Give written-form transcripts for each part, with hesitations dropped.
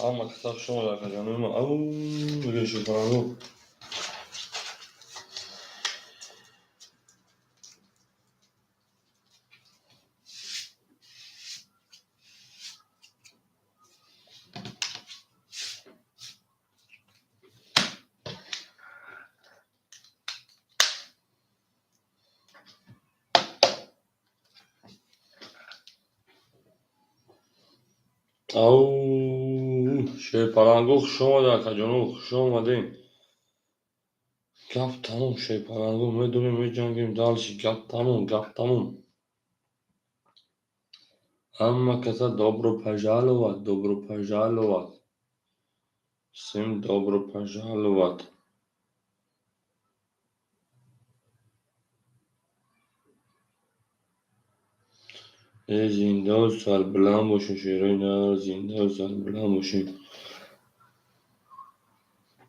Ҳама каса хуш омад, акаҷонои ман. Ау, мегӯем шерпаланго. Ау, шерпаланго, хуш омад, акаҷоно, хуш омадем. Гап тамом, шерпаланго, медурем, меҷангем дальше. Гап тамом, гап тамом. Ҳама каса добро пожаловать, добро пожаловать. Всем добро пожаловать. Э, зиндаву сарбуланд бошем, шерои нар, зиндаву сарбуланд бошем.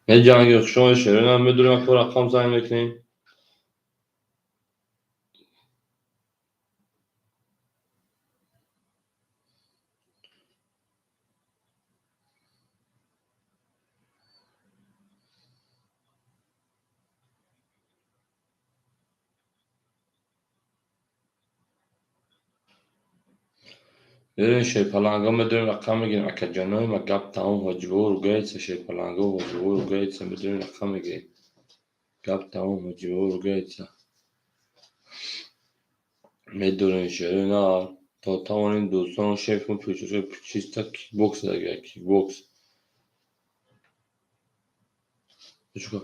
Меҷангем, хуш омадед, шерои нар, медурем, ака рақам занг мекунем. Берем, шерпаланго, медурем, рақам мегирем, акаҷонои ман, гап тамом, ҳоҷибобо ругается, шерпаланго, ҳоҷибобо ругается, медурем, рақам мегирем. Гап тамом, ҳоҷибобо ругается. Медурем, шерои нар, то тавонем дӯстон шеф мо печоша чисто кикбокс дага, кикбокс. Чикор?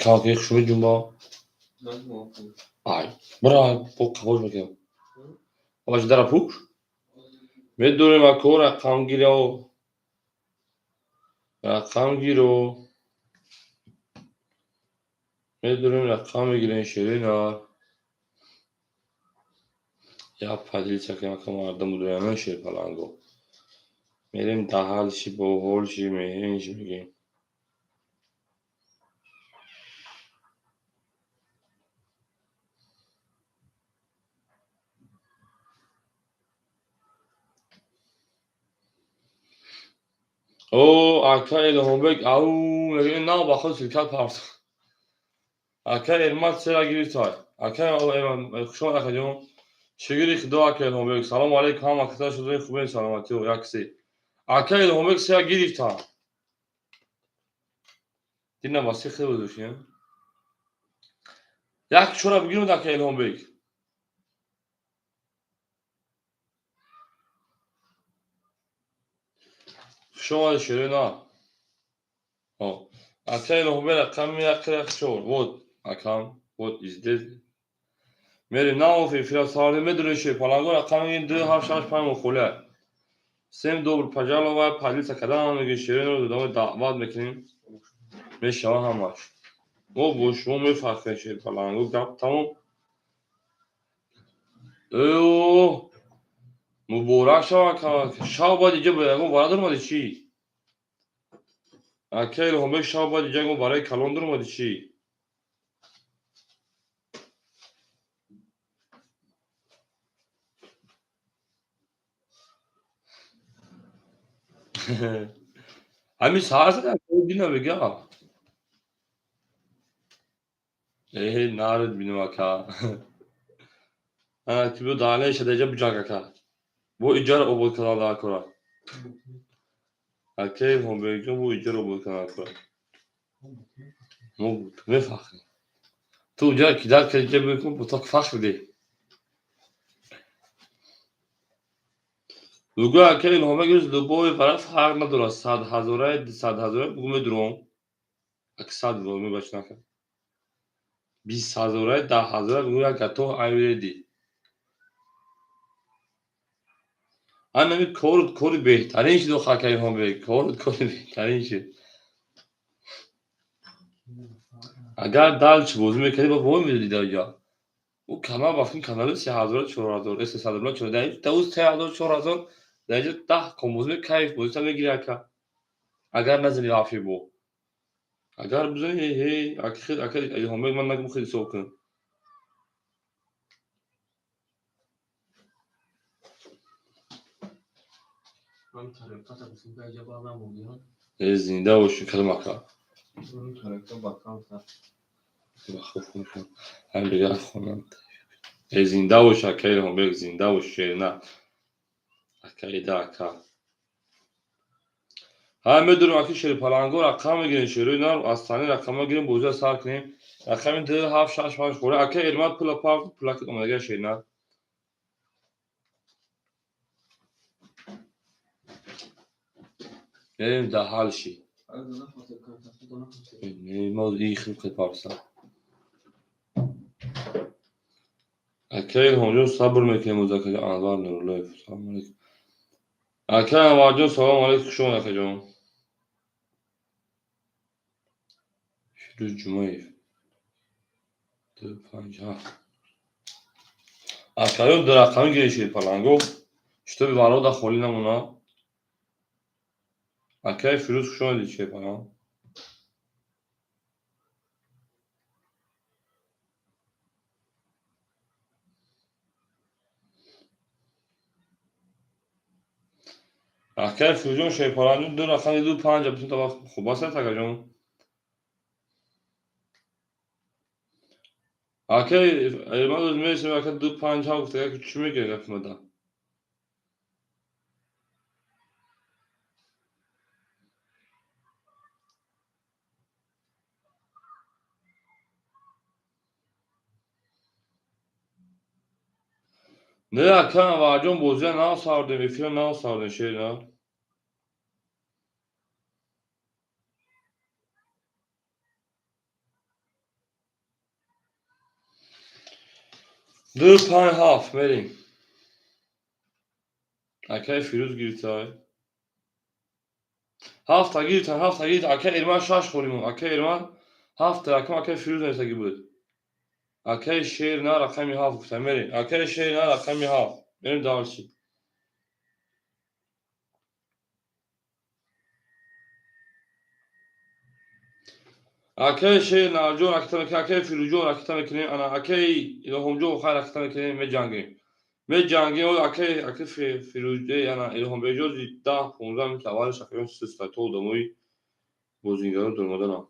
Калки хуш меҷунба? Ай, бира, бо қабош мекунам. Абаш дара пӯш? Медурем, ако, рақамгиро. Рақамгиро. Медурем, рақам мегирем, шерои нар. Як поделиться кунем, ака, мардум будуяна шерпаланго. Мерем даҳалши, боҳолши, меҳенши мегем. О, ака Илҳомбек, ау, мегӯем, на ба худ ссылка парт. Ака Эрмат сера гирифтай. Ака, хуш омад, акаҷон. Шукри Худо, ака Илҳомбек. Салому алейкум, ҳама каса шудаи хубен, саломатиё, яксе. Ака Илҳомбек сера гирифта. Дина васи хел будуши. Як чора бигирем, ака Илҳомбек. Хуш омадед, шерои нар. Ака Илҳомбек рақами як як чор. Вот, акам, вот здесь. Мерем на эфира сарде медурем, шерпаланго, рақами 2 7 6 5 мухоля. Всем добро пожаловать, поделиться кадан мегӯем, шерои нарро давай даъват мекунем. Мешава ҳамаш. Мо бо шумо мефахрем, шерпаланго, гап тамом. Ё, муборак шава, шав бояд иҷа ба ягон вара даромади чӣ? Ака Илҳомбек, шав бояд иҷа ягон вараи калон даромади чӣ? Ҳамин саҳар зада дина мега. Э, наред бинам, ака. Ана ки бу даҳле шада иҷа биҷанг, ака. Бо иҷара обод кардан дар кора. Ака Илҳомбекҷон, бо иҷара обод кардан дар кора. Мо мефахрем. Ту уҷа кидар кардӣ, иҷа бикун, бо то фахр дӣ. Лугӯ, ака Илҳомбек, любой вара фарқ надорад, 100 ҳазора, 200 ҳазора бугӯ медуром. Ака сад ҳазор мебач нака. 20 ҳазора, 10 ҳазора бугӯ, як готов айреди. Анами корут кори беҳтарин шуд, ака Илҳомбек, корут кори беҳтарин шуд. Агар дальше бозӣ мекардӣ, ба вой медодӣ дар ҷа. Ӯ канал вақти канали 3000, 4000, 300 чор, дар ӯ 3000, 4000, дар инҷа 10 кон бозӣ, кайф бозита мегирӣ, ака. Агар назанӣ рафи бо. Агар бизанӣ, ҳе, ака Илҳомбек, ман нагум, хеле ҳисоб кун. Зинда бошӣ, кадом ака? Зинда бош, ака Илҳомбек, зинда бош, шерина. Ака ида, ака. Ҳа, медонем, аки шерипаланго рақам мегирем, шерои нар аз тани рақам мегирем, бозиа сар кунем. Рақами 2, 7, 6, 5 хӯра. Ака Эрмат пула пар, пулаки омадага шерина. Мерем да ҳалши. Мо ихил парса. Ака Илҳомҷон, сабр мекунем, ака Анвар Нуруллоев. Салом алейкум. Ака Анварҷон, салом алейкум, хуш омад, акаҷон. Фирӯз Ҷумаев. 2, 5, 7. Акаён ду рақами гириши паланго. Шитоби варода холӣ намона. Акаи Фирӯз, хуш омадед, шерпаланг. Акаи Фирӯзҷон, шерпаланҷон, ду рақами 2, 5, битун табақ хуб аст, акаҷон. Акаи Эрмадоз мересем, ака 2, 5, 7 гуфта, ака чӣ мегӯяд гапи мада? Не, ака Анварҷон, бозия нав сардем, эфира нав сардем, шерина. 2, 5, 7 мерем. Акаи Фирӯз гирифтай. Ҳафта гирифтан, ҳафта гирифтан. Акаи Эрман 6 холимон. Акаи Эрман ҳафта рақам акаи Фирӯз нависагӣ буд. Акаи Шер на рақами 7 гуфта, мерем. Акаи Шер на рақами 7. Мерем дальше. Акаи Шер Нарҷон ракета мекунем, акаи Фирӯзҷон ракета мекунем, ана акаи Илҳомҷон хайр ракета мекунем, меҷангем. Меҷангем, акаи Фирӯзҷе, ана Илҳомбекҷон 10, 15 минут аввалаш акаён систа то одамои бозингарон дуромаданам.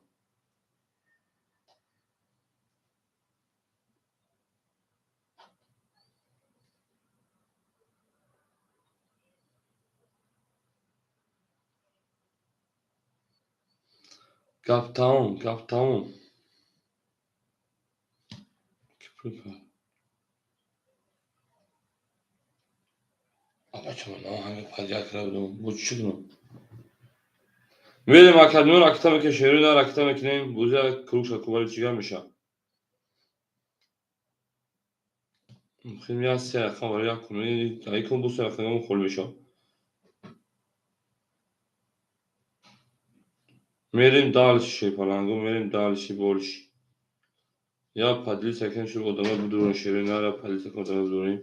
Гап тамом, гап тамом. Мерем академион ракета мекунем, шерои на ракета мекунем, бозия круг шад, кубали чӣ гап мешавад? Хеле як се рақам барои як кун, ай кун бо се рақам холӣ мешавад. Мерем дальше, шерпаланго, мерем дальше, больше. Я поделиться кунем, чтобы одамои будурон, шерои на, я поделиться кунем, одамои будурон.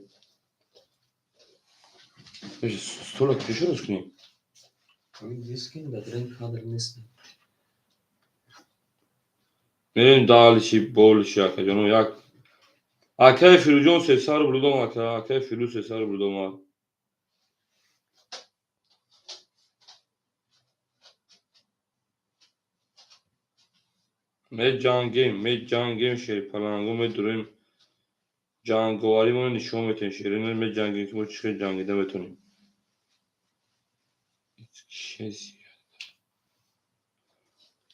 Стола куҷо рост кунем? Мерем дальше, больше, акаҷоно, як акаи Фирӯзҷон 300 рубл дом, ака, акаи Фирӯз 300 рубл дом. Меҷангем, меҷангем, шерпаланго, медурем, ҷанговаримонро нишон метиҳем, шерои меҷангем, ки мо чӣ хел ҷангида метавонем.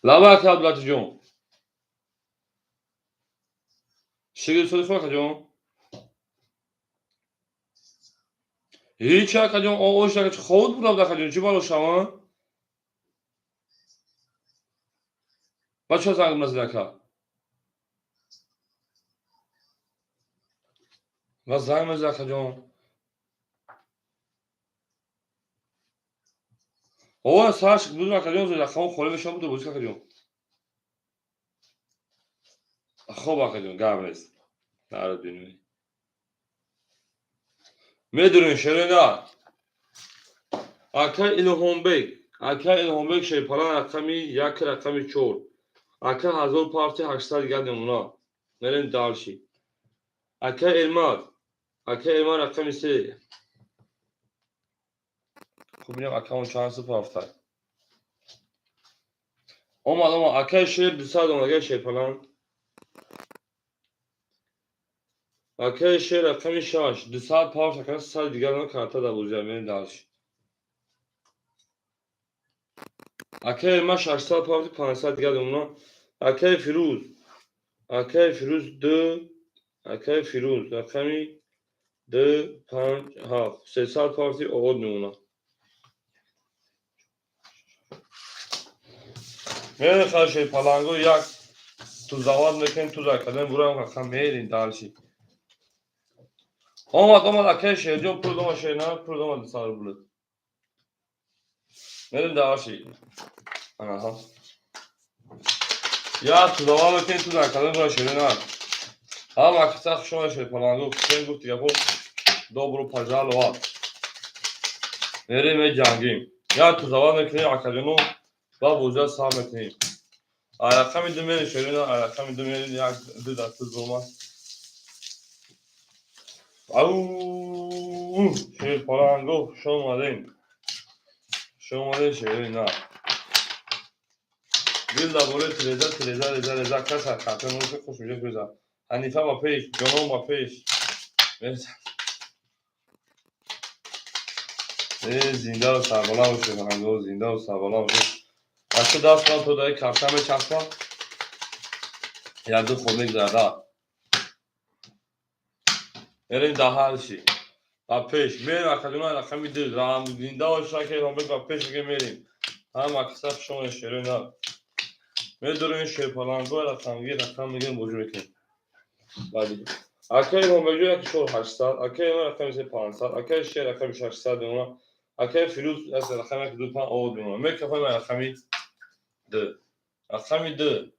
Лаба, ака Абдулатифҷон. Шигир соди хуб, акаҷон? Ҳеч, акаҷон, ош ака, хобут бурабд, акаҷон, чӣ бало шава? Ба чӣ занг назид, ака? Ва занг мезад, акаҷон. О, сарш буд, акаҷон, рақамон холӣ мешавад, буду бозӣ, акаҷон. Хоб, акаҷон, гап нест. Народ бинем. Медурем, шерина. Ака Илҳомбек, ака Илҳомбек шерпалан рақами 1, рақами 4. Ака 1000 партия 800 дигар намуна. Мерем дальше. Ака Элмат, ака Элмат рақами 3. Бинем акамон чанд су пафтай. Омад, омад, акай шер 200 омад, акай шер паланг. Акай шер рақами 6, 200 пафт, акай 100 дигар карта да бозия, мерем дальше. Акай ма 600 пафти, 500 дигар домона. Акай Фирӯз. Акай Фирӯз 2, акай Фирӯз рақами 2, 5, 7, 300 пафти овод мемонад. Мерем хаши паланго як тузават мекунем, туза кардем, бурам рақам мерем дальше. Омад, омад, акай шерҷон, пул дома шер на, пул дома 200 рубл. Мерем дальше. Аҳа. Я тузават мекунем, туза кардем, бурам шер на. Ҳама акса хуш омад шер паланго, кутем гуфти гапо добро пожаловать. Мерем меҷангим. Я тузават мекунем, акаҷоно ва бозия сар мекунем. Рақами 2 мерем шерина, рақами 2 мерем, як ду даста зома. Ау, шер паланго, хуш омадем. Хуш омадем шерина. Дил дар болои тиреза, тиреза, реза, реза, каса карта нӯша хуш меҷа кӯза. Ҳанифа ба пеш, ҷонон ба пеш. Зинда сарбаланд бошед, паланго, зинда сарбаланд бошед. Ашу даст ман то даи карта мечаспам. Як ду хол мегзарад. Мерем даҳарши. Ба пеш. Мерем акаҷона рақами 2. Раҳм зинда бошад, ки ромбек ба пеш мега мерем. Ҳама акса хуш омадед шерои нав. Медорем шерпаланго рақамги рақам мегирем бозӣ мекунем. Баъди. Акаи ромбекҷо як 4 800, акаи ман рақами 3 500, акаи шер рақами 600 мемонад, акаи Фирӯз рақами 1 2 5 овод мемонад. Мекафам рақами 2. Рақами 2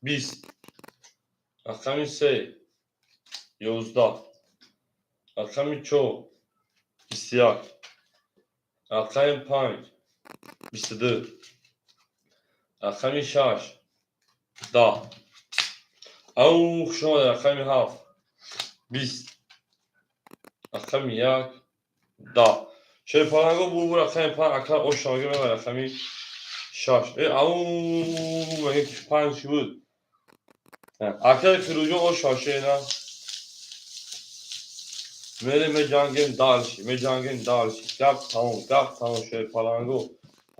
20. Рақами 3 11. Рақами 4 21. Рақами 5 22. Рақами 6 10. Ау, хуш омадед, рақами 7 20. Рақами 1 10. Шерпаланго бу рақами 5 ака ош шамага мева рақами 6. Ау, мега ки 5 чӣ буд? Акаи Фирӯзҷон ош шашена. Мерем меҷангем дальше, меҷангем дальше. Гап тамом, гап тамом шерпаланго.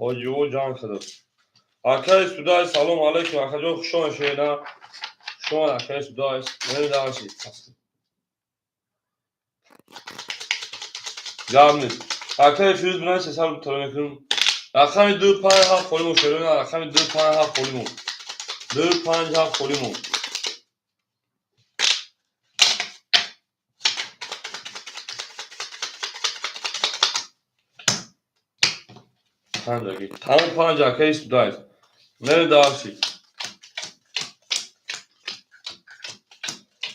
Ҳоҷиво ҷанг кардам. Акаи Судай, салом алейкум, акаҷон хуш омадед шерина. Хуш омадед акаи Судай. Мерем дальше. Гап нест. Акаи Фирӯз бинай 300 рубл талаб мекунем. Рақами 2 5 7 холимон шерина, рақами 2 5 7 холимон. 2 5 7 холимон. Панҷ аки. Тамом панҷ акаи Судай. Мерем дальше.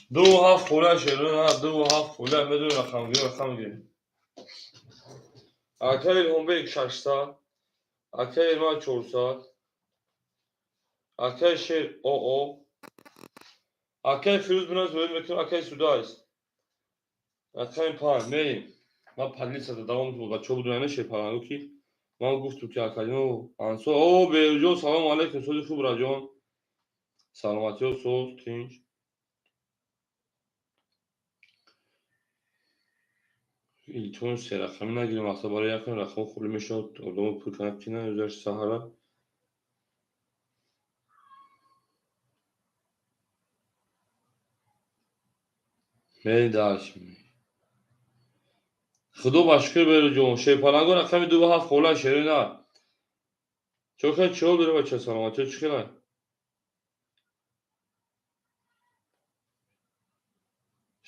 2 7 холя шерина, 2 7 холя медонем рақамгир, рақамгир. Акаи Илҳомбек 600, акаи Ирман 400, акаи Шер ОО, акаи Фирӯз биназ ворид мекунем, акаи Судайс. Рақами 5 мерем. Ман подлицада давом бачаҳо будем шерпаланго ки ман гуфтам ки акаҷон ансор. О, Беҳрӯзҷон, салом алейкум, сози хуб раҷон. Саломатиҳо соз, тинҷ. Илтимос се рақамӣ нагирем, мақсад барои якум рақам холӣ мешавад, одамо пул кунад ки на саҳара. Мерем дальше. Худо ба шукр Беҳрӯзҷон, шерпаланго рақами 2 7 хола шерина. Чока чиҳо дора бача саломатиҳо чӣ хела?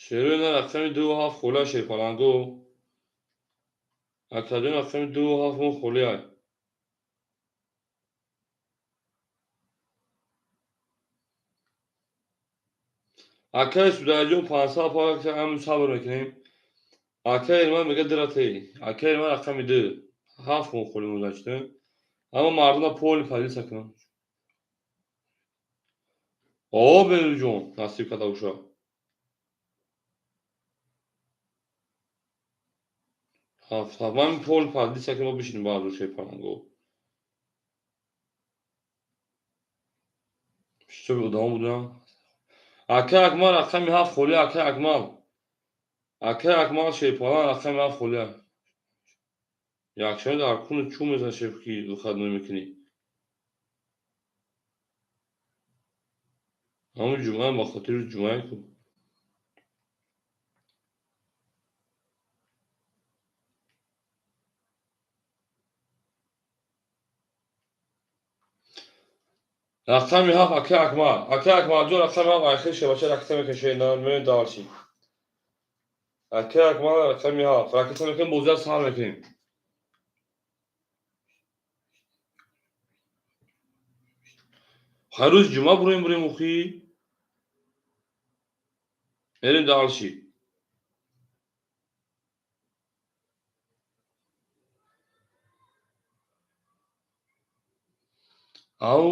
Шерина рақами 2 7 хола шерпаланго. Акаҷон рақами 2 7 мо холӣ ай. Акаи Судайҷон 500 пак ҳам сабр мекунем. Акаи Ирман мега дратей. Акаи Ирман рақами 2 7 мо холӣ гузашта. Аммо мардума поли подлица кунам. О, Беҳрӯзҷон, насиб карда боша. Ҳафт, ҳафт. Ман пол пардиса ки мо бишинем баъду шепаланго. Шуби одамо будам. Акай Акмал рақами ҳафт холӣ, акай Акмал. Акай Акмал шепалан рақами ҳафт холӣ. Якшанбе дар куну чӯ мезан шеф ки выходной мекунӣ. Ҳамун ҷумъа ба хотири ҷумъае ку. Рақами ҳафт акай Акмал. Акай Акмалҷон рақами ҳафт айхел шебача ракета мекашед, мерем дальше. Акай Акмал рақами ҳафт. Ракета мекунем, бозиро сар мекунем. Ҳар рӯз ҷумъа буроем бурем охи. Мерем дальше. Ау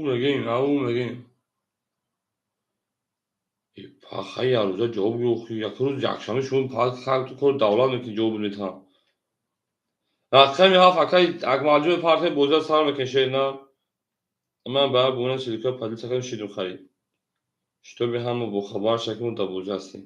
мегем, ау мегем. Пахай ярӯза ҷавоб гӯ охи. Як рӯз якшанбе шумо кори давлат мекунед ҷавоб метаҳам. Рақами ҳафт акай Акмалҷон партия бозиро сар мекунед шерна. Ман ба бумона силика поделиться кардам шидум харид. Шитоби ҳама бохабар шавад ки мо дар бозӣ ҳастем.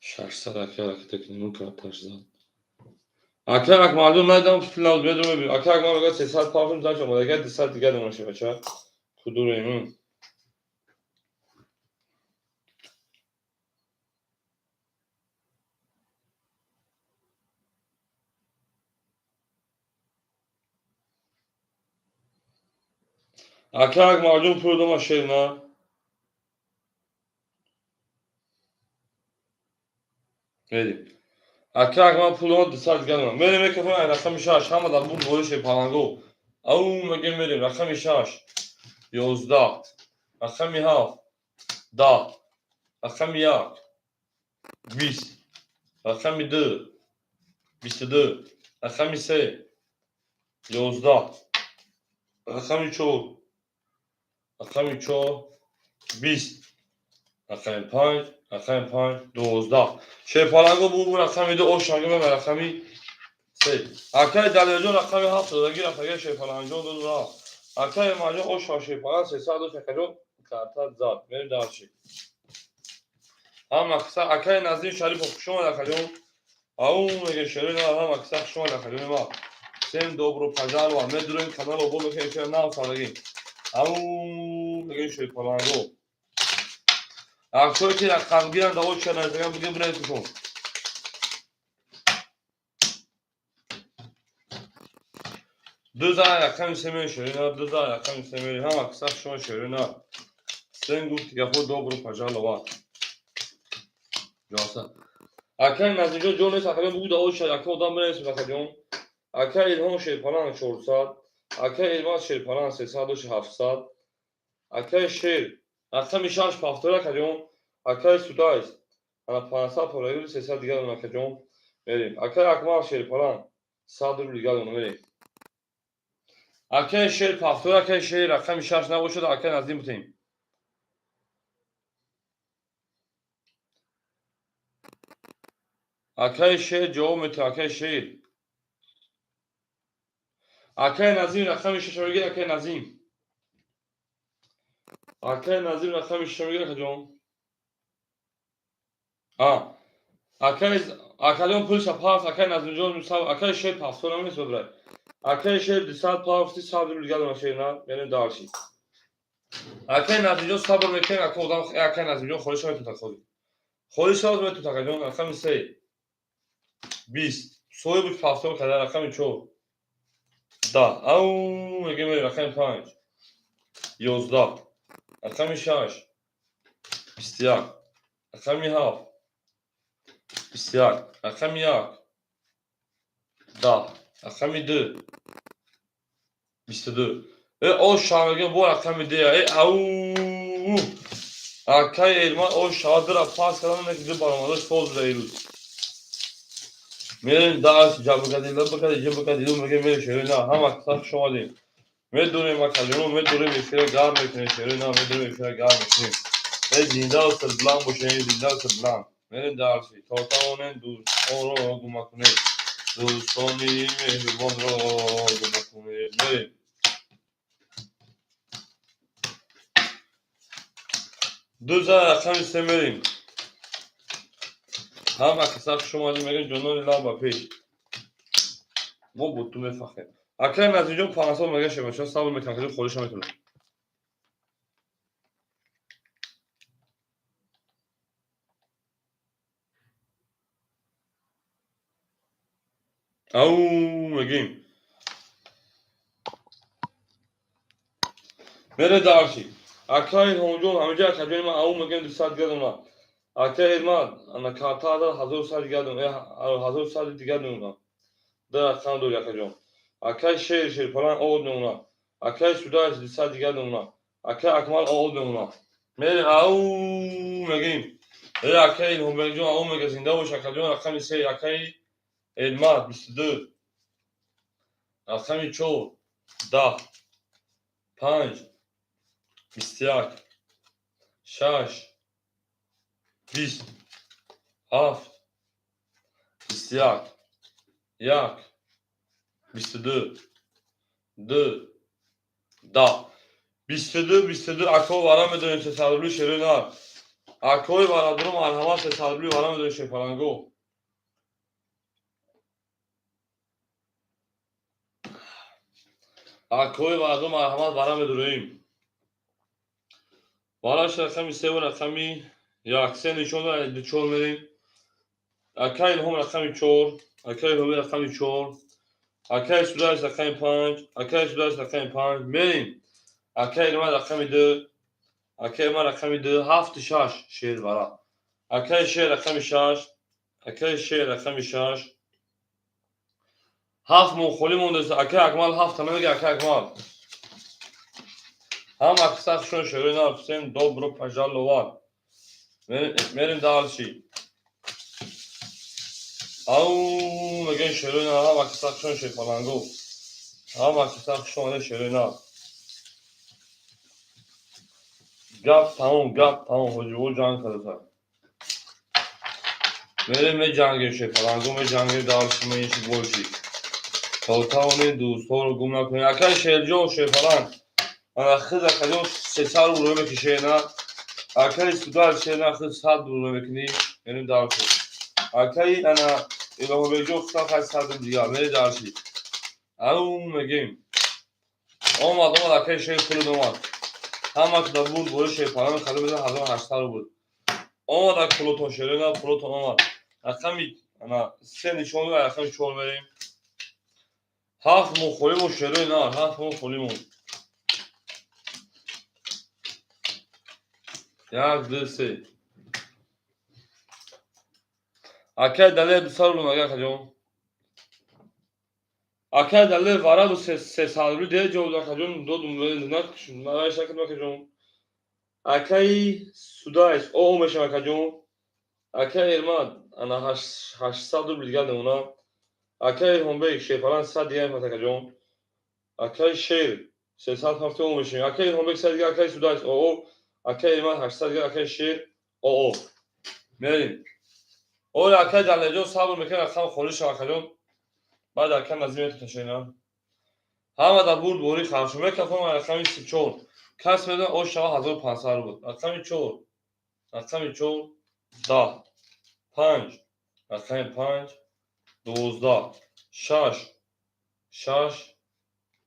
Шашсад акай ракета кунем карташ зад. Акай Акмалҷон найдам филнав медонам. Акай Акмал мегӯяд сесад пафм зач омадагия дусад дига донам шебача. Кудурем. Акай Акмалҷон пул дома шерна. Мерем. Акай Акмал пул дома дусад дига донам. Мерем мекафем ай рақами шаш. Ҳама дар бурд болои шепаланго. Ау мегем мерем. Рақами шаш. Ёздаҳ. Рақами ҳафт. Даҳ. Рақами як. Бист. Рақами ду. Бисту ду. Рақами се. Ёздаҳ. Рақами чор. Рақами чор. Бист. Рақами панҷ. Рақами панҷ. Дувоздаҳ. Шепаланго бу рақами ду ош шангима рақами се. Акай Далерҷон рақами ҳафт додаги рафтага шепаланҷон доду рафт. Акай Эмаҷон ош шепалан сесад дош акаҷон карта зад. Мерем дальше. Ҳама киса акай Назим Шарипов хуш омад акаҷон. Ау меге шерина ҳама киса хуш омад акаҷон ма. Всем добро пожаловать. Медурем канал обод мекунем эфир нав садаги. Ау меге шепаланго. Аксое ки рақамгиранд даво чанайзаган бигем бинависушон. Ду зан рақами се мери шерина, ду зан рақами се мери, ҳама киса хуш омад шерина. Всем гуфти гапо добро пожаловать. Ҷоса. Акай Назимҷон ҷон нест, акаҷон бугу даво ча, ака одам бинависем акаҷон. Акай Илҳом Шерпалан 400, акай Элмаз Шерпалан 300 доши 700, акай Шер рақами шаш пафтор акаҷон, акай Судайс ана 500 порагири 300 дига дон акаҷон. Мерем. Акай Акмал Шерпалан 100 рубл дига дон мерем. Акай Шер пафтор, акай Шер рақами шаш набошад, акай Назим бутем. Акай Шер ҷавоб метавад, акай Шер. Акай Назим рақами шаш мегирад, акай Назим. Акай Назим рақами шаш мегирад, акаҷон. А, акай акаҷон пулша пафт, акай Назимҷон акай Шер пафтор намест бибрай. Акай Шер 200 пафти 100 рубл дига дона шер на, мерем дальше. Акай Назимҷон сабр мекунем, ака одам, акай Назимҷон холиша метавонад холи. Холиша метавонад акаҷон, рақами се. Бист. Соҳиб буд пафтор карда, рақами чор. Даҳ. Ау мегем мерем рақами панҷ. Ёздаҳ. Рақами шаш. Бисту як. Рақами ҳафт. Бисту як. Рақами як. Даҳ. Рақами ду. Бисту ду. Э ош шамегем бо рақами ду. Э ау. Акай Элман ош шава дира пас кардан неки ду баромада соз буда ирӯз. Мерем дарс ҷабркади лабкади ҷибкади ду меге мерем шерои на ҳама каса хуш омадем. Медонем акаҷоно, медонем эфира гарм мекунем шерои на, медонем эфира гарм мекунем. Э зиндаву сарбуланд бошем, зиндаву сарбуланд. Мерем дарси то тавонем дӯстонро гум накунем. Дӯстони меҳрубонро гум накунем. Мерем. Ду зан рақами се мерем. Ҳама каса хуш омадем, мегӯем ҷонони лаб ба пеш. Мо бо ту мефахрем. Акай Назирҷон 500 мега шебача сабр мекунам, каҷо холиша метавонам. Ау мегӯем. Мере дарси. Акай Илҳомҷон, ҳамиҷа акаҷони ман ау мегӯем 200 гардона. Акай Элман, ана карта 1100 гардона, 1100 дигар мемонам. Ду рақам дори акаҷон. Акай Шер Шерпалан овод мемонад. Акай Судач 200 дигар мемонад. Акай Акмал овод мемонад. Мерем ау мегӯем. Э акай Илҳомбекҷон ау мега зинда бош акаҷон рақами се акай Элман 22 рақами 4 10 5 21 6 20 7 21 1 22 2 10 22 22 ако вара медонем 300 рубли шерои нар. Акои бародару марҳамат 300 рубли вара медонем шерпаланго. Акои бародару марҳамат вара медонем. Вараш рақами се ва рақами як се нишон дорад ду чор мерем. Акай Илҳом рақами чор, акай Илҳоми рақами чор, акай Судач рақами панҷ, акай Судач рақами панҷ. Мерем. Акай Илман рақами ду, акай Илман рақами ду, ҳафту шаш шер вара. Акай Шер рақами шаш, акай Шер рақами шаш. Ҳафт моҳ холӣ мондааст. Акай Акмал ҳафта намега акай Акмал. Ҳама каса хушон шерои нар всем добро пожаловать. Мерем дальше. Ау мегӯем шерои нар ҳама каса хушон шерпаланго. Ҳама каса хуш омадем шерои нар. Гап тамом, гап тамом, ҳоҷиво ҷанг кардаса. Мерем меҷангем шерпаланго, меҷангем дальше мениши больше. То тавонем дӯстҳоро гум накунем. Акай Шерҷон шерпаланг. Ана хид акаҷон 300 рубл рӯй мекишед на. Акай Судач шер на хид 100 рубл рӯй мекунӣ. Мерем дальше. Акай ана Илоҳобекҷон худам хай 100 рубл дигар. Мерем дальше. Ау мегӯем. Омад, омад акай Шер пулуд омад. Ҳама куда бурд бори шерпаланг харида мезанад 1800 рубл. Омад ак пулотон шерои на пулотон омад. Рақами ана се нишон дорад, рақами чор мерем. Ҳафт моҳ холӣ монд шерои нар, ҳафт моҳ холӣ монд. Як, ду, се. Акай Далер 200 рубл мага акаҷон. Акай Далер вараду 300 рубли дер ҷавоб дод акаҷон додум накардам акаҷон. Акай Судайс о мешавам акаҷон. Акай Эрмад ана 800 рубл дигар мемонад. Акай Илҳомбек шерпаланг 100 дигар мепарт акаҷон. Акай Шер 300 ҳафта о мешавем. Акай Илҳомбек 100 дигар, акай Судайс о, акай Эрмад 800 дигар, акай Шер о. Мерем. Оля акай Далерҷон сабр мекунад рақам холӣ шава акаҷон. Баъд акай Назим меташена. Ҳама дар бурд борӣ харшо мекафам рақами 34. Кас медонад ош шава 1500 рубл. Рақами 4. Рақами 4 10 5 рақами 5 12 6 6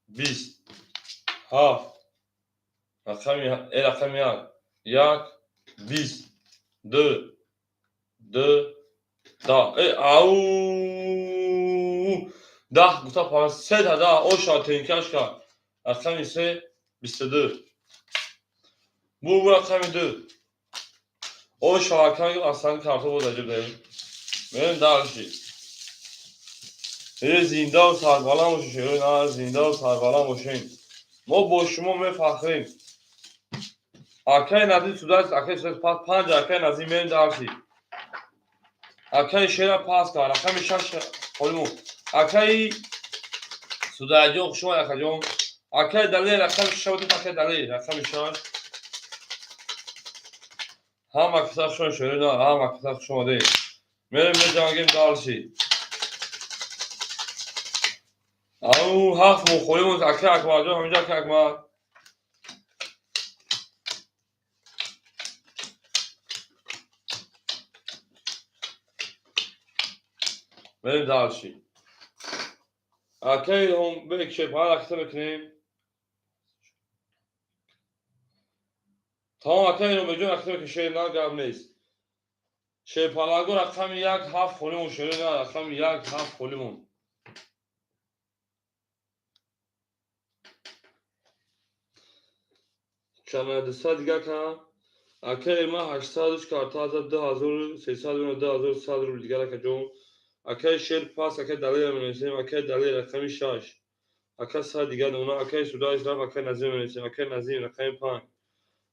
20 7 рақами рақами 1 1 20 2 2 10 ау 10 гуфта панҷ се та даҳ оша тенкаш кард. Рақами 3 22 бу рақами 2 оша акам аслан карто буд аҷиб даем. Мерем дальше. Э зиндаву сарбаланд бошед шерои нар, зиндаву сарбаланд бошем. Мо бо шумо мефахрем. Акаи Назим Судайс, акаи Судайс пас панҷ, акаи Назим мерем дарси. Акаи Шера пас кар, рақами шаш холимон. Акаи Судайҷон, хуш омад, акаҷон. Акаи Далер, рақами шаш, акаи Далер, рақами шаш. Ҳама киса хуш омад, шерина, ҳама киса хуш омадед. Мерем меҷангем дарси. Ау ҳафт мо холимон, акаи Акмалҷон, ҳаминҷо акаи Акмал. Мерем дальше. Акаи Илҳомбек Шерпаланг ракета мекунем. Тамом, акаи Илҳомбекҷон, ракета мекунем, шер на, гап нест. Шерпаланго рақами як ҳафт холимон, шер на, рақами як ҳафт холимон. Чанд дигар кам? Акаи ма 800 карта зад 2300, 2100 рубл дигар, акаҷон. Акаи Шер пас, акаи Далера менависем, акаи Далер рақами шаш. Ака сад дигар нуна, акаи Судайс рафт, акаи Назим менависем, акаи Назим рақами панҷ.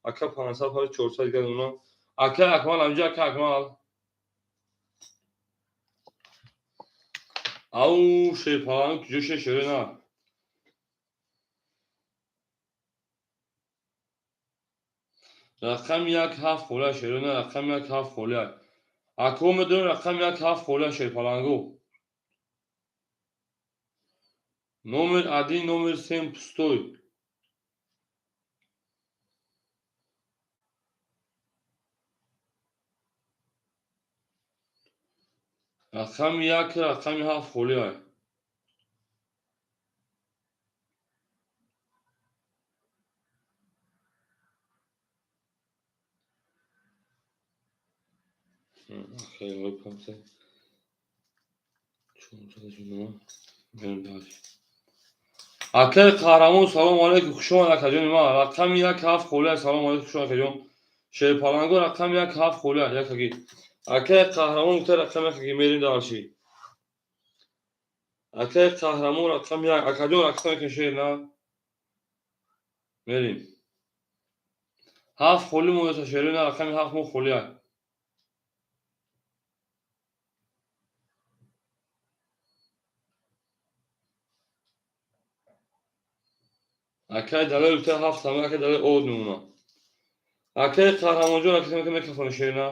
Ака 500 пас 400 дигар нуна. Акаи Акмал, ҳаминҷо акаи Акмал. Ау Шерпаланг куҷо шер шере на? Рақами як ҳафт холия, шере на, рақами як ҳафт холия. Ако медонем рақами як ҳафт холия, Шерпаланго. Номер один, номер семь пустой. Рақами як, рақами ҳафт холия. Акаи Қаҳрамон, салому алайкум, хуш омад, акаҷони ман. Рақами як ҳафт холия, салому алайкум, хуш омад, акаҷон. Шерпаланго рақами як ҳафт холия, якаги. Акаи Қаҳрамон гуфта рақами якаги, мерем дарши. Акаи Қаҳрамон рақами як, акаҷон рақам мекунем, шер на? Мерем. Ҳафт холи моеса, шери на, рақами ҳафт мо холия. Акаи Далер гуфта ҳафт сама, акаи Далер од мемона. Акаи Қаҳрамонҷон, акаи микрофони шер на?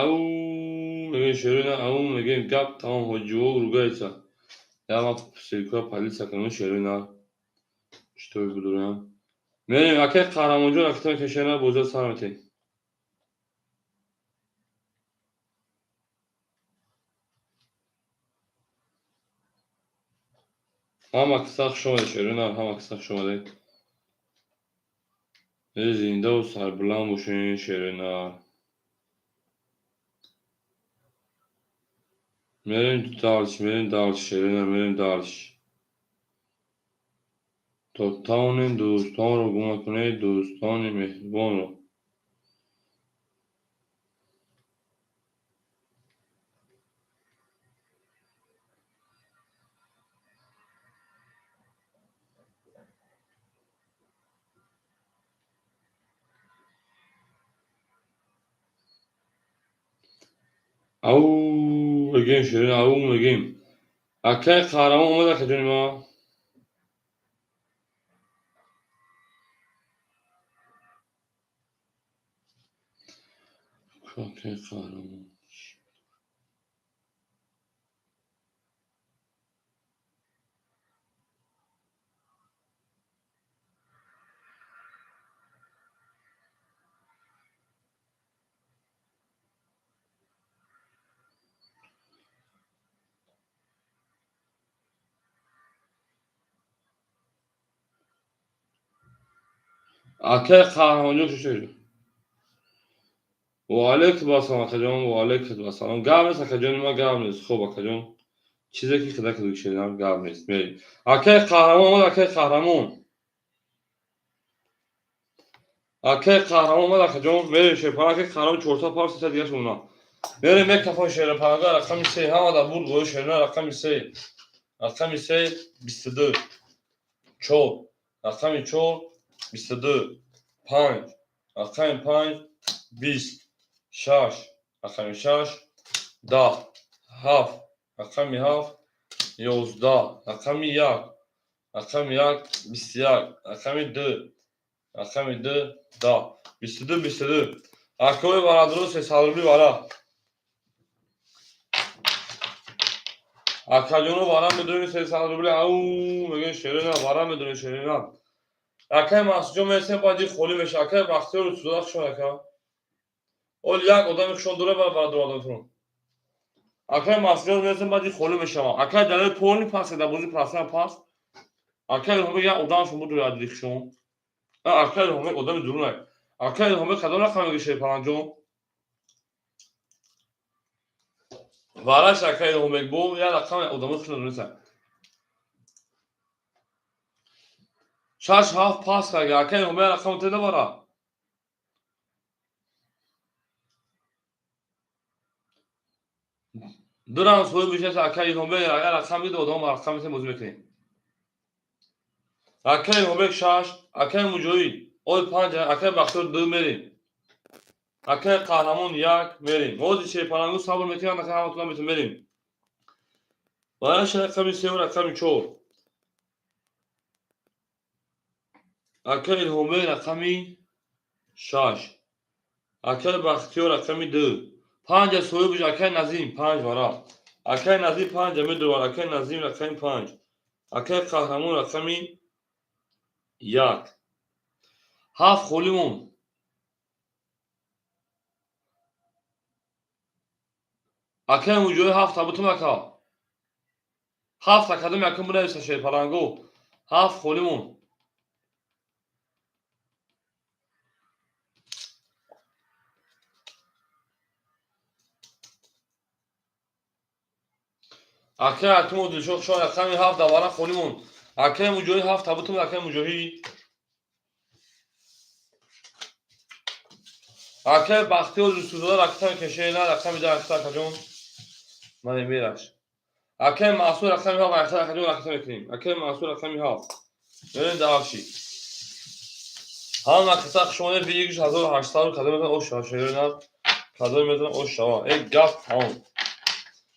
Ау мегӯем, шери на, ау мегӯем, гап тамом, ҳоҷиво ругается. Я ман ссылка полиция кунам, шери на. Что будурам? Мерем, акаи Қаҳрамонҷон, акаи микрофони шер на, бозиро сар метем. Ҳама киса хуш омадед, шерина, ҳама киса хуш омадед. Зиндаву сарбуланд бошед, шерина. Мерем дальше, мерем дальше, шерина, мерем дальше. То тавонем дӯстонро гум накунед, дӯстони меҳрубонро. Ау мегӯем, шерина, ау мегӯем. Акаи Қаҳрамон омад, акаҷони ман. Акаи Қаҳрамон. Акаи Қаҳрамонҷон шуд. Ва алайкум ассалом, акаҷон, ва алайкум ассалом. Гап нест, акаҷони ман, гап нест. Хуб, акаҷон. Чизе ки хида кардем, гап нест. Мерем. Акаи Қаҳрамон омад, акаи Қаҳрамон. Акаи Қаҳрамон омад, акаҷон. Мерем Шерпаланг, акаи Қаҳрамон 400 пар 300 дигар шумона. Мерем мекафон Шерпаланга рақами се, ҳама дар бурд гои шерина рақами се. Рақами се 22, 4. Рақами 4 22, 5. Рақами 5 20, 6. Рақами 6 10, 7. Рақами 7 11. Рақами 1. Рақами 1 21. Рақами 2. Рақами 2 10. 22 22. Акои бародаро 300 рубли вара. Акаҷоно вара медонӣ 300 рубли. Ау мегӯян шерина вара медонӣ шерина. Акаи Масҷон месем баъди холӣ меша. Акаи Бахтиёр Русулзода хушон ака. Ол як одами хушон дора бар бародар одамтон. Акаи Масҷон месем баъди холӣ мешава. Акаи Далер полни пас да бози прасна пас. Акаи Илҳомбек як одамшон буд адли хушон. Акаи Илҳомбек одами дурунай. Акаи Илҳомбек кадом рақам мегӯ Шерпаланҷон? Вараш акаи Илҳомбек бо як рақам одамо хушон донистан. 6 7 пас карга. Акаи Илҳомбек як рақам теда бара. Дурам соҳиб бишаст акаи Илҳомбек як рақам бида одам рақам месем бозӣ мекунем. Акаи Илҳомбек 6, акаи Муҷоҳид ой 5, акаи Бахтиёр 2 мерем. Акаи Қаҳрамон 1 мерем. Ҳозир Шерпалангу сабр мекунам, акаи ҳаматон метон мерем. Бараш рақами 3 ва рақами 4. Акаи Илҳомбек рақами 6. Акаи Бахтиёр рақами 2. 5 соҳиб акаи Назим 5 вара. Акаи Назим 5 медурад, акаи Назим рақами 5. Акаи Қаҳрамон рақами 1. 7 холӣ монд. Акаи Муҷоҳид 7 табутум ака. 7 акадам якум бинависа Шерпалангу. 7 холӣ монд. Акаи Акимов Дилшод шоҳ рақами 7 давара холӣ монд. Акаи Муҷоҳид 7 табутум акаи Муҷоҳид. Акаи Бахтиёр Юсуфзода ракета мекашед, на рақами 10 ракета акаҷон. Мане мераш. Акаи Маъсур рақами 7 ракета акаҷон ракета мекунем. Акаи Маъсур рақами 7. Мерем давши. Ҳам ракета хушомадед бигиш 1800 кадом метавон ош шава шерина. Кадом метавон ош шава. Э гап тамом.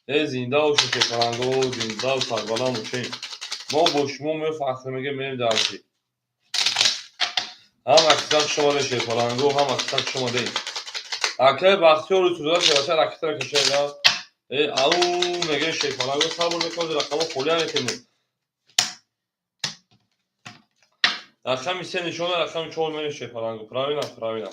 Э зинда бошед шерпаланго, зинда сарбаланд бошед. Мо бо шумо мефахр мегӯем мерем давши. Ҳам ракета хушомадед шерпаланго, ҳам ракета хушомадед. Акаи Бахтиёр Юсуфзода шербача ракета мекашед. Э ау мегӯем шерпаланго сабр мекунад, рақамҳо холӣ мекунем. Рақами 3 нишона, рақами 4 мерем шерпаланго. Правильно, правильно.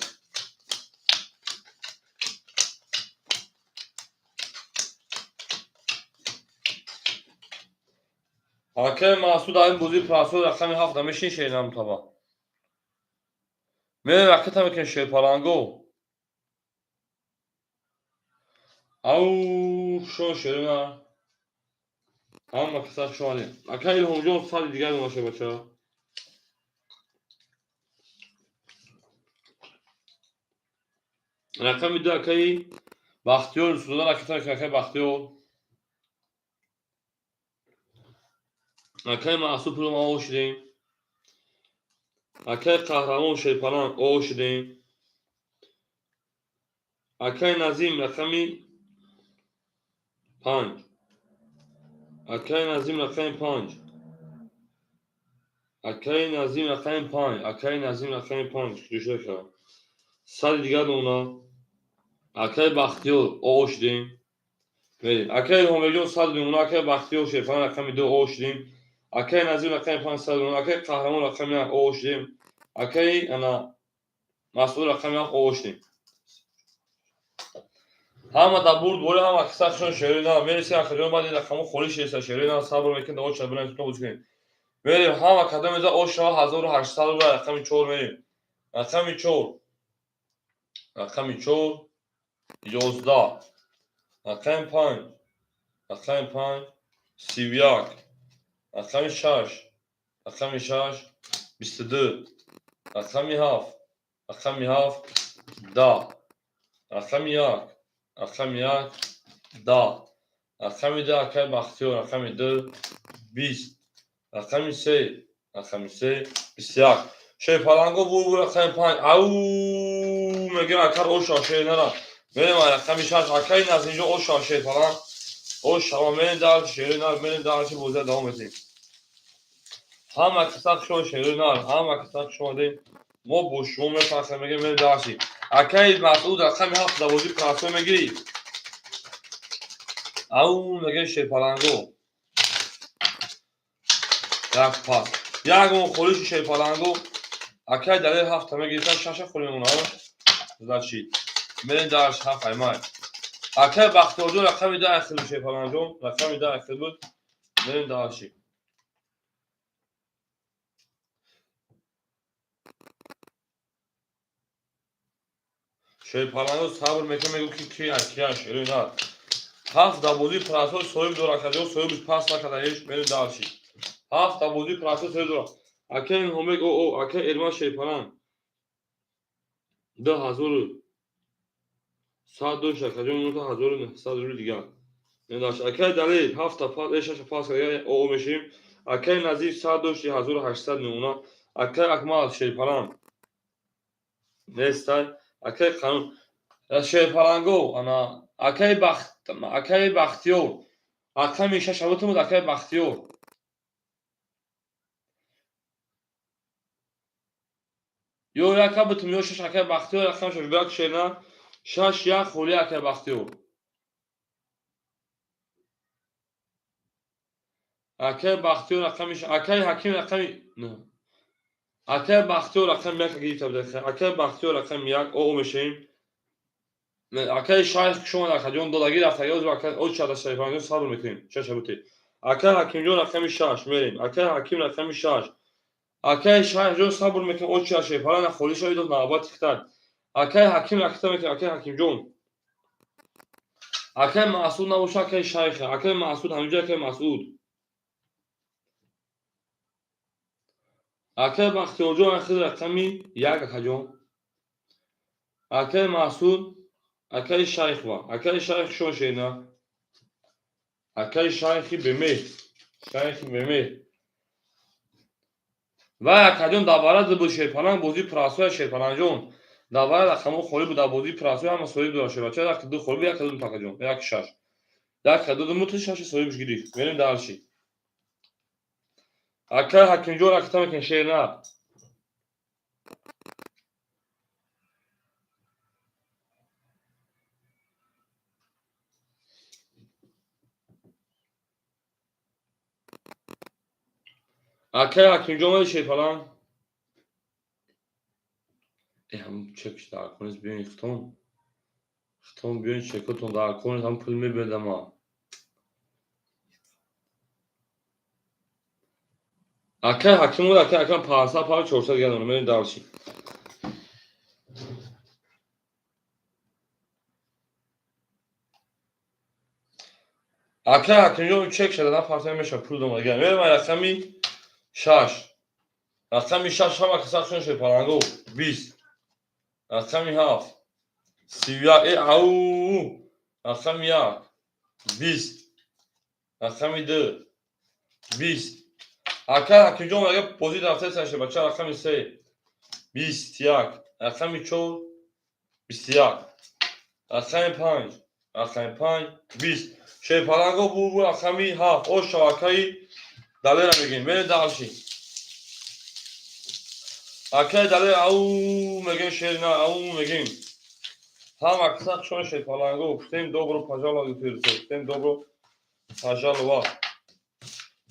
Акаи Маъсуд дар ин бозии прасо рақами 7 намешин шеринам таба. Мерем ракета мекунем шерпаланго. Ау шо шерина. Ҳама каса шумо. Акаи Илҳомҷон сади дигар моша бача. Рақами 2 акаи Бахтиёр Юсуфзода ракета мекунем акаи Бахтиёр. Акаи Маъсуд пулам о шудем. Акаи Қаҳрамон Шерпаланг о шудем. Акаи Назим рақами 5. Акаи Назим рақами 5. Акаи Назим рақами 5. Акаи Назим рақами 5. Куҷо шуда? Сади дигар дона. Акаи Бахтиёр о шудем. Мерем. Акаи Илҳомбекҷон сади дона. Акаи Бахтиёр Шерпаланг рақами 2 о шудем. Акаи Назим рақами 5 сади дона. Акаи Қаҳрамон рақами 1 о шудем. Акаи ана Масъуд рақами 7 о шудем. Ҳама дар бурд боле, ҳама кисахшон шерина. Мересем акаҷон баъди рақамҳо холӣ шеста шерина сабр мекунем, да оча бинем бозӣ кунем. Мерем ҳама кадом меза ош шава 1800 рубл рақами 4 мерем. Рақами 4. Рақами 4 11. Рақами 5. Рақами 5 31. Рақами 6. Рақами 6 22. Рақами 7. Рақами 7 10. Рақами 1. Рақами 1 10. Рақами 2 акаи Бахтиёр рақами 2 20, рақами 3, рақами 3, 21. Шерпаланго бур рақами 5. Ау, мегем акар оша шернара. Мерем рақами 6, акаи Назимҷон оша шерпаланг. Оша, мерем дар шернар, мерем дар бозия давом медиҳем. Ҳама каса шумо шернар, ҳама каса шумо дем. Мо бо шумо мефахрем, мегем мерем дарши. Акаи Масъуд рақами 7 дар бозии прасо мегирӣ. Ау, мегем шерпаланго. Як пас. Як мон холиши шерпаланго. Акаи Далер 7 мегирифтан, 6 холи мемонад. Значит, мерем дарш 7 аймай. Акаи Бахтиёрҷон рақами 10 ахир буд шерпалангҷон, рақами 10 ахир буд. Мерем дарши. Шерпаланго сабр мекунад, мегӯ ки ки кия шерои нар. 7 дар бозии прасо соҳиб дорад, акаҷон соҳибаш пас накарда ҳеҷ, мерем дарши. 7 дар бозии прасо соҳиб дорад. Акаи Ҳомек о о, акаи Эрман шерпаланг. 2100 дошт, акаҷон 1900 рубли дигар. Акаи Далер 7 пас, 6 пас карда, о о мешавем. Акаи Назир 100 дошт, 1800 мемонад. Акаи Акмал шерпаланг. Нестай. Акаи Қанун шерпаланго, ана акаи Бахт, акаи Бахтиёр. Рақами 6 абутум, акаи Бахтиёр. Ё як абутум, ё 6 акаи Бахтиёр, рақами 6 бирак шерна. 6 1 холи акаи Бахтиёр. Акаи Бахтиёр рақами 6, акаи Ҳаким рақами 9. Акаи Бахтиёр рақами 1 гирифта буд. Акаи Бахтиёр рақами 1 о о мешавем. Акаи Шайх шумо акаҷон додагӣ рафтагӣ, оз ака оз чада шарифанҷон сабр мекунем. 6 абуте. Акаи Ҳакимҷон рақами 6 мерем. Акаи Ҳаким рақами 6. Акаи Шайхҷон сабр мекунем, оз чада шарифана холи шавид, навбат ихтар. Акаи Ҳаким ракта мекунем, акаи Ҳакимҷон. Акаи Маъсуд набоша, акаи Шайх. Акаи Маъсуд ҳаминҷо, акаи Масъуд. Акаи Бахтиёрҷон ахир рақами 1 акаҷон. Акаи Маъсуд, акаи Шайхва, акаи Шайх шон шена. Акаи Шайхи бемеҳр, Шайхи бемеҳр. Вай акаҷон давара буд шерпаланг бозии прасоя шерпалангҷон. Давара рақамҳо холӣ буд дар бозии прасоя, ҳама соҳиб дорад шербача, як ду холӣ буд, як додум акаҷон, як 6. Як додум мутри 6 соҳибш гирифт. Мерем дарши. Акаи Ҳакимҷон ракта мекунем шерна. Акаи Ҳакимҷон омади шерпаланг? Ҳам чекш дар конис биёин хитон. Хитон биёин чекотон дар конис, ҳам пул мебедама. Акаи Ҳаким буд, акаи Ҳаким 500 пав 400 дигар дорам, мерем дарши. Акаи Ҳакимҷон чек шуда, на партия мешавад, пул дорам дигар. Мерем рақами 6. Рақами 6 ҳама каса шон шерпаланго 20. Рақами 7 31. Ау, рақами 1 20. Рақами 2 20. Акаи Ҳакимҷон мега бозӣ рафтаи шербача, рақами 3 21. Рақами 4 21. Рақами 5, рақами 5 20. Шерпаланго бур рақами 7. Ош акаи Далера мегем. Мерем дарши. Акаи Далер ау мегем шерна, ау мегем. Ҳама каса шон шерпаланго гуфтем добро пожаловать, гуфтем добро пожаловать.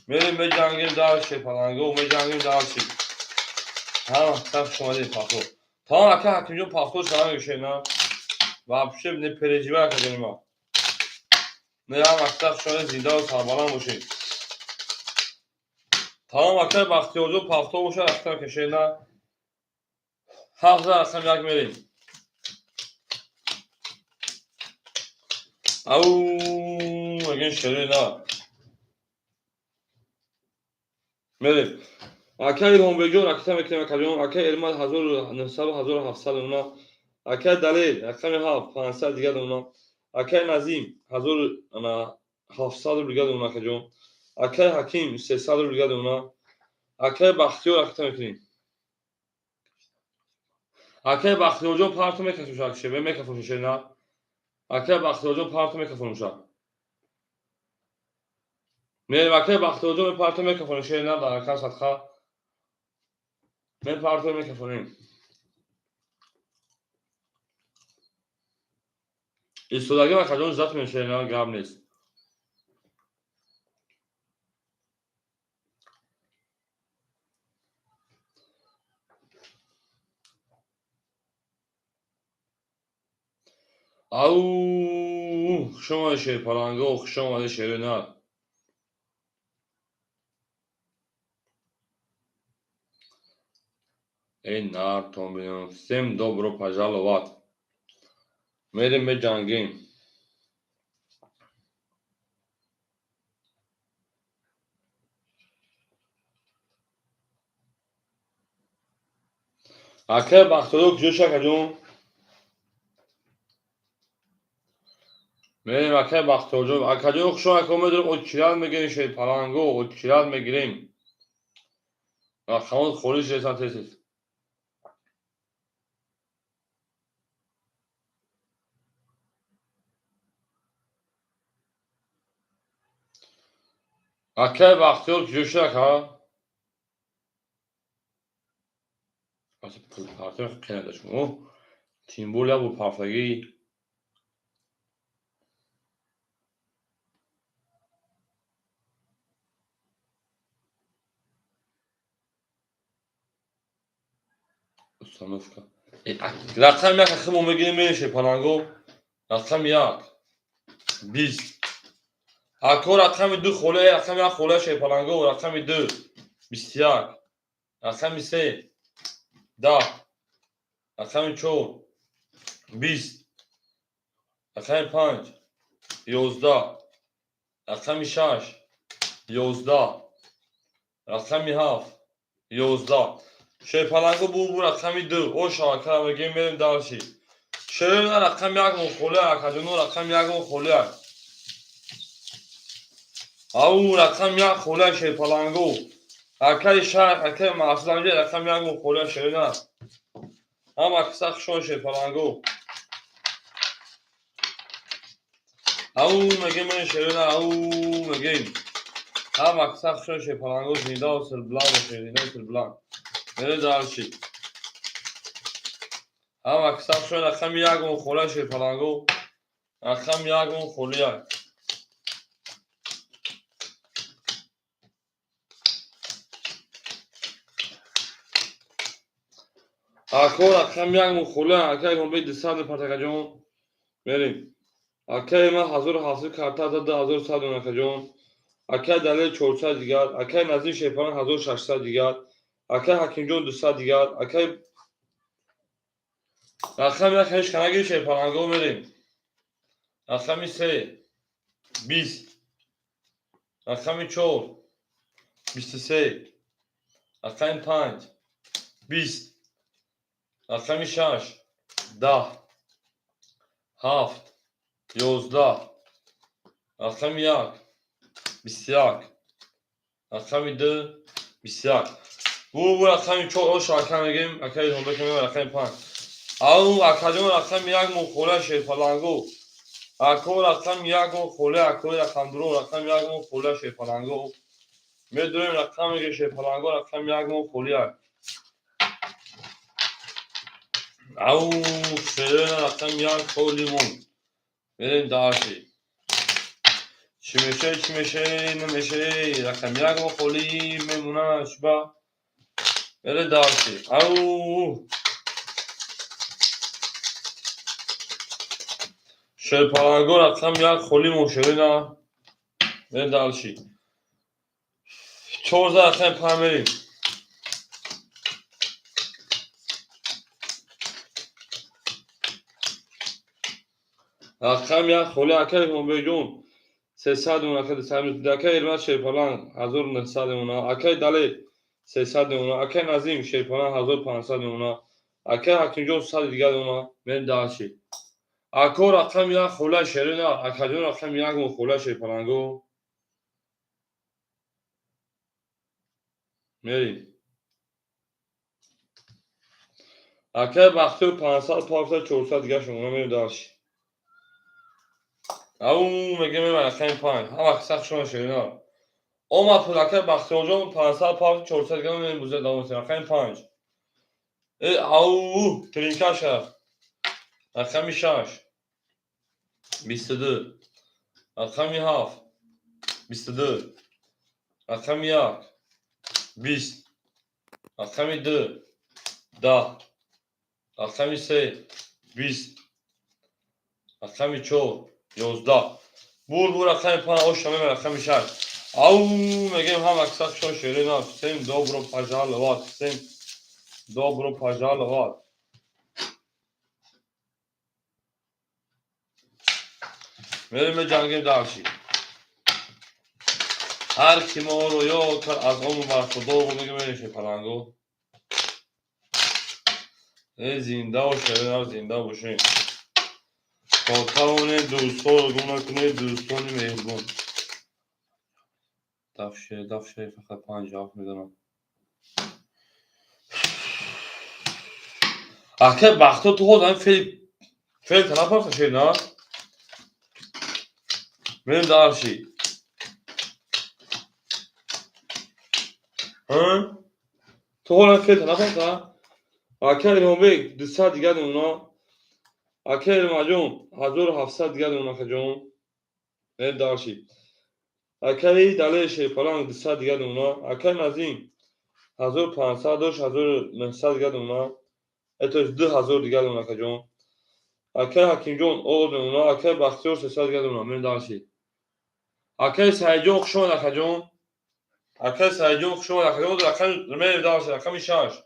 Мерем меҷангем дар шерпаланго, меҷангем дарши. Ҳама каса шумадем пахто. Тамом акаи Ҳакимҷон пахто шава мегӯ шерна. Вообще не переживай акаҷони ма. Не ҳама каса шумадем, зиндаву сарбаланд бошед. Тамом акаи Бахтиёрҷон пахто бошад, рафтам ки шерна. 7 рақам 1 мерем. Ау, мегем шерина. Мерем. Акаи Илҳомбекҷон ракта мекунем акаҷон, акаи Эрмат 1900 1700 мемонад. Акаи Далер рақами 7 500 дигар мемонад. Акаи Назим 1700 рубл дигар мемонад акаҷон. Акай Ҳаким 300 рубл дига демона. Акай Бахтиёр акта мекунем. Акай Бахтиёрҷон парту мекафурӯшад, шебе мекафурӯшад на. Акай Бахтиёрҷон парту мекафурӯшад. Мерем акай Бахтиёрҷон мепарту мекафурӯшад на дар акан садқа. Мепарту мекафурем. Истодаги акаҷон зат мешавад на гап нест. Ау, хуш омадед шерпаланго, хуш омадед шери нар. Эй нар, томбинон, всем добро пожаловать. Мерем меҷангем. Акай Бахтиёр куҷо шуд, акаҷон? Мерем акай Бахтиёрҷон. Акаҷон хуш омадед, ака медорем очират мегирем шерпаланго, очират мегирем. Рақамот холӣ шудасан тез-тез. Акай Бахтиёр куҷо шуд, ака? Партия шумо. Тимбол як бор партагӣ. Установка. Рақами як химо мегирем мерем паланго. Рақами як. 20. Ако рақами 2 холе, рақами 1 холе шепаланго, рақами 2 21. Рақами 3 10. Рақами 4 20. Рақами 5 11. Рақами 6 11. Рақами 7 11. Шерпаланго бу рақами 2. О шавакара мегирем мерем дальше. Шерена рақами 1 мо холе, акаҷоно рақами 1 мо холе. Ау рақами 1 холе шерпаланго. Акаи шарқ, акаи Маҳсуд рақами 1 мо холе шерена. Ҳама киса хушон шерпаланго. Ау мегем мен шерена, ау мегем. Ҳама киса хушон шерпаланго зинда ва сирбланд бошед, зинда ва сирбланд. Мерем дальше. Ҳама киса хушон рақами 1 мо холе шерпаланго. Рақами 1 мо холе. Ако рақами 1 мо холе, акай мо 200 партакаҷон. Мерем. Акай ма 1700 карта зад 2100 акаҷон. Акай Далел 400 дигар, акай Назим Шерпаланг 1600 дигар, акай Ҳакимҷон 200 дигар, акай рақами 1 ҳеч канагир шерпаланго мерем. Рақами 3 20. Рақами 4 23. Рақами 5 20. Рақами 6 10. 7 11. Рақами 1 21. Рақами 2 21. Бу рақами 4 ош ака мегем, акаи ҳонда ки мегем рақами 5. Ау акаҷон рақами 1 мо холе шерпаланго. Ако рақами 1 мо холе, акои рақамдуро рақами 1 мо холе шерпаланго. Медурем рақам меге шерпаланго рақами 1 мо холе. Ау шерена рақами 1 холи мон. Мерем дальше. Чӣ меше, чӣ меше, намеше, рақами 1 мо холӣ мемона шуба. Мерем дальше. Ау шерпаланго рақами 1 холӣ мон шерена. Мерем дальше. 14 рақами 5 мерем. Рақами 1 холӣ акай Ҳомбеҷон 300 мон, акай 200, акай Эрмат Шерпаланг 1900 мон, акай Далер 300 мон, акай Назим Шерпаланг 1500 мон, акай Ҳакимҷон 100 дигар мон. Мерем дальше. Ако рақами 1 холӣ шерена, акаҷон рақами 1 мо холӣ шерпаланго. Мерим. Акай Бахтиёр 500 пафта 400 дига шумо мерим дальше. Ау мегем рақами 5. Ҳама қисса шумо шерина. Омад пул акай Бахтиёрҷон 500 пафта 400 дига мерим буза давом метем. Рақами 5. Э ау тринкаша. Рақами 6. 22. Рақами 7. 22. Рақами 1. 20. Рақами 2. 10. Рақами 3. 20. Рақами 4. 11. Бур бур рақами 5 оша мемем рақами 6. Ау мегем ҳама қисса шо шерина. Всем добро пожаловать. Всем добро пожаловать. Мерим ҷангим дальше. Ҳар ки моро ёд кард аз он бархудор буд мегем мерем шепаланго. Э зинда бошед, зинда бошед. То тавонед дӯстҳоро гум накунед, дӯстони меҳрубон. Дафше, дафше фақат 5 7 медонам. Акай Бахто ту ҳозир ҳамин фел фел талаб шер на? Мерем дальше. Ту ҳолан фел талаб Акай Илҳомбек 200 дига дона. Акай Элмаҷон 1700 дига дона акаҷон. Мерем дальше. Акай Далер Шерпаланг 200 дига дона. Акай Назим 1500 дошт 1900 дига дона. То есть 2000 дига дона акаҷон. Акай Ҳакимҷон о дона. Акай Бахтиёр 300 дига дона. Мерем дальше. Акай Саидҷон хуш омад акаҷон. Акай Саидҷон хуш омад акаҷон. Рақами мерем дальше. Рақами 6.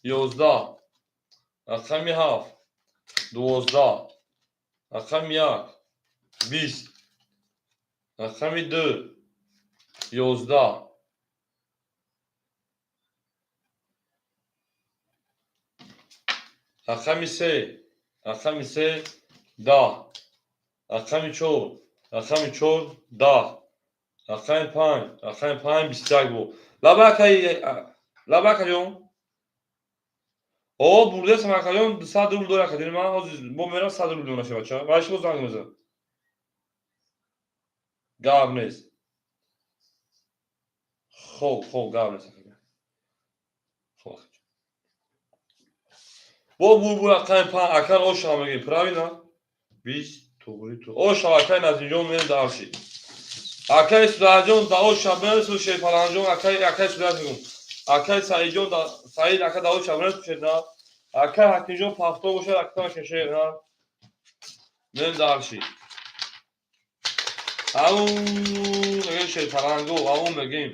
11. Рақами 7. 12. Рақами 1. 20. Рақами 2. 11. Рақами 3. Рақами 3. 10. Рақами 4. Рақами 4. 10. Рақами 5. Рақами 5 21 буд. Лаба акай, лаба акаҷон. О, бурдесам акаҷон 200 рубл дора акаҷон. Ман ҳозир бо мерам 100 рубл дона шавача. Вай шумо занг мезанам. Гап нест. Хоб, хоб, гап нест акаҷон. Хоб акаҷон. Бо бурбур рақами 5 акар оша мегем, правильно? 20 туғри ту. Оша акай Назимҷон мерем дальше. Акай Судаҷон да оша мерем Шерпаланҷон акай акай Судаҷ мегум. Акай Саидҷон да Саид ака да оша мерем шерна. Акай Ҳакимҷон пафто бошад акта шерна. Мерем дальше. Ау мегем Шерпаланго, ау мегем.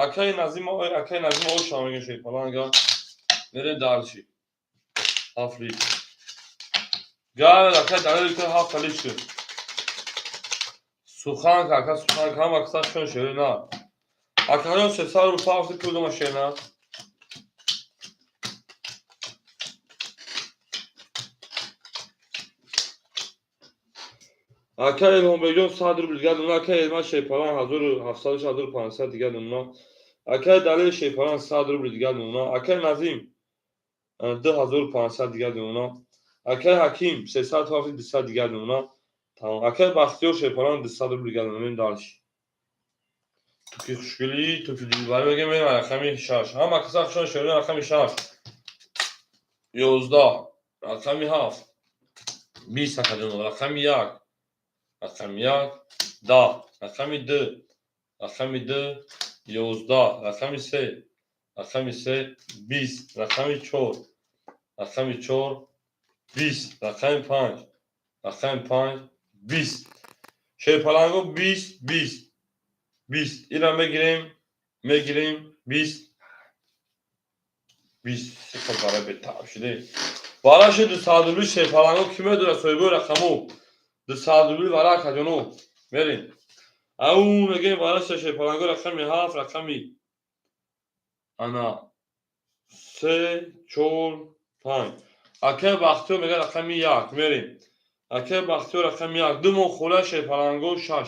Акай Назим акай Назим оша мегем Шерпаланга. Мерем дальше. 7 литр. Гар акай далел ки 7 литр. Суханка ака суханка ҳама қисса шон шерина. Акаҷон 300 рубл пафти пул дома шерина. Акай Илҳомбекҷон 100 рубл дига дона. Акай Элмаз Шерпалан 1700 1500 дига дона. Акай Далер Шерпалан 100 рубл дига дона. Акай Назим 2500 дига дона. Акай Ҳаким 300 пафти 200 дига дона. Тамом. Акай Бахтиёр Шерпалан 200 рубл дига дона. Мерем дальше. Туки хушгелӣ, туки дилбарӣ мегем мерем рақами 6. Ҳама қисса хушон шерина рақами 6. 11. Рақами 7. 20 акаҷон. Рақами 1. Рақами 1. 10. Рақами 2. Рақами 2. 11. Рақами 3. Рақами 3. 20. Рақами 4. Рақами 4. 20. Рақами 5. Рақами 5. 20. Шерпаланго 20 20 20. Ира мегирем, мегирем 20 20. Сифр барои бетаб шуде. Вараши 200 рубли Шерпаланго ки медонад соҳибои рақаму? 200 рубли вара акаҷоно. Мерем. Ау мегем вараша Шерпаланго рақами 7, рақами ана 3 4 5. Акай Бахтиёр мегӯяд рақами 1. Мерем. Акай Бахтиёр рақами 1. Ду моҳ хола Шерпаланго 6.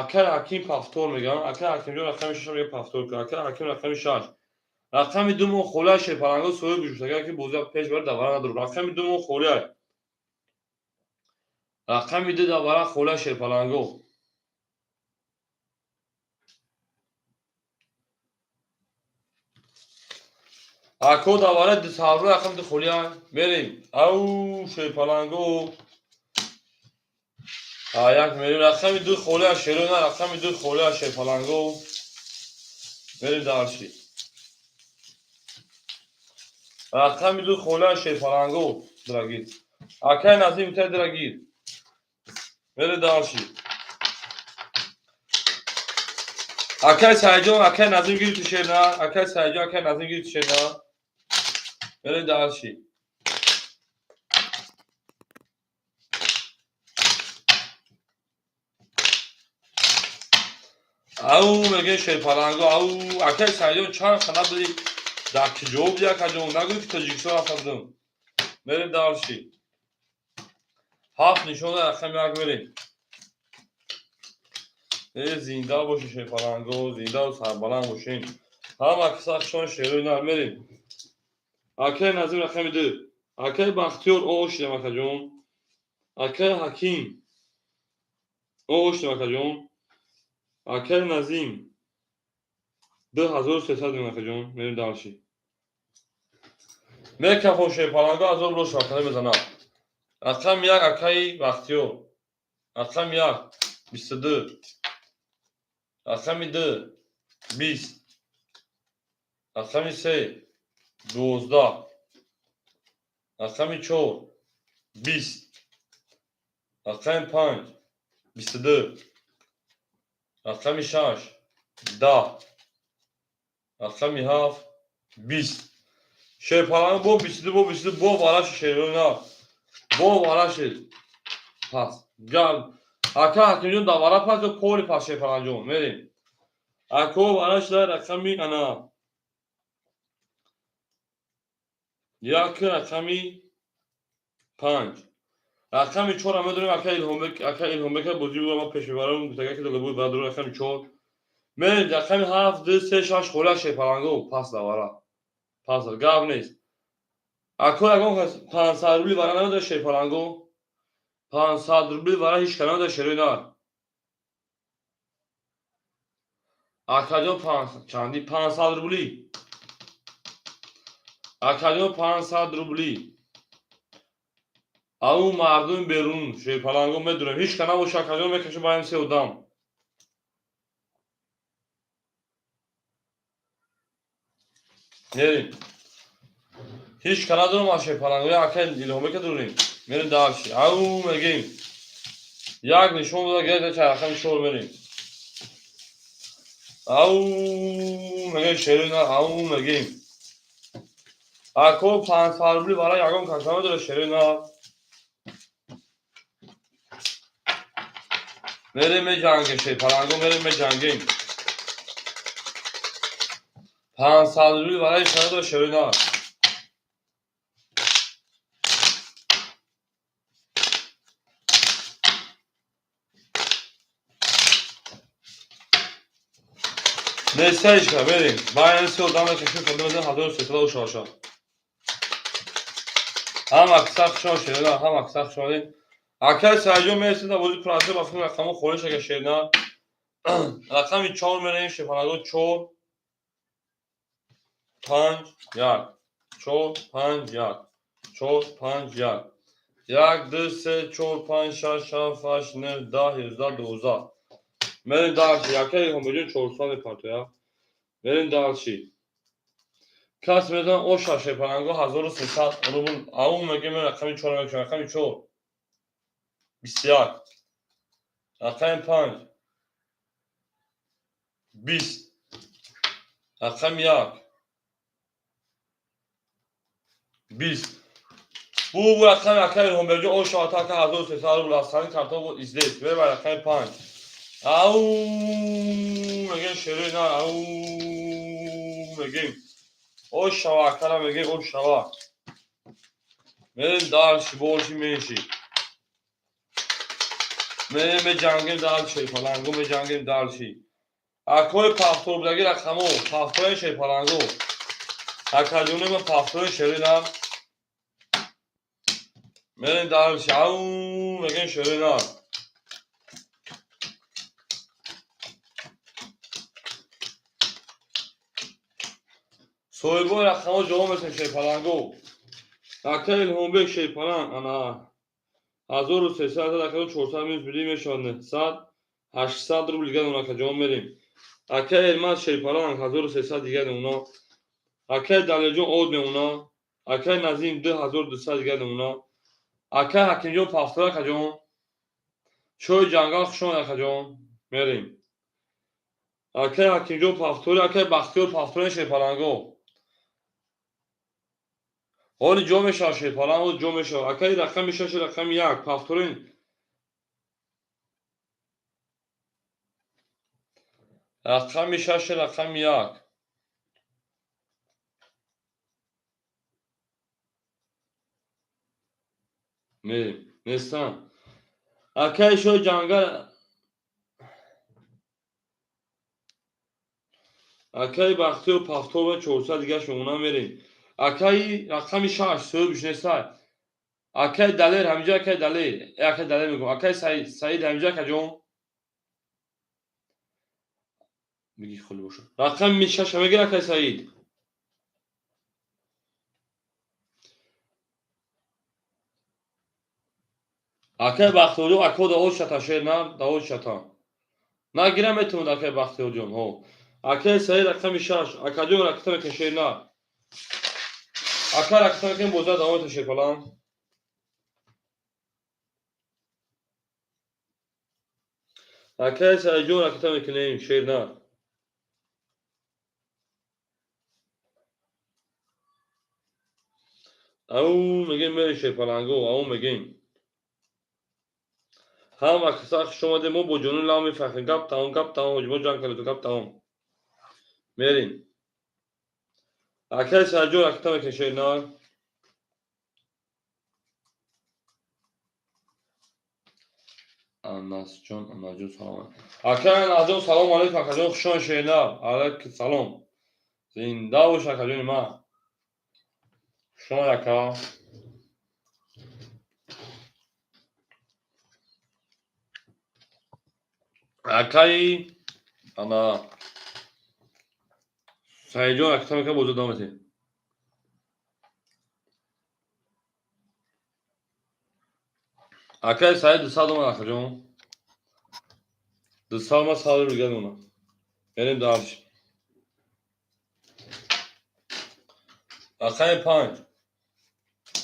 Акай Ҳаким повтор мегӯям. Акай Ҳакимҷон рақами шаша мега повтор кун. Акай Ҳаким рақами шаш. Рақами ду мо холия шерпаланго соҳиб бишуд. Агар ки бозӣ пеш барад, давара надорад. Рақами ду мо холия. Рақами ду давара холия шерпаланго. Ако давара ду савро рақами ду холия. Мерем. Ау шерпаланго. Як мерем. Рақами ду холия шерона, рақами ду холия шерпаланго. Мерем дальше. Рақами ду холия шерпаланго, дорогие. Акай Назим тай дорогие. Мерем дальше. Акай Сайҷон, акай Назим гирифти шерна. Акай Сайҷон, акай Назим гирифти шерна. Мерем дальше. Ау мегӯем шерпаланго, ау акай Сайҷон чанд хана буди? Дар киҷо буди акаҷон? Нагӯй ки Тоҷикистон рафта будам. Мерем дальше. Ҳафт нишона рақами як мерем. Э зинда бошед шерпаланго, зиндаву сарбаланд бошед. Ҳама киса хушон шерои нар мерем. Акай Назим рақами ду. Акай Бахтиёр о шидам акаҷон. Акай Ҳаким о шидам акаҷон. Акай Назим 2300 акаҷон. Мерем дальше. Мекафон шерпаланго азоб рош рақами мезанад. Рақами як акаи Бахтиёр. Рақами як 22. Рақами ду 20. Рақами се 12. Рақами чор 20. Рақами панҷ 22. Рақами шаш 10. Рақами ҳафт 20. Шерпаланг бо 22, бо 22, бо вараши шерона. Бо вараши пас. Ака Ҳакимҷон давара пас ё пори пас шерпалангҷон? Мерем. Ако вараш дар рақами ана. Як рақами панҷ. Рақами чор ҳама дорем ака Илҳомбек, ака Илҳомбек бозӣ буд, ма пеш мебарам, гуфтага ки далабуд баъд рақами чор. Мерем рақами ҳафт, ду, се, шаш холия шерпаланго пас давара. Пас гап нест. Ако ягон 500 рубли вара намедора шерпаланго? 500 рубли вара ҳеч ка намедора шерои нар. Акаҷон чанди 500 рубли. Акаҷон 500 рубли. Ау мардуми берун шерпаланго медурем. Ҳеч ка набоша акаҷон мекашем ба ҳам се одам. Мерем. Ҳеч ка надорам аз шерпаланго, як акай Илҳомбека дорем. Мерем дальше. Ау мегем. Як нишон дода гирифта ча рақами чор мерем. Ау мегем шерина, ау мегем. Ако 500 рубли барои ягон каса медора шерина. Мерем меҷангем шерпаланго, мерем меҷангем. 500 рубли барои шера шерина. Нестаишка, мерем. Баян се одам мекашем, худо мезанем 1300 ошаша. Ҳама киса хушон шерина, ҳама киса хушон. Акай Сайҷон мерасид бозӣ пурасӣ ба фикр рақамо холиш ака шерина. Рақами чор мерем, шерпаланго чор панҷ як. Чор панҷ як. Чор панҷ як. Як, ду, се, чор, панҷ, шаш, ҳафт, ҳашт, нӯҳ, 10, 11, 12. Мерем дальше. Акай Илҳомбеҷон 400 мепартоя. Мерем дальше. Кас медонад оша шерпаланго 1300 рубл. Ау мегем рақами чор мекушем. Рақами чор. 21. Рақами панҷ. 20. Рақами як. 20. Бу рақами акай Илҳомбеҷон оша атака 1300 рубл аз сани картон буд издес. Мерем рақами панҷ. Ау мегем шерои нар, ау мегем. Ошава акара мегем, ошава. Мерем дальше, больше, меньше. Меҷангем дальше, шерпаланго, меҷангем дальше. Акои пафтор будаги рақамо, пафтори шерпаланго. Акаҷони ма пафтори шерина. Мерем дальше, ау, мегем шерина. Соҳибои рақамо ҷавоб метем шерпаланго. Ака Илҳомбек шерпаланг, ана 1300 ака 400 минус бидӣ мешавад 900, 800 рубл дига дона акаҷон мерем. Ака Элмаз шерпаланг 1300 дига дона. Акаи Далерҷон од мемона. Акаи Назим 2200 дига дона. Акаи Ҳакимҷон пафтор акаҷон. Чойи ҷангал хушомад акаҷон. Мерем. Акаи Ҳакимҷон пафтори, акаи Бахтиёр пафтори шерпаланго. Ҳоли ҷо мешавад шерпаланг, ҳоли ҷо мешавад. Акаи рақами 6, рақами 1 пафторин. Рақами 6, рақами 1. Мерем. Нестан. Акаи шоҳи ҷангал, акаи Бахтиёр пафтор ва 400 дигаш мемона мерем. Акаи рақами 6 соҳибш нестай. Акаи Далер ҳамиҷа, акаи Далер, акаи Далер мегӯм. Акаи Саид ҳамиҷа акаҷон. Бигӣ холи бошад. Рақами 6 мегир акаи Саид. Акаи Бахтиёрҷон, ако даод шата шер на, даод шата. Нагира метавонад акаи Бахтиёрҷон, ҳо. Акаи Саид рақами 6, акаҷон ракета мекун шер на. Ака ракета мекунем боза давом мета шерпаланг. Акаи Саидҷон ракета мекунем шер на. Ау мегем мерем шерпаланго, ау мегем. Ҳама каса хуш омадем, мо бо ҷони лав мефахрем. Гап тамом, гап тамом, мо ҷанг кардем, гап тамом. Мерем. Акаи Саидҷон ракета мекунем шер на. Анасҷон, Анасҷон салом. Акаи Анасҷон салом алейкум, акаҷон хуш омадед шер на. Алейкум салом. Зинда бош акаҷони ман. Хуш омадед ака. Акаи ана Саидҷон ракета мекунем боза давом метем. Акаи Саид 200 омад акаҷон. 200 омад, 100 рубл дига дона. Мерем дальше. Рақами 5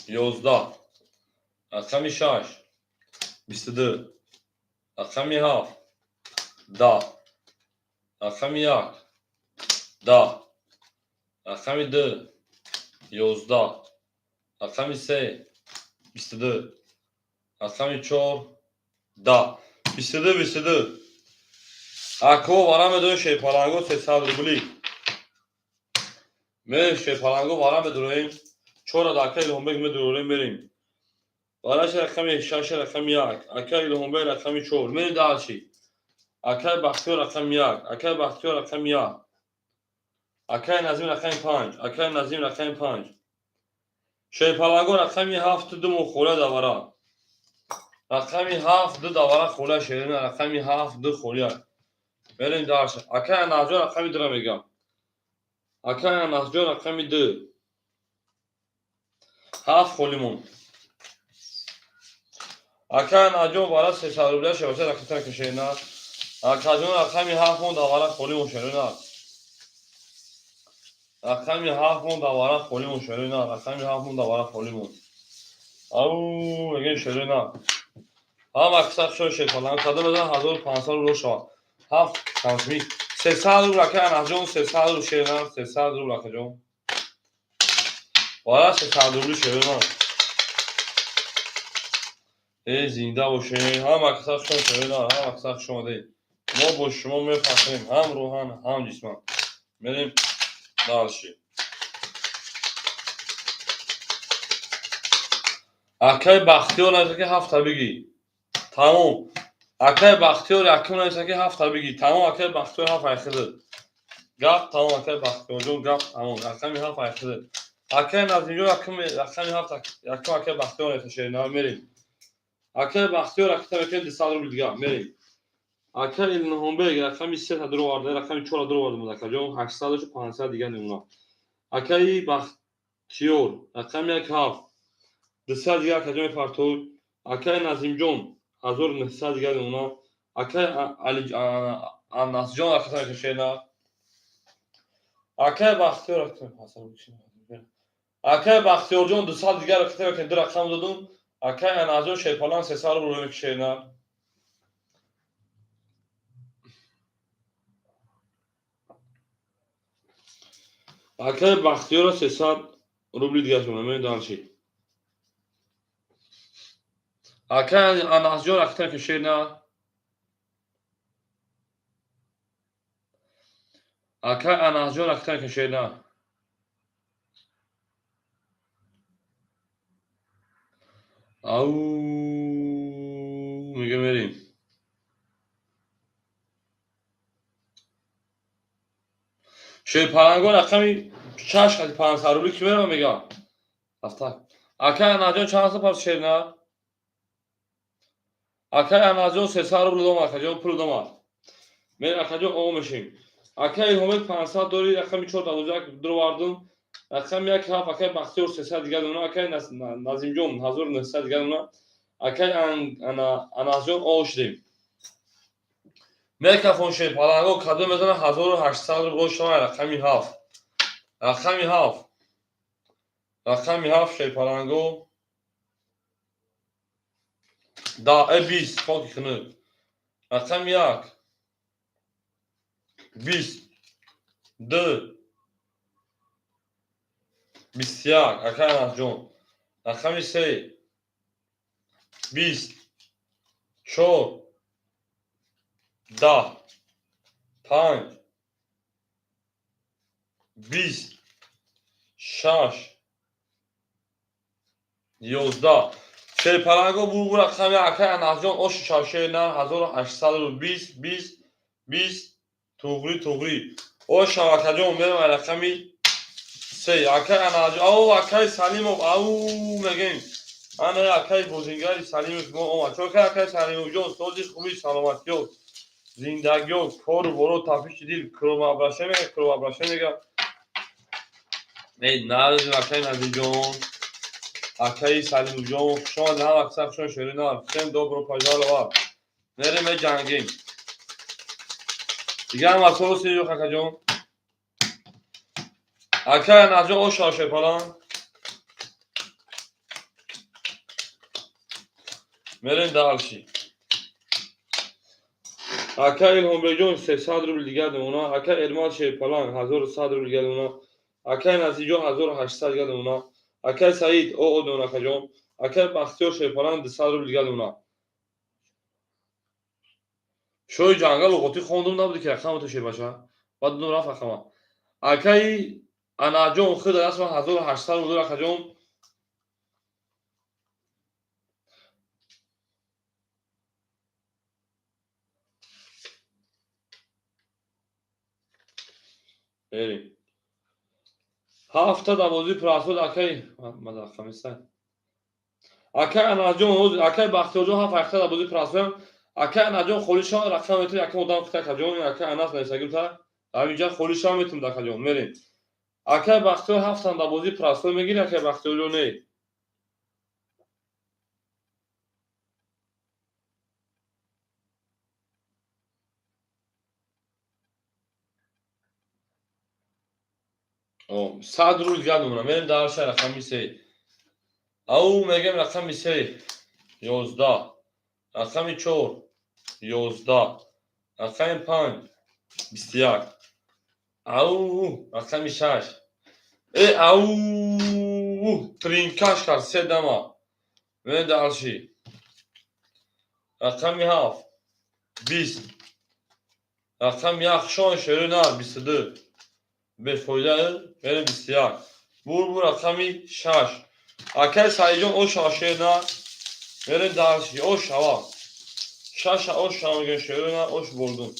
11, рақами 6 22, рақами 7 10, рақами 1 10, рақами 2 11, рақами 3 22, рақами 4 10, 22 22. Ако вара медорем шерпаланго 300 рубли. Мерем шерпаланго вара медорем. 4 ака Илҳомбек медорем мерем. Вараш рақами 6, рақами 1, ака Илҳомбек рақами 4. Мерем дальше. Акаи Бахтиёр рақами 1, акаи Бахтиёр рақами 1. Акаи Назим рақами 5, акаи Назим рақами 5. Шерпаланго рақами 7 ду мо холя давара. Рақами 7 ду давара холя шерина, рақами 7 ду холя. Мерем дальше. Акаи Анасҷон рақами 2 мегам. Акаи Анасҷон рақами 2. 7 холимон. Акаи Анасҷон вара 300 рубля шевача ракета кашена. Акаҷон рақами 7 мон давара холимон шерина. Рақами 7 мон давара холимон шерина. Рақами 7 мон давара холимон. Ау, мегем шерина. Ҳама каса хушо шерпаланг. Кадом мезан 1500 рубл шавад. 7 сантими. 300 рубл акаи Анасҷон, 300 рубл шерина, 300 рубл акаҷон. Вара 300 рубли шерина. Э, зинда бошед. Ҳама каса хушо шерина, ҳама каса хуш омадед. Мо бо шумо мефахрем ҳам рӯҳан, ҳам ҷисман. Мерем дальше. Акаи Бахтиёр назар ки 7 бигӣ. Тамом. Акай Бахтиёр якум нависа, ки ҳафта бигӣ. Тамом, акай Бахтиёр, ҳафт айхидат. Гап тамом, акай Бахтиёрҷон, гап тамом. Рақами ҳафт айхидат. Акай Назимҷон, якум рақами ҳафт, якум акай Бахтиёр нависа, шерина, мерем. Акай Бахтиёр, акита мекунем 200 рубл дига, мерем. Акай Илҳомбек, рақами сета дуроварда, рақами чора дуроварда буд, акаҷон, 800 500 дига мемонад. Акаи Бахтиёр, рақами як ҳафт, 200 дига, акаҷон, мепартой. Акаи Назимҷон, 1900 дига мемонад. Акаи Анасҷон, аката мекашена. Акаи Бахтиёр, акаи Бахтиёрҷон, 200 дига раката мекунем, ду рақам додум. Акаи Анасҷон, шерпалан, 300 рубл мекашена. Акаи Бахтиёра 300 рубли дига шуд, мемонем дальше. Акаи Анасҷон, раката мекашена. Акаи Анасҷон, раката мекашена. Ау, мега, мерем. Шерпаланго, рақами шаш қати 500 рубли ки мерава, мега. Рафта. Акаи Анасҷон, чанд са пас шерна? Акаи Анасҷон, 300 рубл дом, акаҷон, пул домад. Мер, акаҷон, о мешем. Акаи Илҳомбек, 500 дори, рақами чор 12 дуровардум. Рақами як ҳафт, акаи Бахтиёр, 300 дига дона, акаи Назимҷон, 1900 дига дона, акаи Анасҷон, о шудем. Мекафон, шерпаланго кадом мезана 1800 рубл шава, рақами ҳафт. Рақами ҳафт. Рақами ҳафт, шерпаланго. Да, 20, хоки хунук. Рақами як. 20. Ду. 21, акаи Анасҷон. Рақами се. 20. Чор. 10. Панҷ. 20. Шаш. 11. Шерпаланго бу рақами акаи Анасҷон оши шавшерна 1820, 20, 20, туғри, туғри. О шав, акаҷон, мерам рақами се. Акаи Анасҷон, ау, акаи Салимов, ау, мегем. Ана акаи бозингари Салимов мо омад. Чо акаи Салимовҷон, сози хуби, саломатиё, зиндагиё, кору боро, тафиши дил, кровообращение мега, кровообращение мега. Эй, нарезем, акаи Назимҷон. Акаи Салимовҷон, хуш омадед, ҳама каса хуш омадед, шерина. Всем добро пожаловать. Мерем, меҷангем. Дига ҳама соси юх, акаҷон. Акаи Анасҷон, оша шепалан. Мерем дальше. Акаи Илҳомбекҷон, 300 рубл дига демона. Акаи Эрмат, шерпалан, 1100 рубл дига демона. Акаи Назирҷон, 1800 дига демона. Акаи Саид, о о демона, акаҷон. Акаи Бахтиёр, шерпалан, 200 рубл дига демона. Шоҳи ҷангал луғотӣ хондум, набуди ки рақамато, шербача. Баъд дудум, рафт рақама. Акаи Анаҷон, худ расма 1800 рубл, акаҷон. Берем. Ҳафта дарвозаи прасод, акаи мадақамиса. Акаи Анаҷон, акаи Бахтиёрҷон, ҳафт ҳафта дарвозаи прасод. Акаи Анаҷон, холӣ шава, рақам метавонӣ, якум одам кута, акаҷон, акаи Анас нависагита. Ҳаминҷа холӣ шава, метавонад, акаҷон, мерем. Акаи Бахтиёр, ҳафтан дарвозаи прасод мегири, акаи Бахтиёрҷон, не. 100 рубл дига мемонам. Мерем дальше, рақами се. Ау, мегем, рақами се. 11. Рақами чор. 11. Рақами панҷ. 21. Ау, рақами шаш. Э, ау, тринкаш кард се дама. Мерем дальше. Рақами ҳафт. 20. Рақами як, шон шеру на, 22. Бефоида, мерем 21. Бур бур, рақами шаш. Акаи Саидҷон, о шава, шер на. Мерем дальше. О шава. Шаша ош шамген шерона ош бурдум.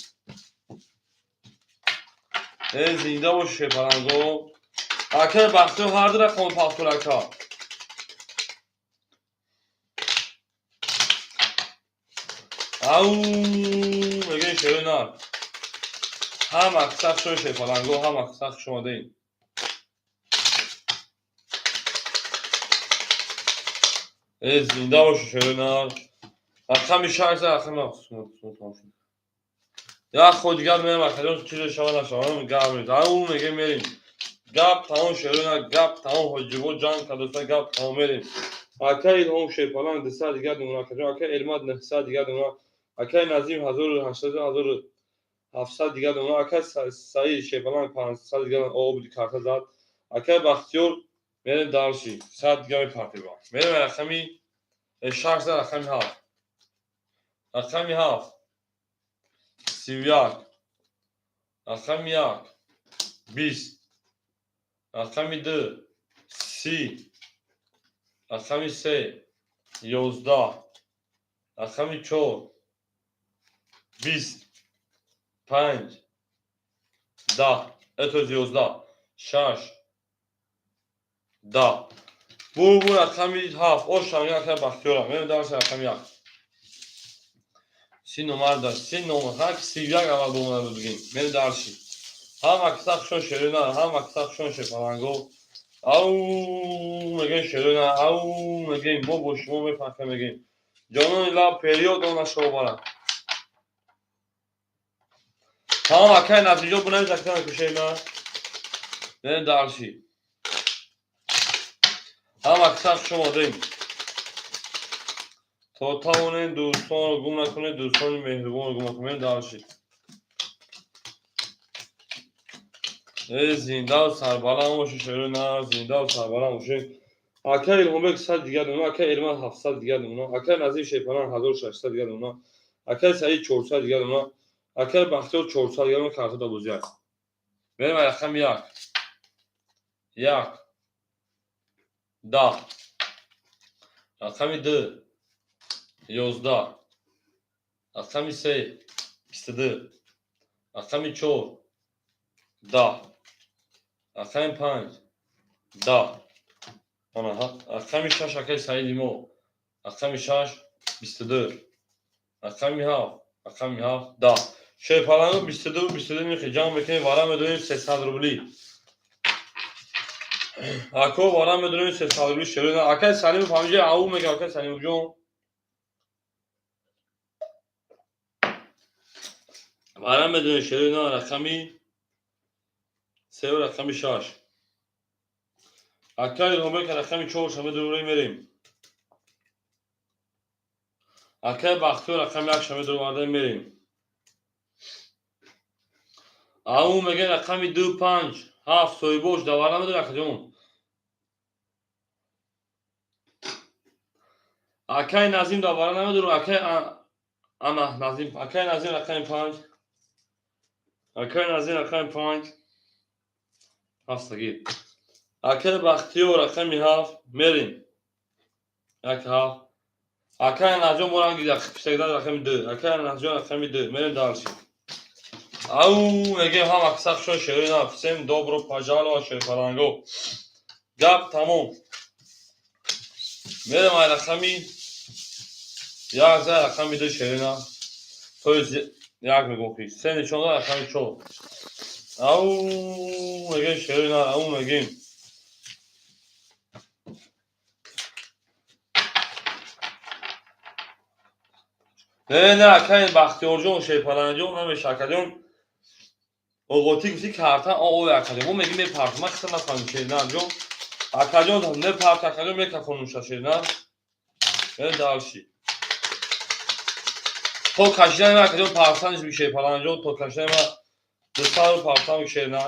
Зинда бош шепаланго. Акай Бахтиёр ҳар ду рақам пахтур ака. Ау мегӯем шерона. Ҳама қисса хушо шепаланго, ҳама қисса хуш омадед. Зинда бош шерона. Рақами шаш рақами ҳафт. Як ход дигар мерам акаҷон, чизе шава нашава, гап нест. Ау мегӯем мерем. Гап тамом шерона, гап тамом ҳоҷибо ҷанг кардоста, гап тамом мерем. Акай Илҳом шепаланг 200 дигар думона акаҷон, акай Элмад 900 дигар думона, акай Назим 1800 1700 дигар думона, акай Саид шепаланг 500 дигар об карта зад, акай Бахтиёр мерем дарши 100 дигар мепартеба. Мерем рақами 6 рақами 7. Рақами 7 31, рақами 1 20, рақами 2 30, рақами 3 11, рақами 4 20, 5 10, это 11, 6 10. Бу рақами 7 ош шамга акай Бахтиёра. Мерем дарси рақами 1. Си номар да, си номар, ҳар ки 31 аввал бомада буд бигем. Мерем дарси. Ҳама киса хушон шерона, ҳама киса хушон шепаланго. Ау мегӯем шерона, ау мегӯем мо бо шумо мефахрем мегӯем. Ҷонони лаб период он нашобара. Тамом акай натиҷо бунавис акай кушена. Мерем дарси. Ҳама киса хуш омадем. То тавонем дӯстонро гум накунед, дӯстони меҳрубонро гум накунед. Мерем дарси. Зиндаву сарбаланд бошед шерона, зиндаву сарбаланд бошед. Акай Илҳомбек 100 дигар думона, акай Элмад 700 дигар думона, акай Назим шепаланг 1600 дигар думона, акай Саид 400 дигар думона, акай Бахтиёр 400 дигар думона, карта бозиак. Мерем рақами 1. 1 10, рақами 2 11, рақами 3 22, рақами 4 10, рақами 5 10, рақами 6 акай Саиди мо, рақами 6 22, рақами 7, рақами 7 10. Шерпаланго 22 22 мехи ҷамъ мекунем, вара медонем 300 рубли. Ако вара медонем 300 рубли шерона. Акай Салимов ҳамиҷа ау мега, акай Салимовҷон. Вара медонем шерона рақами 3 рақами 6. Акай Илҳомбек рақами 4 шамедурӯ мерем. Акай Бахтиёр рақами 1 шамедурӯ мерем. Ау мега рақами 2 5 7 соҳибош давара медор акаҷон. Акай Назим давара намедор, акай ана Назим, акай Назим рақами 5. Акай Назим рақами 5. Ҳафтагир. Акай Бахтиёр рақами 7 мерем. 1 7. Акай Наҷон боранги пиштагидан рақами 2. Акай Наҷон рақами 2. Мерем дарси. Ау мегӯем ҳама киса хушон шерона. Всем добро пожаловать шерпаланго. Гап тамом. Мерем ай рақами 1 за рақами 2 шерона. То есть 1 мегӯм ки се нишон рақами 4. Ау мегӯем шерона, ау мегӯем. Не, не, акай Бахтиёрҷон, шерпаланҷон, намеша акаҷон. Оғоти гуфти карта ой акаҷон. Мо мегӯем мепарт. Ман хиса нафаҳмидам шернаҷон. Акаҷон мепарт, акаҷон мекафонуша шерна. Мерем дарши. То кашидани ман акаҷон партаниш би шерпаланҷон, то кашидани ман 200 партан би шерна.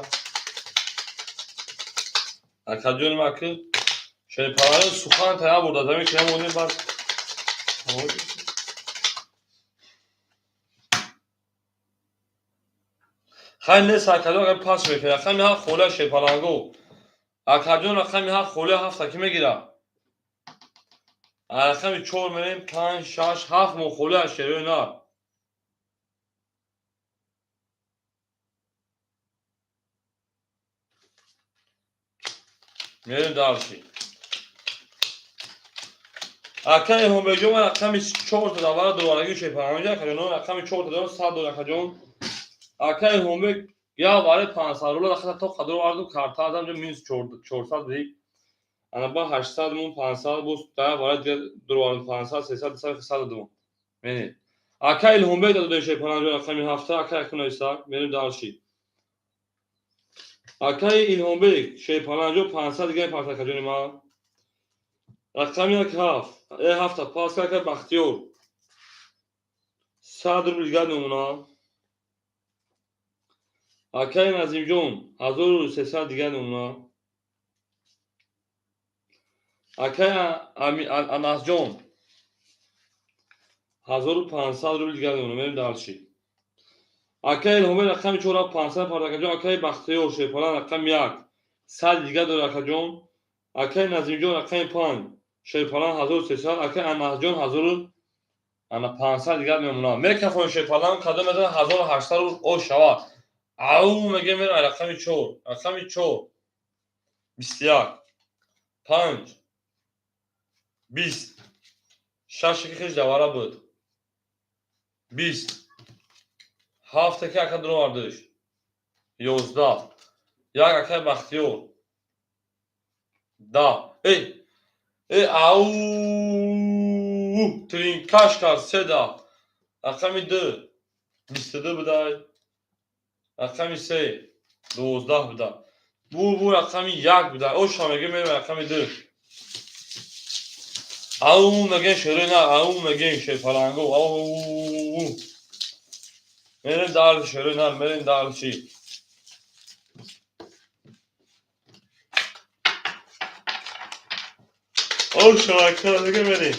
Акаҷони ман ки шерпаланҷон сухан тая бурда, замин ки намонем баъд. Хай нест акаҷон, агар пас мекунед. Рақами 7 холя шерпаланго. Акаҷон рақами 7 холя 7 ки мегирад. Рақами 4 мерем 5 6 7 мо холя шерои нар. Мерем дальше. Ака Илҳомбекҷон, ман рақами 4 та давара дувараги шепаранҷа, акаҷон, рақами 4 та дорам, 100 дор, акаҷон. Ака Илҳомбек, як вари 500 рубл ахта то қадр овардум, карта азам ҷо минус 400 дик. Ана ба 800 мун 500 боз да вари дигар дуровардум 500, 300, 200, 300 додум. Менед. Ака Илҳомбек додем шепаранҷо рақами 7, ака якунайсак, мерем дальше. Акаи Илҳомбек шепаранҷо 500 дигар 500 акаҷони ман. Рақами 1 7, 7 пас ака Бахтиёр. 100 рубл дигар намуна. Акаи Назимҷон 1300 дигар намуна. Акаи Анасҷон 1500 рубл дигар намуна. Мерем дальше. Акаи Илҳомбек рақами 4 500 пардакаҷон. Акаи Бахтиёр шепалан рақами 1 100 дигар дорад акаҷон. Акаи Назимҷон рақами 5 шерпалан 1300, акаи Анасҷон 1500 дигар мемонад. Мекафон шерпалан кадом мезанад 1800 рубл ош шавад. Ау мегӯем мерам рақами 4, рақами 4 21 5 20 6 ки хеш давара буд. 20 7 ки ака дуровардиш. 11 1 акаи Бахтиёр 10. Эй эй ау тринкаш кард 3 рақами 2 22 будай. Рақами 3 12 буда. Бу рақами 1 буда. Оша мегӯем мерем рақами 2. Ау мегӯем шерои на, ау мегӯем шерпаланго. Ау мерем дальше, шерои на, мерем дальше. Оша ака мегӯем мерем.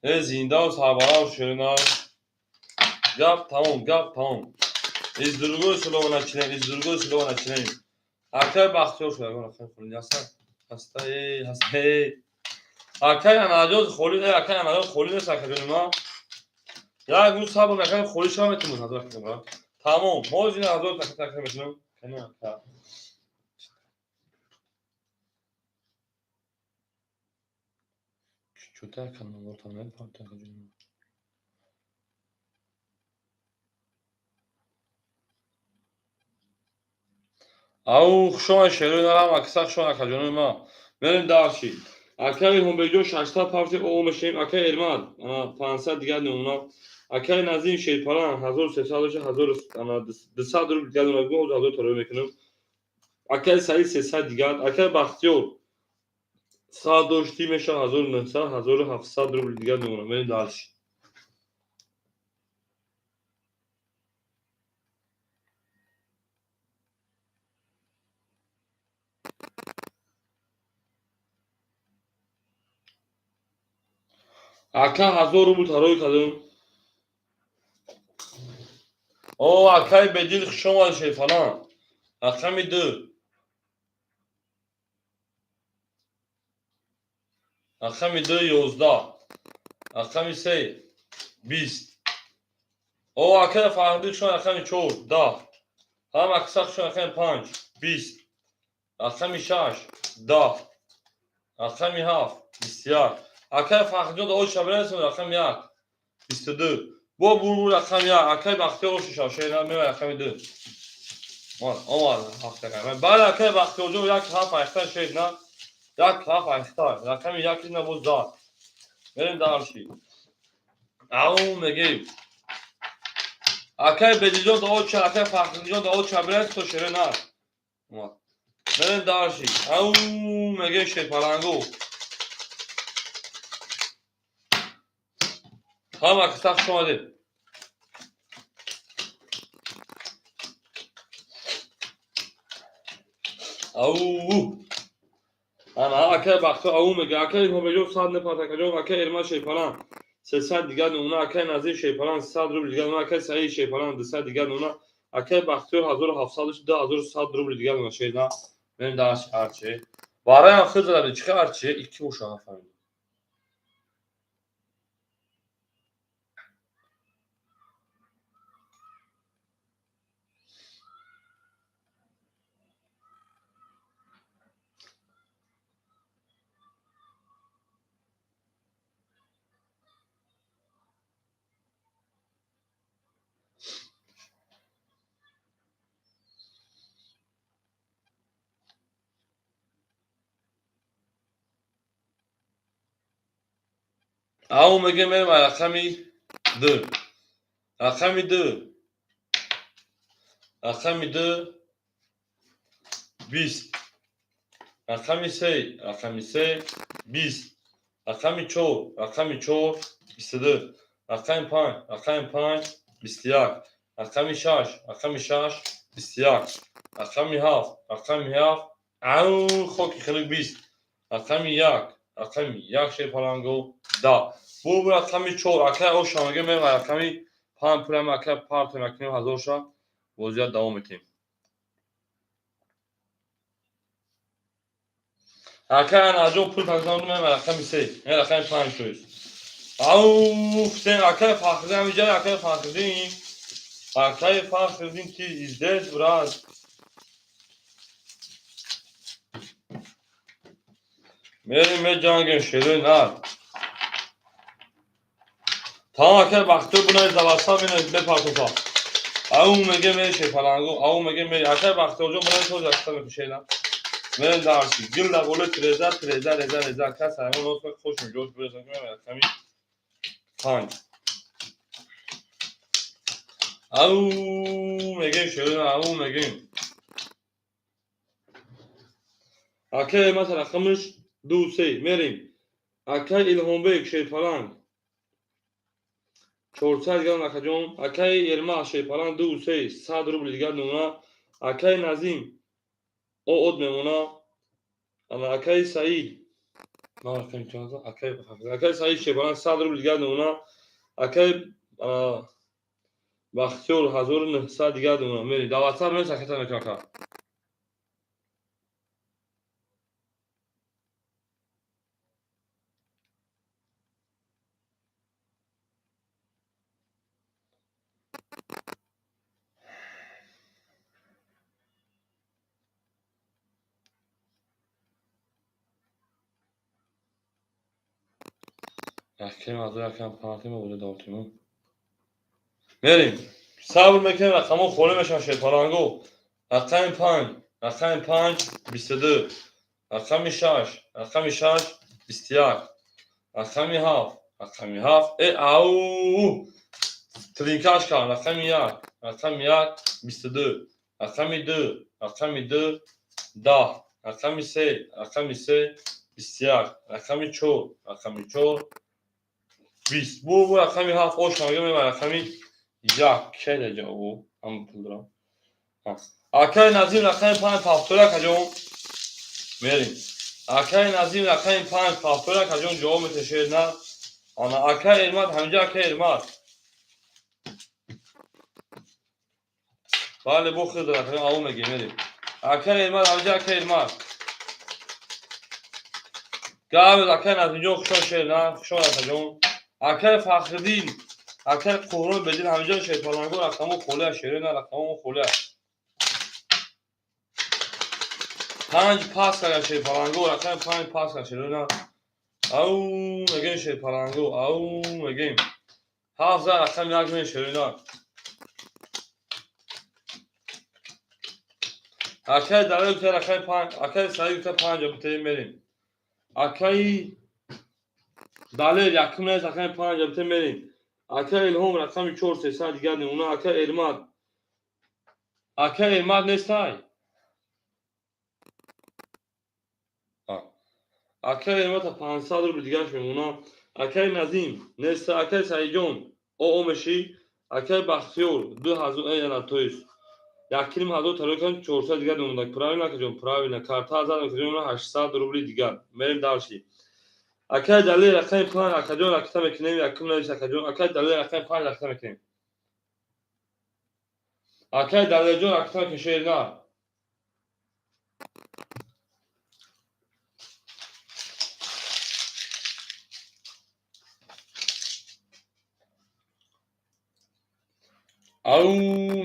Э зиндаву сарбаланд шерои на. Гап тамом, гап тамом. Из другой слова начинаем, из другой слова начинаем. Акай Бахтиёр шуд, ягон рақами холӣ ҳаста? Ҳаста, эй, ҳаста, эй. Акай Анаҷон холӣ, эй, акай Анаҷон холӣ нест, акаҷони ман. Як рӯз сабр накардем, холӣ шава метавонем ҳазор акаҷон брат. Тамом, ҳозир ин ҳазор ака метавонем. Кани ака. Чӯта ака номортон намефаҳмед акаҷони ман. Ау хушомад шерои нарам, акса хушомад акаҷони ман. Мерем дальше. Акаи Илҳомбекҷон 600 павти о мешавем. Акаи Эрмад 500 дигар намуна. Акаи Назим шерпалан 1300 дошта, 1200 рубл дигар намуна. Гӯ 1000 тарои мекунем. Акаи Саид 300 дигар. Акаи Бахтиёр 100 дошти мешавад 1900, 1700 рубл дигар намуна. Мерем дальше. Ака 1000 рубл тарои кардем. О, акаи Бедил хуш омадед шерпалан. Рақами 2. Рақами 2 11. Рақами 3 20. О, акаи Фарҳадӣ хуш омадед рақами 4 10. Ҳам акса хуш омадед рақами 5 20. Рақами 6 10. Рақами 7 21. Акаи Фарҳадҷон да ош шабирасем рақами 1 22. Бо бурбур рақами 1. Акаи Бахтиёр ош шав шеъра мева рақами 2. Омад, омад ҳафт рақам. Бале акаи Бахтиёрҷон як ҳафт айхта шеър на. Як ҳафт айхта. Рақами 1 на боз 10. Мерем дальше. Ау мегӯем. Акаи Бедилҷон да ош, акаи Фарҳадҷон да ош шабирасем то шеъра на. Омад. Мерем дальше. Ау мегӯем шерпаланго. Ҳама киса хуш омадед. Ау ана акаи Бахтиёр ау мега. Акаи Илҳомбекҷон 100 непарт акаҷон. Акаи Эрмад шерпалан 300 дигар намуна. Акаи Назир шерпалан 100 рубл дигар намуна. Акаи Саид шерпалан 200 дигар намуна. Акаи Бахтиёр 1700 2100 рубл дигар намуна шерна. Мерем дальше арче. Бароям хид зада чӣ арче? Икки боша нафаҳмидам. Ау мегем мерем рақами ду. Рақами ду. Рақами ду 20. Рақами се. Рақами се 20. Рақами чор. Рақами чор 22. Рақами панҷ. Рақами панҷ 21. Рақами шаш. Рақами шаш 21. Рақами ҳафт. Рақами ҳафт. Ау хоки хелик 20. Рақами як. Рақами як шерпаланго 10. Бу рақами чор. Акай оша мегем мерем рақами панҷ пулам акай партем акнем ҳазорша бозият давом метем. Акай анаҷон пул тақсим мерем рақами се. Рақами панҷ тоист. Ау Хусейн акай Фахриддин ҳамиҷа акай Фахриддин. Акай Фахриддин ти здесь брат. Мерем меҷангем шерои нар. Тамом акай Бахтиёр бунай заваса менай бепартофа. Ау мегем мери шерпаланго, ау мегем мери акай Бахтиёрҷон бунай тоз якта мекушена. Мерем дарси. Гил да болои тиреза, тиреза, реза, реза. Акай Саймон нос хуш меҷош бирезан ки мерем рақами панҷ. Ау мегем шерои нар, ау мегем. Акай масалан рақамиш ду се мерем. Акай Илҳомбек шерпаланг 400 дигар акаҷон. Акай Ермак шерпаланг ду се 100 рубл дигар мемона. Акай Назим оод мемона. Ана акай Саид акай Саид шерпаланг 100 рубл дигар мемона. Акай Бахтиёр 1900 дигар мемона. Мерем дар WhatsApp менавис аката мекунам ака. Якем аз якем пантим буда давтим. Мерем. Сабр мекунем рақамҳо холӣ мешаванд шерпаланго. Рақами панҷ, рақами панҷ 22, рақами шаш, рақами шаш 21, рақами ҳафт, рақами ҳафт. Э ау! Тринкаш кард. Рақами як, рақами як 22, рақами ду, рақами ду 10, рақами се, рақами се 21, рақами чор, рақами чор 20. Бу рақами ҳафт ош мегем рақами як. Кеда ҷавоб? Ҳама пул дорам. Акай Назим рақами панҷ пафтора акаҷон. Мерем. Акай Назим рақами панҷ пафтора акаҷон ҷавоб метешед на? Ана акай Эрмат ҳамиҷа акай Эрмат. Бале бо хид акаҷон ау мегем мерем. Акай Эрмат ҳамиҷа акай Эрмат. Гап акай Назимҷон хушон шер на? Хушон акаҷон. Акай Фахриддин, акай Қурбон бедил ҳамиҷа шерпаланго рақамҳо холия шерои на рақамҳо холия. Панҷ пас карда шерпаланго, рақами панҷ пас карда шерои на. Ау мегем шерпаланго, ау мегем. Ҳафт зад рақами як мегем шерои на. Акай Далер гуфта рақами панҷ, акай Саид гуфта панҷ бутаи мерем. Акай Далер якум нест рақами панҷ бутаи мерем. Акай Илҳом рақами чор сесад дигар мемона. Акай Эрмат. Акай Эрмат нестай. Акай Эрмата 500 рубл дигарш мемона. Акай Назим неста. Акай Саидҷон оо мешӣ. Акай Бахтиёр 2000 ана то есть якним ҳазор тарои кардем 400 дигар мемонда. Правильно акаҷон, правильно. Карта зад акаҷон 800 рубли дигар. Мерем дарши. Акай Далер рақами панҷ акаҷон ракта мекунем, якум навис акаҷон. Акай Далер рақами панҷ ракта мекунем. Акай Далерҷон ракта мекунем шер на. Ау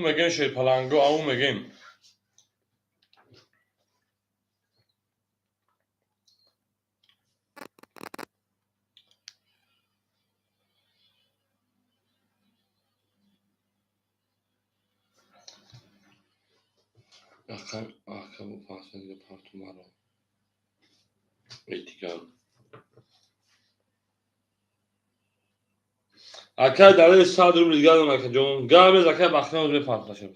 мегем шерпаланго, ау мегем. Рақам акабу пансад парту маро. Эътикад. Акай Далер 100 рубл дигар дорам, акаҷон. Гап без, акай Бахтиёр мепартоша.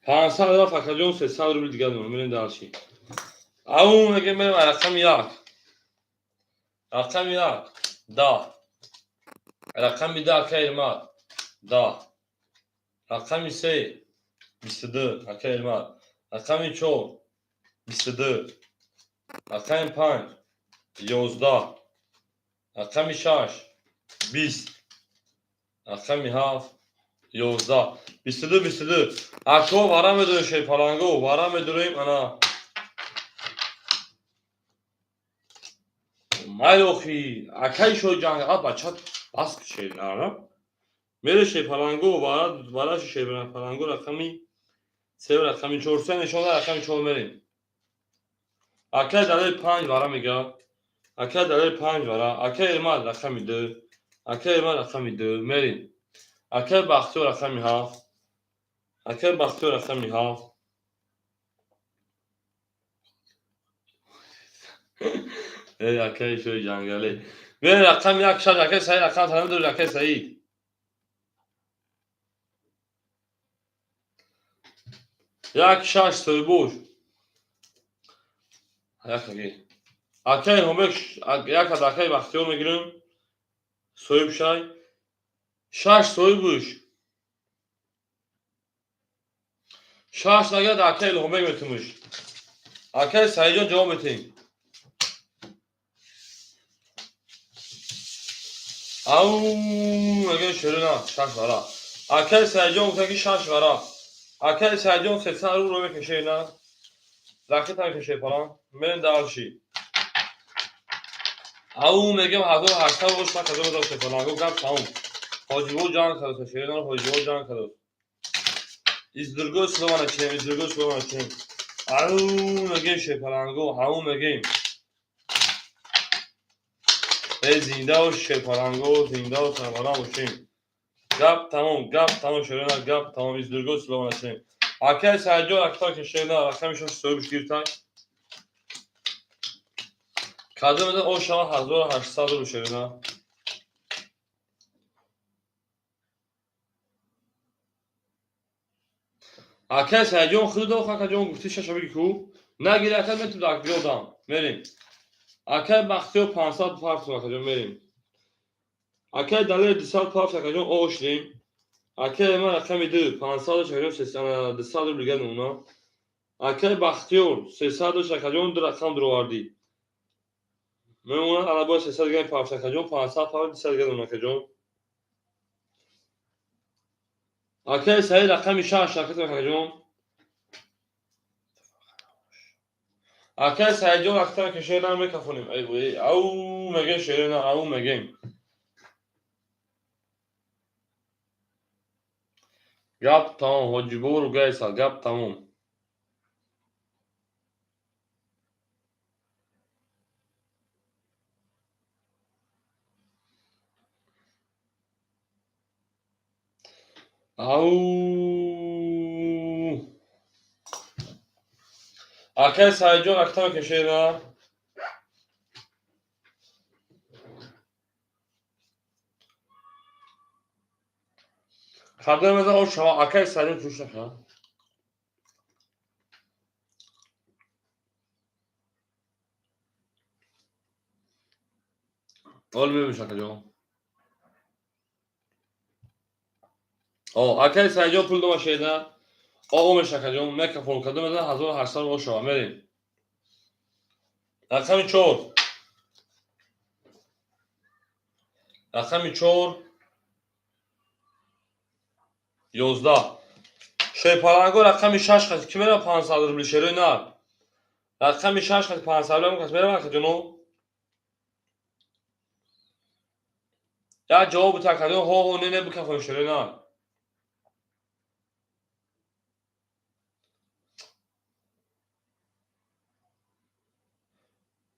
500 рафт, акаҷон, 300 рубл дигар дорам. Мерем дальше. Ау, мегем, мерем рақами як. Рақами як. 10. Рақами 10, акай Ирмат. 10. Рақами се. 22, акай Ирмат. Рақами чор. 22. Рақами панҷ. 11. Рақами шаш. 20. Рақами ҳафт. 11. 22, 22. Ако вара медорем, шерпаланго, вара медорем, ана. Майли охи, акай шои ҷанг, а бача бас шер, ара. Мере шерпаланго, вара, вара шерпаланго рақами се, рақами чор, се нишона, рақами чор мерем. Акай Далер панҷ вара мега. Акай Далер панҷ вара, акай Ирмат рақами ду. Акай Ирмат рақами ду, мерем. Акай Бахтиёр рақами ҳафт. Акай Бахтиёр рақами ҳафт. Эй, акай шои ҷангале. Мерем рақами як, шаш, акай Саид рақам танам доред, акай Саид. Як, шаш, соҳибош. Як аги. Акай Ҳомек, як аз акай Бахтиёр мегирем. Соҳиб шай. Шаш соҳибуш. Шаш нагирад, акай Илҳомбек метумуш. Акай Саидҷон ҷавоб метиҳем. Ау, мегӯем шерина, шаш вара. Акай Саидҷон гуфта ки шаш вара. Акай Саидҷон 300 рубл мекашед, на? Ракета мекашед фалон. Мерем дальше. Ау, мегӯем 1800 рубл шума казо медошед фалон. Гап тамом. Ҳоҷибо ҷанг кардааст, шерина ҳоҷибо ҷанг кардааст. Из другой слова начнем, из другой слова начнем. Ау, мегӯем шерпаланго, ау мегӯем. Эй, зинда бош шерпаланго, зинда бош, сарбаланд бошем. Гап тамом, гап тамом, шерина, гап тамом, из другой слова начнем. Акай Саидҷон акта ки шерина рақами шаш соҳибш гирифтай. Кадом медон о шава 1800 рубл шерина. Акай Саидҷон худо акаҷон гуфти шаша биги ку. Нагири акай метум дар ёдам. Мерем. Акай Бахтиёр 500 партум, акаҷон, мерем. Акай Далер 200 партум, акаҷон, ошлем. Акай ман рақами ду 500 акаҷон, 200 рубл дигар намуна. Акай Бахтиёр 300 акаҷон, ду рақам дуровардӣ. Мемонад ана бояд 300 дигар партум, акаҷон, 500 партум, 200 дигар намуна, акаҷон. Акай Саид рақами шаш акаҷон. Акай Саидҷон актара ки шерна мекафонем. Ау мегем шерна, ау мегем. Гап тамом, ҳоҷибобо ругайса, гап тамом. Ау. Акай Саидҷон актара ки шерна. Кадом мезан о шава акай Саидҷон туш нака. Ол мебиш, акаҷон. О, акай Саидҷон пул дома шеда. О, омеш, акаҷон, мекафон кадом мезан 1800 о шава, мерем. Рақами чор. Рақами чор. 11. Шерпаланго рақами шаш қати ки мерава 500 рубли шерои нар. Рақами шаш қати 500 рубли кас мерава, акаҷоно. Як ҷавоб бита, акаҷон, ҳо ҳо не не бикафон шерои нар.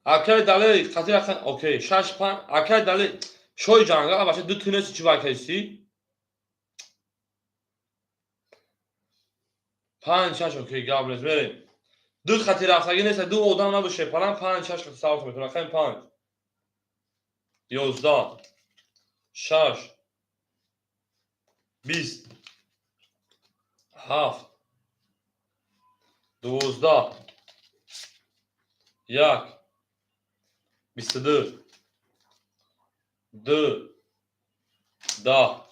Акай Далер қати рақам окей шаш панҷ, акай Далер шои ҷангал бача ду тунеси чӣ вайкайси? 5 6 окей, гап нест, мерем. Ду хати рафтагӣ нест, ду одам набуд шепаланг, 5 6 хати савт метавонад. Рақами 5. 11 6 20 7 12 1 22 2 10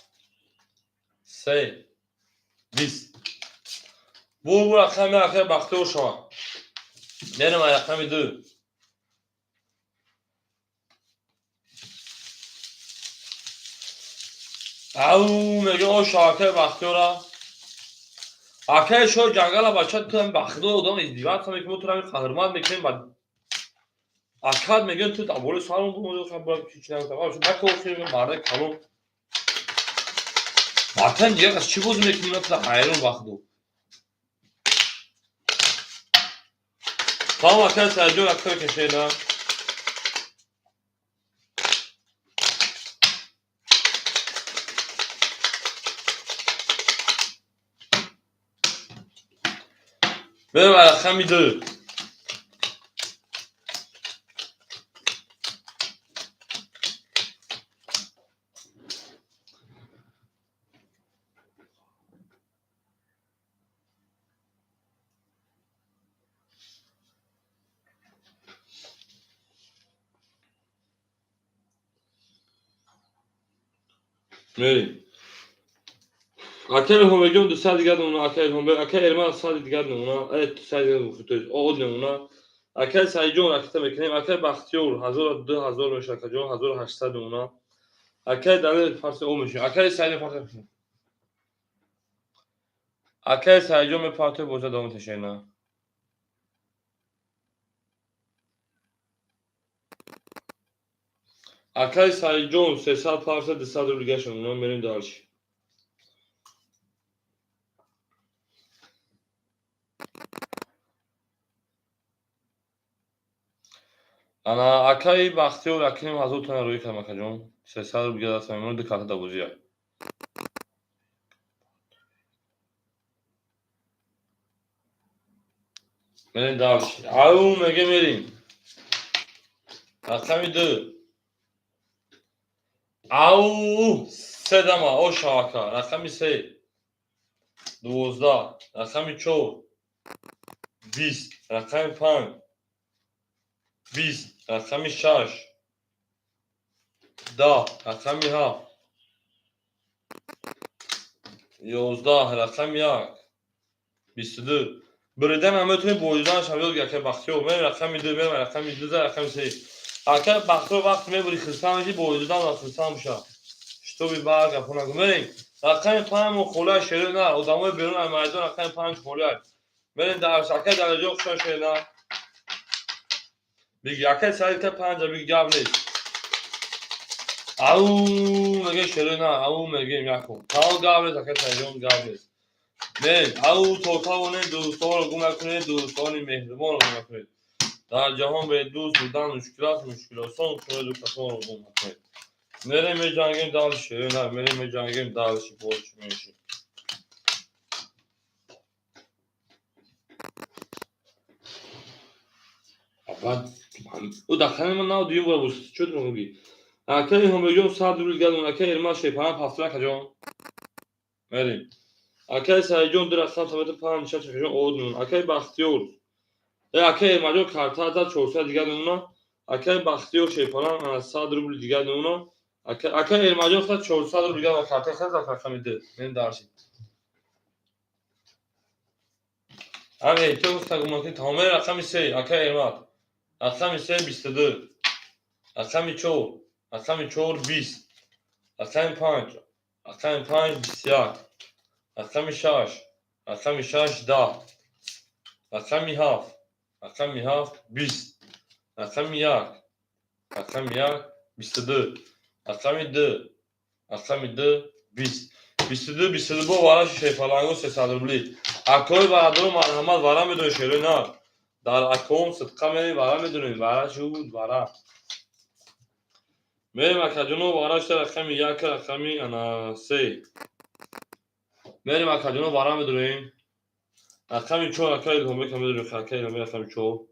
3 20. Бу рақами акай Бахтиёр шавад. Мерем рақами 2. Ау мега о шавакаи Бахтиёра. Акай шои ҷангала бача ту ҳам бахтиёр одам издиваться мекунем, мо туро ҳамин ҳурмат мекунем, ба акад мегӯем ту дар болои сармон бумоди, хабар чӣ нагуфтам. Нако охир мардаи калон. Ватан дигар аз чӣ бозӣ мекунӣ? Ман туро ҳайрон бахтиёр. Тамом акай Саидҷон акта кашена. Мерем рақами 2. Мерем. Акай Ҳомеҷон 200 дигар намуна, акай Ҳомеҷон, акай Эрман 100 дигар намуна, 200 дигар то есть од намуна. Акай Саидҷон ракета мекунем, акай Бахтиёр 1000 2000 мешавад, акаҷон 1800 намуна. Акай Далер фарси о мешавад, акай Саид фарси мешавад. Акай Саидҷон мепартои боза давом ташена. Акай Саидҷон 300 парса 200 рубл дигар намуна, мерем дальше. Ана акаи Бахтиёр акним 1000 тона рӯй кардам акаҷон. 300 рубл дигар даст мемонад, ду карта дар бозия. Мерем дальше. Ау меге мерем. Рақами 2. Ау се дама о шавака. Рақами 3. 12. Рақами 4. 20. Рақами 5. 20. Рақами 6. 10. Рақами 7. 11. Рақами 1. 22. Бридан ҳам метавонем боиданаш ҳам ёд гирифт акай Бахтиёр. Мерем рақами 2, мерем рақами 2, рақами 3. Акай Бахтиёр вақт мебури хирсан меши, боидан ва хирсан меша. Шитоби бар гапо нагу. Мерем рақами 5 мо холия шеро на, одамои берун аз майдон рақами 5 холия. Мерем дар акай Далерҷон хушон шеро на. Биги акай Саид ка 5 биги гап нест. Ау меге шеро на, ау мегем якум. Тамом гап нест акай Саидҷон гап нест. Мерем ау то тавонед дӯстонро гум накунед, дӯстони меҳрибонро гум накунед. Дар ҷаҳон бе дӯст будан мушкил аст, мушкилосон шумо касонро гум накунед. Мерем меҷангем дальше, на, мерем меҷангем дальше, больше меньше. Баъд ӯ дар ман нав дуюм бора буд, чӣ мегӯӣ? Акаи Ҳомеҷон 100 рубл дигар дон, акаи Эрман шепаан пастра акаҷон. Мерем. Акаи Саидҷон ду рақам самета 5 6 акаҷон од мемон. Акаи Бахтиёр. Акаи Эрманҷон карта зад 400 дигар мемона. Акаи Бахтиёр шепаан 100 рубл дигар мемона. Акаи Эрманҷон 400 рубл дигар ва карта зад рақами 2. Мерем дарси. Ҳам эҳтиёт гуфта гумон кунед, тамоми рақами 3 акаи Эрмат. Рақами 3 22. Рақами 4, рақами 4 20. Рақами 5, рақами 5 21. Рақами 6, рақами 6 10. Рақами 7, рақами 7 20. Рақами 1, рақами 1 22. Рақами 2, рақами 2 20. 22 22 бо вараши шефалангу 300 рубли. Акои бародару марҳамат вара медонед шерои на. Дар акоум сидқа мерем вара медонем, вара шуд вара. Мерем акаҷоно варашта рақами 1 рақами ана 3. Мерем акаҷоно вара медонем. Рақами 4 акай Илҳомбек медонем, акай Илҳомбек рақами 4.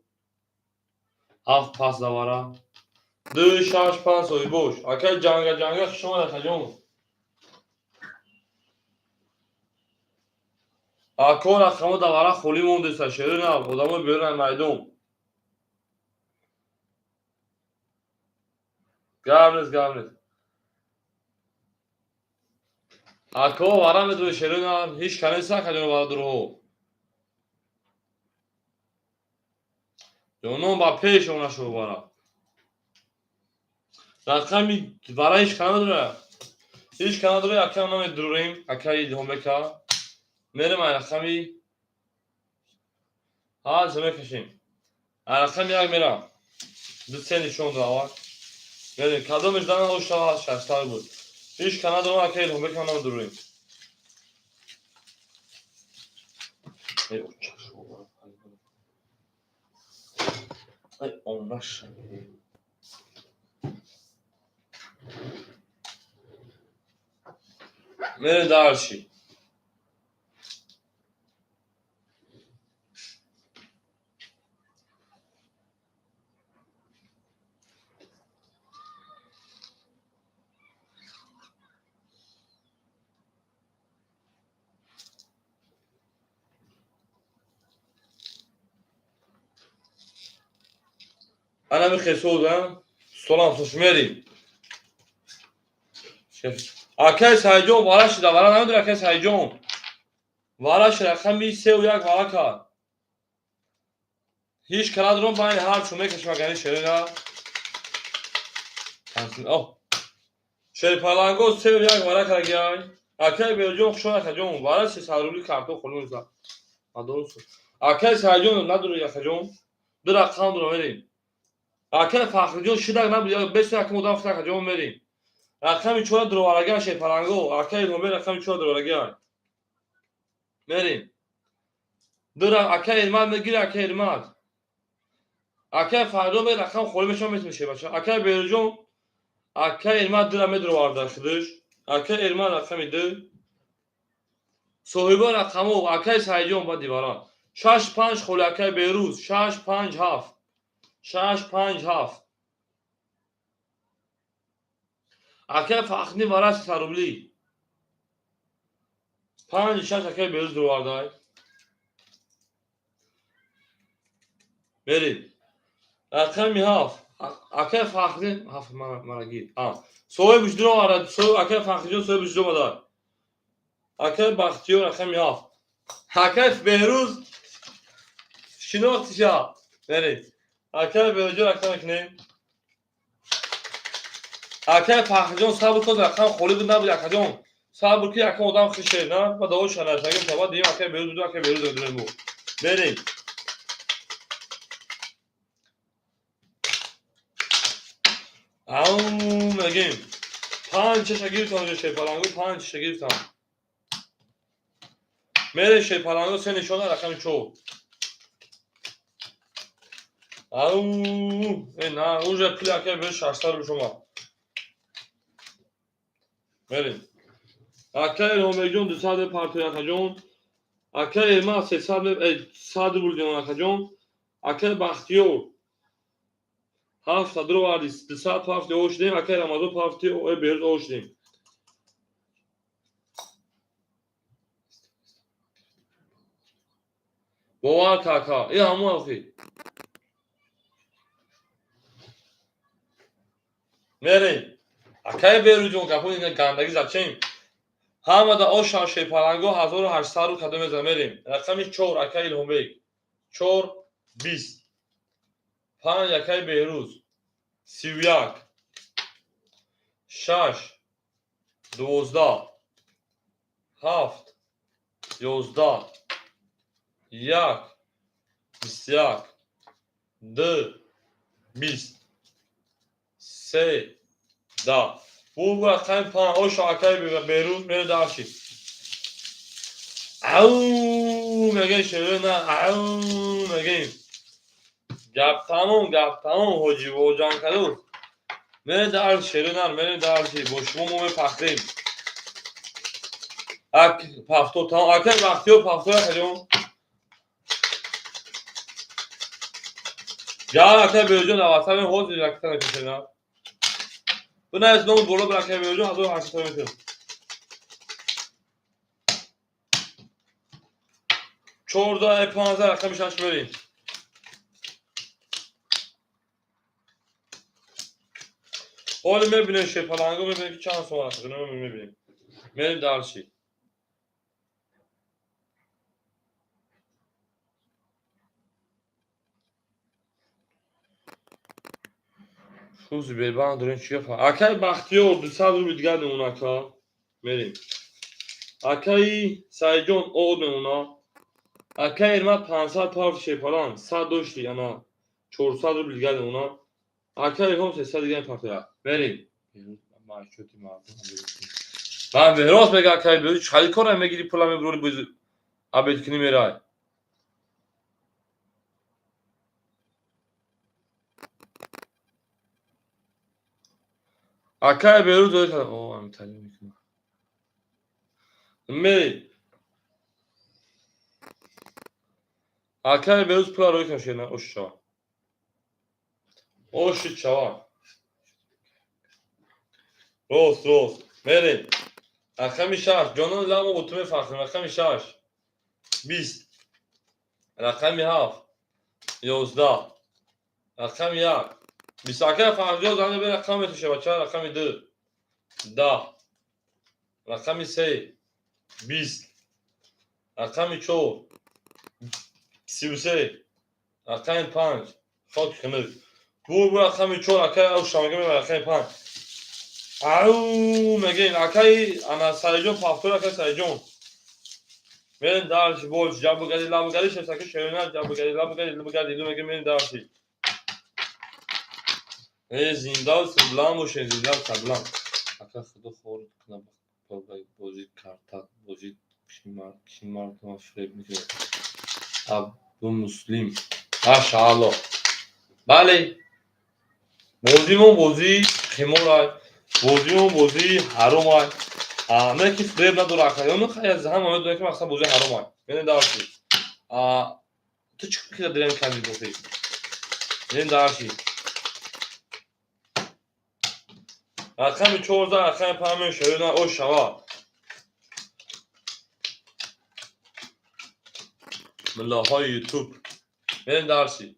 7 пас давара. 2 6 5 соҳибош. Акай ҷанга ҷанга хуш омад акаҷон. Ако рақамо давара холӣ мондеса шерина одамо берун майдон. Гап нест, гап нест. Ако вара медони шерина ҳеҷ ка нест акаҷон вара дурҳо. Ҷонон ба пеш она шо вара. Рақами вара ҳеҷ ка надора. Ҳеҷ ка надора, ака намедурем, акаи Илҳомбека. Мерем ай рақами ҳар мекашем. Ай рақами 1 мерам. 2 3 нишон дава. Мерем кадомеш дана ошта 6 буд. Ҳеҷ ка надорам, акаи Илҳомбека намедурем. Ай онаша. Мерем дальше. Ана михесодам, столам сошмери. Акай Сайҷон вара шида, вара намедонӣ акай Сайҷон. Вараш рақами 3 1 вара кард. Ҳеҷ ка надорам байни ҳар чун мекашем агани шерина. Шерпаланго 3 1 вара кард. Акай Берҷон хуш омад акаҷон. Вара 300 рубли картон холӣ мезад. Надорам. Акай Сайҷон надорӣ акаҷон. 2 рақам дорам мерем. Акай Фахриҷон шидак набуд, бес якум одам худ акаҷон мерем. Рақами 4 дуроварагиан Шерпаланго, акай Илҳомбек рақами 4 дуроварагиан. Мерем. Акай Эрмат мегири, акай Эрмат. Акай Фахриҷон меги рақам холӣ мешавад, метавонӣ бача. Акай Берҷон, акай Эрмат 2 медуроварда худаш. Акай Эрмат рақами 2. Соҳиба рақамо акай Сайҷон ба дивара. 6 5 холӣ акай Берӯз, 6 5 7. 6 5 7. Акай Фахриддин вара 300 рубли. 5 6 акай Берӯз дуровардай. Мерем. Рақами 7. Акай Фахриддин 7 мара гир. Соҳиб дуроварда, акай Фахриҷон соҳиб дуроварда. Акай Бахтиёр рақами 7. Акай Берӯз шинохтиша. Мерем. Акай Берӯҷон рақам мекунем. Акай Фахриҷон сабр кун, рақам холӣ буд набуд акаҷон. Сабр ки якум одам хише, на? Ба даво шанашагим та баъд дидем акай Берӯз буд, акай Берӯз дурем бу. Мерем. Ау мегем. 5 6 гирифтам уже Шерпаланго, 5 6 гирифтам. Мерем Шерпаланго 3 нишона рақами 4. Ау, на, уже пул акай Берӯз 600 рубл шума. Мерем. Акай Илҳомбекҷон 200 партои акаҷон. Акай Эрмат 300 100 рубл ҷон акаҷон. Акай Бахтиёр 700 дуроварди, 200 парти ошдем, акай Рамазон парти Берӯз ошдем. Бовар ка ака, и ҳамон охи. Мерем. Акай Берӯҷон гапони гандагӣ зачем? Ҳамада оша Шерпаланго 1800 рубл кадом мезанам мерем. Рақами 4 акай Илҳомбек. 4 20. 5 акай Берӯз. 31. 6 12. 7 11. 1 21. 2 20. 3 10. Бу рақами 5 оша акай Берӯз мере дарши. Ау мегем шерина, ау мегем. Гап тамом, гап тамом ҳоҷи воҷан каду. Мере дар шерина, мере дарши. Бо шумо мо мепахтем. Ак пафто тамом, акай Бахтиёр пафто акаҷон. Ҷа акай Беҳрӯзҷон даватса мен ҳозир ракета мекушена. Бинавис номи боло бир акай Беҳрӯзҷон 1800 метавон. 14 15 рақами 6 мерем. Ҳоли мебинем шерпаланго, мебинем ки чанд сом аст, мебинем. Мерем дальше. Хӯзи бербанд дорем чӣ гап? Акай Бахтиёр 200 рубли дигар мемона ака. Мерем. Акаи Саидҷон од мемона. Акаи Эрмат 500 парти шерпаланг, 100 дошти ана 400 рубли дигар мемона. Акаи Илҳом 300 дигар мепартояд. Мерем. Ман рост мега акаи Беҳрӯз, чӣ кора мегири пула мебурӣ боз обед кунӣ мерай. Акаи Беҳрӯз о амиталӣ мекунад. Мерем. Акаи Беҳрӯз пула рӯй кун шена ош шава. Оши чава. Рост, рост. Мерем. Рақами 6. Ҷонон ламо бо ту мефахрем. Рақами 6. 20. Рақами 7. 11. Рақами 1. 20. Акаи Фарҳодҷон зане бе рақам метоша бача. Рақами 2. 10. Рақами 3. 20. Рақами 4. 33. Рақами 5. Хоки хунук. Бур бур рақами 4 акаи Ошша мегем рақами 5. Ау мегем акаи ана Саидҷон пафтор акаи Саидҷон. Мерем дальше больше. Ҷабугади лабугади шефсаки шерина ҷабугади лабугади лабугади лу мегем мерем дальше. Э зиндаву сарбаланд бошед, зиндаву сарбаланд. Ака худо хор кунад бозӣ карта бозӣ ки мардума фиреб мекунад. Абдумуслим. Машаалло. Бале. Бозимон бозии қиморай, бозимон бозии ҳаромай. Не ки фиреб надора ака. Ёну хай ҳама медонем ки мақсад бозии ҳаромай. Мерем дальше. Ту чӣ кида дирем ками бофӣ? Мерем дальше. Рақами 14, рақами 5 мешавад, ош шава. Миллаҳои Ютуб. Мерем дальше.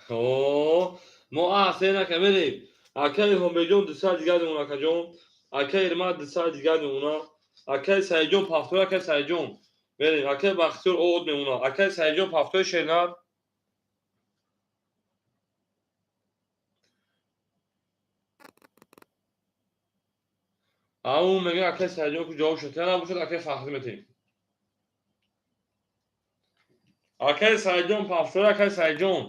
О, мо се нака мерем. Акаи Ҳомеҷон 200 дигар мемона акаҷон. Акаи Эрмат 200 дигар мемона. Акаи Саидҷон пафтор акаи Саидҷон. Мерем. Акаи Бахтиёр од мемона. Акаи Саидҷон пафтори шернар. Ау мега акаи Саидҷон ку ҷавоб шуд. Набошад акаи Фахрӣ метем. Акаи Саидҷон пафтори акаи Саидҷон.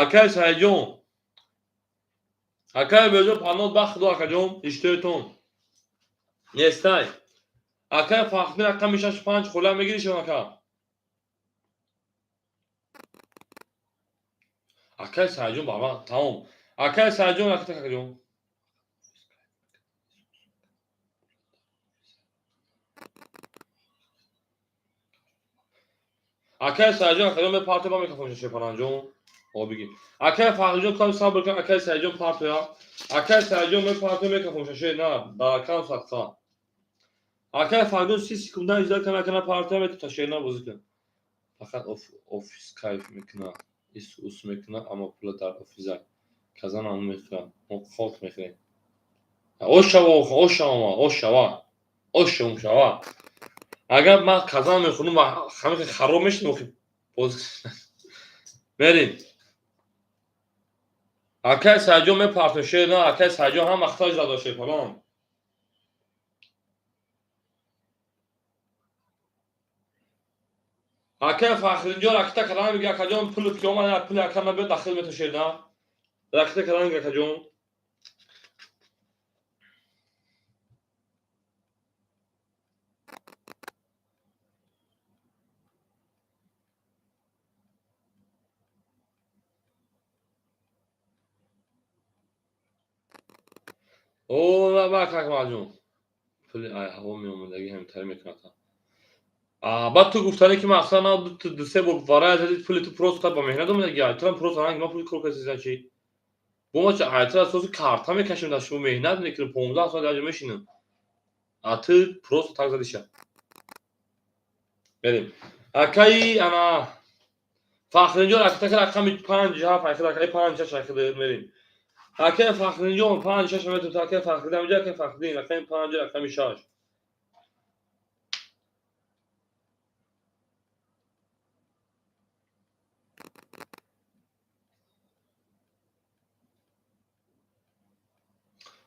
Акаи Саидҷон. Акаи Беҳрӯзҷон панот ба худо акаҷон иштиётон. Нестай. Акаи Фахриддин рақами 6 5 хула мегирӣ шон ака? Акаи Саидҷон ба ман тамом. Акаи Саидҷон ракета акаҷон. Акаи Саидҷон акаҷон мепартоя ба микрофон шепаранҷон. О бигӣ. Акаи Фахриҷон кам сабр кун, акаи Саидҷон партоя. Акаи Саидҷон мепартоя микрофон шаше на, дар акам садқа. Акаи Фахриҷон 30 секунда иҷозат кан акана партоя метавон шерна бозӣ кун. Фақат офис кайф мекунад, ис ус мекунад, аммо пула дар офиза. Казан ҳам мехӯрад, мо хок мехӯрем. Ош шава, ош шава, ош шава. Ош шава. Агар ман казан мехӯрам ва ҳамин хароб мешавам, охи боз мерем. Акаи Саидҷон мепартоя шер на, акаи Саидҷон ҳам вақтҳо зада шерпалон. Акаи Фахриддинҷон ракета калан меги акаҷон пулат ки омад, пули ака набиёд дахил метавон шер на. Ракета калан меги акаҷон. О, ба Акмалҷон. Пули ай ҳаво меомадагӣ ҳамтари мекунад. Баъд ту гуфтанӣ ки мақсад на ду се бор варая задӣ, пули ту просто ба меҳнат омадагӣ, айтурам просто ранг ма пули кор кардӣ чи? Бо ма чи айтур асоси карта мекашем, дар шумо меҳнат мекунем, 15 соат дар ҷо мешинем. А ту просто так задиша. Мерем. Акаи ана Фахринҷон акатака рақами 5 7 айхид, акаи 5 6 айхид мерем. Акаи Фахринҷон 5 6 метр, акаи Фахридин инҷа, акаи Фахридин рақами 5 рақами 6.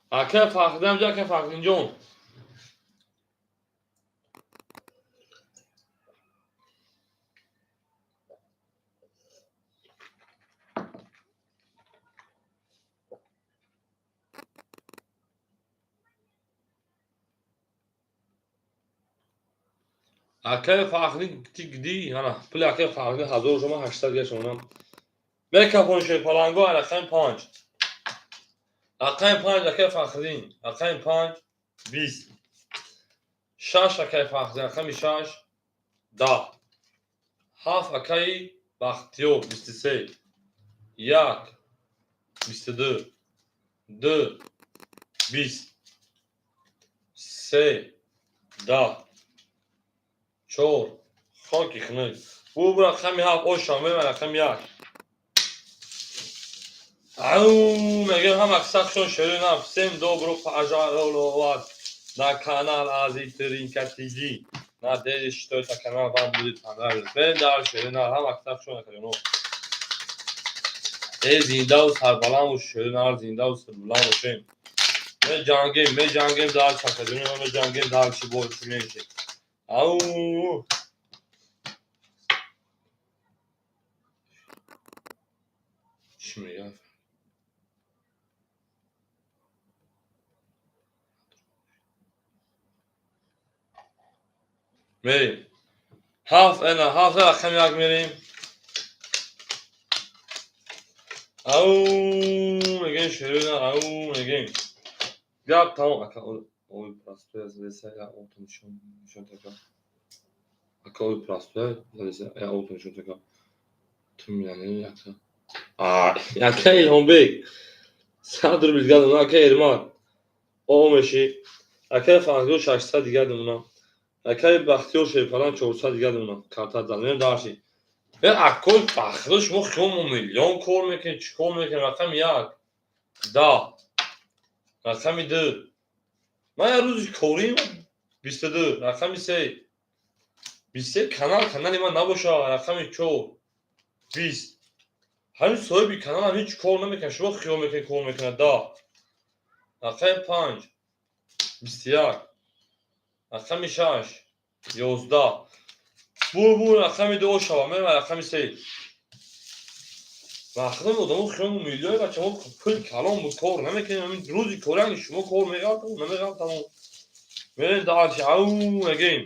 Акаи Фахридин инҷа, акаи Фахридинҷон. Акаи Фахридин тигди, ана пули акаи Фахридин 1000 шумо 800 гашонам. Мекафон шуд паланго рақами 5. Рақами 5 акаи Фахридин, рақами 5 20. 6 акаи Фахридин, рақами 6 10. 7 акаи Бахтиёр 23. 1 22 2 20 3 10 4 хоки хунук. Бу рақами 7 оша мева рақами 1. Ау, мегӯям ҳама сахшон шерина. Всем добро пожаловать на канал Ази Тринка ТВ. Надеюсь, что этот канал вам будет понравиться. Мерем дар шерина, ҳама сахшон акаҷоно. Э зиндаву сарбаланду шерина, зиндаву сарбаланд бошем. Меҷангем, меҷангем дар чакаҷоно, меҷангем дар чӣ бошем. Ау! Чӣ мегӯяд? Мерем. Ҳафт ана ҳафт рақами як мерем. Ау мегӯем шерина, ау мегӯем. Гап тамом ака. Ой, простой завеса, я auto нишон нишон така. Ака, ой, простой завеса, я auto нишон така. Ту миллионер яка. А, яка Илҳомбек. 100 рубл дигар додам, ака Эрмат. О меши. Акаи Фахриддин 600 дигар додам. Акаи Бахтиёр Шерифалан 400 дигар додам. Карта зад. Дарши. Э акои Бахтиёр, шумо хиёмо миллион кор мекунед, чӣ кор мекунед? Рақами 1 10. Рақами 2. Ман як рӯзи корим 22, рақами 3. 23 канал, канали ман набошад, рақами 4 20. Ҳамин соҳиби каналам ҳеҷ кор намекунад, шумо хиёл мекунед кор мекунад. 10. Рақами 5 21. Рақами 6 11. Бу бу рақами 2 шава, мерам рақами 3. Вақтон одамо хиёл миллион бачамо пул калон буд, кор намекунем. Ҳамин рӯзи коранги шумо кор меғалтам, намеғалтам. Мерем дальше, ау мегӯем.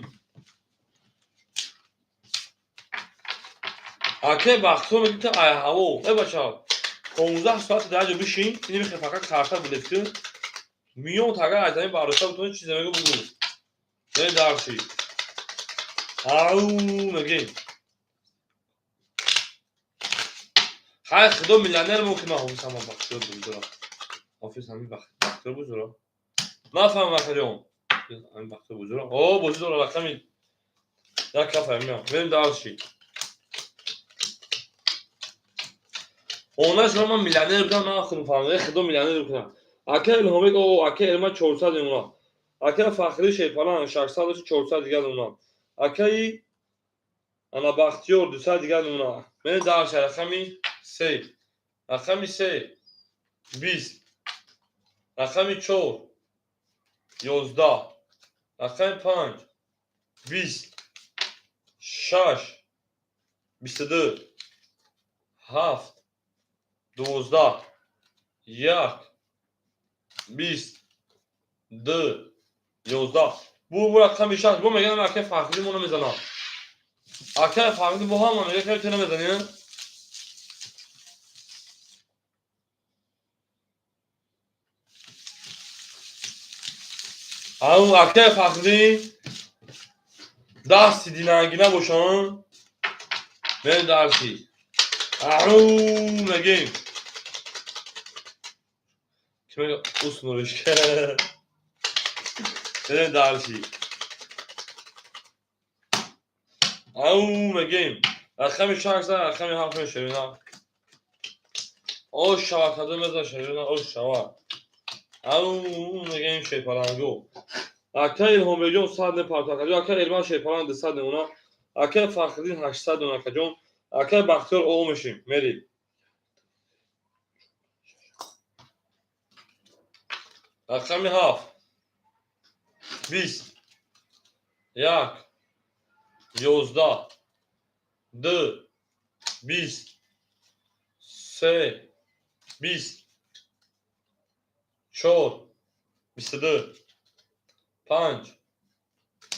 Акаи Бахтиёр мегӯяд ки ай ҳаво, э бача, 15 соат дар ҷо бишин, ини мехоҳӣ фақат карта билет ки миён агар аз замин бардошта бутонӣ чизе мегӯ бугӯ. Мерем дальше. Ау мегӯем. Хай худо миллионер мумкин ман ҳофиз ҳама Бахтиёр бузург. Ҳофиз ҳамин Бахтиёр бузург. Нафаҳмам акаҷон. Ҳамин Бахтиёр бузург. О, бозӣ дора рақами як кафа меям. Мерем дальше. Она шумо ман миллионер будам, ман худам фаҳмидам, худо миллионер будам. Ака Илҳомбек, о, ака Эрмат 400 мемонад. Ака Фахри Шерфалан 600 400 дигар мемонад. Акаи ана Бахтиёр 200 дигар мемонад. Мерем дальше рақами 3. Рақами 3 20. Рақами 4 11. Рақами 5 20. 6 22. 7 12. 1 20 2 11. Бу рақами 6. Бу мегӯям акаи Фахриддин мо намезанад. Акаи Фахриддин бо ҳама мегӯяд, ки ту намезанӣ. Ау акай Фахриддин дасти динангина бошам. Мерем дарси. Ау мегем. Ки мега уснуриш. Мерем дарси. Ау мегем. Рақами 6 рақами 7 мешавина. Ош шава кадом меза шавина ош шава. Ау мегем шерпаланго. Акай Илҳомбеҷон 100 непарто акаҷон, акай Элман шерпаланг 200 мемона, акай Фахриддин 800 мемона акаҷон, акай Бахтиёр о мешим. Мерим. Рақами 7 20 1 11 2 20 3 20 4 22 5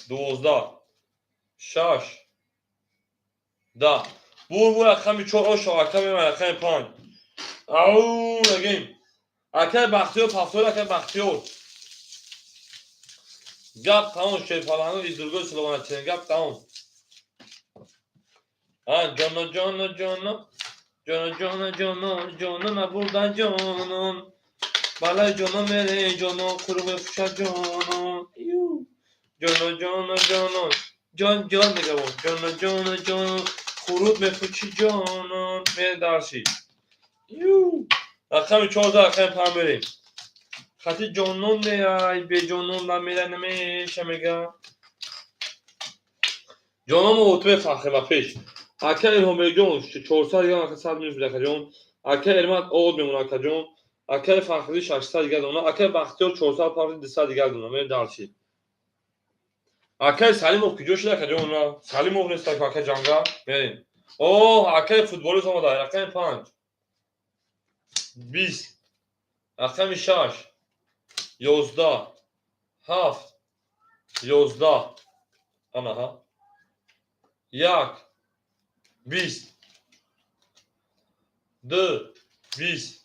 12 6 10. Бур рақами 4 оша акай рақами 5. Ау мегем. Акай Бахтиёр пафтор акай Бахтиёр. Гап тамом шерпаланг из другой слова гап тамом. А ҷоно ҷоно ҷоно ҷоно ҷоно ҷоно ҷоно набурда ҷонон балай ҷоно мере ҷоно қурбе фуша ҷоно ҷоно ҷоно ҷоно ҷон ҷон мегам ҷоно ҷоно ҷоно хуруд мефучи ҷонон мере дарси. Рақами 14 рақами 5 мерем. Хати ҷонон неай беҷонон намера намеша мега. Ҷонон отме фахр ба пеш. Акай Илҳомбеҷон 400 дигар ака 100 минус акаҷон. Акай Эрмат од мемона акаҷон. Акай Фахриддин 600 дигар дона. Акай Бахтиёр 400 парти 200 дигар дона. Мерем дарси. Акай Салимов куҷо шуда акаҷон? Салимов нест акай ҷанга. Мерем. О, акай футболист омада. Рақами 5 20 рақами 6 11 7 11 анаҳа 1 20 2 20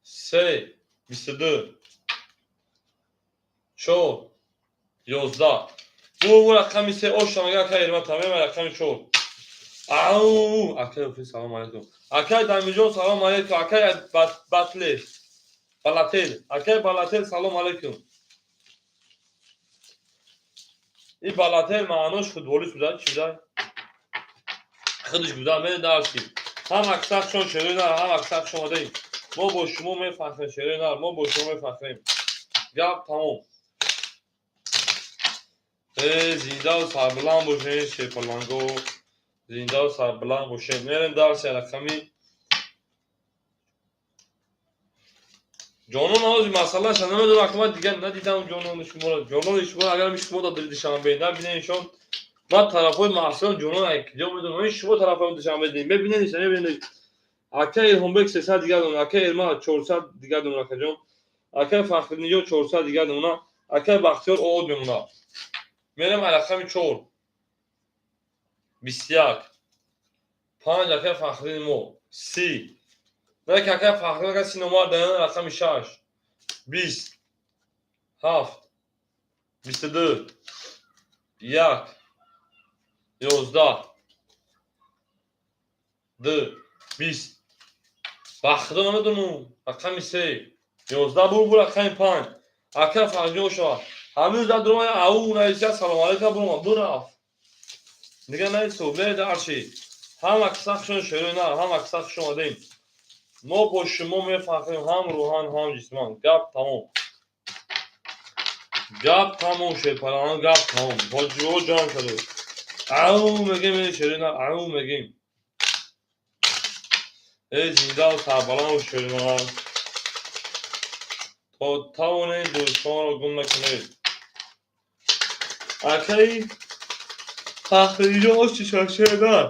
3 22 4 11. Бу рақами 3 оша мега акай Эрмат тамем рақами 4. Ау акай офи салом алейкум. Акай Дамирҷон салом алейкум. Акай Батле Балател. Акай Балател салом алейкум. И Балател маънош футболист буда, чӣ буда? Худаш буда, мерем дарси. Ҳам аксаршон шерои нар, ҳам аксаршон омадаем. Мо бо шумо мефахрем, шерои нар, мо бо шумо мефахрем. Гап тамом. Зиндаву сарбаланд бошед, шерпаланго. Зиндаву сарбаланд бошед. Мерем дарси рақами ҷонон ҳози масъалаша намедонам, акма дигар надидам ҷонони шуморо. Ҷонони шуморо агар шумо дар Душанбе набинедшон, ман тарафҳои маҳсулон ҷонон киҷо медонам. Шумо тарафҳои Душанбе дидем. Мебинед, мебинед. Акай Илҳомбек 300 дигар дона, акай Эрмат 400 дигар дона акаҷон. Акай Фахриддинҷон 400 дигар дона, акай Бахтиёр од мемона. Мерем рақами 4 21 5 акай Фахриддини мо 30. Не акай Фахриддин ака 30 номар даён рақами 6 20 7 22 1 11 2 20. Ба худо намедонам. Рақами 3 11 бур рақами 5. Акай Фахриддин шава. Ҳамин дар дурума ау наиса салом алейкум бурума бурафт. Дига наисо мере дарси. Ҳам аксаршон шерои нар, ҳам аксаршон омадаем. Мо бо шумо мефахрем ҳам рӯҳан ҳам ҷисман. Гап тамом. Гап тамом шерпаланг гап тамом. Ҳоҷиҳо ҷамъ шуда. Ау мегем шерои нар, ау мегем. Эй зиндаву сарбаланд шерои нар. То тавонед дӯстонро гум накунед. Акай Фахриддинҷон ошти шашер нар.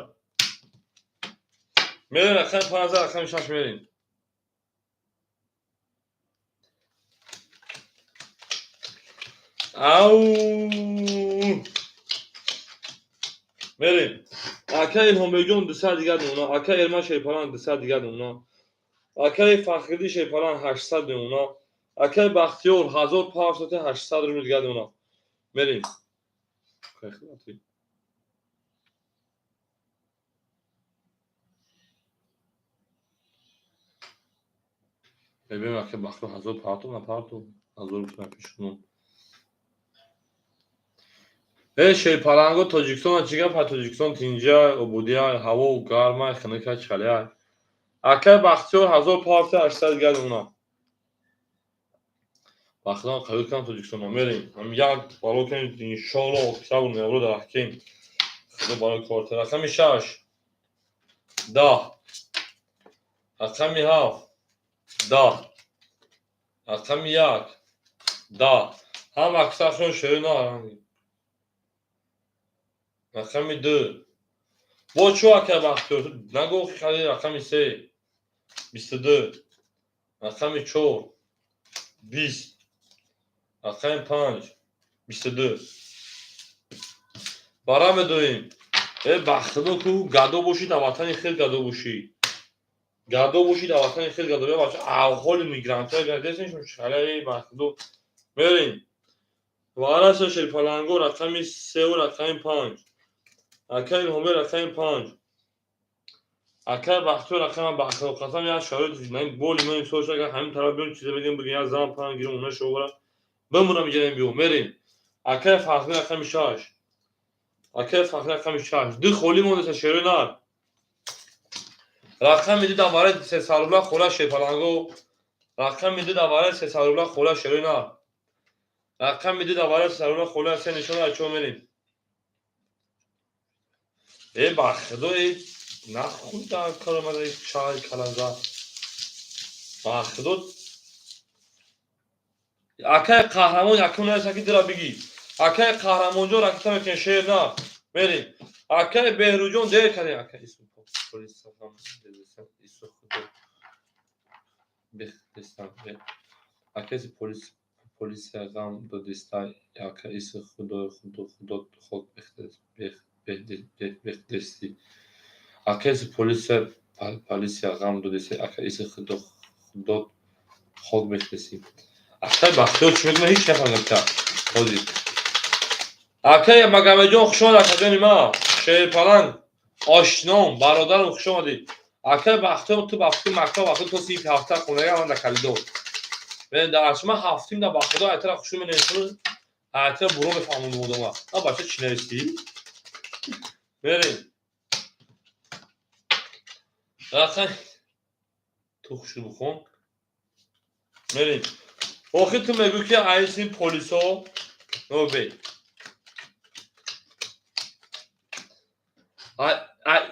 Мерем рақами 5 рақами 6 мерем. Ау мерем. Акай Илҳомбеҷон 200 дигар мемона, акай Эрман Шерпаланг 200 дигар мемона, акай Фахриддин Шерпаланг 800 мемона, Акай Бахтиёр 1500, 800 рубли дига дона. Мерем. Мебинем, акай Бахтиёр 1000 парту напарту, 1000 пешкунум. Э, шерпаланго, Тоҷикистон чӣ гап? Тоҷикистон тинҷа, ободия, ҳаво гарма, хунука, чалия. Акай Бахтиёр 1500, 800 дига дона. Бахтиёр қабул кунам Тоҷикистон. Мерем. Ҳам як бало кунем, иншоалло, октябр, ноябр дар ҳакем. Худо барои кор. Рақами 6, 10, рақами 7, 10, рақами 1, 10. Ҳам аксаршон шерина. Рақами 2. Бо чӯ, акай Бахтиёр, нагӯ хари. Рақами 3, 22, рақами 4, 20, рақами 5, 22. Бара медоем. Э, бахтидо ку гадо бошӣ, дар ватани хел гадо бошӣ, гадо бошӣ, дар ватани хел гадо. Бача, аҳволи мигрантҳо десен шалаи бахтидо. Мерем. Вараса, шерпаланго, рақами 3-у рақами 5. Акай Илҳомбек, рақами 5. Акай Бахтиёр, рақами Бахтиёр. Қасам, як шароит боли мо имсол шуда, агар ҳамин тараф биём, чизе бигем, бигем, як зан пан гирем, уна шовара бимонам, иҷарем биё. Мерем. Акай Фахри, рақами 6. Акай Фахри, рақами 6. Ду холӣ мондаста, шерои нар. Рақами 2 дар барои 300 рубла хола, шерпаланго. Рақами 2 дар барои 300 рубла хола, шерои нар. Рақами 2 дар барои 300 рубла хола, се нишона чо. Мерем. Э, ба худо, э, нахуй дар кор омада чай калаза. Ба худо, акай Қаҳрамон якум наеса ки дира бигӣ. Акай Қаҳрамонҷон, ракета мекунем, шер на. Мерем. Акай Беҳрӯҷон, дер кардем. Акай ису ису худо бихтистам. Акай полис полисия ғам додиста, ака иси худои худо худо хок бехтести. Ака иси полисия ғам додиста, ака иси худо худо хок бехтести. Акай Бахтиёр чӣ мекунад, ҳеҷ нафаҳмидам та ҳозир. Акай Магамеҷон, хуш омад, акаҷони ма, шерпаланг, ошном, бародарам, хуш омадӣ. Акай Бахтиёр, ту ба фикри мактаб вақти то синфи ҳафта хонага, ман дар калидор. Дар ман ҳафтим да, ба худо, айтара хушу менависам, айтара буро мефаҳмонам одама. А бача чӣ нависӣ? Мерем. Рақам ту хушу бихон. Мерем. Охир ту мегӯӣ, ки айси полисо нобе.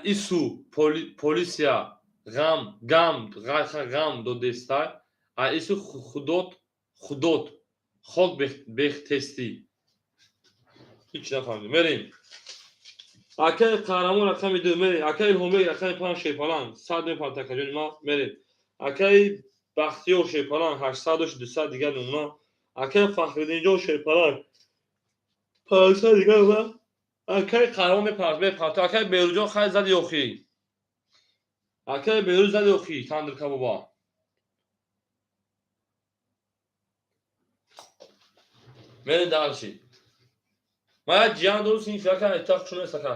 Ису полисия ғам гам ғам додестай, ису худот худот хок бехтестӣ. Ҳеҷ нафаҳмидем. Мерем. Акай Қаҳрамон, рақами 2. Мерем. Акай Илҳомбек, рақами 5, шерпаланг, 100 мепарта, акаҷони ма. Мерем. Акай Бахтиёр, шерпаланг, 800 дошт, 200 дигар намуна. Акай Фахриддинҷон, шерпаланг, 500 дигар намуна. Акай Қаҳрамон мепарт, мепарт. Акай Беҳрӯҷон, хай зади охӣ. Акай Беҳрӯз, зади охӣ, тандир кабоба. Мерем дальше. Ман як ҷиян дорум, синфи яка, айтақ чун нест, ака.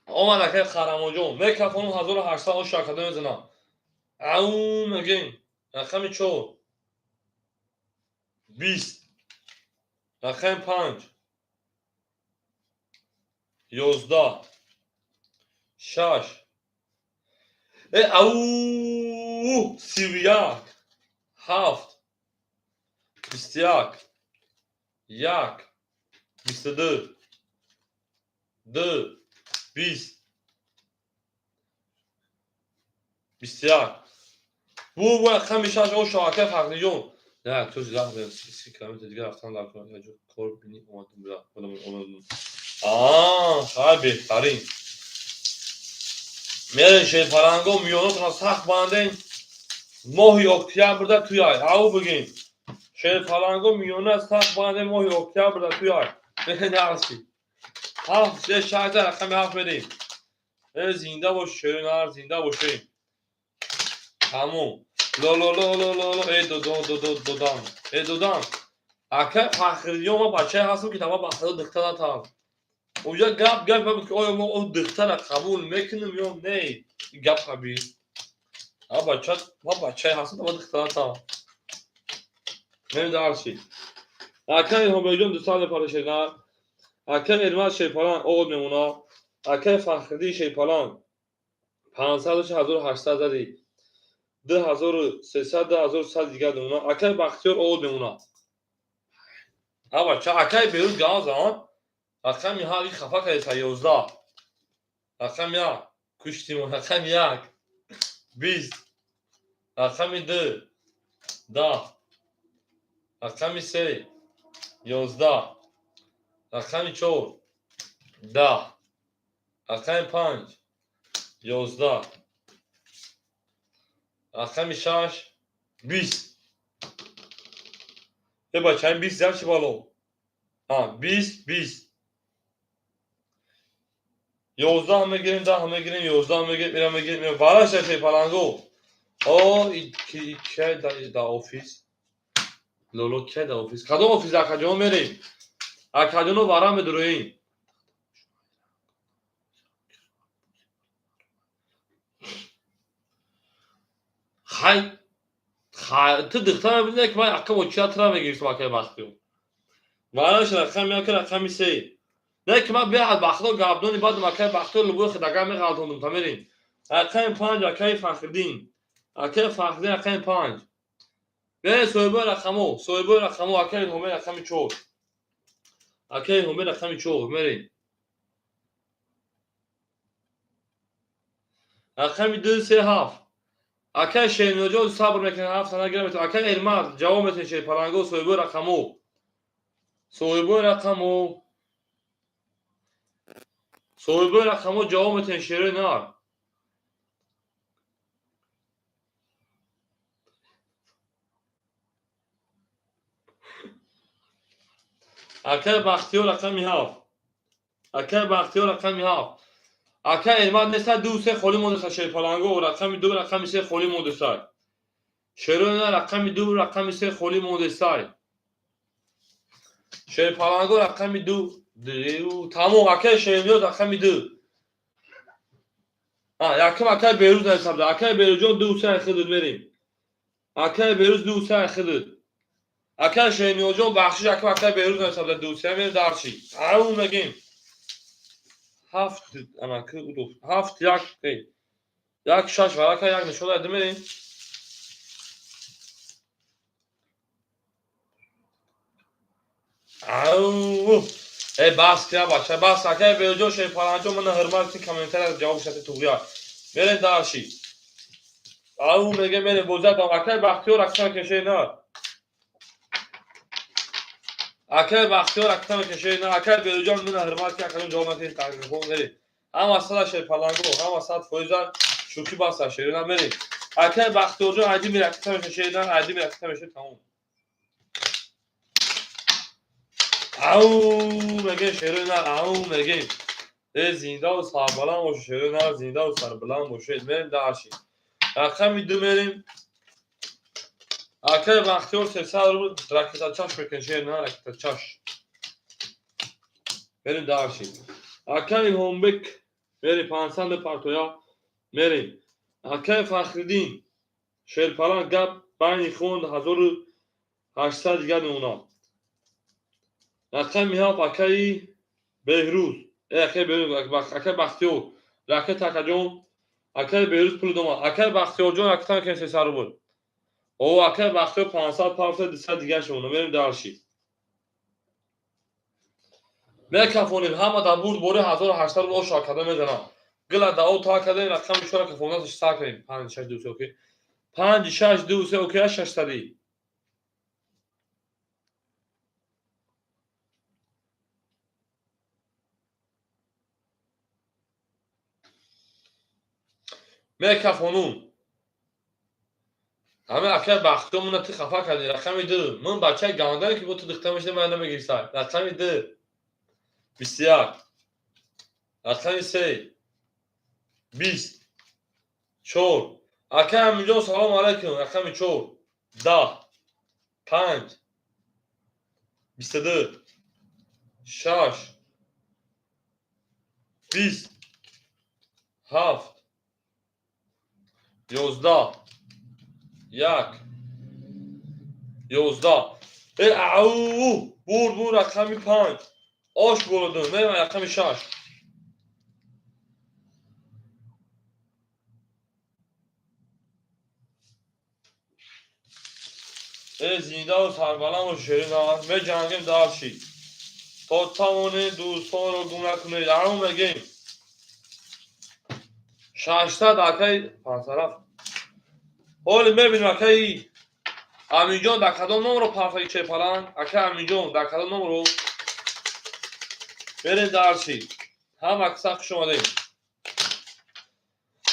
Омад акай Қаҳрамонҷон. Мекафонум, 1800 ош акада мезанам. Ау мегем. Рақами 4. 20. Рақами 5. 11. 6. Э, ау, 31. 7. 21. 1. 22. 2. 20. 21. Бу рақами 6 ош акай Фахриҷон. Не, ту лаҳза, 30 километр дигар рафтан дар кор бини омадам буда. Омадам. Аа, хай, беҳтарин. Мерен, шерпаланго, миёнотона сахт банден. Моҳи октябрда туяй. Ау бигем. Шерпаланго, миёна сахт банден, моҳи октябрда туяй. Нағси. 7, 3, 6, рақами 7 мерем. Зинда бош, шерои нар, зинда бошем. Тамом. Ло ло ло ло ло ло, э додон, додон, додам. Э додам. Ака Фахриддин, ма бачае ҳастам, ки тама бахтиёр духтар натам. Уҷа гап буд, ки оё мо он духтара қабул мекунем ё не? Гап хаби. А бача, ма бачае ҳастам, тама духтар натам. Намедонам. Ака Илҳомбекҷон 200 мепара шернар. Ака Эрмат Шерпалан овод мемона. Акаи Фахриддин Шерпалан 500 1800 зади. 2300, 2100 дигар мемона. Акаи Бахтиёр овод мемона. А бача, акаи Берӯз гавзан. Рақами ҳаги хафа кардеса 11. Рақами як куштимо, рақами як 20, рақами ду 10, рақами се 11, рақами чор 10, рақами панҷ 11, рақами шаш 20. Э бачаим, 20 як чи бало? 20, 20. 11 мегирем, 10 мегирем, 11 мегирем, ира мегирем, вараша паланго. О, кай да офис? Лоло, кай да офис? Кадом офис, акаҷон, мерем? Акаҷоно, вара медуроем. Хай, ту духтара бидне, ки ман ака бо чия тра мегирифтам, акаи Бахтиёр. Вараш рақами як, рақами се. Не, ки ман беҳад Бахтиёр гапдони, баъдам акаи Бахтиёр лубои хидага меғалтондум, та мерем. Рақами панҷ, акаи Фахриддин. Акаи Фахриддин, рақами панҷ. Бе соҳибои рақамо, соҳибои рақамо, акаи Илҳомӣ рақами чор. Акаи Илҳомӣ рақами чор, мерем. Рақами ду, се, ҳафт. Акаи Шерниёҷон сабр мекунад, ҳафт сана гира метавон. Акаи Эрмат ҷавоб метавонед, Шерпаланго, соҳибои рақамо. Соҳибои рақамо. Соҳибои рақамо ҷавоб метавонед, шерои нар. Акаи Бахтиёр рақами ҳафт. Акаи Бахтиёр рақами ҳафт. Акаи Эрмат неста, ду се холӣ мондеста, Шерпаланго, рақами ду, рақами се холӣ мондестай. Шерои нар, рақами ду, рақами се холӣ мондестай. Шерпаланго, рақами ду. Тамом, акаи Шерниёз рақами ду. Якум акаи Берӯз нависабда. Акаи Берӯзҷон, ду се хидд мерем. Акаи Берӯз, ду се хидд. Акаи Шерниёзҷон, бахшиш, акам акаи Берӯз нависабда, ду се мерем дарчи. Ау мегем. Ҳафт, ана ҳафт, як, як, шаш варака, як нишона мерем. Ау! Э бас кия, бача, бас, акаи Берӯзҷон, Шерпаланҷон, мана ҳурмат кунед, комментария ҷавоб шати туғрия. Мерем дарши. Ау мегем, мерем бозиятам. Акаи Бахтиёр аксар кешей на. Акаи Бахтиёр аксар кешей на. Акаи Берӯзҷон, мана ҳурмат ки акаҷон ҷавоб натиҳед, тақрибон мерем. Ҳама сада Шерпаланго, ҳама 100% шӯхӣ баста, шерина мерем. Акаи Бахтиёрҷон, айди мери акса меша, шерина, айди мери акса меша, тамом. Ау мегем, шерои нар, ау мегем. Э зиндаву сарбаланд бошед, шерои нар, зиндаву сарбаланд бошед. Мерем дарши. Рақами ду мерем. Акаи Бахтиёр 300 рубл ракетачаш мекунед, шер на ракетачаш. Мерем дарши. Акаи Илҳомбек мерем, 500 мепартоя. Мерем. Акаи Фахриддин Шерпаланг, гап байни хон 1800 дигар мемонад. Рақами ҳафт, акаи Беҳрӯз. Э акаи Беҳрӯз, акаи Бахтиёр. Ракета, акаҷон. Акаи Беҳрӯз пул домад. Акаи Бахтиёрҷон ракета мекунед 300 рубл. О, акаи Бахтиёр 500 партоя, 200 дигараш мемонад. Мерем дарши. Мекафонем, ҳама дар бурд бори 1800 рубл оша карда мезанам. Гила дао та кардем, рақами чора кафонда сар кардем. 5 6 2 3, окей. 5 6 2 3, окей, 600. Мекафонум. Ҳама акаи Бахтиёр, мана ту хафа кардӣ. Рақами ду. Ман бачаи гандае, ки бо ту духтар мешуда, ман намегирифтай. Рақами ду. 21. Рақами се. 20, 4. Акай Аминҷон, салому алайкум. Рақами 4, 10, 5, 22, 6, 20, 7, 11, 1, 11. Э, ау, бурд, бур, рақами 5. Ош бурдум. Мева рақами 6. Э, зиндаву сарбаланд бош, шерина. Меҷангем дальше. То тавонед, дӯстонро гум накунед. Ау мегем. 600, акай пансараф. Ҳоли мебинем, акаи Аминҷон дар кадом номро парфаги чепаланд. Акай Аминҷон дар кадом номро? Берем дальше. Ҳама каса хуш омадем.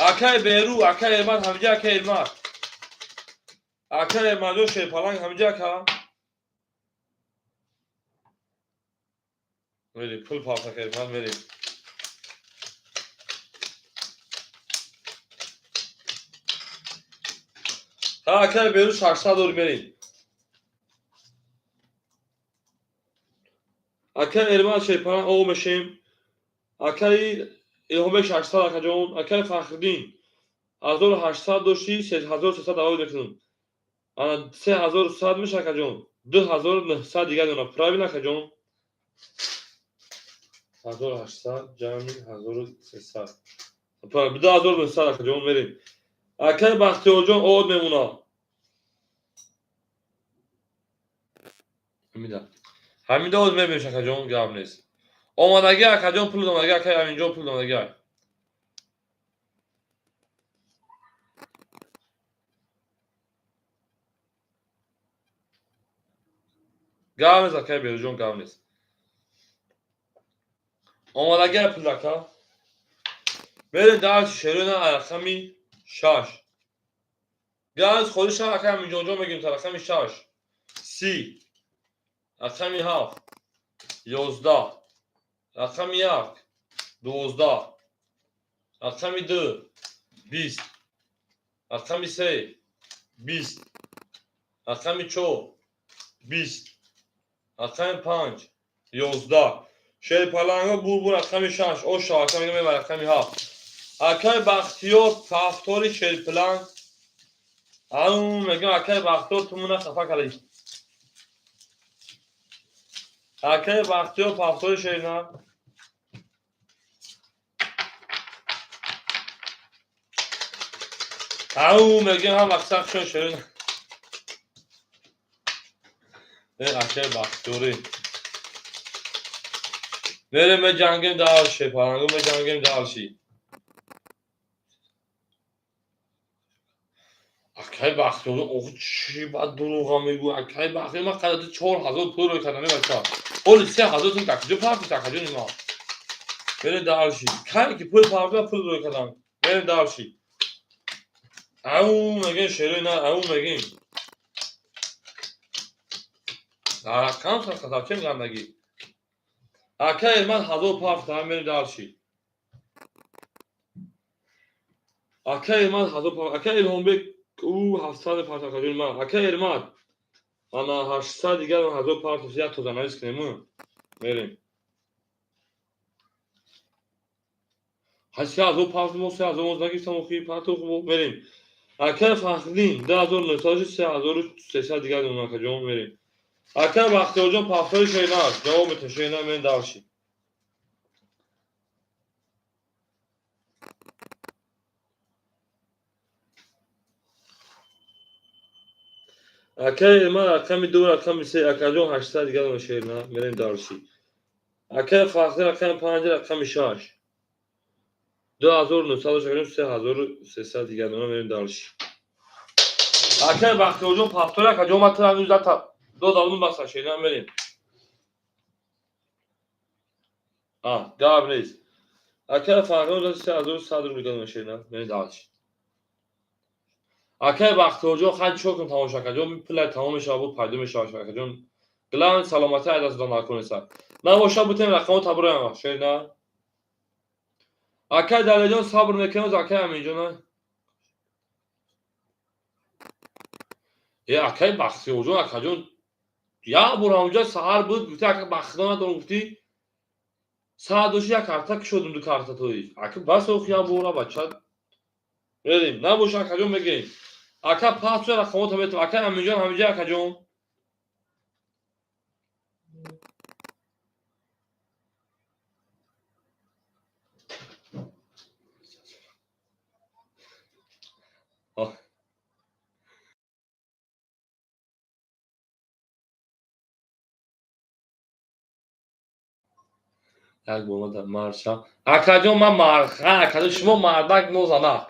Акай Беру, акай Эрмат, ҳамиҷа акай Эрмат. Акай Эрматҷон, шерпаланг ҳамиҷа ака. Мерем, пул парфак Эрмат, мерем. Ҳа, акай Беру, 600 дори, мерем. Акай Эрмат, шерпаланг оғ мешем. Акаи Илҳомбек, 600, акаҷон. Акаи Фахриддин, 1800 дошти, 3300 давоид мекунам. Ана 3100 меша, акаҷон. 2900 дигар дона. Правильно, акаҷон? 1800 ҷамъи 1300. 2900, акаҷон, мерем. Акаи Бахтиёрҷон од мемонад. Ҳамида. Ҳамида оз мебинем, акаҷон, гап нест. Омадагӣ, акаҷон, пул омадагӣ, акаи Аминҷон, пул омадагӣ. Гап нест, акаи Беруҷон, гап нест. Омадагӣ пул, ака. Мерем дальше, шерона, рақами 6. Гап нест, холи шав, акаи Аминҷонҷон, мегирем та рақами 6. 30, рақами 7, 11, рақами 1, 12, рақами 2, 20, рақами 3, 20, рақами 4, 20, рақами 5, 11. Шерпаланго бурбур, рақами 6. Оша, ака мегӯям, рақами 7. Акаи Бахтиёр пафтори шерпаланг. Ау мегӯям, акаи Бахтиёр, ту муна хафа кардӣ. Акаи Бахтиёр пафтори шерна. Ау мегӯям, ҳам аксар шон шерна. Э, акаи Бахтиёрӣ. Мерем, меҷангем дальше, паланго меҷангем дальше. Акаи Бахтиёр, ох, чӣ бад дурӯға мегӯ. Акаи Бахтиёр, ман қадади 4000 пул рӯй кардам, бача. Ҳоли 3000 тун дар куҷо партофт, акаҷони ман? Мерем дальше. Кай ки пул партофт, пул рӯй кардам. Мерем дальше. Ау мегем, шерои на, ау мегем. Дар рақам сахтачем гандагӣ. Акаи ман 1000 партофтам, мерем дальше. Акаи ман 1000 партофт. Акаи Илҳомбек, ӯ 700 партофт, акаҷони ман. Акаи Эрмат, ана 800 дигар 1000 партофт, як тоза анализ кунем. Мерем. 3000 партофт, мо 3000 моз нагирифтам, охи партофт, мерем. Акаи Фахриддин, 2900, 3300 дигар донам, акаҷон, мерем. Акаи Бахтиёрҷон пафтори шерна, ҷавоб метавон, шерна, мерем дальше. Акаи ман рақами 2, рақами 3, акаҷон, 800 дигар донам, шерна, мерем дальше. Акаи Фахриддин, рақами 5, рақами 6. 2900, акаҷон, 3300 дигар донам, мерем дальше. Акаи Бахтиёрҷон пафтори, акаҷон, ман ту ҳанӯз дата додам, баса, шерна, мерем. А, гап нест. Акаи Фахриддин, 3100 рубл дигар донам, шерна, мерем дальше. Акаи Бахтиёрҷон, хай чӣ кунам, тамошо, акаҷон, пулай тамом мешавад, буд пайдо мешавад, акаҷон. Главное, саломатӣ ай даст додан накунеса. Набоша, бутем рақамҳо таброям, шерна. Акай Далеҷон, сабр мекунем, акай Аминҷон. Э, акай Бахтиёрҷон, акаҷон, як бор ҳамунҷа саҳар буд, гуфти, ака, бахто надорам, гуфти, саат дошти, як карта кушодум, ду карта тои. Ака, бас, ох, як бора бача. Мерем, набоша, акаҷон, мегем. Ака, пас рақамота метам. Акай Аминҷон, ҳаминҷа, акаҷон. Як бор ма марша. Акаҷон, ман марха, акаҷон, шумо мардак, нозанак.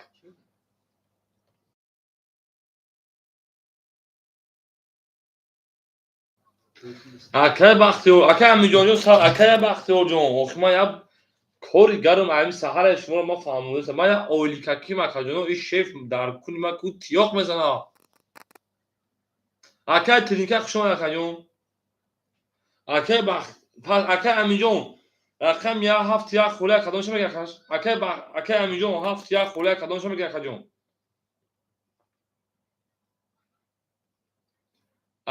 Акай Бахтиёр, акай Амиҷонҷон, акай Бахтиёрҷон, охи ман як кори гарм ами саҳара шуморо ман фаҳмонистам. Ман як ойликаким, акаҷоно, и шеф дар куни ман ку тиёқ мезана. Акай Тринка, хуш омад, акаҷон. Акай Бахт, акай Амиҷон, рақам як ҳафт як хӯля кадомша мега, акай акай Амиҷон, ҳафт як хӯля кадомша мега, акаҷон?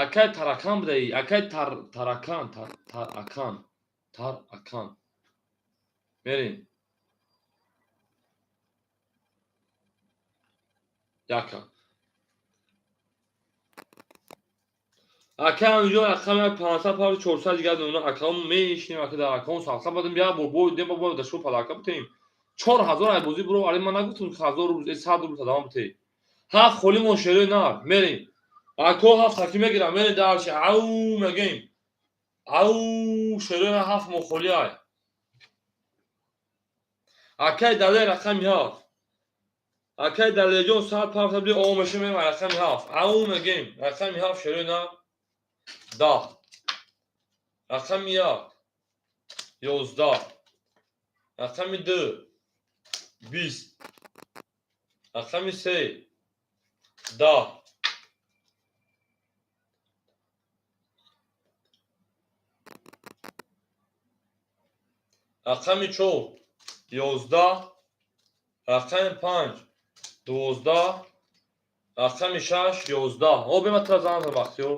Акай Таракан будаи, акай Таракан, Таракан, Таракан. Мерем. Яка. Ака Амиҷон, рақам як пансад пар чорсад дигар номна акаон мешинем, ака, дар акаон салқа бадем, як бор бой дем, бо дашо палака бутем. 4000 ай бозӣ буро, али ман нагуфтам ҳазор рубл, 100 рубл садама бутем. Ҳафт холимон шерои нар, мерем. Ако ҳафт хаки мегирам, мерем дарчи, ау мегем. Ау, шерои нар ҳафт мо холи ай. Акай Дале, рақами ҳафт. Акай Далеҷон, саат пафта би о меша мерем рақами ҳафт. Ау мегем, рақами ҳафт шерои нар 10. Рақами як 11. Рақами ду 20. Рақами се 10. Рақами чор 11. Рақами панҷ 12. Рақами шаш 11. О, бема тра занг зад, Бахтиёр.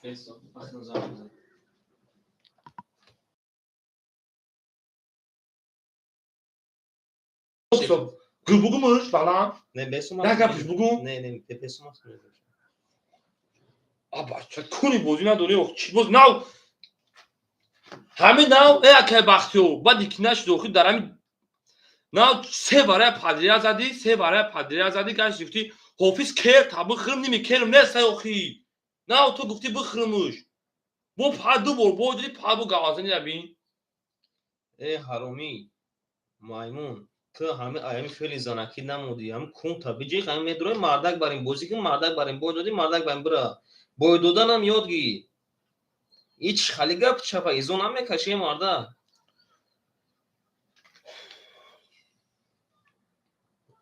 Eso, занг зад. Бугумуш, баланд. Не, бесум. Як гапиш бугум. Не, не, бесум. А бача, куни бозӣ надорӣ, ох, чӣ боз нав? Ҳамин нав, э, акай Бахтиёр, баъди ки нашуд, охи дар ҳамин нав се барая подряд задӣ, се барая подряд задӣ, гашти гуфтӣ, ҳофиз кер та бихӯрм, ними керм нестай, охи. Нав ту гуфтӣ бихӯрмуш. Бо па ду бор бой додӣ, па бо гавазани набин. Э, ҳаромӣ, маймун, ту ҳами аями феъли занакӣ намудӣ, ҳами кунта биҷиқ, ҳами медурои мардак барин бозӣ кун, мардак барин бой додӣ, мардак барин бира. Бой доданам ёд гир. Ич хали гап чапа изо намекаши, марда.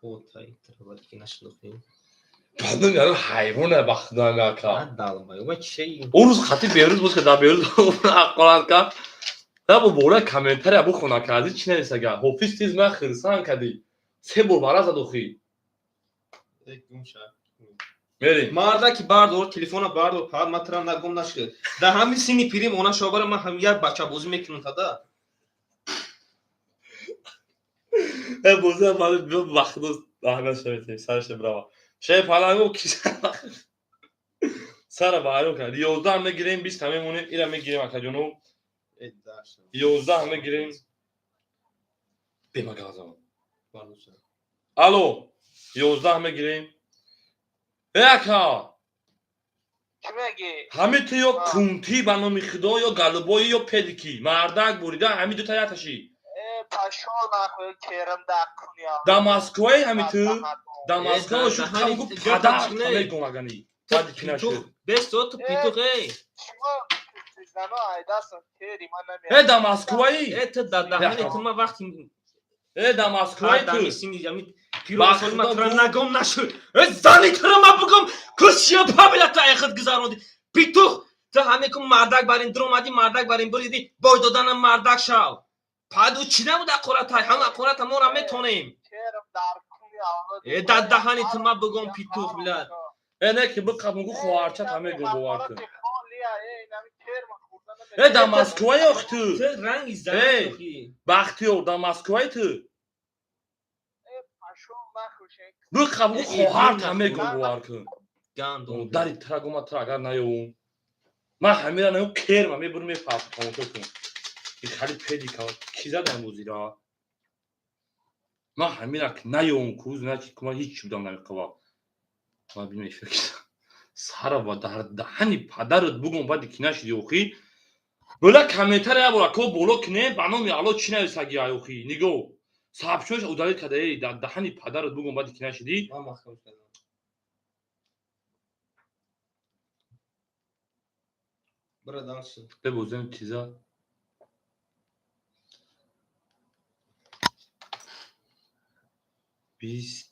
О, тай, трабад ки нашудохи. Бадам яро ҳайвона бахтидан ака. Далбаёба чӣ? Он рӯз хати Берӯз боз ка дар Берӯз аққолат кард. На бо бора комментария бухона кардӣ, чӣ нависага? Ҳофиз тез ман хирсан кардӣ. Се бор бара зад охи. Мерем. Мардаки бардор, телефона бардор, пар ман тра нагум нашуд. Дар ҳамин синни пирим она шобара ман ҳам як бачабозӣ мекунам тада. Э, бозӣ ман вақт раҳмат шавед, сараш брава. Шей паланго ки сара вайрон кард. 11 мегирем, 20 мемонем, ира мегирем, акаҷоно. 11 мегирем. Бема газам. Алло, 11 мегирем. Э, ака! Чӣ мегӣ? Ҳами ту ё кунтӣ ба номи худо, ё галубои, ё педики. Мардак бурида, ҳами дута яташи. Э, пашол нахӯ, керим да куня. Да Москваи ҳами ту, да Москва шуд камгу падар мегум агани. Баъди ки нашуд. Бесто ту питуқ эй. Шумо зано айдасам кери ман намеам. Э, да Москваи? Э, ту дар даҳани ту ман вақти Э, да Москваи ту. синни ами Пиросоли ма тура нагом нашуд. Э, зани тура ма бугом, кусия пабила ту айхид гузаронди. Питух, ту ҳаме кун мардак барин дуромадӣ, мардак барин буриди, бой доданам мардак шав. Паду чӣ набуд ақоратай, ҳам ақората мора метонем. Э, дар даҳани ту ма бугом, питух, билад. Э, не ки биқаб мугу хоҳарчат ҳаме гум, бовар кун. Э, дар Москваи ох ту. Ту ранги Эй! зан. Бахтиёр, дар Москваи ту. Биқаб мугу хоҳарт ҳаме гум, бовар кун. Гандум. Дари тра гума тра агар наёвум. Ман ҳамира наёвум, керма мебурм, мепарт, тамошо кун. И хали педика ки задам бозира? Ман ҳамира наёвум ку, значит ку ман ҳеҷ будам намеқава. Ман бинам эфир ки сара ва дар даҳани падарат бугум, баъди ки нашиди охи. Била комментария як бора ко боло кине, ба номи Алло чӣ нависаги ай охи. Нигоҳ. Сообщениеш удалить када, эй, дар даҳани падарат бугум, баъди ки нашиди. Ман маҳкам кардам. Бира дальше. Бебозем тиза. 20.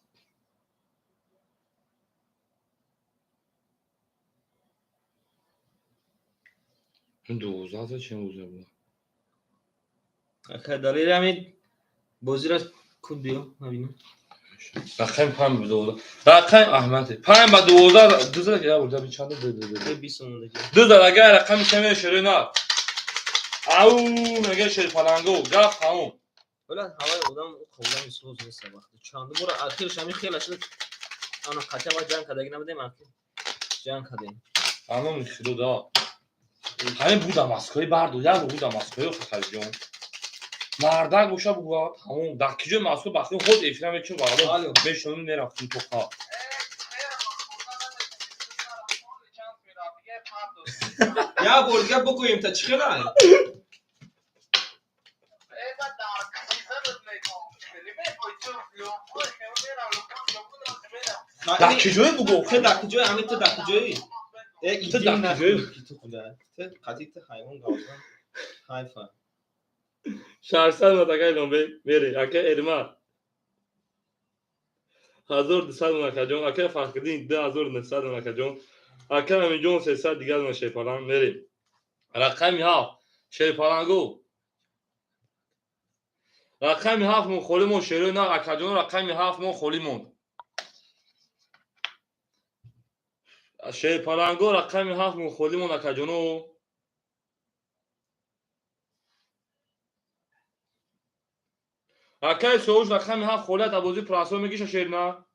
12 чем бозӣ буд? Ака далели ҳамин бозира куд биё, набинам. Рақами 5 ба 12. Рақами Аҳмад 5 ба 12, ду зада я бурда би чанда ду ду ду. Э, 20 мондаги. Ду зада агар рақами чаме шерои на. Ау, мега шер паланго, гап тамом. Вале ҳавои одам қавлами соз нест вақт. Чанд бора ахирш ҳамин хела шуд. Ана қатъа ва ҷанг кардагӣ набудем, ахир ҷанг кардем. Тамом худо да. Ҳамин буда Москваи барду, як бор буда Москваи охи Халиҷон. Мардак боша буга, тамом. Дар киҷои Москва бахти худ эфира мекунем ва Алло. алло мешонем, мерафтем тоқа. Як бор дига бигӯем та чӣ хелай? Дар киҷое бугу Ту дар куҷои ҳамин, ту дар куҷои? Э, Ту дар куҷои? Ту худа. Ту қатъи ту ҳайвон гавзан. Ҳайфа. 600 ман, акай Ломбек, мере ака Эрмар 1200 ман, акаҷон, ака Фахриддин 2900 ман, акаҷон, ака Аминҷон 300 дигар ман, шерпаланг мере рақами 7 шерпалангу, рақами 7 мон холӣ мон, шерои на, акаҷон, рақами 7 мон холӣ монд, шерпаланго, рақами 7 мон холӣ монд, акаҷоно. Акай Соуш, рақами 7 холият, бозии прасо мегиша шер на,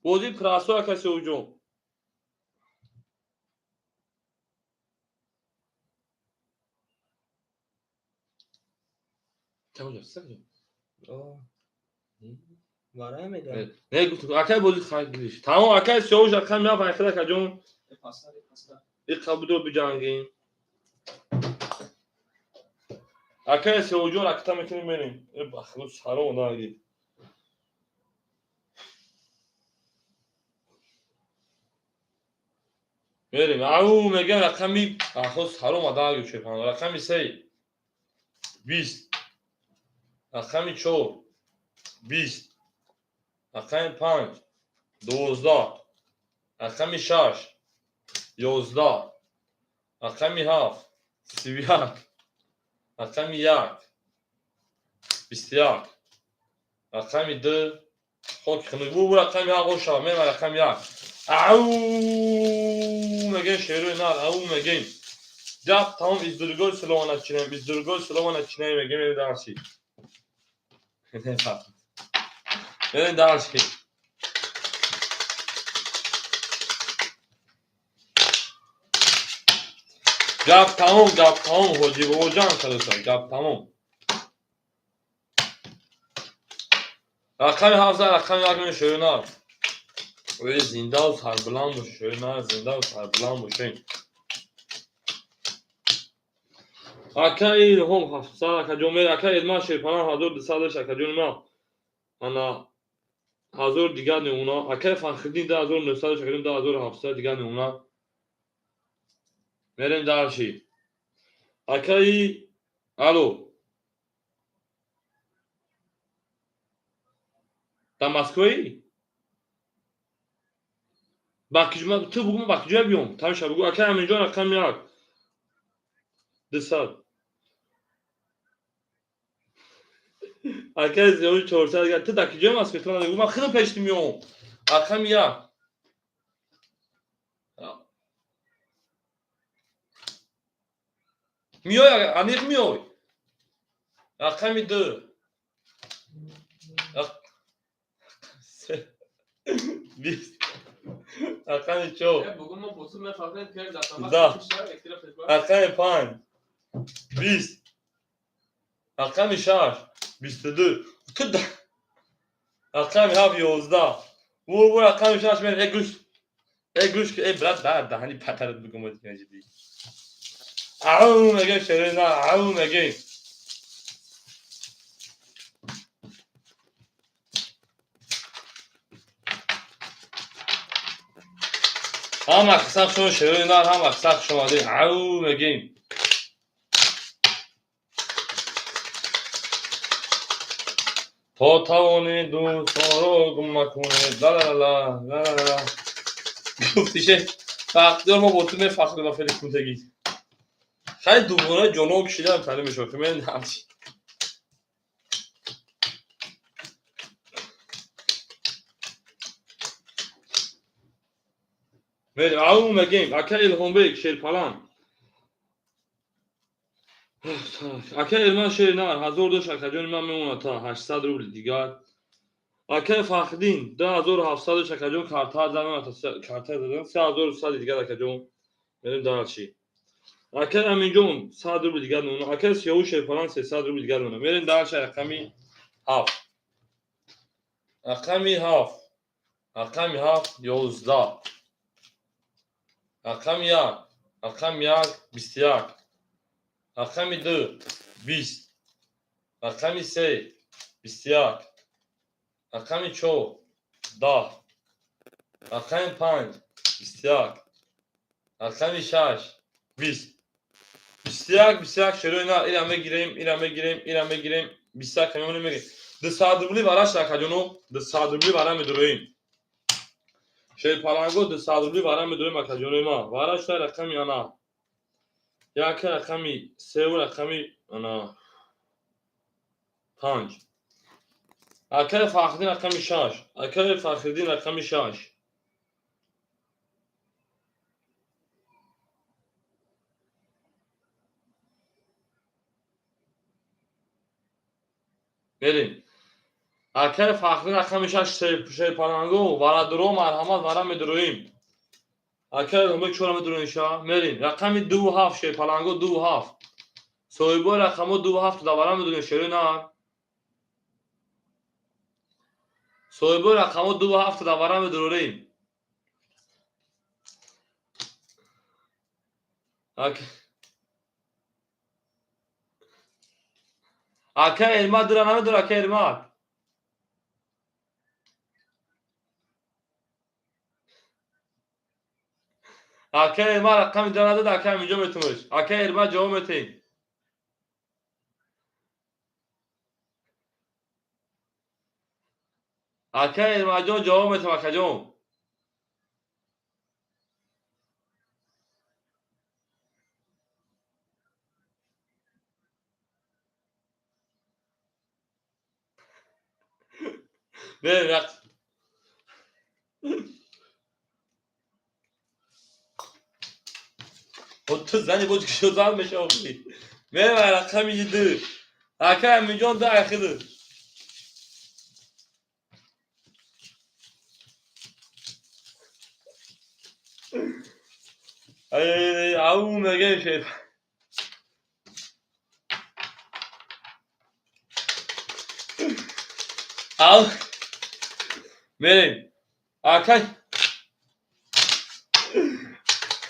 бозии прасо, акай Соуҷон. О. Варай мегам. Не гуфтам, акай, бози хай гириш тамом, акай Соуш, рақами 7 айхел, акаҷон. Э, пастар, э, пастар. Иқабудо биҷангем, акай Сеуҷон, ракта мекунем, мерем. Э, бахло саром наги. Мерем, ау мегам, рақами ахо саром адаги чепан, рақами 3 20, рақами 4 20, рақами 5 12, рақами 6 11, рақами 7 31, рақами 1 21, рақами 2 хок хунук бу, рақами 1 оша мема, рақами 1, ау мегем, шерои нар, ау мегем, гап тамом, из другой слова начинаем, из другой слова начинаем, мегем, мерем дальше, мерем дальше. Гап тамом, гап тамом, ҳоҷи бобоҷон кардаса, гап тамом. Рақами 7, рақами 1 мега, шерои нар. Ой, зиндаву сарбуланд бош, шерои нар, зиндаву сарбуланд бошем. Акаи Илҳом 700, акаҷон, мер, акаи Элман шерпалан 1200, акаҷони ман. Ана 1000 дигар мемона. Акаи Фахриддин 2900, акаҷон, 2700 дигар мемона. Мерем дальше. Акаи, алло. Дар Москваи? Ба киҷ ту бугу, ба киҷоя биём? Тамиша бугу. Акай Аминҷон, рақами як. 200. Акай Зиёи 400. Ту дар киҷои Москва? Ту нагу, ман худам пешти меом. Рақами як. Миёй, аниқ миёй. Рақами ду. Се. 20. Рақами чор. 10. Рақами панҷ. 20. Рақами шаш. 22. Ту рақами ҳафт, 11. Вур, вур, рақами шаш мен. Э, гӯш. Э, гӯш, э, брат, да, даҳани патарат бигум. Ау, мегем, шерои на, ау, мегем. Ҳама қисса шумо, шерои нар, ҳама қисса хуш омадед. Ау, мегем. То тавонед дӯстонро гум накунед. Ла-ла-ла, ла-ла-ла. Гуфтише, Бахтиёр, мо бо ту мефахрем ба фели кунтагӣ. Хай, дубора ҷоно кшидам, таълим мешавад. Мен ҳамчи. Мерем, ау, мегем. Ака Илҳомбек, шерпалан. Ака Элман, шери нар, 1000 дош, акаҷони ман мемонад та 800 рубли дигар. Акаи Фахриддин, 2700 дош, акаҷон, карта замемонад, карта задан, 3100 дигар, акаҷон. Мерем дальше. Акаи Аминҷон, 100 рубли дигар мемонад. Акаи Сиёвуш, шерпалан, 300 рубли дигар мемонад. Мерем дальше, рақами ҳафт. Рақами ҳафт. Рақами ҳафт, 11. Рақами як. Рақами як, 21. Рақами ду, 20. Рақами се, 21. Рақами чор, 10. Рақами панҷ, 21. Рақами шаш, 20. 21, 21, шерои на, ира мегирем, ира мегирем, ира мегирем, 21 камёне мегирем. 200 рубли вараш, акаҷоно, 200 рубли вара медуроем. Шерпаланго, 200 рубли вара медуроем, акаҷонои ман. Вараш рақами ана. Як, рақами севу рақами ана панҷ. Акаи Фахриддин, рақами шаш. Акаи Фахриддин, рақами шаш. Мерем. Акаи Фахриддин, рақами шаш, шерпаланго, варадуро, марҳамат, вара медуроем. Акаи Илҳомбек, чора медуроем ша? Мерем. Рақами дуву ҳафт, шерпаланго, дуву ҳафт. Соҳибои рақамҳо дуву ҳафт да вара медуроем, шерои нар. Соҳибои рақамҳо дуву ҳафт да вара медурорем. Акаи Эрмат дура намедура, акаи Эрмат. Акаи Эрмат рақами дура надода, акаи Аминҷон метумаш. Акаи Эрмат, ҷавоб метем. Акаи Эрматҷон, ҷавоб метем, акаҷон. Мерем, рақс. Ту зани боз кишо зан мешавӣ. Мерем, рақами ду. Акаи Аминҷон, ду айхиду. Ай, ау, мегем, шеф. Ау. Мерем. Акай.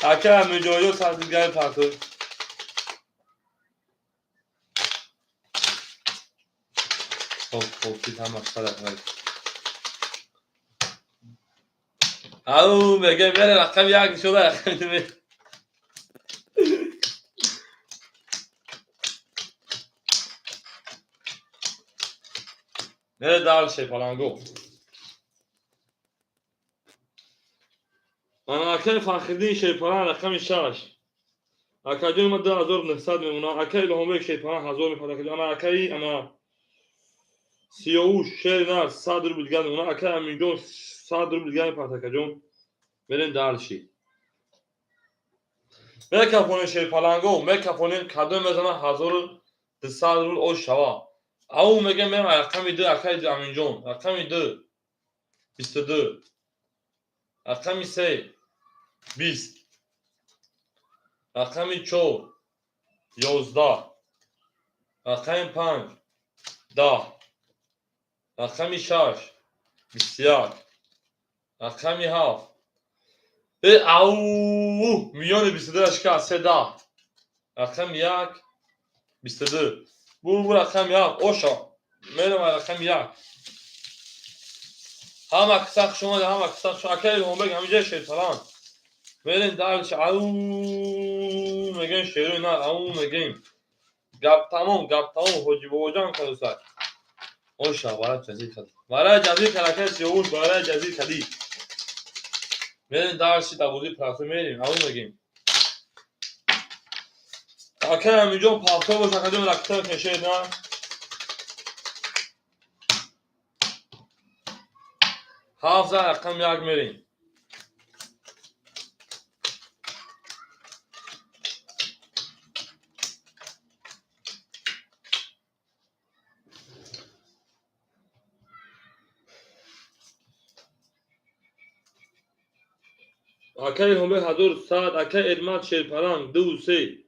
Акай Аминҷон, сардигари парту. Хоб, хоб, чиз ҳама садақа. Ау, мегем, мерем, рақами як шуда, рақами ду. Мере дальше, паланго. Ана акаи Фахриддин шерпалан рақами 6. Акаҷони ма 2900 мемонад. Акаи Илҳомбек шерпалан 1000 мепарад. Акаҷон. Ана акаи ана Сиёвуш шери нар 100 рубл дигар мемонад. Акаи Аминҷон 100 рубл дигар мепарад, акаҷон. Мерем дальше. Мекафонем шерпаланго, мекафонем, кадом мезанад 1200 рубл ош шава. Ау мегем, мерем рақами 2, акаи Аминҷон. Рақами 2 22. Рақами 3 20. Рақами 4 11. Рақами 5 10. Рақами 6 21. Рақами 7 ау миёни 22 ашка 3 10. Рақами 1 22. Бу рақами 1 оша. Мерем рақами 1. Ҳама киса хуш омада, ҳама киса хуш. Акаи Илҳомбек ҳамиҷа шерпалан. Мерем дальше. Ау мегем шерои нар, ау мегем. Гап тамом, гап тамом, Ҳоҷи Бобоҷон кадусак. Оша, барай ҷазир кади. Барай ҷазир кад, акаи Сиёвуш, барай ҷазир кади. Мерем дальше, дар бозии простой мерем, ау мегем. Акаи Аминҷон пафто бош, акаҷон ракита кашед, на? Ҳафт за рақами 1 мерем. Акаи Илҳомбек 1100, акаи Эрмат шерпаланг 2 3,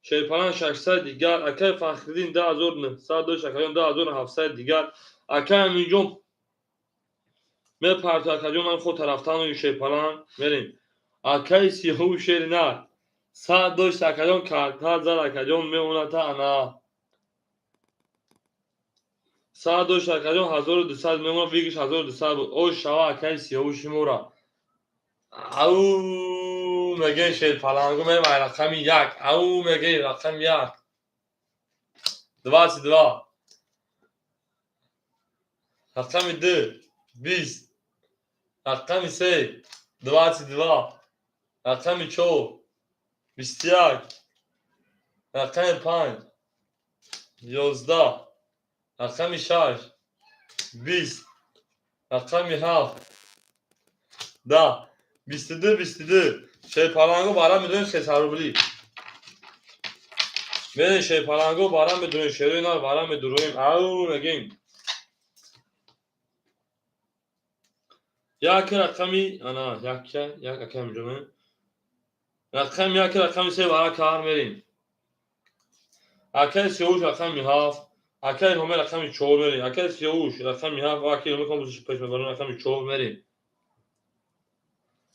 шерпаланг 600 дигар, акаи Фахриддин 2900 дошт, акаҷон 2700 дигар, акаи Аминҷон мепарту, акаҷон ман худ тарафтану шерпаланг мерем. Акаи Сиёву шери нар 100 дошт, акаҷон карта зад, акаҷон мемонад та ана 100 дошт, акаҷон 1200 мемонад, выигрыш 1200 буд. Ош шава акаи Сиёву шумора. Ау мегем шерпалангу, мерем ай рақами 1. Ау мегем рақами 1. 22. Рақами 2 20. Рақами 3 22. Рақами 4 21. Рақами 5 11. Рақами 6 20. Рақами 7 10. 22 22. Шерпалангу барам медонем 300 рубли. Мерем шерпалангу барам медонем, шерои нар барам медуроем. Ау мегем. Як рақами ана як як акаи Аминҷон. Рақами 1 рақами 3 бара кар мерем. Акаи Сиёвуш рақами 7, акаи Илҳомбек рақами 4 мерем. Акаи Сиёвуш рақами 7 ва акаи Илҳомбек ҳам пеш мебарем рақами 4 мерем.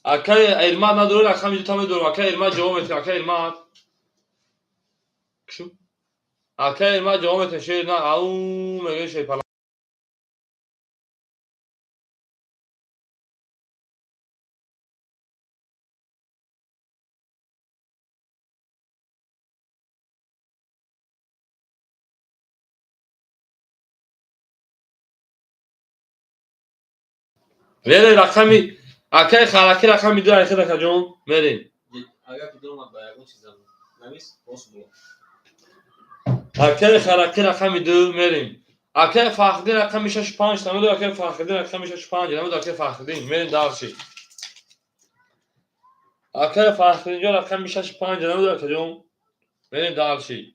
Акаи Эрмат надорӣ, рақами 2 та медорам. Акаи Эрмат ҷавоб метиҳад. Акаи Эрмат. Кшу? Акаи Эрмат ҷавоб метиҳад. Шер на, ау мегӯяд шерпаланг. Мерем рақами акаи Хараки рақами 2 айхед, акаҷон мерем. Агар ки дуромад ба ягон чизам навис, боз бо. Акаи Хараки рақами 2 мерем. Акаи Фахриддин рақами 6 5 намуд, акаи Фахриддин рақами 6 5 намуд, акаи Фахриддин мерем дальше. Акаи Фахриддинҷон рақами 6 5 намуд, акаҷон мерем дальше.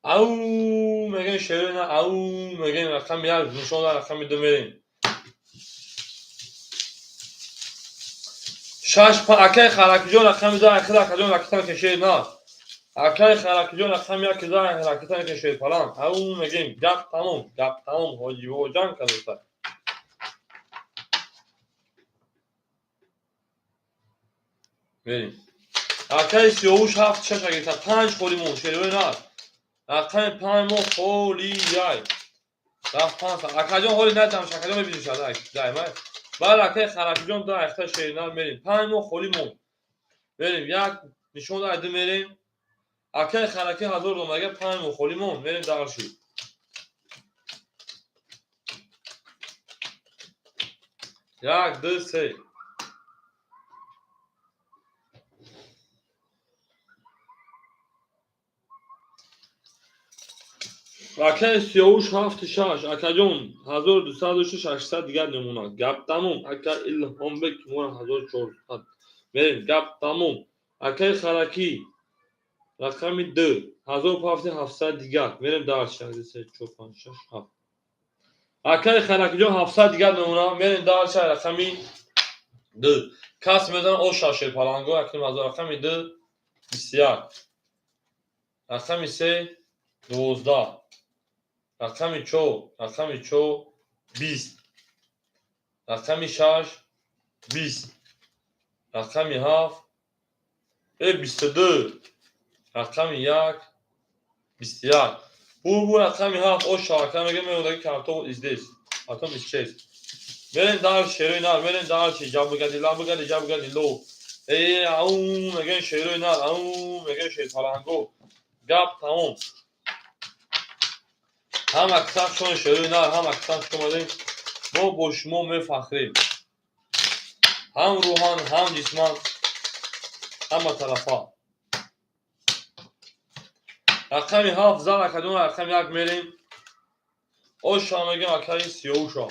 Ау мегем шерои на, ау мегем рақами 1 нишон рақами 2 мерем. 6 акаи Харакиҷон рақами 2 айхед, акаҷон ракетан кешед на. Акаи Харакиҷон рақами 1 2 ракетан кешед палан. Ау мегем гап тамом, гап тамом, Ҳоҷи Бобоҷон кадоста. Мерем. Акаи Сиёвуш 7 6 гирифта, 5 холи мон шерои нар. Рақами 5 мо холияй. Рафт 5. Акаҷон ҳоли натам, акаҷон мебинӣ шад, дай май. Баъд акаи Харакиҷон ду айхта шеринар мерем. 5 мо холи мон. Мерем як нишон дай ду мерем. Акаи Хараки 1000 дом, агар 5 мо холи мон, мерем дальше. 1 2 3. Акаи Сиёвуш ҳафту шаш, акаҷон, 1200 600 дигар мемонад. Гап тамом. Ака Илҳомбек мора 1400 мерем. Гап тамом. Акаи Харакӣ, рақами ду, ҳазор пафти 700 дигар мерем. Дальше се, чор, панҷ, шаш, ҳафт. Акаи Харакиҷон, 700 дигар мемонад. Мерем дальше. Рақами ду кас мезанад. О, шаше паланго, 1,5 ҳазор. Рақами ду 21, рақами се 12, рақами чор, рақами чор 20, рақами шаш 20, рақами ҳафт 22, рақами як 21. Бу рақами ҳафт. О, шака мега меодаги картон издес, потом исчез. Мерем дальше, шерои нар, мерем дальше. Ҷабгади лабгади ҷабгади ло э ау мегӯем, шерои нар, ау мегӯем, шерпаланго. Гап тамом. Ҳама касам шумо, шерои нар, ҳама касам шумо. Мо бо шумо мефахрем, ҳам рӯҳан, ҳам ҷисман, ҳама тарафа. Рақами ҳафт зан, акадон. Рақами як мерем. Оша мегӯем, акаи Сиёвуша.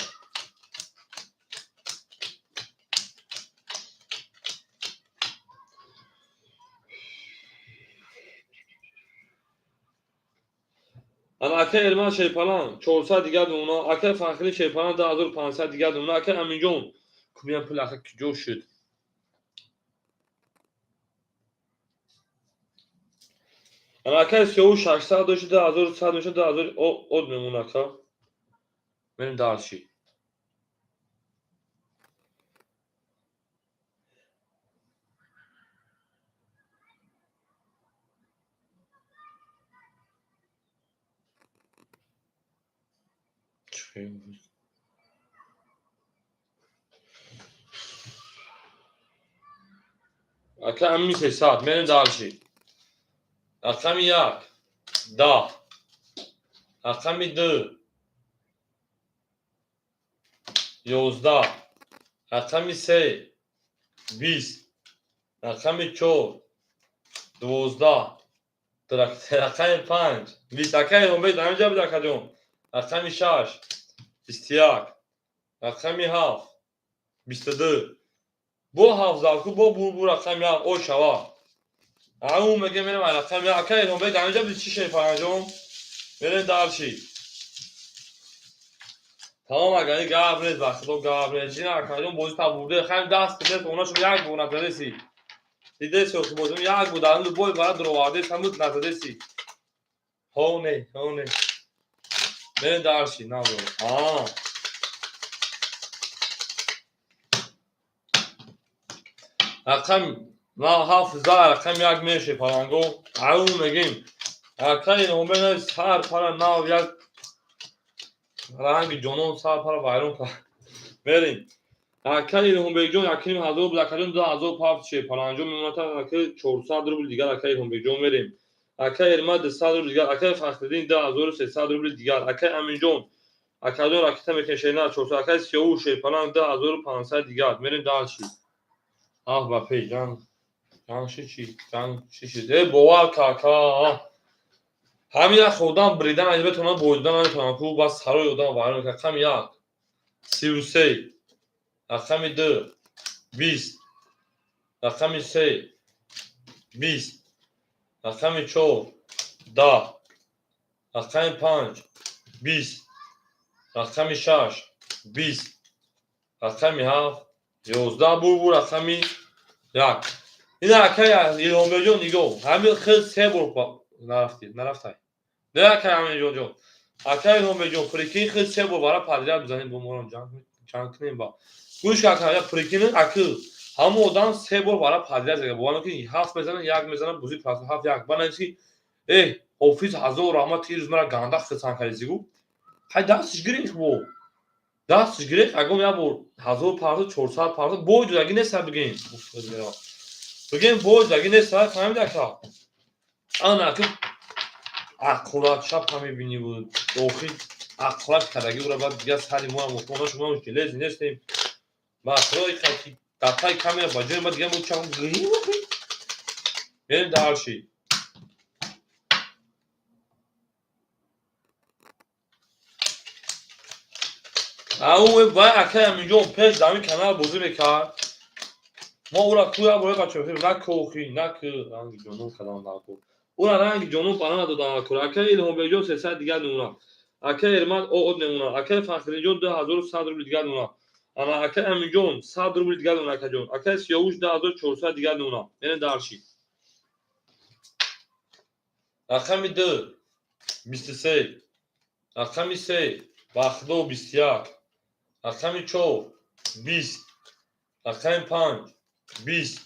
Ана, акаи Эрман шерпалан, 400 дигар мемона. Акаи Фахрӣ шерпалан, 2500 дигар мемона. Акаи Аминҷон, кумиям пул ака куҷо шуд? Ана, акаи Сиёвуш 600 дошт, 2100 мешуд, 2000 од мемона. Ака, мерем дальше. Ака Амин, 300. Мерем дальше. Рақами як 10, рақами ду 11, рақами се 20, рақами чор 12, рақами панҷ 20. Акаи Илҳомбек, дар инҷа буд, акаҷон. Рақами шаш 21, рақами ҳафт 22. Бо ҳафт зарку бо бурбу. Рақами як о шава, ау мегем. Мерем рақами як. Акаи Илҳомбек, дар инҷа буд. Чӣ шед, Фарҳанҷон? Мерем дальше. Тамом, агар гап нест, ба худо, гап нест. Ҷина, акаҷон, бозӣ та бурде. Хайм даст дидес, она шумо як бор назадеси. Дидеси, охи бозим як бор дар бой бара дуровардес, ҳамуд назадеси. Ҳо, не, ҳо, не. Мерем дальше. Надор а рақам на ҳафт за, рақами як меше паланго, ау мегем. Акаи Илҳомбек, сар пара нав як ранги ҷонон, сар пара вайрон кард. Мерем. Акаи Илҳомбекҷон, 1,5 ҳазор буд, акаҷон, 2000 пафт ше паланҷон мемонад. Акаи, 400 рубл дигар, акаи Илҳомбекҷон. Мерем. Акаи Эрмат, 200 рубл дигар. Акаи Фахриддин, 2300 рубли дигар. Акаи Аминҷон, акаҷон, ракета мекашед на 400. Акаи Сиёвуш шерпаланг, 2500 дигар. Мерем дальше. Ҳафт ба пеш. Ҷанг, ҷанг ши, чи ҷанг чӣ шид? Э, бовар ка, ака, ҳамин як одам бридан метавонад, боидан наметавонад ку. Бас сарои одам вайрон мекунад. Рақами як 33, рақами ду 20, рақами се 20, рақами чор 10, рақами панҷ 20, рақами шаш 20, рақами ҳафт 11. Бурбу рақами як. Ина, акай Илҳомбекҷон, нигоҳ, ҳамин хел се бор нарафти, нарафтай, не, акай Аминҷонҷон? Акай Илҳомбекҷон, прикинь, хел се бор бара подряд бизанем, бо морам ҷанг кунем. Ба гӯш, ака, прикинь, акл ҳамон одам се бор бара подряд зага. Бовар мекунӣ, ҳафт мезана, як мезана, бузӣ ҳафт як. Ба нависи, э, ҳофиз, ҳазор раҳмат, тирӯз мара ганда хисан кардиси гу. Ҳай, дастиш гирифт, бо дастиш гирифт. Агом як бор ҳазор парто, 400 парто бой додаги неста. Бигем, бигем, бой додаги неста. Фаҳмиди, ака? Ана, ака, аққурат шаб ҳам мебинӣ буд, охир аққурат кардаги ура. Баъд дигар сари моам она шумо желези нестем. Ба худои ки дар таи камера ба ҷои ма дигар мо чам мерем дальше. Ау вай акай Аминҷон пеш дар ин канал бозӣ мекард. Мо ӯра ку як бора бача на кохи, на ки ранги ҷонон кардам дар кор. Ӯра ранги ҷонон бана надодам дар кор. Акай Илҳомбекҷон 300 дигар мемонад. Акай Эрмат ООД мемонад. Акай Фахриддинҷон 2100 рубли дигар мемонад. Ана акай Аминҷон 100 рубли дигар мемонад акаҷон. Акай Сиёвуш 2400 дигар мемонад. Яъне дарши. Рақами 2 23, рақами 3 Бахдо 21, рақами 4 20, рақами 5 20,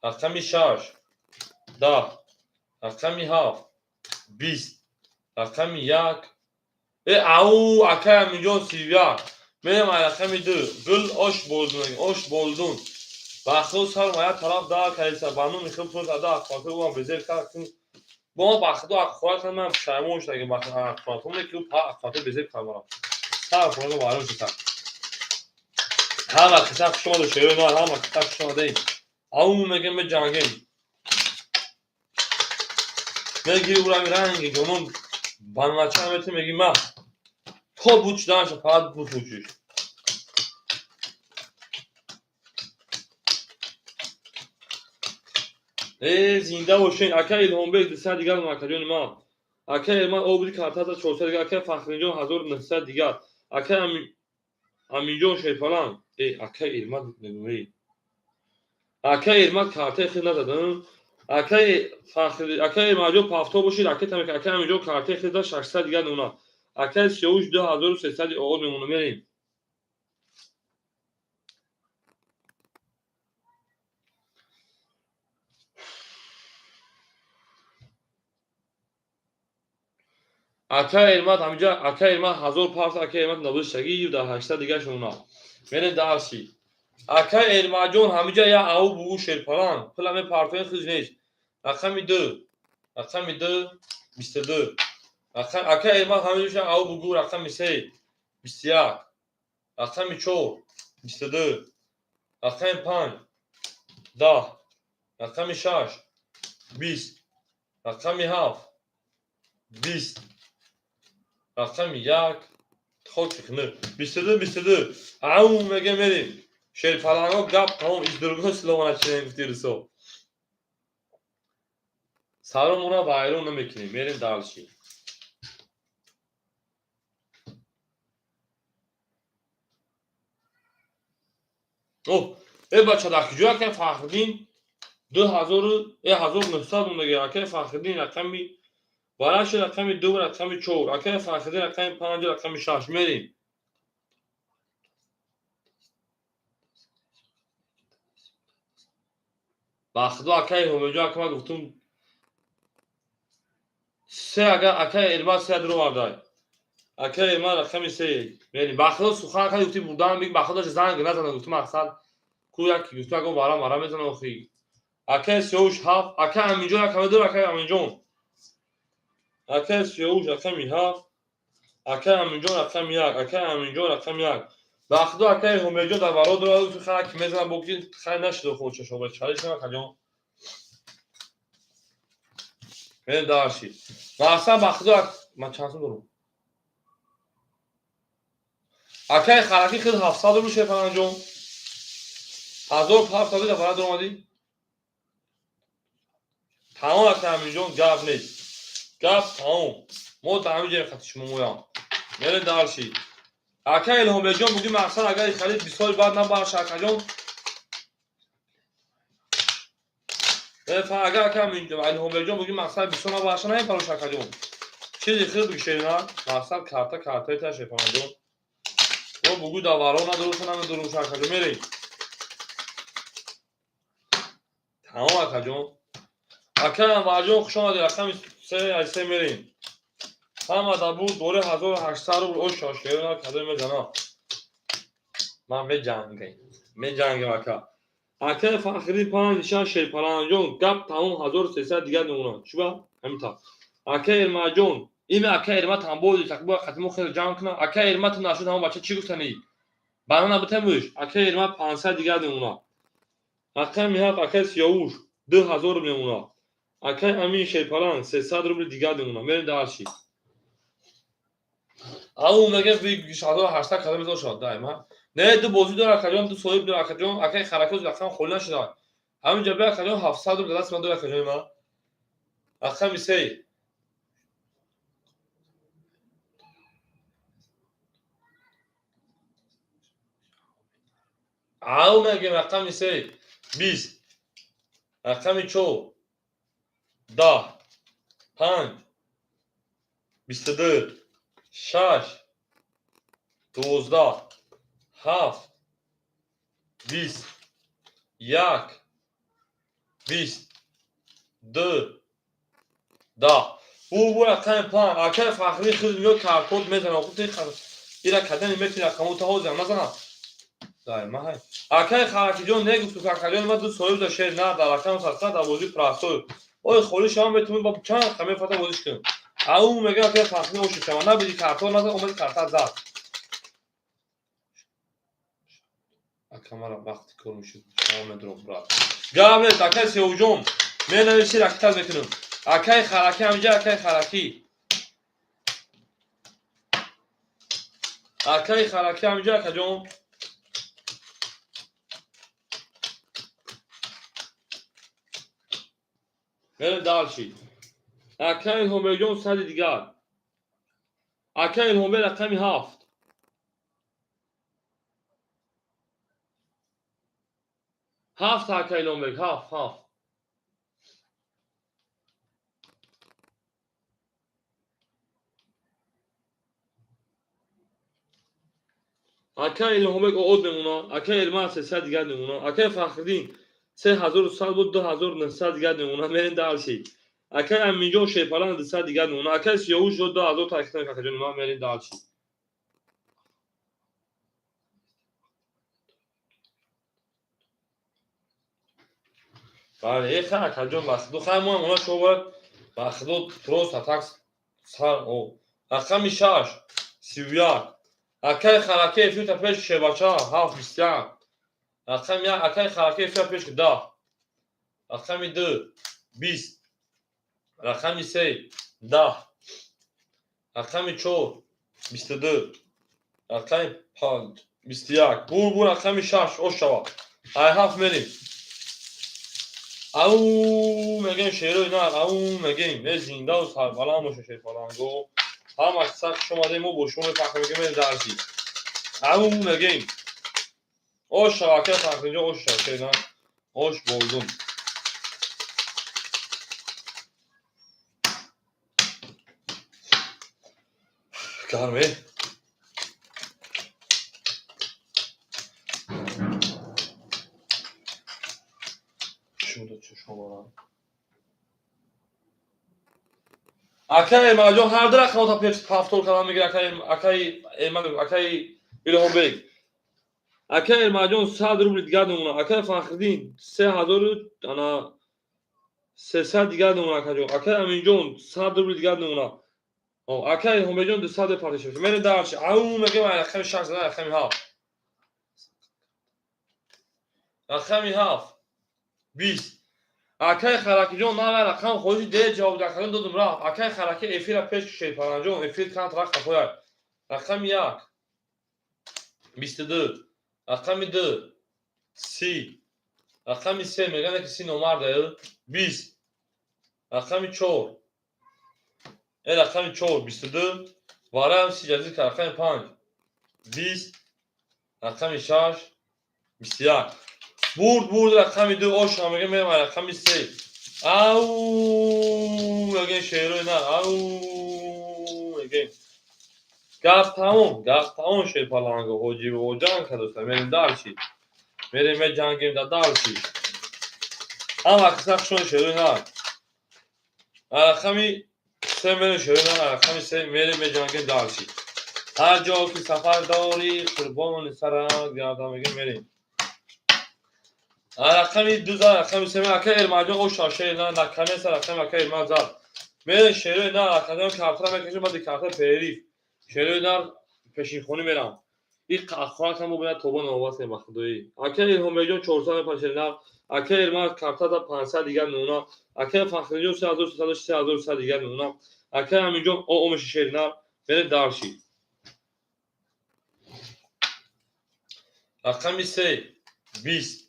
рақами 6 10, рақами 7 20, рақами 1. Ау акай Аминҷон 31. Мерем ай рақами 2 гул ош болдун, ош болдун. Бахдо сар ма як тараф дар кайса ба номи худ пул зада ахвато ӯам безеб кард. Бо бахдо ахват ман пушаймон шуда ки ахвато ки ӯ па ахвато безеб кард мара. Сар фоно варон шуда. Ҳама қиса хуш омаду шерои ман, ҳама қиса хуш омадаем. Ау мегем меҷангем. Мегири ӯра ранги ҷонон банача мети меги ма то буд шуданша фақат буфурӯшиш. Зинда бошен. Акай Илҳомбек 200 дигар акаҷони ман. Акай Эрман обри картата 400 дигар. Акай Фахриддинҷон 1900 дигар. Акай Аминҷон Шерпаланг. Акай Эрмат мегӯм. Акай Эрмат картаи хел назадам. Акай Фахри, акай Эрматҷон пафто бошид, акай тамак, акай Аминҷон картаи хел зад 600 дигар мемонад. Акай Сиёвуш 2300 оғоз мемонад. Мерем. Акай Эрмат ҳамиҷа, акай Эрмат 1000 парс, акай Эрмат набуд шаги дар 800 дигар шумона. Мерем дарси. Акай Эрматҷон ҳамиҷа як ау бугу шерпаланг. Пула мепартоен хиз нест. Рақами 2, рақами 2 22. Рақам акай Эрмат ҳамиҷа ау бугу рақами 3 21, рақами 4 22, рақами 5 10, рақами 6 20, рақами 7 20, рақами 1 хоки хнр 22 22. Ау меге мерем. Шерпаланго гап тамом издурго силована чинем гуфти русо. Саромона вайрон намекунем. Мерем дальше. О, бача дар куҷо акай Фахриддин 2000 1900 мондаги акай Фахриддин рақами вараши рақами 2 рақами 4, акай Фахриддин рақами 5 рақами 6 мерем. Бахдо акай Ҳумайҷон ака ман гуфтум се агар акай Эрмат се дуровардай. Акай Эрмат рақами 3 мерем. Бахдо сухан акай гуфти бурдан биг бахдо занг назанад гуфтум мақсад ку як гуфту агон варам варам мезанам охи. Акай Сиёвуш 7, акай Аминҷон рақами 2 акай Аминҷон. Акай Сиёвуш рақами 7, акай Аминҷон рақами 1, акай Аминҷон рақами 1. Бахдо акай Ҳумайҷон дар варо дорад гуфти хай ки мезанам бо ки хай нашиду худша шоба чалиш на акаҷон. Мерем дарши. Мақсад бахдо ман чанд сум дорам? Акай хараки хел 700 рубл шефанҷон. 1000 дар вара доромадӣ? Тамом акай Аминҷон гап нест. Гап тамом. Мо дар ҳамин ҷоем хати шумо моям. Мерем дарши. Акай Илҳомбекҷон буги мақсад агар харид 20 соли баъд набахша акаҷон. Агар акай Илҳомбекҷон буги мақсад 20 сол набахша намепарош акаҷон. Чизи хел бигшена мақсад карта картаи та шефанҷон. Мо бугу дар варо надоруша намедоруша акаҷон мерем. Тамом акаҷон. Акай Анварҷон хуш омадед рақами 3 аз 3 мерем. Ҳама дар буд бори 1800 рубл ош шошкерона кадом мезанам. Ман меҷангем. Меҷангем ака. Акай Фахри 5 нишан Шерпаланҷон гап тамом 1300 дигар мемонад. Чуба? Ҳамин тавр. Акай Эрматҷон, ими акай Эрмат ҳам бози такбо хатимо хеле ҷамъ кунам. Акай Эрмат нашуд ҳамон бача чӣ гуфтанӣ? Банана битемуш. Акай Эрмат 500 дигар мемонад. Рақами 7 акай Сиёвуш 2000 рубл мемонад. Акай Амин Шерпаланг 300 рубл дигар мемонад. Мерем дарши. Ау мегем 800 кадам мезо шуд дай ма. Не ду бозӣ дора акаҷон, ду соҳиб дора акаҷон, акаи харакоз рақам холӣ нашуда. Ҳамин ҷо бия акаҷон 700 рубл даст ман дора акаҷони ма. Рақами се. Ау мегем рақами се 20, рақами чор 10, 5, 22, 6, 12, 7, 20, 1, 20, 2, 10. Бу рақами 5. Акаи Фахрӣ хиз меёд картот мезанад. Худ ира кадами мети рақаму та ҳозир назанад. Дай ма ҳай. Акаи Харакиҷон негуфту акаҷон ма ду соҳиб да шер на дар рақами садқа дар бозӣ простой. Ой холӣ шава метавонӣ ба чанд рақами фата бозиш кун. Ау мега акаи Фахрӣ оши шава набиди картот назад омади карта зад. Ака мара вақти кор мешуд шава медурам брат. Гап нест акаи Сеуҷон. Менависи ракитат мекунам. Акаи Хараки ҳаминҷа акаи Хараки. Акаи Хараки ҳаминҷа акаҷон. Мерем дальше. Акаи Илҳомбекҷон сади дигар. Акаи Илҳомбек рақами 7. Ҳафт акаи Илҳомбек, ҳафт, ҳафт. Акаи Илҳомбек од мемона, акаи Элман 300 дигар мемона, акаи Фахриддин 3100 буд 2900 дигар мемона, мерем дальше. Акаи Аминҷон Шерпалан 200 дигар мемона, акаи Сиёвуш 2000 такиф акаҷон ман мерем дальше. Бале, эха акаҷон басду хай мо мемона шумо бояд бахдо просто так сар о. Рақами 6 31. Акаи Хараки эфирта пеш шебача 7 21. Рақами 1 акаи Хараки эфирта пеш 10. Рақами 2 20. Рақами 3 10. Рақами 4 22. Рақами 5 21. Бур рақами 6 ош шава. Ай 7 мерим. Ау мегем шерои нар, ау мегем э зиндаву сарбаланд боша шерпаланго. Ҳамаш сар хуш омадем мо бо шумо мефахр мегем мерем дарси. Ау мегем. Ош шава акаи Фахриддинҷон, ош шава шерна. Ош болдум. Гарме. Акаи Элмаҷон ҳар ду рақамото пеш ҳафтор калам мегирад акаи Элман, акаи Илҳомбек. Акаи Элмаҷон 100 рубли дигар мемона, акаи Фахриддин 3300 дигар мемона акаҷон, акаи Аминҷон 100 рубли дигар мемона. Акаи Илҳомбекҷон 200 партиш мешавад. Мерем дальше. Ау мегем рақами 6 зада рақами 7. Рақами 7 20. Акаи Харакиҷон ман рақам хоҳиши де ҷавоб дакардам додум рафт. Акаи Хараки эфира пеш Шерпаланҷон эфир кант рафт қафояк. Рақами 1 22. Рақами 2 30. Рақами 3 мегӯянд ки 30 номарда 20. Рақами 4 рақами 4 22. Вараам 30 ҷазир кард. Рақами 5 20. Рақами 6 21. Бурд рақами 2 ош мегӯям мерам рақами 3. Ау мегӯям шерои нар, ау мегӯям. Гап тамом шерпаланго ҳоҷи ҷанг кардоста мерем дальше. Мерем меҷангем да дальше. Ҳама қисса хушон шерои нар. Рақами 3 мерем шерои нар, рақами 3 мерем меҷангем дальше. Ҳар ҷо ки сафар дорӣ қурбони сарат гардам мегӯям мерем. Рақами 2 зад, рақами 3 акаи Эрмаҷон ош шер на накамеса рақами акаи Эрмаҷон зад. Мерем шерои нар, акаҷон картара мекашем, баъди карта перерив. Шерои нар пешинхонӣ мерам. Ин хонакам бояд тобон овасем ба худоӣ. Акаи Илҳомбекҷон 400 мепарад шерои нар, акаи Эрмаҷон карта зад 500 дигар мемона, акаи Фахриддинҷон 3300 3300 дигар мемона, акаи Аминҷон о меша шери нар, мерем дальше. Рақами се 20.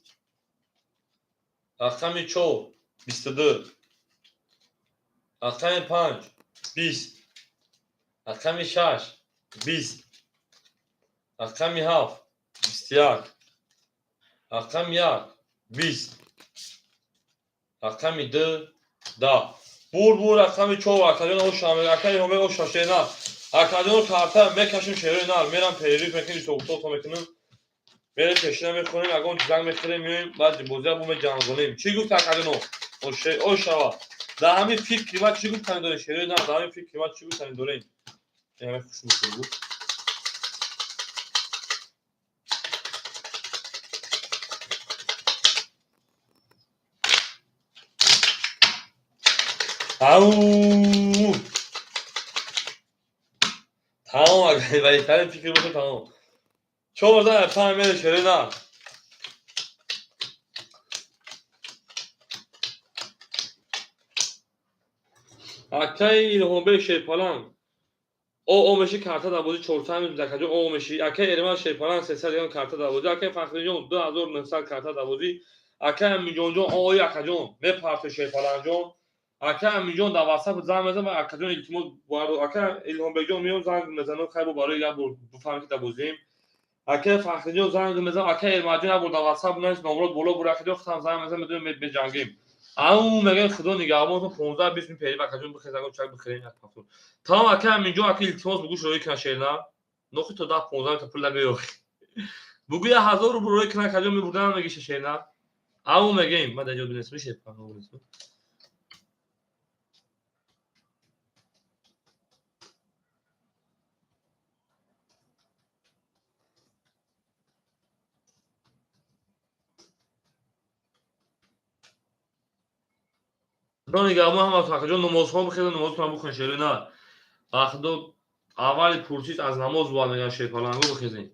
Рақами 4 22. Рақами 5 20. Рақами 6 20. Рақами 7 21. Рақами 1 20. Рақами 2 10. Бур бур рақами 4 акаҷон ошам, акаи ҳоме оша шена. Акаҷон карта мекашим шерои нар, мерам перерыв мекунем, ҳисоб-китоб мекунем. Мерем пешина мехонем, ягон занг мехӯрем, меоем, баъд бозия бо меҷангонем. Чӣ гуфт акаҷоно? Ошава. Дар ҳамин фикри ман чӣ гуфтани дорем? Шерои нар, дар ҳамин фикри ман чӣ гуфтани дорем? Ҳамин хуш мекунем. Ау! Тамом, агар валитарин фикр боша тамом. Чор зан панҷ мере шерои нар. Акаи Илҳомбек Шерпаланг о меши карта дар бозӣ 400 миз акаҷон о меши. Акаи Эрман Шерпаланг 300 ягон карта дар бозӣ. Акаи Фахриҷон 2900 карта дар бозӣ. Акаи Аминҷонҷон ои акаҷон мепарто Шерпалангҷон. Акаи Аминҷон дар ватсап занг мезанад ва акаҷон илтимос акаи Илҳомбекҷон меём занг мезанам, хайр бо барои як бор бифаҳмем ки дар бозием. Акаи Фахриҷон занг мезанам, акаи Эрмаҷон як бор дар ватсап навис номрод боло бур акаҷон худам занг мезанам, медонем меҷангем. Ау мегӯем худо нигаҳбонтон 15-20 мин перерыв акаҷон бихез ягон чак бихӯрем як пафтур. Тамом акаи Аминҷон ака илтимос бугӯ шӯроӣ кунад шерна. Нохи то 10-15 та пул набиёх. Бугӯ 1000 рубл рӯй кунад акаҷон мебурдан мегиша шерна. Ау мегӯем ман дар ҷо бинесм шерпаланг. Худо нигаҳбон ҳама акаҷон намозхон бихезед, намозтон бихонед шерои нар. Ба худо аввали пурсиш аз намоз бояд мегӯянд шерпалангҳо бихезед.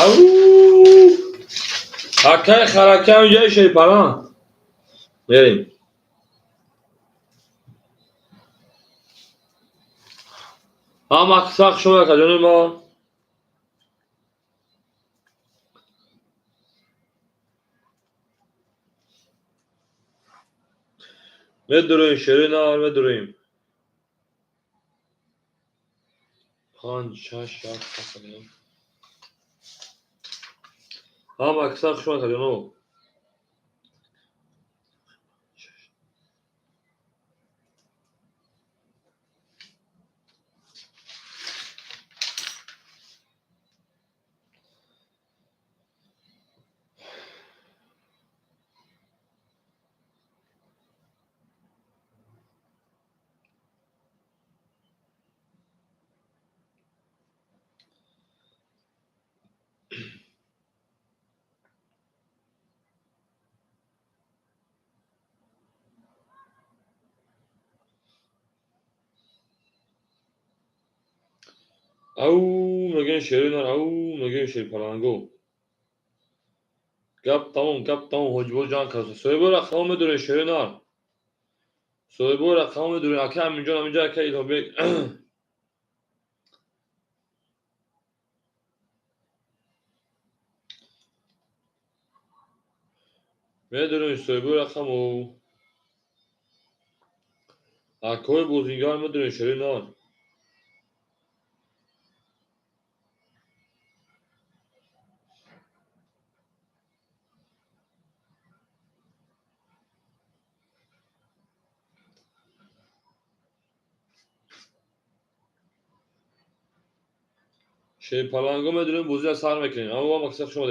Ау! Акай харакам ҷай шерпалан. Мерем. Ҳама сахт шумо акаҷони мо. Медуроем шеринар, медуроем. 5, 6, 7, 8. Ҳама сахт шумо акаҷоно. Ау, мегӯем шеринар, ау, мегӯем шерпаланго. Гап тамом, гап тамом, ҳоҷибо ҷанг кард. Соҳибо рақамо медорем шеринар. Соҳибо рақамо медорем. Ака Аминҷон, Аминҷон, ака Илҳомбек. Медорем соҳибо рақамо. Акои бозингар медорем шеринар. Шерпаланго медорем, бозиро сар мекунем. Аммо мақсад шумо.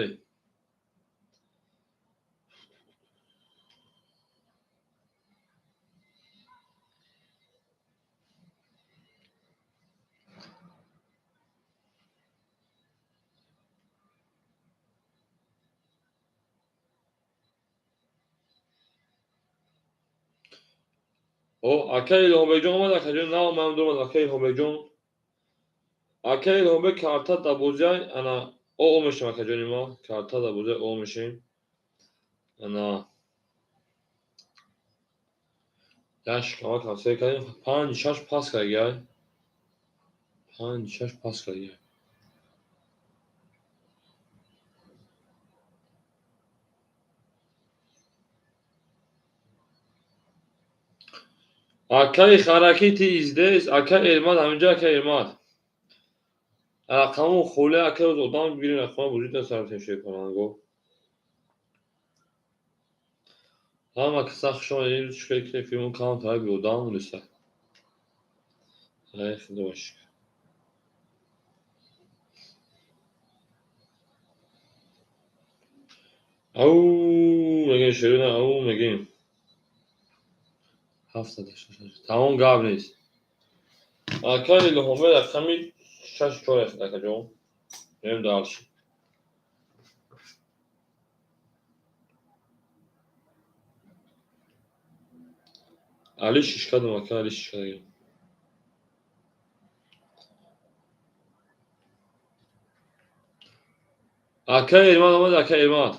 О, ака Илҳомбекҷон омад, акаҷон, на омадам, омад ака Илҳомбекҷон. Ака Илҳомбек карта дар бозия, ана о мешем акаҷони мо, карта дар бозия о мешем. Ана як шикама тавсия кардем, 5 6 пас кардагиай. 5 6 пас кардагиай. Акаи харакити издес, ака Эрмат, ҳаминҷо ака Эрмат. Рақаму холе ака одам бигирем, рақама бозита сар шерпаланго. Ҳама каса хуш омадед, шукр ки филмон кам таби одам неста. Ай худо шукр. Ау, мегем шерина, ау, мегем. 786. Тамом гап нест. Ака Илҳомбек рақами 6 4 аст акаҷон. Мерем дальше. Али шишкадам ака, Али шишкадам. Ака Эрмат омад, ака Эрмат.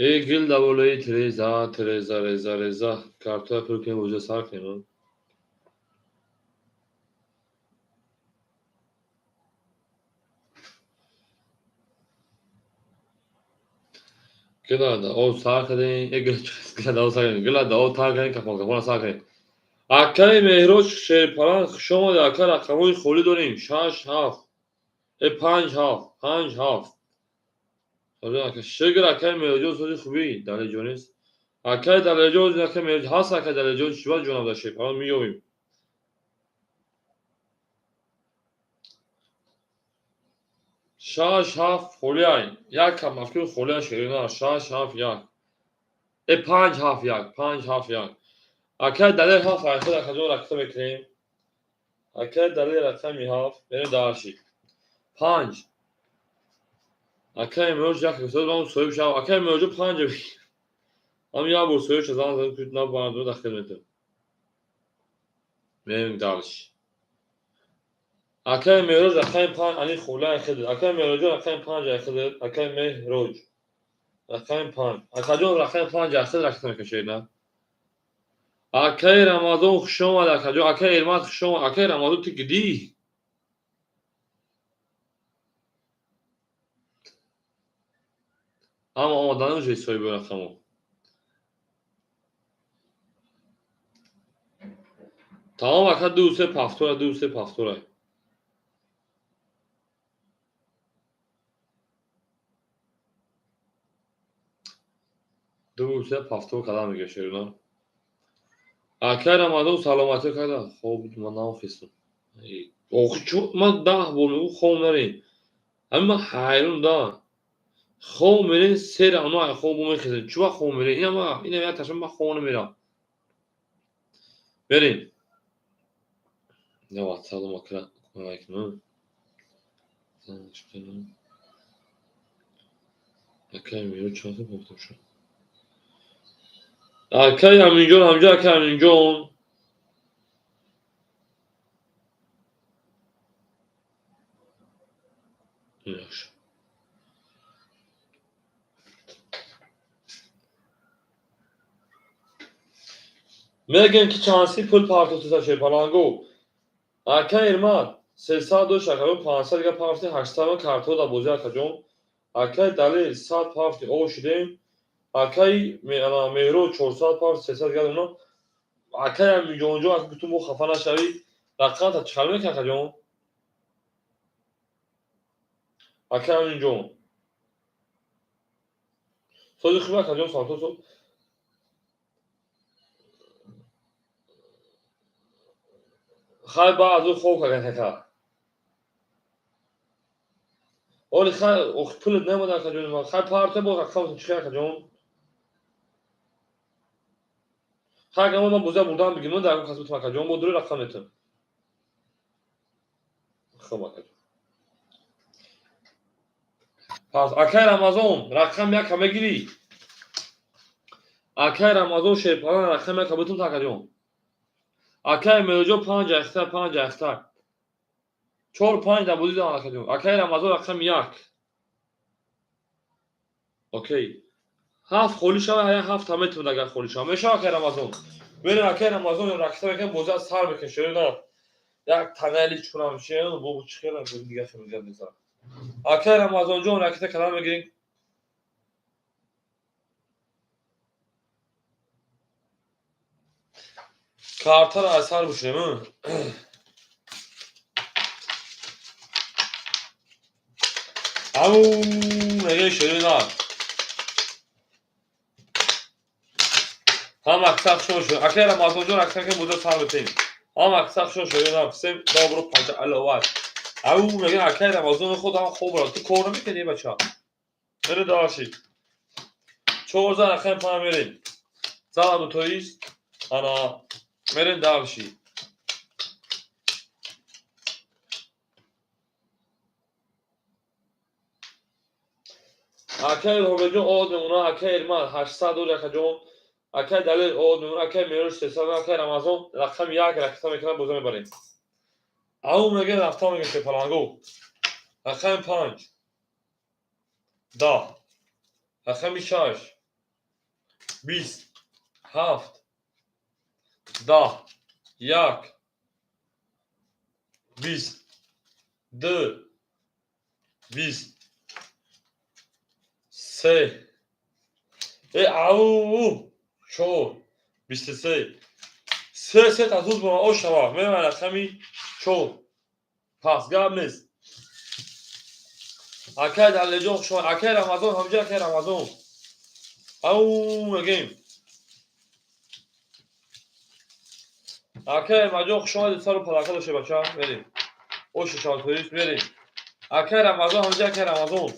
Э гил дар болои Тереза, Тереза, Реза, Реза. Картоя пур кунем, бозиро сар кунем. Гила да об сар кардем, э гила да об сар кардем, гила да об тар кардем, капон капона сар кардем. Акаи Меҳроҷ Шерпаланг хуш омадед, ака рақамҳои холӣ дорем. 6 7, 5 7, 5 7. Шукр акаи Меҳроҷон, сози хубӣ, Далерҷонест. Акаи Далерҷон, акаи Меҳроҷ ҳаст, акаи Далерҷон, чӣ бад ҷонам дар Шерпаланг меёбем. 6 7 холиай, як кам мафкур холиай шерина, 6 7 1. 5 7 1, 5 7 1. Акаи Далер 7 айхуд акаҷон ракта мекунем. Акаи Далер рақами 7, мерем дальше. 5. Акаи Меҳроҷ як соҳиб шав, акаи Меҳроҷ 5. Ҳам як бор соҳибша занг задам, ки на бардор да хел метавон. Мерем дальше. Акай Меҳроҷ рақами панҷ ани хулаи хидр. Акай Меҳроҷон рақами панҷ ай хидр. Акай Меҳроҷ рақами панҷ. Акаҷон рақами панҷ ай хидр ракета мекашед, на? Акай Рамазон хуш омад, акаҷон. Акай Эрмат хуш омад. Акай Рамазон ту гидӣ? Ҳама омадан уже соҳиби рақамо. Тамом ака ду се пафтора, ду се пафтора. Ду се пафтор кадам мега шерина. Акай Рамазон саломатӣ када. Хоб ман нахестам. Охи чу ман 10 бор мегӯ хоб нарем. Ҳамин ман ҳайрон да. Хоб мерем се равно ай хоб мехезем. Чу вақт хоб мерем? Ина ма ина я ташам ман хоб намерам. Берем. Я WhatsApp макра кунам. Акай меро чанд гуфтам шуд. Акай Аминҷон, ҳамҷо акай Аминҷон. Yaxşı. Мегӯем ки чандси пул партофтиса шерпалангу. Акай Ирмат, 300 дошт акаҷон, 500 дига партофти, 800 картҳо дар бозӣ акаҷон. Акай Далел 100 партофти, о шудем. Акай Меҳро 400 партофти, 300 дига дона. Акай Аминҷонҷон, ака гуфтум мо хафа нашавӣ. Рақамта чӣ хел мекунӣ акаҷон? Акай Аминҷон. Сози хуб акаҷон, саломат соз. Хай ба аз ӯ хоб кардан кака. Оли хай ох пулат намод акаҷон ман. Хай парта бо рақамтон чӣ хел акаҷон? Хай агар ман бозия бурдан бигирам, ман дар кас бутам акаҷон, бо дури рақам метам. Хуб акаҷон. Пас акай Рамазон рақам яка мегирӣ. Акай Рамазон шерпалан рақам яка бутум та акаҷон. Акай Меҳроҷон панҷ ахта, панҷ ахта. Чор панҷ дар бозӣ дорам акаҷон. Акай Рамазон рақами як. Окей. Ҳафт холӣ шава, ҳая ҳафт ҳам метавонад агар холӣ шава. Мешава акай Рамазон. Берем акай Рамазон ракета мекунем, бозӣ аз сар мекунем. Шерина як танали чунам шен, бо чӣ хела бозӣ дига хел гап мезанам. Акай Рамазонҷон ракета калам мегирем. Картаро аз сар бушем. Ау, мега шерина. Ҳама аксар шо шуд. Акай Рамазонҷон ракета мекунем, бозӣ сар метем. Ҳама аксар шо шерина. Всем добро пожаловать. Ау, мега акай Рамазон худ ҳам хоб рафт. Ту кор намекунӣ бача? Мере дальше. 14 рақами панҷ мерем. Салам тоист. Ана мерем дальше. Акай Ҳомеҷон овоз мемонад, акай Эрмат 800 дор акаҷон, акай Далел овоз мемонад, акай Меҳроҷ 300, акай Рамазон рақами як ракета мекунад, боза мебарем. Ау мега рафта мега шерпалангу. Рақами панҷ. 10. Рақами шаш. 20. 7. 10. 1. 20. 2. 20. 3. Ау! 4. 23. Се се та зуд бо о шава. Мерам рақами 4. Пас гап нест. Акай Далеҷон хуш омад. Акай Рамазон ҳамҷа акай Рамазон. Ау мегем. Акай Маҷон хуш омадед, сару палака доште бача. Мерем. Ошу шавтоист мерем. Акай Рамазон ҳамҷа акай Рамазон.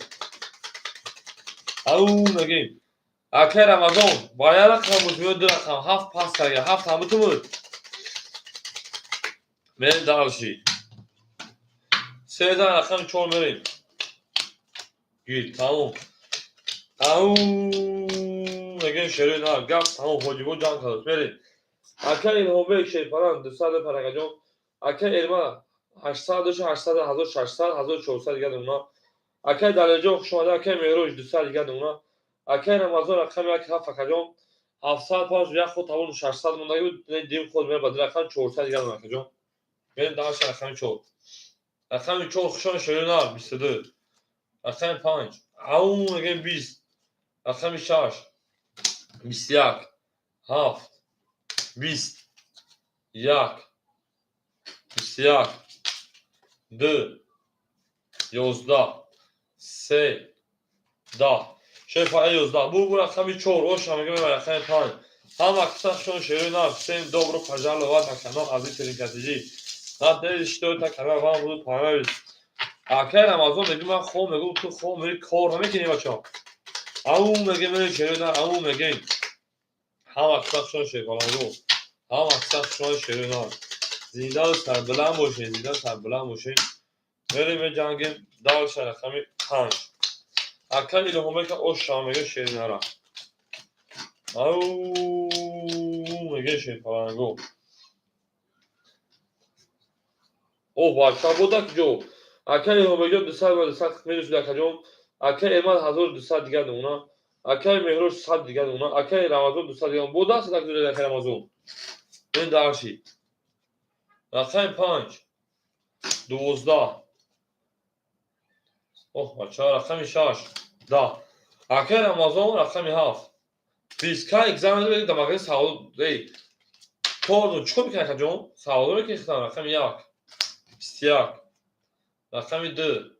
Ау мегем. Акай Рамазон ба як рақам буд ё ду рақам? Ҳафт пас карда. Ҳафт ҳам бутун буд. Мерем дальше. 13 рақами 4 мерем. Гир, тамом. Ау мегем. мегем шерои нар, гап тамом, ҳоҷибо ҷанг кардааст. Мерем. Ака Илҳомбек шерпаланг 200 паракаҷон. Ака Эрма 800 доша, 800, 1600, 1400 дигар намуна. Акай Далерҷон хуш омада, акай Меҳроҷ 200 дигар намуна. Акай Рамазон рақами 1 7 акаҷон. 700 5 як худ тавон 600 мондаги буд, дим худ мера бадил рақами 400 дигар намуна акаҷон. Мерем даша рақами 4. Рақами 4 хушон шерои нар 22. Рақами 5 ау мегем 20. Рақами 6 21 7 20 1 21 2 11 3 10. Шефа 11. Бу рақами 4 оша мегем рақами 5. Ҳама кисахшон шерои нар. Всем добро пожаловать на канал Азиз Теринкатиҷи. Надеюсь, что это канал вам будет понравиться. Акай Рамазон мегӯ ман хом мегӯ ту хом мери кор намекунӣ бачаҳо. Ау мегем мери шерои нар, ау мегем. Ҳама кисахшон шерпалангу. Ҳама кисахшон шерои нар. Зинда сарбаланд бошед, зинда сарбаланд бошед. Мерем меҷангем дальше рақами 5. Ака Илҳомбека оша мега шери нара. Ау мега шерпалангу. О бача буда куҷо? Ака Илҳомбекҷон 200 ва 200 минус акаҷон. Ака Эрмад 1200 дигар намуна. Акаи Меҳроҷ 100 дигар намуна. Акаи Рамазон 200 дигар. Буда аст акаи Рамазон. Ин дарши. Рақами 5 12. Оҳ бача рақами 6 10. Акаи Рамазон рақами 7 20. Кай экзамен медиҳ дар магазин савдо эй кор чӣ кор мекунӣ акаҷон? Савдо мекунӣ хитам рақами 1 21 рақами 2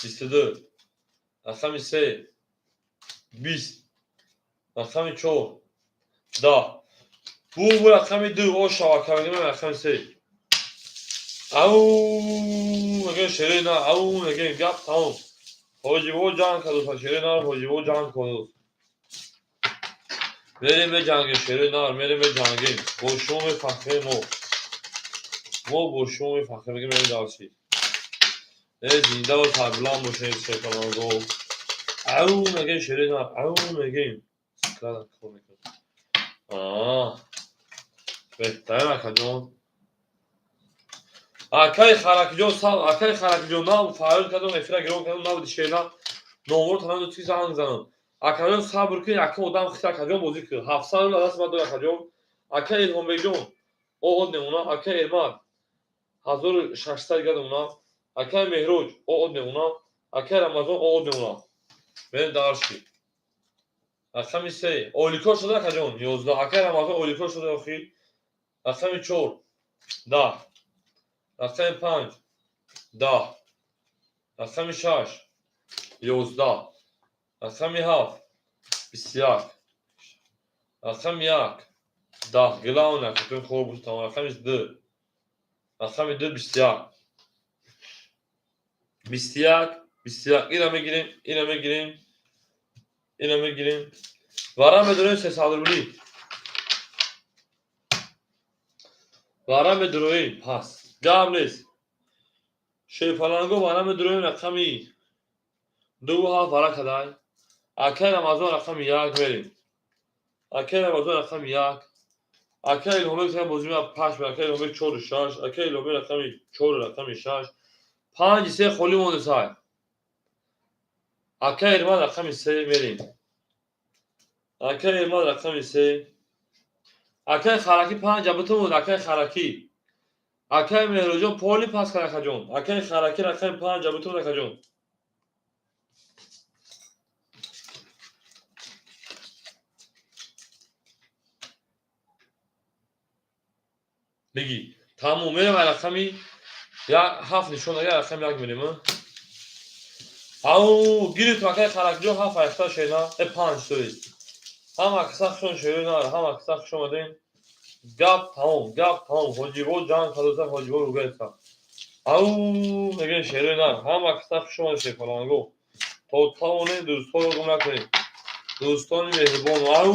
22 рақами 3 20 рақами 4 10. Бу рақами 2 оша ака мегӯям рақами 3. Ау мегӯям шерои нар, ау мегӯям гап тамом. Ҳоҷибо ҷанг кардааст, шерои нар ҳоҷибо ҷанг кардааст. Мерем меҷангем шерои нар, мерем меҷангем. Бо шумо мефахрем мо. Мо бо шумо мефахрем, мегӯем мерем дарси. Э зинда ва сарбаланд бошед шерпаланго. Ау мегӯем шерои нар, ау мегӯем. Сикрада кор мекунад. Беҳтарин акаҷон. Акаи Харакиҷон сал, акаи Харакиҷон нав фарёд кардам, эфира гирон кардам, набуди шерна. Номро танам чи занг занам. Акаҷон сабр кун, якум одам хит акаҷон бозӣ кун. 700 рубл даст ман дод акаҷон. Ака Илҳомбекҷон, од намуна, ака Эрмад 1600 дигар намуна, акаи Меҳроҷ од намуна, акаи Рамазон од намуна. Мерем дарши. Рақами 3 ойликор шуда акаҷон 11. Акаи Рамазон ойликор шуда охир. Рақами 4 10. Рақами 5 10. Рақами 6 11. Рақами 7 21. Рақами 1 10. Главное, акаҷон хор буд тамом. Рақами 2. Рақами 2 21. 21 21. Ира мегирем, ира мегирем. Ира мегирем. Вара медорем 300 рубли. Вара медороем пас. Гап нест. Шерпаланго вара медороем рақами 2 7 вара кадай. Акаи Рамазон рақами 1 мерем. Акаи Рамазон рақами 1. Акаи Илҳомбек сам бозӣ меа 5, акаи Илҳомбек 4 6, акаи Илҳомбек рақами 4 рақами 6. 5 3 холӣ монда сай. Акаи Эрмад рақами 3 мерем. Акаи Эрмад рақами 3. Акаи Хараки 5 абутун буд, акаи Хараки. Акаи Меҳроҷон поли пас кард акаҷон. Акаи Хараки рақами 5 абутун акаҷон. Бигӣ. Тамом, мерем ай рақами 7 нишон агар рақами 1 мерем. Ау, гирифтем акаи Харакиҷон 7 айхта шена, 5 то есть. Ҳама киса хушон шерои нар, ҳама киса хуш омадем. Гап тамом, гап тамом. Ҳоҷибо ҷанг кардоса, ҳоҷибо ругайса. Ау мегӯем шерои нар, ҳама киса хуш омадем шерпаланго. То тавонем дӯстҳоро гум накунем. Дӯстони меҳрубон, ау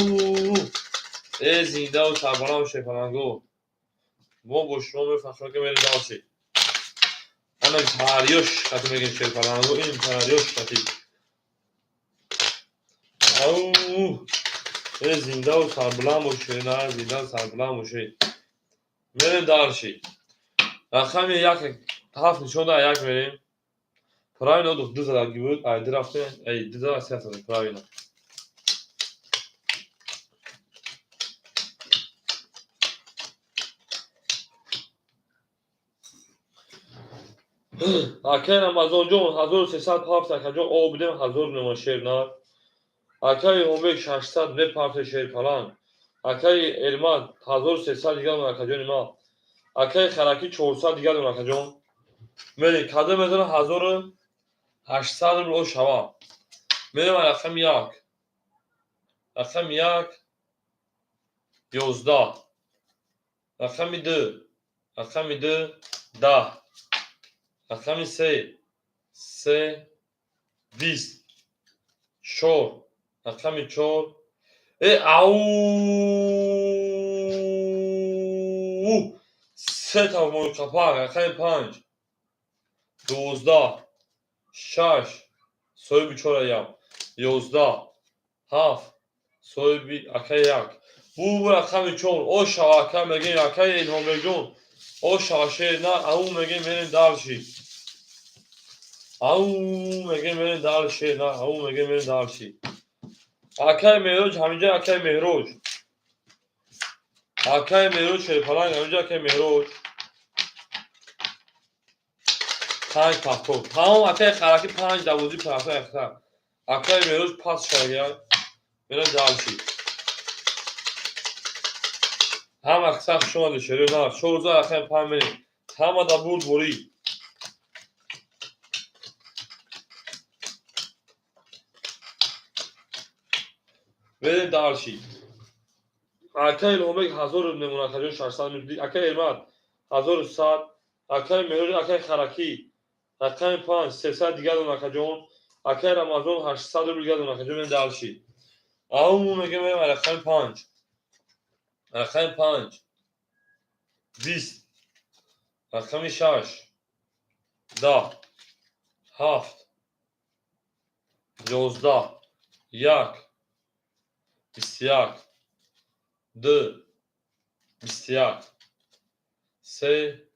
э зиндаву сарбаланд шерпаланго. Мо бо шумо мефахрем ки мерем дарси. Ана парёш қати мегӯем шерпаланго, ин парёш қати. Ау Зиндаву сарбуланд бошед, на зиндаву сарбуланд бошед. Мерем дальше. Рақами як ҳафт нишон да як мерем. Правильно, ду задаги буд, ай ду рафтем, ай ду зада се зада, правильно. Акай Рамазонҷон 1307 акаҷон об бидем 1000 мемон шер нар. Акаи Ҳумбек 600 мепарте шерпаланг. Акаи Элмат 1300 дигар акаҷони ма. Акаи Хараки 400 дигар акаҷон. Мерем кадом мезана 1800 рубл шава. Мерем рақами як. Рақами як 11. Рақами ду. Рақами ду 10. Рақами се. Се 20. 4. Рақами 4. Ау! Се та мӯйқапак. Рақами 5. 12. 6. Соҳиби 4 ям. 11. 7. Соҳиби акаи 1. Бу рақами 4. О шава ака мегем акаи Илҳомбекҷон. О шава шер на ау мегем мерем дальше. Ау мегем мерем дальше на ау мегем мерем дальше. Акаи Меҳроҷ ҳаминҷа акаи Меҳроҷ. Акаи Меҳроҷ шерпаланг ҳаминҷа акаи Меҳроҷ. 5 пахтор. Тамом акаи Хараки 5 давози пахтор якта. Акаи Меҳроҷ пас шавия. Мерем дальше. Ҳама қисса хуш омадед шерои нар. 14 рақами 5 мерем. Ҳама да бурд бурӣ. Мерем дальше. Акаи Илҳомбек 1000 рубл мемонад, акаҷон 600 мебудӣ. Акаи Элмат 1100. Акаи Меҳроҷ, акаи Хараки рақами 5 300 дигар дон акаҷон. Акаи Рамазон 800 рубл дигар дон акаҷон. Мерем дальше. Ау мегем мерем рақами 5. Рақами 5 20. Рақами 6 10 7 11 1 21 2 21 3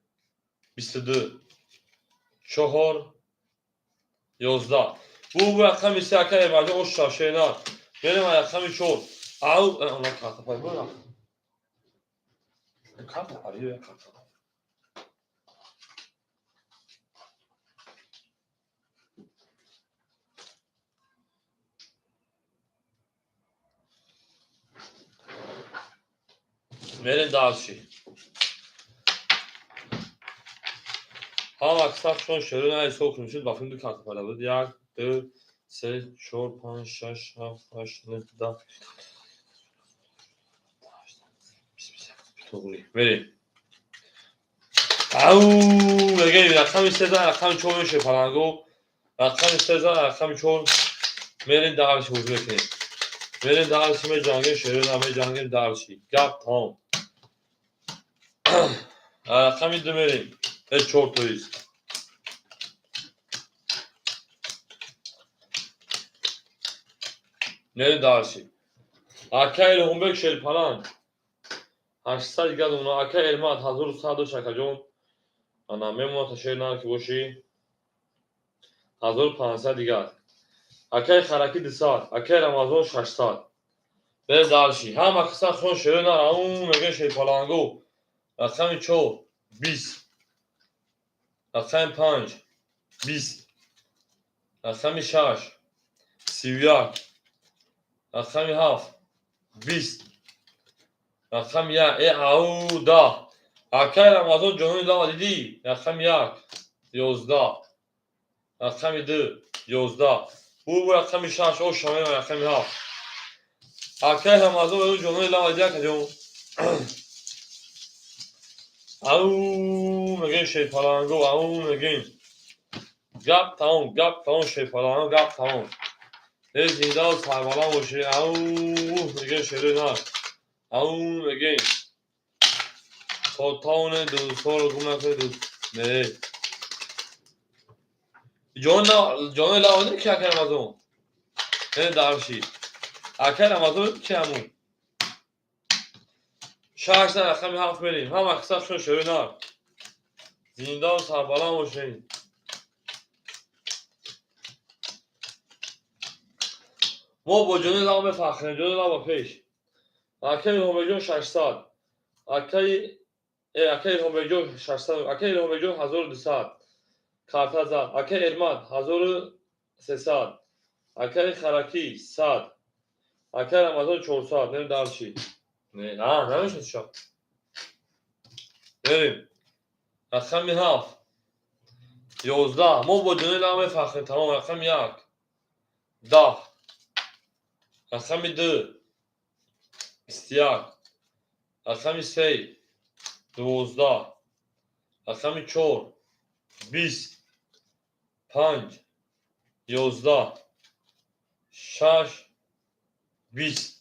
22 4 11. Бу рақами 3 акаи Эмаҷон ош шашена. Мерем рақами 4. Ау, она карта пай бора. Карта пари, карта. Мерем дальше. Ҳама қисса хушон шерои на ҳисоб кунем. Шуд ба филм ду карта пайда буд. 1 2 3 4 5 6 7 8 9 10 20. Мерем. Ау, мегем рақами 3 рақами 4 меше паланго. Рақами 3 рақами 4 мерем дальше ҳузур мекунем. Мерем дальше меҷангем шерои на меҷангем дальше. Гап тамом. Рақами 2 мерем. 4 тоист. Мерем дальше. Акаи Илҳомбек шерпаланг 800 дигар дона. Акаи Элмат 1100 дошт акаҷон. Ана мемонад та шер нар ки бошӣ. 1500 дигар. Акаи Хараки 200, акаи Рамазон 600. Мерем дальше. Ҳама қисса хон шерои нар ау мегем шерпаланго. Рақами 4 20. Рақами 5 20. Рақами 6 31. Рақами 7 20. Рақами 1 ау 10. Акаи Рамазон ҷонони лава дидӣ? Рақами 1 11. Рақами 2 11. Бу рақами 6 о шамем рақами 7. Акаи Рамазон ҷонони лава дидӣ акаҷон? Ау мегем шерпаланго, ау мегем. Гап тамом, гап тамом шерпаланго, гап тамом. Зиндаву сарбаланд бошед. Ау мегем шерои нар. Ау мегем. То тавоне дӯстҳоро гум накунед. Не. Ҷони лава ки акаи Рамазон? Не дальше. Акай Рамазон чи ҳамун? Шашта рақами ҳафт мерем. Ҳама қисса шуно шӯрӣ нар. Зиндаву сарбаланд бошед. Мо бо ҷони лав мефахрем, ҷони лав ба пеш. Акай Илҳомбекҷон 600. Акай Илҳомбекҷон 600, акай Илҳомбекҷон 1200. Карта зад. Акай Эрмат 1300. Акай Харакӣ 100. Акай Рамазон 400. Нем дарчи. Не, а, намешнасиша. Мерем. Рақами ҳафт. 11. Мо бо ҷони лав мефахрем, тамом. Рақами як. 10. Рақами ду. 21. Рақами се. 12. Рақами чор. 20. 5. 11. 6. 20.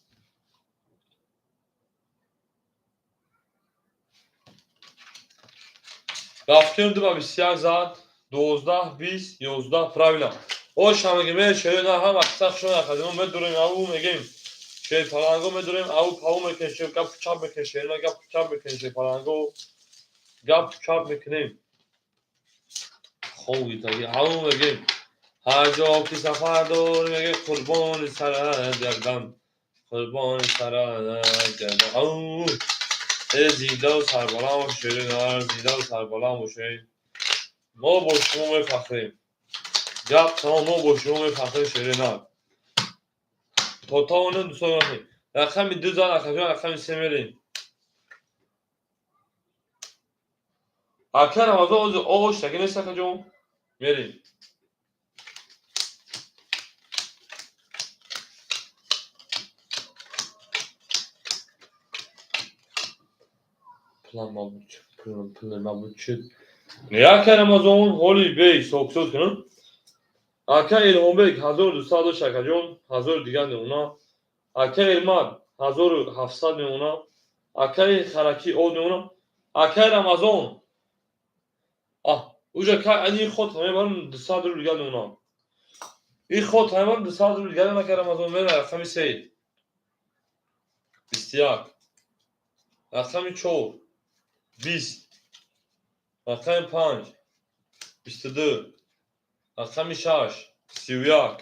Рафтем ду ба 21 зад. 12, 20, 11, правильно. Ош ҳамаги мешавем, на ҳама қисса шуна хадимо медурем, аву мегем. Шер паланго медурем, аву паву мекунем, гап чап мекунем, шерна гап чап мекунем, шер паланго гап чап мекунем. Хоб гитаги, аву мегем. Ҳар ҷо ки сафар дорем, мегем қурбони сарат гардам. Қурбони сарат гардам. Аву. Э зиндаву сарбаланд бошед, зиндаву сарбаланд бошед. Мо бо шумо мефахрем. Гап тамом, мо бо шумо мефахрем, шерина. То тавонем дӯстон мефахрем. Рақами ду зан, рақами се мерем. Ака Рамазон ози ош таги нест, акаҷон? Мерем. План мабуд, план мабуд шуд. Не, ака Рамазон, ҳоли бе ҳисоб-китоб кунам. Ака Илҳомбек 1200 дошт, акаҷон, 1000 дигар мемона. Ака Элмат 1700 мемона. Акаи Харакӣ од мемона. Акаи Рамазон. Уҷа ка ани ход мебарам 200 рубл дигар мемона. И ход мебарам 200 рубл дигар мемона, ака Рамазон мера рақами се. 21. Рақами чор. 20. Рақами панҷ. 22. Рақами шаш. 31.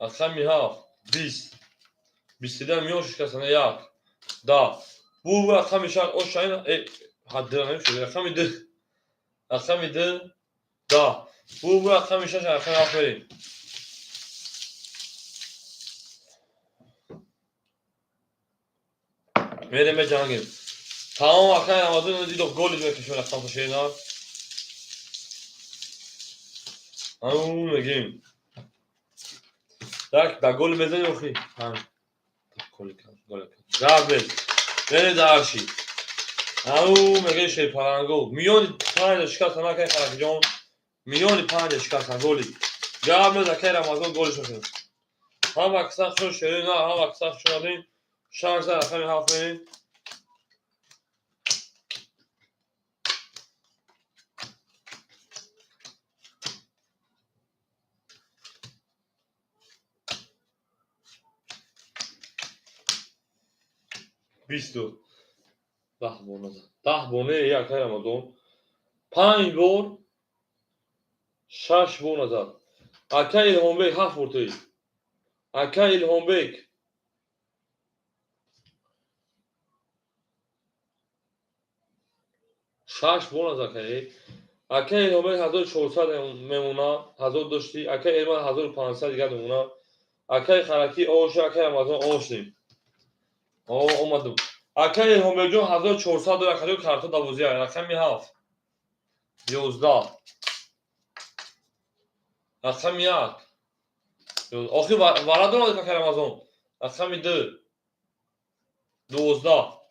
Рақами ҳафт. 20. 22 миён шикастана як. 10. Бу рақами шаш. О шайн, ҳаддира намешуд. Рақами ду. Рақами ду. 10. Бу рақами шаш, рақами ҳафт мерем. Мерем меҷангем. Тамом акай Рамазон дидо голи мекашем рақам шерина. Ау мегем. Так, да гол мезанем охи. Ҳа. Гол кан, гол кан. Габел. Мерем дарши. Ау мегем шер паланго. Миёни панҷ шикаста накай Харакҷон. Миёни панҷ шикаста голи. Габел акай Рамазон гол шуд. Ҳама қисса шуд шерина, ҳама қисса шуд. Шаш рақами ҳафт мерем. 20. 10 бор назад. 10 бор не, як Рамазон. 5 бор, 6 бор назад. Акай Илҳомбек 7 бор туй. Акай Илҳомбек. 6 бор назад кай. Акай Илҳомбек 1400 мемона, 1000 дошти. Акай Элман 1500 дигар мемона. Акай Харакӣ ош, акай Рамазон ошдем. О, омадум. Акай Илҳомбекҷон 1400 дорад, акаҷон карто давозия, рақами ҳафт. 11. Рақами як. Охи варад омад акай Рамазон. Рақами ду. 12.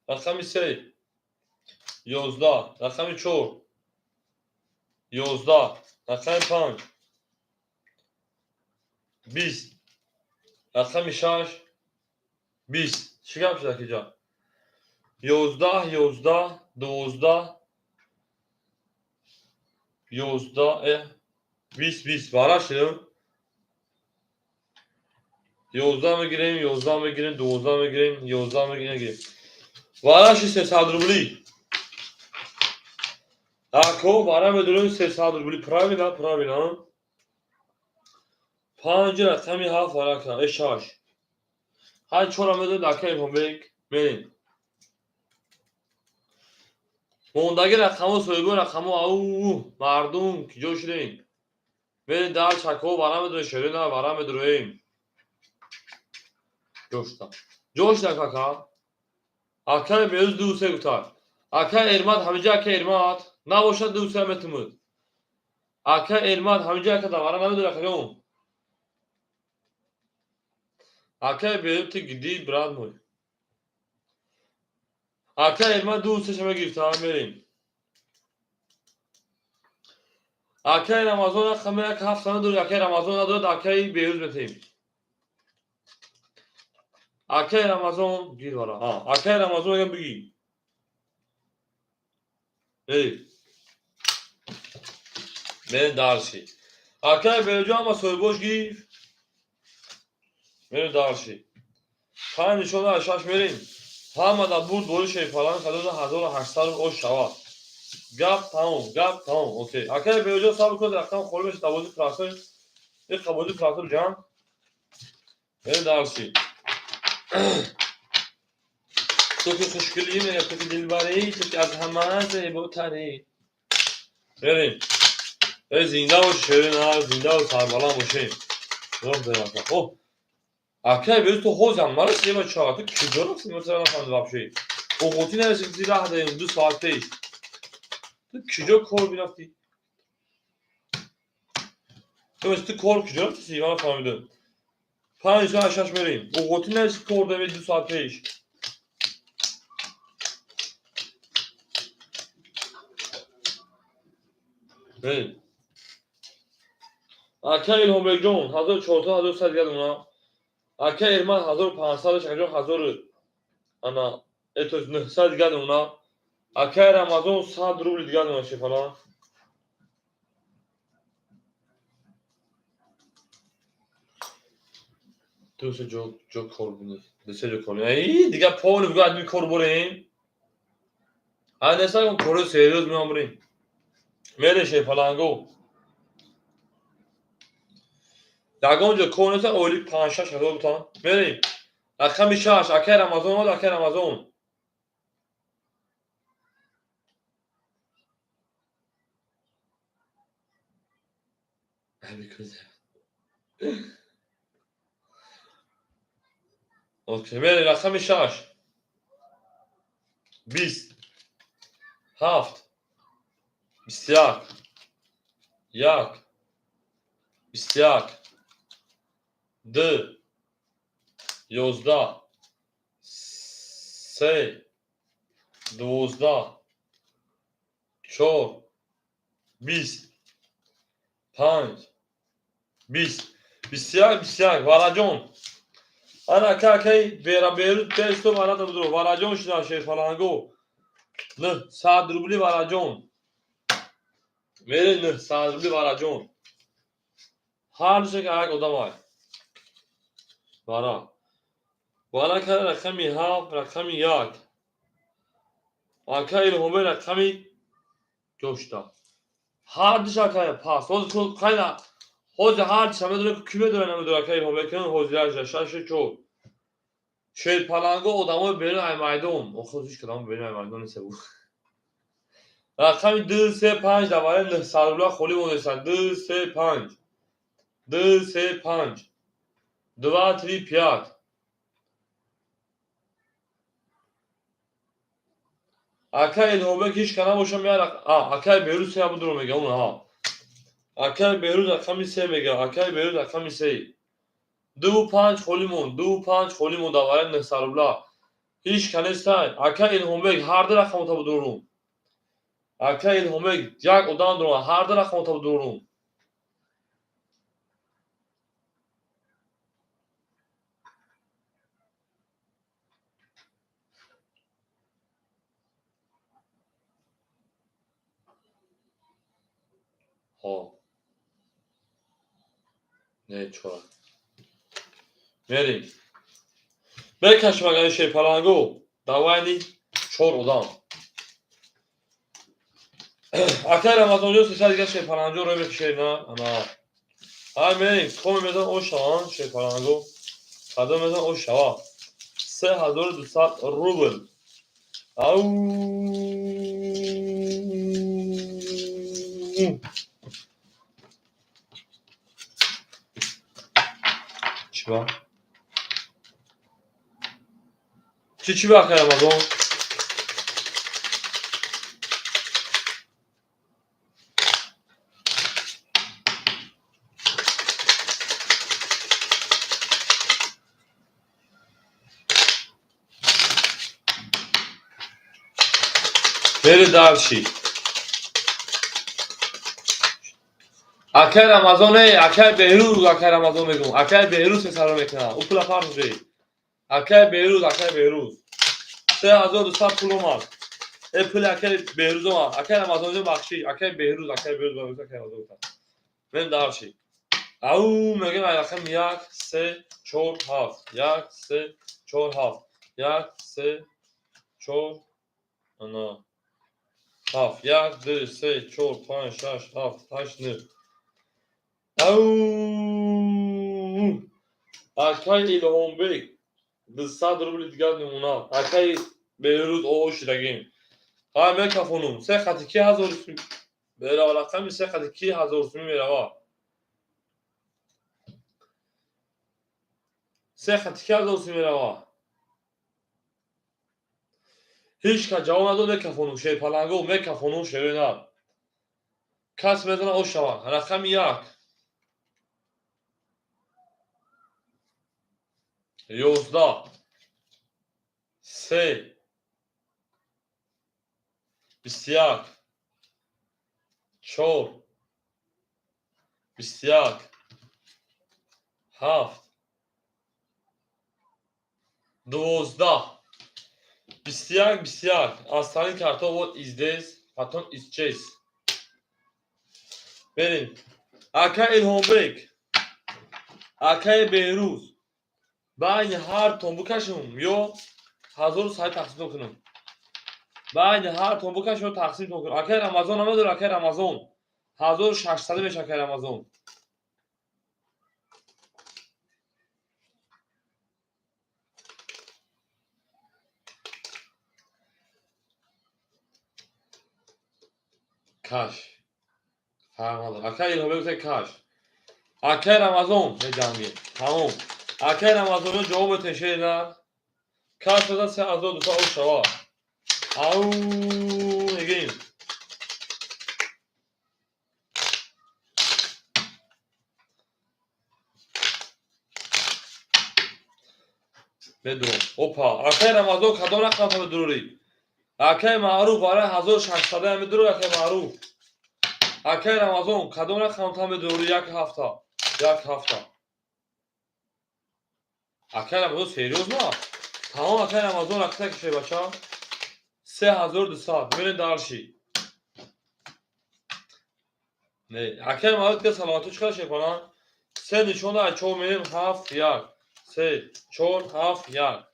Рақами се. 11. Рақами чор. 11. Рақами панҷ. 20. Рақами шаш. 20. Чӣ гап шуд акиҷон? 11, 11, 12, 11, 20, 20. Вара шуд? 11 мегирем, 11 мегирем, 12 мегирем, 11 мегирем. Вараши 300 рубли. Ако, вара медурем 300 рубли. Правильно, правильно. 5 рақами 7 вара кунам. 6. Ҳар чора медурем ака Илҳомбек. Мерем. Мондаги рақамҳо соҳибои рақамҳо ау мардум киҷо шудем? Мерем дар чакҳо вара медурем, шерина вара медуроем. Ҷошта. Ҷошта кака. Акаи Берӯз 2-3 гуфтад. Акаи Эрмат ҳаминҷа акаи Эрмат набошад 2-3 метумуд. Акаи Эрмат ҳаминҷа ака давара намедура акаҷон. Акаи Берӯз ты гиди брат мой. Акаи Эрмат 2-3 шама гирифта мерем. Акаи Рамазон рақами 1 7 надорад, акаи Рамазон надорад, акаи Берӯз метем. Акаи Рамазон гир вара. Акаи Рамазон мегам бигӣ. Эй. Мерем дарши. Акаи Берӯҷон ҳама соҳибош гирифт. Мерем дарши. 5 нишона аз 6 мерем. Ҳама дар бурд бори шерпаланг 1800 рубл ош шавад. Гап тамом, гап тамом. Окей. Акаи Берӯҷон сабр кунед, рақам холӣ мешавад дар бозии красой. Ин бозии красой ҷамъ. Мерем дарши. Ту ки хушгелӣ мега, ту ки дилбарӣ, ту ки аз ҳама зеботарӣ. Мерем. Эй зинда бош, шерин, зинда бош, сарбаланд бошем. Роҳ дорем ака. О, акаи Берӯз ту ҳозам марасидӣ ба чаро? Ту куҷо рафтӣ? Мо чаро нафаҳмидем вообще. Оғотӣ нарасидӣ, раҳ даем 2 соат пеш. Ту куҷо кор бирафтӣ? Ту кор куҷо рафтӣ? Ман нафаҳмидам. 5 соат 6 мерем. Оғотӣ нарасидӣ кор даме 2 соат пеш. Мерем. Акаи Илҳомбекҷон 1400 1100 дигар дона. Акаи Эрмат 1500 акаҷон 1000 ана это 900 дигар дона. Акаи Рамазон 100 рубл дигар дона шефана. Ду се ҷо кор бинӣ. Ду се ҷо кор бинӣ. Эй, дигар поле бигӯ адми кор борем. А неста кори серьёз меом бурем. Мере шефаланго. Ягон ҷо кор неста, ойлик 5-6 ҳазор бутан. Мерем. Рақами 6, акаи Рамазон омад, акаи Рамазон. Окей, мерем рақами 6. 20 7 21 1 21 2 11 3 12 4 20 5 20 21 21 Вараҷон. Ана акаи Бера Берӯз тесто варата будро. Вараҷон шуда шерфаланго. 900 рубли Вараҷон. Мере 900 рубли Вараҷон. Ҳар душе ки як одам ай. Вара. Вара кара рақами 7, рақами 1. Ака Илҳомбек рақами 4. Ҳар душ акай пас. Ҳозир ту қайна ҳозир ҳар душ медонад ки медонад намедонад акаи Илҳомбек ҳозир 6 4. Шерпаланго одамои берун ай майдон. Охир ҳеч кадом берун ай майдон нест буд. Рақами 2 3 5 дар барои 900 рубла холӣ мондааст. 2 3 5. 2 3 5. 2 3 5. Акаи Илҳомбек ҳеч ка набошам я акаи Берӯз се будро мега он ҳа. Акаи Берӯз рақами 3 мега, акаи Берӯз рақами 3. 2 5 холӣ монд, 2 5 холӣ монд дар барои 900 рубла. Ҳеч ка нестай. Акаи Илҳомбек ҳар ду рақамото будорум. Акаи Илҳомбек як одам дорам, ҳар ду рақамото будорум. Не, чора. Мерем. Бекашем агар шерпаланго давайни чор одам. Акай Рамазонҷон сесад дига шерпаланго рӯй мекушед на? Ана. Ҳай мерем, коме мезан о шаванд шерпаланго. Кадом мезан о шава. 3200 рубл. Ау. Чӣ ба? Чӣ чӣ ба акай Рамазон? Бери дальше. Акай Рамазон, эй, акай Беҳрӯз, акай Рамазон мегӯм. Акай Беҳрӯз сесаро мекунад. Ӯ пула фарз бе. Акай Беҳрӯз, акай Беҳрӯз. 3200 пул омад. Э пули акай Беҳрӯз омад. Акай Рамазонҷон бахшиш. Акай Беҳрӯз, акай Беҳрӯз, акай Рамазон гуфтам. Мерем дальше. Ау мегӯем ай рақам 1, 3, 4, 7. 1, 3, 4, 7. 1, 3, 4, ана 7. 1, 2, 3, 4, 5, 6, 7, 8, 9. Ау! Акай Илҳомбек 200 рубли дигар намуна. Акай Беҳрӯз оғоз шудагим. Ҳай мекафонум. Се хати ки ҳазор сум мерава рақами се хати ки ҳазор сумӣ мерава. Се хати ки ҳазор сумӣ мерава. Ҳеҷ кас ҷавоб надод мекафонум шерпаланго мекафонум шерои нар. Кас мезана о шава. Рақами 1. 11 3 21 4 21 7 12 21 21. Остальные карты вот и здесь, потом исчез. Берем. Акай Илҳомбек, акай Беҳрӯз. Байни ҳар тон букашем ё ҳазору сад тақсим кунем. Байни ҳар тон букашем ё тақсим кунем. Акай Рамазон намедорӣ, акай Рамазон. 1600 меша акай Рамазон. Каш. Фарқ надорад. Акай Илҳомбек гуфта каш. Акай Рамазон меҷангем. Тамом. Акай Рамазонро ҷавоб метавонед шеър на? Каш дода 3200 о шава. Ау мегӯем. Медурам. Опа, акай Рамазон кадом рақамро медурӣ? Акай Маъруф барои 1600 медурӣ акай Маъруф. Акай Рамазон кадом рақамро медурӣ як ҳафта? Як ҳафта. Акай Рамазон серьёзно? Тамом акай Рамазон рақса кишед бача. 3200. Мерем дальше. Не, акай Маъруф ка саломатӣ чӣ қадар шепана? Се нишона аз чор мерем 7 1. 3 4 7 1.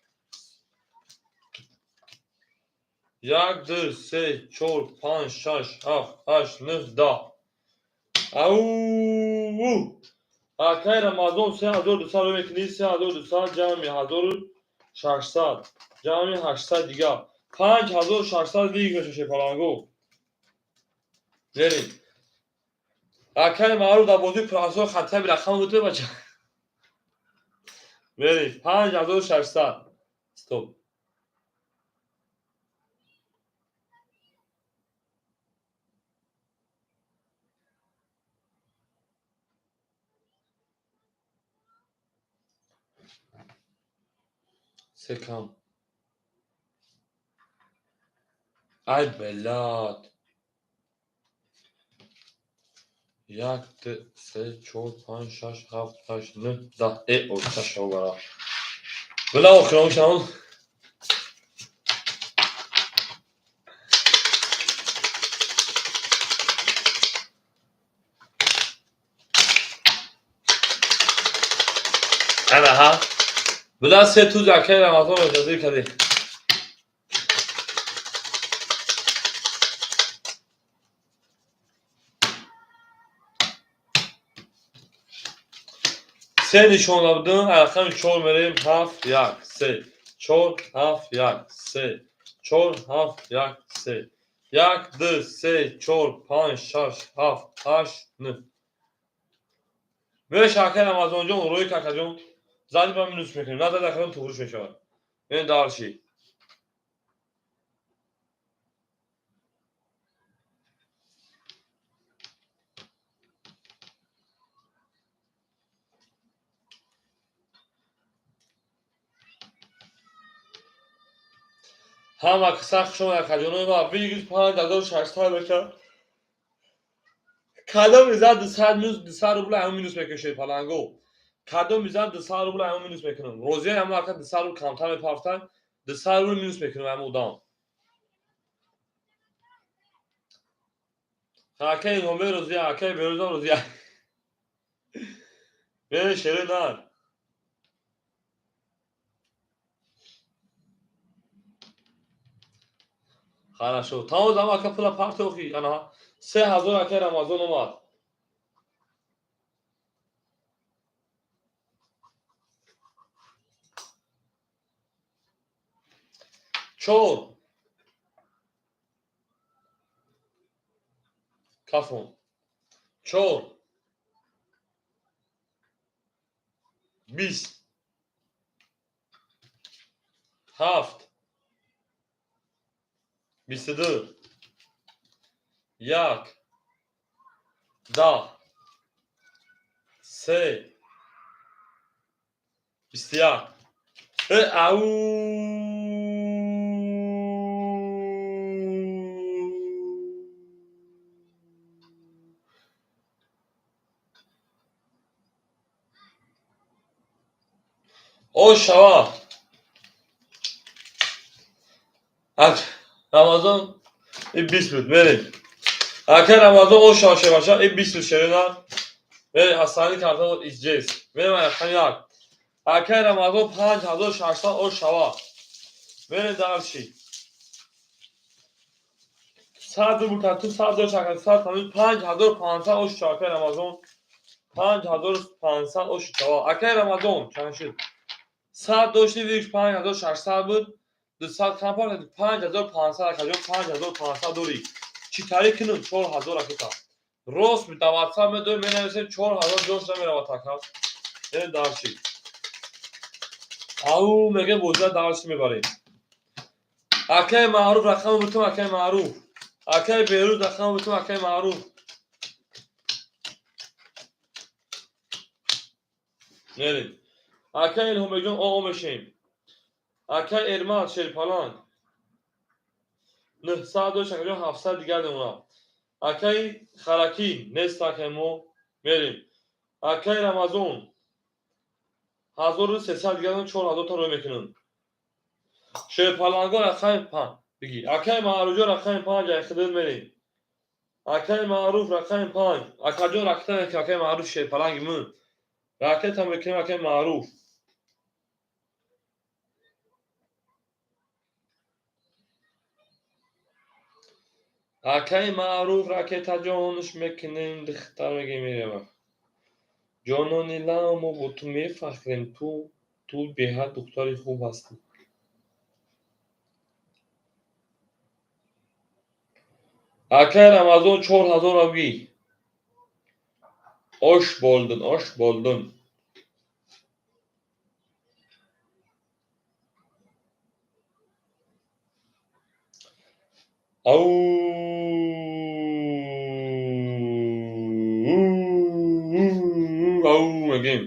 1 2 3 4 5 6 7 8 9 10. Ау! Акай Рамазон 3200 рӯ мекунӣ, 3200 ҷамъи 1600, ҷамъи 800 дигар. 5600 виг меша шепаланго. Мерем. Акай Маъруф дар бозии пурасрор хатаби рақам буд бача. Мерем. 5600. Стоп. Се кам. Ай блядь. 1, 2, 3, 4, 5, 6, 7, 8, 9, 10. Э, ота шавгара. Била охирон шавон. Ана ҳа. Била се туз акай Рамазон ҷазир кади. Се нишона будем, рақами чор мерем, ҳафт, як, се, чор, ҳафт, як, се, чор, ҳафт, як, се, як, ду, се, чор, панҷ, шаш, ҳафт, ҳашт, нӯҳ. Меша акай Рамазонҷон, рӯи какаҷон, зади ба минус мекунем, назад акаҷон туғриш мешавад. Ин дарши. Ҳама сахт шумо акаҷонои ма бигир 5600 баша. Кадом мизан 200 минус 200 рубл ҳамон минус мекашед паланго. Кадом мизан 200 рубл ҳамон минус мекунам. Розия ҳамон ака 200 рубл камтар мепафтан, 200 рубл минус мекунам ҳамон одам. Акаи Илҳомбек розия, акаи Берӯзам розия. Бе шере нар. Хорошо. Тамом зама ака пула партохи. Ана 3000 акаи Рамазон омад. Чор. Кафон. Чор. 20. Ҳафт. 22. Як. 10. Се. 21. Ау. О шава. Рамазон и 20 буд. Мерем. Акай Рамазон о шава шеваша и 20 буд шерина. Мерем асани карта буд изҷес. Мерем акай як. Акай Рамазон 5600 о шава. Мерем дарши. 100 рубл ту 100 дошт акай 100 5500 о шава акай Рамазон. 5500 о шава. Акай Рамазон чанд шуд? 100 дошти вирш 5600 буд. 200 кам пар 5500 акаҷон 5500 дорӣ. Чӣ тариқ кунам 4000 аката. Рост дар WhatsApp медорем менависем 4000 ҷош намеравад ака. Яъне дарши. Ау мега бозия дарши мебарем. Акаи Маъруф рақам бутум акаи Маъруф. Акаи Берӯз рақам бутум акаи Маъруф. Мерем. Акаи Илҳомбекҷон о мешем. Акаи Эрмат Шерпаланг 900 дошт акаҷон 700 дигар мемонад. Акаи Харакӣ нест акаи мо мерем. Акаи Рамазон 1300 дигар 4000 та рӯй мекунем. Шерпалангон рақами 5 бигӣ. Акаи Маъруфҷон рақами 5 айхидил мерем. Акаи Маъруф рақами 5. Акаҷон ракета мекунем акаи Маъруф Шерпаланги мун. Ракета мекунем акаи Маъруф. Акаи Маъруф ракетаҷонш мекунем, духтар мегем мерем. Ҷонони лав, мо бо ту мефахрем, ту беҳад духтари хуб ҳастӣ. Акаи Рамазон 4000 рабгӣ. Ош болдун, ош болдун. Ау ау мегем.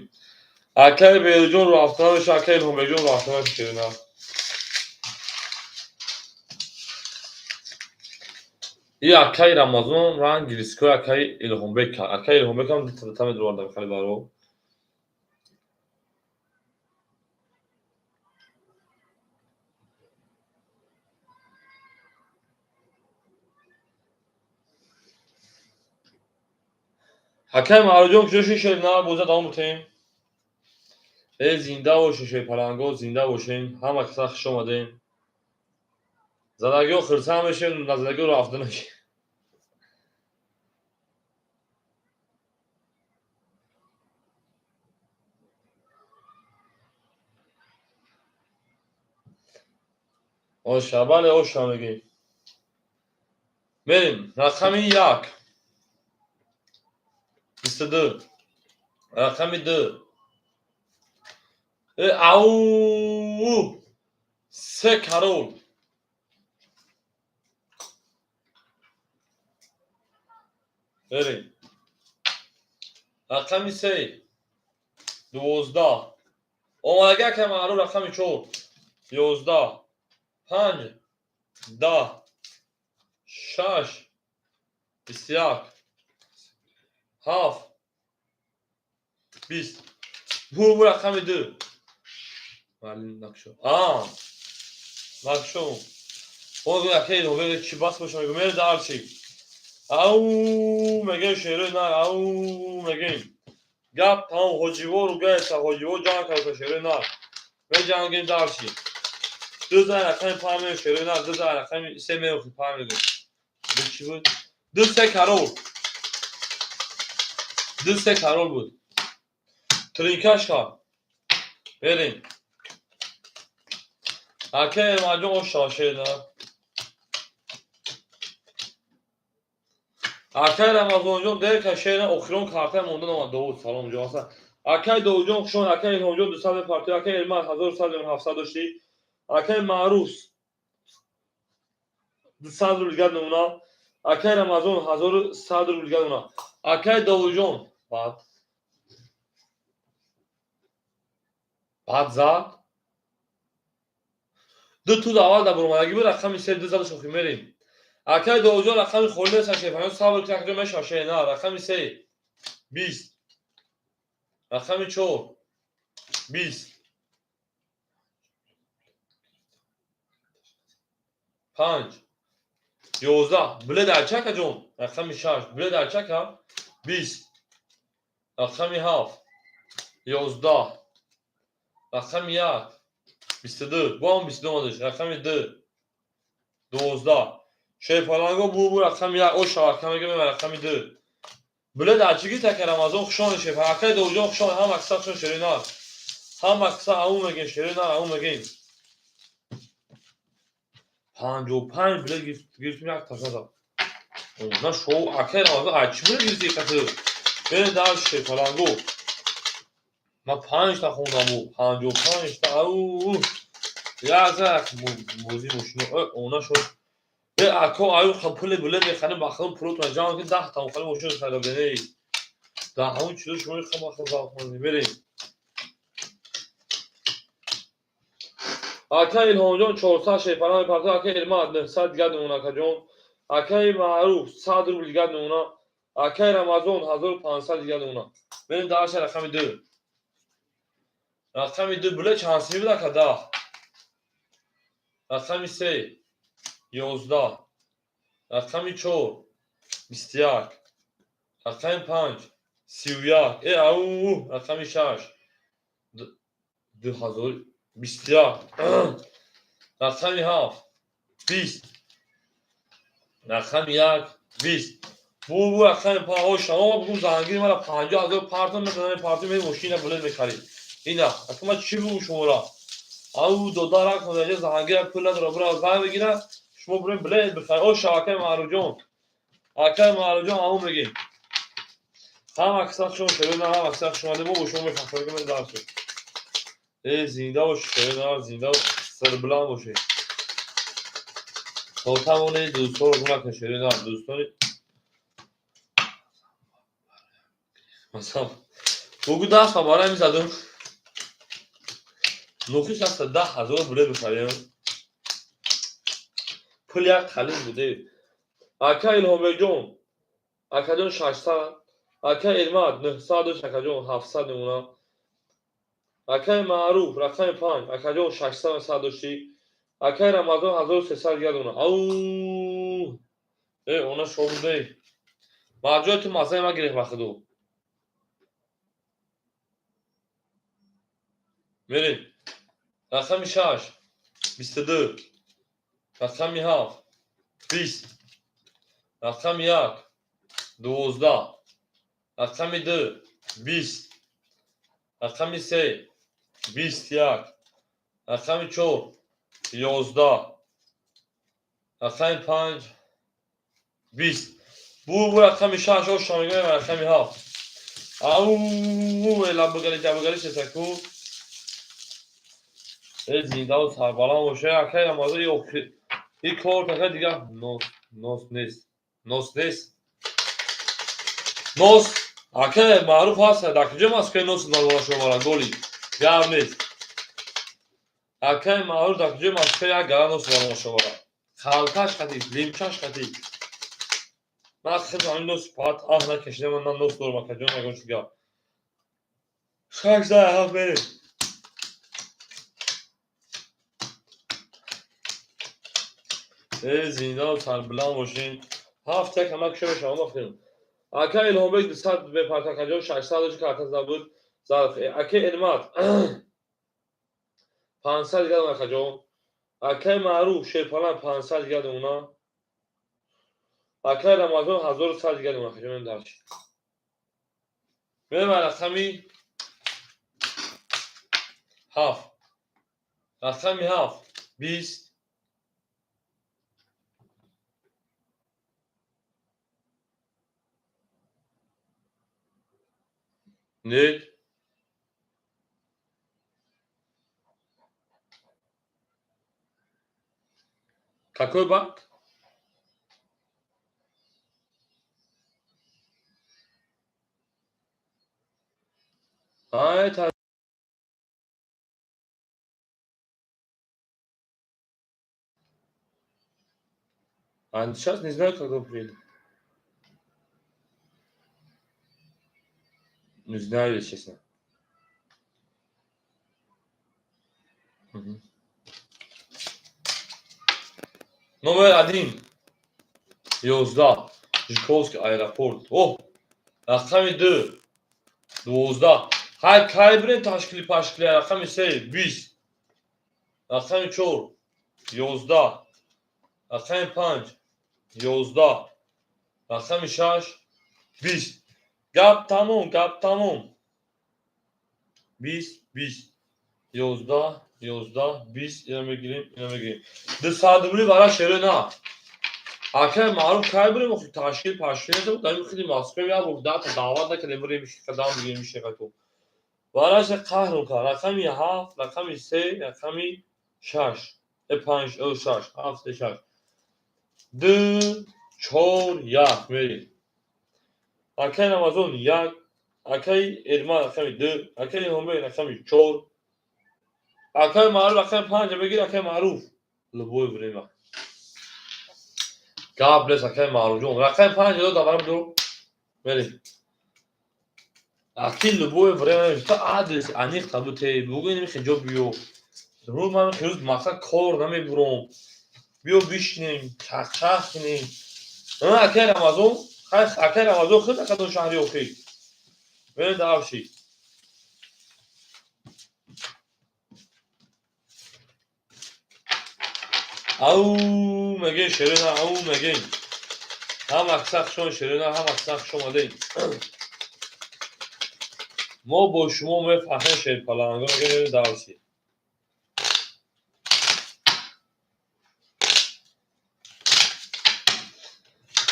Акаи Берӯҷон рафта намеша, акаи Илҳомбекҷон рафта намеша. И акаи Рамазон ранг рискои акаи Илҳомбек кард. Акаи Илҳомбек ҳам дута медуровардам хеле баро. Акаи Маъруфҷон куҷо шуд? Шер на боза давом бутем. Э, зинда бошед, шерпаланго, зинда бошем. Ҳама каса хуш омадем. Задагиҳо хирсанд мешем, назадагиҳо рафта нашем. Оша, бале, оша мегӯем. Мерем, рақами як. 22. Рақами ду. Э, ау! Се король. Мерем. Рақами се. 12. Омадагӣ акай маъруф рақами чор. 11. Панҷ. 10. Шаш. 21. Ҳафт. 20. Бу рақами ду. Накшо. А. Накшо. О, акай, чӣ бас боша мегӯ. Мери дарчи. Ау, мегӯем шерои нар, ау, мегӯем. Гап тамом, ҳоҷиво ругается, ҳоҷиво ҷанг карда шерои нар. Меҷангем дарчи. Ду зан рақами панҷ мегӯем шерои нар, ду зан рақами се меохи панҷ мегӯем. Ду чӣ буд? Ду се король. Ду се король буд. Тринкашка. Берем. Акай Эмаҷон оша шер нар. Акай Рамазонҷон дерка шер охирон карта монда номад Довуд салом ҷон аса. Акай Довудҷон хуш омад, акай Илҳомҷон 200 партия, акай Элмаз 1100 дошти. Акай Маъруф 200 рубл дигар намуна. Акай Рамазон 1100 рубл дигар намуна. Акай Довудҷон баъд. Баъд зад. Ду туз аввал дар баромадагӣ буд, рақами се ду заду шохӣ мерем. Акай Довудҷон рақами холӣ нест, шефаён сабр кунед, акаҷон мешава шер на, рақами се 20. Рақами чор 20. Панҷ. 11. Билет дар акаҷон? Рақами шаш. Билет дар чака? 20. Рақами ҳафт. 11. Рақами як. 22. Бо ҳам 22 омадаш. Рақами ду. 12. Шерпаланго бу рақами як. Оша ака мегӯем рақами ду. Билет дар чӣ гирифт ака Рамазон хуш омадед шерпаланг. Акай Довудҷон хуш омадед. Ҳама каса хуш омадед шерои нар. Ҳама каса ау мегӯем шерои нар, ау мегӯем. 55 билет гирифтем як таша зад. На шоу акай Рамазон ай чӣ билет гирифти қати? Берем дар шерпаланго. Ман панҷта хондам бу. 55та ау. Як зак бозӣ мошино. Она шуд. Э, ако аю пули билет мехарем, ба худо пулотон ҷамъ кунед, 10 та мохали мошин харида будем. Дар ҳамон чизо шумо хама завқ кунед. Берем. Акай Илҳомҷон 400 шерпаланг мепартояд, акай Элмад 900 дигар намуна акаҷон. Акай Маъруф 100 рубл дигар намуна. Акай Рамазон 1500 дигар намуна. Берем дарша рақами ду. Рақами ду билет чанд сими буд ака? 10. Рақами се 11. Рақами чор 21. Рақами панҷ 31. Э, ау, рақами шаш 2021. Рақами ҳафт 20. Рақами як 20. Бу рақами панҷ. Оша, мо бугум зангири мара 50 000 партом мезанем, партом ме мошина билет мехарид. Ина, ака ман чӣ бугум шуморо? Ау додарак ҳодаҷа зангира пул надора, бира занг бигира, шумо бурем билет бихаред. Оша акай Маъруфҷон. Акай Маъруфҷон ау мегӯем. Ҳама каса хуш омадед, шерои нар, ҳама каса хуш омадед. Мо бо шумо мефахрем, ки дарс. Э, зинда бошед, шерои нар, зинда сарбуланд бошед. То тавонед дӯстонро гум накунед, шерои нар, дӯстони масалан бугу даст ба барои мезадум. Нохиш аста 10 000 билет бихарем. Пул як қалин буде. Ака Илҳомбекҷон, акаҷон 600, ака Элмад 900 дошт, акаҷон 700 намуна. Акаи Маъруф рақами панҷ, акаҷон 600 сад доштӣ. Акаи Рамазон 1300 дигар намуна. Ау! Э, она шо буде. Маҷои ту маззаи ма гирифт ба худо. Мерем. Рақами 6 22, рақами 7 20, рақами 1 12, рақами 2 20, рақами 3 21, рақами 4 11, рақами 5 20. Бу рақами 6 оша мегӯем, рақами 7. Ау, эла бигали ҷабигали шесаку. Э, зиндаву сарбаланд боша. Акай Рамазон, и кор така дига нос, нос нест. Нос нест. Нос, акай маъруф ҳаст, дар куҷо Москваи нос надора шумора голи. Гап нест. Акай маъруф дар куҷои Москва як гала нос надора шумора. Халташ қати, лимчаш қати. Ман хел ҳамин нос фақат аҳ накашидам, ман нос дорам, акаҷон, ягон чиз гап. 6 7 мерем. Э, зиндаву сарбуланд бошин. 7 1 ҳама кушо мешавам вақтем. Ака Илҳомбек 200 бепарта акаҷон, 600 дошт, карта забуд. Зарф. Ака Элмат 500 дигар акаҷон. Акаи Маъруф Шерпалан 500 дигар уна. Акаи Рамазон 1100 дигар уна акаҷон дарч. Мерем рақами 7. Рақами 7 20, Нет. Какой банк? А, это. А сейчас не знаю, когда приеду. Не знаю, если честно. Мгм. Номер 1. 11. Жуковский аэропорт. О! Рақами 2. 12. Ҳай кай бирем ташкили пашкили. Рақами 3. 20. Рақами 4. 11. Рақами 5. 11. Рақами 6. 20. Гап тамом, гап тамом. 20, 20. 11, 11, 20. Ина мегирем, ина мегирем. 200 рубли бара шере на. Акай маъруф кай бирем охи ташкил пашкил нестам, дар ин хели Москва як бор дата даъват накардем, бирем қадам бигирем шеқату. Бараша қаҳрм кард. Рақами 7, рақами 3, рақами 6. 5, 6, 7, 3, 6. 2, 4, 1 мерем. Акай Рамазон 1, акай Эрман рақами 2, акай Ҳумбек рақами 4, акай Маъруф рақами 5 бигир, акай Маъруф. Любое время. Гап нест, акай Маъруф ҷон. Рақами 5 дод, даварам ду. Мерем. Аки любое время та адрес аниқ табуте, бугӯ ин хеҷо биё. Рӯз ман хеле мақсад кор намебурам. Биё бишинем, чахчах кунем. Акай Рамазон, акай Рамазон худ акадон шаҳри охир. Мерем давши. Ау мегӯем шерина, ау мегӯем. Ҳам акса хушон шерина, ҳам акса хуш омадем. Мо бо шумо мефаҳмем шерпаланго, мегӯем давши.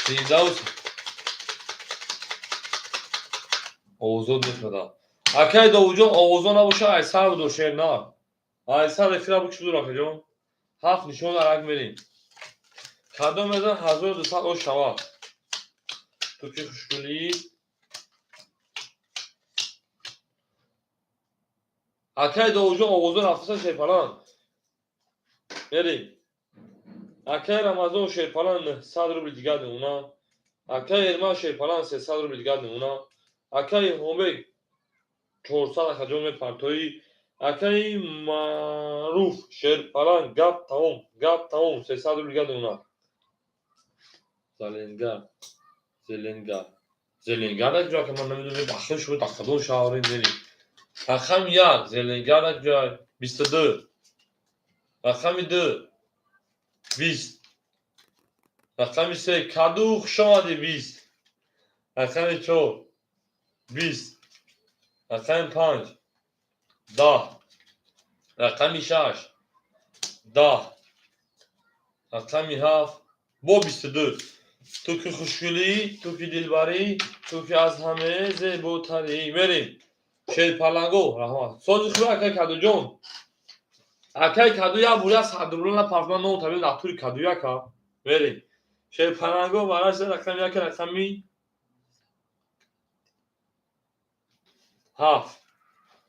Зиндаву овозот мешавад. Акай Довудҷон, овозо набоша, айсар будо шер на. Айсар эфира бикш буду акаҷон. 7 нишон арак мерем. Кадом мезан 1200 ош шавад. Ту ки хушгулӣ. Акай Довудҷон, овозо рафтаса шерпалан. Мерем. Акай Рамазон шерпалан 900 рубли дигар мемонад. Акай Эрман шерпалан 300 рубли дигар мемонад. Акай Ҳомбек 400 акаҷон мепартоӣ. Акай Маъруф шерпалан гап тамом, гап тамом 300 рубли дигар мемонад. Зеленгар, Зеленгар, Зеленгар дар куҷо, ака ман намедонам, бахши шумо дар кадом шаҳре мерем. Рақами як зеленгар ҷой 22. Рақами ду 20. Рақами се каду, хуш омадӣ, 20. Рақами чор 20. Рақами панҷ 10. Рақами шаш 10. Рақами ҳафт бо 22. Ту ки хушгулӣ, ту ки дилбарӣ, ту ки аз ҳаме зеботарӣ. Мерем, шерпаланго, раҳмат. Сози худ, акай Кадуҷон. Акай Каду як бур як 100 рубла напарф, ман ном таби натури каду яка. Мерем, шерпаланго, бараш рақами як, рақами ҳафт.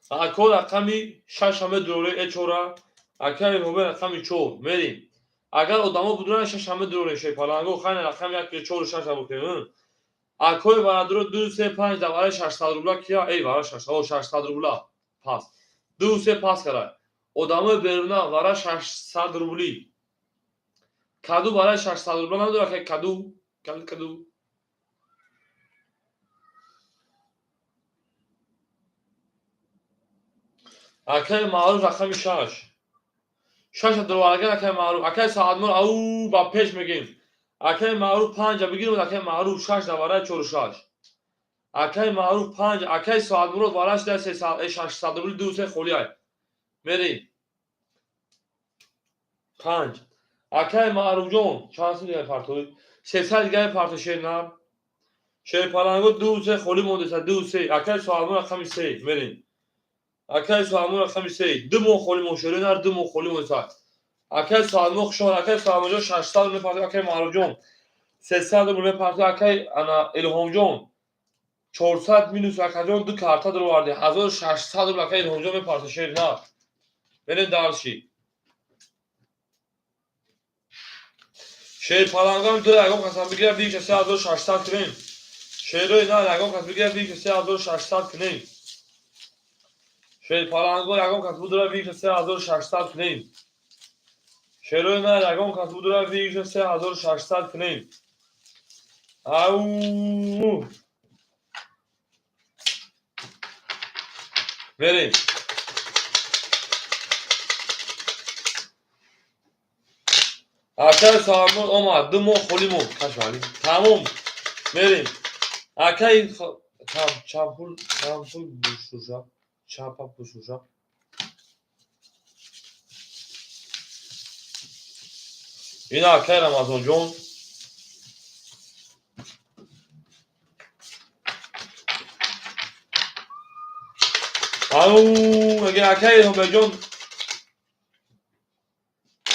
Ако рақами шаш ҳаме дуроре эчора. Акай ҳобе рақами чор. Мерем, агар одамо будуран, шаш ҳаме дуроре шерпаланго. Хайна, рақами як, чору шаш абукем. Акои барадуро ду, се, панҷ давараи 600 рубла кия? Эй, вара 600 рубла пас, ду, се пас карай. Одамои беруна вара 600 рубли. Каду бараи 600 рубла надора. Акай каду, каду, каду. Акаи Маъруф рақами шаш, шаша дуровараган. Акаи Маъруф, акаи Саадмур, ау, ба пеш мегем. Акаи Маъруф панҷа бигирем. Акаи Маъруф шаш давараи чору шаш. Акаи Маъруф панҷ. Акаи Соатмурод вараш да 600 рубли, ду, се холиай. Мерем, панҷ. Акаи Маъруфҷон, чанд сум дигаи партои? 300 дигаи парто. Шернар, шерпаланго, ду, се холӣ мондеса, ду, се. Акаи Соатмур рақами се. Мерем, акаи Соатмур рақами се. Ду моҳ холӣ мон, шеринар, ду моҳ холӣ мондеса. Акаи Соатмур, хуш омад. Акаи Соатмурҷон 600 рубл мепартои. Акаи Маъруфҷон 300 рубл мепартои. Акаи ана Илҳомҷон 400 минус. Акаҷон, ду карта дароварди, 1600 рубл акаи Илҳомҷон мепарто. Шеринар, мерем дальше. Шерпалангам ту ягон касам бигира, бигиша, 3600 кунем. Шерои на ягон кас бигира, бигиша, 3600 кунем. Шерпаланго, ягон кас будура, бигиша, 3600 кунем. Шерои на ягон кас будура, бигиша, 3600 кунем. Ау, мерем. Акаи Салмон омад, ду моҳ холӣ монд, кашвали тамом. Мерем, акаи чампул, чампул бушуша, чапа бушуша. Ина, акаи Рамазонҷон. Ау, меге, акаи Ҳумеҷон,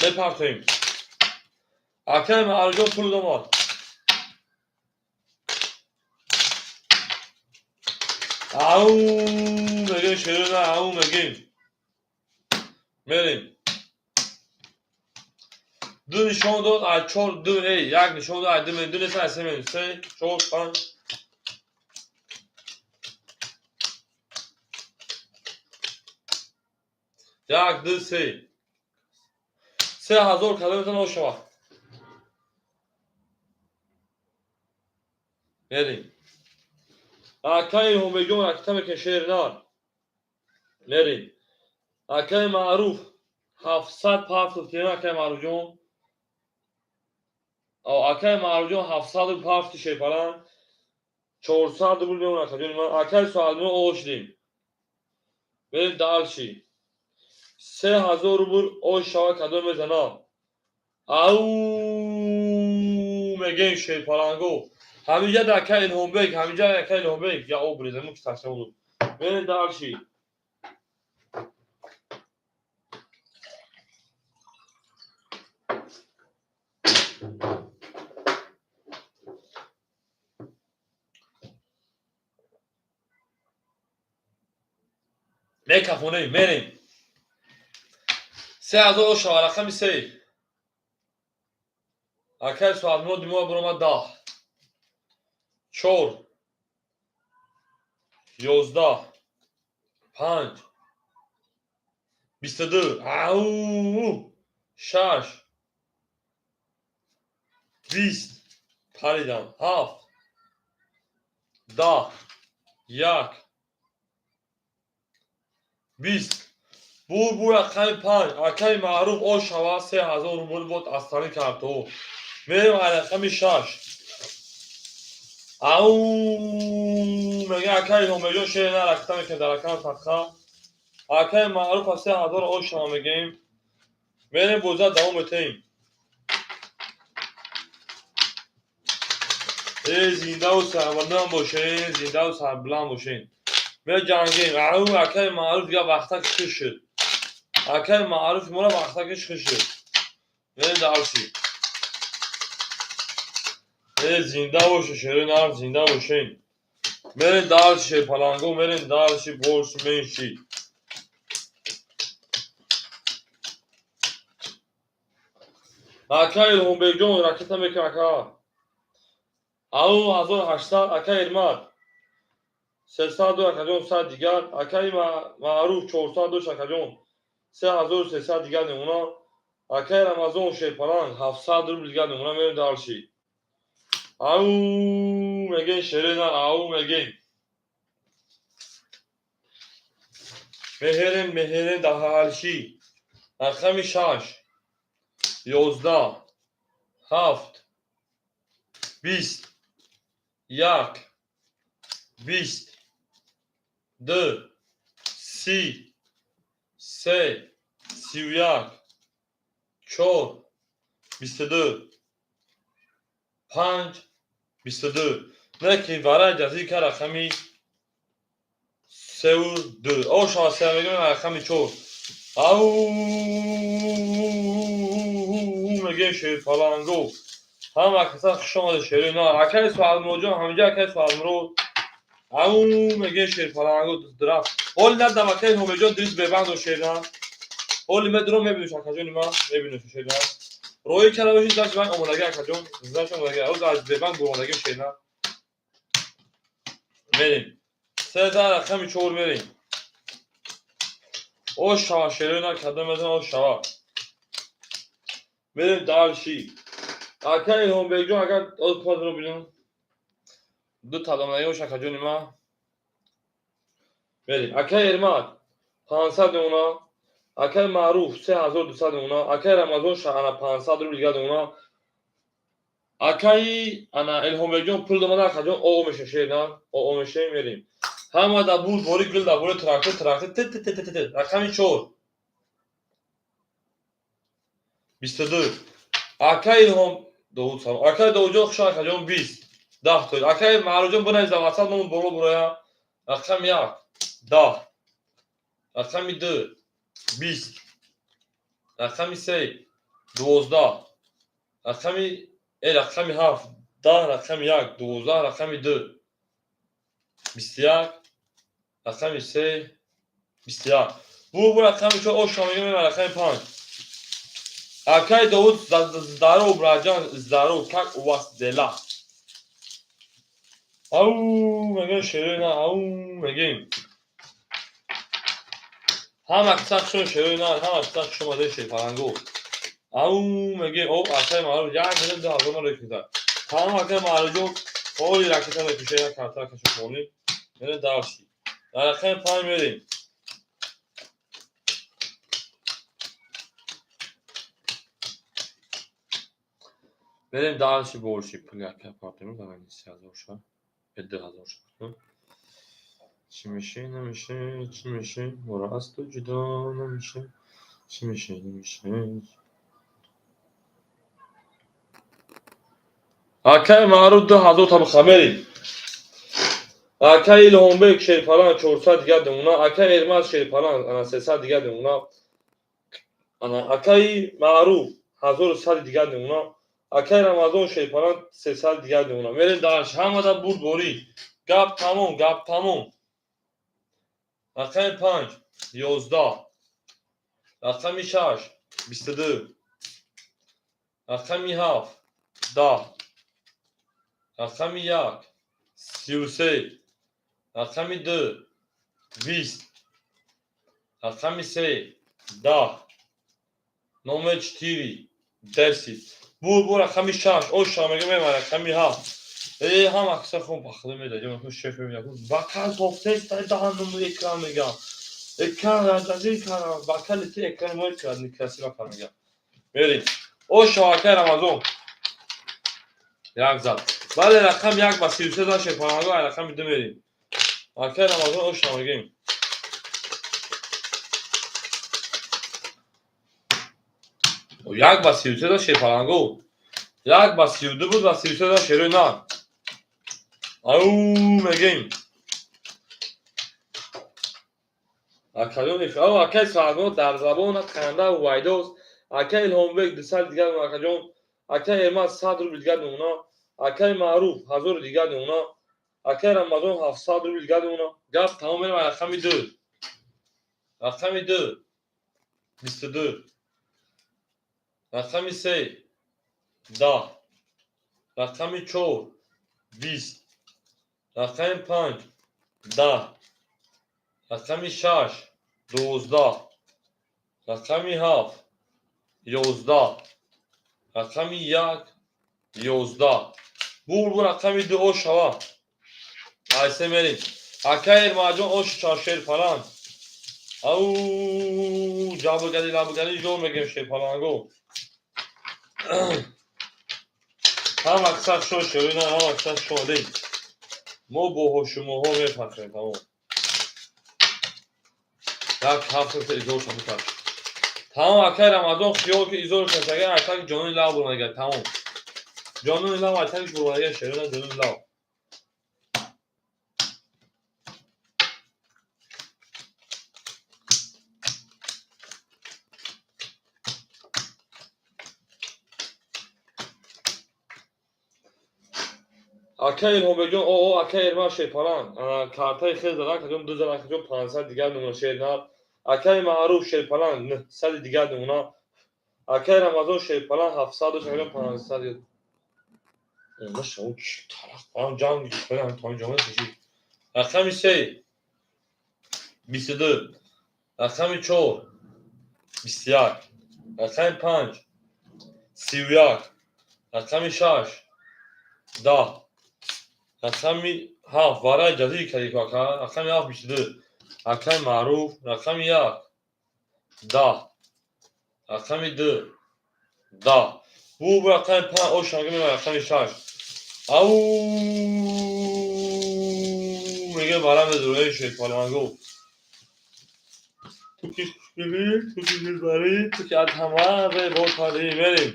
мепартоем. Акаи Маъруфҷон пул домад. Ау, мегем, шерина, ау, мегем. Мерем, ду нишон дод, ай чор, ду, эй, як нишон дод, ай ду, ду нест, ай се мем, се, чор, панҷ. Як, ду, се, 3000 кадометон ошавад. Мерем, акаи Ҳумеҷон, ракита мекунем, шернар. Мерем, акаи Маъруф 700 партофтем. Акаи Маъруфҷон, акаи Маъруфҷон 700 партофти. Шерпаланг 400 рубл мемонад, акаҷони ман. Акаи Соатмур, ош дем. Мерем дальше. 3000 рубл ош шава, кадом мезанад? Ау, мегем, шерпаланго. Ҳаминҷа да акаи Илҳомбек, ҳаминҷа акаи Илҳомбек я об резам, ки ташна буд. Мерем дальше. Мекафонем, мерем. 3000 шава, рақами се. Акаи Соатмуроди мо биромад. 10, чор, 11, панҷ, 22, ау, шаш, 20, паридам, ҳафт, 10, як. 20. Бур рақами 5. Акаи Маъруф о шава 3000 рубл бод астани картоҳо. Мерем рақами 6. Ау мега акаи Ҳомеҷон шеър на ракета мекунем дар рақами садқа. Акаи Маъруф 3000 о шава мегӯем. Мерем боза давом метаҳем. Э зиндаву сарбаланд бошен, зиндаву сарбаланд бошен. Меҷангем. Ау акаи Маъруф дигар вақтак шиш шуд. Акаи Маъруф моро вақтаки шиш шуд. Мерем дарси. Э зинда боше шерои нар, зинда бошен. Мерем дарси шерпаланго, мерем дарси борси менши. Акаи Илҳомбекҷон ракета мекунем ака. Ау 1800 акаи Эрмат. 300 акаҷон 100 дигар. Акаи Маъруф 400 дош акаҷон. 3300 дигар намуна. Акаи Рамазон шерпаланг 700 рубл дигар намуна мерем дарси. Ау мегем шерои нар, ау мегем. Меҳерем, меҳерем дар ҳарши. Рақами 6, 11, 7, 20, 1, 20, 2, 30, 3, 31, 4, 22, 5, 22. Не ки варай ҷазир ка рақами 3 2. О шава се мегӯем рақами 4. Ау мегӯем шерпаланго. Ҳама каса хуш омада шерои нар. Акаи Суҳалмуроҷон ҳаминҷа акаи Суҳалмурод. Ау мегӯем шерпаланго рафт. Ҳоли надам акаи Ҳомеҷон дирис бебанд шерна. Ҳоли медурам мебинӯш акаҷони ман, мебинӯш шерна. Роҳӣ кара боши даст ман омодагӣ акаҷон, заш омодагӣ. Ҳоз аз бебанд буромадагӣ шерна. Мерем. Се дар рақами 4 мерем. О шава шерои нар кадом мезанам о шава. Мерем дарши. Акаи Илҳомбекҷон агар оз пазро бинам. Ду талонаи ош акаҷони ман. Мерем. Акаи Эрмат 500 намуна. Акаи Маъруф 3200 намуна. Акаи Рамазон ана 500 рубл дигар намуна. Акаи ана Илҳомбекҷон пул домада акаҷон о меша шер на. О меша мерем. Ҳама да бур бори гул да бори трактор трактор т т т т т рақами 4. 22. Акаи Илҳом Довуд салом. Акаи Довудҷон хуш акаҷон 20. 10 то. Акаи Маъруфҷон бинавис дар WhatsApp номун боло буроя. Рақами 1 10. Рақами 2 20. Рақами 3 12. Рақами рақами 7 10, рақами 1 12, рақами 2 21, рақами 3 21. Бу рақами 4 ош мегӯем рақами 5. Акай Довуд здоров, братҷон, здоров, как у вас дела? Ау мегӯем шерои на, ау мегӯем. Ҳама киса хушон шерои на, ҳама киса хуш омадаи шерпаланго. Ау мегӯем, о акаи Маъруф як миллион ду ҳазор ро кида. Тамом акаи Маъруфҷон оли ракета мекуша як карта кашофони. Мерем дарси. Дар рақами 5 мерем. Мерем дарси борши пул ака партем дар 3000 ша. 2000 ша. Чӣ меши, намеши, чӣ меши, моро аз ту ҷудо намеши, чӣ меши, намеши. Акаи Маъруф 2000 та биха мерем. Акаи Илҳомбек шерпаланг 400 дигар намуна, акаи Эрмат шерпаланг ана 300 дигар намуна. Ана акаи Маъруф 1100 дигар намуна. Акаи Рамазон шерпаланг 300 дигар намуна. Мерем дарш ҳамада бурд борӣ. Гап тамом, гап тамом. Рақами 5 11, рақами 6 22, рақами 7 10, рақами 1 33, рақами 2 20, рақами 3 10, номер 4 10. Бу рақами 6 оша мегӯем рақами 7. Ҳама киса хуб бахда медад. Шеф мебинад. Ба кас офтест даҳануму экран мегам. Экран ҷазир кардам, ба кали ти экрани мо красиво кардам мегам. Мерем. О шавакаи Рамазон. Як зад. Бале, рақам 1 ба 33 зад шерпаланго, ай рақами 2 мерем. Акаи Рамазон ош намегем. 1 ба 33 зад шерпаланго. 1 ба 32 буд, ба 33 зад шерои нар. Ау мегем. Акаҷон, ау акаи Саадмурод дар забонат ханда Увайдост. Акаи Илҳомбек 200 дигар акаҷон. Акаи Эрмат 100 рубл дигар мемона. Акаи Маъруф 1000 дигар мемона. Акаи Рамазон 700 рубл дигар мемона. Гап тамом, мерем рақами 2. Рақами 2 22. Рақами 3 10. Рақами 4 20. Рақами 5 10. Рақами 6 12. Рақами 7 11. Рақами 1 11. Бур рақами 2 ош шава. Айсе мерем. Акаи Эрмаҷон ош шерпаланг. Ау ҷабргари лабгари жор мегем шерпаланго. Ҳам аксар шо шерина, ҳам аксар шодем. Мо бо шумоҳо мефахрем тамом. Як ҳафта изор шамутар. Тамом акаи Рамазон хиёл ки изор шашага айтак ҷони лав бурмага тамом. Ҷони лав айтак бурмага шерина ҷони лав. Акаи Илҳомбекҷон, о акаи Эрман шерпаланг. Картаи хел зада акаҷон, 2 зада акаҷон, 500 дигар намуна шернар. Акаи Маъруф шерпаланг 900 дигар намуна. Акаи Рамазон шерпаланг 700 дошт, акаҷон 500. Наша, о чи тараф паланг ҷанг гирифта, то ин ҷомеа кашид. Рақами 3 22. Рақами 4 21. Рақами 5 31. Рақами 6 10. Рақами 7 варай ҷазир кардӣ ака. Рақами 7 22. Акаи Маъруф рақами 1 10. Рақами 2 10. Бу рақами 5 ош шанга мева рақами 6. Ау мега барам зураи шерпаланго. Ту ки хушгелӣ, ту ки дилбарӣ, ту ки аз ҳама зеботарӣ. Мерем.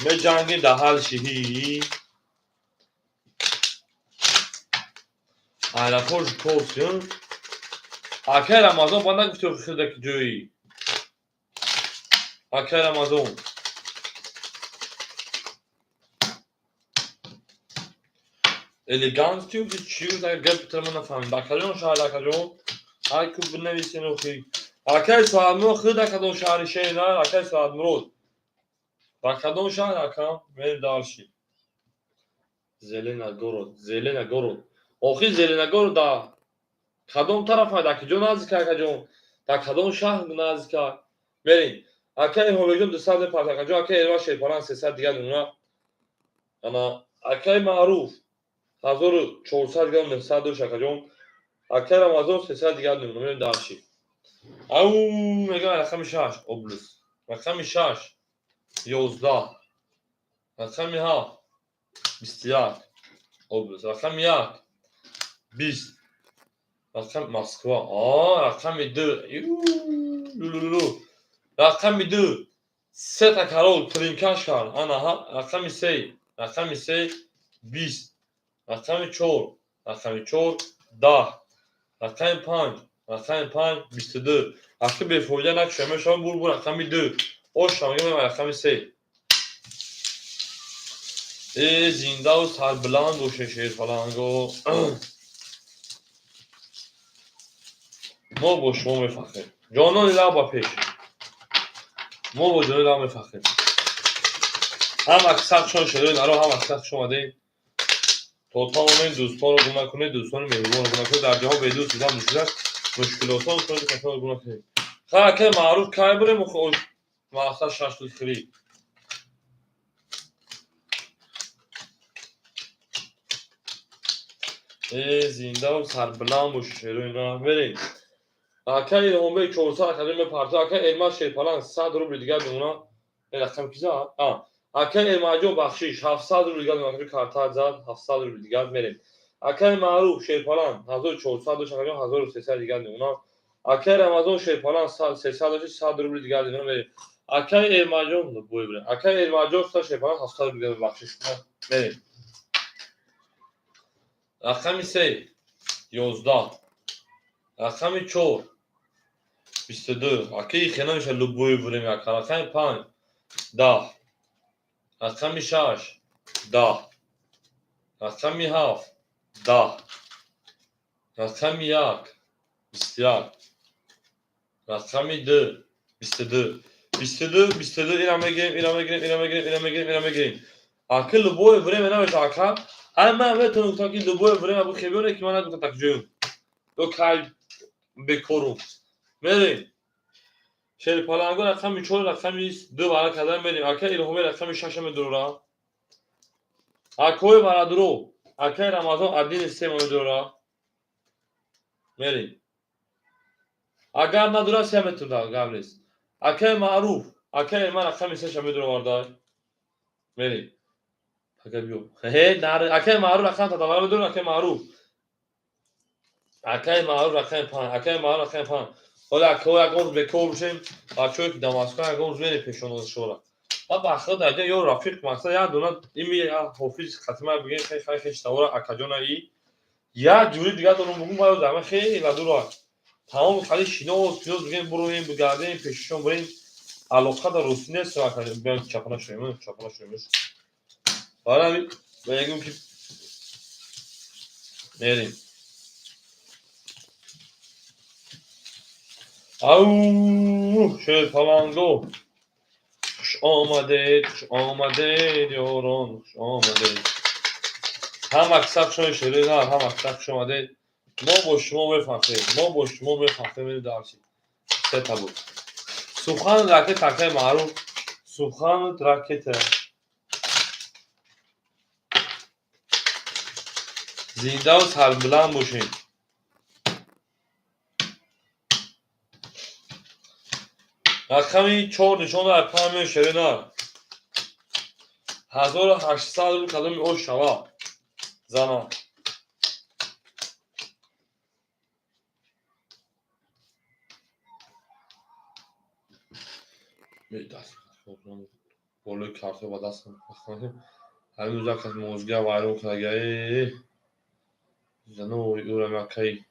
Меҷангем дар ҳал шиҳӣ. Аэропорт Жуковский. Акаи Рамазон ба нагуфти хирдаки ҷои. Акаи Рамазон. Элегантию ки чӣ гап тра нафаҳмидам. Акаҷон шаҳр акаҷон. Ай ку бинависен охи. Акаи Соатмурод хирда кадом шаҳри шернар, акаи Соатмурод. Ба кадом шаҳр акам? Мерем дальше. Зеленогород, Зеленогород. Охи Зеленогород да кадом тарафа, дар киҷо наздик акаҷон? Дар кадом шаҳр наздик? Мерем. Акаи Илҳомбекҷон 200 мепарт акаҷон, акаи Эрман шерпаланг 300 дигар намуна. Ана акаи Маъруф 1400 дигар 900 дошт акаҷон. Акаи Рамазон 300 дигар намуна. Мерем дальше. Ау мегам рақами 6 область. Рақами 6 11. Рақами 7 21 область. Рақами 1 20. Рақами Москва. Рақами 2. Лулулу. Рақами 2. Сета карол тринкаш кард. Ана рақами 3. Рақами 3 20. Рақами 4. Рақами 4 10. Рақами 5. Рақами 5 22. Ахи бефоида накушам. Мешавам бур бур рақами 2. Ошам мегам рақами 3. Э зиндаву сарбуланд боше шерпаланго. Мо бо шумо мефахрем. Ҷонони лаб ба пеш. Мо бо ҷонони лаб мефахрем. Ҳам аксар шон шерои наро, ҳам аксар хуш омадед. То тавонед дӯстонро гум накунед, дӯстони меҳрубонро гум накунед. Дар ҷаҳон бедӯст будан мушкил аст. Мушкилотон касонро гум накунед. Ха акаи Маъруф кай бурем мақсад 6 рӯз хирӣ. Э зиндаву сарбуланд бошед шерои на. Мерем. Акай Илҳомбек 400 акаҷон мепартояд. Акай Элмаз Шерпаланг 100 рубли дигар мемонад. Рақам ки зад? Акай Элмаҷон бахшиш 700 рубли дигар мемонад. Карта зад 700 рубли дигар мерем. Акай Маъруф Шерпаланг 1400 дошт акаҷон 1300 дигар мемонад. Акай Рамазон Шерпаланг 300 дошт 100 рубли дигар мемонад мерем. Акай Элмаҷон бой бирем. Акай Элмаҷон Шерпаланг 700 рубли дигар бахшиш мерем. Рақами 3 11, рақами 4 22. Акаи хела мешавад любое время ака. Рақами 5 10, рақами 6 10, рақами 7 10, рақами 1 21, рақами 2 22, 22, 22. Ира мегирем, ира мегирем, ира мегирем, ира мегирем, ира мегирем. Ака любое время намешавад ака. Ай ман метавонам гуфтам ки любое время бу хебёне ки ман нагуфтам так ҷоюм. Ё кай бекорум. Мерем. Шерпаланго рақами 4 рақами 2 вара кардан мерем. Акай Илҳоме рақами 6 медурора. Акои Варадуро, акай Рамазон 1 3 медурора. Мерем. Агар надура се метуда гап нест. Акай Маъруф, акай Элман рақами 3 медуроварда. Мерем. Акай биё. Хе, нар акай Маъруф рақам татавара медурора, акай Маъруф. Акай Маъруф рақами 5, акай Маъруф рақами 5. Ҳола акаҳо ягон рӯз бекор бошем, бачаҳое ки дар Москва ягон рӯз мерем пешонозшора. Ба бахто дар ҷо ё рафиқ мақсад як дона ими як ҳофиз хатима бигем хе хе хеш тавора акаҷона и як ҷури дигар дорум бугум баё зама хеле дура. Тамом хали шинос пиёз бигем буроем бигардем пешишон бурем алоқа дар русӣ нест акаҷон биём чапана шоем чапана шоем. Барои ҳамин мегӯм ки мерем. Ау, Шерпаланго. Хуш омадед, хуш омадед, ёрон, хуш омадед. Ҳама каса хуш омадед, шерои нар, ҳама каса хуш омадед. Мо бо шумо мефахрем, мо бо шумо мефахрем, мерем дарси. Сета буд. Сухан ракета, акай Маъруф. Сухан ракета. Зиндаву сарбуланд бошед. Рақами 4 нишон дар 5 шерои нар. 1800 рубл кадоми ош шава. Зана. Болои карто ба дастам. Ҳамин рӯз як кас мозгия вайрон кардага. Зану ӯрам якай.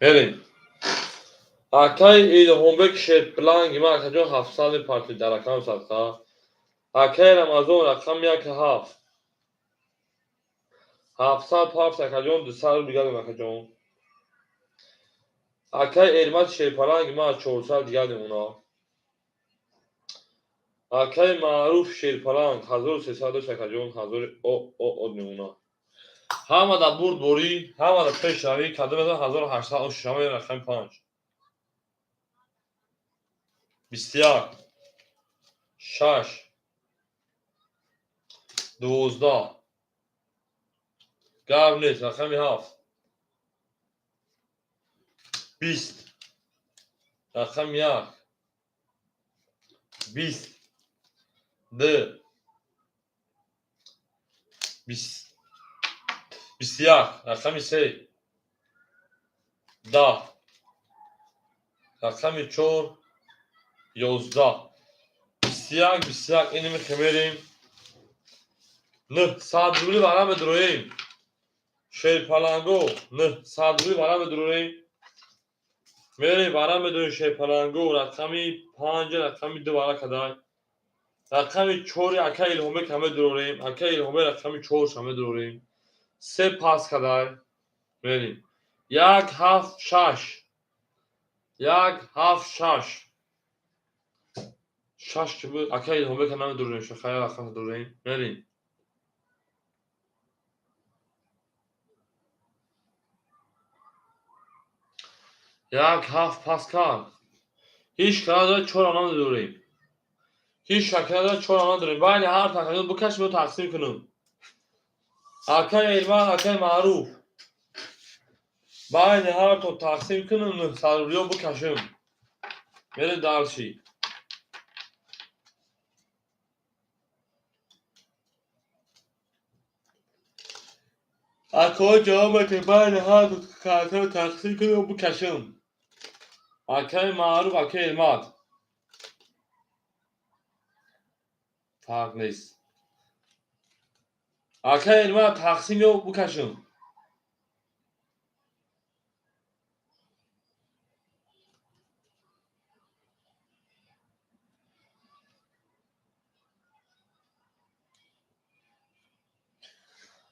Мерем. Акай Илҳомбек Шерпланги ман акаҷон 700 парти дар рақам садқа. Акай Рамазон рақам 1 7. 700 парти акаҷон 200 рубл дигар акаҷон. Акай Эрмат Шерпаланги ман 400 дигар мемонад. Акай Маъруф Шерпаланг 1300 дошт акаҷон 1000 о мемонад. Ҳама дар бурдборӣ, ҳама дар пешравӣ, кадом 1800 ош шава рақами 5. 21 6 12 гап нест, рақами 7 20 рақами 1 20 2 20 21 рақами 3 10 рақами 4 11 21 21 иними хемерем 900 рубли вара медуроем. Шерпаланго 900 рубли вара медуроем. Мерем вара медуроем Шерпаланго рақами 5 рақами 2 вара кадай. Рақами 4 ака Илҳоме каме дурорем. Ака Илҳоме рақами 4 шаме дурорем. 3 пас кадай. Мерем. 1 7 6 1 7 6 6 ки буд? Ака Илҳоме ка намедурем, шахая рақам дурем. Мерем. 1 7 пас кард. Ҳеҷ кара дорад 4 намедурем. Ҳеҷ шакара дорад 4 намедурем. Байни ҳар тақрибан букаш мо тақсим кунем. Акай Элман, акай Маъруф. Байни ҳарто тақсим кунам, 900 рублиё бикашам. Мерем дальше. Акаҳо ҷавоб метиҳед, байни ҳарду картаро тақсим кунам, бикашам. Акай Маъруф, акай Элмат. Фарқ нест. Акай Элмат тақсим ё бикашам.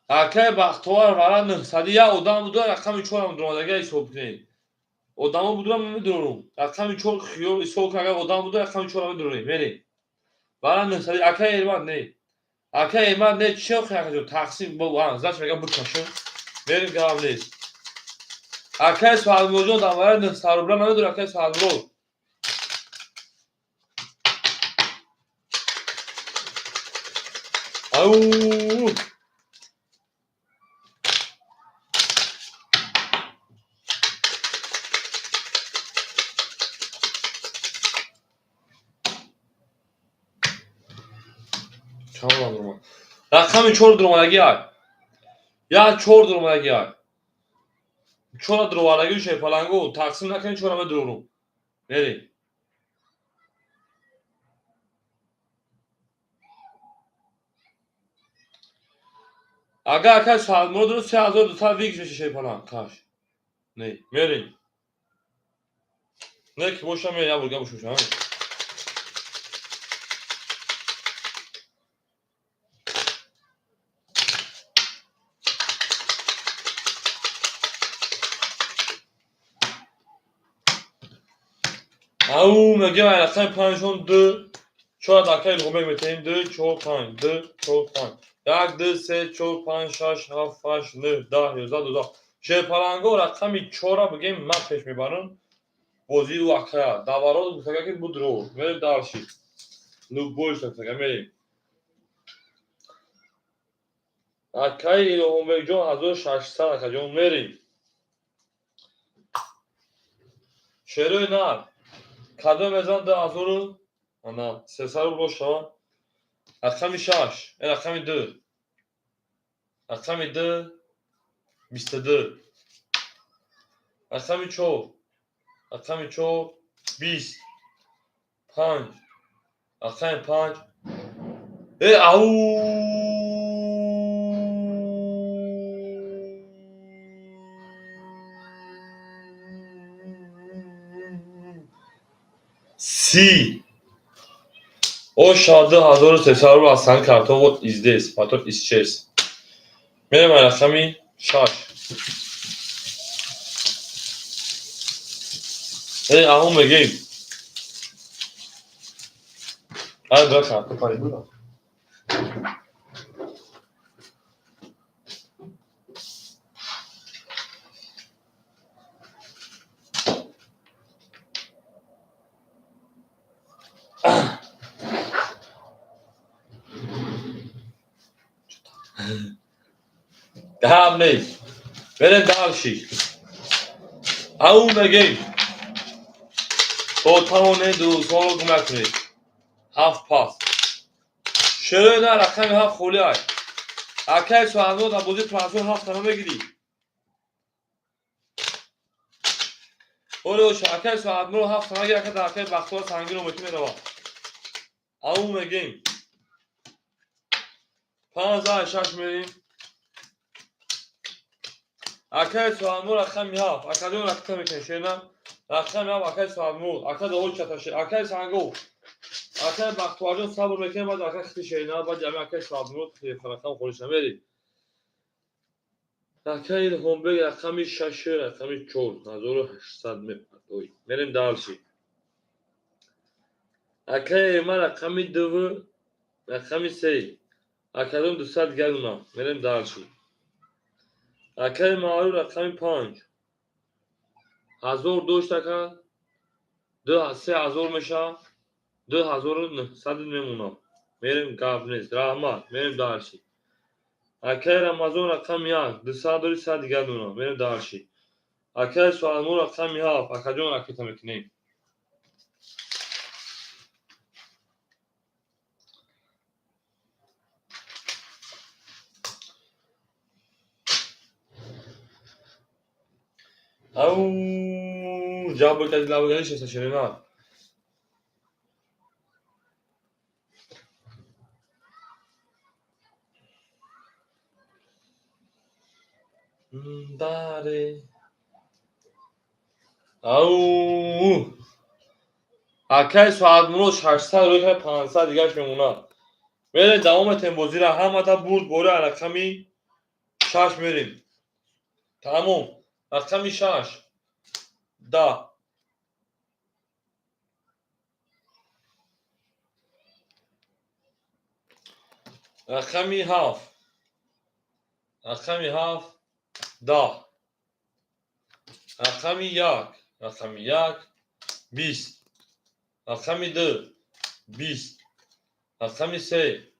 Акай Бахтовар вара 900 як одам буда, рақами 4 дуромадага ҳисоб кунед. Одамо будурам намедурорум. Рақами 4 хиёл ҳисоб кун, агар одам буда рақами 4 медурорем. Мерем. Вара 900 акай Элмат не. Акай Элмат не, чӣ охи акаҷон тақсим бо зач мегам бикашам. Мерем гап нест. Акай Суҳалмуродҷон дар вара 900 рубла намедурад акай Суҳалмурод. Ау! Рақами 4 дуромадаги ай. Як 4 дуромадаги ай. 4 дуровадаги шепалангу тақсим накунед, 4 медурорум. Мерем. Агар акай Суҳалмурод дуро 3200 викс меша шепаланг каш. Не, мерем. Не ки боша мерем, як бурга бошуша. Ау, мегем ай рақами 5 2 4 акай Илҳомбек метаҳем 2 4 5 2 4 5 1 2 3 4 5 6 7 8 9 10 11 12. Шерпаланго рақами 4-ра бигем ман пеш мебарам. Бозии ӯ акая. Даварот гуфтага ки будро. Мерем дальше. Ну больше гуфтага мерем. Акай Илҳомбекҷон 1600 акаҷон мерем. Шерои нар. Кадом мезан 2000 ана 300 рубл шава. Рақами 6, рақами 2. Рақами 2 22. Рақами 4. Рақами 4 20. 5. Рақами 5. Ау! Си. Оша 2300 рубл аз сан карто вот здесь, потом исчез. Мерем рақами 6. Ау мегем. Ай бра карто пари буда. Гап нест. Мерем дальше. Ау мегем. То тавонед дӯстонро кӯмак кунед. 7 пас. Шерои на рақами 7 холӣ ай. Акай Суҳалмурод дар бозии трансфер 7 тана мегирӣ. Оре оша, акай Суҳалмурод 7 тана гир, ака дар акай Бахтовар сангиро мети мерава. Ау мегем. 5 6 мерем. Акай Суҳалмурод рақами 7. Акаҷон ракта мекунед шерна. Рақами 7 акай Суҳалмурод. Ака давои чаташе. Акай Сангов. Акай Бахтоварҷон сабр мекунед, баъд акай хити шерна, баъд ҷамъи акай Суҳалмурод рақам холиш намерем. Акай Илҳомбек рақами 6, рақами 4, 1800 мепардои. Мерем дальше. Акай Эмма рақами 2, рақами 3. Акаҷон 200 галуна. Мерем дальше. Акай Маъруф рақами 5. 1000 дошт ака. 3000 мешавад. 2900 мемонам. Мерем гап нест. Раҳмат. Мерем дальше. Акаи Рамазон рақами як, 200 дори 100 дигар дона. Мерем дальше. Акаи Суалмур рақами 7, акаҷон ракета мекунем. Ау, ҷабр кардӣ, лаб кардӣ, шеста ширина. Даре. Ау! Акаи Соатмурод 600 рӯй кард, 500 дигараш мемонад. Мерем давом метем бозира, ҳамата бурд бори рақами 6 мерем. Тамом. Рақами 6. 10. Рақами 7. Рақами 7. 10. Рақами 1. Рақами 1. 20. Рақами 2. 20. Рақами 3.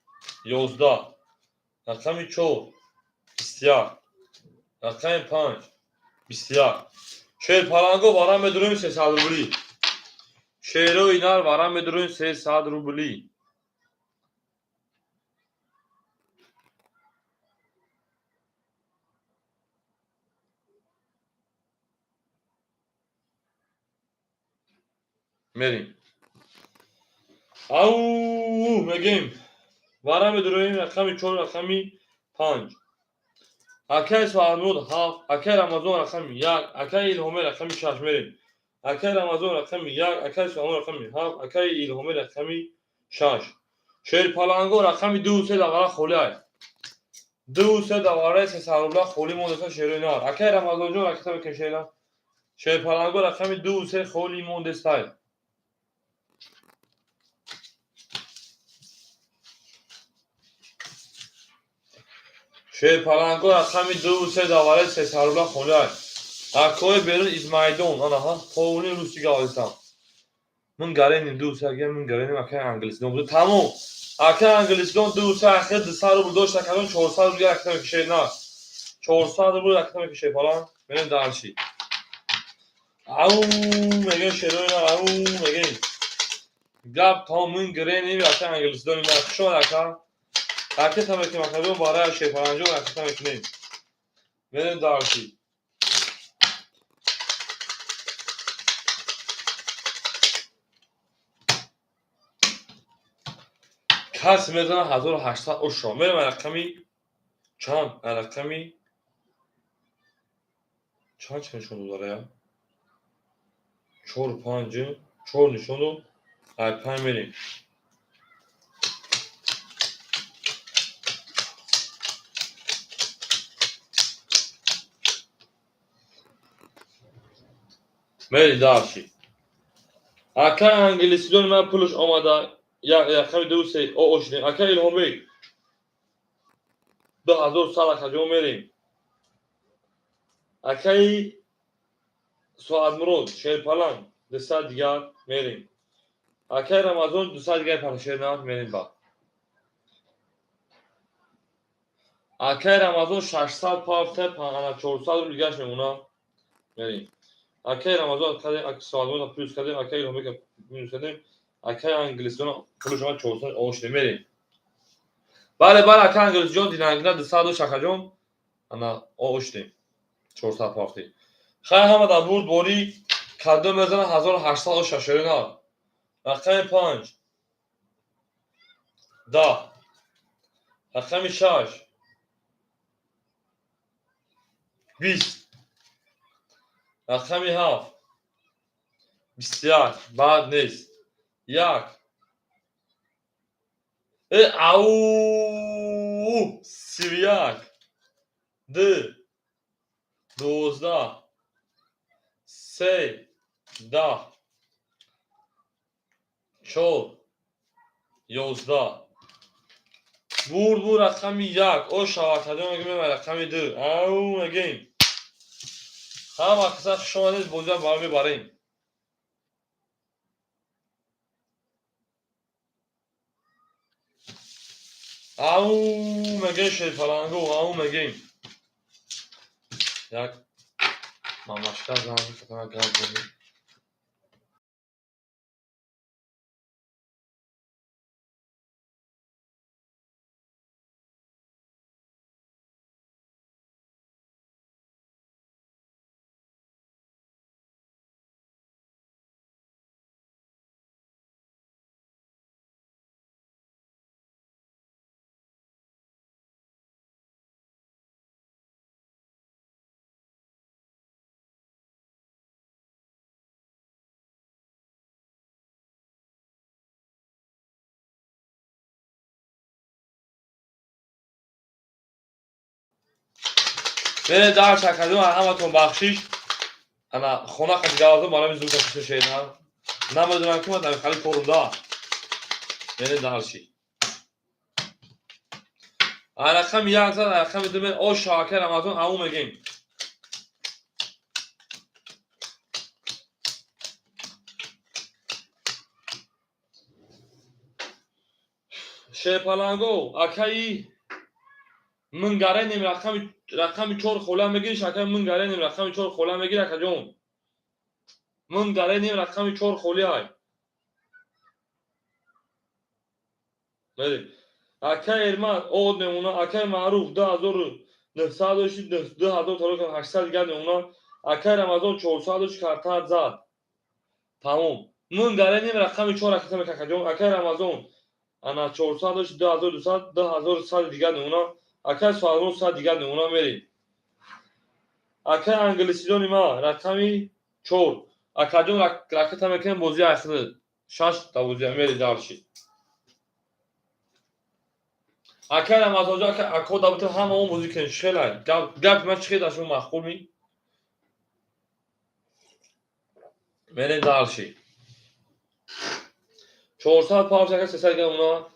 11. Рақами 4. 21. Рақами 5. 21. Шерпаланго варам медурем 300 рубли. Шерои нар варам медурем 300 рубли. Мерим. Ау, мегем. Варам медурем рақами 4, рақами 5. Акаи Суалмуд 7, акаи Рамазон рақами 1, акаи Илҳоме рақами 6 мерем. Акаи Рамазон рақами 1, акаи Суалмуд рақами 7, акаи Илҳоме рақами 6. Шерпаланго рақами 2 3 давара холӣ ай. 2 3 давара 300 рубла холӣ мондаса шерои нар. Акаи Рамазонҷон ракета мекунем шерина. Шерпаланго рақами 2 3 холӣ мондестай. Шерпаланго рақами 2 3 давара 300 рубла холӣ ай. Акои берун из майдон, анаҳа, полни русӣ галистам. Ман гареним 2 3 агар ман гареним акаи англисдон буд. Тамом. Акаи англисдон 2 3 ахир 200 рубл дошт, акаҷон 400 рубл ракета мекушед на. 400 рубл ракета мекушед фалан. Мерем дальше. Ау, мегем шерои на, ау, мегем. Гап то ман гареним акаи англисдон на. Хуш омад ака. Ракета мекунем акаҷон барои шерпаланҷон ракета мекунем. Мерем дальше. Кас мезанад 1800 ошо. Мерем рақами чанд? Рақами чанд чанд нишон дод я? 4 5 4 нишон дод. Ай 5 мерем. Мери дальше. Ака англисидон ман пулш омада. Як рақами 2 3 о ошидем. Ака Илҳомбек 2100 акаҷон мерем. Акаи Соатмурод Шерпаланг 200 дигар мерем. Акаи Рамазон 200 дигар шернав мерем ба. Акаи Рамазон 600 пафта 400 рубл дигараш мемонад. Мерем. Акаи Рамазон кардем, акаи Соатмурод плюс кардем, акаи Илҳомбек минус кардем. Акаи англисдон пулш омад 400 ошидем мерем. Бале, бале, акаи англисҷон динангина 200 дошт акаҷон. Ана ошидем. 400 пафти. Хай ҳама дар бурд бори кадом мезанад 1800 оша шерина. Рақами 5. 10. Рақами 6. 20. Рақами 7. 21. Баъд нест. 1. Ау! 31. 2. 12. 3. 10. 4. 11. Бурд буд рақами 1. О шавакаҷон мегӯем рақами 2. Ау мегӯем. Ҳама каса хуш омадед, бозиам ба мебарем. Ау мегем, шерпаланго, ау мегем. Як мамашка занг фақат гап занем. Бере дар шакадум, ҳаматон бахшиш. Ана хона қати гавазо барами зуд кашида шеда. Намедонам ки ман дар хали корумда. Бере дарши. Рақами як зад, рақами ду мен о шака Рамазон ау мегем. Шерпаланго, акаи Мынгаренем рақами чор хола мегири, шакаи Мынгаренем рақами чор хола мегири, акаҷон. Мынгаренем рақами чор холи ай. Мерем. Акаи Эрмат од мемона, акаи Маъруф 2900 дошти, 2800 дигар мемона, акаи Рамазон 400 дошти, картаат зад. Тамом. Мынгаренем рақами чор аката мека, акаҷон. Акаи Рамазон ана 400 дошти, 2200, 2100 дигар мемона. Акаи Суалмон 100 дигар мемона, мерем. Акаи англисидони ма рақами чор. Акаҷон ракета мекунем бозии ахир. Шаш та бозия мерем дарши. Акаи Рамазонҷон, ака ако дабута ҳамаон бозӣ кунем. Чӣ хелай? Гапи ман чӣ хел дар шумо маъқул ми? Мерем дарши. 400 павш ака 300 дигар мемона.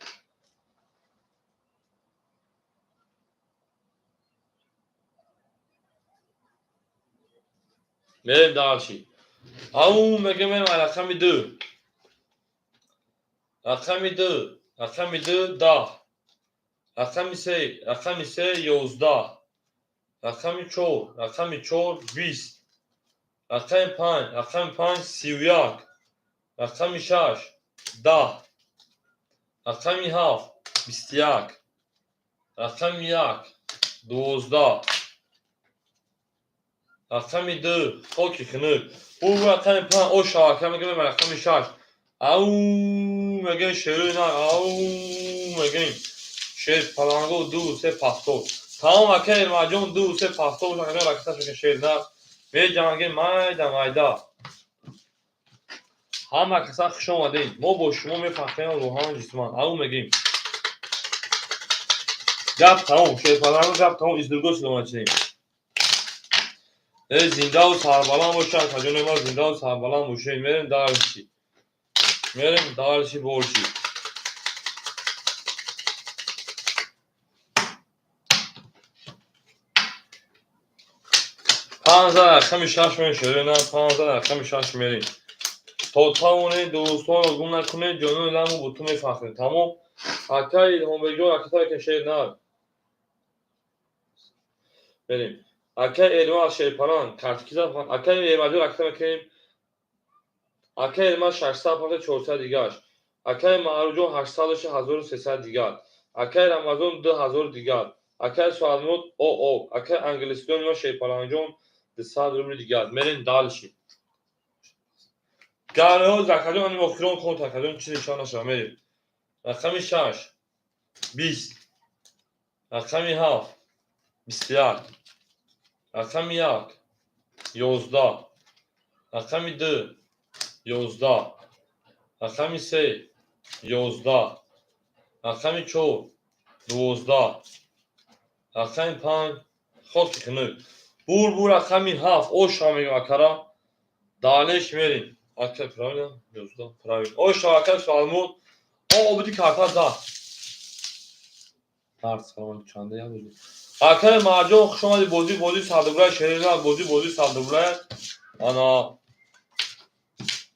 Мерем дарши. Ау мегем рақами ду. Рақами ду. Рақами ду даҳ. Рақами се. Рақами се ёздаҳ. Рақами чор. Рақами чор бист. Рақами панҷ. Рақами панҷ 31. Рақами шаш даҳ. Рақами ҳафт 21. Рақами як 12. Рақами ду хоки хунук. Ӯ рақами панҷ о шавака мегӯем рақами шаш. Ау мегӯем шерои нар. Ау мегӯем шер паланго ду се пастор. Тамом ака Эрмаҷон ду се пастор ракеташ мекунем шер нар. Меҷангем майда майда. Ҳама каса хуш омадед. Мо бо шумо мефахрем рӯҳан ҷисман. Ау мегӯем. Гап тамом, шер паланго гап тамом, из другой стороны. Э зиндаву сарбаланд бошад, акаҷони ман зиндаву сарбаланд бошед. Мерем дарши. Мерем дарши борши. Панҷ рақами шаш мерем шерои нар, панҷ рақами шаш мерем. То тавонед дӯстонро гум накунед, ҷонони ламу бо ту мефахрем. Тамом. Акаи Илҳомбекҷон ракета мекунем шер нар. Мерем. Акаи Эрман шерпаланг картики зад. Акаи Эрмаҷон ракета мекунем. Акаи Эрман 600 панҷа 400 дигаш. Акаи Маъруфҷон 800 дошта 1300 дигар. Акаи Рамазон 2000 дигар. Акаи Суалмуд о. Акаи англисидони ма шерпалангҷон 200 рубли дигар. Мерем дальше. Гарҳо закаҷон ани охирон кон такаҷон чизе нишон нашава. Мерем. Рақами шаш бист. Рақами ҳафт 21. Рақами як 11. Рақами ду 11. Рақами се 11. Рақами чор 12. Рақами панҷ хоки хунук. Бур бур рақами ҳафт оша мегӯм акара. Далеш мерем. Ака правильно? 11 правильно. Оша ака Суалмуд. О обиди карта зад. Дарс салом чанда як бозӣ. Акаи Марҷон хуш омадӣ бозӣ бозӣ садрублай шерина бозӣ бозӣ садрублай. Ана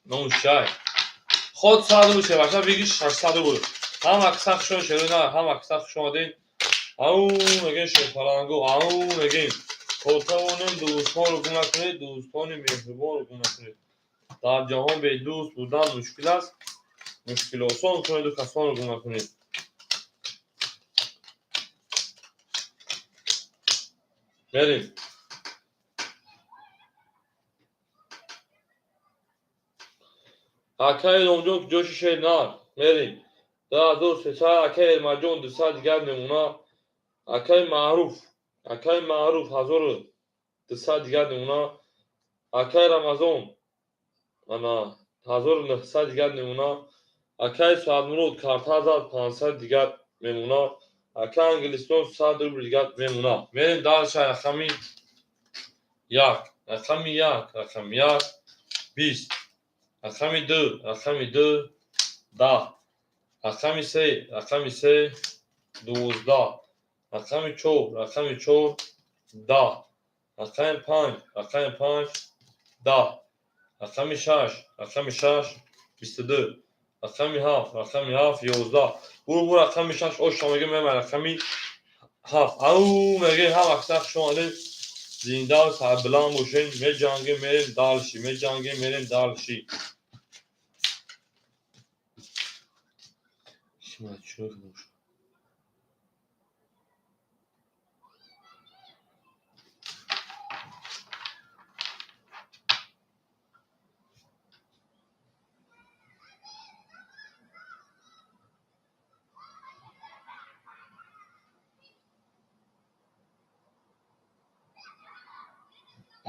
нон шай. Ход 100 рубл шебаша бигир 600 рубл. Ҳама киса хушо шерина, ҳама киса хуш омадед. Ау мегем шерпаланго, ау мегем. То тавонем дӯстонро гум накунед, дӯстони меҳрубонро гум накунед. Дар ҷаҳон бедӯст будан мушкил аст, мушкил осон кунеду касонро гум накунед. Мерем. Акаи Иломҷон ҷоши шер нар. Мерем. 2300 акаи Эрмаҷон 200 дигар мемона. Акаи Маъруф, акаи Маъруф 1200 дигар мемона. Акаи Рамазон ана 1900 дигар мемона. Акаи Саадмурод карта зад 500 дигар мемона. Акаи Англистон 100 рубл дигар мемона. Мерем дальше рақами як, рақами як, рақами як, 20, рақами ду, рақами ду, 10, рақами се, рақами се, 12, рақами чор, рақами чор, 10, рақами панҷ, рақами панҷ, 10, рақами шаш, рақами шаш, 22, рақами ҳафт, рақами ҳафт, 11. Буру бу рақами шаш оша мегем, мема рақами ҳафт. Ау мегем, ҳама киса хуш омадед. Зинда сарбиланд бошед. Меҷангем, мерем дальше, меҷангем, мерем дальше.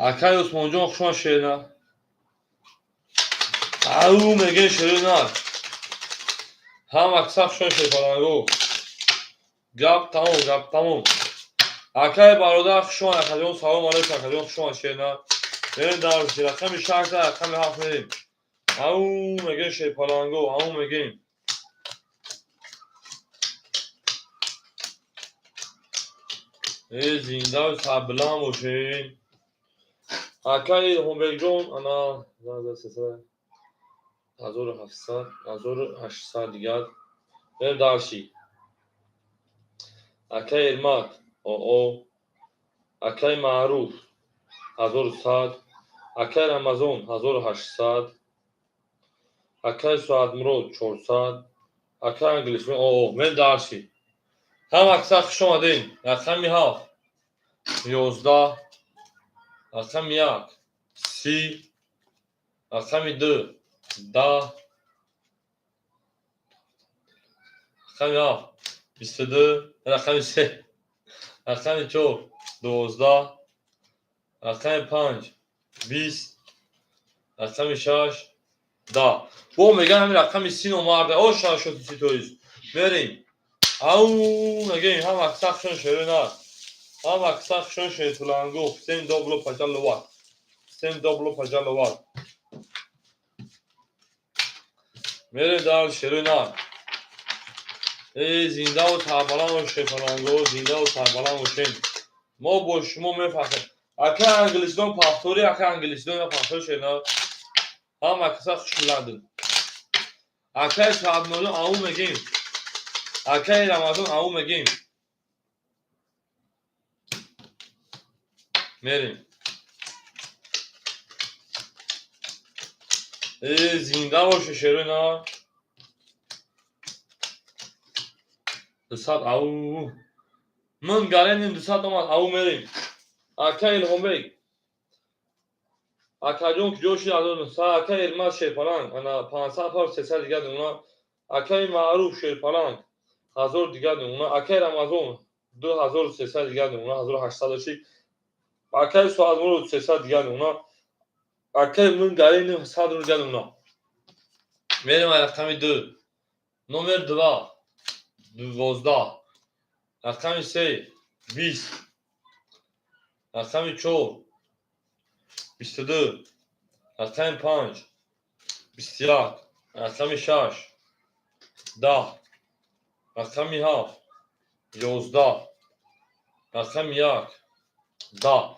Акаи Усмонҷон хушон шерина. Ау мегем шерина. Ҳама киса хушон шерпаланго. Гап тамом, гап тамом. Акаи бародар хушон, акаҷон салом алейкум, акаҷон хушон шерина. Мерем дар рақами шаш, рақами ҳафт мерем. Ау мегем шерпаланго, ау мегем. Э зинда сарбиланд бошед. Акаи Ҳумбекҷон ана 1700, 1800 дигар. Мерем дальше. Акаи Эрмак оо, акаи Маъруф 1100, акаи Рамазон 1800, акаи Суадмурод 400, акаи Англисмон оо. Мерем дальше. Ҳама киса хуш омадед. Рақами ҳафт 11, рақами як 30, рақами ду 10, рақами ҳафт 22, рақами се, рақами чор 12, рақами панҷ 20, рақами шаш 10. Бо меган ҳамин рақами си номарда. О шашоти ситоиз. Мерем. Ау мегем, ҳама киса хушон шерина. Ҳама киса хушон шерпаланго. Всем добро пожаловать. Всем добро пожаловать. Мерем дар шерина. Э зиндаву сарбаланд бошед шерпаланго, зиндаву сарбаланд бошед. Мо бо шумо мефахрем. Ака Англистон пахтори, ака Англистон я пахтори шерина. Ҳама киса хуш меладин. Акаи Саадмурод ау мегем. Акаи Рамазон ау мегем. Мерем. Э зинда боше шерина. 200 ау. Ман гареним 200 омад, ау мерем. Ака Илҳомбек. Акаҷон куҷо шуд 1900, акаи Эрмаз шерпаланг ана 500 пар 300 дигар мемона. Акаи Маъруф шерпаланг 1000 дигар мемона. Акаи Рамазон 2300 дигар мемона, 1800 дошти. Акаи Суадмурод 300 дигар мемона. Акаи ман гареним 100 рубл дигар мемона. Мерем рақами ду. Номер 2 12, рақами се 20, рақами чор 22, рақами панҷ 21, рақами шаш 10, рақами ҳафт 11, рақами як 10.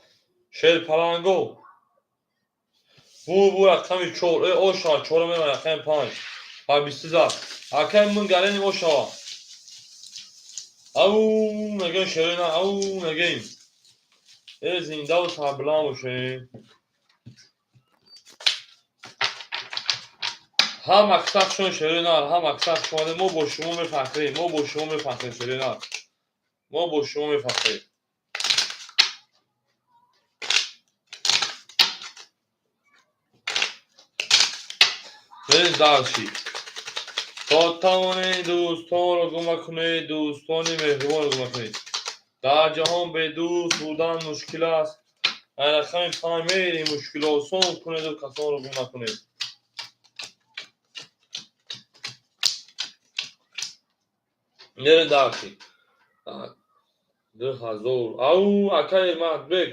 Шерпаланго. Бу рақами чор. Э оша чора мемон рақами панҷ. Ба бисту зад. Акай мун гарени ошава. Ау мегем шерина, ау мегем. Э зиндаву сарбуланд бошем. Ҳам аксаршон шеринар, ҳам аксаршон мо бо шумо мефахрем, мо бо шумо мефахрем шеринар. Мо бо шумо мефахрем. Мерем дальше. То тавонед дӯстонро гум накунед, дӯстони меҳрубонро гум накунед. Дар ҷаҳон бедӯст будан мушкил аст. Рақами панҷ мерем мушкил осон кунеду касонро гум накунед. Мерем дальше. 2000. Ау, акай Эрматбек.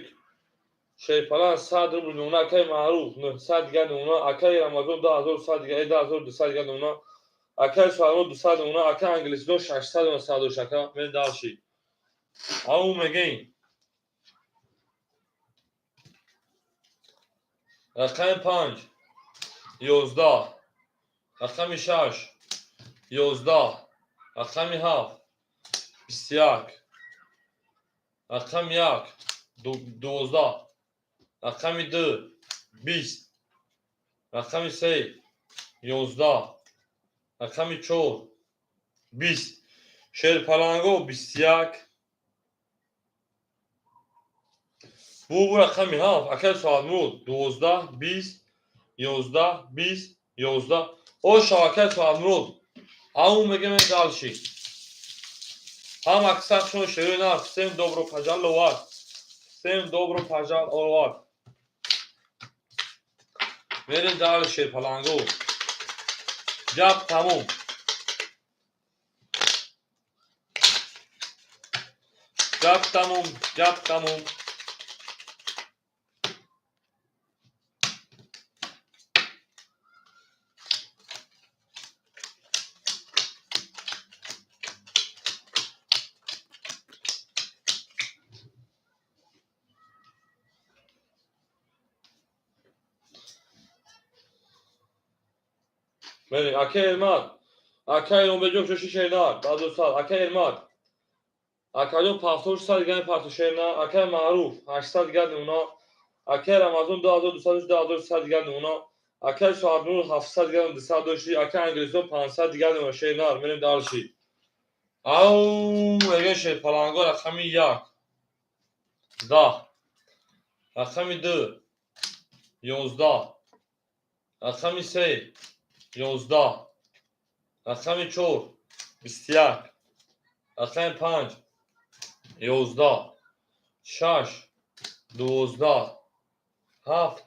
Шерпалан 100 рубл нуна, акай Маъруф 900 дигар нуна, акай Рамазон 2100 дигар, 2200 дигар нуна, акай Суҳаймон 200 нуна, акай Англисдон 600 нуна, садош ака. Мерем дальше. Ау мегем. Рақами 5 11, рақами 6 11, рақами 7 21, рақами 1 12, рақами 2 20, рақами 3 11, рақами 4 20. Шерпаланго 21. Бу рақами 7, акай Соатмурод 12 20 11 20 11. Ошав акай Соатмурод. Ау мегем дальше. Ҳам аксаршон шерина, всем добро пожаловать. Всем добро пожаловать. Мерем дальше паланго. Гап тамом. Гап тамом, гап тамом. Мерем, акай Эрмат. Акай Ромбеҷон шоши шернар, 200. Акай Эрмат. Акаҷон 5600 дигар парту шернар, акай Маъруф 800 дигар нуна, акай Рамазон 2200 2300 дигар нуна, акай Соатнур 700 дигар 200 дошти, акай Англисдон 500 дигар нуна шернар. Мерем дальше. Ау, мегем шерпаланго рақами 1 10, рақами 2 11, рақами 3 11, рақами 4 21, рақами 5 11, 6 12, 7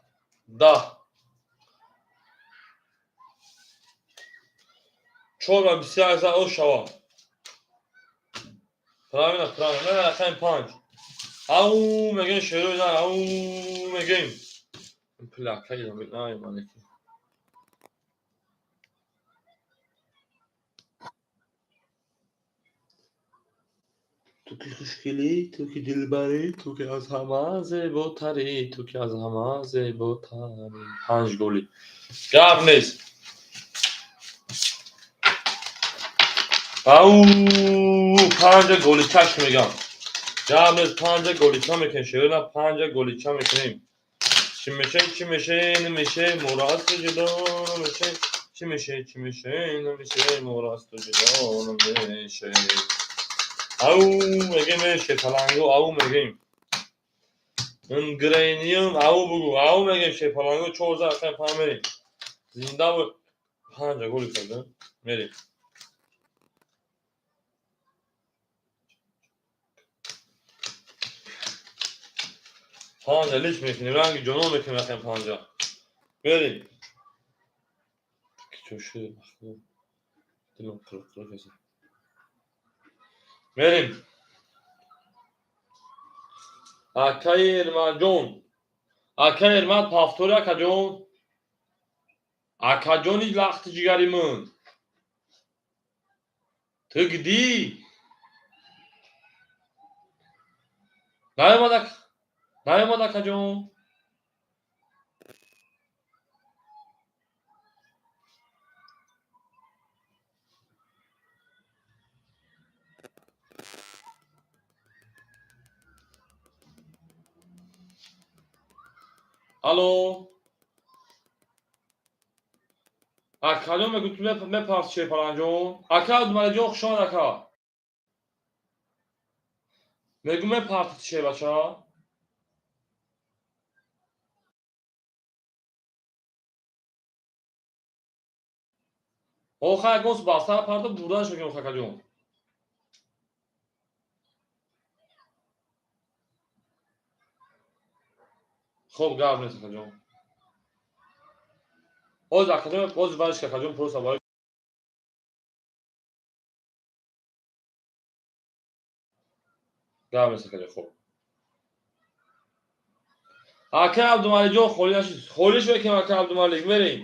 10. 4 ва 21 за ошава. Правильно, правильно. Мена рақами 5. Ау, мегем шерои на, ау, мегем. Плака ай малики. Ту ки хушгелӣ, ту ки дилбарӣ, ту ки аз ҳама зеботарӣ, ту ки аз ҳама зеботарӣ. 5 голӣ. Гап нест. Ау, 5 голичаш мегам. Гап нест, 5 голича мекунем. Шерина 5 голича мекунем. Чӣ меше, чӣ меше, намеше, моро аз ту ҷудо намеше. Чӣ меше, чӣ меше, намеше, моро аз ту ҷудо намеше. Ау, мегем шерпаланго, ау мегем. Ингрениум, ау бугу, ау мегем шерпаланго, 4 рақами 5 мерем. Зинда бо 5 голи кардем. Мерем. 5 лиш мекунем, ранги ҷонон мекунем рақами 5. Мерем. Чӯши, дилам қилқ қилқ аст. Мерем. Акай Эрматҷон. Акай Эрмат пафтори акаҷон. Акаҷони лахти ҷигари ман. Ту гидӣ? Наёмад наёмад акаҷон. Алло, акаҷон, мегӯ ту мепарс, Шерпаланҷон. Ака Абдумаликҷон, хуш омад, ака. Мегӯ мепартид, шербача. Оха, ягон баста парта бурданаш мекунем, акаҷон. Хоб, гап нест, акаҷон. Ҳозир, акаҷон, ҳозир вариш, акаҷон, просто барои гап нест, акаҷон. Хоб, ака Абдумаликҷон, холӣ нашид, холиш мекунем, ака Абдумалик, мерем.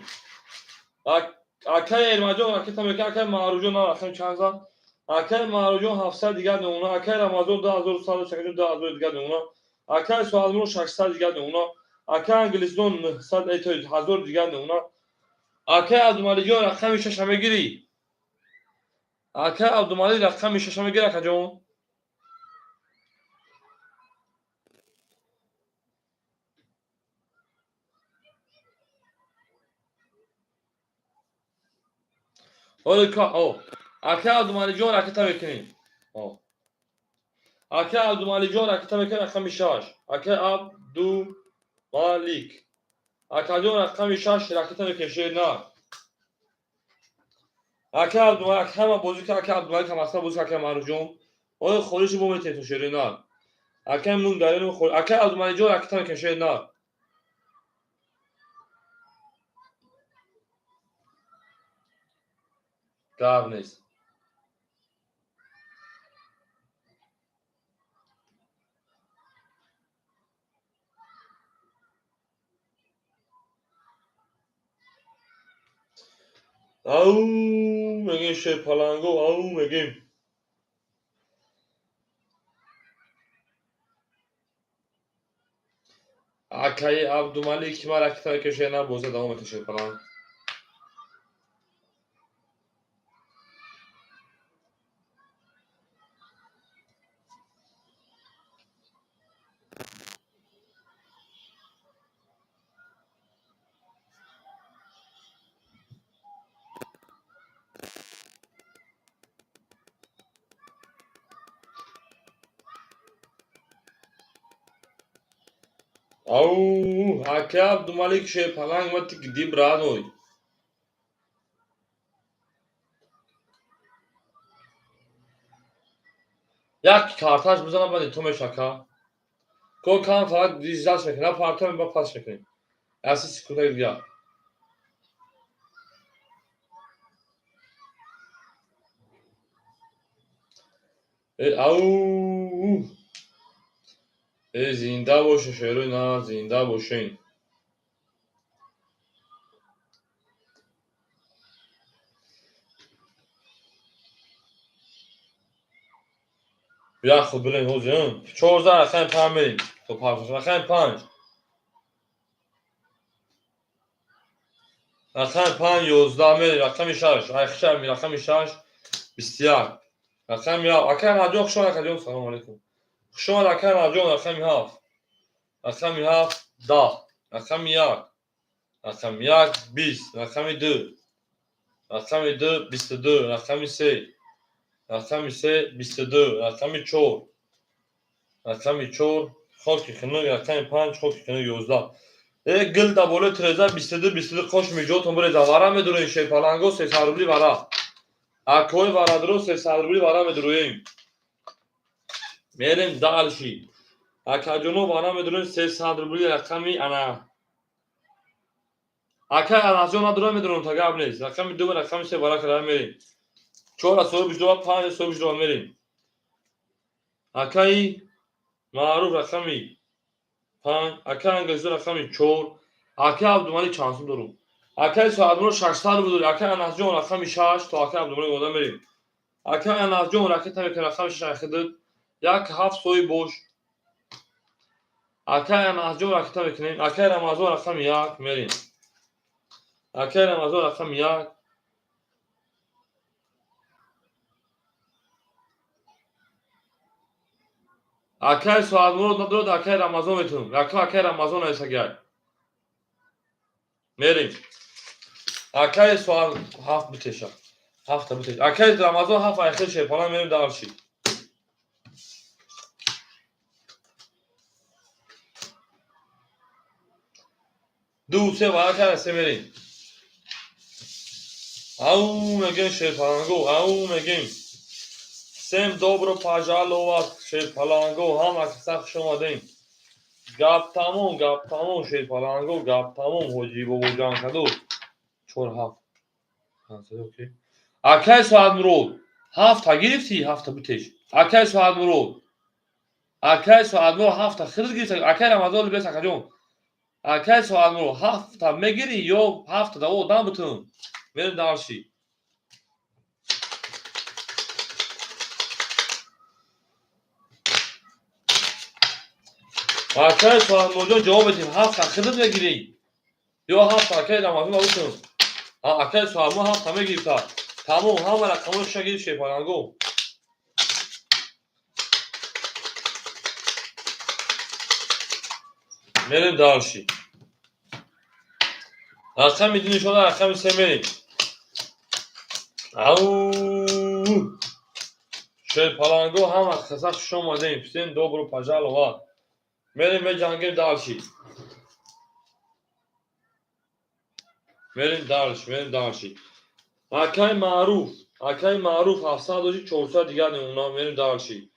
Акаи Эрмаҷон ракета мекунем, акаи Маъруфҷон на рақами чанд зад? Акаи Маъруфҷон 700 дигар мемона, акаи Рамазон 2100, акаҷон 2000 дигар мемона, акаи Суҳалмуро 600 дигар мемона, акаи Англистон 900, 1000 дигар мемона. Акаи Абдумаликҷон, рақами шаша мегирӣ? Акаи Абдумалик, рақами шаша мегирӣ, акаҷон? Акаи Абдумаликҷон, ракета мекунем. Акаи Абдумаликҷон, ракета мекунем, рақами шаш. Акаи Абдумалик, акаҷон, рақами шаш ракета мекунем, шер на. Акаи Абдумалик ҳама бозӣ кар, акаи Абдумалик ҳам аслан бозӣ кар, акаи Маъруфҷон. Оё холиши бо метавонед то шери на? Акаи Мунгарин, акаи Абдумаликҷон, ракета мекунем, шер на. Гап нест. Ау мегем, шерпаланго, ау мегем. Акаи Абдумалик, ма ракета мекунем, шер на, боза давом мекунем, шерпаланг. Ау, ака Абдумалик, шерпаланг, ма ты где, родной? Як карташ бизанам, баъд то меша, ака. Кор кам фақат диждаш мекунем, на партоем, ба пас мекунем. Аси секундаи дигар. Ау! Э, зинда бошен, шерои на, зинда бошен. Як худ билем ҳозир, 14 рақами панҷ мерем. То панҷ, рақами панҷ. Рақами панҷ 11 мерем, рақами шаш, айхша, рақами шаш, 21. Рақами ҳафт. Акаи Раҷон, хуш омад, акаҷон, салому алайкум. Хуш омад, акаи Раҷон, рақами ҳафт. Рақами ҳафт, 10. Рақами як. Рақами як, 20. Рақами ду. Рақами ду, 22. Рақами се. Рақами се, 22. Рақами чор. Рақами чор, хоки хунук, рақами панҷ, хоки хунук, 11. Э, гил да болои тиреза 22, 22 қош миҷотон биреза. Вара медуроем, шерпаланго, 300 рубли вара. Акои варадро 300 рубли вара медуроем. Мерем дальше. Акаҷоно, вара медуроем 300 рубли рақами ана. Акай Анасҷон надурам, медурам, та гап нест. Рақами ду ва рақами се вара карда мерем. Чор аз соҳиби 22, панҷ аз соҳиби 22 мерем. Акаи Маъруф рақами панҷ, акаи Англисо рақами чор, акаи Абдумалик чанд сум дорум? Акаи Соатмуро 600 рубл дорем, акаи Анасҷон рақами шаш, то акаи Абдумалик ода мерем. Акаи Анасҷон ракета мекунем, рақами шаш айхидид, як ҳафт соҳиб бош. Акаи Анасҷон ракета мекунем, акаи Рамазон рақами як мерем. Акаи Рамазон рақами як. Акаи Соатмурод надорад, акаи Рамазон метавонем. Якум акаи Рамазон айсагай. Мерем. Акаи соат 7 битеша. 7 битеша. Акаи Рамазон 7 айхел шерпаланг мерем дальше. Ду се варака се мерем. Ау мегем шерпаланго, ау мегем. Всем добро пожаловать, шерпаланго, ҳама каса хуш омадем. Гап тамом, гап тамом, шерпаланго, гап тамом, ҳоҷи бобоҷан кадо. 4 7. Акай Соатмурод, 7 гирифтӣ, 7 битеш. Акай Соатмурод. Акай Соатмурод 7 хирд гирифта. Акай Рамазон либес акаҷон. Акай Соатмурод 7 мегирӣ ё 7 да одам битун. Мерем дальше. Акай Соатмуродҷон ҷавоб медиҳем. 7 хирд мегирӣ ё 7 акай Рамазон битун. Акай Соатмурод 7 мегирифта. Тамом, ҳама рақамҳои хуша гирифт шерпаланго. Мерем дальше. Рақами 2 нишона, рақами 3 мерем. Ау! Шерпаланго ҳама каса хуш омадем. Всем добро пожаловать. Мерем меҷангем дальше. Мерем дальше, мерем дальше. Акай Маъруф, акай Маъруф 700 дошти, 400 дигар намуна, мерем дальше.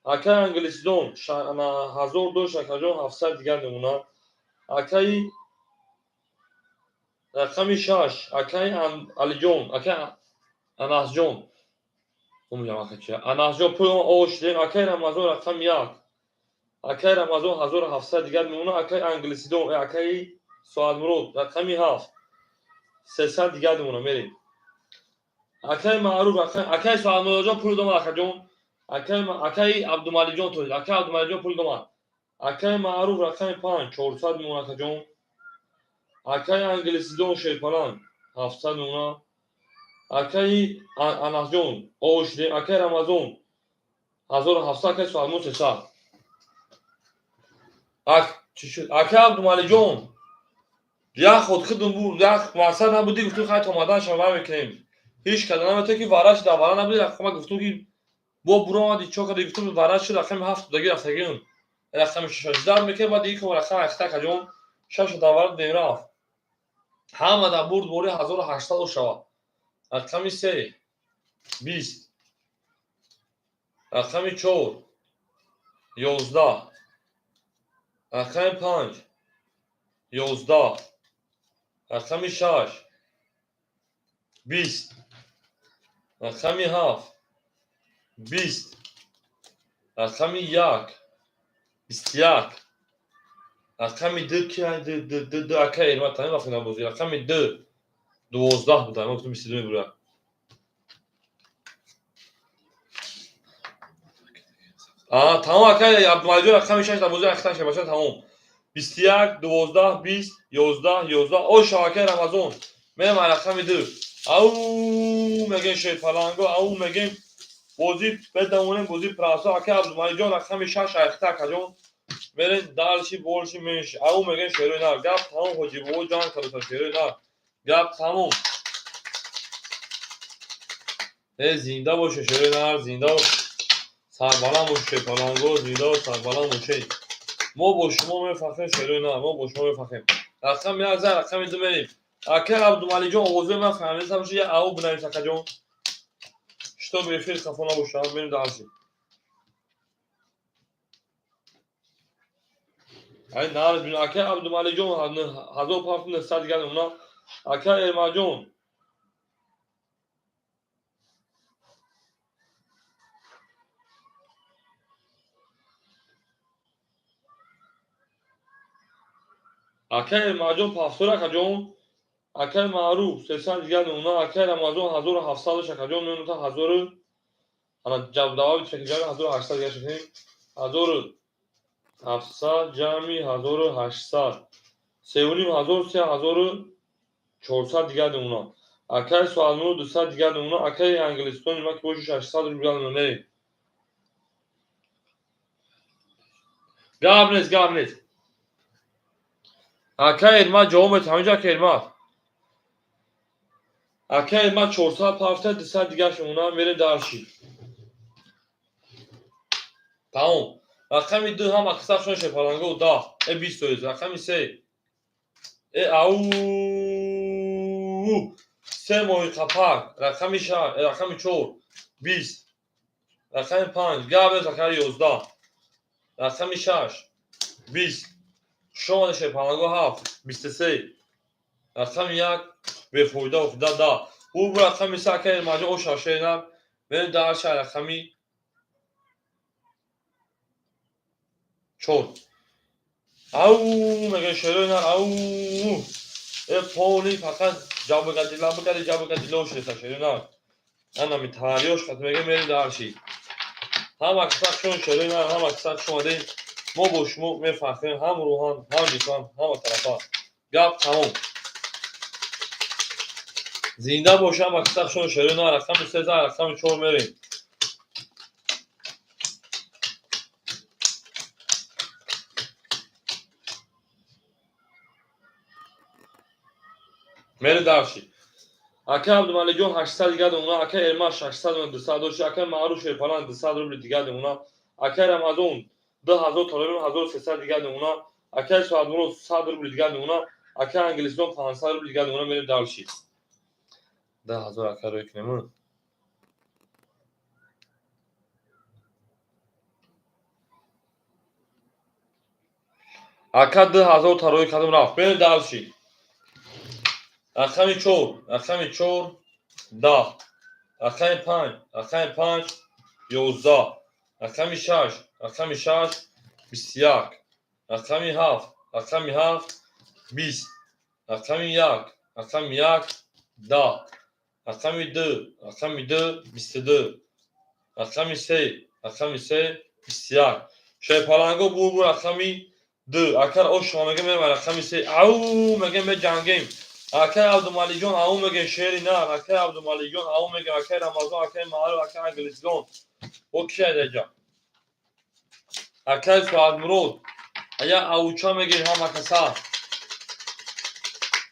Акай Англисдон 1000 дошт, акаҷон 700 дигар намуна. Акай рақами 6, акай Алиҷон, акай Анасҷон. Анасҷон пул оштем, акай Рамазон рақами 1. Акай Рамазон 1700 дигар мемона, акай Англисидон, акай Соатмурод рақами 7. 300 дигар мемона, мерем. Акай Маъруф, акай Соатмуродҷон пул домад, акаҷон. Акай Абдумалиҷон то, акай Абдумалиҷон пул домад. Акай Маъруф рақами 5, 400 мемона, акаҷон. Акай Англисидон шерпаланг 700 мемона. Акай Анасҷон оштем, акай Рамазон 1700, акай Соатмурод 300. Акай Абдумалиҷон як ход хидм буд, як мақсад набуди, гуфтум хай омадан шава мекунем. Ҳеҷ када наметавон ки вараш дар вара набуди, рақама гуфтум ки бо буромади чо кади, гуфтум вараш шуд рақами 7 даги рафтагиун. Рақами 6 дар мекунем, баъд иком рақам ахта каҷон 6 дар вара дем рафт. Ҳама дар бурд бори 1800 шава. Рақами 3 20, рақами 4 11, рақами 5 11, рақами 6 20, рақами 7 20, рақами 1 21, рақами 2 ки 2 2 2 2 акай Эрмат тамом вақт набозӣ, рақами 2 12 буда, ман гуфтам 22 мебурад. Тамом акай Абдумалиҷон рақами 6 дар бозӣ ахтан шабаша тамом. 21 12 20 11 11. О шабакаи Рамазон. Мерем рақами 2. Ау мегем шерпаланго, ау мегем бозӣ бедамонем, бозӣ прасо. Акай Абдумалиҷон рақами 6 ахта акаҷон. Мерем дальше больше меньше. Ау мегем шерои нар. Гап тамом ҳоҷи бобо ҷанг кардоса шерои нар. Гап тамом. Зинда боше шерои нар, зинда боше. Сарбаланд боше шерпаланго, зинда боше, сарбаланд боше. Мо бо шумо мефахрем шерои нар, мо бо шумо мефахрем. Рақами 1 за рақами 2 мерем. Акай Абдумалиҷон овозои ман фаҳмида боше, як ау бинавис акаҷон. Чтобы эфир хафо набошад, мерем дальше. Ай нар бин акай Абдумалиҷон 1500 дигар мемона. Акай Эрмаҷон акай Эрмаҷон пафтор акаҷон. Акай Маъруф 300 дигар мемона. Акай Рамазон 1700 акаҷон мемона, 1000 ана ҷавоб шакли 1800 дигар шакли 1700 ҷамъи 1800 3500 3400 дигар мемона. Акай Соатмурод 200 дигар мемона. Акай Англистони ма ки боши 600 рубл дигар мемона. Гап нест, гап нест. Акай Эрмат ҷавоб метавон ҳаминҷо, акай Эрмат. Акай ма 400 пафта, 200 дигаш мемонам, мерем дарши. Тамом. Рақами 2 ҳам аксар шон шепаланго 10, 20 фоиз. Рақами 3 ау се моҳи қапак. Рақами 6, рақами 4 20. Рақами 5 габес рақами 11. Рақами 6 20. Шон шепаланго 7 23. Рақами 1 бефоида охида 10. Бу рақами 3 акай маҷо оша шена. Мерем дарша рақами 4. Ау мега шерои нар ау. Поли фақат ҷабгадила бикади ҷабгадила шеса шерои нар. Ана ми тариёш қат мега мерем дарши. Ҳама касак шон шерои нар, ҳама касак шон омадем. Мо бо шумо мефахрем ҳам рӯҳан, ҳам ҷисман, ҳама тарафа. Гап тамом. Зинда боша ҳама касак шон шерои нар, рақами 3 рақами 4 мерем. Мере дарши. Акай Абдумаликҷон 800 дигар демона, акай Эрмаш 600 200 дошти, акай Маъруф Шерпалан 200 рубли дигар демона, акай Рамазон 2000 толори 1300 дигар демона, акай Суадмурод 100 рубли дигар демона, акай Англистон 500 рубли дигар демона, мерем дарши. 10000 акай рӯй кунем. Ака 2000 та рӯй кардам рафт. Мерем дарши. Рақами 4, рақами 4 10, рақами 5, рақами 5 11, рақами 6, рақами 6 21, рақами 7, рақами 7 20, рақами 1, рақами 1 10, рақами 2, рақами 2 22, рақами 3, рақами 3 21. Шерпаланго бу рақами 2. Акар ош мега мерем рақами 3. Ау мега меҷангем. Акай Абдумаликҷон ау мегем шери нар, акай Абдумаликҷон ау мегем, акай Рамазон, акай Маъруф, акай Англисгон. О ки шайдаҷа? Акай Суадмурод. Ая ауча мегем ҳама каса.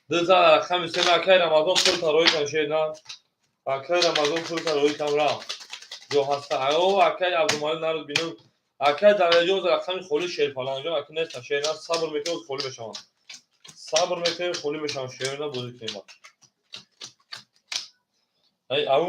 Дыза рақами се акай Рамазон пул тарои кан шери нар. Акай Рамазон пул тарои кан рафт. Ҷо ҳаста. Ау акай Абдумалик наруд бинум. Акай Далерҷон рақами холи шерпаланҷон ака неста шери нар сабр мекунем холӣ мешаванд. Сабр мекунем холӣ мешавам шерина бозӣ кунем. Ай ау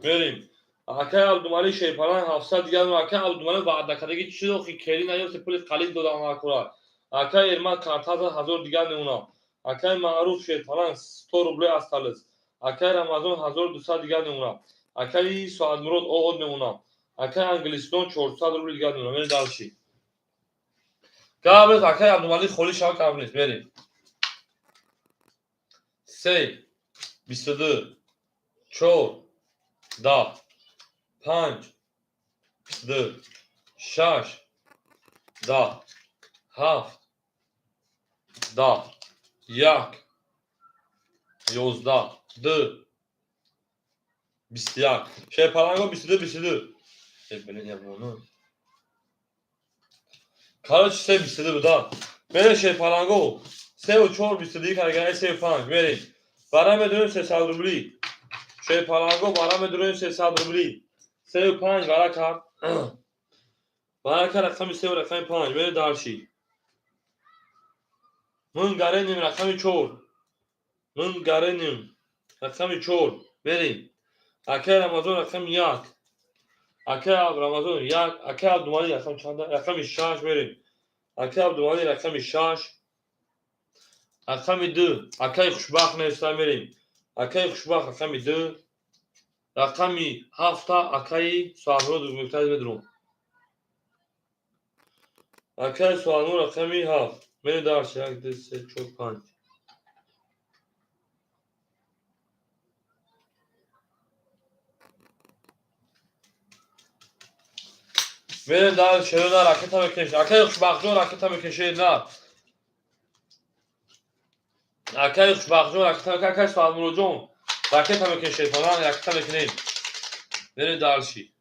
мерем. Акай Абдумалик Шерпалан 700 дигар, акай Абдумалик ваъда кардаги чӣ охи кери наёфти пули қалил додам акура. Акай Эрмак картаза 1000 дигар мемонам. Акай Маъруф Шерпалан 100 рубле осталось. Акай Рамазон 1200 дигар мемонам. Акай Суадмурод оод мемонам. Акай Англистон 400 рубли дигар мемонам. Мерем дальше. Гап акай Абдумалик холӣ шава гап нест. Мерем. 3 22 4 10 5 22 6 10 7 10 1 11 2 21. Шерпаланго 22 22. Блин, я буну. Короче, 3 22 буда. Мерем Шерпаланго. 3 4 22 карга 3 5 мерем. Бара медурем 300 рубли. Шерпаланго бара медурем 300 рубли. 3 5 вара кард. Вара кард рақами 3 рақами 5 мерем дарши. Мын гареним рақами 4. Мын гареним рақами 4 мерем. Акай Рамазон рақами 1. Акай Рамазон 1, акай Абдумалик рақами чанда? Рақами 6 мерем. Акай Абдумалик рақами 6. Рақами 2. Акай Хушбахт неста мерем. Акай Хушбахт рақами 2. Рақами 7 акай Суадмурод муктаз медурум. Акай Суадмурод рақами 7. Мерем дарси 1 2 3 4 5. Мерем дар шерона ракета мекунем. Акай Хушбахтҷон ракета мекунем шер. Акай Хушбахтҷон ракета мекунем. Акай Суадмуродҷон ракета мекунем шерпалан ракета мекунем. Мерем дарши.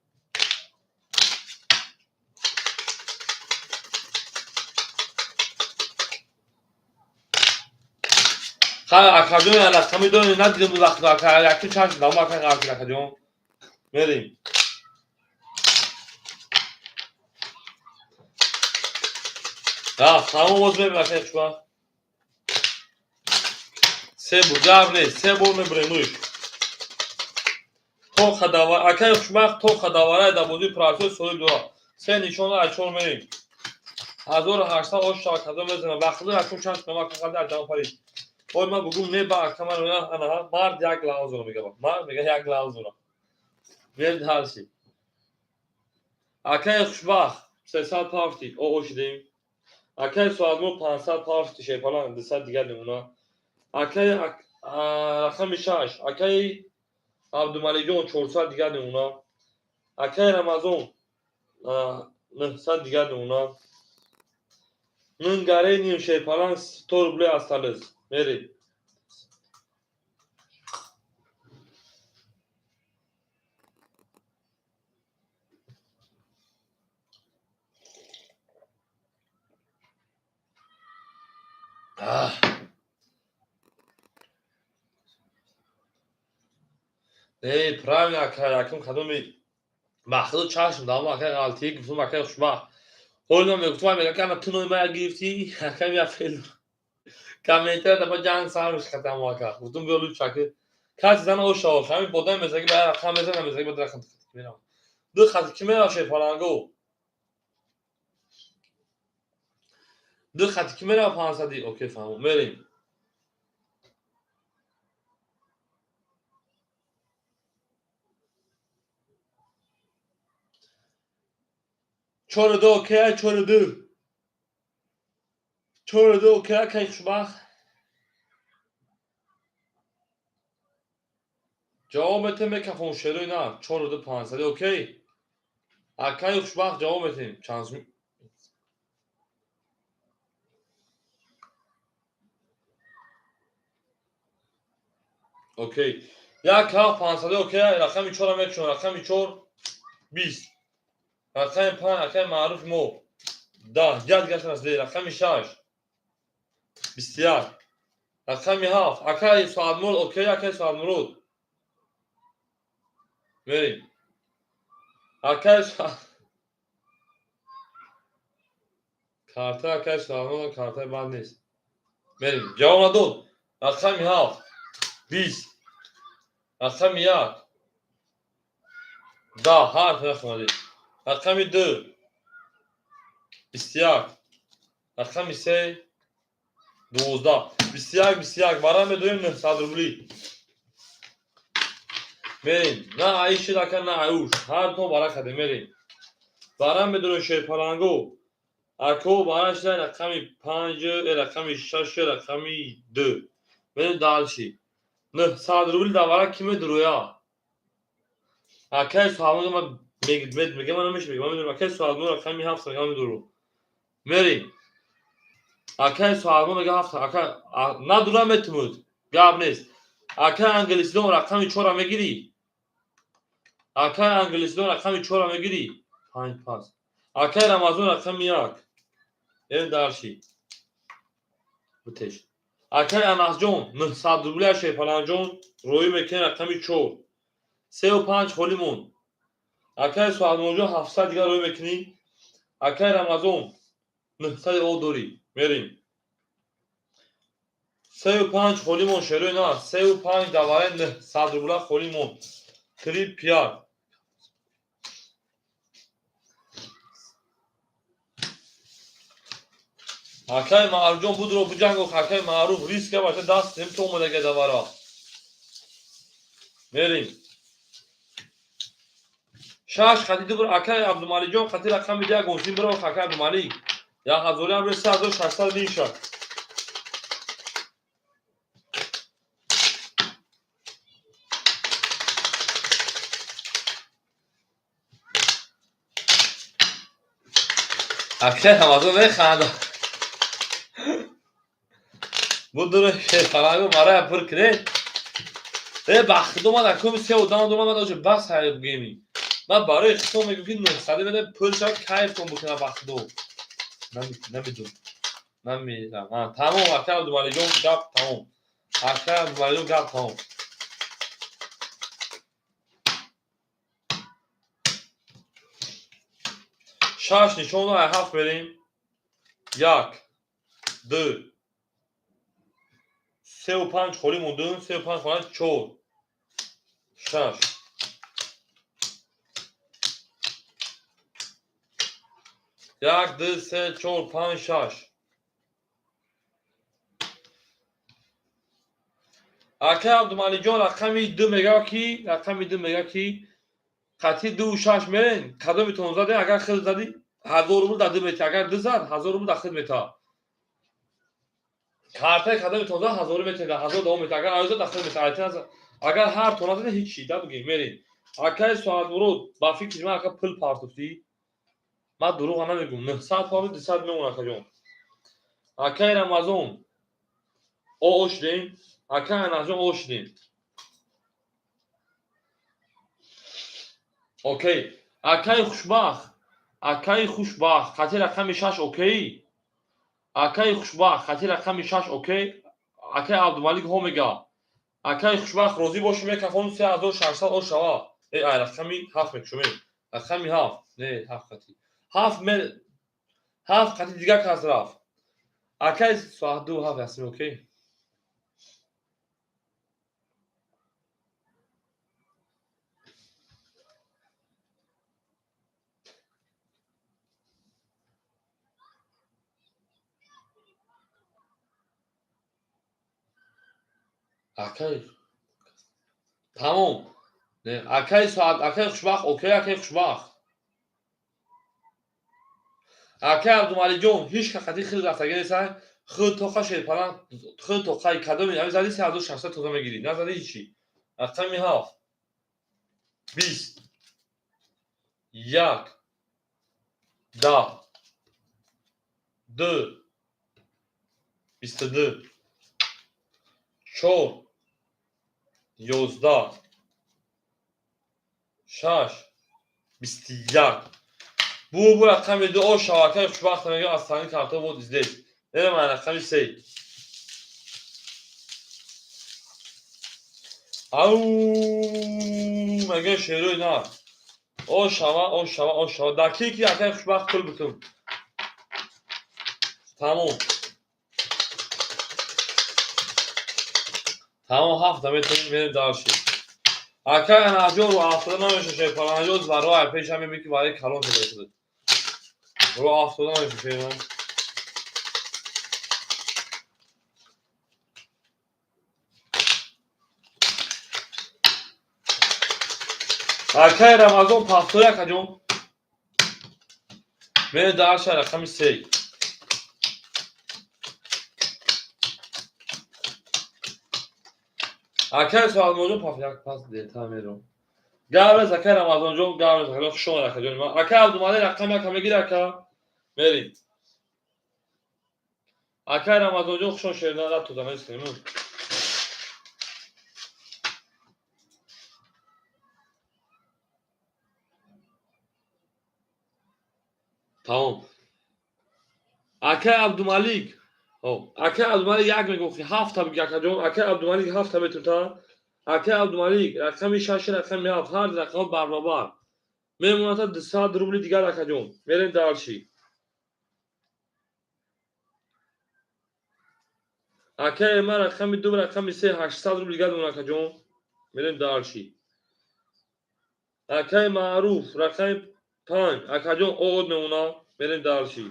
Хай, акаҷон, рақами дорем, надидем вақт ака, якум чашм дам ака ғалтид акаҷон. Мерем. Рафт, тамом боз мебирем акаи хушбахт. Се бор гап нест, се бор мебирем уш. То хадава акаи хушбахт то хадаварай дар бозии прасои соҳиб дорад. Се нишона аз чор мерем. 1800 ош шавад казо мезанам. Вақтҳо якум чашм дам ака ғалти аз ҷавон парид. Ой ман бугум не ба ака ман ана мард як лаҳза мега. Мард мега як лаҳза. Бер дальше. Акаи хушбахт 300 пафти о шидем. Акаи соатмо 500 пафти шепалан 200 дигар намуна. Акаи рақами 6, акаи Абдумаликҷон 400 дигар намуна. Акаи Рамазон 900 дигар намуна. Нунгареним шепалан 100 рублей осталось. Мерем. Эй, правильно, ака, якум кадоми бахту чашм дам ака ғалтӣ гуфтум акаи хушбахт. Ҳоло мегуфтум, мега кана ту нои мая гирифтӣ, ака я фел. Комментария да ба ҷанг сар мешхатам ака. Гуфтум биё лучше ака. Каси зана оша оша, ҳамин бодам мезаги ба рақам мезана, мезаги ба рақам мерам. Ду хати ки мерав шепаланго. Ду хати ки мерав 500 окей фаҳмум. Мерем. Чор ду окей, чор ду. Чор ду окей, акаи хушбахт. Ҷавоб метем мекафон шерои на. Чор ду 500 окей. Акаи хушбахт ҷавоб метем. Чанд сум? Окей. Як ҳафт 500 окей, рақами чора мекушон, рақами чор 20. Рақами панҷ, рақами маъруфи мо 10, як дигар аст, рақами шаш 21, рақами ҳафт, акаи Соатмурод, окей, акаи Соатмурод. Мерем. Акаи карта, акаи Соатмурод, картаи бад нест. Мерем. Ҷавоб надод. Рақами ҳафт 20, рақами як 10, ҳар рақам. Рақами ду 21, рақами се 12, 21, 21, бара медоем 900 рубли. Мерем. На айшид ака, на аюш. Ҳар то бара кардем, мерем. Бара медорем шерпаланго. Ако бара шида рақами панҷ, рақами шаш, рақами ду. Мерем дальше. 900 рубли дар бара ки медуроя? Акаи Суҳаб ман мега ман намеша, мега ман медурам. Акаи Суҳаб рақами ҳафт мега ман медурам. Мерем. Акаи Суҳаб мега ҳафт, ака надурам метумуд. Гап нест. Акаи англисидон рақами чора мегирӣ? Акаи англисидон рақами чора мегирӣ? Панҷ пас. Акаи Рамазон рақами як. Мерем дарши. Бутеш. Акаи Анасҷон 900 рубли шерпаланҷон роӣ мекунем рақами чор. Сеу панҷ холӣ монд. Акаи Суҳабмуродҷон 700 дигар роӣ мекунӣ. Акаи Рамазон 900 о дорӣ. Мерем. Сеу панҷ холӣ монд шерои на. Сеу панҷ давараи 900 рубла холӣ монд. Три пять. Акаи Маъруфҷон будро буҷанго, акаи Маъруф риска баша даст нем то омадага давара. Мерем. Шаш хати ду бир акаи Абдумаликҷон хати рақами як гонсин бир акаи Абдумалик. Як ҳазори ам 3600 мешад. Акаи Рамазон механда. Будур шерпаланго марая пур кунед. Э бахт омад акум се одам омад оҷа бас ҳайб геми. Ман барои хитом мегӯм ки 900 меда пул шавад кайфтон бикунад бахтдо. Намедонам. Намедонам. Тамом акаи Абдумаликҷон гап тамом. Акай Абдумаликҷон, гап тамом. Шаш нишону ай ҳафт мерем. Як, ду, сеу панҷ холӣ мондум, сеу панҷ холӣ, чор, шаш. Як, ду, се, чор, панҷ, шаш. Акай Абдумаликҷон, рақами ду мега ки, рақами ду мега ки қатъи дуву шаш мерен, кадомитон заде, агар хел зади, 1000 рубл дар ду мети, агар ду зад, 1000 рубл дар худ мета. Картаи кадомитон зад, ҳазору мети, дар ҳазор давом мета, агар аю зад, дар худ мета, айтин зад. Агар ҳар тона заде, ҳеҷ чи, да бигем, мерем. Акай Соатмурод, ба фикри ман ака пул партофтӣ. Ман дурӯға намегӯм, 900 партофт, 200 мемон, акаҷон. Акай Рамазон, о шудем, акай Анасҷон, о шудем. Окей. Акай Хушбахт, акай Хушбахт, қатъи рақами шаш окей? Акай Хушбахт, қатъи рақами шаш окей? Акай Абдумалик ҳо мега. Акай Хушбахт, розӣ бошӣ, мекафон 3600 о шава. Э, ай рақами ҳафт мекушомем. Рақами ҳафт. Не, ҳафт қатъи. Ҳафт ме ҳафт қатъи дигар кас рафт. Акай соат ду ҳафт ҳастем, окей? Акай тамом. Не, акай соат, акай Хушбахт, окей, акай Хушбахт. Акай Абдумаликҷон, ҳеҷ ка қатъи хел рафтагӣ нестай. Худ тоқа шерпалан, худ тоқаи кадоми, ҳамин зади 3600 тоза мегирӣ. Назади ҳеҷ чӣ. Рақами ҳафт. Бист. Як. Даҳ. Ду. 22. Чор. 11. Шаш. 21. Бу рақами ду о шава, акаи Хушбахт мегӯям, аз тани карто вот здесь. Мерам ай рақами се. Ау, мегӯям шерои нар. О шава, о шава, о шава. Дар ки ки акаи Хушбахт пул бикун. Тамом. Тамом, ҳафта метавонем, мерем дальше. Акай Анаҷон, рӯ афтода намеша, шерпаланҷон, барои ай пеша мебинӣ ки барои калон шуда шуда. Рӯ афтода намеша, шерман. Акай Рамазон пафтои, акаҷон. Мерем дальше, рақами се. Акай Соатмоҷон паф як пас дета мером. Гаврез, акай Рамазонҷон, гаврез, акаҷон, хуш омад, акаҷон. Акай Абдумалик рақам яка мегири, ака? Мерем. Акай Рамазонҷон, хуш омад, шерна рад тоза нестем. Тамом. Акай Абдумалик. Акай Абдумалик як мегӯ, ҳафта биги, акаҷон. Акай Абдумалик ҳафта метунта. Акай Абдумалик рақами шаш, рақами ҳафт, ҳар рақам баробар. Мемонад 200 рубли дигар, акаҷон. Мерем дальше. Акай ман рақами ду, рақами се, 800 рубли дигар мемонад, акаҷон. Мерем дальше. Акай Маъруф рақами панҷ, акаҷон, оғоз мемонад. Мерем дальше.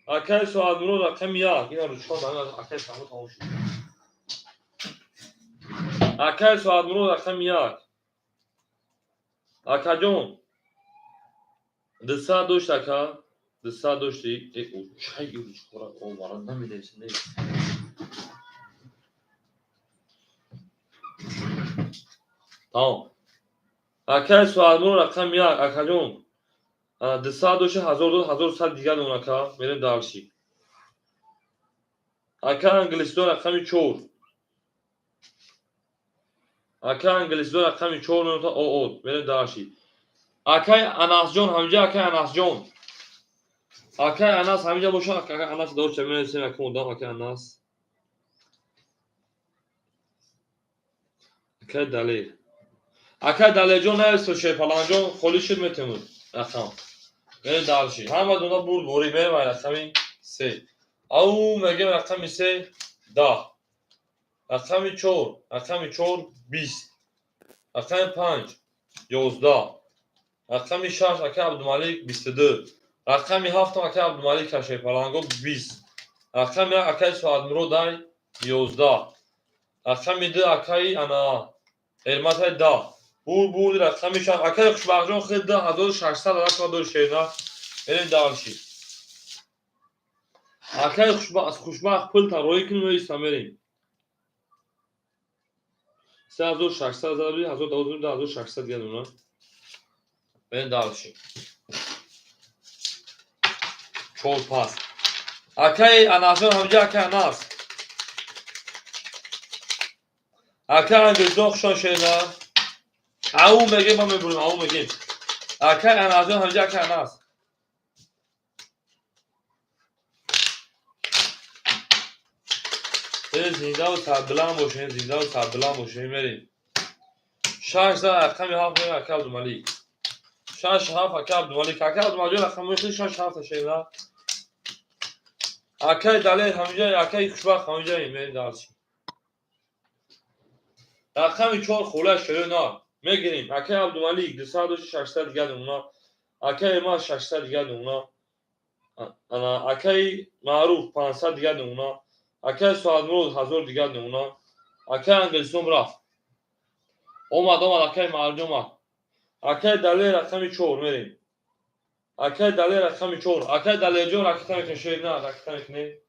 Акай Соатмурод рақами як. Ина ручка акай Соатмурод тамом шуд. Акай Соатмурод рақами як. Акаҷон, 200 дошт, ака, 200 дошти. Э, чай ручкора овара намедонистам, не. Тамом. Акай Соатмурод рақами як, акаҷон. 200 дошти, 1000 дод, 1100 дигар мемонад, ака. Мерем дальше. Ака Англисдон рақами чор. Акай Англисдон рақами чор мемонад, оод. Мерем дальше. Акай Анасҷон ҳаминҷа, акай Анасҷон. Акай Анас ҳаминҷа боша, акай Анас дорча менависем, акай одам, акай Анас. Акай Далер. Акай Далерҷон нависо Шерпаланҷон холӣ шуд метемуд рақам. Мерем дальше. Ҳама дона бурд борӣ мерем ай рақами се. Ау мегем рақами се 10. Рақами чор, рақами чор 20. Рақами панҷ 11. Рақами шаш акай Абдумалик 22. Рақами ҳафтам акай Абдумалик Шерпаланго 20. Рақами як акай Соатмурод ай 11. Рақами ду акай ана Эрматай 10. Бур бурди рақами шаш. Акай Хушбахтҷон хел 2600 рақама дори шерна. Мерем дальше. Акай Хушбахт пул тароӣ кун меиста мерем. 3600 зарби 1012 2600 дигар дуна. Мерем дальше. Чор пас. Акай Анасҷон ҳамҷа акай Анас. Акай Ангелҷон хушон шерна. Ау мегем ма мебурем, ау мегем. Акай Анасҷон ҳамҷа акай Анас. Зиндаву сарбиланд бошем, зиндаву сарбиланд бошем, мерем. Шаш за рақами ҳафт мерем акай Абдумалик. Шаш ҳафт акай Абдумалик. Акай Абдумаликҷон рақами хел шаш ҳафт шерна. Акай Далер ҳамҷа, акай Хушбахт ҳамҷа мерем дальше. Рақами чор хола шерна мегирем. Акай Абдумалик 200 600 дигар уна. Акай Эмад 600 дигар уна. Ана акай Маъруф 500 дигар уна. Акай Соатмурод 1000 дигар уна. Акай Ангелсон рафт. Омад, омад, акай Маъруф омад. Акай Далер рақами чор мерем. Акай Далер рақами чор. Акай Далерҷон ракета мекунем, шерна ракета мекунем.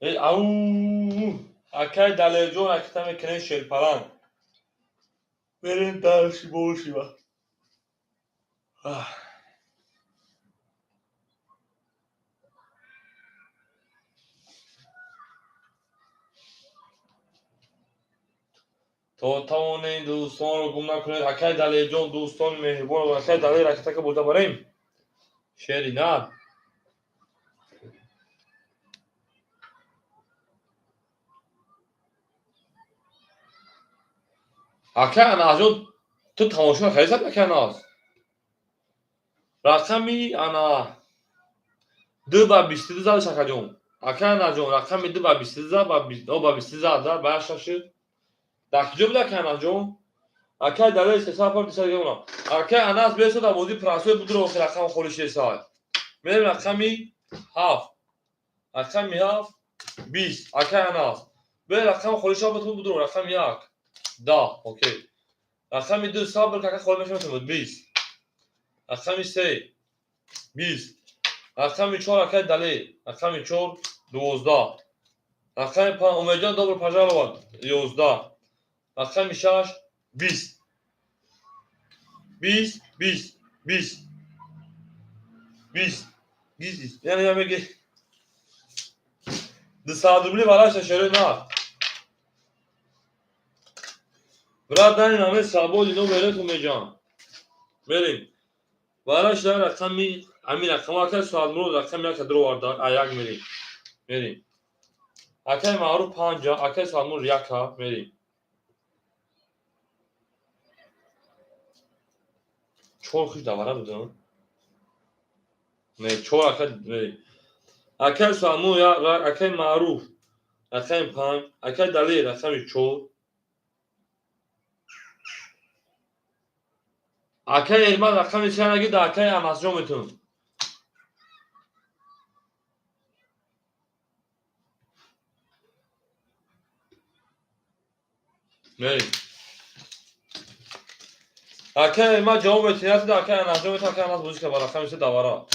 Ау, акай Далерҷон ракета мекунем Шерпаланг. Мерем дальше бошима. То тавонед дӯстонро гум накунед. Акай Далерҷон дӯстони меҳрубон, акай Далер ракетака бурда барем. Шери на. Акай Анасҷон ту тамошо накардисад акай Анас? Рақами ана ду ба 22 задаш акаҷон. Акай Анасҷон рақами ду ба 22 зад, ба 22 зад, ба як шаш шуд. Дар куҷо буд акай Анасҷон? Акай Далер сесад пар дусад дигар уна. Акай Анас бесод дар бозии прасои будро охир рақам холӣ шудесад. Мерем рақами ҳафт. Рақами ҳафт 20. Акай Анас. Бе рақам холӣ шава бутун будро рақами як. 10, окей. Рақами ду сабр кака холӣ мешавад 20. Рақами се 20. Рақами чор акай Далер. Рақами чор 12. Рақами панҷ Умедҷон добро пожаловать 11. Рақами шаш 20. 20, 20, 20. 20. 20. Яъне я меги 200 рубли бараш шерои на. Брат дани наме сабод ино мерет Умедҷон. Мерем. Бараш дар рақами ҳамин рақам акай Соатмурод рақами як дро оварда, а як мерем. Мерем. Акай Маъруф панҷа, акай Соатмурод яка мерем. Чор хуш давара будам. Не, чор акай мерем. Акай Соатмурод акай Маъруф рақами панҷ, акай Далер рақами чор. Акай Эрмат рақами се наги да акай Анасҷон метун. Мерем. Акай Эрмат ҷавоб метиҳад, да акай Анасҷон метун, акай Анас бозӣ кард ба рақами се давара.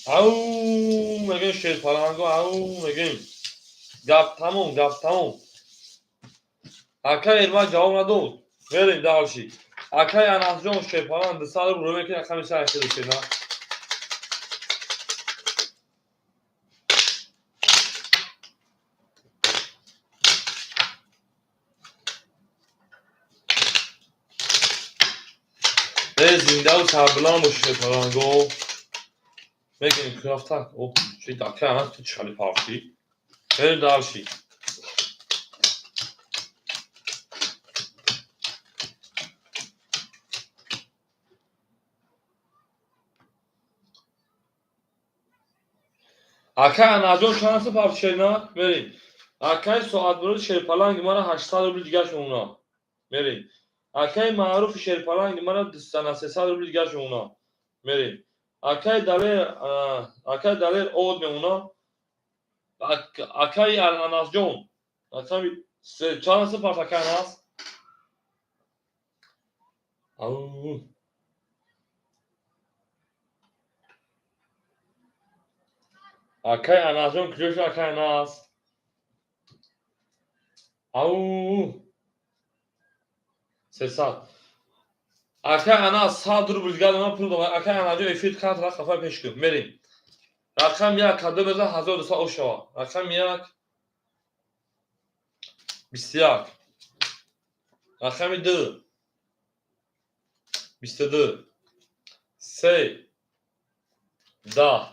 Ау, мегем Шерпаланго, ау, мегем. Гап тамом, гап тамом. Акай Эрмат ҷавоб надод. Мерем дальше. Акай Анасҷон Шерпаланг 200 рубл мекунад, рақами се ахир шена. Зиндаву сарбуланд бошед, шерпаланго. Мегӯем рафтак. О, чи дака ана ту чали парши. Мерем дальше. Акай Анаҷон чанд аст парши шерина? Мерем. Акай Соатбуруд шерпаланги мара 800 рубли дигар шумона. Мерем. Акай Маъруфи шерпаланги мара 300 рубли дигар шумона. Мерем. Акай Далер од мемона. Акай Анасҷон. Чанд аст парш, акай Анас? Ау. Акай Анасҷон куҷо шуд, акай Анас? Ау. 300. Акай Анас 100 рубл дигар ман пул дорам. Акай Анаҷон, эфир картра хафа пеш кун. Мерем. Рақам як кадом беза 1200 ош шава. Рақам як 21. Рақами ду 22. Се 10.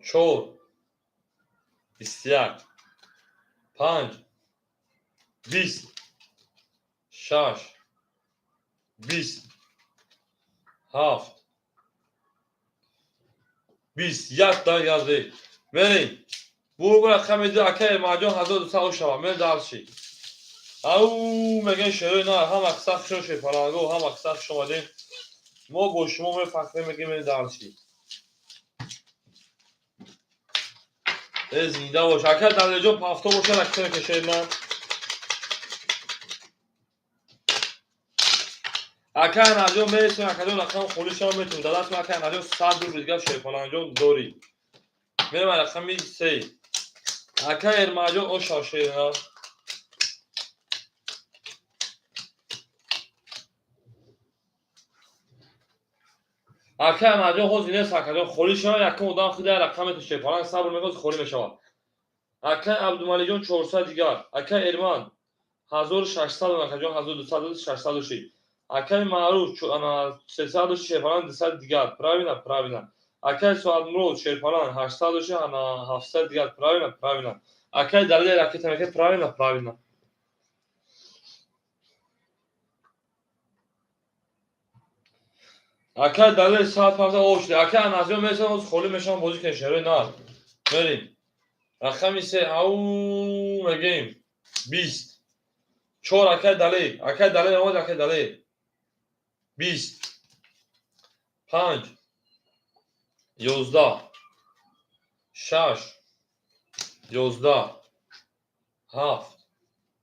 Чор 21. Панҷ 20. Шаш 20. Ҳафт 20. Як дан язде. Мерем. Бургу рақами ду акай Маҷон 1200 ош шава. Мерем дальше. Ау, мегӯем шерои на ҳама қисса хушо шерпаланго, ҳама қисса хуш омадем. Мо бо шумо мефахрем, мегӯем мерем дальше. Э, зинда бош. Акай Далерҷон пафто бошад, акса мекашед ман. Акай Анаҷон мересем, акаҷон, рақам холӣ шава метавонем. Дар дасти акай Анаҷон 100 рубл дигар шерпаланҷон дорӣ. Мерем рақами се. Акай Эрмаҷон оша шерина. Акай Анаҷон ҳозир нест, акаҷон, холӣ шава, якум одам хида рақам метавон шерпаланг сабр мекунад, холӣ мешавад. Акай Абдумалиҷон 400 дигар. Акай Эрман 1600, акаҷон 1200, 600 шид. Акай Маъруф 300 шерпаланг 200 дигар. Правильно, правильно. Акай Соатмурод шерпаланг 800 шид, 700 дигар. Правильно, правильно. Акай Далер ракета мекунад. Правильно, правильно. Акай Далер 150 о шуд. Акай Анаҷон мересад, ҳозир холӣ мешавам, бозӣ кунем шерои нар. Мерем. Рақами се ау мегӯем 20. Чор акай Далер. Акай Далер омад, акай Далер. 20. Панҷ. 11. Шаш. 11. Ҳафт.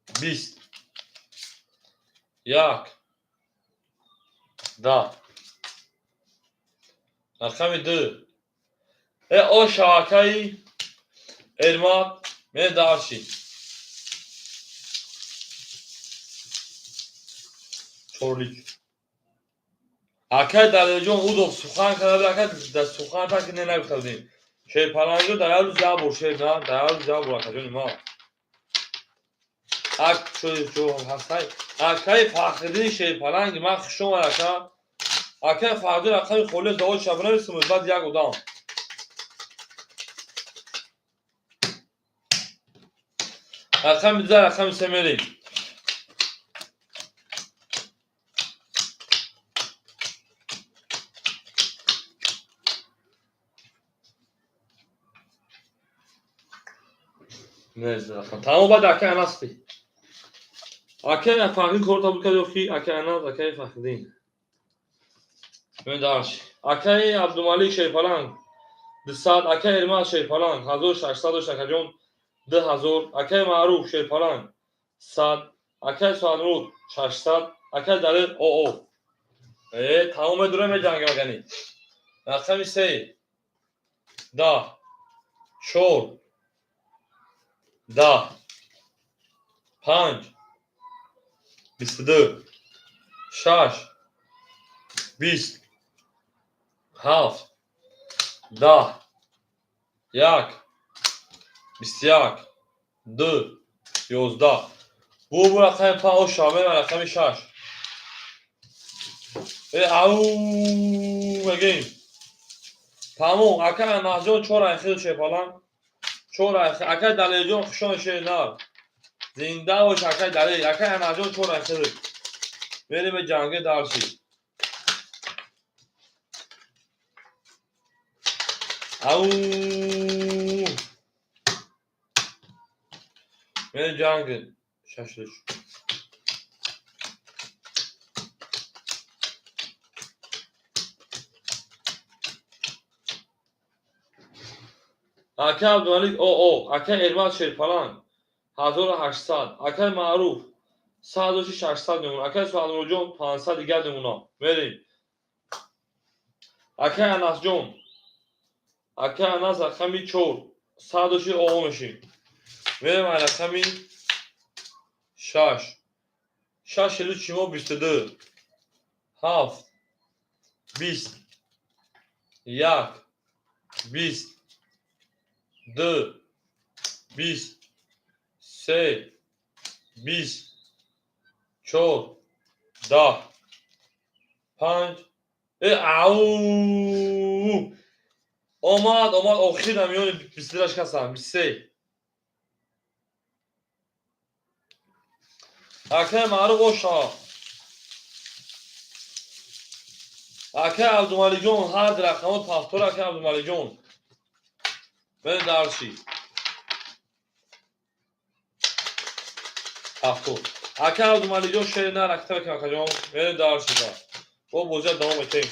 20. Як. 10. Рақами ду. Э, оша акаи Эрмат мерем дальше. Чорлик. Акай Далерҷон удов сухан карда, акай дар сухан так не нагуфта будем. Шерпаланҷо дар як рӯз як бор шер на, дар як рӯз як бор, акаҷони ма. Ак чо ҳастай. Акаи Фахриддин шерпаланги ман хуш омад, ака. Акаи Фахриддин рақами холӣ завод шаб нависем, баъд як одам. Рақами ду, рақами се мерем. Тамом, баъд акаи Анасти. Акаи Фахриддин кор табуд кард ё ки акаи Анас, акаи Фахриддин. Бибин дальше. Акаи Абдумалик шерпаланг 200, акаи Эрмат шерпаланг 1600 дошт, акаҷон 2000, акаи Маъруф шерпаланг 100, акаи Соатмуруд 600, акаи Далер оо. Э, тамом медурем меҷангем агани. Рақами се 10 чор 10 панҷ 22 шаш 20 ҳафт 10 як 21 ду 11. Бу рақами панҷ оша, мерам рақами шаш. Ау мегем. Тамом, ака Анасҷон чор айхил шепалан. Чор айхил. Акай Далерҷон хушон шер нар. Зинда бош акай Далер. Акай Анасҷон чор айхил. Мерем ба ҷанги дарши. Ау. Мерем ҷанги. Шашлыч. Акай Абдумалик оо, акай Эрмат Шерпаланг 1800, акай Маъруф 1600 мемонад, акай Суҳанурҷон 500 дигар мемонад. Мерем. Акай Анасҷон, акай Анас рақами 4, 106 оо мешим. Мерем ай рақами 6. 6 илу чимо 22, 7, 20, 1, 20, 2, 20, 3, 20, 4, 10, 5. Ау! Омад, омад, охир миёни 22 касам, 23. Акай Маъруф оша. Акай Абдумаликҷон ҳар рақамот пафтор акай Абдумаликҷон. Бе дарши. Пафтор. Акай Абдумаликҷон шери на ракта акаҷон. Бе дарши да. Бо бозия давом метем.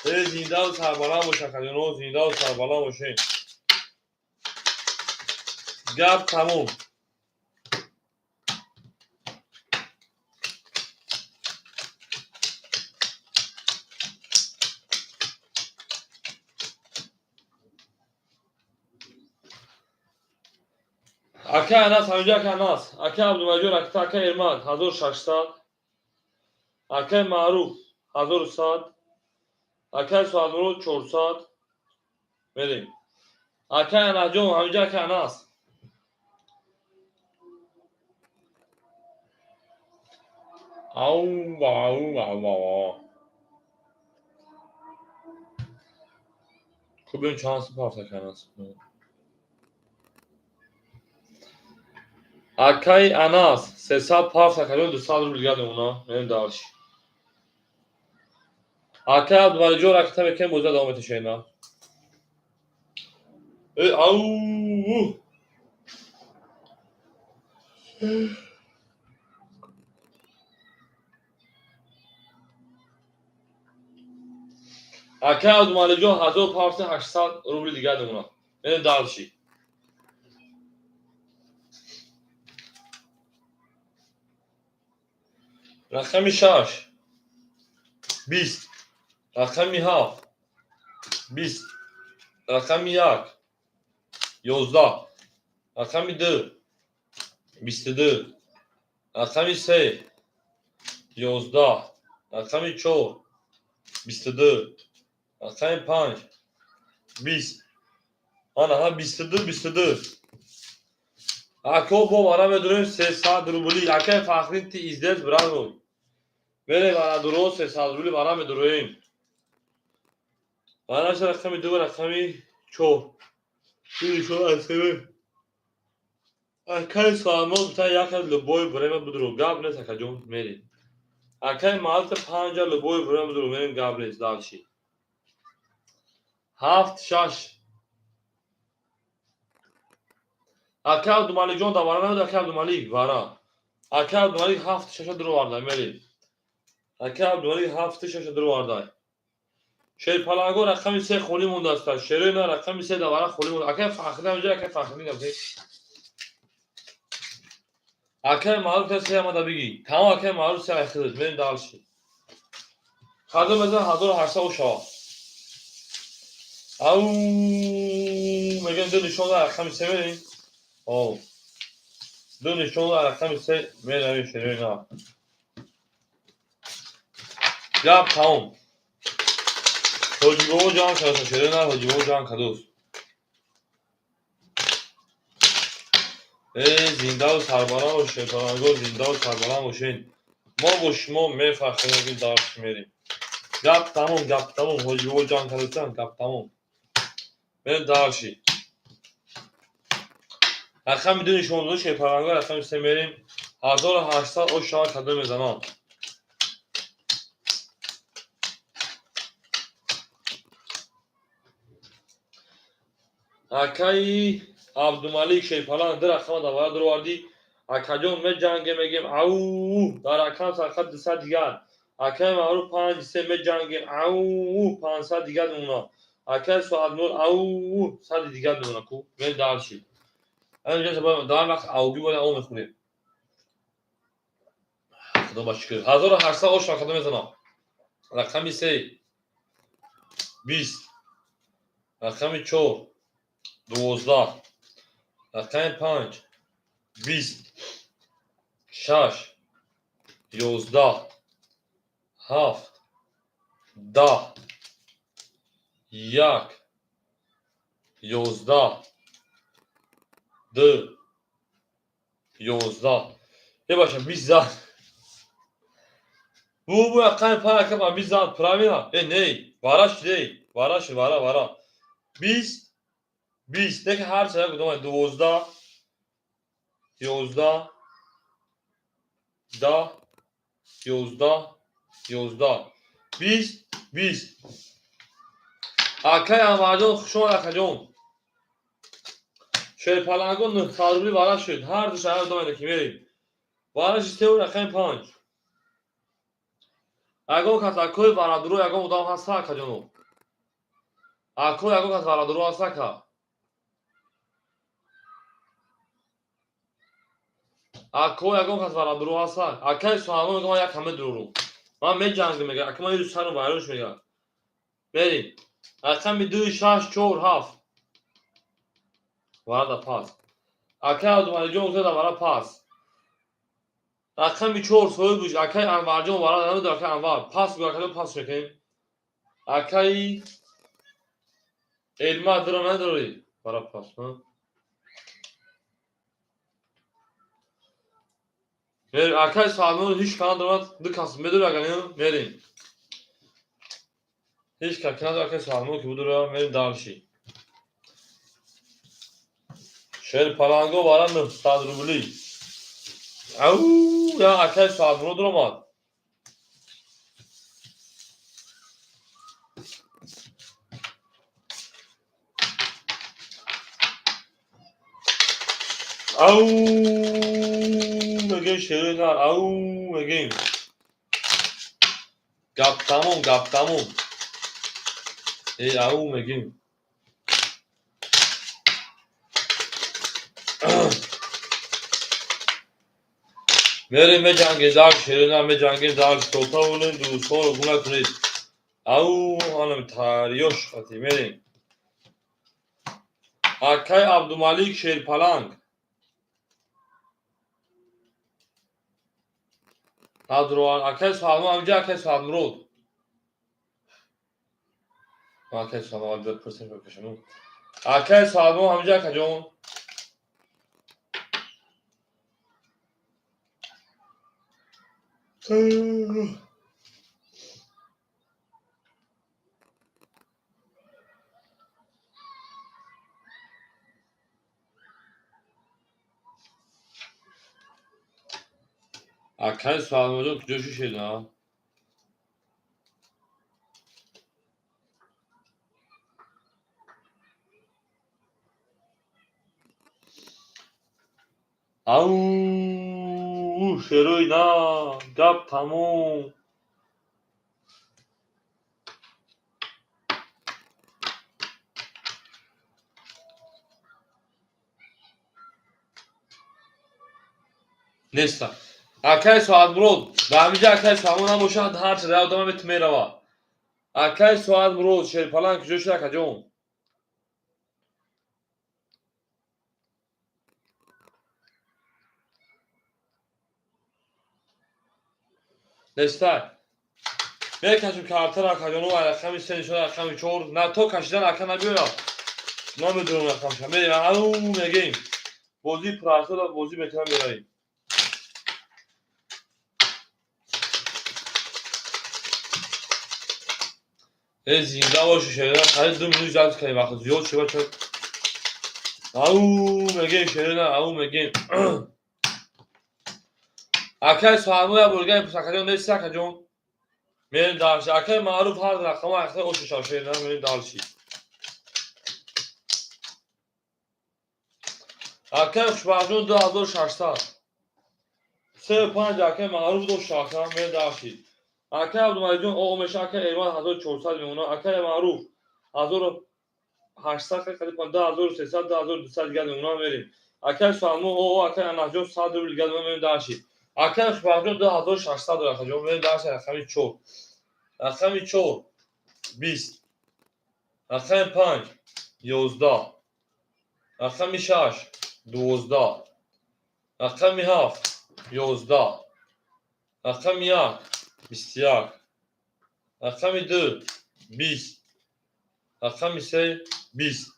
Зиндаву сарбаланд бош акаҷоно, зиндаву сарбаланд бошед. Гап тамом. Акай Анас, ҳаминҷо акай Анас, акай Абдумаликҷон ракта, акай Эрмат 1600, акай Маъруф 1100, акай Суҳанмурод 400. Мерем. Акай Анасҷон, ҳаминҷо акай Анас. Ау, ау, ау, ау. Хуб, бибин чанд супарт акай Анас. Акай Анас 300 парт акаҷон 200 рубл дигар мемона. Мерем дарши. Акай Абдумаликҷон ракта мекунем, бозия давом меташена. Ау! Акай Абдумаликҷон 1000 парти 800 рубли дигар мемона. Мерем дарши. Рақами 6 20, рақами 7 20, рақами 1 11, рақами 2 22, рақами 3 11, рақами 4 22, рақами 5 20. Ана ҳа 22 22. Ако бо вара медурем 300 рубли. Акай Фахрин ти издец браво. Мерем ана дуро 300 рубли вара медуроем. Вараша рақами 2 рақами 4. Ду аз себе. Акай Салмон та як любой время будро. Гап нест акаҷон мерем. Акай Маълта 5 любой время будро мерем гап нест дальше. 7 6. Акай Абдумаликҷон да вара намеду, акай Абдумалик вара. Акай Абдумалик 7 6 дуро вардай мерем. Акай Абдумалик 7 6 дуро вардай. Шерпаланго рақами 3 холӣ мондааст. Шерои на рақами 3 да вара холӣ монда. Акай Фахридин ҳаминҷо, акай Фахридин гапте. Акай Маъруф та 3 омада бигӣ. Тамом акай Маъруф 3 айхилд. Мерем дальше. Хазор мезан 1800 ошава. Ау мегӯям ду нишон рақами 3 мерем. О. Ду нишон рақами 3 меравем шерои на. Гап тамом. Ҳоҷибобо ҷамъ кардааст, шерои на Ҳоҷибобо ҷамъ кардааст. Зиндаву сарбаланд бошед, шерпаланго зиндаву сарбаланд бошед. Мо бо шумо мефахрем, ки дарс мерем. Гап тамом, гап тамом. Ҳоҷибобо ҷанг кардасан, гап тамом. Мерем дальше. Рақами ду нишон дода шерпаланго, рақами се мерем. 1800 ош шава кадом мезанам. Акаи Абдумалик шерпаланг ду рақама дар вара дуровардӣ. Акаҷон, меҷангем, мегем ау, дар рақам сархат 200 дигар. Акаи Маъруф панҷ се, меҷангем ау, 500 дигар мемона. Акаи Соатнур ау, 100 дигар мемона ку. Мерем дальше. Дар вақт аугӣ бояд ау мехӯрем. Худо ба шукр. 1800 ош рақама мезанам. Рақами се 20, рақами чор 12, рақами панҷ 20, шаш 11, ҳафт 10, як 11, ду 11. Е баша, 20 зад. Бу рақами панҷ акама 20 зад, правильно? Э, не, вара шудей, вара шуд, вара, вара. 20, 20, не ки ҳар чиз як, 12, 11, 10, 11, 11, 20, 20. Акай Анварҷон, хушомад, акаҷон. Шерпаланго 900 рубли вара шуд. Ҳар ду шаҳр домеда ки мерем. Вараши сеу рақами панҷ. Ягон кас акои варадуро, ягон одам ҳаста, акаҷоно? Ако ягон кас варадуро ҳаста, ака? Ако ягон кас варадуро ҳаста? Акаи Суҳанмон мега, ман як ҳама дурорум. Ман меҷангам, мега, ака, ман сарам вайронш, мега. Мерем. Рақами ду шаш чор ҳафт. Варада пас. Акаи Абдумаликҷон гуфта, вара пас. Рақами чор соҳиб, акаи Анварҷон вара намедонам, акаи Анвар. Пас гӯ, акаҷон, пас мекунем. Акаи Элма дура надорӣ? Вара пас. Мерем. Акаи Салмон ҳеҷ кас надорад, ду кас медорӣ, агар не, мерем. Ҳеҷ кас надорад, акаи Салмон ки будура, мерем дальше. Шерпаланго вара 900 рубли. Ау, я акаи Салмон дуромад. Ау, мегем шерои нар, ау, мегем. Гап тамом, гап тамом. Э, ау, мегем. Мерем, меҷангем, дар шерои нар меҷангем, дар сота олем, дӯстонро гум накунед. Ау, анам тариёш хати, мерем. Акай Абдумалик шерпаланг. Надурован, акай Салмон, ҳамҷа акай Салмурод. Акай Салмон, пурсем бикашам. Акай Салмон, ҳамҷа акаҷон. Акай Салмонҷон куҷо шушед, а? Ау, шерои на, гап тамом. Неста. Акай Соатмурод, ба ҳамиҷа акай Салмон набошад, ҳар чиз одама бет мерава. Акай Соатмурод, шерпаланг куҷо шуд, акаҷон? Нестай. Мекашем картара, акаҷоно, рақами се нишон, рақами чор. На то кашидан ака набиёяд. Намедонам рақамша. Мерем, ау, мегем. Бозии прасода бозӣ метавон меравем. Э, зинда боши, шерина, қариб 2 минут запись кардем, вақт зиёд шуд, бача. Ау, мегем, шерина, ау, мегем. Акай Соҳармо як бор гап, акаҷон, нест, акаҷон. Мерем дальше. Акай Маъруф ҳар рақама ахта ошиша, шерина, мерем дальше. Акай Хушбахтҷон 2600. Се панҷ акай Маъруф дошт, акам, мерем дальше. Акай Абдумаликҷон о меша, акай Эрман 1400 мемонад, акай Маъруф 1800, қариб 2300, 2200 дигар мемонад, мерем. Акай Салмон о, акай Анасҷон 100 рубл дигар мемонад, мерем дальше. Акай Хушбахтҷон 2600 дорад, акаҷон, мерем дальше, рақами 4. Рақами 4 20. Рақами 5 11. Рақами 6 12. Рақами 7 11. Рақами 1 21. Рақами 2 20. Рақами 3 20.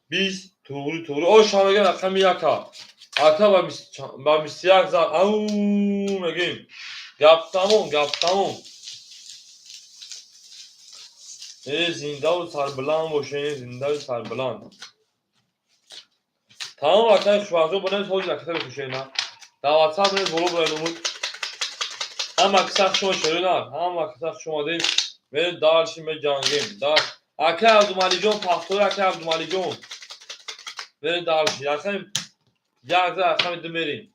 20 туғри туғри. О, шамега рақами 1 ака ба 21 зад. Ау, мегем. Гап тамом, гап тамом. Э, зиндаву сарбаланд бошед, зиндаву сарбаланд. Тамом, акай Хушбахтҷон, бонем ҳозир аката бикушед, на. Дар WhatsApp бинед, боло бояд умуд. Ҳама киса хуш омад, шерина, ҳама киса хуш омадед. Мерем дальше, меҷангем. Акай Абдумалиҷон, пахтои акай Абдумалиҷон. Мерем дальше. Акай як за рақами 2 мерем.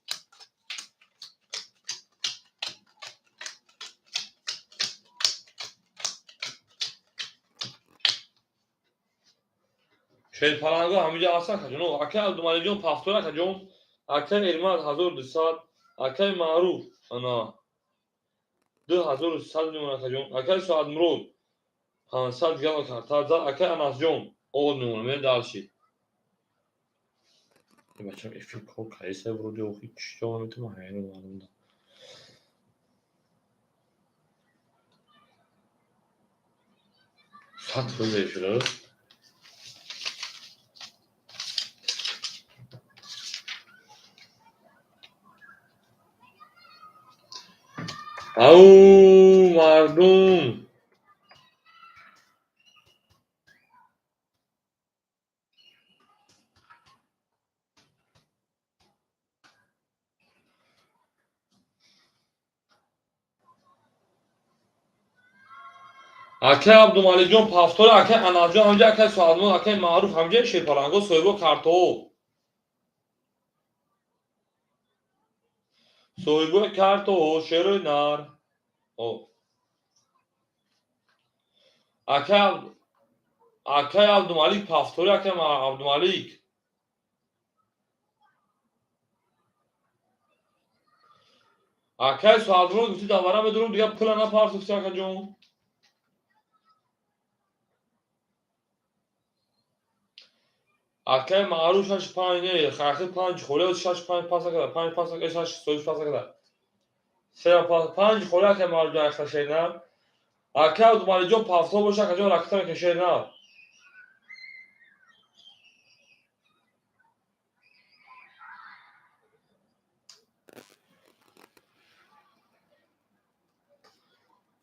Шерпаланго ҳамиҷа ҳастан, акаҷон. Акай Абдумалиҷон пахтои акаҷон. Акай Эрмат 1200, акай Маъруф ана 2300 мемонад, акаҷон. Акай Соатмурод 500 дигар карта зад. Акай Анасҷон овоз мемонад, мерем дальше. Бачам эфир кор кардеса вроде, охи чӣ метавонам, ҳайрон мардум. 100% эфир аст. Ау, мардум. Акай Абдумалиҷон пафтор, акай Анасҷон ҳамҷа, акай Соатмон, акай Маъруф ҳамҷа, шерпаланго соҳибо картоҳо. Соҳибои картоҳо, шерои нар. Акай Абдумалик пафтори, акай Абдумалик. Акай Соатмон гуфти давара медурам, дигар пула напартофти, акаҷон. Акай Маъруф шаш панҷ не, хахи панҷ холе, шаш панҷ пас накарда, панҷ пас накарда, шаш соҳиб пас накарда. Се панҷ холе акай Маъруф ҷон шерна. Акай Абдумалиҷон пафто боша, акаҷон, ракета мекашед на.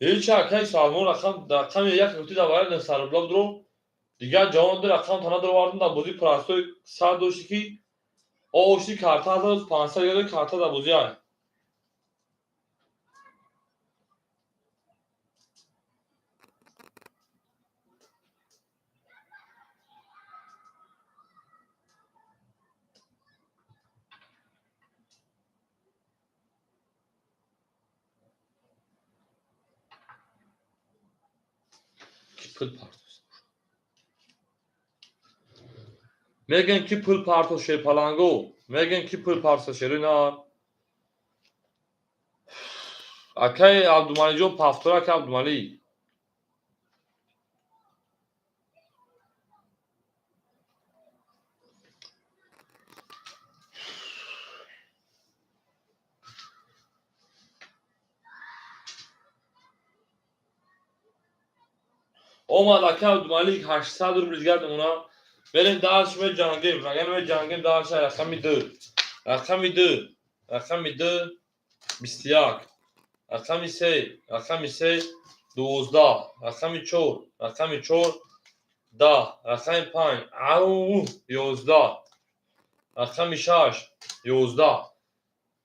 Ҳеҷ акай Салмон рақам рақами як гуфти давара нисарбла будро. Дигар ҷавон ду рақам тана даровардам, дар бозии простой сар дошти ки ошти карта 1500 гирифта карта дар бозӣ ай. Ки пул партост. Мегӯянд ки пул партост, шерпаланго. Мегӯянд ки пул партост, шерина. Акай Абдумалиҷон пафтор, акай Абдумалик. Омад акай Абдумалик 800 рубл дигар мемонад. Мерем дальше, меҷангем. Агар меҷангем дальше, рақами 2. Рақами 2. Рақами 2 21. Рақами 3. Рақами 3 12, рақами 4, рақами 4, 10, рақами 5, ау, 11, рақами 6, 11.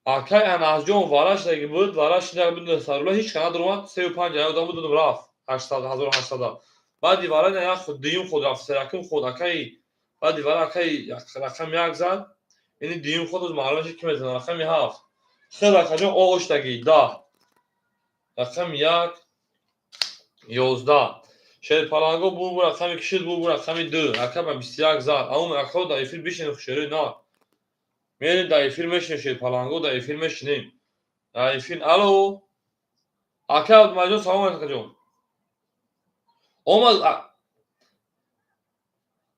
Акай Анасҷон варашдаги буд, варашдаги буд, сарула ҳеч ка надоромад, 3,5 ая одам буд, додум рафт, 800, 1800. Баъди вара як худ, дуюм худ рафт, якум худ акай, баъди вара акай рақами 1 зад, ини дуюм худ маълум шуд ки мезанад, рақами 7. Хел акаҷон оштаги 10, рақами 1, 11. Шерпаланго бу рақами кишид, бу рақами 2, ака ба 21 зад. Аум ака дар эфир бишинем, шерои на. Мерем дар эфир мешинем, шерпаланго дар эфир мешинем. Дар эфир. Алло. Ака Абдумалиҷон, салом алейкум акаҷон. Омад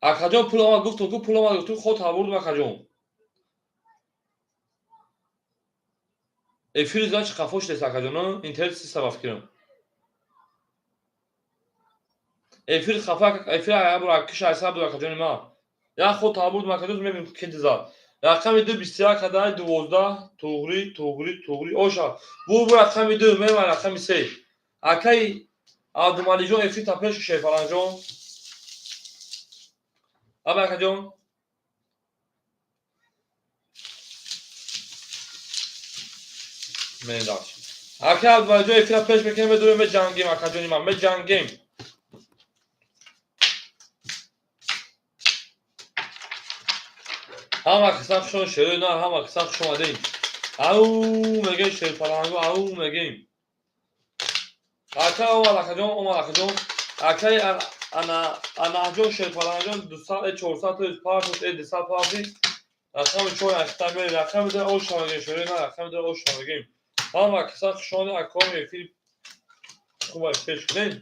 акаҷон, пул омад, гуфтум ку пул омад, гуфтум ход бурдум акаҷон. Эфир значит хафо шудест акаҷон, интернет систа ба фикрам. Эфир хафа, эфир киш айса буд акаҷони ман. Як ход бурдум акаҷон, мебинем ки зад. Рақами 2 21 кадай 12, туғри, туғри, туғри, оша. Бу рақами 2, мева рақами 3. Акай Абдумалиҷон эфир та пеш Шерфаланҷон. Аба акаҷон. Мендаш. Акай Абдумалиҷон эфира пеш мекунем, медурем, меҷангем акаҷони ман, меҷангем. Ҳама қисса хушон шерои нар, ҳама қисса хуш омадем. Ау мегем шерпаланго, ау мегем. Ака омад акаҷон, омад акаҷон. Акай Анаҷон шерпаланҷон 200 400 то партос 200 партис. Рақами 4 ахта мери, рақами 2 ош мегем шерои нар, рақами 2 ош мегем. Ҳама қисса хуш омадем, аком эфир хуб пеш кунем.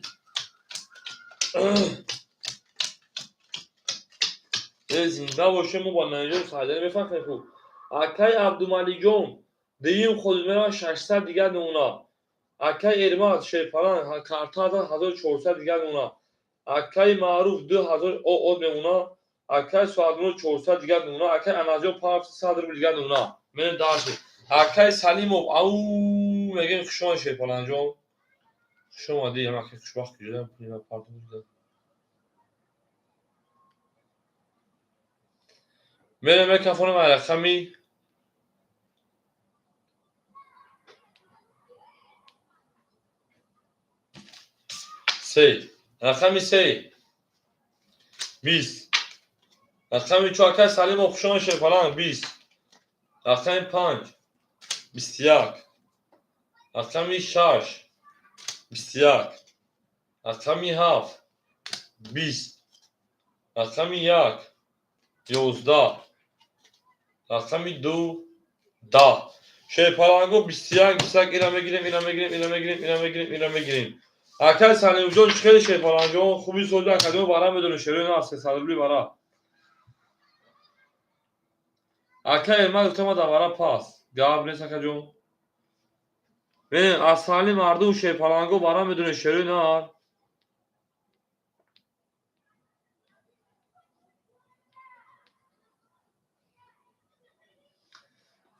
Зинда бошем, мо бо Наиҷон Саидаи мефахрем хуб. Акай Абдумалиҷон дуюм худ меравад 600 дигар мемонад. Акай Эрмат Шерпалан картада 1400 дигар мемонад. Акай Маъруф 2000 од мемонад. Акай Суадмур 400 дигар мемонад. Акай Анасҷон 500 рубл дигар мемонад. Мерем дарси. Акай Салимов ау мегем хуш омадӣ Шерпаланҷон. Хуш омадӣ, ҳама ки хушбахт киҷодам пулина партофта. Мерем микрофони рақами 3, рақами 3, 20, рақами 4 акай Салимов хуш омадӣ Шерпаланг 20, рақами 5, 21, рақами 6, 21, рақами 7, 20, рақами 1, 11, рақами 2, 10. Шерпаланго 21, 21 ира мегирем, ира мегирем, ира мегирем, ира мегирем, ира мегирем. Акай Салимҷон чӣ хеле Шерпаланҷон хуби соли академия бара медонӣ шерои на 300 рубли бара. Акай Эрмат гуфта ма дар бара пас. Гап нест акаҷон. Бинед, аз сали мардум Шерпаланго бара медонӣ шерои нар.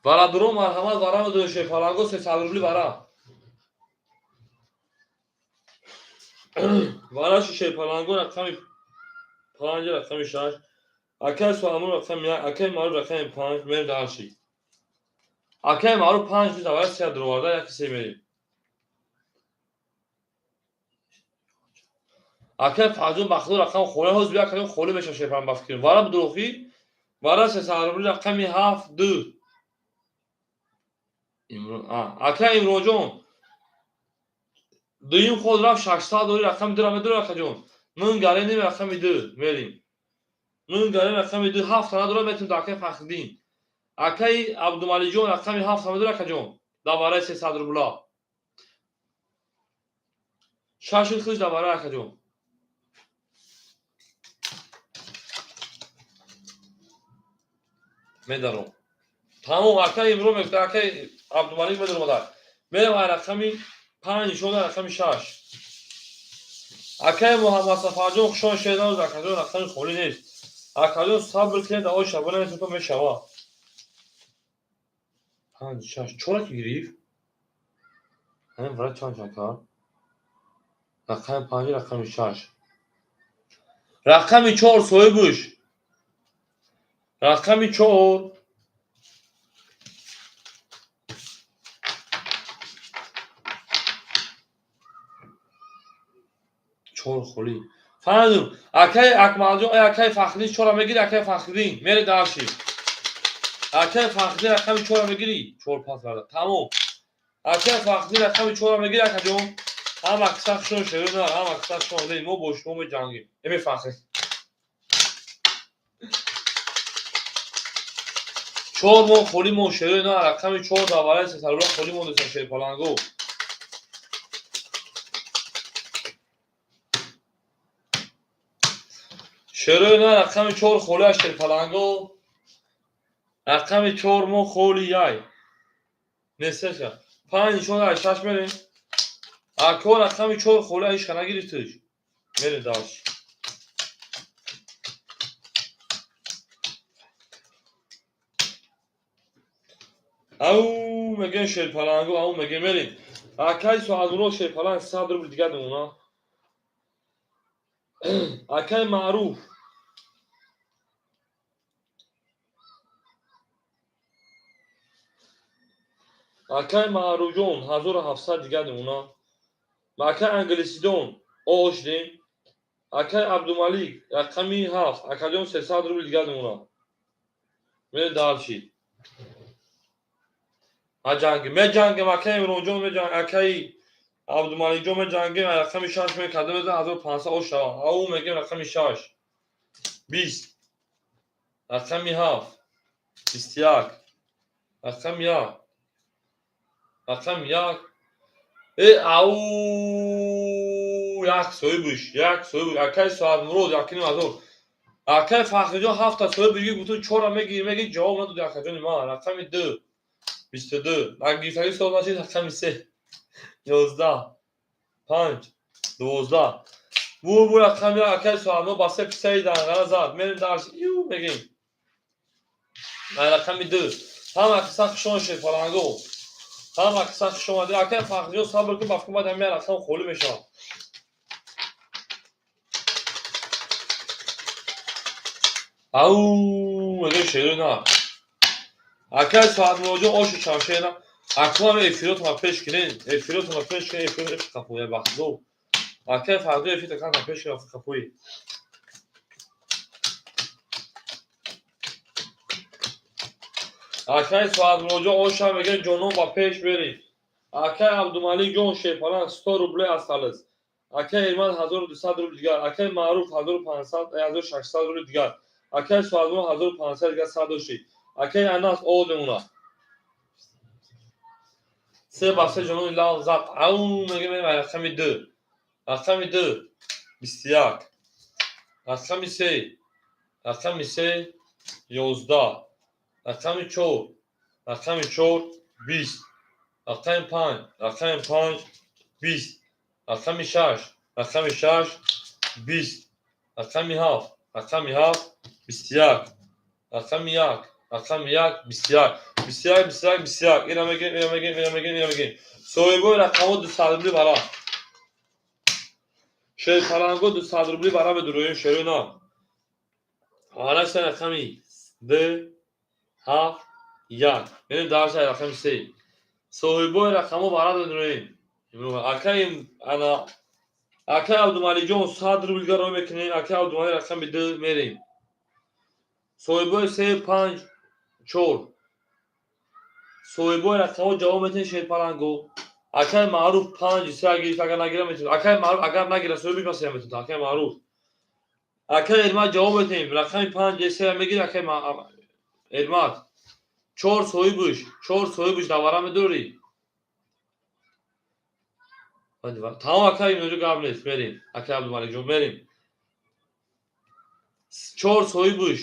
Варадурон марҳамат вара медонӣ Шерпаланго 300 рубли вара. Вараши Шерпаланго рақами 5, рақами 6, акай Суамур рақами 1, акай Маъруф рақами 5, мерем дарши. Акай Маъруф 5 низ аввал 3 дуроварда, 1 3 мерем. Акай Фарҷон Бахтиёр рақами холӣ, ҳозир бия акай холӣ мешавад Шерпаланг ба фикрам. Вара бидурохӣ, вара 300 рубли рақами 7, 2. Акай Имронҷон дуюм ход рафт 600 дори рақами 2 медори акаҷон. Нун гареним рақами 2 мерим. Нун гарен рақами 2 7 тана дорад метавонем дар акай Фахриддин. Акай Абдумалиҷон рақами 7 тана дорад акаҷон. Дар барои 300 рубла. 6 худш дар барои акаҷон. Медаром. Тамом акай Имрон мегуфт, акай Абдумалик медаромада. Мерем ай рақами 5 нишон рақами 6. Акай Муҳаммад Сафарҷон хушон шедануз акаҷон рақами холӣ нест. Акаҷон сабр кунед, давои шабона нест, то мешавад. 5, 6, 4 ки гирифт? Ҳамин вара чанд чанд кард? Рақами панҷ, рақами шаш. Рақами чор соҳибуш. Рақами чор. Чор холӣ. Фаҳмидум. Акаи Акмалҷон, акаи Фахриддин чора мегири, акаи Фахриддин. Мери дарши. Акаи Фахриддин рақами чора мегири? Чор пас карда. Тамом. Акаи Фахриддин рақами чора мегири, акаҷон? Ҳам аксар шон шерона, ҳам аксар шон. Мо бо шумо меҷангем. Эми Фахри. Чор моҳ холӣ мон шерона, рақами чор дар валаи сесарула холӣ мондеса шерпаланго. Шерона рақами чор холӣ аз шерпаланго. Рақами чор мо холи яй. Несташа. Панҷ нишон аз шаш мерем. Ако рақами чор холӣ ҳеч ка нагирифтиш. Мерем дарш. Ау мегӯем шерпаланго, ау мегӯем мерем. Акаи Соатмурод шерпаланг 100 рубл дигар мемона. Акаи Маъруф. Акаи Маъруфҷон 1700 дигар мемона. Акаи Англисидон ош дем. Акаи Абдумалик рақами ҳафт. Акаҷон 300 рубл дигар мемона. Мерем дарши. Аҷангем, меҷангем, акаи Имронҷон меҷангем, акаи Абдумаликҷон меҷангем, рақами шаш мекардем, 1500 ош шава. Ау мегем рақами шаш. 20. Рақами ҳафт. 21. Рақами як. Рақами як. Ау як соҳибуш, як соҳибуш. Акаи Соатмурод 1500. Акаи Фахриҷон ҳафта соҳибуш гуфту чора мегири, мегири ҷавоб надоди акаҷони ман. Рақами ду. 22. Нагирифтагӣ соҳиб нашид, рақами се. 11. 5. 12. Бу рақами акаи Соатмурод ба се писаи данғара зад. Мерем дарс. Ю мегим. Рақами ду. Ҳама қисса хушон шерпаланго. Ҳама қисса хуш омадӣ. Акаи Фахриҷон сабр кун, ба фикр баъд ҳамин рақам холӣ мешавад. Ау мегӯем шерои на. Акаи Соатмуродҷон ошу чамшер на. Акнун эфиротонро пеш кунед. Эфиротонро пеш кунед, эфирот эфир қафоя бахтдо. Акаи Фахриҷон эфир такан пеш кунед, қафои. Акаи Соатмуродҷон оша мегӯяд ҷонон ба пеш беред. Акаи Абдумаликҷон шерпаланг 100 рубле осталось. Акаи Эрмат 1200 рубл дигар. Акаи Маъруф 1500, 1600 рубл дигар. Акаи Соатмурод 1500 дигар сад дошти. Акаи Анас о мемонад. Се ба се ҷонони лав зад. Ау мегӯем рақами ду. Рақами ду. 21. Рақами се. Рақами се. 11. Рақами чор. Рақами чор. 20. Рақами панҷ. Рақами панҷ. 20. Рақами шаш. Рақами шаш. 20. Рақами ҳафт. Рақами ҳафт. 21. Рақами як. Рақами як. 21. 21, 21, 21. Ина мегирем, ина мегирем, ина мегирем, ина мегирем. Соҳибои рақамҳо 200 рубли бара. Шерпаланго 200 рубли бара медуроем шерои на. Ҳалаша рақами ду, ҳафт, як. Мерем дарша рақами се. Соҳибои рақамҳо бара медуроем. Акаи ана акаи Абдумаликҷон 100 рубл дигар роҳ мекунем. Акаи Абдумалик рақами ду мерем. Соҳибои се, панҷ, чор. Соҳибои рақамҳо ҷавоб метиҳед шерпаланго. Акаи Маъруф панҷ се гирифт, агар нагира метавонад. Акаи Маъруф агар нагира соҳибиш ба се метавонад. Акаи Маъруф. Акаи Эрмат ҷавоб метиҳем. Рақами панҷ се мегири акаи Эрмат. Чор соҳибуш, чор соҳибуш давара медорӣ. Тамом акаи инҷо гап нест, мерем. Акаи Абдумаликҷон мерем. Чор соҳибуш.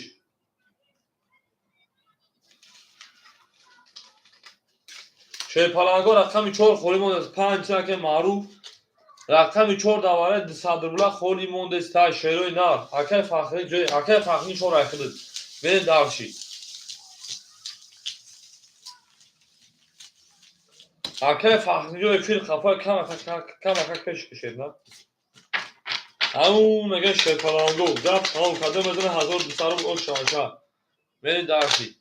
Шерпаланго рақами чор холӣ мондааст. Панҷ акаи Маъруф. Рақами чор давараи 200 рубла холӣ мондааст. Та шерои нар. Акаи Фахри ҷои акаи Фахри чор айхидид. Мерем дарши. Акаи Фахриҷон эфир қафои камака камака пеш кашед, на? Ау мега шерпаланго. Гап тамом карда мезана 1200 рубл о шанша. Мери дарси.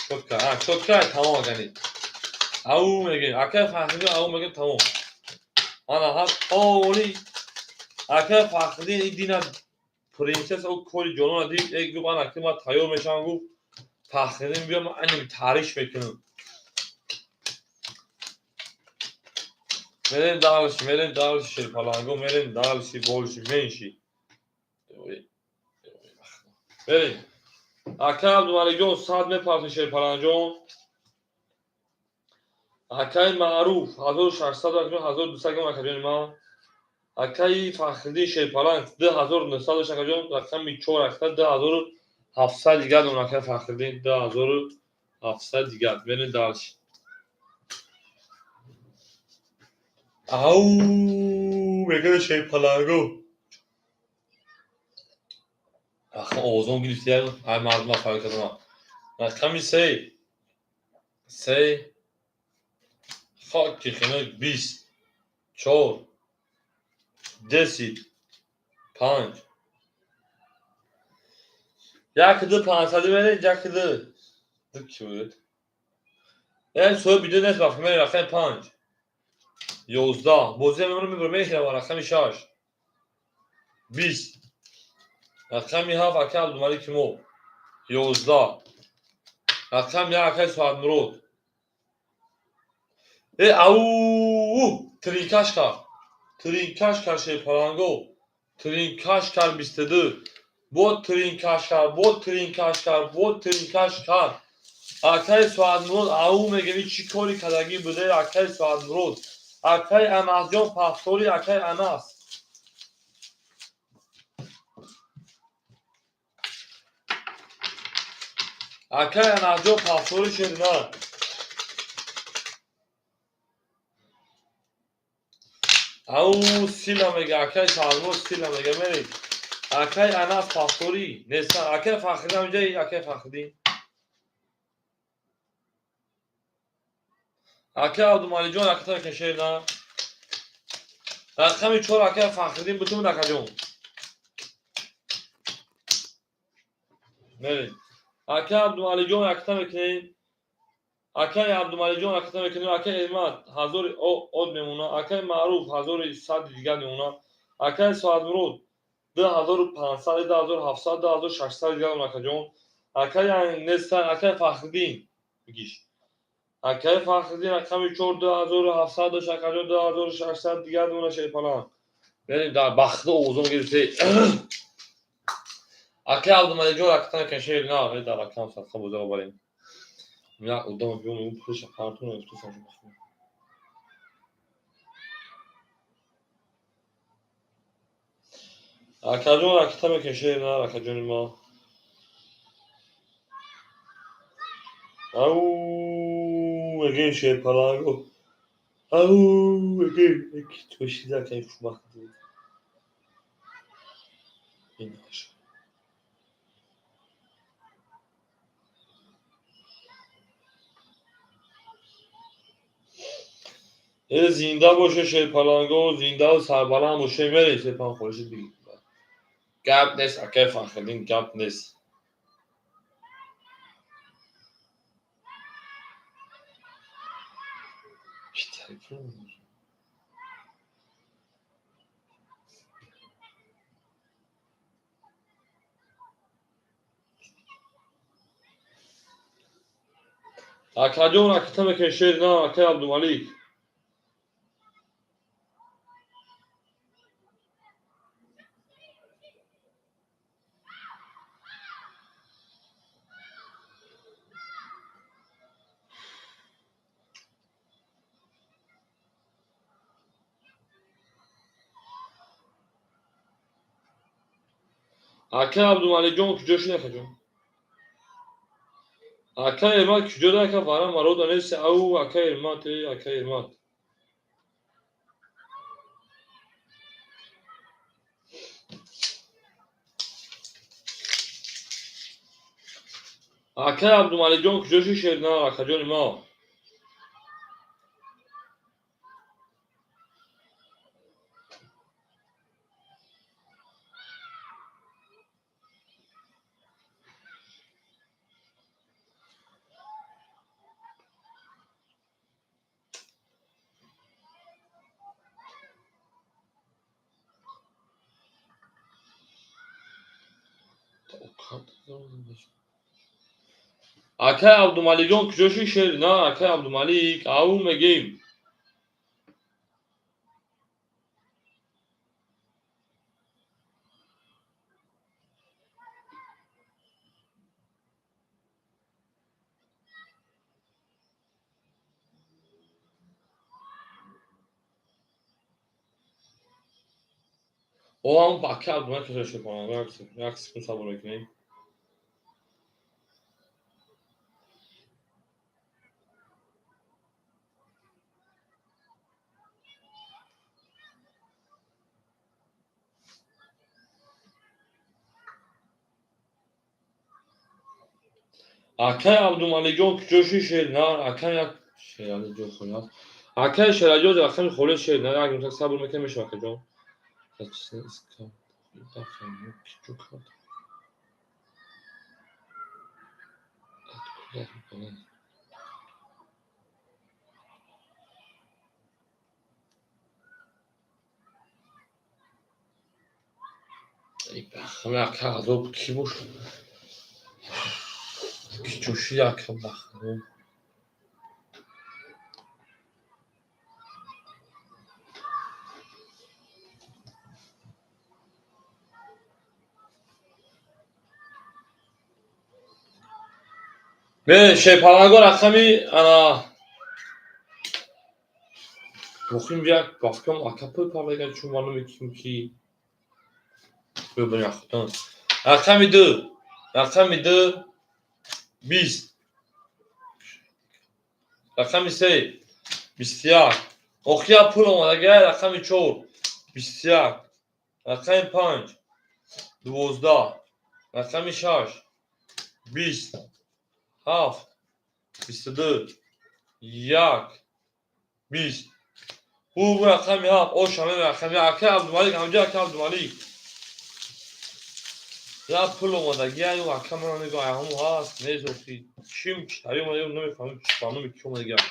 Чотка, а чотка тамом агани. Ау мега, акай Фахриддин ау мега тамом. Ана ҳам оли акай Фахриддин ин дина принсесса ӯ кори ҷонона дид, э гуфт ана ки ман тайёр мешавам, гуфт Фахриддин биё ман аним таъриш мекунам. Мерем дальше, мерем дальше, шерпаланго, мерем дальше, больше, меньше. Мерем. Акай Абдумаликҷон 100 мепартои шерпаланҷон. Акай Маъруф 1600 акаҷон, 1200 грам акаҷони ман. Акаи Фахриддин шерпаланг 2900 акаҷон, рақами 4 акта 2700 дигар дон акаи Фахриддин 2700 дигар. Мерем дальше. Ау мега шерпаланго. Ахо овозон гирифти ай мардума фарқ кардам. Рақами 3. 3 хоки хинок 20 4 10 5 як ду 500 мере як ду ду ки буд? Соҳиб видео нест вақт мере рақами 5 11 бозия мемонам мебарам мехӯрам рақами 6 20 рақами 7 акай Абдумалики мо 11 рақами 1 акай Соатмурод. Э ау тринкаш кард. Тринкаш кард шерпаланго. Тринкаш кард 22. Бо тринкаш кард, бо тринкаш кард, бо тринкаш кард. Акай Соатмурод ау мегӯи чӣ кори кардагӣ буде акай Соатмурод. Акай Анасҷон пафтори акай Анас. Акай Анасҷон пафтори шерина. Ау сила мега акай Соатмурод сила мега меред. Акай Анас пафтори неста. Акай Фахриддин ҳамҷаи акай Фахриддин. Акай Абдумаликҷон аката кашена. Рақами 4 акай Фахриддин бутун акаҷон. Меред. Акай Абдумаликҷон аката мекунем. Акай Абдумаликҷон аката мекунем. Акай Эрмат 1000 од мемона. Акай Маъруф 1100 дигар мемона. Акай Соатмурод 2500, 2700, 2600 дигар мемона акаҷон. Акай неста, акай Фахриддин бигиш. Акай Фахриддин рақами 4 2700 дошт акаҷон 2600 дигар мемона шерпалан. Мерем дар бахти овозон гирифте. Акай Абдумаликҷон аката мекунем шер на, дар рақам садқа боза барем. Як одам биём ӯ пулша партон уфтосам. Акаҷон аката мекунем шер на, акаҷони мо. Ау мегӯем шерпаланго. Ау мегӯем ки тӯшида акаи хушбахт дид. Ин бошад. Э зинда боше шерпаланго, зиндаву сарбаланд боше мере шерпаланг хоҳиши бигир. Гап нест акаи Фахриддин, гап нест. Акаҷон аката мекунем шер на, акаи Абдумалик. Акаи Абдумаликҷон куҷо шуд акаҷон? Акаи Эрмат куҷо да ака вара марода нест. Ау акаи Эрмат, э акаи Эрмат. Акаи Абдумаликҷон куҷо шуд шер на, акаҷони мо? Акай Абдумаликҷон, куҷо ши, шер на? Акай Абдумалик, ау, мегем. Оам, акай Абдумалик куҷо ши? Як секунд сабр мекунем. Акай Абдумаликҷон, куҷо ши, шер на? Акай як Шерали ҷо холӣ аст. Акай Шералиҷон, рақами холӣ, шер на. Як минут сабр мекунем, мешава, акаҷон. Ака, азоб кӣ бошад? Кӣ шид, ака, бахудо? Шерпаланго рақами ана мухим як бафкам, ака, пул парлага, чун маълуме ким ки бибин. Рақами ду, рақами ду, 20, рақами се, 21. Охия пул омадагай. Рақами чор, 21, рақами панҷ, 12, рақами шаш, 20, ҳафт, 22, як, 20. Ӯ рақами ҳафт ошаме, рақами акай Абдумалик ҳамҷа. Акай Абдумалик, як пул омадагиаю, ака, ман мегӯям, ҳаму ҳаст, нест, охи чим читари омада, намефаҳмам ба номи ки омадагиам.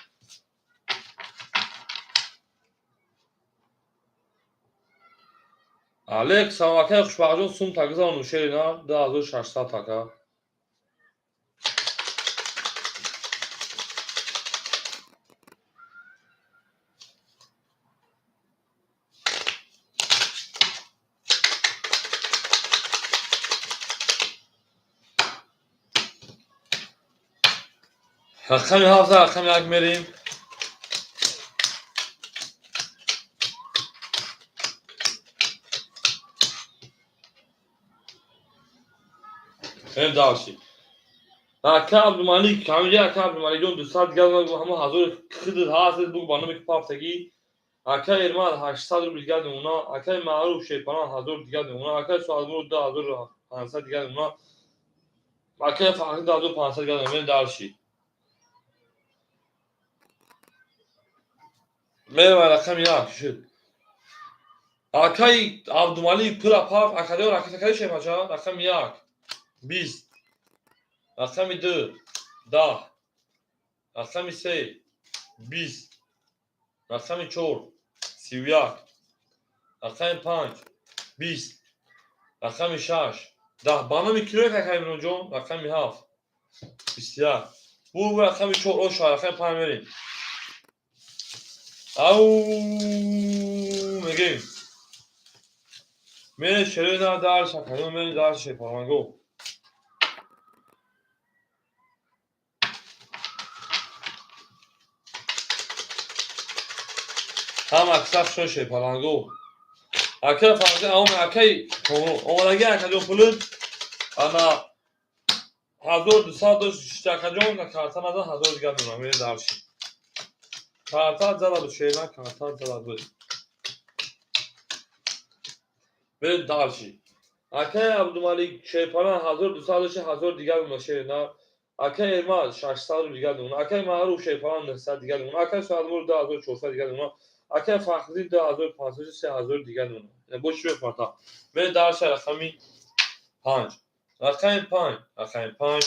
Алек, салом, акай Хушбахтҷон. Сум тагизаону, шери на, 2600, ака. Рақами ҳафта, рақами як мерем. Мерем дальше. Ака Абдумалик ҳамҷа, ака Абдумаликҷон, 200 дигар, ҳама ҳазори хидр ҳаст, буг ба номи пафтагӣ. Ака Эрмад, 800 рубл дигар мемона. Акаи Маъруф Шерпалан, 1000 дигар мемона. Акаи Суалмур, 2500 дигар мемона. Акаи Фахри, 2500 дигар мемона. Мерем дальше. Мерем рақами як шуд. Акаи Абдумалик пула пафт, акадио ракетакади шефача. Рақами як, 20, рақами ду, 10, рақами се, 20, рақами чор, 31, рақами панҷ, 20, рақами шаш, 10. Ба номи кироя, акаи Имронҷон? Рақами ҳафт, 21. Бу рақами чор оша, рақами панҷ мерем. Ау, мегем. Мерем, шерои на, дальше, акаҷон, мерем дальше, шерпаланго. Ҳама аксар шо, шерпаланго. Акаи Фарзин, акаи омадаги, акаҷон, пулут ана 1200 дошт, акаҷон, карта назан, 1000 дигар мемонам. Мерем дальше. Карта зада буд, шерна, карта зада буд. Мерем дальше. Акаи Абдумалик Шерпалан 1200 дошт, 1000 дигар мемонад, шерна. Акаи Эрмад, 600 рубл дигар мемонад. Акаи Маъруф Шерпалан, 900 дигар мемонад. Акаи Суалмур, 2400 дигар мемонад. Акаи Фахриддин, 2500, 3000 дигар мемонад. Бо чӣ мепарта? Мерем дальше. Рақами панҷ, рақами панҷ, рақами панҷ,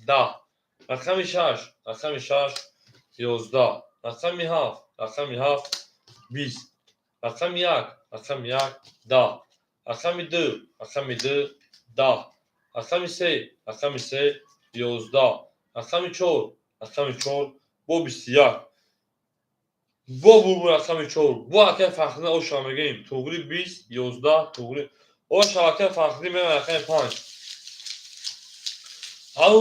10, рақами шаш, рақами шаш, 11, рақами ҳафт, рақами ҳафт, 20, рақами як, рақами як, 10, рақами ду, рақами ду, 10. Рақами се, рақами се, 11. Рақами чор, рақами чор, бо 21. Бо бурбур рақами чор, бо акай Фахриддин оша мегӯем. Туғри 20, 11, туғри. Оша акай Фахриддин мегӯем рақами панҷ. Ау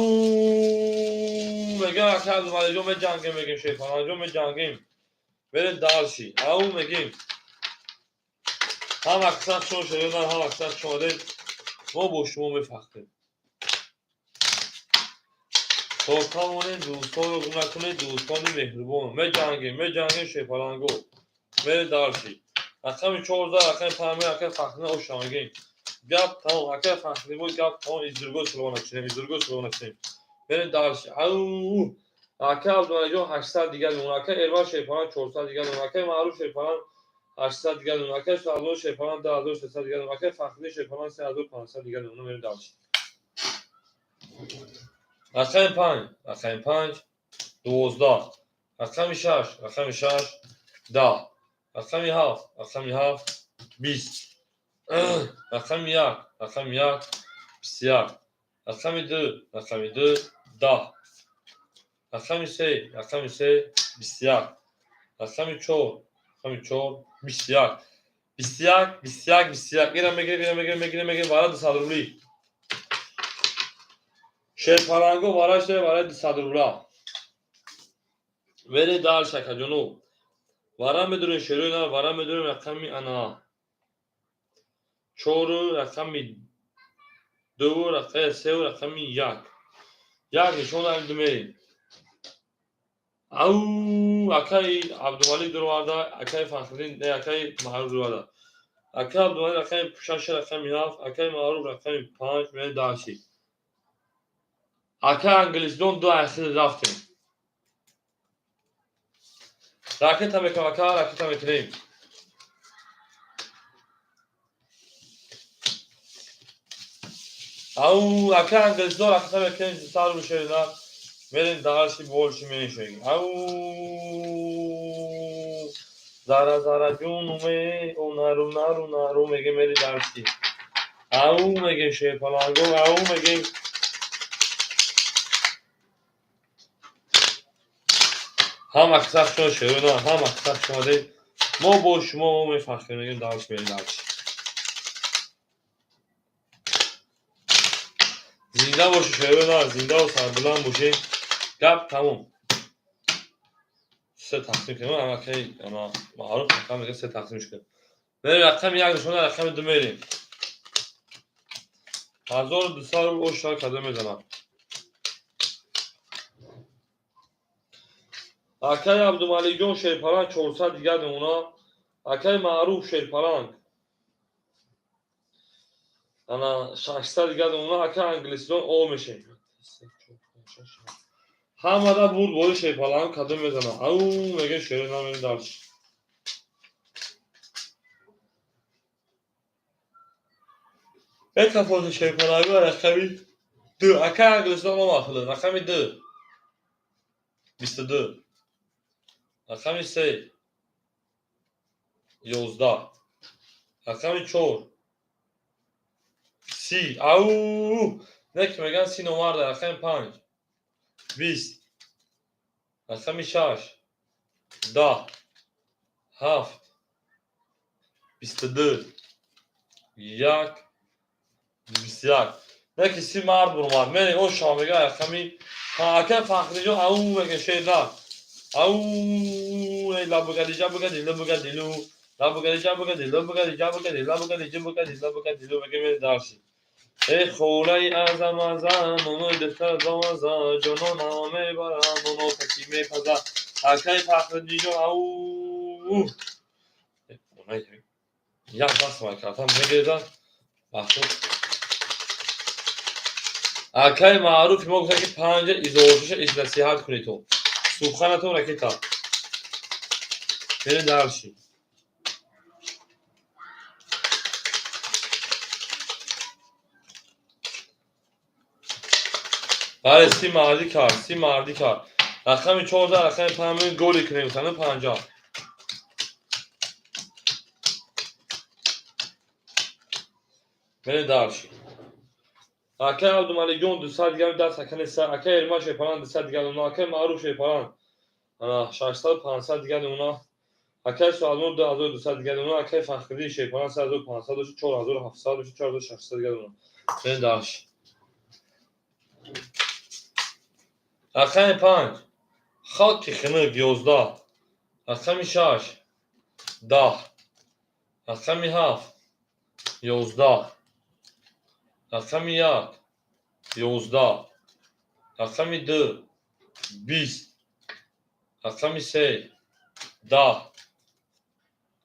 мегӯем акай Абдумаликҷон меҷангем, мегӯем Шерпаланҷон меҷангем. Берем дальше. Ау мегӯем. Ҳам аксар шумо шерёнар, ҳам аксар шумо дед. Мо бо шумо мефахрем. То тавонем дӯстонро гум накунед, дӯстони меҳрубон. Меҷангем, меҷангем Шерпаланго. Берем дальше. Рақами 14, рақами панҷ, акай Фахриддин оша мегӯем. Гап тамом, акай Фахриддин бо гап тамом, из другой слова начнем, из другой слова начнем. Берем дальше. Ау акай Абдумаликҷон 800 дигар мемонад, акай Эрван Шерпаланг 400 дигар мемонад, акай Маъруф Шерпаланг 800 дигар мемонад, акай Сардор Шерпаланг 2300 дигар мемонад, акай Фахриддин Шерпаланг 3500 дигар мемонад. Берем дальше. Рақами панҷ, рақами панҷ, 12. Рақами шаш, рақами шаш, 10. Рақами ҳафт, рақами ҳафт, 20. Рақами як, рақами як, 21. Рақами ду, рақами ду, 10. Рақами се, рақами се, 21. Рақами чор, рақами чор, 21. 21, 21, 21. Ира мегирем, ира мегирем, мегирем, мегирем, вара 200 рубли. Шерпаланго вара шуда, вара 200 рубла. Вере дальше, акаҷоно. Вара медурем шерои нар, вара медурем рақами ана. Чору, рақами дуву, рақами севу, рақами як. Як нишон дадем, ду мерем. Ау, акай Абдумалик дуроварда, акай Фахриддин, не, акай Маъруф дуроварда. Акай Абдумалик рақами шаш, рақами ҳафт, акай Маъруф рақами панҷ, мерем дальше. Акай Англисдон ду ахир рафтем. Ракета мекунам, ака, ракета мекунем. Ау, акай Англисдон ракета мекунем, сар бушерина. Мерем дальше, больше меньше. Ау, зара зара ҷунуме, о нару нару нару мегем, мери дальше. Ау мегем Шерпаланго, ау мегем. Ҳам аксар шумо шерона, ҳам аксар шумо дед. Мо бо шумо мефахрем, мегем дальше, мерем дальше. Зинда бошед шерона, зинда ва сарбуланд бошед. Гап тамом. Се тақсим кунем, акай ана Маъруф рақам мегӯяд, се тақсимш кунем. Мерем рақами як нишона, рақами ду мерем. 1200 рубл оша када мезанам. Акай Абдумаликҷон Шерпаланг 400 дигар мемонад. Акай Маъруф Шерпаланг ана 600 дигар мемонад. Акай Англисдон о мешем. Ҳамада бурд бори Шерпаланг кадом мезанам. Ау мегӯем шеро намерем дальше. Як тафоти Шерпаланг рақами ду. Акай Англисдон омад, рақами ду. 22. Рақами се, 11. Рақами чор, 30. Ау, не ки мегӯянд 30 номарда. Рақами панҷ, 20. Рақами шаш, 10. Ҳафт, 22. Як, 21. Не ки 30 мард буромад. Мерем, оша мегӯяд рақами акай Фахриҷон, ау мегӯяд шернар. Ау, лабугади ҷабугади лабугадилу, лабугади ҷабугади лабугади ҷабугади лабугади ҷабугади лабугадилу мегӯем, мерем дальше. Эй холаи азам азам, нонои духтар замаза, ҷононама мебарам, ноно таки мепаза. Акай Фахриддинҷон, ау. Як даст май картам мегирезам. Бахшид. Акай Маъруф мо гуфта ки панҷа изоҳоташа иш насиҳат кунед то. Суханатон ракета. Мерем дальше. Бале, 30 мардӣ кард, 30 мардӣ кард. Рақами 14, рақами панҷ голи кунем, сана 50. Мерем дальше. Акай Абдумаликҷон 200 дигар даст аканеса. Акай Эрмат Шерпалан 200 дигар уна. Акай Маъруф Шерпалан 600 500 дигар уна. Акай Суалнур 2200 дигар уна. Акай Фахриддин Шерпалан 3500 дошт, 4700 дошт, 4600 дигар уна. Мен даш. Рақами 5 халқи хинук 11. Рақами 6 10. Рақами 7 11. Рақами 1 11. Рақами 2 20. Рақами 3 10.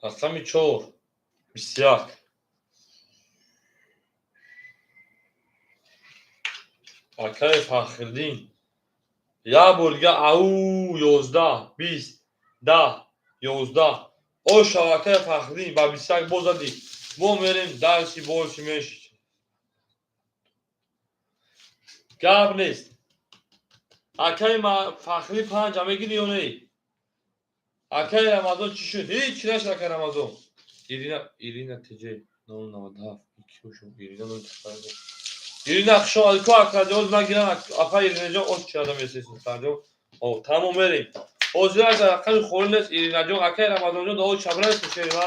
Рақами 4 21. Акаи Фахриддин як бор дига ау 11 20 10 11. О шав акаи Фахриддин ба 21 боз задӣ. Мо мерем дарси больше меши. Гап нест. Акаи Фахриддин 5 мегирӣ ё не? Акаи Рамазон чӣ шуд? Ҳеҷ нашуд акаи Рамазон. Ирина, Ирина ТЖ 097 Ирина 095. Ирина хуш омадӣ. Ку акаҷон нагиран апа Иринаҷон ош чиада месесин сарҷон. О, тамом мерем. Ҳозир аз рақами холӣ нест Иринаҷон. Акаи Рамазонҷон дао чабра нест шерива.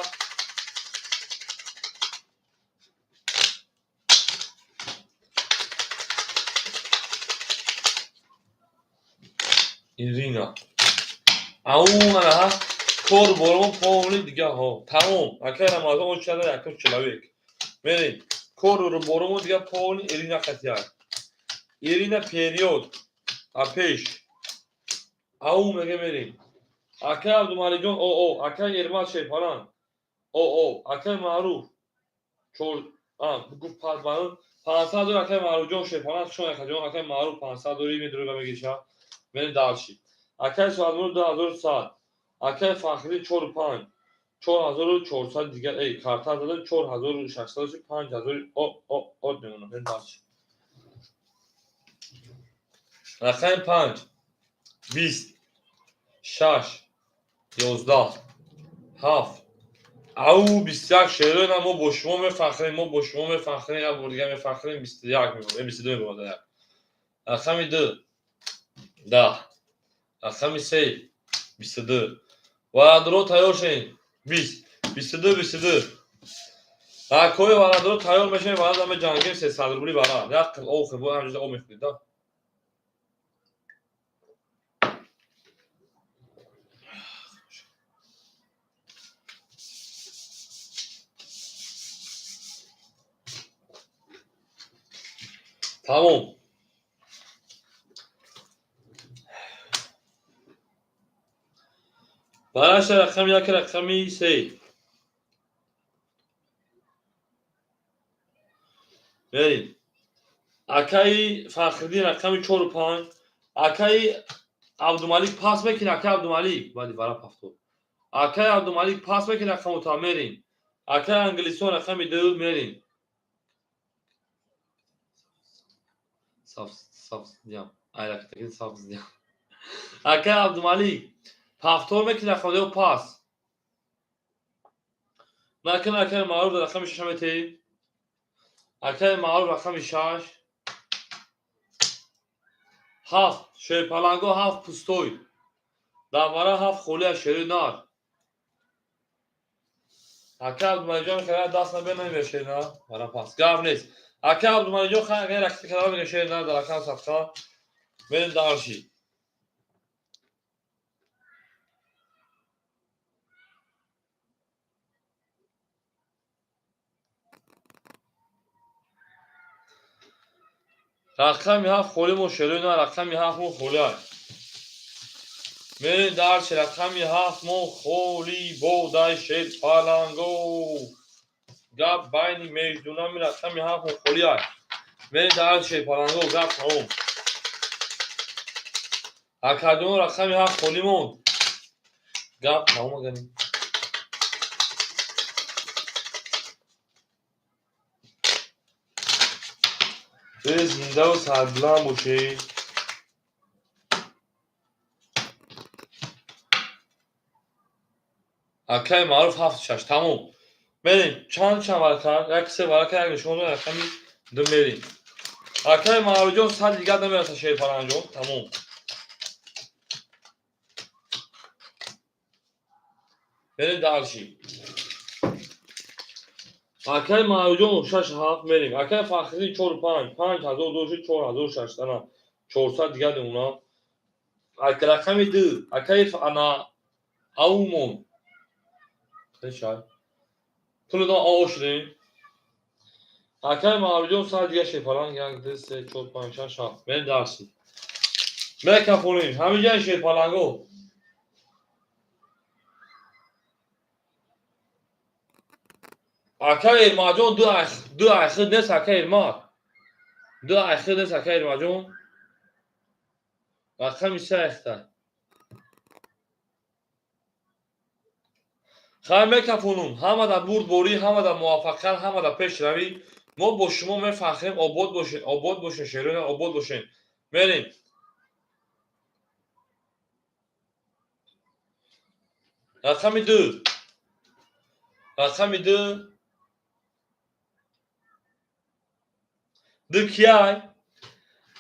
Ирина. Ау ана кор борон полни дига ҳо. Тамом. Акаи Рамазон ош чиада якум человек. Мерем. Кор боромо дига полни Ирина қатияк. Ирина период. Апеш. Ау меге мерем. Акаи Абдумаликҷон о о, акаи Эрмат Шерпалан о о, акаи Маъруф чор а гуфт 500 дори акаи Маъруфҷон Шерпалан шон акаҷон акаи Маъруф 500 дори медури ва мегиша. Мерем дарши. Акаи Суадмур 2100. Акаи Фахриддин 4 5. 4400 дигар эй карта зада 4600 5000 о о о мемонад. Мерем дарши. Рақами 5 20 6 11 7 ау 21 шероина мо бо шумо мефахрем, мо бо шумо мефахрем, як бор дигар мефахрем. 21 мебошад, 22 мебошад. Рақами 2 10. Рақами 3 22. Варадро тайёр шавед. 20 22 22. Ракҳои варадро тайёр мешавед, варад аме ҷангем 300 рубли варад. Як қил об хӯрд, ҳамҷода об мехӯред, да? Тамом. Бараша рақами 1 рақами 3. Мерем. Акаи Фахриддин рақами 4 5. Акаи Абдумалик пас мекунад, акаи Абдумалик. Баъди вара пафтод. Акаи Абдумалик пас мекунад рақаму та мерем. Акаи Англисон рақами 2 мерем. Сабз сабз диям. Айрактагин сабз диям. Акаи Абдумалик пафтор мекунад рақаму пас. Накун акаи Маъруф рақами 6 метеҳӣ. Акаи Маъруф рақами 6. 7 шерпаланго 7 пустой. Дар вара 7 холия шери нар. Акаи Абдумаликҷон хела даст набер намебер шери нар. Вара пас. Гап нест. Акаи Абдумаликҷон хай агар ракти кара мега шери нар дар рақам садқа. Мерем дарши. Рақами 7 холӣ мо шерои на, рақами 7 мо холӣ аст. Мерем дарши рақами 7 мо холӣ бодай шерпаланго. Гап байни междунами рақами 7 мо холӣ аст. Мерем дарши шерпаланго, гап тамом. Акаҷон рақами 7 холӣ монд. Гап тамом аганем. Зиндаву сарбуланд бошед. Акаи Маъруф 7 6. Тамом. Мерем. Чанд чанд варака? Як се варака, як нишон дод, рақами 2 мерем. Акаи Маъруфҷон, 100 дигар намераса, Шерпалангҷон, тамом. Мерем дальше. Акаи Маъруфҷон, шаш, ҳафт, мерем. Акаи Фахриддин, чору панҷ, 5000 доши, 4600, ана 400 дигар мемонам. Рақами ду, акаи ана аумон. Хешай. Пулудон о шудем. Акаи Маъруфҷон, 100 дигар, Шерпаланг, як, ду, се, чор, панҷ, шаш, ҳафт. Мерем дальше. Мекафонем. Ҳамиҷаи шерпаланго. Акаи Эрмаҷон, ду айхид нест, акаи Эрмак. Ду айхид нест, акаи Эрмаҷон. Рақами се айхта. Хайр, мекафонум. Ҳама дар бурдборӣ, ҳама дар муваффақият, ҳама дар пешравӣ. Мо бо шумо мефахрем, обод бошед, обод бошед, шерона, обод бошед. Мерем. Рақами ду. Рақами ду. Ду кияй?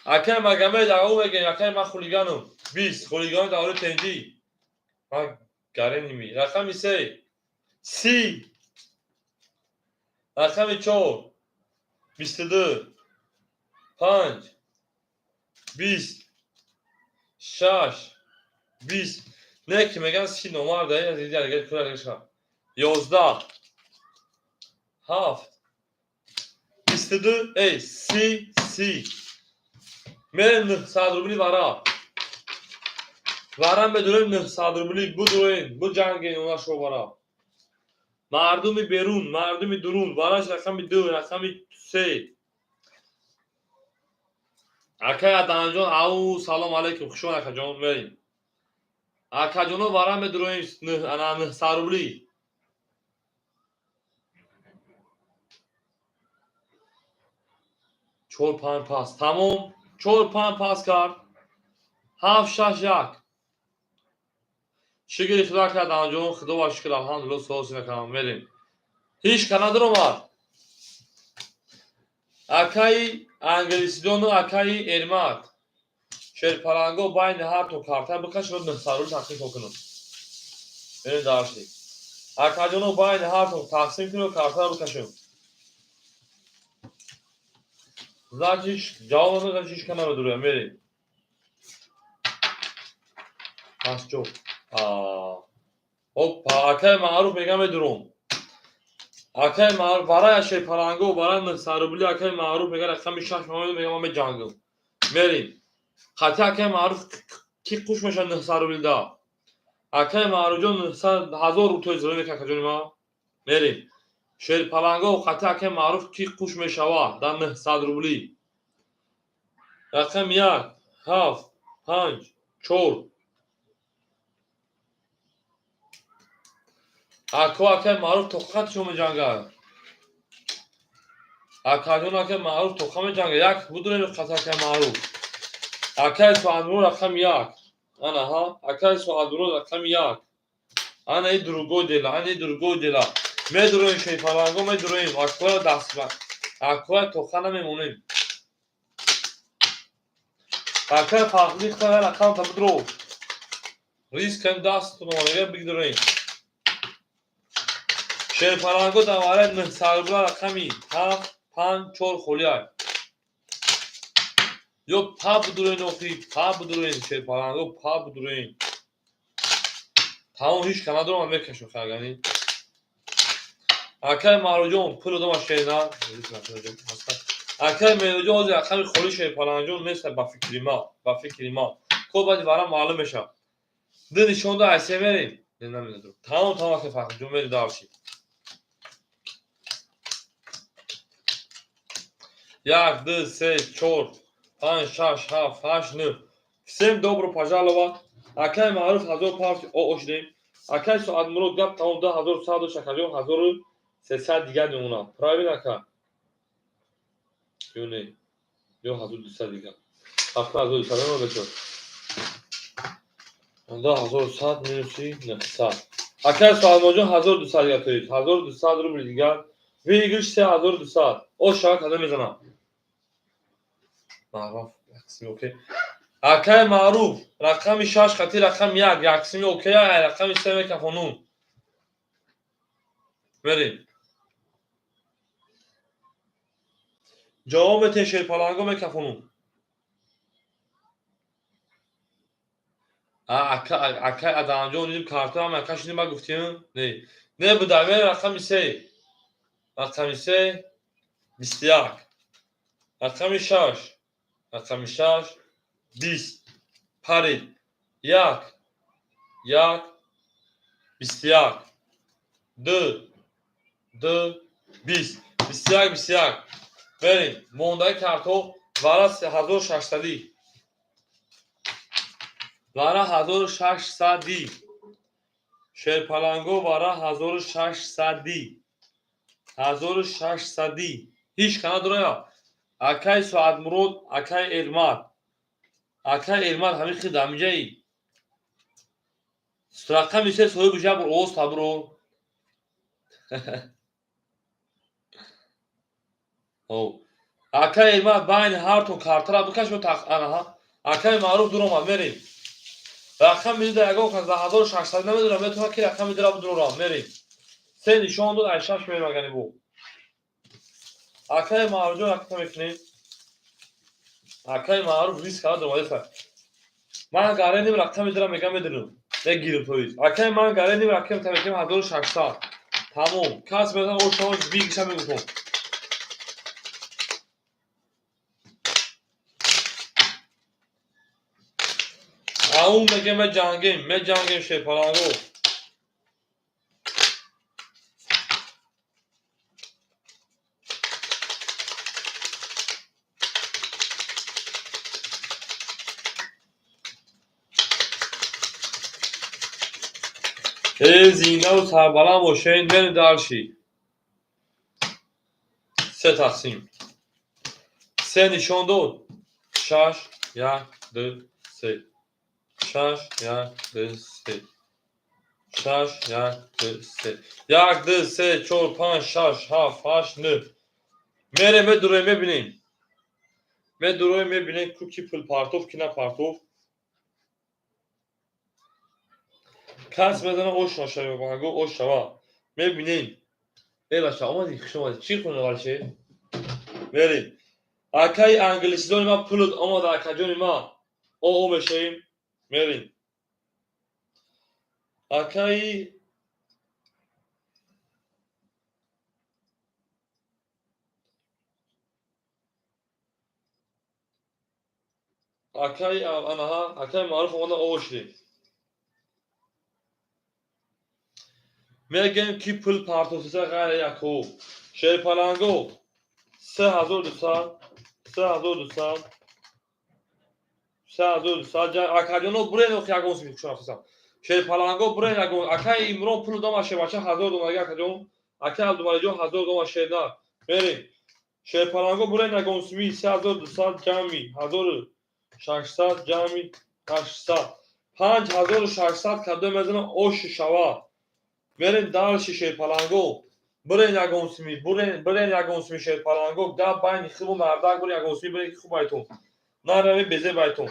Акаи Магомед ау мегем, акаи ман хулиганом. 20, хулигани даври тенҷӣ. Ман гареними. Рақами се. 30. Рақами чор. 22. Панҷ. 20. Шаш. 20. Не ки меган 30 номарда, 11. Ҳафт. 22, эй, 30, 30. Мерем 900 рубли вара. Вара медурем 900 рубли, будуроем, буҷангем онашо вара. Мардуми берун, мардуми дурун, вараш рақами ду, рақами се. Акай Аданҷон, ау, салом алейкум, хушон, акаҷон, мерем. Акаҷоно, вара медуроем ана 900 рубли. Чор, панҷ пас. Тамом. Чор, панҷ пас кард. Ҳафт, шаш, як. Шукри Худо, ака Аданҷон, Худо ба шукр, алҳамдулилло, суол накардам, мерем. Ҳеҷ ка надаромад. Акаи англисидону акаи Эрмак. Шерпаланго, байни ҳар то карта бикашад, 900 рубли тақсим кунам. Мерем дальше. Акаҷоно, байни ҳар то тақсим кунем, картаро бикашем. Значит, ҷавоб надод, значит, ҳеҷ ка намедурем, мерем. Пасчо. Опа, акаи Маъруф мегам медурум. Акаи Маъруф барои шерпаланго, барои 900 рубли акаи Маъруф мега рақами шаш мегам, ман меҷангам. Мерем. Хати акаи Маъруф ки қуш мешавад 900 рубли да. Акаи Маъруфҷон, 900 ҳазор рубл тои зиро мекунад, акаҷони ман. Мерем. Шерпаланго, хати акаи Маъруф ки қуш мешавад дар 900 рубли. Рақами як, ҳафт, панҷ, чор. Ако, акаи Маъруф тоқатшо меҷангад. Акаҷон, акаи Маъруф тоқа меҷангад. Як будурем қати акаи Маъруф. Акаи Соатмурод, рақами як. Ана ҳа, акаи Соатмурод, рақами як. Ана и другой дело, ана и другой дело. Медуроем, шерпаланго, медуроем. Акоя даст акоя тоқа намемонем. Акаи Фахриддин, хай рақам та будро. Рискам даст мега бигдуроем. Шерпаланго дар вараи 900 рубла рақами ҳафт, панҷ, чор холиай. Ё па будуроен, охи, па будуроен, шерпаланго, па будуроен. Тамом, ҳеҷ ка надорам, мекашам хайгани. Акаи Маъруфҷон, пул додам шерна. Акаи Меҳроҷон, ҳозир рақами холи шерпалангҷон нест, ба фикри ман, ба фикри ман. Ко баъди вара маълум мешавад. Ду нишонда айсе мерем. Не, намедонам. Тамом, тамом, акаи Фахриҷон, мерем дальше. Як, ду, се, чор, панҷ, шаш, ҳафт, ҳашт, нӯҳ. Всем добро пожаловать. Акаи Маъруф, 1000 партия о шудем. Акаи Соатмурод, гап тамом, 2100 дошт, акаҷон, 1300 дигар мемонад. Правильно, ака? Ё не? Ё 1200 дигар. Ҳафта 1200 мемонад, бечор. 2100 минуси 900. Акаи Соатмуроджон, 1200 дигар тоид. 1200 рубли дигар. Выигрыш 3200. О, шавак ҳазор мезанам. Маъруф яксими окей. Акай Маъруф рақами 6 хати рақами 1 яксими окей, ай рақами 3 мекафонум. Мерем. Ҷавоб метен шерпаланго мекафонум. Акай Адамҷон дидим картоам ака шудим ба гуфтим? Не. Не буда, мерем рақами 3. Рақами 3 21. Рақами 6. Рақами 6 20. Парид. 1 1 21. 2 2 20. 21 21. Мерем. Мондаи картҳо вара 1600. Вара 1600. Шерпаланго вара 1600. 1600. Ҳеҷ кана дурая. Акай Соатмурод, акай Элмат. Акай Элмат ҳамин хел дамиҷаи. Рақами 3 соҳиби жабр овоз табро. Акай Элмат байни ҳартон картара бикаш анаҳа. Акай Маъруф дуромад, мерем. Рақами 2 ягон кас 1600 намедонам, метавонад ки рақами 2 будурам, мерем. 3 нишон дод, ай 6 мерем агани бу. Акай Маъруф рақам мекунем. Акай Маъруф риск карда омада. Ман гареним рақами 2 мегам медонам. Мегирим тоиз. Акай ман гареним рақам мекунем 1600. Тамом. Кас мезан о шумо бигиша мегуфтам. Аум мегем меҷангем, меҷангем шерпаланго. Зиндаву сарбаланд бошед, мерем дарши. 3 тақсим. 3 нишон дод. 6 1 2 3. 6 1 2 3. 6 1 2 3. 1 2 3 4 5 6 7 8 9. Мерем медуроем мебинем. Медуроем мебинем ку ки пул партов ки на партов. Кас мезана ош нашава, го ош шава. Мебинем. Эй бача, омадӣ, хуш омадӣ. Чӣ хӯрда валше? Мерем. Акай англисидони ма пулут омада, акаҷони ма. О мешавем. Мерем. Акай акай анаҳа, акай Маъруф омада о шудем. Мегӯем ки пул партофиса ғайра яко. Шерпаланго 3200, 3200, 3200. Акаҷоно бурен охи ягон сими хушрафисам. Шерпаланго бурен ягон. Акай Имрон пул дома шербача 1000 дона акаҷон. Акай Абдумалиҷон 1000 дома шерна. Мерем. Шерпаланго бурен ягон сими 3200 ҷамъи 1600 ҷамъи 800. 5600 кадом мезанам ош шава. Мерем дарши шерпаланго. Бурен ягон сими, бурен ягон сими шерпаланго. Гап байни хубу мардак бурен ягон сими бурен хуб айтон. Нарави безе байтон.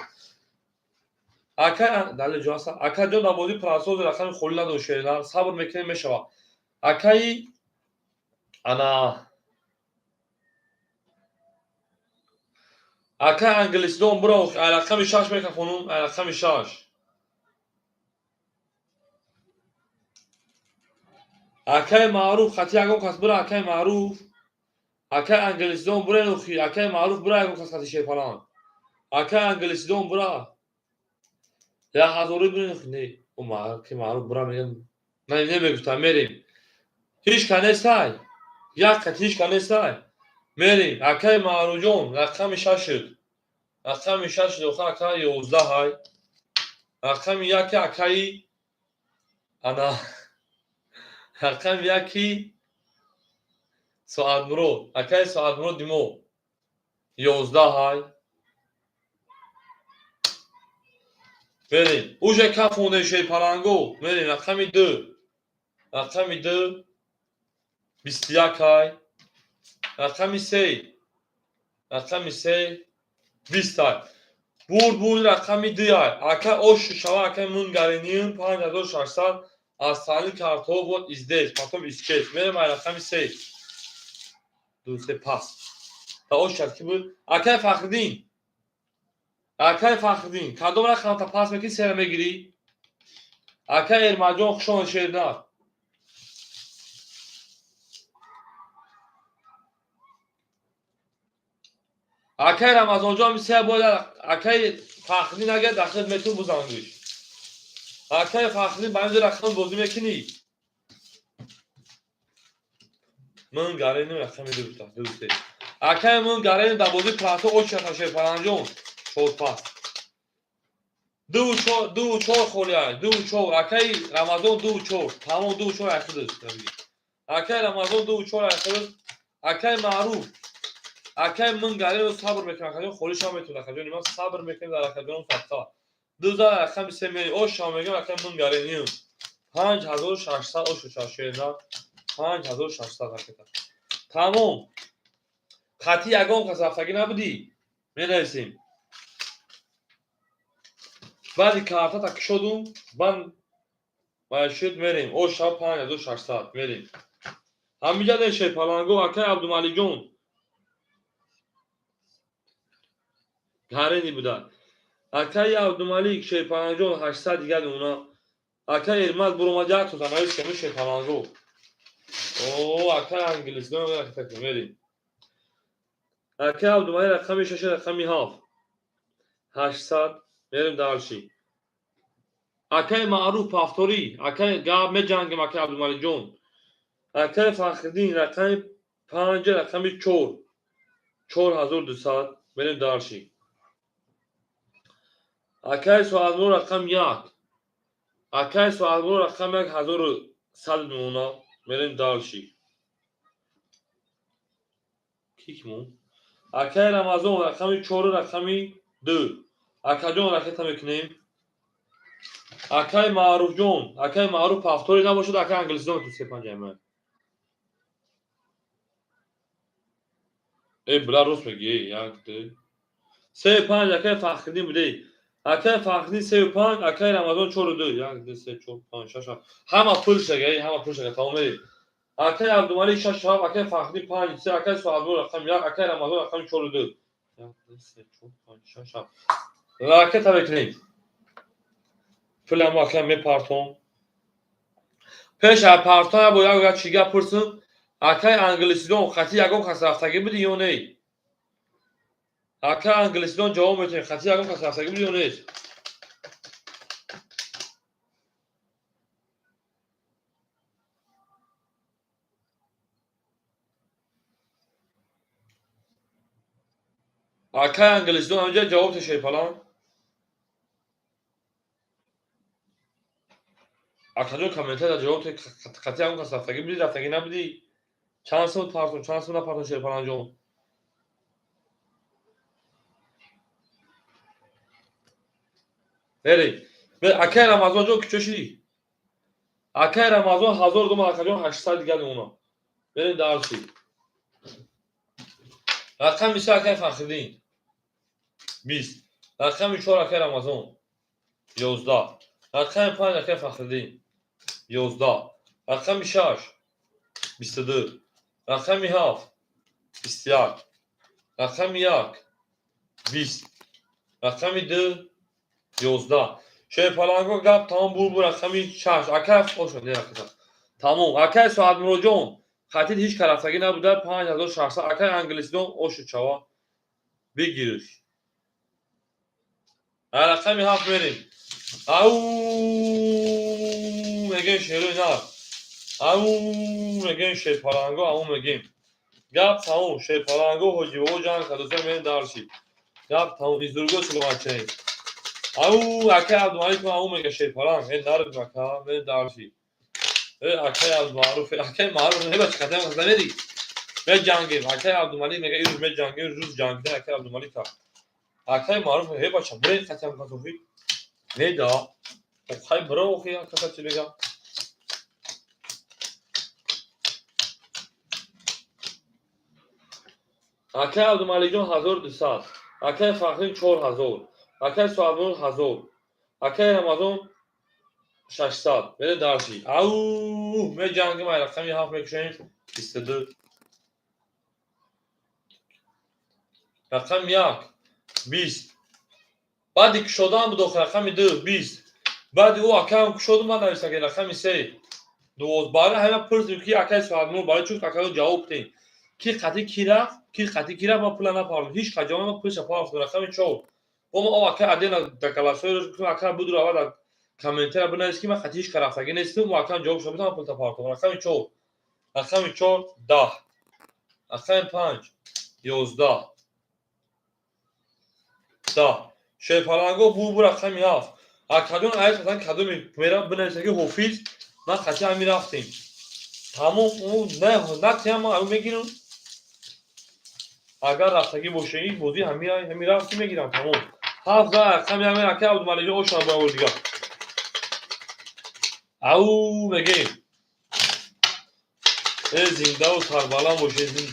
Акай дале ҷо аста. Акай ҷон дар бозии прасоз рақами холӣ надошт шерна. Сабр мекунем мешава. Акай ана акай англисидон буро рақами 6 мекафонум, рақами 6. Акай Маъруф хати ягон кас бура, акай Маъруф. Акай англисидон бура охи, акай Маъруф бура ягон кас хати шерпаланг. Акай англисидон бура. Я ҳазори бурен охи, не. О ки Маъруф бура мегам. Не, намегуфтам, мерем. Ҳеҷ ка нестай. Як кат ҳеҷ ка нестай. Мерем. Акай Маъруфҷон рақами 6 шуд. Рақами 6 шуд, охи акай 11 ҳай. Рақами 1 акай ана рақами 1 Соатмурод. Акай Соатмурод димо 11 ҳай. Мерем. Уже кафонде шерпаланго. Мерем рақами 2. Рақами 2 21 ҳай. Рақами 3. Рақами 3 Биста. Бурд бурд рақами дуяй. Ака ош шава акай мунгариним 5600 остальные картҳо вот здесь, потом исчез. Мерем ай рақами се. Ду се пас. Та ош шад ки буд? Акай Фахриддин. Акай Фахриддин, кадом рақамта пас мекунӣ сера мегирӣ? Акай Эрмаҷон хушон шернар. Акай Рамазонҷон се бояд акай Фахриддин агар дахил метун бузангиш. Акай Фахриддин ба ин рақам бозӣ мекунӣ? Ман гареним рақами дута, ду се. Акай ман гареним дар бозии плато очата Шерпаланҷон. Чор пас. Ду чор, ду чор холия, ду чор. Акай Рамазон ду чор. Тамом ду чор айхидус. Акай Рамазон ду чор айхидус. Акай Маъруф. Акай ман гареним сабр мекунам, акаҷон холишам метавонад, акаҷон ман сабр мекунам дар акаҷон садқа. Ду за рақами се мери ош шам мегам акай ман гареним. 5600 ошу шашена. 5600 ракета. Тамом. Хати ягон кас рафтагӣ набудӣ? Менависем. Баъди картата кушодум, бан шуд мерем. Ош шав 5600 мерем. Ҳамиҷа деше паланго акай Абдумаликҷон. Гарени буда. Акай Абдумалик Шерпаланҷон 800 дигар уна. Акай Эрмат буромад як то навис ками Шерпаланго. О, акай англисдон ракета мерем. Акай Абдумалик рақами 6 рақами 7. 800 мерем дальше. Акай Маъруф повтори. Акай гап меҷангем акай Абдумаликҷон. Акай Фахриддин рақами 5 рақами 4. 4200 мерем дальше. Акай Соатмур рақам 1. Акай Соатмур рақам 1100 мемона. Мерем дальше. Кикмон. Акай Рамазон рақами 4 рақами 2. Акаҷон ракета мекунем. Акай Маъруфҷон, акай Маъруф повтори набошад, акай англисдон ту се панҷ аймай. Э, била рост мегӣ, як, ду. Се панҷ акай Фахриддин будей. Акай Фахриддин се панҷ, акай Рамазон чор ду. Як, ду, се, чор, панҷ, шаш, ҳафт. Ҳама пул шага, ҳама пул шага, тамом мерем. Акай Абдумалик шаш ҳафт, акай Фахриддин панҷ, се, акай Соатмур рақами як, акай Рамазон рақами чор ду. Як, ду, се, чор, панҷ, шаш, ҳафт. Ракета мекунем. Пулам акай мепартом. Пеш аз партом як бор як чӣ гап пурсум. Акай англисидон хати ягон кас рафтагӣ буди ё не? Акай англисидон ҷавоб метавонем, хати ягон кас рафтагӣ буди ё нест? Акай англисидон ҳамҷа ҷавоб тешед палан. Акаҷон комментария ҷавоб те хати ягон кас рафтагӣ буди, рафтагӣ набудӣ? Чанд сум партон, чанд сум напартон Шерпаланҷон? Мерем. Акай Рамазонҷон куҷо шидӣ? Акай Рамазон 1000 думан, акаҷон 800 дигар мемона. Мерем дарси. Рақами се акай Фахриддин. 20. Рақами 4 акай Рамазон. 11. Рақами 5 акай Фахриддин. 11. Рақами 6 22. Рақами 7 21. Рақами 1 20. Рақами 2 11. Шерпаланго гап тамом бур рақами 6. Акай ошо не ракета. Тамом. Акай Соатмуроҷон хатид ҳеҷ карафтагӣ набуда 5600. Акай англисидон ошу чава бигириш. Рақами 7 мерем. Ау мегем шерои нар. Ау мегем Шерпаланго, ау мегем. Гап тамом. Шерпаланго ҳоҷибобо ҷанг кардоса мерем дарши. Гап тамом. Изурго чиломачаем. Ау акай Абдумалик ау мега Шерпаланг. Э нарб ака мерем дарши. Э акай Абдумаъруф, акай Маъруф не бач хатам намери. Меҷангем. Акай Абдумалик мега ирӯз меҷангем, рӯз ҷангидан акай Абдумалика. Акай Маъруф э бача бурен хатам касофи. Не да. Хай бро охи ака чӣ мега. Акай Абдумаликҷон 1200. Акай Фахрин 4000. Акай Соатмурод 1000. Акай Рамазон 600. Мере дарши. Ау, меҷангим, ай рақами 7 мекушем. 22. Рақами 1 20. Баъди кушодан буд охир рақами 2 20. Баъди ӯ акаам кушоду ман нависта ки рақами 3 12. Барои ҳама пурсидем ки акай Соатмурод барои чун акаё ҷавоб дем. Ки қати ки рафт, ки қати ки рафт, ман пула напардохтам. Ҳеҷ кас ҷавоб ман пулша партохтам. Рақами 4. Бо ма о акай адена дар голосҳои рӯз гуфтам ака будро аввал дар комментария бинавис ки ман қати ҳеҷ кас рафтагӣ нестам, ӯ акаам ҷавоб шуда ман пулта партохтам. Рақами 4. Рақами 4 10. Рақами 5 11. 10. Шерпаланго бу рақами 7. Акаҷон айс масалан кадоме мерам бинависа ки ҳофиз ман қати ҳами рафтем. Тамом ӯ натиям ман ӯ мегирам. Агар рафтагӣ боша ин бозӣ ҳами рафти мегирам тамом. 7 за рақами ҳами ака Абдумаликҷон ошам ба бор дигар. Ау мегем. Э зиндаву сарбаланд боше зинд.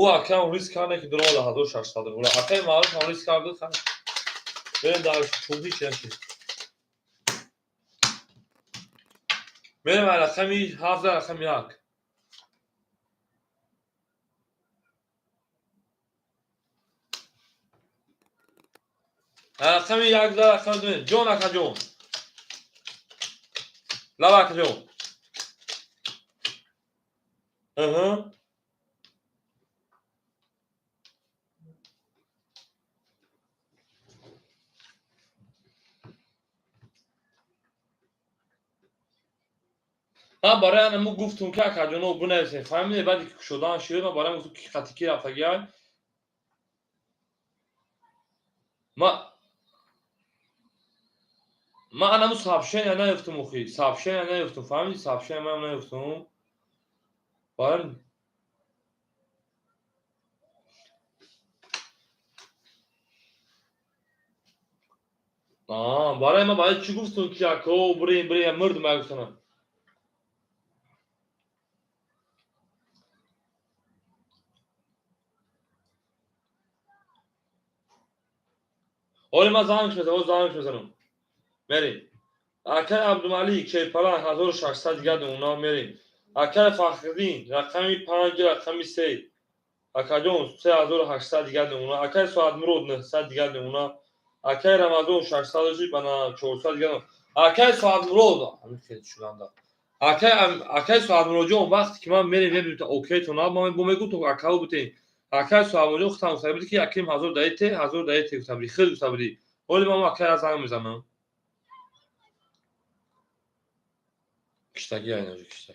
Ӯ акаам риск карда ки дуромада 1600 рубл. Акаи маъруф ҳам риск карда. Берем дар чун ҳеч нашид. Мерем ай рақами 7 за рақами 1. Рақами 1 за рақами 2. Ҷон акаҷон. Лаба акаҷон. Аҳа. Ман барои анаму гуфтум ки акаҷоно бинависем. Фаҳмидед, баъде ки кушодан шуд, ман барои гуфтум ки қати ки рафтагиай. Ман анаму сообщения наёфтум охи. Сообщения наёфтум. Фаҳмидӣ? Сообщения манам наёфтум. Барои барои ман барои чӣ гуфтум ки ако бирем бирем мурдум ай гуфтанам. Оли ман занг мезанам, о занг мезанам. Мерем. Акай Абдумалик Шерпаланг 1600 дигар уна мерем. Акай Фахриддин рақами 5 рақами 3. Акаҷон 3800 дигар уна. Акай Соатмурод 900 дигар уна. Акай Рамазон 600 шуд, бана 400 дигар. Акай Соатмурод ҳамин хел шуданда. Акай Соатмуродҷон вақте ки ман мерем мебинем то окейтон ман бо мегӯм то акао бутем. Акай Соатмуродҷон худам гуфта буд ки аким 1000 даите, 1000 даите гуфта буди, хел гуфта буди. Ҳоли ман акай занг мезанам. Киштагӣ айнаҷо кишта.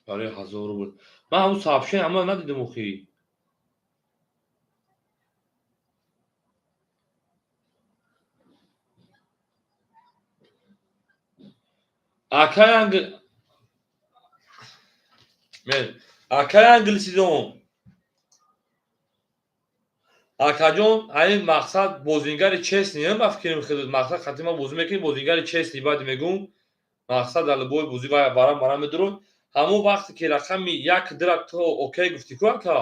Барои 1000 рубл. Ман ҳамун сообщение ҳама надидам охи. Акай англ Мен акай англисидон. Акаҷон, айн мақсад бозингари честный, ба фикрам хел мақсад қати ма бозӣ мекунем, бозингари честный баъд мегӯм. Мақсад дар любой бозӣ ва барам барам медурод. Ҳамон вақте ки рақами 1 дира то окей гуфтӣ ку ака?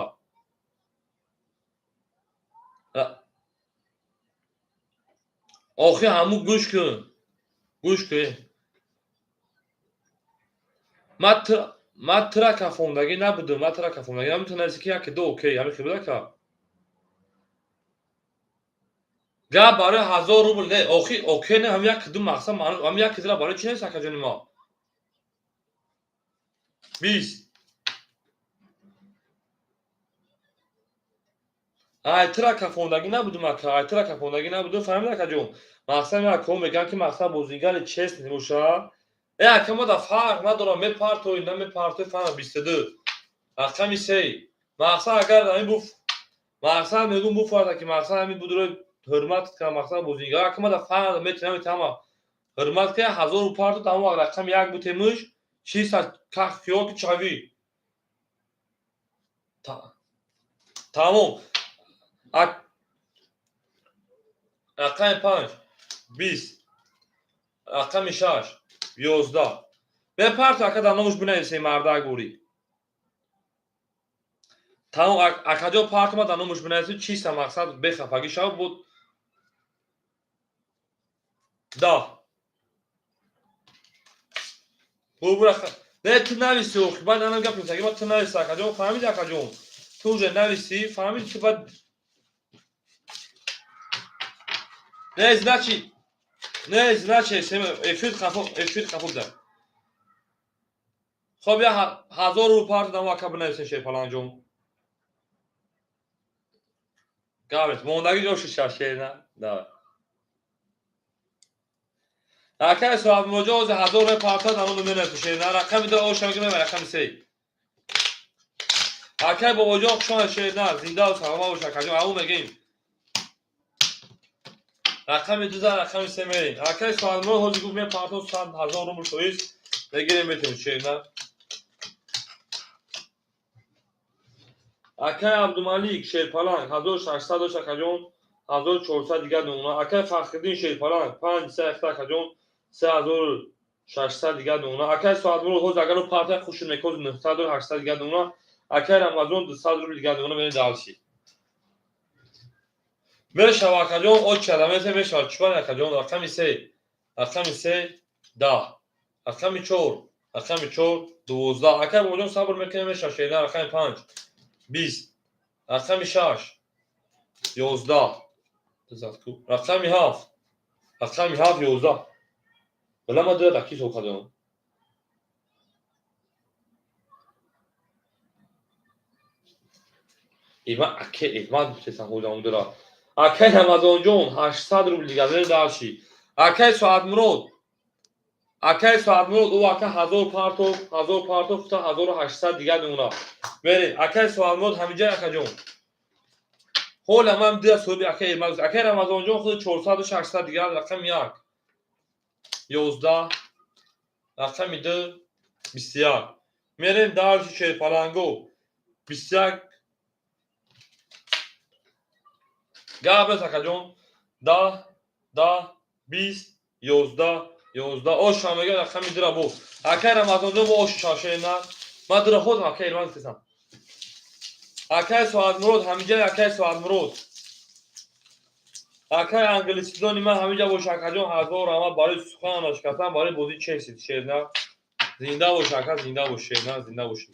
Охи ҳамун гӯш кун. Гӯш кун. Ман тира кафондагӣ набудам, ман тира кафондагӣ набудам, ту нависи ки 1 2 окей, ҳамин хел буд ака? Гап барои 1000 рубл не, охи окей не, ҳам 1 2 мақсад маъно, ҳам 1 дира барои чӣ нест акаҷони мо? 20. Ай тира кафондагӣ набудам ака, ай тира кафондагӣ набудам, фаҳмид акаҷон? Мақсад ин ака мегӯянд ки мақсад бозингари честный боша. Э ака ма да фарқ надорам, мепартои, намепартои, фаҳм 22. Рақами 3. Мақсад агар ҳамин буф мақсад мегӯм буфарда ки мақсад ҳамин будро ҳурмат кунам, мақсад бозингар. Ака ма да фарқ метавонам метавонам ҳурмат кунам, 1000 парту тамом рақами 1 бутемуш, чиса как ки чави. Тамом. Рақами 5 20. Рақами 6 11. Бепарту ака дар номуш бинависем мардак бурӣ. Тамом, акаҷон, партома дар номуш бинависед, чиста мақсад, бехафагӣ шав буд. Да. Бубура. Не, ту нависи, охи, баъд анам гап мезанам, ма ту нависи, акаҷон, фаҳмиди, акаҷон? Ту уже нависи, фаҳмиди, ту баъд. Не, значит, не, значит, эфир хафо, эфир хафо да. Хоб, я 1000 рубл парт дамо, ака, бинависен, шерпаланҷон. Гаврес, мондагӣ ҷо шуд, шерна. Да. Акай соҳибмуроҷа ҳозир 1000 рубл парта дамо менависен, шерна. Рақами ду оша мегӯям, рақами се. Акай бобоҷон, хуш омадед, шерна. Зинда ва саломат бош, акаҷон, ау мегӯем. Рақами ду за рақами се мерем. Акай соҳибмурод ҳозир гуфт мепартон 100 000 рубл шоист мегирем, метавонем, шерна. Акай Абдумалик шерпаланг 1600 дошт, акаҷон, 1400 дигар домона. Акай Фахриддин шерпаланг панҷ се ахта, акаҷон, 3600 дигар домона. Акай Соатмурод ҳозир агар парта хушуд мекоз 900, 800 дигар домона. Акай Рамазон 200 рубл дигар домона. Мерем дальше. Мешава, акаҷон, очада месе мешава. Чикор, акаҷон? Рақами се, рақами се 10, рақами чор, рақами чор 12. Акай бобоҷон, сабр мекунем, мешава, шерна. Рақами панҷ 20, рақами шаш 11, рақами ҳафт, рақами ҳафт 11. Бала, ма дуя даки ҳисоб кардам. Има аке эҳмад гуфтесам ҳозам дура. Акай Рамазонҷон, 800 рубл дигар, мерем дальше. Акай Соатмурод, акай Соатмурод, ӯ ака 1000 партов, 1000 партов гуфта, 1800 дигар мемона. Мерем, акай Соатмурод, ҳаминҷа, акаҷон. Ҳола ман дуя соҳиби акай Эрмак. Акай Рамазонҷон худи 400, 600 дигар. Рақами як 11, рақами ду 21. Мерем дальше, шерпаланго. 21 гап нест, акаҷон. 10, 10, 20, 11, 11. Оша мега рақами дура бо. Акай Рамазонҷон, бо оши шашена. Ман дура худам акай Эрмак гуфтесам. Акай Соатмурод ҳаминҷа, акай Соатмурод. Акай англисидони ман ҳаминҷа бош, акаҷон, 1000 раҳмат барои сухан нашикастан, барои бозии Челси, шерна. Зинда бош, ака, зинда бош, шерна, зинда бошӣ.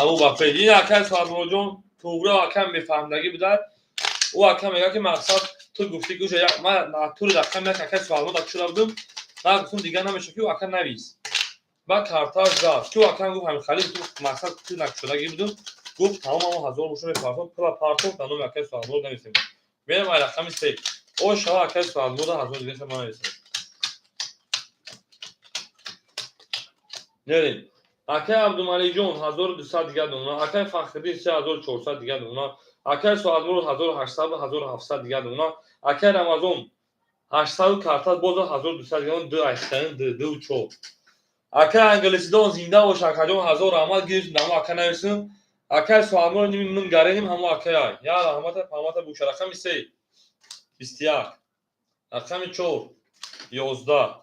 Абу бафе. Ин акай Соатмуродҷон туғри ака мефаҳмдагӣ буда. Ӯ ака мегӯяд, ки мақсад ту гуфтӣ, ки уша ман тури рақами як акай Соатмурод шуда будум. Ман гуфтам, дигар намешавад, ки ӯ ака навис. Баъд карташ зад. Ки ӯ ака гуфт ҳамин халил, ту мақсад ту накушодагӣ будум. Гуфт тамом, ҳамон 1000 боша мепартом, пула партом, дар номи акай Соатмурод нависем. Мерем ай рақами се. О шава, акай Соатмурод, 1000 дигаша ман нависем. Мерем. Акай Абдумаликҷон 1200 дигар домона, акай Фахриддин 3400 дигар домона, акай Соатмурод 1800, 1700 дигар домона, акай Рамазон 800 карта боза 1200 дигар, ду айхтан ду ду чор. Акай англисидон зинда бош, акаҷон, 1000 раҳмат гирифт, намо ака нависем. Акай Соатмурод ними мин гареним ҳамо акай. Я раҳмата паҳмата буша. Рақами се 21, рақами чор 11,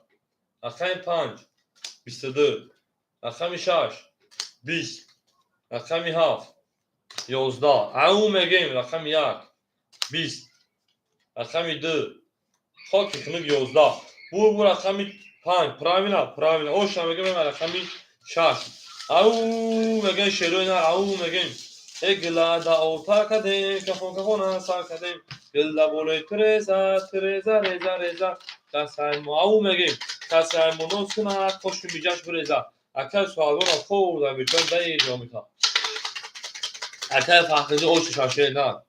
рақами панҷ 22, рақами шаш 20, рақами ҳафт 11. Ау мегем рақами як 20, рақами ду хоки хунук 11. Бу рақами панҷ, правильно, правильно. Оша мегем рақами шаш. Ау мегем шерои нар, ау мегем. Э гилада отар кардем, кафон кафона сар кардем. Гилда болои тиреза, тиреза, реза, реза. Касаймо ау мегем. Касаймо нос кунад, қоши миҷаш биреза. Акай суалбона хӯрда бечора даи ҷо мекунад. Акай Фахриди оши шаше на.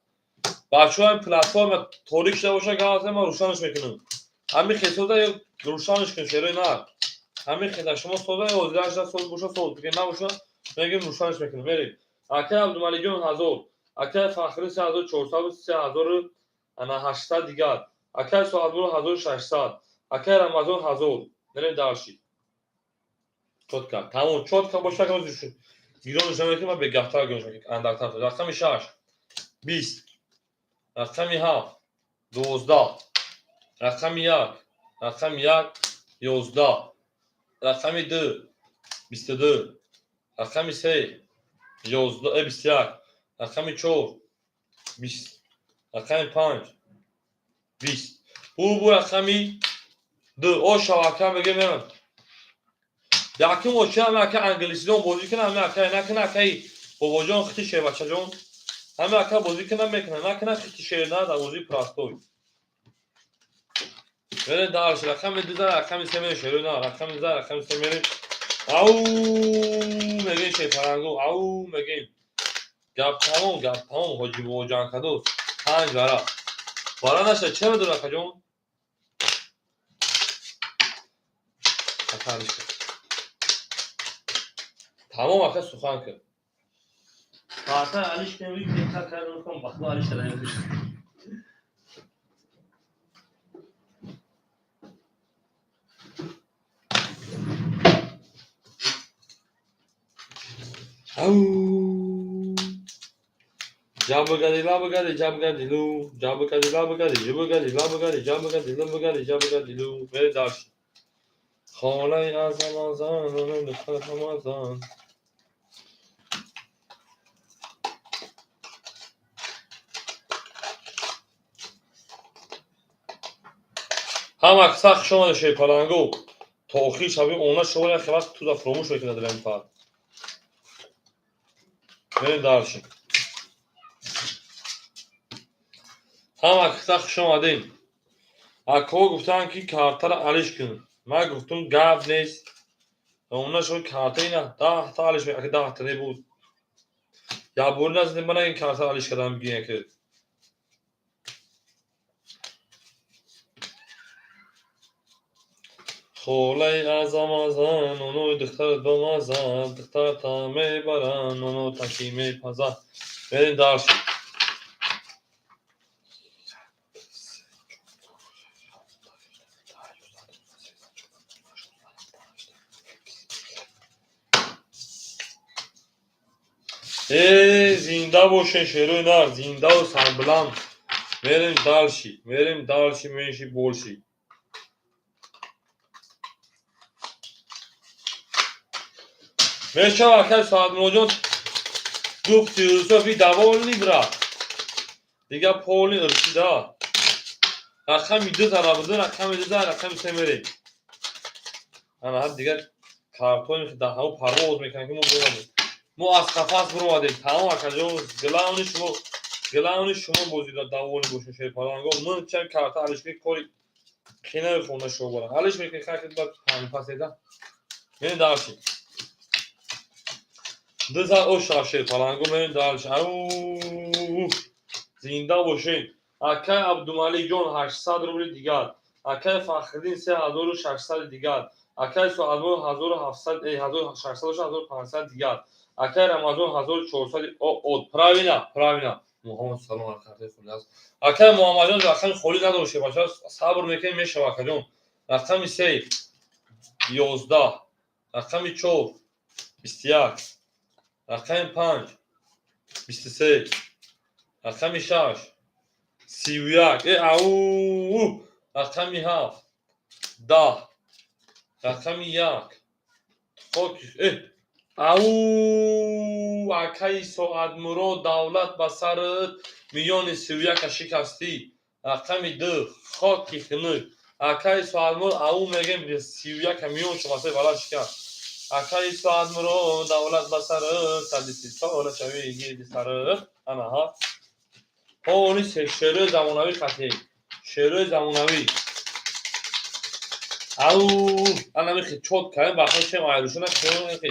Бачаҳои платформа торик шуда боша, гап ман рӯшанаш мекунам. Ҳамин хесода ё рӯшанаш кун, шерои нар. Ҳамин хеса шумо соза ё ҳозирашда соз боша, соз ки набоша, мегем рӯшанаш мекунам. Мерем. Акай Абдумаликҷон 1000, акай Фахри 3400, 3800 дигар. Акай Соатмурод 1600, акай Рамазон 1000. Мерем дальше. Чётко. Тамом, чётко боша, гиронаш намекунем, ва бегаҳтар гиронаш мекунем, андактар. Рақами шаш 20, рақами ҳафт 12, рақами як, рақами як 11, рақами ду 22, рақами се 11, 21, рақами 4, 20, рақами 5, 20. Бу рақами 2. О шавака мегем меман. Якум очи ҳама ака англисидон бозӣ кунам, ҳама ака накунам, акаи бобоҷон хити шер бачаҷон. Ҳама ака бозӣ кунам мекунам, накунам хити шер на дар бозии простой. Мерем дальше, рақами 2 за рақами 3 мерем шерои на, рақами 2 за рақами 3 мерем. Ау мегем шерпалангу, ау мегем. Гап тамом, гап тамом, ҳоҷи бобоҷон кадос. 5 вара. Вара наша чӣ медонад акаҷон? Хатариш кун. Тамом ака сухан кун. Карта алиш кунем, беҳтар кардам, кун бахто алиш кардам. Ау. Ҷабгади лабгади ҷабгади лу, ҷабгади лабгади ҷубгади лабгади ҷабгади лабгади ҷабгади лу. Мерем дальше. Хонаи аз Рамазон, духтар Рамазон. Ҳама каса хуш омада шерпалангу. То охири шаби она шумо як вақт туда фуромӯш мекунад дар ин фар. Мерем дальше. Ҳама каса хуш омадем. Акҳо гуфтанд ки картаро алиш кун. Ман гуфтум гап нест. Она шумо карта ина 10 та алиш ака 10 та небуд. Як бори назадем мана ин картаро алиш кардам бигӯем ки. Холаи аз Рамазон, оно духтарат ба маза, духтарата мебаранд, оно таки мепазад. Мерем дальше. Э, зинда бошен шерои нар, зиндаву сарбуланд. Мерем дальше, мерем дальше, меньше больше. Мешава акай Саадмуроҷон гуфти рӯзо ви довольный брат. Дига полный русида. Рақами 2 зара буду, рақами 2 зара, рақами 3 мерем. Ана ҳар дигар картони дар ҳаво парвоз мекунанд ки мо буромадем. Мо аз қафас буромадем. Тамом акаҷон, главный шумо бозида довольный бошед шерпаланго. Ман чанд карта алиш мекунем, кори хина мехонда шумо бора. Алиш мекунем, хай баъд паседа. Мерем дальше. 2 зар ош шав шерпаланго, мерем дальше. Ау, зинда бошед. Акай Абдумаликҷон 800 рубли дигар. Акай Фахриддин 3600 дигар. Акай Суадмур 1700, 1600, 1500 дигар. Акай Рамазон 1400. О, правильно, правильно. Муҳаммад салом алайкум холӣ аст. Акай Муҳаммадҷон рақами холӣ надоште бача, сабр мекунем мешава акаҷон. Рақами 3 11, рақами 4 21, рақами 5 23, рақами 6 31, ау, рақами 7 10, рақами 1 хок, ау, акаи Соатмурод давлат ба сарат миёни 31 шикастӣ. Рақами 2 хоки хунук. Акаи Соатмурод ау мегем 31 миён шумасои баланд шикаст. Акаи Соатмурод давлат ба сарат 130 сола шави гирди сарат. Ана ҳа. Ҳоли шерои замонавӣ қатъӣ. Шерои замонавӣ. Ау, ана мехи чот кардем, бахо чем айрушона хеле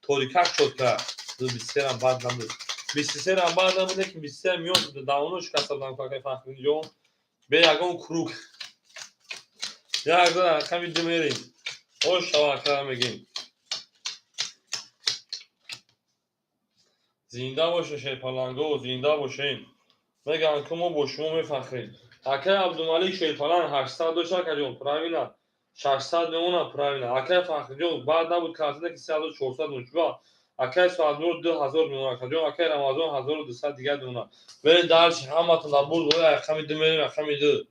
торикак чот кард. 23 ам бад набуд. 23 ам бад набуд, лекин 23 миён давно шикаста будам акаи Фахриддинҷон. Бе ягон круг. Як зан рақами 2 мерем. Ош шава ака мегем. Зинда бошед шерпаланго, зинда бошед. Мегӯянд ки мо бо шумо мефахрем. Акай Абдумалик шерпаланг 800 дошт акаҷон, правильно. 600 мемонад, правильно. Акай Фахриҷон баъд набуд картина ки 3400 мучба. Акай Соатмур 2000 мемонад акаҷон, акай Рамазон 1200 дигар мемонад. Мерем дальше, ҳаматон дар бурд, рақами 2 мерем, рақами 2.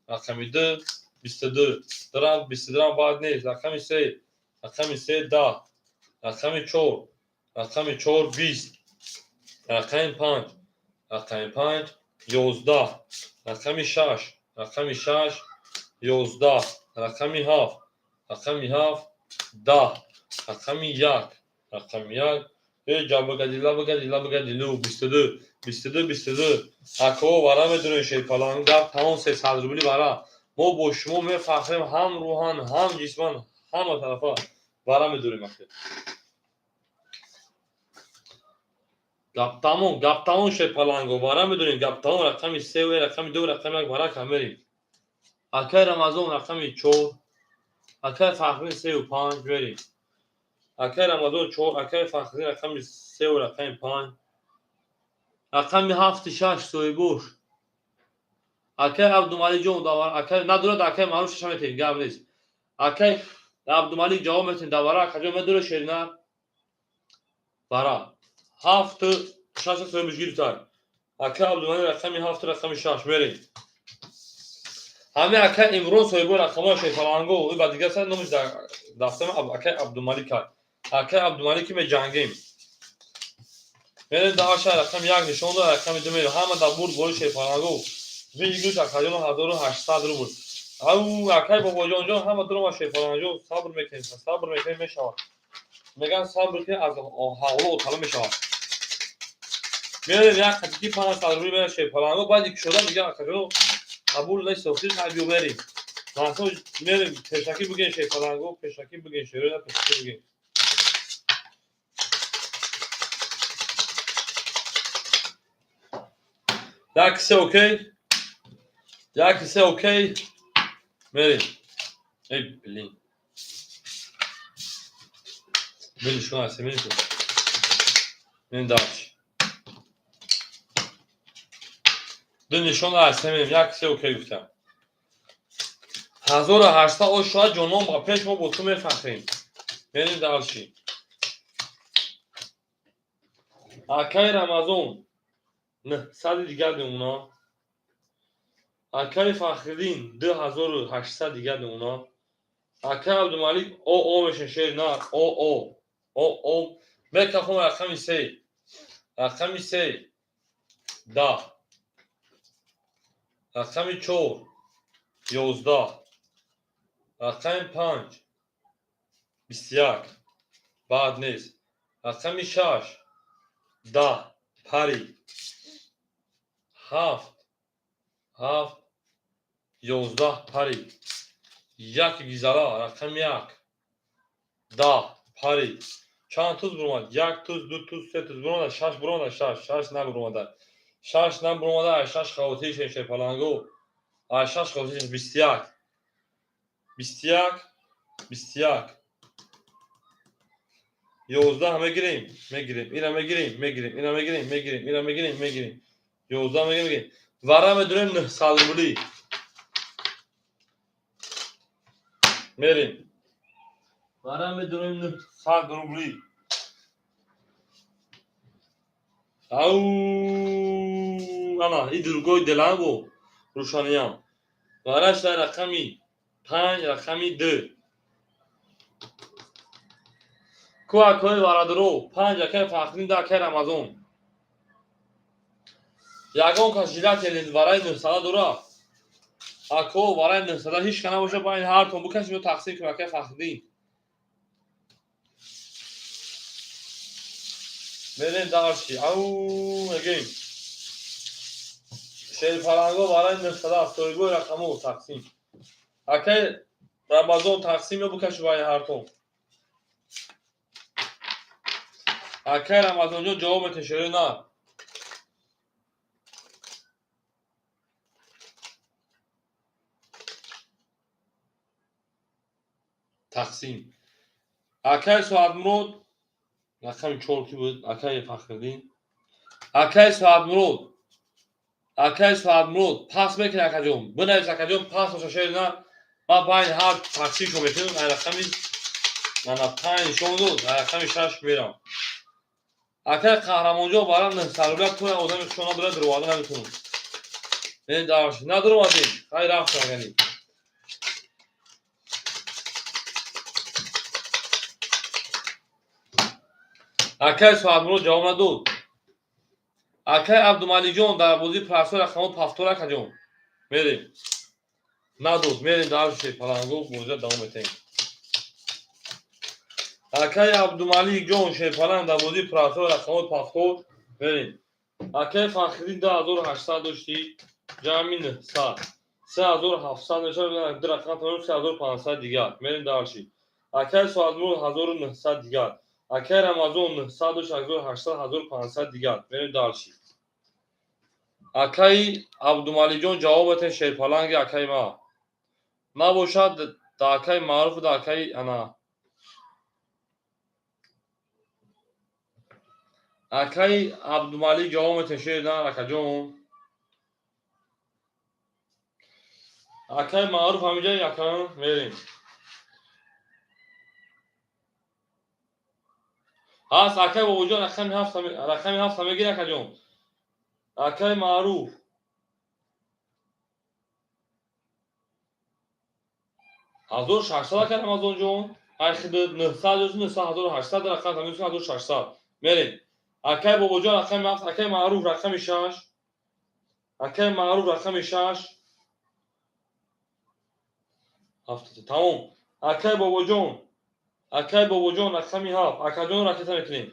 Рақами 2 22. Драм 22 драм баъд нест. Рақами 3, рақами 3 10. Рақами 4, рақами 4 20. Рақами 5, рақами 5, 11, рақами 6, рақами 6, 11, рақами 7, рақами 7, 10, рақами 1, рақами 1. Эй, ҷабагади, лабагади, лабагади, лу, 22, 22, 22. Ако вара медонем шерпаланг, гап тамом 300 рубли вара. Мо бо шумо мефахрем ҳам рӯҳан, ҳам ҷисман, ҳама тарафа вара медорем ахир. Гап тамом, гап тамом шерпаланго, вара медонем, гап тамом рақами 3, рақами 2, рақами 1 вара кам мерем. Акай Рамазон рақами 4, акай Фахриддин 3 5 мерем. Акай Рамазон 4, акай Фахриддин рақами 3 рақами 5, рақами 7 6 соҳибош. Акай Абдумаликҷон давар, акай надорад, акай маъруф шаша метем, гап нест. Акай Абдумалик ҷавоб метем, давара, акаҷон медора шерина? Вара. 7 6 соҳибош гирифтар. Акай Абдумалик рақами 7 рақами 6 мерем. Ҳамин акай Имрон соҳибои рақамҳои шерпаланго, ӯ ба дигар сар номиш дафтарам акай Абдумалик ай. Акай Абдумалики меҷангем. Мерем даша рақами 1 нишон дод, рақами 2 мерем. Ҳама дар бурд бори шерпаланго. Выигрыш акаҷон 1800 рубл. Ау, акай бобоҷонҷон ҳама дурома шерпалангҷон, сабр мекунем, сабр мекунем мешавад. Меган сабр кунем аз ҳавло отала мешавад. Мерем як қатики 500 рубл мерем шерпаланго, баъди кушода меган акаҷон қабул нест, охир хайбиё мерем. Мансо мерем пешакӣ бигем шерпаланго, пешакӣ бигем шерона, пешакӣ бигем. Як се окей? Як се окей? Мерем. Эй, блин. Блин, шуна се мерем. Мерем дальше. Ду нишон аз се мерем. Як се окей гуфтам. 1800 о шояд ҷонон ба пеш мо бо ту мефахрем. Мерем дальше. Акай Рамазон 900 дигар мемона. Акай Фахриддин 2800 дигар мемона. Акай Абдумалик о о меша шер на о о о о мекафон рақами 3, рақами 3 10, рақами 4 11, рақами 5 21, баъд нест, рақами 6 10 пари, 7 7 11 пари, 1 гизала рақами 1 10 пари. Чанд туз буромад? 1 туз, 2 туз, 3 туз буромада, 6 буромада, 6, 6 набуромада. 6 набуромада, 6 хавотир шерпаланго. 6 хавотир 21. 21, 21. 11 мегирем, мегирем, ина мегирем, мегирем, ина мегирем, мегирем, ина мегирем, мегирем. 11 мегирем, мегирем. Вара медурем 900 рубли. Мерем. Вара медурем 900 рубли. Ау, ана, и другой деланго рӯшаниям. Вараш дар рақами 5, рақами 2. Ку акои варадро 5 акай Фахриддин, 2 акай Рамазон. Ягон кас жилатели вараи 900 дора. Ако вараи 900 ҳеч ка набоша, байн ҳартон бикашем ё тақсим кунем акай Фахриддин. Мерем дарши. Ау, мегем. Шерпаланго вараи 900 соҳибои рақамо тақсим. Акай Рамазон тақсим ё бикашем байн ҳартон. Акай Рамазонҷон ҷавоб метен шеро на. Тақсим. Акай Соатмурод рақами 4 ки буд? Акай Фахриддин. Акай Соатмурод. Акай Соатмурод пас мекунӣ акаҷон. Бинавис акаҷон пас боша шер на. Ман байн ҳар тақсим шо мекунам, ай рақами мана 5 нишон дод, ай рақами 6 мерам. Акай Қаҳрамонҷон барам 900 рубля ту одами хушо надорад, дароварда наметавонам. Не дарш надоромадем. Хай рафтам агани. Акай Соатмурод ҷавоб надод. Акай Абдумаликҷон, дар бозии простой рақамҳо повтор, акаҷон. Мерем. Надод, мерем дальше, паланго бозиро давом метаҳем. Акай Абдумаликҷон, шерпаланг, дар бозии простой рақамҳо повтор мерем. Акай Фахриддин, 2800 доштӣ, ҷамъи 900. 3700 мешавад, ду рақам тамом, 3500 дигар. Мерем дальше. Акай Соатмурод, 1900 дигар. Акай Рамазон, 900 дошт, 1800, 1500 дигар. Мерем дальше. Акай Абдумаликҷон, ҷавоб метаҳед, шерпаланги акай ма. Набошад, да акай Маъруфу да акай ана. Акай Абдумалик, ҷавоб метаҳед, шер на, акаҷон. Акай Маъруф ҳамиҷа, ака, мерем. Ҳаст, акай Бобоҷон, рақами ҳафта мегири, акаҷон. Акай Маъруф. 1600, акай Рамазонҷон. Ай хиди 900 ё 900, 1800 рақам тамом, 1600. Мерем. Акай Бобоҷон, рақами ҳафт, акай Маъруф, рақами шаш. Акай Маъруф, рақами шаш. Ҳафт тамом. Акай Бобоҷон. Акай Бобоҷон, рақами ҳафт. Акаҷон, ракета мекунем.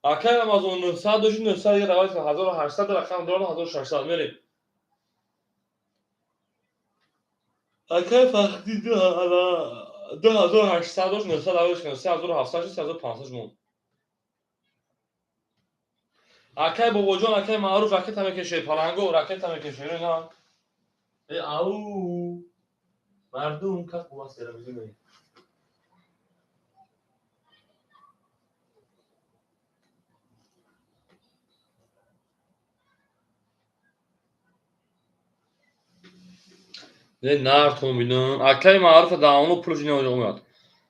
Акай Рамазон, 900 дошт, 900 дигар давай, 1800 рақам дорам, 1600 мерем. Акай Фахриддин, 2800 дошт, 900 давай кунем, 3700 шуд, 3500 монд. Акай Бобоҷон, акай Маъруф, ракета мекеше, паланго, ракета мекеше, на. Э, ау. Мардум, как у вас телевизор? Не нартон бинам. Акай Маъруф даъвоно пулш неоҷоқ меяд.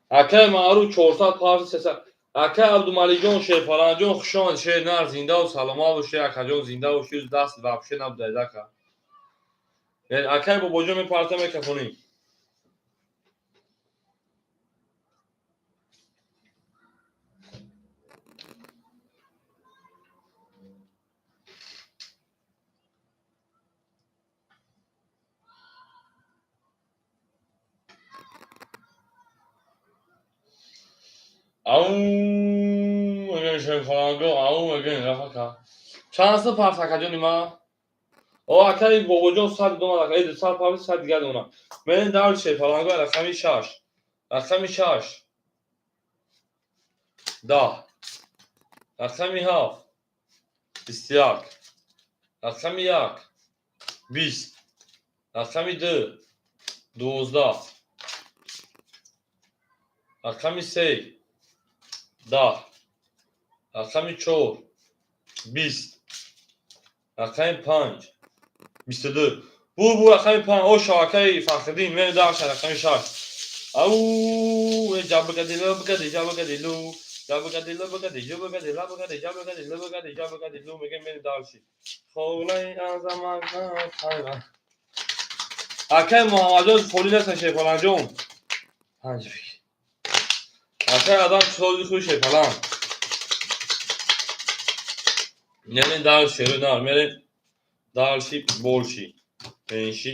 Акай Маъруф, 400 парс, 300. Акай Абдумаликҷон, шерпаланҷон, хуш омадед, шер нар, зиндаву саломат бошед, акаҷон, зинда бошед, даст вообще набудаед, ака. Яъне акай Бобоҷон, мепарта мекафонем. Ау, мегӯем, шерпаланго, ау, мегӯем, рафака. Чанд са парс, акаҷони ма? О, акаи Бобоҷон, 100 дона, акаи 200 парс, 100 дигар дона. Мерем дальше, шерпаланго, рақами шаш. Рақами шаш. 10. Рақами ҳафт. 21. Рақами як. 20. Рақами ду. 12. Рақами се. 10. Рақами чор. 20. Рақами панҷ. 22. Бу бу, рақами панҷ. О, шабакаи Фахриддин, мерем дальше, рақами шаш. Ау, ҷабгадилу, бгади, ҷабгадилу. Ҷабгадилу, бгади, ҷубгади, лабгади, ҷабгади, лубгади, ҷабгадилу, мегӯем, мерем дальше. Холаи азамат. Акай Муҳаммадҷон, холӣ нестан, шерпаланҷон. Панҷ бигир. Акай Адам, сози худи шерпаланг. Мерем дальше, нар, мерем дальше, больше. Меньше,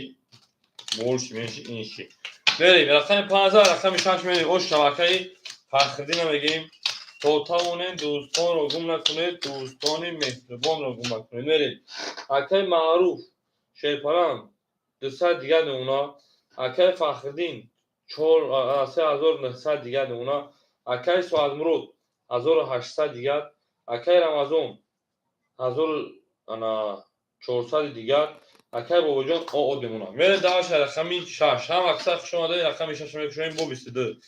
больше, меньше, инши. Мерем, рақами 15, рақами шаш мерем. О, шабакаи Фахриддина мегӯем. То тавонем дӯстонро гум накунед, дӯстони меҳрубонро гум накунед. Мерем. Акай Маъруф, шерпаланг, 200 дигар намуна. Акай Фахриддин, 3900 дигар намуна. Акай Соатмурод, 1800 дигар. Акай Рамазон, 1400 дигар. Акай Бобоҷон, ОО мемонад. Мерем дальше, рақами шаш. Ҳам аксар хуш омадаед, рақами шаша мекушоем бо 22.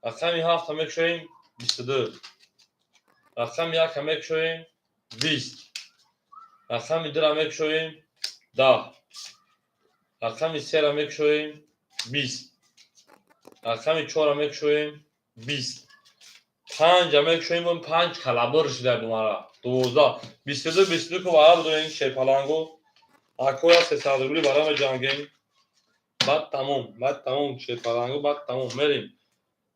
Рақами ҳафта мекушоем, 22. Рақами яка мекушоем, 20. Рақами дура мекушоем, 10. Рақами сера мекушоем, 20. Рақами чора мекушоем, 20. Панҷа мекушоем, панҷ калабыр шуда думара. 12. 22, 22 ку вараб дорем, шерпаланго. Акоя 300 рубли бара меҷангем. Баъд тамом, баъд тамом, шерпаланго, баъд тамом. Мерем.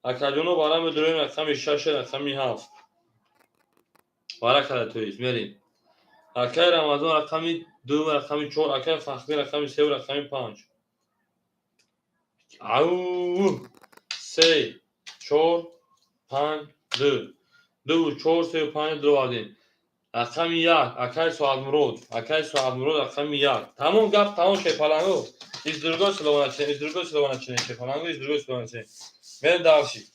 Акаҷоно, бара медорем рақами шаш, рақами ҳафт. Баракала, то есть мерем. Акай Рамазон рақами 2, рақами 4, акай Фахри рақами 3, рақами 5. Ау! 3, 4, 5, 2. 2, 4, 3, 5 дровардем. Рақами 1, акай Соатмурод, акай Соатмурод рақами 1. Тамом, гап тамом, шепаланго. Из другой слова начнем, из другой слова начнем, шепаланго, из другой слова начнем. Мерем дальше.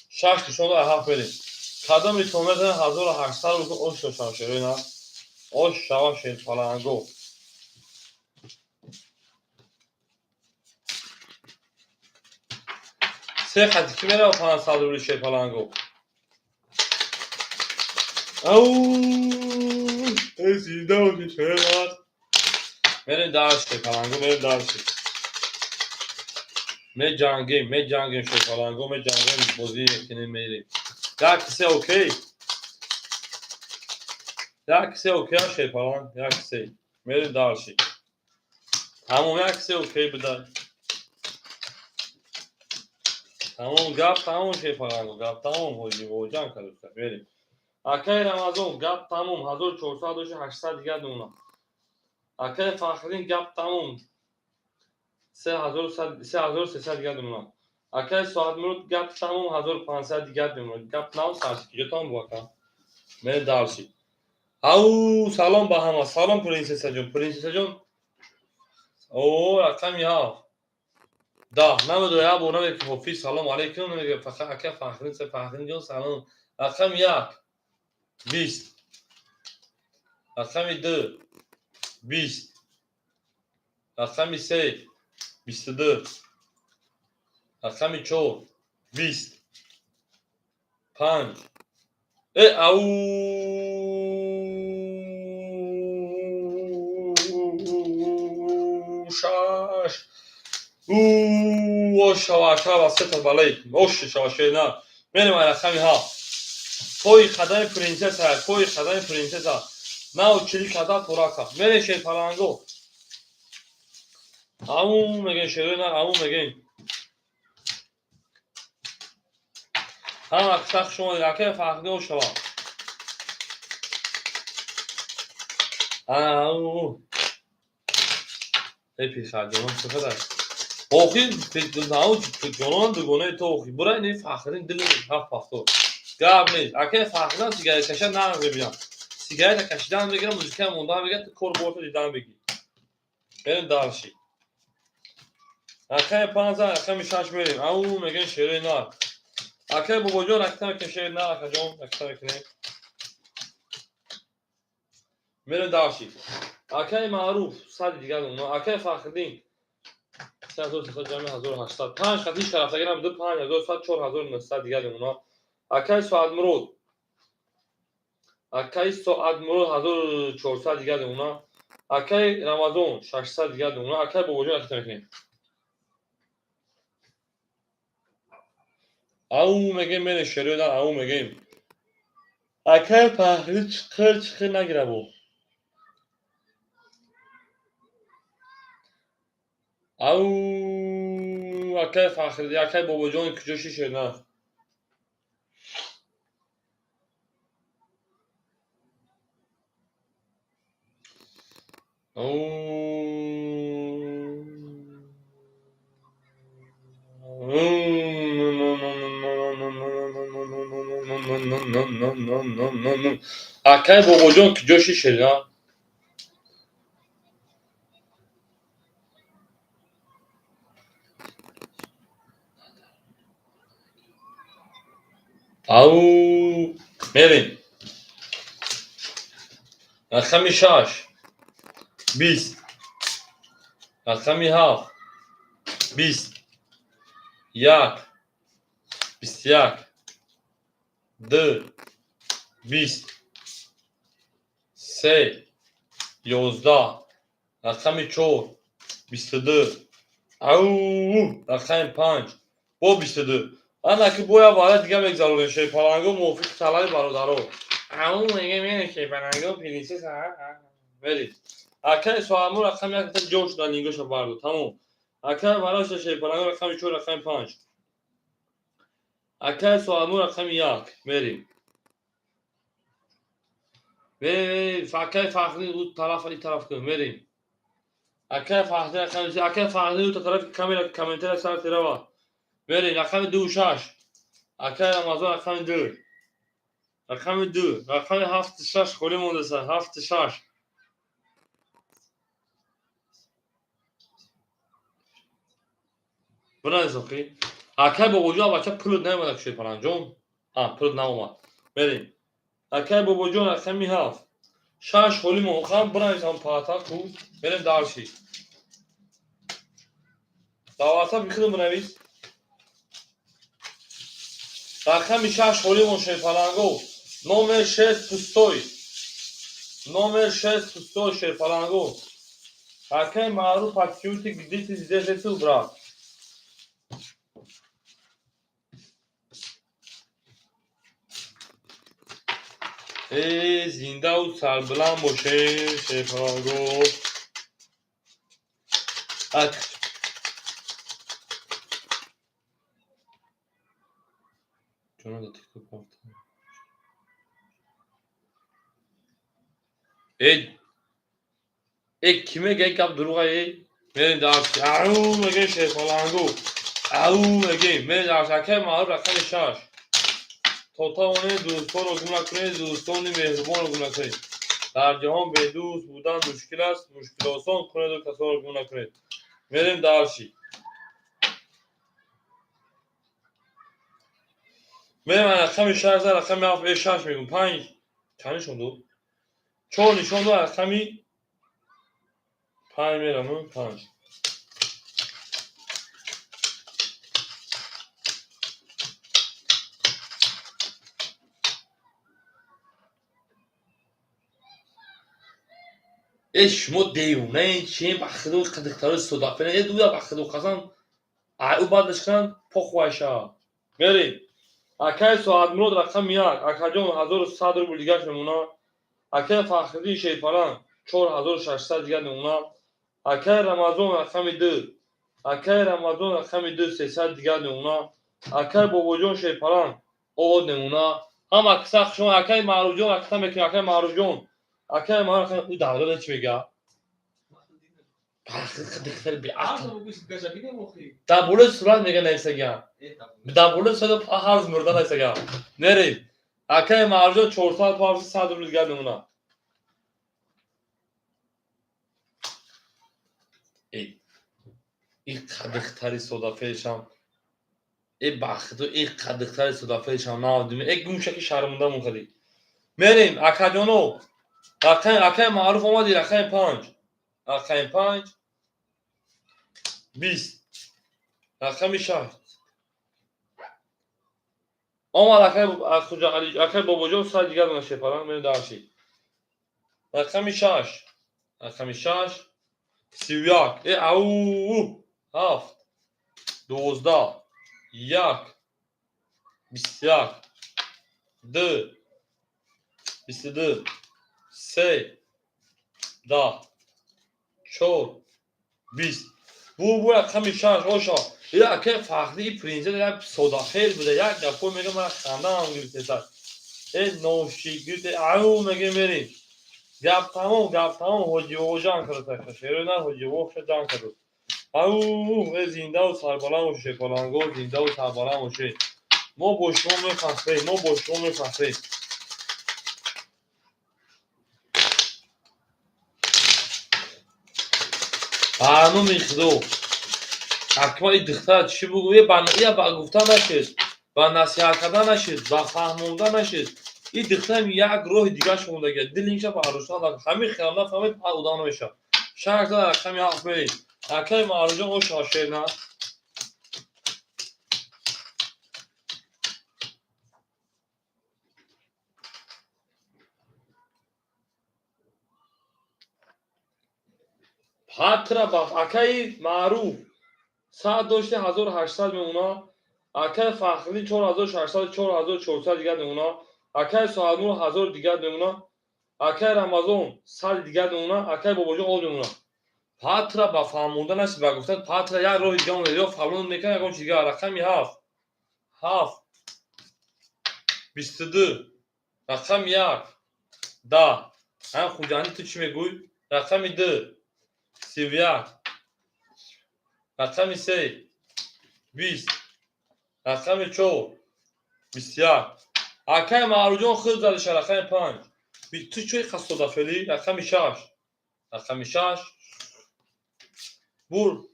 6 нишон 7 мерем. Кадом ритометр 1800 рубл ош шава шерина? Ош шава шерпаланго. Се хати ки мерава 500 рубли шерпаланго? Ау! Зинда боши шерназ. Мерем дальше шерпаланго, мерем дальше. Меҷангем, меҷангем шерпаланго, меҷангем, бозӣ мекунем, мерем. Як се окей. Як се окей шерпаланг, як се. Мерем дальше. Тамом, як се окей буда. Тамом, гап тамом шерпаланго, гап тамом, ҳоҷи воҷан кардуста. Мерем. Акай Рамазон гап тамом 1400 доши 800 дигар дона. Акай Фахриддин гап тамом 3300 дигар дона. Акай Соатмурод гап тамом 1500 дигар дона. Гап нав сарси киҷотон бу ака. Мерем дальше. Ау, салом ба ҳама. Салом принсессаҷон. Принсессаҷон. О, рақами 7. 10. Намедонам, як бор намегӯяд ки ҳофиз салом алейкум, намегӯяд фақат ака Фахриддин, Фахриддин ҷон салом. Рақами 1 20. Рақами 2 20. Рақами 3 22. Рақами 4 20. 5. Э, ау! Шаш. У, ош шава, ака ва сета балей. Ош шава шена. Мерем рақами 7. Пои қадами принсесса, пои қадами принсесса. Нав чили када торака. Мерем шерпаланго. Ау мегем шерена, ау мегем. Ҳама сахт шумо акай Фахриддин ош шава. Ау. Эй пирхарҷонон чӣ қадар? Охир ау ҷонон дугонаи то охир. Бура ин Фахриддин дили ҳафт ҳафтод. Гап нест. Акай Фахриддин сигарет каша нағз мебинам. Сигарета кашидан мегирам, музика мондан мегирам, ту кор борто дидан бигир. Мерем дальше. Акай 5, рақами 6 мерем. Ау мегӯем шерои нар. Акай Бобоҷон ракта мекунем шерои нар, акаҷон ракта мекунем. Мерем дальше. Акай Маъруф сади дигар. Акай Фахриддин 3300 ҷамъи 1800. 5 хати ҳеч тарафтагӣ набуд, 5100, 4900 дигар мемонад. Акай Соатмурод. Акай Соатмурод 1400 дигар мемонад. Акай Рамазон 600 дигар мемонад. Акай Бобоҷон ракта мекунем. Ау мегем мерем шерои нар, ау мегем. Акай Фахриддин чиқир чиқир нагира бо. Ау акай Фахриддин, акай Бобоҷон куҷо шишед на? Акай Бобоҷон куҷо шишед на? Ау мерем. Рақами 6 20. Рақами 7 20. 1 21. 2 20. 3 11. Рақами 4 22. Ау рақами 5 бо 22. Ана ки боя вара дига мегзаронем шерпаланго мувофиқи талаби бародаро. Ау мегем мене шерпаланго принсесса. Мерем. Акай Соатмур рақами 1 ҷо шуда лингоша бардо. Тамом. Акай бароша шерпаланго рақами 4, рақами 5. Акай Соатмур рақами 1 мерем. Мерем, акай Фахри ӯ тараф и тараф кун, мерем. Акай Фахри рақами се, акай Фахри ӯ тарафи камера комментария сар терава. Мерем, рақами ду шаш. Акай Рамазон рақами ду. Рақами ду, рақами ҳафту шаш холӣ мондаса, ҳафту шаш. Бинавис охи. Акай Бобоҷон бача пулут наомада кушед Паланҷон. А, пулут наомад. Мерем. Акай Бобоҷон рақами ҳафт. Шаш холӣ монд. Хам бинависам паата ку. Мерем дарши. Дар ватсап худам бинавис. Рақами шаш холӣ монд Шерпаланго. Номер шесть пустой. Номер шесть пустой Шерпаланго. Акай Маъруф почему ты где ты здесь это брат? Э, зиндаву сарбуланд бошем, Шерпаланго. Ак. Ҷонам дар тикток рафтам. Э, э, кӣ мега ин гап дурӯға э? Мерем дарси. Ау мегем Шерпаланго. Ау мегем. Мерем дарси. Акай Маъруф рақами шаш. То тавонед дӯстонро гум накунед, дӯстони меҳрубонро гум накунед. Дар ҷаҳон бедӯст будан мушкил аст, мушкилосон кунеду касонро гум накунед. Мерем дарси. Мерем рақами шаш за рақами ҳафт, э шаш мегум, панҷ. Чанд нишон дод? Чор нишон дод, рақами панҷ мерам, панҷ. Э шумо девонаен чием ба худо қадиқтарои содафена э дуя ба худо қасам ай ӯ баъдаш кунанд похвайша. Мерем. Акай Соатмурод рақами як, акаҷон 1100 рубл дигаш мемонад. Акай Фахриддин Шерпаланг 4600 дигар мемонад. Акай Рамазон рақами ду, акай Рамазон рақами ду 300 дигар мемонад. Акай Бобоҷон Шерпаланг овод мемонад. Ҳама киса шумо акай Маъруфҷон акта мекунем, акай Маъруфҷон. Акай Маъруф ӯ давлат чӣ мега? Дихтари беақл. Дар болои сурат мега нависагиам. Дар болои сурат ҳарз мурда нависагиам. Мерем. Акай Маъруфҷон 400 павши 100 рубл дигар мемонад. Э, ин қадихтари содафелшам. Э бахто, э қадихтари содафелшам навдуми. Э гумшаки шармонда мункади. Мерем, акаҷоно. Рақами акай Маъруф омади рақами панҷ. Рақами панҷ. Бист. Рақами шаш. Омад акай Хуҷаали, акай Бобоҷон сад дигар дона Шерпаланг мерем дарши. Рақами шаш. Рақами шаш. 31. Э ау ҳафт. 12. Як. 21. Ду. 22. Се. 10. Чор. 20. Бу бу рақами шаш оша. Э акай Фахри принцесса як содафел буда. Як гапо мега мара хандаам гирифтеса. Э ношигирд ау мега мерем. Гап тамом, гап тамом, ҳоҷиво ҷанг карда шерои на ҳоҷиво ҷанг кард. Ау э зиндаву сарбаланд бошед, Паланго, зиндаву сарбаланд бошед. Мо бо шумо мефахрем, мо бо шумо мефахрем. Ба номи Худо. Акмал и духтар чӣ бугӯ? Е ба гуфта нашед, ба насиҳат карда нашед, ба фаҳмонда нашед. И духтарам як роҳи дигар шумондагия. Дили инша ба арӯсан ҳамин хелам нафаҳмед, одам намешавад. Шаш за рақами ҳафт мерем. Акай Маъруфҷон оша шер на. Патра ба акаи Маъруф саат дошти 1800 мемонад. Акаи Фахриддин 4600, 4400 дигар мемонад. Акаи Соатмур 1000 дигар мемонад. Акаи Рамазон 100 дигар мемонад. Акаи Бобоҷон об мемонад. Патра ба фаҳмонда нашид, ба гуфтан патра як роҳи дига монда, ё фалон мекунад, ягон чиз дигар. Рақами ҳафт. Ҳафт. 22. Рақами як. 10. Ҳам Хуҷандӣ, ту чӣ мегӯй? Рақами 2, 31. Рақами 3, 20. Рақами 4, 21. Акай Маъруфҷон худ задаша. Рақами 5. Ту чӯи қассодафелӣ? Рақами 6, рақами 6 бур.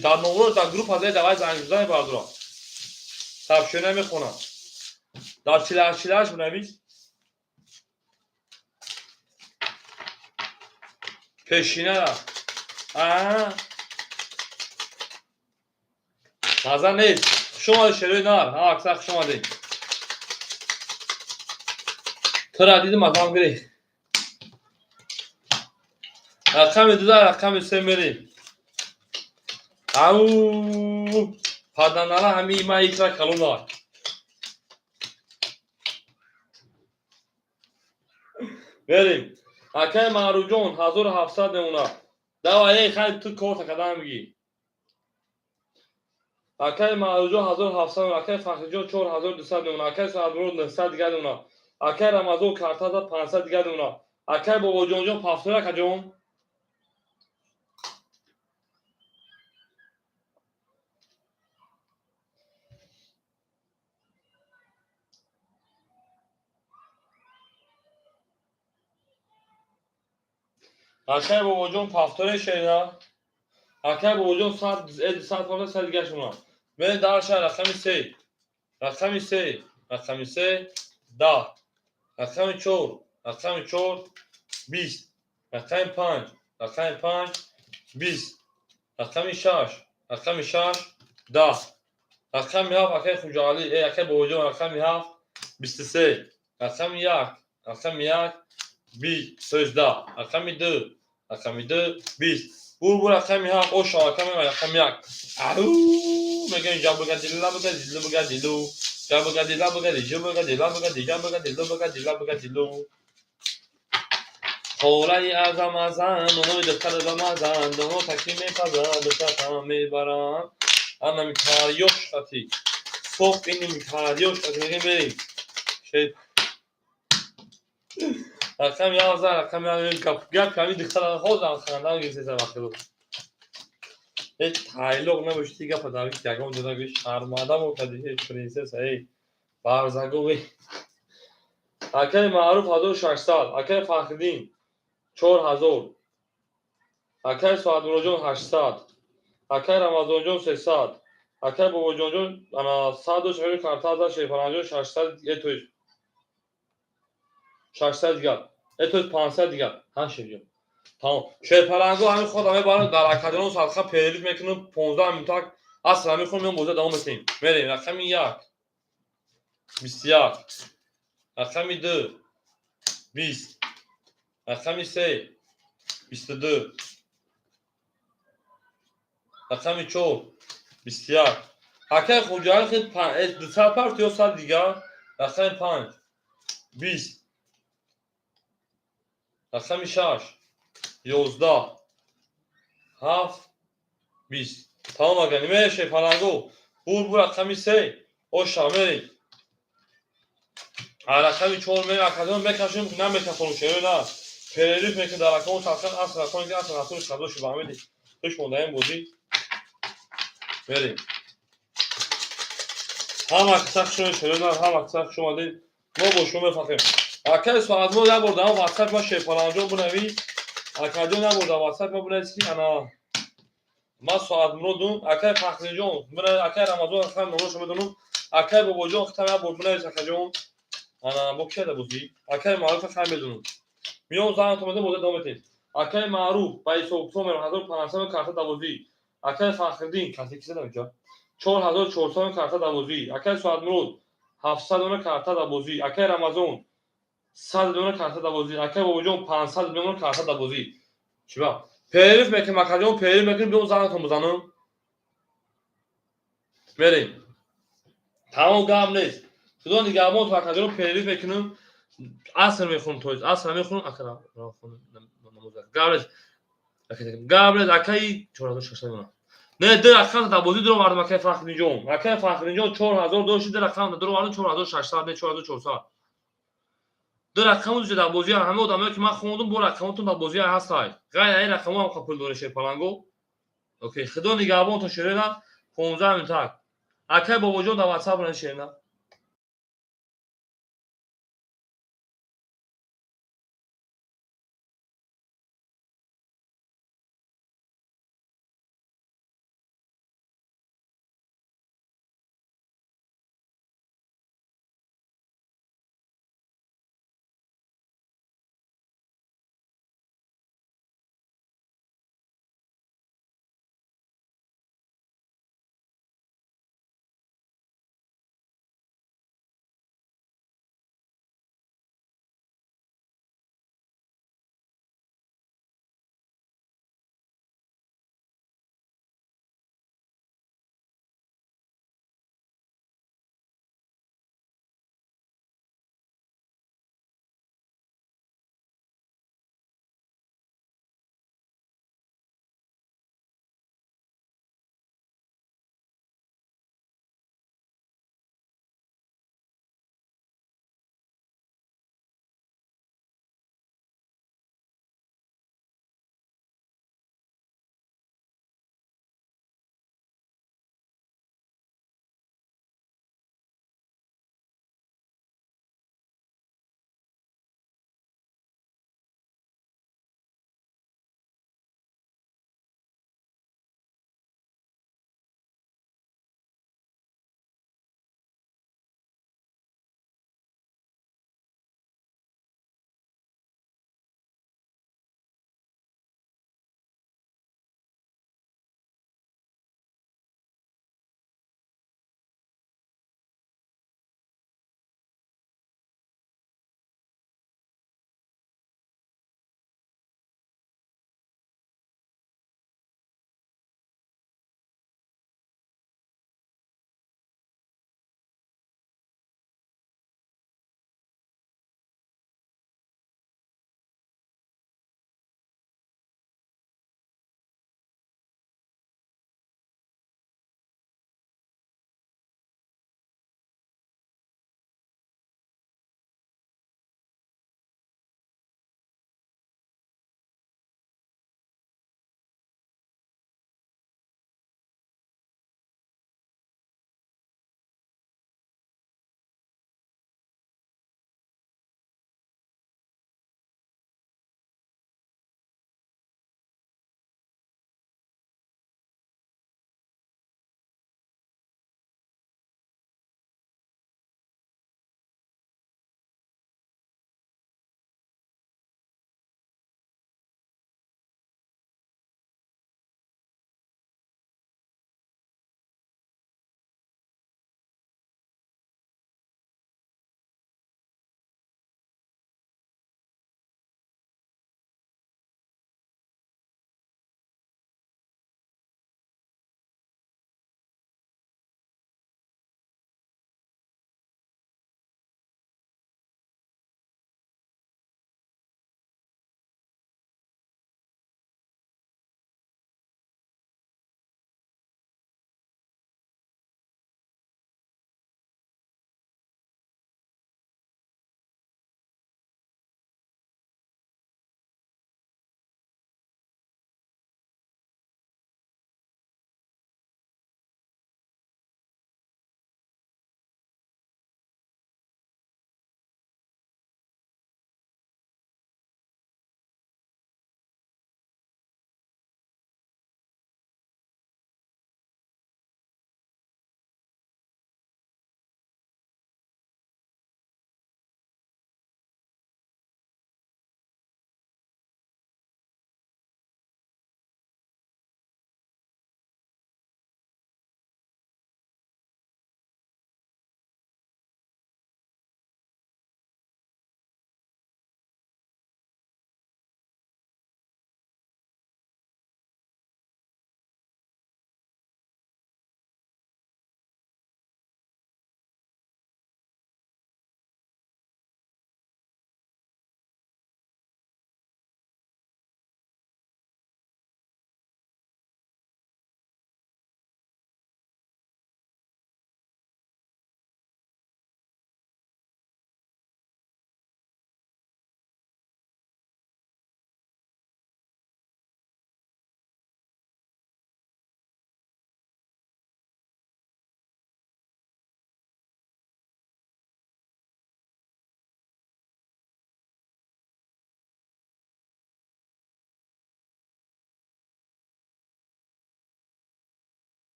Дар номро дар группа зай, давай занг бизани, бардора сообщения мехонам. Дар 48, 48 бинавис. Пешинара маза нест. Хуш омадӣ, шерои нар, ҳа, аксар хуш омадӣ. Тура дидим, азам гирифт. Рақами 2, рақами 3 мерем. Ау, паданара, ҳами ма икра калона. Мерем. Акай Маъруфҷон 1700 мемонад. Давай, эй, хай, ту корта кадам мегӣ. Акай Маъруфҷон 1700, акай Фахриҷон 4200 мемонад, акай Саадмурод 900 дигар мемонад, акай Рамазон картада 500 дигар мемонад, акай Бобоҷонҷон повтор, акаҷон. Акай Бобоҷон повторе шеда. Акай Бобоҷон 100, 100 фола 100 дигар шумонад. Мерем дарша. Рақами 3, рақами 3, рақами 3, 10. Рақами 4, рақами 4, 20. Рақами 5, рақами 5, 20. Рақами 6, рақами 6, 10. Рақами 7, акай Хуҷаалӣ, э, акай Бобоҷон, рақами 7, 23. Рақами 1, рақами 1, 13. Рақами 2, рақами 2, 20. Бур, бур. Рақами 7 оша. Рақами, рақами 1. Ау, мегӯем: ҷабгади лабгади лубгади лу, ҷабгади лабгади ҷубгади лабгади ҷабгади лубгади лабгади лу. Холаи азам азан, онои духтари замазан, доно таки мепазад, духтарам мебаранд. Анами карёш қати соф, иними карёш қати мегӯем. Берем. Рақами 11, рақами гап гап. Ҳами духтара ҳозир хандам гирифтеса вақти ҳеҷ тайлоқ набоши, ти гапа дар ягон ҷо нагӯи, шармада мокади. Ҳеҷ принсесса, эй барзагов. Акаи Маъруф 1600, акаи Фахриддин 4000, акаи Соатмуроҷон 800, акаи Рамазонҷон 300, акаи Бобоҷонҷон ана саду шари картаза, Шерфаранҷон 600, этои 600 дигар, этои 500 дигар. Ҳа, Шерҷон, тамом. Шерпаланго ҳамин ход мебарам дар академион, садқа перерыв мекунам 15 минутак. Аср мехонам, меом, боза давом метем. Мерем. Рақами 1, 21. Рақами 2, 20. Рақами 3, 22. Рақами 4, 21. Акаи Хуҷаали хел 200 парт ё 100 дигар. Рақами 5, 20. Рақами 6, 11. 7, 20. Тамом, ага, нимеше паланго. Бур, бур. Рақами 3 оша. Мерем. Рақами 4 мерем. Академион мекашем, намекашонем, шеро на перерыв мекунем дар рақамон садқан. Аср рақоне ки аср расули қабул шуд, ба ҳамиди хуш мондаем бозӣ. Мерем. Ҳама киса хуш омадед, шеро на, ҳама киса хуш омадед. Мо бо шумо мефахрем. Акаи Соатмо, як бор дар ватсап ма Шерпаланҷон бунавис. Акаҷон, як бор дар ватсап ма бунавис, ки ана ман Соатмуродум. Акаи Фахриҷон, акаи Рамазон, акаи номошо медонам. Акаи Бобоҷон, хитам як бор бунавис, акаҷон. Ана бо кияда бозӣ? Акаи Маъруфа хай медонам. Миён занатон медонам, боза давом метем. Акаи Маъруф ба ҳисобкитоб мерам, 1500 карта давозӣ. Акаи Фахриддин карта ки задам инҷа, 4400 карта давозӣ. Акаи Соатмурод 700 дона карта давозӣ. Акаи Рамазон 100 дона карта давозӣ. Акаи Бобоҷон 500 дона карта давозӣ. Чиба перерыв мекунем, акаҷон? Перерыв мекунем, биём, занатон бизанам. Мерем. Тамом, гап нест. Худо нигаҳбон ту, акаҷон. Перерыв мекунем, аср мехонам, то аср мехонам. Ака, гап нест, гап нест. Акаи 4600 дона не, ду рақам давозӣ дуровардам. Акаи Фахриддинҷон, акаи Фахриддинҷон, 4000 дошти, ду рақам дуровардам, 4600, не, 4400. Ду рақаму ҷа дар бозӣ, ҳама одамое ки ман хондум, бо рақамотон дар бозӣ ҳастай. Ғайр ин рақамо ҳам пул доред, шерпаланго. Окей, худо нигаҳбонтон, шерена. 15 минутак. Акай бобоҷон дар WhatsApp рен, шерена.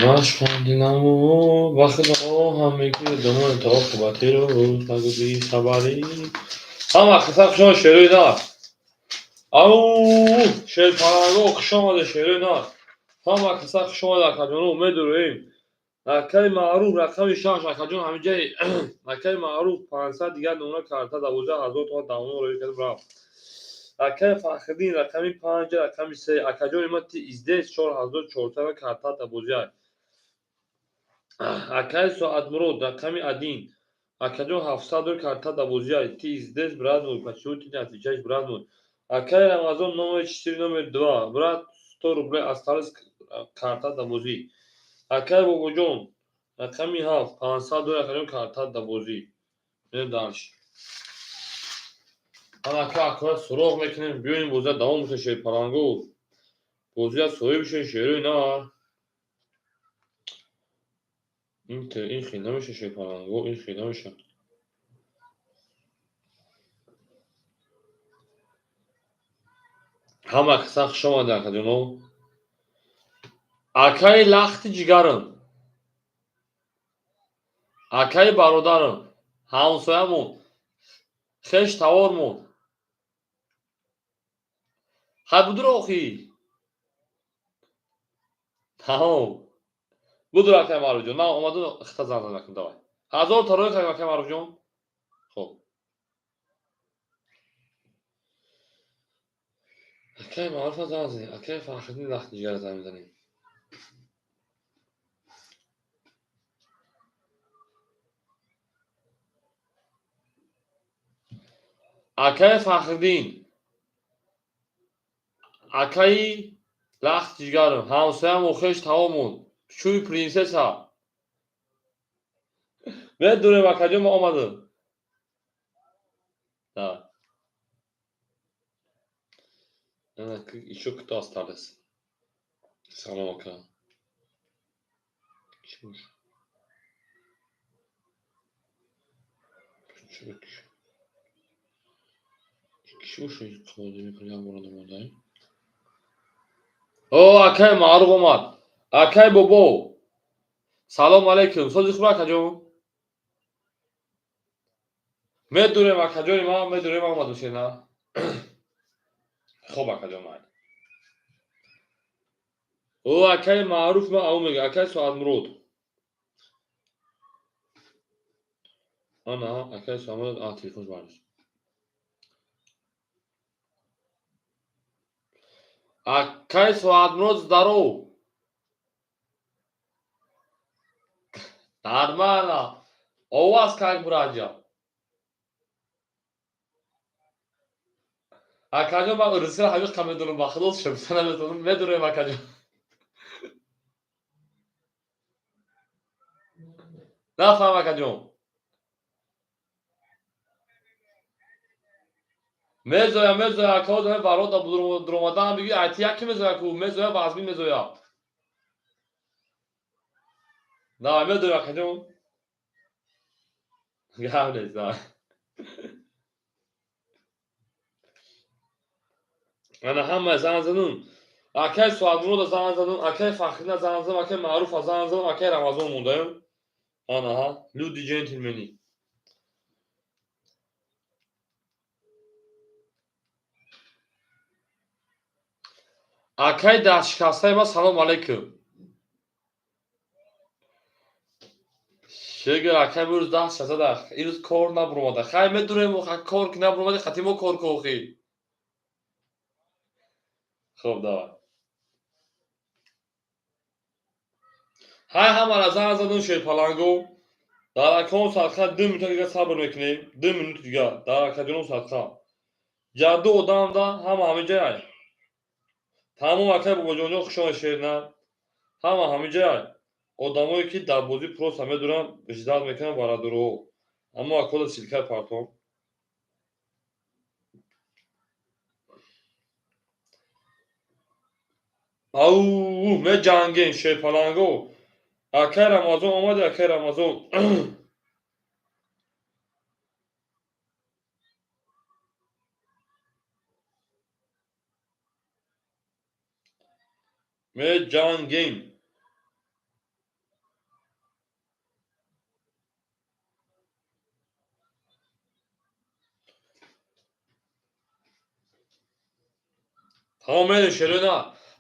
Машқондинаму ба худо ҳам мегӯяд домони то оқибати рӯз нагӯ бехабарӣ. Ҳама қисса хушома шерои нар. Ау шерпаланго хуш омада шерои нар. Ҳама қисса хуш омада акаҷоно медурем. Акаи Маъруф рақами 6 акаҷон ҳамиҷаи акаи Маъруф 500 дигар номра карта 12,000 томан давно роӣ кардем рафт. Акаи Фахриддин рақами 5 рақами 3 акаҷони ма ти издес 4400 карта 12. Акаи Соатмурод рақами 1 акаҷон 700 карта 12 ти издес брат мой, почему ты не отвечаешь, брат мой? Акаи Рамазон номер 4 номер 2 брат 100 рублей осталось карта 12. Акаи Бобоҷон рақами 7 500 акаҷон карта 12. Мерем дальше. Ана ака акоя суроғ мекунем, биёем бозия давом бошад шерпаланго. Бозия соҳиб шед шерои нар. Ин хел намеша шерпаланго, ин хел намеша. Ҳама қисса хуш омада акаҷоно. Акаи лахти ҷигарам, акаи бародарам, ҳамсоямон, хеш тавормон. Хай будур охи. Тамом. Будур акаи Маъруфҷон. Ман омаду хита зан занакум давай. 1000 та рои кардем акаи Маъруфҷон. Хоб. Акаи Маъруфа зан занем. Акаи Фахриддин лахти ҷигара зан мезанем. Акаи Фахриддин, акаи лахти ҷигарам, ҳамсоямон, хеш тавомон, чӯи принсесса. Медурем акаҷон, ман омадам. Да. Ещё кто остались? Салом ака. О, акаи Маъруф омад. Акаи Бобо. Салом алейкум. Сози хуб акаҷон? Медурем акаҷони ман, медурем омаду шена. Хоб акаҷон майли. О, акаи Маъруф ман ау мега, акаи Соатмурод. Ана, акаи Соатмурод, а телефонш бардошт. Акаи Соатмурод здоров. Нормально. У вас как, братья? Акаҷон, ман урусиро ҳамин қа медонам, ба худо шабса наметонам, медурем акаҷон. Нафаҳм акаҷон. Мезоя, мезоя, акао даме варота дуромадан биги, айти яки мезоя ку, мезоя вазми мезоя. Давай, медурем акаҷон. Гап нест, давай. Ана ҳама зан задум. Акаи Соатмурода зан задум, акаи Фахриддина зан задум, акаи Маъруфа зан задум, акаи Рамазон мондаем. Ана ҳа, люди джентльмени. Акаи дастшикастаи ман салом алейкум. Шегар акаи имрӯз даст шикастада, имрӯз кор набуромада. Хай медурем, кор ки набуромади, хати мо кор кохӣ. Хоб, давай. Ҳай ҳамара зан задум шерпаланго. Дар акаон садқа 2 минута дига сабр мекунем. 2 минути дига дар акаҷонон садқа. Ҷадду одамда ҳама ҳамиҷай. Тамом акаи Бобоҷонҷон хуш омад шерна. Ҳама ҳамиҷай. Одамое ки дар бозӣ просто медуранд, ждат мекунанд барадуро. Аммо акода силкаи партом. Ау, меҷангем шерпаланго. Акаи Рамазон омади, акаи Рамазон. Меҷангем. Тамом мерем шерона.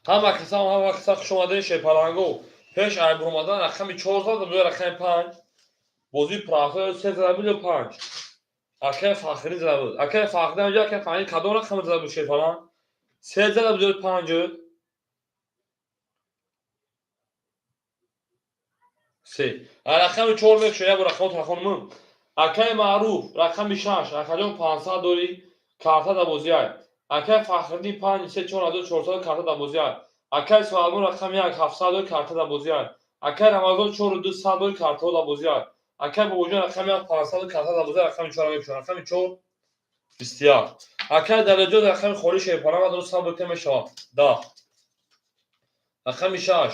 Ҳама касам, ҳама каса хуш омадем шерпаланго. Пеш ай буромадан рақами 4 задам, ё рақами 5. Бозии правда 3 зада буд ё 5? Акай Фахрӣ зада буд. Акай Фахрӣ ҳам акай Фахрӣ кадом рақам зада буд шерпаланг? 3 зада буд ё 5? 3. Рақами 4 мекушам, як бор рақамро хонумам. Акай Маъруф рақами 6, акаҷон 500 дорӣ, карта дар бозиай. Акай Фахриддин 5 3 4400 карта дар бозиай. Акай Соҳибмон рақами 1 700 дорӣ, карта дар бозиай. Акай Рамазон 4 200 дорӣ, картаҳо дар бозиай. Акай Бобоҷон рақами 1 500 дорӣ, карта дар бозиай, рақами 4 мекушам. Рақами 4 21. Акай Далерҷон рақами холи шерпаланг дорӣ, 100 бикун мешавад 10. Рақами 6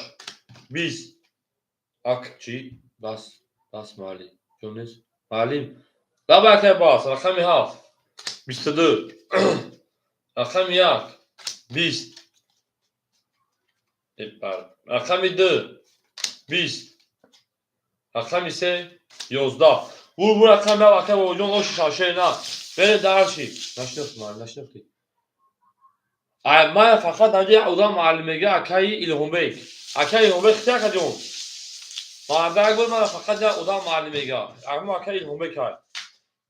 20. Ак чӣ? Бас, бас маълим. Ҷон нест? Маълим. Лаба акай бас, рақами 7 22. Рақами 1 20. Рақами 2 20. Рақами 3 11. Бур бур рақами 7 акай Бобоҷон оши шашер на. Бере дарши. Нашинохтӣ маълим, нашинохтӣ. Ай ман фақат анҷа як одам маълим мега акаи Илҳомбек. Акаи Илҳомбек хити акаҷон. Мардак буд, ман фақат як одам маълим мега. Амо акаи Илҳомбек ай.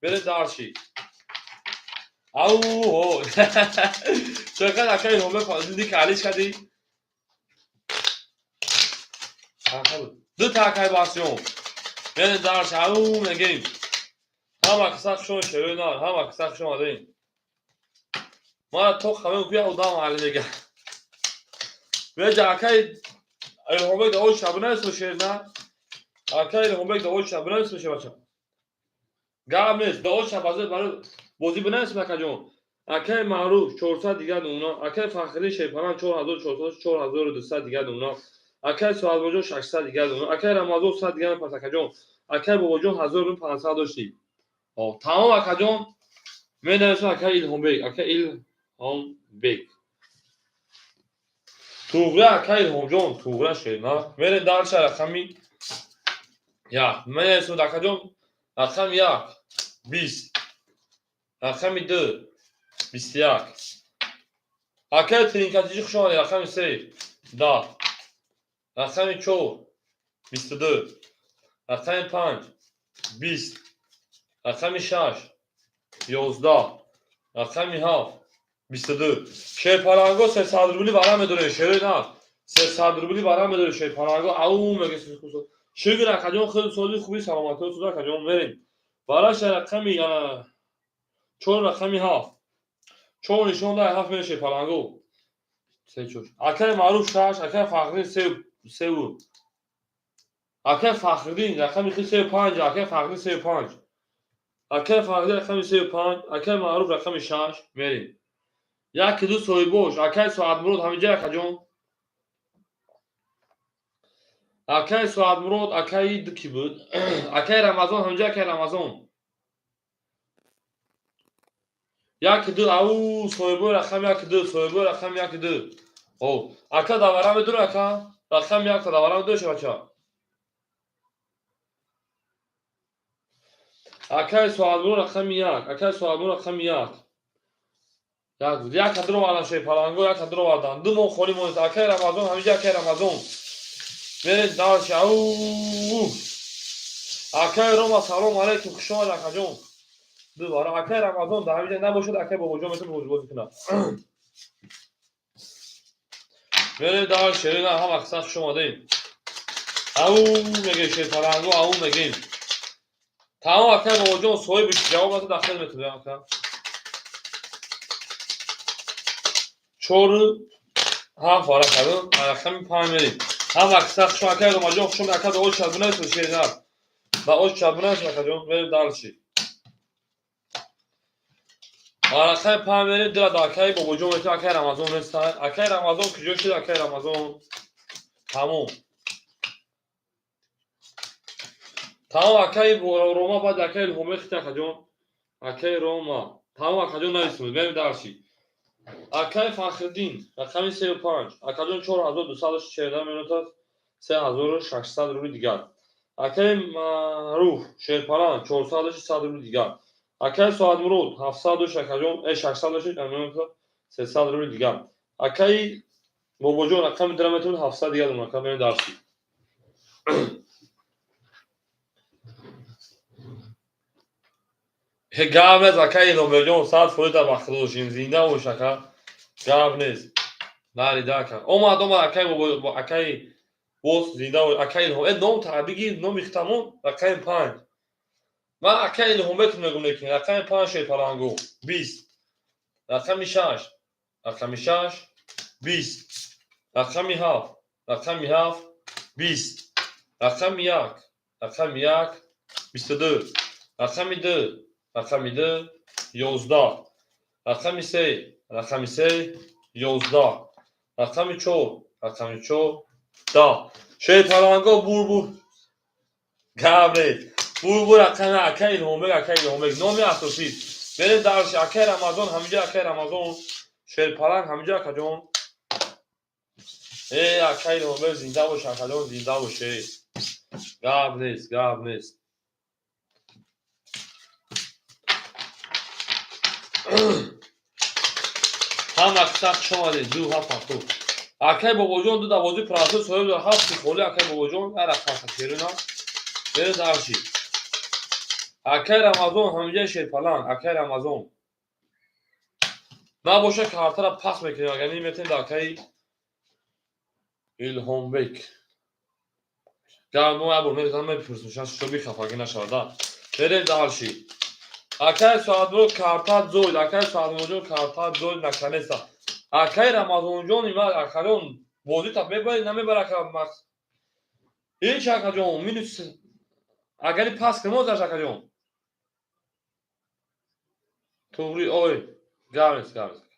Бере дарши. Ау, чақад акаи Илҳомбек зинди калиш кардӣ? Ду та акаи Басиён. Бере дарши, ау мегем. Ҳама каса хуш омадед, шерои нар, ҳама каса хуш омадед. Мана то хамем ку як одам маълим мега. Беҷа акаи Илҳомбек давои шабона шер на? Акаи Илҳомбек давои шабона шер бача. Гап нест, давои шабаза барои бозӣ бинависем акаҷон. Акаи Маъруф 400 дигар нумуна, акаи Фахрӣ Шерпаланг 4400 4200 дигар нумуна, акаи Соҳибоҷон 600 дигар нумуна, акаи Рамазон 100 дигар пас акаҷон, акаи Бобоҷон 1500 доштӣ. Тамом акаҷон, менависем акаи Илҳомбек, акаи Илҳомбек. Туғра акаи Илҳомҷон, туғра шер на. Мерем дарша рақами 1. Менависем акаҷон рақами 1 20. Рақами 2 21. Акаи Тринкатиҷӣ хуш омадед, рақами 3 10. Рақами 4 22. Рақами 5 20. Рақами 6 11. Рақами 7 22. Шерпаланго 300 рубли вара медоред, шерои на. 300 рубли вара медоред шерпаланго. Ау мега шукр акаҷон, хеле соли хуби саломатиҳо суд акаҷон мерем. Вараша рақами 4 рақами 7. 4 нишон дай 7 мерем шерпаланго. 3 4. Акаи Маъруф 6, акаи Фахриддин 3 3. Акаи Фахриддин рақами 3 5, акаи Фахриддин 3 5. Акаи Фахриддин рақами 3 5, акаи Маъруф рақами 6 мерем. 1 2 соҳибош, акаи Соатмурод ҳаминҷа акаҷон. Акаи Соатмурод, акаи ду ки буд? Акаи Рамазон ҳаминҷа акаи Рамазон. 1 2 ау соҳибои рақами 1 2, соҳибои рақами 1 2. О, ака давара медур ака? Рақами 1 давара медур бача. Акаи Соатмурод рақами 1, акаи Соатмурод рақами 1. Як кадро овардан шерпаланго, як кадро овардан. Ду моҳ холӣ монд. Акаи Рамазон ҳаминҷа акаи Рамазон. Меред дарши. Ау. Акаи Рома салом алейкум, хуш омад акаҷон. Ду бара акаи Рамазон дар ҳаминҷа набошад, акаи Бобоҷон метавонад бозӣ кунад. Меред дарши, шерина ҳама каса хуш омадем. Ау мегем шерпаланго, ау мегем. Тамом акаи Бобоҷон соҳиби ҷавоб надод, дахил метавонад ака. 4 7 вара кардам, рақами 5 мерем. Ҳама каса хуш омад, акаи Ромаҷон хуш омад, ака да ош шабона шерина. Да ош шабона акаҷон, мерем дарши. Рақами 5 мерем, дила да акаи Бобоҷон метавонад, акаи Рамазон нестанд. Акаи Рамазон куҷо шуд, акаи Рамазон? Тамом. Тамом акаи Рома баъд акаи Илҳомбек хити акаҷон. Акаи Рома. Тамом акаҷон нависем, мерем дарши. Акаи Фахриддин рақами 3 5. Акаҷон 4240 минут аст, 3600 рубли дигар. Акаи Маъруф Шерпаланг 400 рубли дигар. Акаи Соатмурод 700 акаҷон, 600 минут 300 рубли дигар. Акаи Бобоҷон рақами дара метавонед 700 дига дона, ака, мерем дарси. Гап нест, акаи Илҳомбекҷон, 100% дар бахт бошем, зинда бош, ака. Гап нест. Нарида, ака. Омад, омад, акаи Бобо, акаи боз зинда бош, акаи Илҳом. Э, ном та бигир, номи хитамон, рақами 5. Ман акаи Илҳомбек мегум, лекин рақами 5 шерпалангу 20. Рақами 6, рақами 6 20. Рақами 7, рақами 7 20. Рақами 1, рақами 1 22. Рақами 2, рақами 2 11. Рақами 3, рақами 3 11. Рақами 4, рақами 4 10. Шерпаланго бурбур. Гап нест. Бурбур рақами акаи Илҳомбек, акаи Илҳомбек. Номи асосӣ. Мерем дарси акаи Рамазон, ҳаминҷо акаи Рамазон. Шерпаланг ҳаминҷо акаҷон. Э, акаи Илҳомбек зинда бош, акаҷон, зинда бош. Гап нест, гап нест. Ҳама киса хуш омадед, 2 7 7. Акаи Бобоҷон ду давози прасо соҳиб дор, 7 холи акаи Бобоҷон, ҳар рақам шерина. Мерем дарси. Акаи Рамазон ҳаминҷо шерпаланг, акаи Рамазон. Набоша картара пас мекунем, агар неметем да акаи Илҳомбек. Гап мо як бор мерезам, мепурсем, шояд шо бихафагӣ нашавад. Мерем дарси. Акаи Соатмурод карта зоид, акаи Соатмуродҷон карта зоид наконец-то. Акаи Рамазонҷон има акаҷон бозита мебарӣ, намебарӣ ака Макс? Ҳеч акаҷон, минус агари пас кунем озаш акаҷон. Туғри, ой, гап нест, гап нест.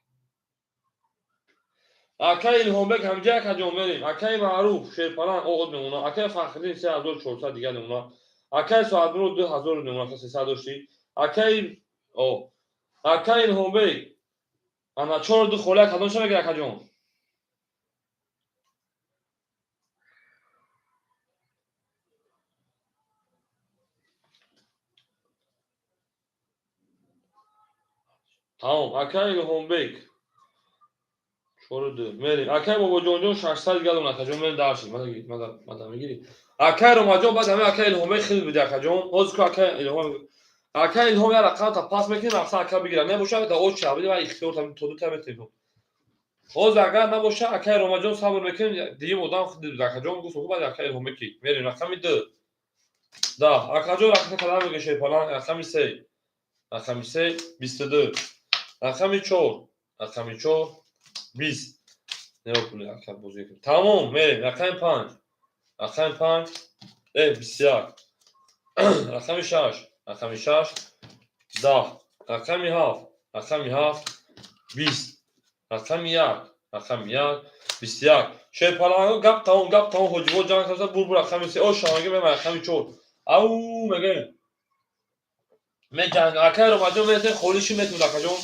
Акаи Илҳомбек ҳамҷа акаҷон мерем. Акаи Маъруф шерпаланг оғоз мемона. Акаи Фахриддин 3400 дига мемона. Акаи Соатмурод 2000 мемона, 300 дошти. Акаи о акаи Илҳомбек ана 4 2 холи акадон ча мегирад акаҷон? Тамом, акаи Илҳомбек 4 2 мерем. Акаи Бобоҷонҷон 600 дига дона акаҷон, мерем дарси. Мада мегирӣ. Акаи Ромаҷон баъд ҳамин акаи Илҳомбек хеле биди акаҷон. Ҳозир ку акаи Илҳом, акаи Илҳом як рақам та пас мекунем, мақсад ака бигирад. Набошад да очи абди ва ихтиёр то ду та метавонем. Ҳозир агар набошад акаи Ромаҷон сабр мекунем, дигим одам худ акаҷон гуфт, баъд акаи Илҳомбек ки мерем рақами 2. Да, акаҷон рақами кадам мегӯ шерпаланг, рақами 3. Рақами 3 22. Рақами 4, рақами 4 20. Нигоҳ кунед ака бозӣ кунед. Тамом, мерем рақами 5. Рақами 5 21. Рақами 6, рақами 6 10. Рақами 7, рақами 7 20. Рақами 1, рақами 1 21. Шерпаланго гап тамом, гап тамом, ҳоҷибо ҷанг карда бурбур рақами 3. О шаҳанги мема рақами 4. Ау мегӯем. Меҷанг акаи Ромаҷон мересем холиши метавонад акаҷон.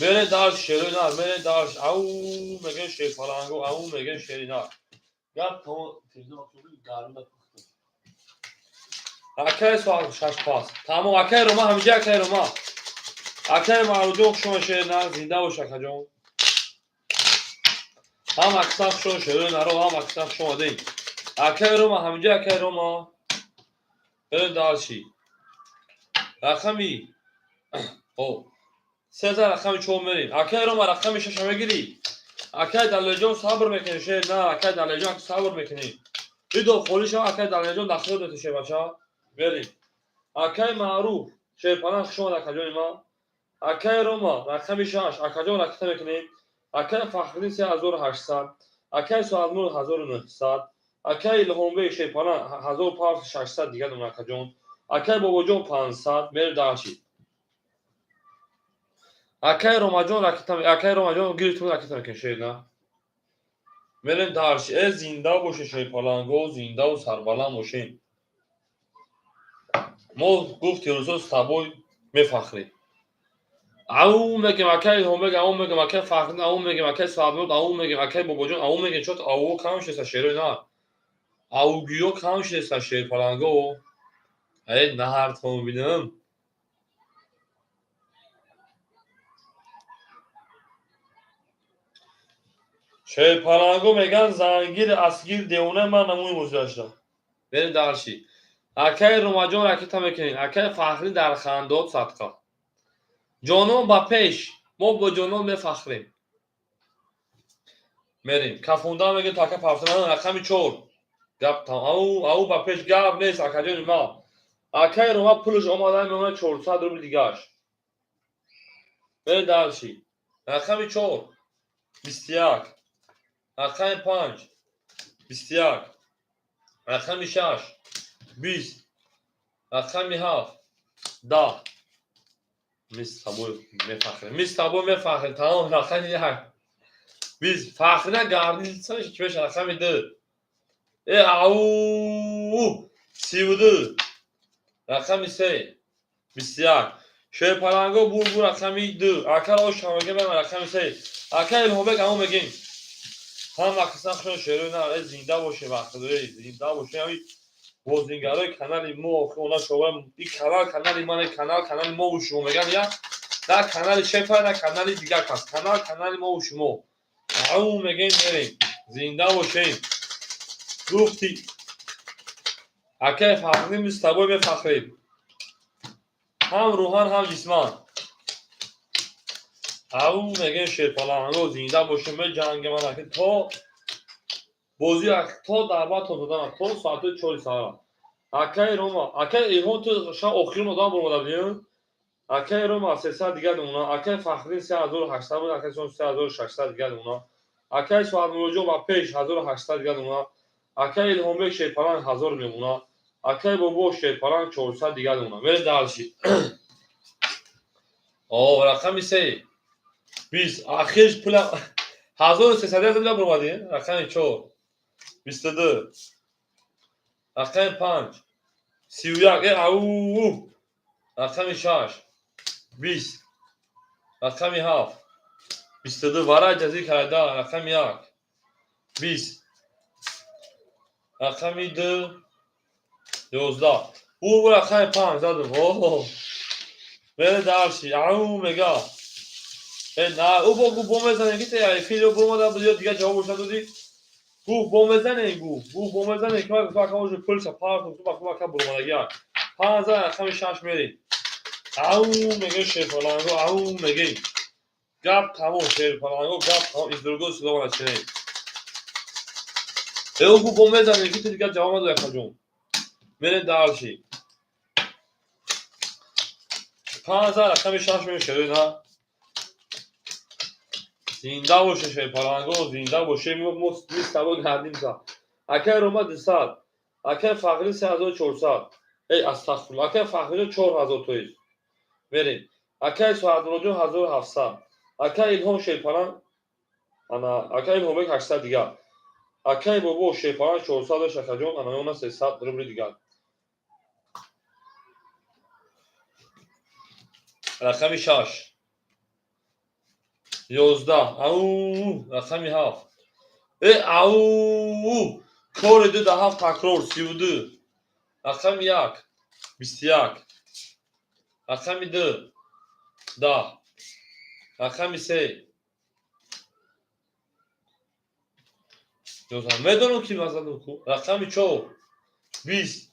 Мере дарс шерои нар, мере дарс. Ау мегӯем шерпаланго, ау мегӯем шери нар. Гап тамом, гарм. Акаи соат 6 пас. Тамом, акаи Рома ҳаминҷа акаи Рома. Акаи Маъруфҷон хуш омад шери нар, зинда бош акаҷон. Ҳам аксан хуш омад шерои наро, ҳам аксан хуш омадед. Акаи Рома ҳаминҷа акаи Рома. Мерем дарси. Рақами о 3 рақами 4 мерем. Акаи Рома рақами 6 мегирӣ. Акаи Далелҷон сабр мекунӣ шер на, акаи Далелҷон сабр мекунӣ. Бидо холӣ шава акаи Далелҷон дахил мету шер бача. Мерем. Акаи Маъруф шерпаланг хуш омад акаҷони ман. Акаи Рома рақами 6 акаҷон ракета мекунем. Акаи Фахриддин 3800, акаи Соатмурод 1900, акаи Илҳомбек шерпаланг 1600 дига дона акаҷон. Акаи Бобоҷон 500 мерем дарси. Акаи Ромаҷон ракета, акаи Ромаҷон гирифтум ракета мекунем шер на. Мерем дарси. Э зинда боше шерпаланго, зиндаву сарбаланд бошем. Мо гуфт рӯзо с тобой мефахрем. Ау мегем акаи Илҳомбек, ау мегем акаи Фахриддин, ау мегем акаи Соатмурод, ау мегем акаи Бобоҷон, ау мегем чот ау кам шудеста шерои нар. Аугиё кам шудеста шерпаланго. Э наҳартон бинам. Шерпаланго меган зангир асгир девона ман намуи музашта. Берем дальше. Акай Ромаҷон ракета мекунем. Акай Фахрӣ дар хандод садқа. Ҷонон ба пеш. Мо бо ҷонон мефахрем. Мерем. Кафонда мегӯ така пафтана рақами 4. Гап там. Ау, ау ба пеш гап нест акаҷони ма. Акай Рома пулш омада мемонад 400 рубл дигаш. Берем дальше. Рақами 4. 21. Рақами 5. 21. Рақами 6. 20. Рақами 7. 10. Мы с тобой мефахрем. Мы с тобой мефахрем. Тамом рақами 1. 20. Фахрина гардиса чӣ мешавад? Рақами 2. Э ау 32. Рақами 3. 21. Шерпаланго бурбу рақами 2. Ака ош ҳамагӣ мегам рақами 3. Ака Илҳомбек амо мегем. Ҳама қисм хушон шерои на зинда боше вақтдои зинда боше ҳами бозингарои канали мо она шова и канал канали мане канал канали мо ва шумо мегам я на канали шефа на канали дигар кас канал канали мо ва шумо ау мегем мерем зинда бошем гуфти акай фахрӣ мы с тобой мефахрем ҳам рӯҳан ҳам ҷисман ау мегем шерпаланго зинда бошем меҷангем анаки то бозӣ то даъват то додана то соати 4 саҳара. Акай Рома, акай Илҳом ту ша охирин одам баромада будӣ? Акай Рома 300 дигар мемона, акай Фахриддин 3800 буд, акай Сон 3600 дигар мемона, акай Соатмуроҷон ба пеш 1800 дигар мемона, акай Илҳомбек Шерпаланг 1000 мемона, акай Бобо Шерпаланг 400 дигар мемона. Мерем дальше. О, рақами 3. 20. Ахирш пула 1300 дигар баромадӣ? Рақами 4. 22. Рақами 5. 31. Э, ау. Рақами 6. 20. Рақами 7. 22. Вара ҷазир карда. Рақами 1. 20. Рақами 2. 11. Ӯ рақами 5 задум. О. Мере дальше. Ау мега. Э, на, ӯ бо гу бо мезане ки те фило бомада буд ё дигар ҷавоб боша додӣ? Гуфт бо мезане гуфт. Гуфт бо мезане ки ман гуфтам ака уже пулша парт гуфтам ака ака буромадагия. 5 рақами 6 мерем. Ау меге шерпаланго, ау меге. Гап тамом шерпаланго, гап тамом. Из другого слова начинаем. Э, ӯ гуфт бо мезане ки ту дигар ҷавоб надоди акаҷон. Мерем дальше. 5 рақами 6 мерем шерои на. Зинда боше шерпаланго, зинда боше. Мо с тобой гордимся. Акай Рома 200. Акай Фахрӣ 3400. Эй, астағфирулло. Акай Фахриҷон 4000 то есть. Мерем. Акай Соатмуроҷон 1700. Акай Илҳом Шерпаланг ана акай Илҳомбек 800 дигар. Акай Бобо Шерпаланг 400 дошт акаҷон, ана она 300 рубли дигар. Рақами 6. 11. Ау, рақами 7. Э, ау, кори 2 да 7 такрор 32. Рақами 1. 21. Рақами 2. 10. Рақами 3. 11. Медонам ки мазадум ку. Рақами 4. 20.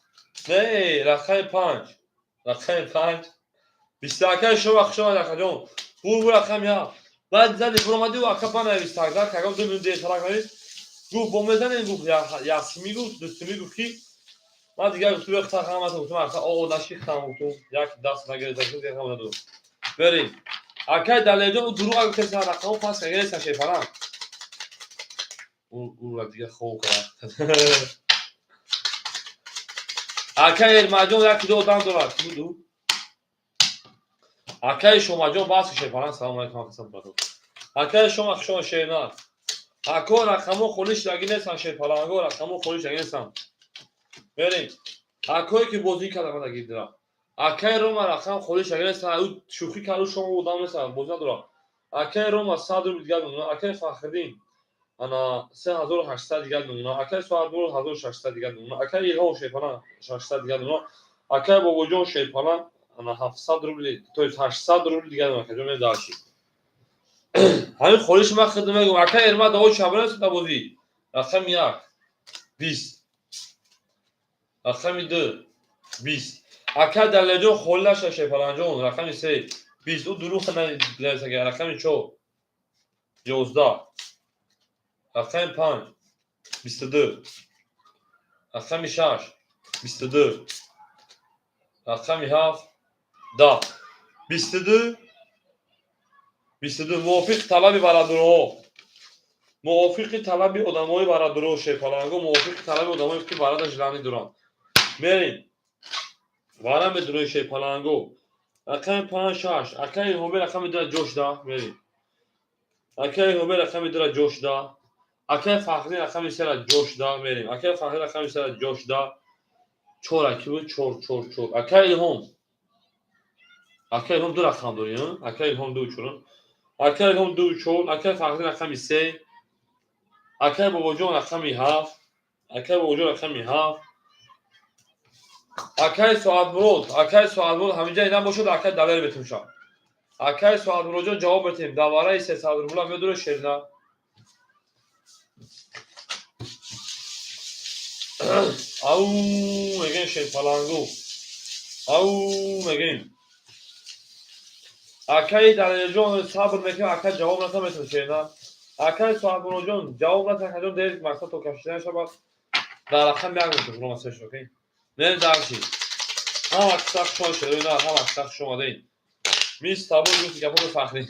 Не, рақами 5. Рақами 5. 21 шумо хуш омадед акаҷон. Бур рақами 7. Баъд зади буромадӣ ака ба навис тагдар кагам 2 минут дертарак навис. Гуфт бо мезанем гуфт ясми гуфт дӯстими гуфт ки ман дигар гуфтум яхта хамата гуфтум ака о нашихтам гуфтум як даст нагирифта гуфтум дигар хамата дод. Берем. Акай Далерҷон ӯ дурӯғ гуфтеса рақамо пас кагиреса шефарам. Ӯра дигар хоб кард. Акай Эрмаҷон яки ду одам дорад. Ки буд ӯ? Акай Шомаҷон бас шефарам. Салом алейкум акасам братон. Акай Шома хушома шернар. Ако рақамо холиш даги нестан шерпаланго рақамо холиш даги нестан. Берем. Акое ки бозӣ карда мана гирдира. Акай Рома рақам холиш даги нестан. Ӯ шӯхӣ кард, ӯ шома одам нестан, бозӣ надорад. Акай Рома 100 рубл дигар мемонад. Акай Фахриддин ана 3800 дигар мемонад. Акай Соатмурод 1600 дигар мемонад. Акай Илҳом Шерпаланг 600 дигар мемонад. Акай Бобоҷон Шерпаланг ана 700 рубли, то есть 800 рубли дигар мемонад. Акаҷон мерем дальше. Ҳамин холиши ман хидм мегӯм. Ака Эрма даво чабра да бозӣ. Рақами 1 20. Рақами 2 20. Ака Далерҷон холӣ наша Шерпаланҷон. Рақами 3 20. Ӯ дурӯғ нависага. Рақами 4 11. Рақами 5 22. Рақами 6 22. Рақами 7 10. 22 22. Мувофиқи талаби барадурҳо, мувофиқи талаби одамои барадурҳо, Шерпаланго, мувофиқи талаби одамое ки барада желание доранд. Мерем, вара медурои Шерпаланго. Рақами 5 6. Акаи Илҳомбе рақами 2 ҷош да мерем. Акаи Илҳомбе рақами 2 ҷош да. Акаи Фахрӣ рақами 3 ҷош да мерем. Акаи Фахрӣ рақами 3 ҷош да. Чор аки буд, чор, чор, чор. Акаи Илҳом, акаи Илҳом ду рақам дорӣ. Акаи Илҳом ду чор, акаи Илҳом ду чор. Акаи Фахрӣ рақами 3. Акаи Бобоҷон рақами 7. Акаи Бобоҷон рақами 7. Акаи Соатмурод, акаи Соатмурод ҳаминҷа набошад, акаи Далер метумша. Акаи Соатмуродҷон, ҷавоб метем. Давараи 300 рубла медуре шерна. Ау мегем, Шерпалангу, ау мегем. Акаи Далерҷон, сабр мекунем. Ака ҷавоб ната метум шерна. Акаи Соатмуродҷон ҷавоб ната, акаҷон, дер мақсад то кашида нашавад. Дар рақам 1 метум ромасешокӣ. Мерем дарши. Ҳама киса хушон шерои на, ҳама киса хуш омадед. Мис табор гуфти гапои Фахрӣ.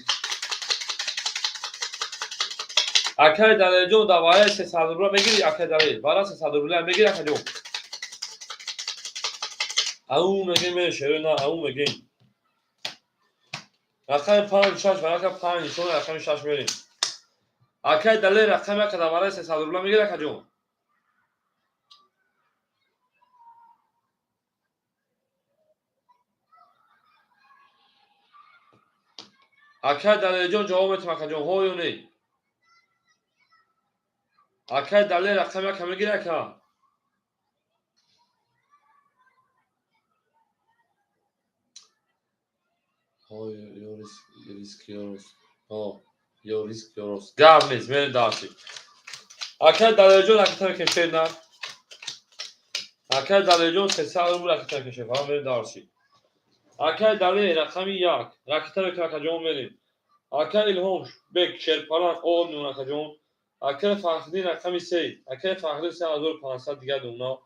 Акаи Далерҷон, давараи 300 рубла мегири, акаи Далер? Бара 300 рубла мегири, акаҷон? Ау мегем, мерем шерои на, ау мегем. Рақами 5 6 варака 5 нишон, рақами 6 мерем. Акаи Далер рақами 1 давараи 300 рубла мегири, акаҷон? Акаи Далерҷон, ҷавоб метам, акаҷон, ҳо ё не? Акаи Далер рақами 1 мегири, ака? Ҳо ё риск ё рост, ҳо ё риск ё рост. Гап нест, мерем дарси. Акаи Далерҷон, ракета мекунем на. Акаи Далерҷон, 300 рубл ракета мекунем, фақат мерем дарси. Акаи Далер рақами 1 ракета мекунем, акаҷон, мерем. Акаи Илҳом бек Шерпалан о миён, акаҷон. Акаи Фахриддин рақами 3. Акаи Фахриддин 3500 дигар дуна.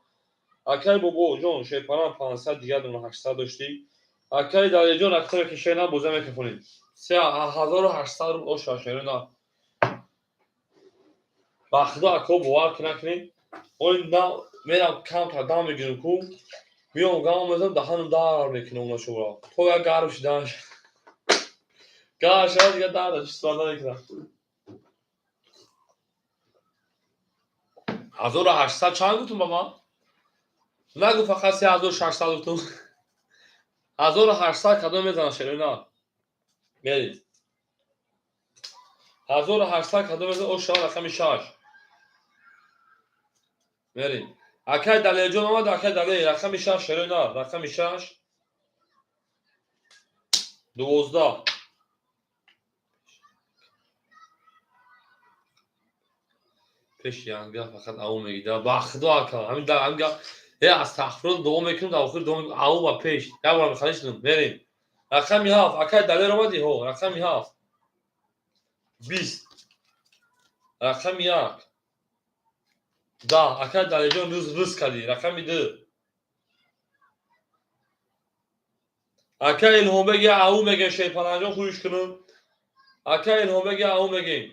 Акаи Бобоҷон Шерпалан 500 дигар дуна, 800 доштӣ. Акаи Далерҷон, ракета мекунем на, боза мекунем. 3800 рубл оша шеро на. Ба худо, ако, бовар ки накунед, ои на мерам камтар дам мегирам ку, миём гам мезанам, даҳанам дар мекунам уна шура. То як гарм шидан гарм шава, дигар дарда чиз намекунам. 1800 чанд гуфтум ба ман? Нагу, фақат 3600 гуфтум. 1800 кадом мезанад, шерои на? Мерид. 1800 кадом мезанад? О шава, рақами 6 мерид. Акаи Далерҷон омад. Акаи Далер рақами 6, шерои на, рақами 6 12. Пеши янга фақат ау мегида. Ба худо, ака, ҳамин ҳамин э астағфирулло дуо мекунем, дар охир дуо ау ба пеш як бора мехалишдум. Мерем, рақами 7. Акаи Далер омадӣ? Ҳо, рақами 7 20. Рақами 1 10. Акаи Далерҷон, рӯз рӯз кардӣ. Рақами 2. Акаи Илҳомбек, я ау мегем, Шерпаланҷон, хуиш кунам. Акаи Илҳомбек, я ау мегем.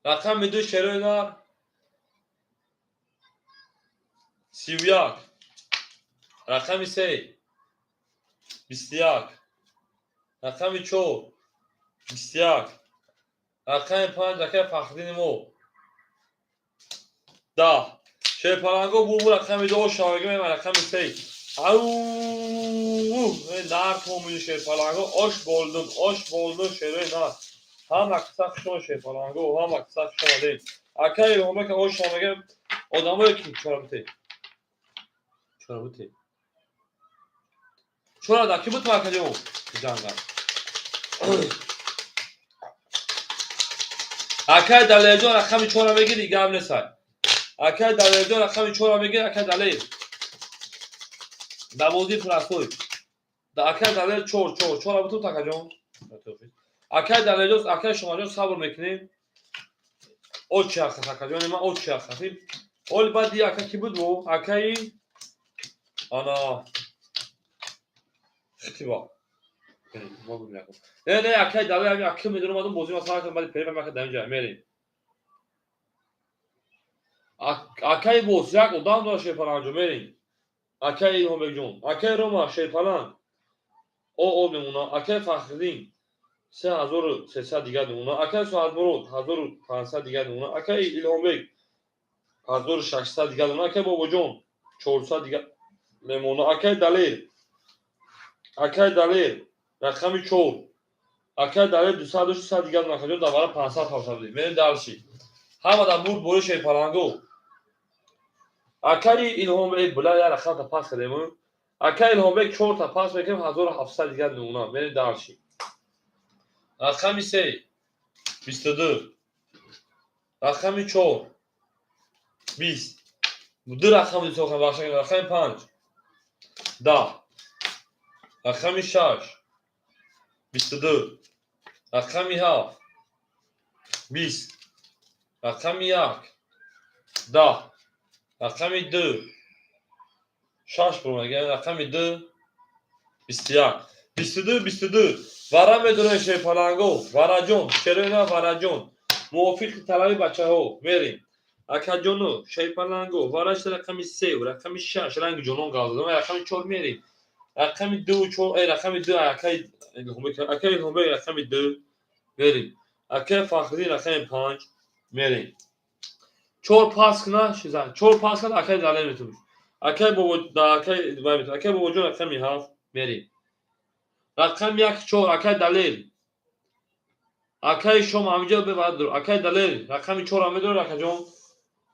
Рақами 2, шерои нар, 31. Рақами 3 21. Рақами 4 21. Рақами 5, акаи Фахриддини мо, 10. Шерпаланго бурбу. Рақами 2 шавага мема. Рақами 3, ау нар томиди. Шерпаланго, ош болдум, ош болдум. Шерои нар, ҳама қисса хушон. Шерпаланго, ҳама қисса хуш омадед. Акаи Илҳомбек, ош шавага. Одамое ки чора бите, чора бите. Чора да ки бутма, акаҷон? Ҷанга. Акай Далерҷон, рақами чора мегири, гап несай. Акай Далерҷон, рақами чора мегири, акай Далер. Давози простой. Да акай Далер чор, чор, чора бутум, акаҷон. Акай Далерҷон, акай Шомаҷон, сабр мекунем. Очи ахас, акаҷони ман, очи ахас. Оли баъди ака ки буд во? Акаи ана хитиба. Не, не, акай Далер, аки медонам, одам бозӣ масала кардам, баъди перебам ака дар инҷа мерем. Акаи боз як одам дора, Шерпаланҷо, мерем. Акаи Илҳомбекҷон, акаи Рома, Шерпаланг. О о мемона, акаи Фахриддин 3300 дигар мемона, акаи Соатмурод 1500 дигар мемона, акаи Илҳомбек 1600 дигар мемона, акаи Бобоҷон 400 дигар мемона, акаи Далер, акаи Далер рақами чор, акаи Далер 200 дошт, 100 дигар, акаҷон, дар бара 500 павшад. Мерем дальше. Ҳама дар бурд бори Шерпаланго. Акаи Илҳомбек, була, як рақамта пас кардем. Акаи Илҳомбек чорта пас мекунем, 1700 дигар мемона. Мерем дальше. Рақами се 22, рақами чор 20, ду рақам ҳисоб, бахша, рақами панҷ 10, рақами шаш 22, рақами ҳафт 20, рақами як 10, рақами ду шаш бурмага, рақами ду 21, 22, 22. Вара медонем, Шерпаланго, вараҷон, шероина, вараҷон, мувофиқи талаби бачаҳо мерем. Акаҷону Шерпаланго, вараш рақами се, рақами шаш, ранги ҷонон гавзадам, рақами чор мерем. Рақами ду чор, рақами ду, акаи Илҳомбек, рақами ду мерем. Акаи Фахриддин, рақами панҷ мерем. Чор пас куна, шизан чор пас кунад, акаи Далер метавониш. Акаи бобо, акаи, акаи Бобоҷон, рақами ҳафт мерем. Рақами як чор, акаи Далер, акаи Шом ҳамиҷо бебад. Акаи Далер рақами чорам медорад, акаҷон,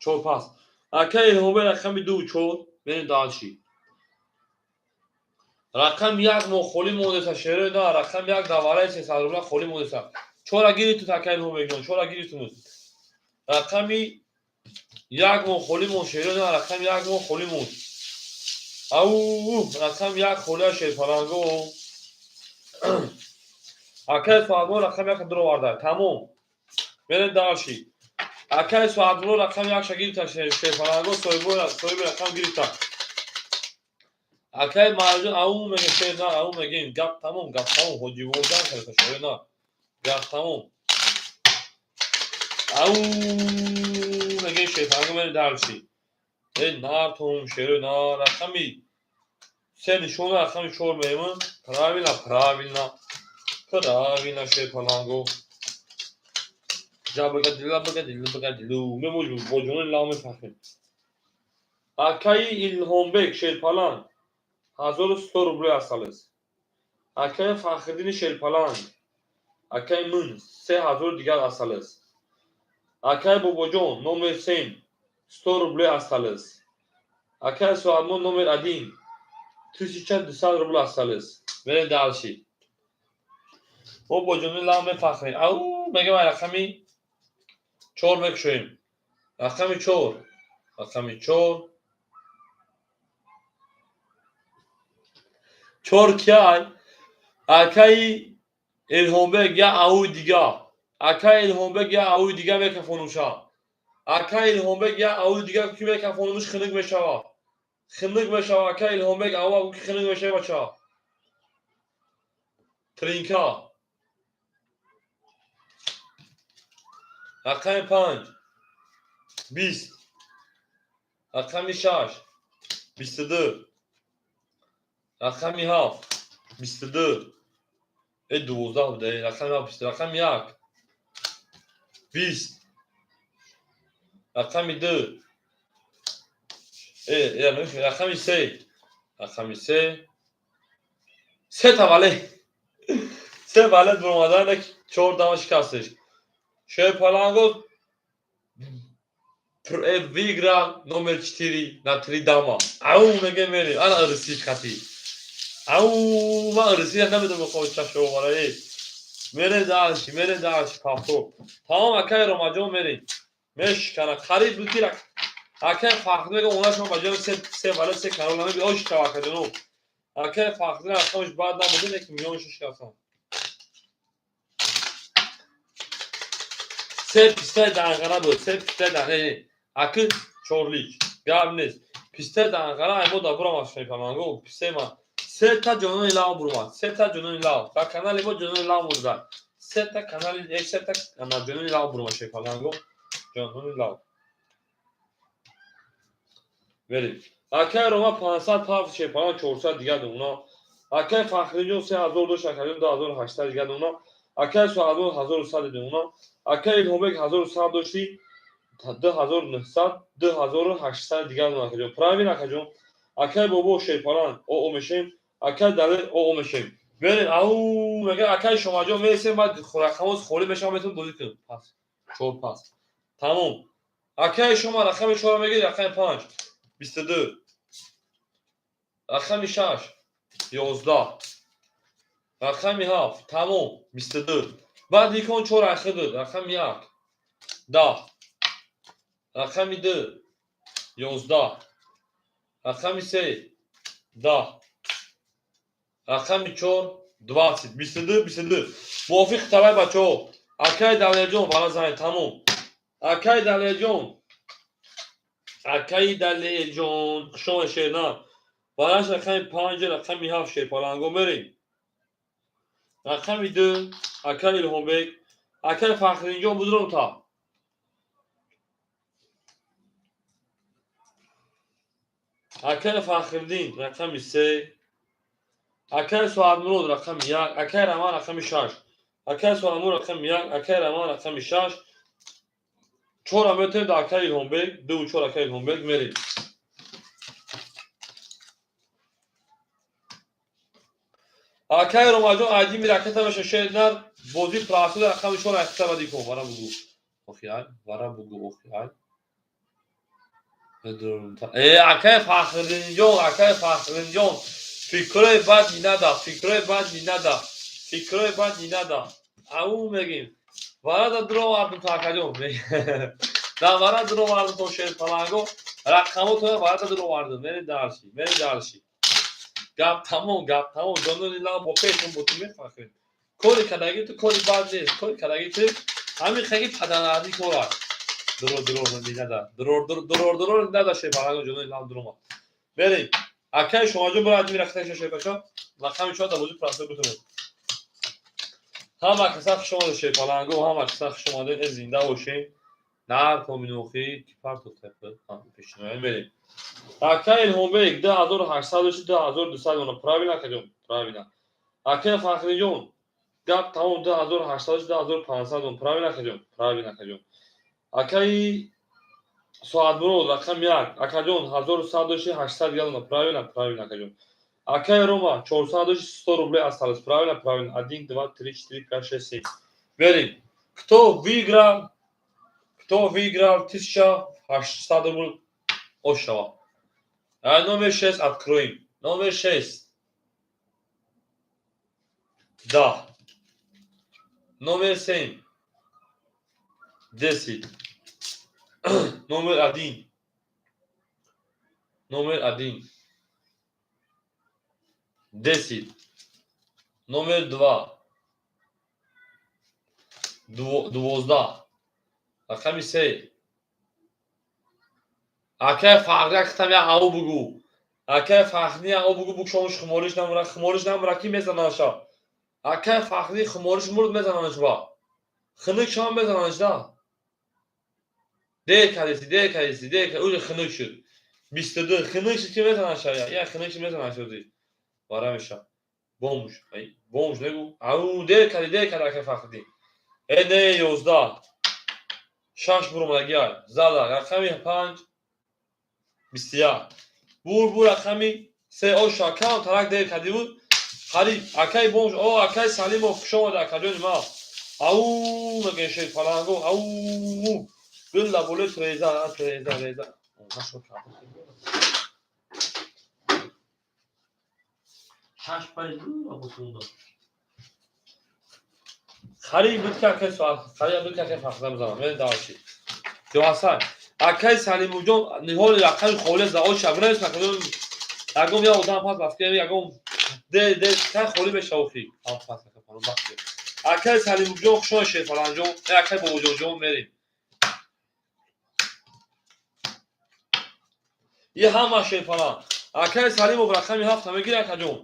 чор пас. Акаи Илҳомбек рақами ду чор, мерем дальше. Рақами як мо холӣ мондеса, шерои на, рақами як давараи 300 рубла холӣ мондеса. Чора гирифту, акаи Илҳомбекҷон, чора гирифтумуз. Рақами як мо холӣ монд, шерои на, рақами як мо холӣ монд. Ау, рақами як холия, Шерпаланго. Акаи Соатмуро рақами як дуроварда, тамом, мерем дальше. Акаи Соатмуро рақами якша гирифта, Шерпаланго, соҳиби рақам гирифта. Акаи Марҷон, ау меге, шер на, ау мегем, гап тамом, гап тамом, ҳоҷиводан карда, шер на, гап тамом. Ау мегем, Шерпаланго, мерем дальше. Э нартум, шеро на, рақами се нишона, рақами чор меем. Правильно, правильно, правильно, Шерпаланго. Ҷабагадила багадилу багадилу мемоҷ бо ҷони лав мефахем. Акаи Илҳомбек, Шерпаланг, 1100 рубли осталось. Акаи Фахриддини Шерпаланг, акаи мин, 3000 дигар осталось. Акаи Бобоҷон, номер семь, 100 рублей осталось. Акаи Соатмон, номер один, 1200 рубл осталось. Мерем дальше. Мо бо ҷони лав мефахрем. Ау мегем, рақами чор мекушоем. Рақами чор, рақами чор, чор киай? Акаи Илҳомбек, як ауи дига. Акаи Илҳомбек, як ауи дига мекафонуша. Акаи Илҳомбек, як ауи дига ки мекафонумуш, хунук мешавад, хунук мешавад. Акаи Илҳомбек, ау ки хунук мешава, бача. Тринка. Рақами панҷ 20, рақами шаш 22, рақами ҳафт 22, э, 12 буда, рақами ҳафт 20, рақами як 20, рақами ду, э, рақами се, рақами се, сета вале, се валет буромадан, чор дама шикастеш. Шерпаланго выиграл номер четыре на три дама. Ау меге, мерем. Ана рысиш хати. Ау, ман русия намедонам, чашо барои. Мерем дальше, мерем дальше, повтор. Тамом, акай Ромаҷон, мерем. Мешкана, қариб буд ки акай Фахрӣ мега, онашон ба ҷои се вале се король намеби ош шава, акаҷоно. Акай Фахрӣ рақамаш бад набуд, лекин миёнашо шикастам. Се пистаи данғара буд, се пистаи данғара. Аки чорлич, гап нест. Пистаи данғара ай мо да бурам аз шайпаланго, пистаи ма. Сета ҷонони лав бурмад, сета ҷонони лав. Дар канали мо ҷонони лав бурда. Сета канали, сета ҷонони лав бурмад шайпаланго. Ҷонони лав. Мерем. Акай Рома 500 пафт шайпаланг 400 дигар дуна. Акай Фахриҷон 3000 дошт, акаҷон 2800 дигар дуна. Акай Суҳадмон 1100 дуна. Акай Илҳомбек 1100 дошти, 2900, 2800 дигар дуна, акаҷон. Правильно, акаҷон. Акай Бобо шерпаланг оо мешем. Акай Далер оо мешем. Мерем, ау, мега акай Шомаҷон мересем, баъд рақамоз холӣ мешавам, метавонем бозӣ кунем. Пас. Чор пас. Тамом. Акай шумо рақами чора мегиред, рақами панҷ. 22. Рақами шаш. 11. Рақами ҳафт. Тамом. 22. Баъд икон чор ахир буд. Рақами як. 10. Рақами ду. 11. Рақами се. 10. Рақами чор. 20. 22, 22. Мувофиқи талаби бачаҳо. Акай Далерҷон бара занед. Тамом. Акай Далерҷон. Акай Далерҷон. Хушомад, шерна. Бараш рақами панҷ, рақами ҳафт, шерпаланго мерем. Рақами ду, акай Илҳомбек. Акай Фахриддинҷон бузург та. Акай Фахриддин рақами се. Акай Суҳатмурод рақами як. Акай Раман рақами шаш. Акай Суҳатмурод рақами як. Акай Раман рақами шаш. Чора метавонем дар акай Илҳомбек, дуву чор акай Илҳомбек мерем. Акай Ромаҷон айдими ракета меша шер бозӣ прасуда рақами чор айхта бади кун вара бугу. Охи ай, вара бугу, охи ай. Э, акай Фахриддинҷон, акай Фахриддинҷон, фикрои бад не надо, фикрои бад не надо, фикрои бад не надо. Ау мегим. Вара да дуровардум то акаҷон. Да вара дуровардум то шер паланго. Рақамотро вара да дуровардум. Мерем дальше, мерем дальше. Гап тамом, гап тамом. Ҷонони лав бо пешон бо ту мефахрем. Кори кадаги ту кори бад нест. Кори кадаги ту ҳамин хаги паданардӣ кор аст. Дурор дурор нада. Дурор дурор дурор нада шер паланго ҷонони лав дурома. Мерем. Акай Шомаҷон бира адими рақами шерпаша. Рақами чор да бозӣ прасо битунед. Ҳама каса хуш омадед, шерпаланго, ҳама каса хуш омадед, э зинда бошем. Нар коминохи ки партофта пешиноя мерем. Акай Илҳомбек 2800 дошти, 2200 дона. Правильно, акаҷон? Правильно. Акай Фахриҷон, гап тамом, 2800 дошти, 2500 дона. Правильно, акаҷон? Правильно, акаҷон. Акаи Соатмурод рақами як. Акаҷон 1100 дошти, 800 дона. Правильно? Правильно, акаҷон. Акай Рома 400 дошти, 100 рублей осталось. Правильно? Правильно. 1, 2, 3, 4, 5, 6, 7. Верим. Кто выиграл? Кто выиграл 1800 рублей? Ошава. А номер 6 откроем. Номер 6. Да. Номер 7. 10. Номер 1. Номер 1. 10. Номер 2. 12. Рақами се. Акай Фахри акитам як ау бугу. Акай Фахри як ау бугу, буг шомуш хумориш намура, хумориш намура ки мезанаша. Акай Фахри хумориш мурд мезананаш ба. Хинук шом мезананаш да. Дер кардеси, дер кардеси, дер кардеси, уже хинук шуд. 22 хинук шуд ки мезанаша я. Я хинук шуд мезанаша ози. Вара меша. Бомж, ай, бомж негу. Ау, дер кардӣ, дер кардӣ акай Фахриддин. Э, не, 11. Шаш буромадаги ай. Зада, рақами панҷ. 21. Бур, бур, рақами се оша, кам тарак дер кардӣ буд. Қариб, акай бомж, о, акай Салимов, хуш омадӣ, акаҷони ма. Ау, мегӯяд шер паланго, ау. Гулла боле треза, треза, реза. Нашо кард. Шаш панҷ ду абусунда. Хари буд ки акай соат, хари буд ки акай фахрда бизанам. Мен даваши. Ё Ҳасан, акай Салимуҷон ниҳоли рақами холия зао шаб навис накардам. Ягон я одам пас рафт, ягон де де кай холӣ мешавохи. Ҳам пас накардам, вақт. Акай Салимуҷон хушон шед фаланҷон, акай Бобоҷонҷон мерем. И ҳама шерпалан. Акай Салимов рақами ҳафта мегири, акаҷон.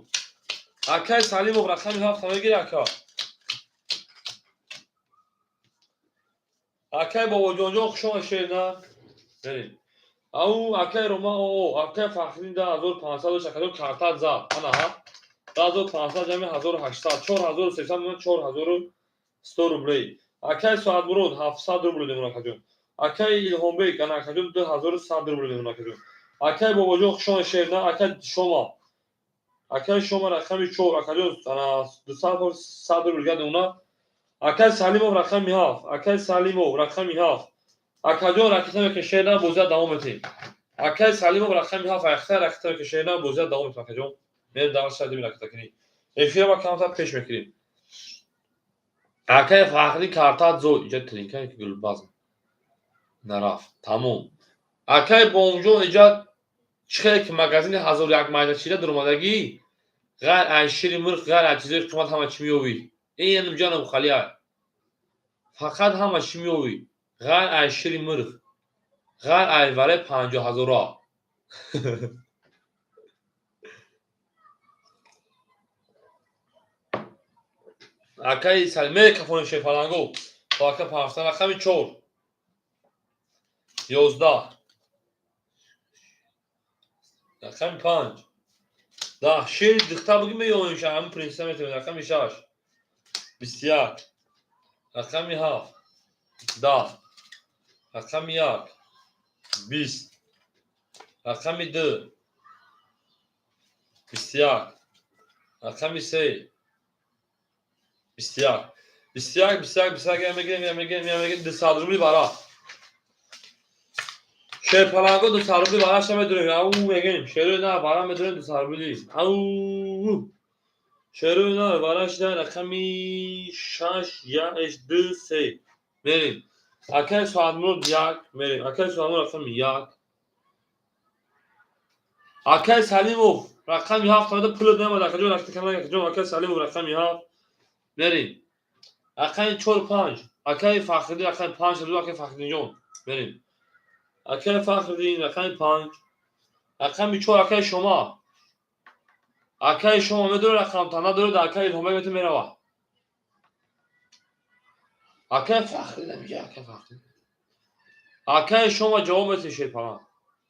Акай Салимов рақами ҳафта мегири, ака. Акай Бобоҷонҷон хушон шер на. Мерем. Ау акай Рома о, акай Фахриддин 10500 дошт, акаҷон картат зад. Ана ҳа. 10500 ҷамъи 1800, 4300, 4100 рублей. Акай Соатмурод 700 рубл додем, акаҷон. Акай Илҳомбек, ана акаҷон 2100 рубл додем, акаҷон. Акай Бобоҷон хушон шер на, акай Шома. Акай Шома рақами 4, акаҷон ана 200 100 рубл гадем уна. Акай Салимов рақами 7, акай Салимов рақами 7. Акаҷон ракета мекашед на, бозия давом метем. Акай Салимов рақами 7, айхта ракета мекашед на, бозия давом метем, акаҷон. Мерем дар шадим ракета кунем. Эфира ма камтар пеш мекунем. Акай Фахри картат зо, иҷа тринка ки гулбаз. Нарафт. Тамом. Акай Бомҷон иҷа чӣ хеле ки магазини 1001 майдачида дуромадагӣ, ғайр аз шири мирғ, ғайр аз чизои қимат ҳама чӣ меёвӣ. Ин ҷаноб халия. Фақат ҳама чӣ меёвӣ. Ғайр аз шири мирғ, ғайр аз вараи 50 ҳазора. Акаи Салим мекафонем шерпаланго. То ака пафта рақами 4. 11. Рақами 5. 10. Шери дихта буги меёвем ша, ҳамин принсеса метавонем. Рақами 6. 21. Рақами 7. 10. Рақами 1. 20. Рақами 2. 21. Рақами 3. 21. 21, 21, 21 я мегирем, я мегирем, я мегирем, 200 рубли бара. Шерпаланго 200 рубли бара ша медурем. Ау мегирем. Шерои на бара медурем 200 рубли. Ау. Шерои на бара шида рақами 6, 1, 2, 3. Мерем. Акай Соатмурод 1 мерем. Акай Соатмурод рақами 1. Акай Салимов рақами 7 ада пул намад. Акаҷон рақами канал, акаҷон акай Салимов рақами 7. Мерем. Рақами 4 5. Акай Фахриддин рақами 5 ду акай Фахриддинҷон. Мерем. Акай Фахриддин рақами 5. Рақами 4 акай Шома. Акай Шома медорад рақам та надорад, акай Илҳомбек мета мерава. Акай Фахриддин мига акай Фахриддин. Акай Шома ҷавоб мети шерпалан.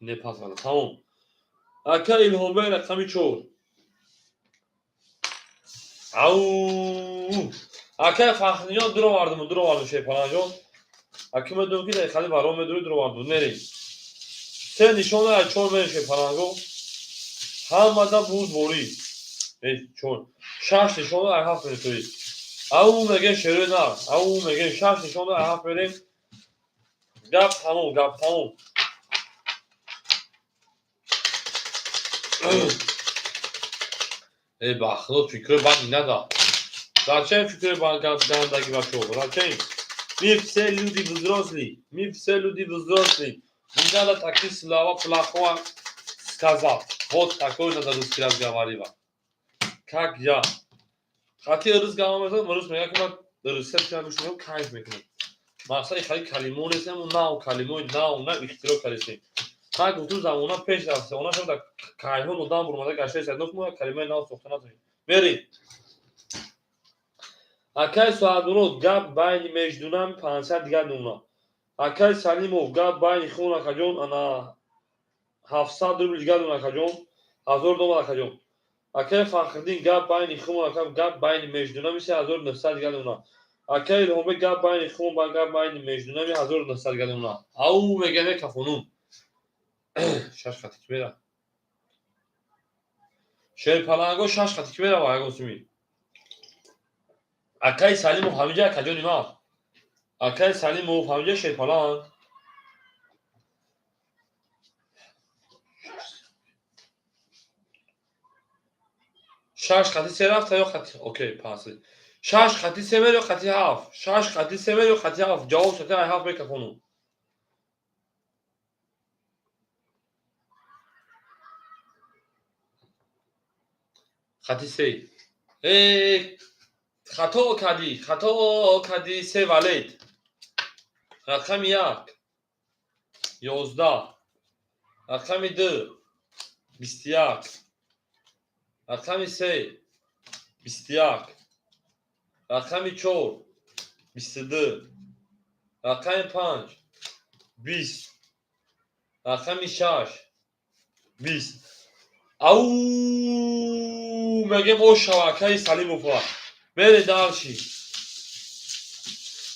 Не пас вала. Тамом. Акай Илҳомбек рақами 4. Ау! Акай Фахриддинҷон дуровардум, дуровардум шерпаланҷон. Аки медонам ки дар хали баром медури дуровардум. Мерем. Се нишона аз 4 мерем шерпаланго. Ҳамада буд борӣ. Э, 4. 6 нишона аз 7 мерем тои. Ау мегем шерои нар. Ау мегем 6 нишона аз 7 мерем. Гап тамом, гап тамом. Э, ба худо фикрҳои бад нада. Зачем фикрҳои гандаги бачаҳо? Зачем? Мы все люди взрослые. Мы все люди взрослые. Не надо такие слова плохого сказать. Вот такой надо русский разговаривать. Как я. Хати рус гап мезанам, рус мегӯяд ки ман русия тира гӯш мекунам, кайф мекунам. Мақсади хали калимо нестем, нав калимои нав нав ихтироъ кардистем. Ман гуфтум замона пеш рафта, она шо дар кайҳон одам бурмада гаштаист, мо як калимаи нав сохта натонем. Мерем. Акай Соатмурод гап байни междунами 500 дигар нуна. Акай Салимов гап байни хун акаҷон ана 700 рубл дигар нуна акаҷон, 1000 доллар акаҷон. Акай Фахриддин гап байни хун ака гап байни междунами 3900 дигар нуна. Акай Илҳомбек гап байни хун ба гап байни междунами 1900 дигар нуна. Ау мегаме кафонум. Шаш хати ки мера. Шерпаланго шаш хати ки мерава ягон суми. Акай Салимов ҳамиҷа акаҷони ман. Акай Салимов ҳамиҷа шерпаланг. Шаш қати се рафта ё қати, окей, пас шаш қати се мер ё қати ҳафт, шаш қати се мер ё қати ҳафт. Ҷавоб шата ай ҳафт мекафону. Қати се. Э, хато кардӣ, хато кардӣ. Се валет. Рақами як 11, рақами ду 21, рақами се 21, рақами чор 22, рақами панҷ 20, рақами шаш 20. Ау мегем, ошава, акаи Салимова. Мере дальше.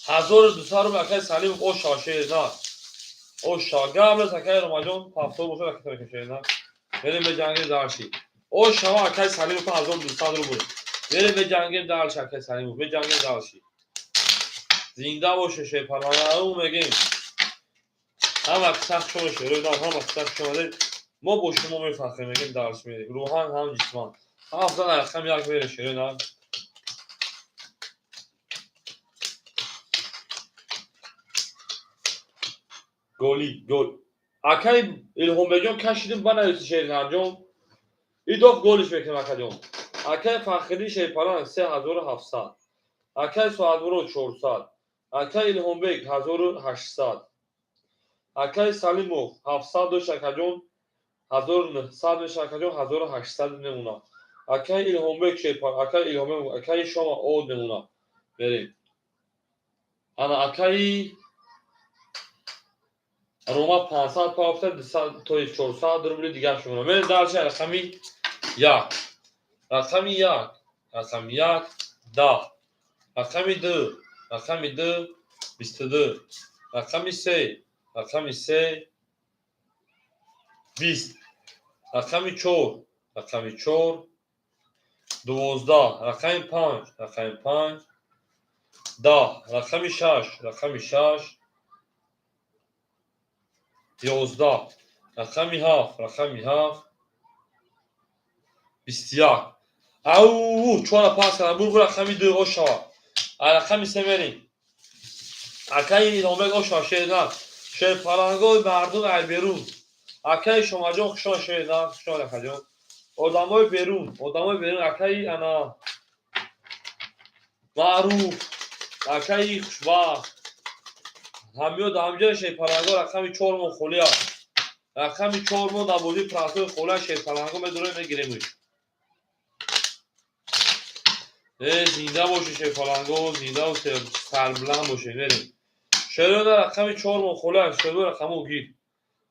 1200 рубл, акаи Салимов, ошава, шерна, ошава. Гап нест, акаи Ромаҷон, ҳафтод бошад, акаи шерна. Мерем, меҷангем дальше. Ошава, акаи Салимов, 1200 рубл. Мерем, меҷангем дальше, акаи Салимов, меҷангем дальше. Зинда боше, шерпаланау мегем. Ҳама сахт шумо шероидам, ҳама сахт шумоде. Мо бо шумо мефахрем, мегем, дальше мерем. Рӯҳан ҳам ҷисман. Ҳафта рақам як мере, шероидам. Голи гол. Акаи Илҳомбеҷон, кашидим, банависи, шернарҷон. Идоф голиш мекунем, акаҷон. Акаи Фахриддин шерпалан 3700. Акаи Соатмурод 400. Акаи Илҳомбек 1800. Акаи Салимов 700 дошт, акаҷон. 1900 меша, акаҷон, 1800 мемонад. Акаи Илҳомбек шерпалан, акаи Илҳомбек, акаи Шома од мемонад. Мерем. Ана акаи Рома 500 пафта, 200, то есть 400 рубли дигар шумона. Мерем дальше. Рақами як. Рақами як. Рақами як 10. Рақами ду. Рақами ду 22. Рақами се. Рақами се 20. Рақами чор. Рақами чор 12. Рақами панҷ. Рақами панҷ 10. Рақами шаш. Рақами шаш 11. Рақами ҳафт. Рақами ҳафт 21. Ау, чора пас кардам. Бур, рақами ду ошава. А рақами се мерем. Акаи Илҳомбек, ошава, шернар. Шерпалангои мардум ай берун. Акаи Шомаҷон, хушон, шернар, хушон, акаҷон. Одамои берун, одамои берун, акаи ана Маъруф, акаи Хушбахт. Ҳамёд ҳамҷоя шерпаланго рақами чормон холӣ аст. Рақами чормон дар бозии простой холӣ аст, шерпаланго медорем, мегиремш. Э, зинда бошед, шерпаланго, зинда сарбуланд бошед, мерем. Шерода рақами чормон холӣ аст, шеро рақамо гир.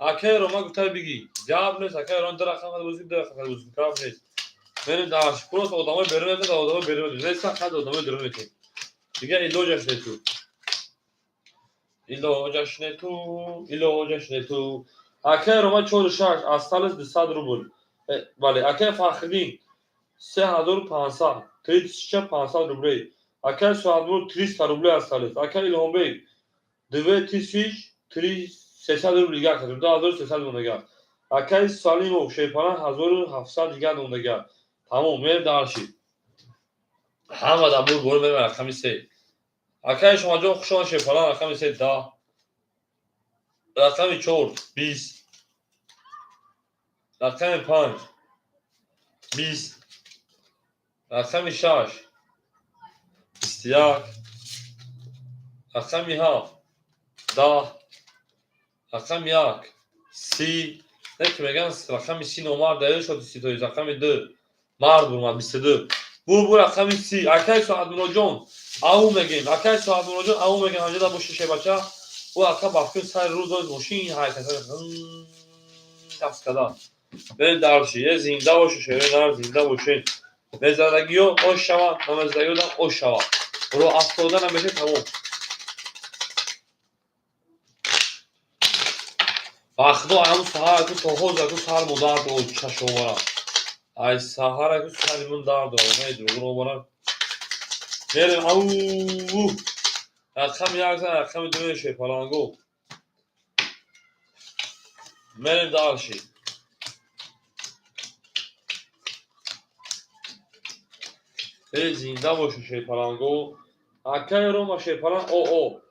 Акаи Рома гуфтай бигӣ. Гап нест, акаи Рома ду рақам бозӣ, ду рақам бозӣ, гап нест. Мерем дальше. Просто одамои берун метед, одамои берун метед. Нестан қад одамои берун метед. Дигар илоҷаш нету. Илоҷаш нету, илоҷаш нету. Акаи Рома чору шаш, осталось 200 рубл. Бале, акаи Фахриддин 3500, 3500 рублей. Акаи Соатмур 300 рублей осталось. Акаи Илҳомбек две тысяч сесад рубл дигар кардем, 2300 мондагар. Акаи Салимов шерпалан 1700 дигар мондагар. Тамом, мерем дальше. Ҳама дар бур бор мерем рақами се. Акаи Шомаҷон, хушон, шерпалан, рақами се 10. Рақами чор 20. Рақами панҷ 20. Рақами шаш 21. Рақами ҳафт 10. Рақами як 30. Не ки мегӯянд рақами 30 номард даёр шуд, 30 тои рақами ду мард бурмад 22. Бур, бур, рақами 30. Акаи Соатмуроҷон, ау мегем. Акаи Соатмуроҷон, ау мегем, ҳамҷода боши, шебача. Ӯ ака бафкин сари рӯз дод мошин ҳаракат даст када. Берем дальше. Е, зинда боши, шерои нар, зинда бошед. Мезадагиё ош шава, намезадагиё ош шава. Ро афтода намеша, тамом. Вақтҳо ҳамун саҳар ку то ҳозир ку сар мо дард дорад, чашмомара. Ай саҳара ку сари мон дард дорад, най дурӯғ омара. Мерем, ау. Рақами як зан, рақами ду меше паланго. Мерем дальше. Э, зинда бошед, шерпаланго. Акаи Рома шерпаланг оо.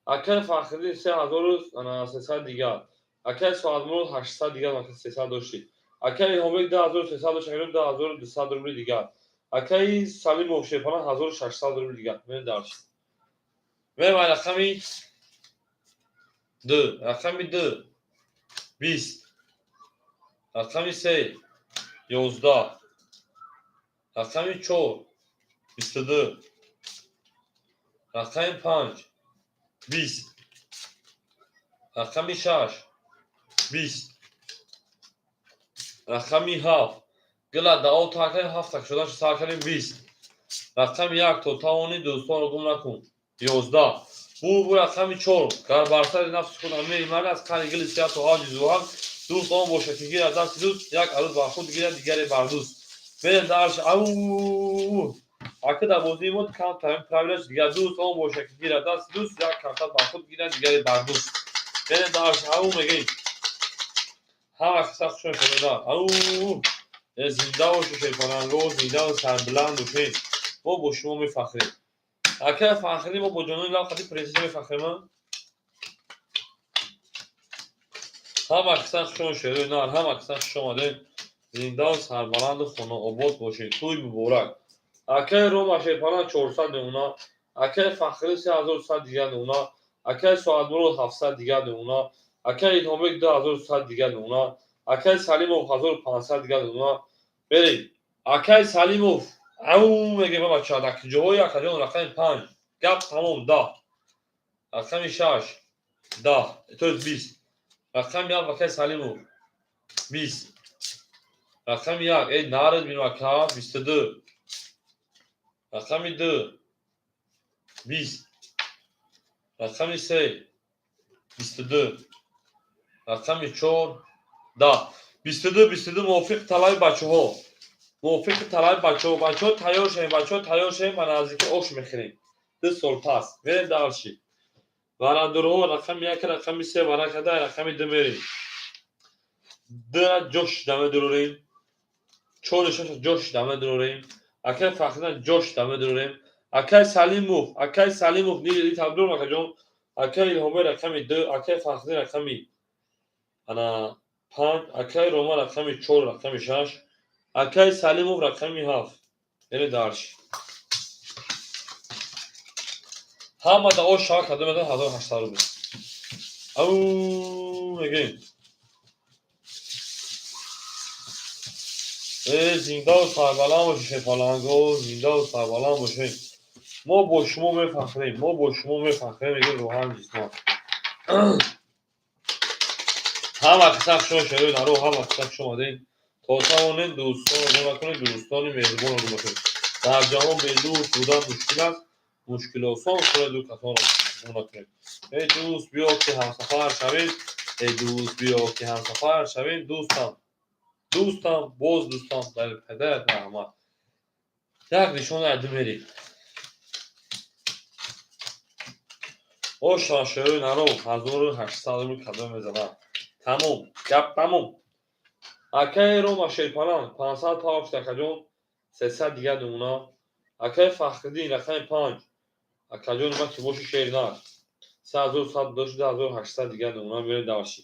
Акаи Фахриддин 3300 дигар. Акаи Соатмурод 800 дигар, 300 доштӣ. Акаи Илҳомбек 2300 дошт, акаи 2200 рубли дигар. Акаи Салимов шерпаланг 1600 рубли дигар. Мерем дальше. Мерем рақами ду, рақами ду, 20, рақами се, 11, рақами чор, 22, рақами панҷ, 20, рақами шаш, 20, рақами ҳафт, гила дао тар кардем, ҳафта шудан сар кардем, 20, рақами як, то тавонӣ дӯстонро гум накун, 11, бу рақами чор, гар бар сари нафси худ амири мард аз қаъри гили сиҳат то авҷи зуҳал, дӯст он бошад, ки гирад дасти дӯст, як арӯз бар худ гирад, дигаре бар дӯст. Мерем дальше. Ау, ака, дар бозии мо камтарин правилаш дигар: дӯст он бошад, ки гирад дасти дӯст, як карта бар худ гирад, дигаре бар дӯст. Мерем дальше. Ау мегӯем. Ҳама қисса хушон шуда. Ау, зинда бошед, шерпаланго, зиндаву сарбиланд бошед. Мо бо шумо мефахрем. Ака Фахрӣ, мо бо ҷонони лав қади президент мефахрем. Ҳама қисса хушон, шерои нар, ҳама қисса хуш омадед. Зиндаву сарбаланду хонаобод бошед. Тӯй муборак. Акаи Рома шерпаланг 400 мемона, акаи Фахрӣ 3100 дигар мемона, акаи Соатмурод 700 дигар мемона, акаи Илҳомбек 2100 дигар мемона, акаи Салимов 1500 дигар мемона. Беред. Акаи Салимов, ау мегӯем, бача, натиҷаҳои акаҷон: рақами панҷ, гап тамом, 10, рақами шаш, 10, то есть 20, рақами як, акаи Салимов, 20, рақами як, э наред бинем, ака, 22, рақами ду, 20, рақами се, 22, рақами чор, 10, 22, 22. Мувофиқи талаби бачаҳо, мувофиқи талаби бачаҳо. Бачаҳо, тайёр шавем, бачаҳо, тайёр шавем, ба наздики ош мехӯрем 2 сол пас. Мерем дальше. Варандорҳо, рақами як, рақами се вара карда, рақами ду мерем. Дура ҷош дамедурорем, чору шаша ҷош дамедурорем, акаи Фахрина ҷош дамедурорем, акаи Салимов, акаи Салимов табдур, акаҷон, акаи Илҳомбек рақами ду, акаи Фахрин рақами ана панҷ, акаи Рома рақами чор, рақами шаш, акаи Салимов рақами ҳафт. Мерем дальше. Ҳама да ош шава кардем, 1800 рубл. Ау мегӯем. Э, зиндаву сарбаланд бошед, шерпаланго, зиндаву сарбаланд бошед. Мо бо шумо мефахрем, мо бо шумо мефахрем, мегӯем рӯҳан ҷисмон. Ҳама қисса хушон, шерои наро, ҳама қисса хуш омадед. То тавонед дӯстонро гум накунед, дӯстони меҳрубонро гум накунед. Дар ҷаҳон бедӯст будан мушкил аст, мушкилосон кунеду касонро гум накунед. Эй дӯст, биё ки ҳамсафар шавем, эй дӯст, биё ки ҳамсафар шавем, дӯстам, дӯстам, боз дӯстам, дар падарат раҳмат. Як нишона айду мерӣ. Оша, шерои наро, 1800 рубл кадом мезанад. Тамом, гап тамом. Акаи Рома шерпаланг 500 павшт, акаҷон, 300 дигар намуна. Акаи Фахриддин рақами панҷ, акаҷони ман ки боши шер нар, 3100 дошт, 2800 дигар намуна. Мерем дальше.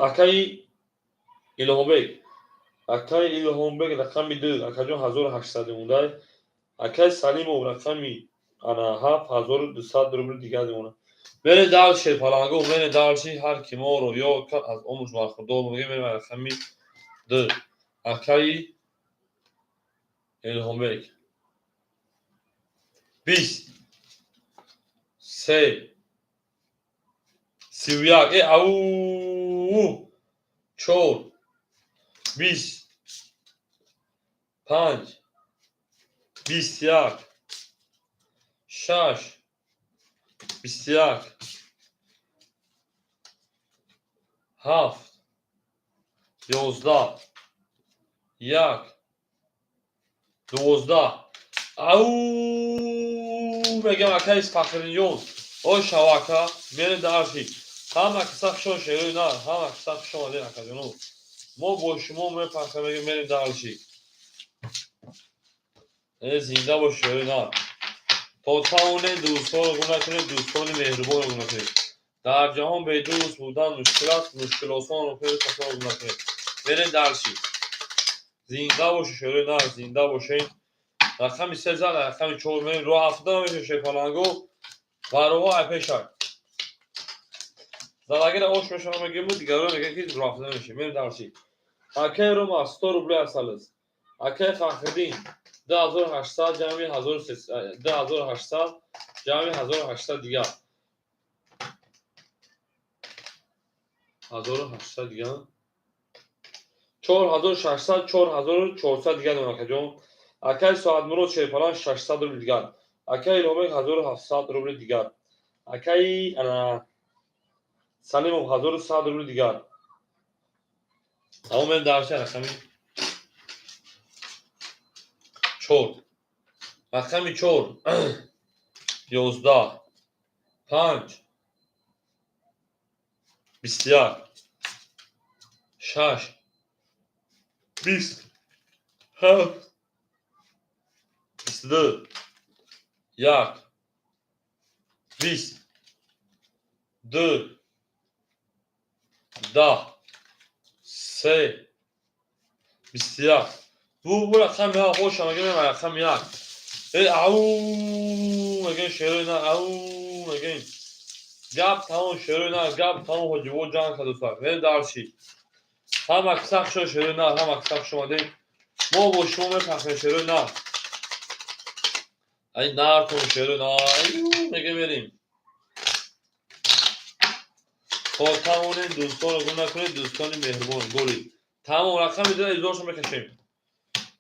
Акаи Илҳомбек, акаи Илҳомбек рақами ду, акаҷон, 1800 намуна. Акаи Салимов рақами ана ҳафт, 1200 рубл дигар намуна. Мерем дальше, шерпаланго, мерем дальше. Ҳар ки моро ёд кард, аз омӯш бархурдор мегӯем. Мерем рақами ду, акаи Илҳомбек, 20, се, 31, э ау, чор, 20, панҷ, 21, шаш, 21, ҳафт, 11, як, 12. Ау мегӯям, акаи Фахриддинҷон, о шава, ака. Мерем дальше. Ҳама қисса хушон, шерои нар, ҳама қисса хуш омадед, акаҷоно. Мо бо шумо мефахрем, мегӯем. Мерем дальше. Зинда бош, шерои нар. То тавонед дӯстонро гум накунед, дӯстони меҳрубонро гум накунед. Дар ҷаҳон бедӯст будан мушкил аст, мушкилосонро кунед, касонро гум накунед. Мерем дарси. Зинда бошед, шерои нар, зинда бошед. Рақами 3 зад, рақами 4 мерем. Роҳ афтода намешавад шерпаланго. Бароҳо айпешак. Залагира ош мешавад мегӯем, дигарро мегӯяд ки роҳ афтода намешавад. Мерем дарси. Акаи Рома 100 рубли асалист. Акаи Фахриддин 2800 ҷамъи 2800 ҷамъи 1800 дигар. 1800 дигар. 4600 4400 дигар акаҷон. Акаи Соатмурод Шерпалан 600 рубли дигар. Акаи Илҳомбек 1700 рубли дигар. Акаи Салимов 1100 рубли дигар. Тамом, мерем дарси рақами 4. Рақами 4 11 5 21 6 20 7 22 1 20 2 10 3 21. Бу рақами ҳафт оша мегӯем, рақами 1. Ау мегӯем, шерои на, ау мегӯем. Гап тамом, шерои на, гап тамом, ҳоҷиво ҷанг кард дӯстак. Мерем дарси. Ҳама киса хуш шерои на, ҳама киса хуш омадед. Мо бо шумо мепахем, шерои на. Ай нартон, шерои на, мегӯем, мерем. То тавонед дӯстонро гум накунед, дӯстони меҳрубон, голи. Тамом, рақами 2 изоршо мекашем.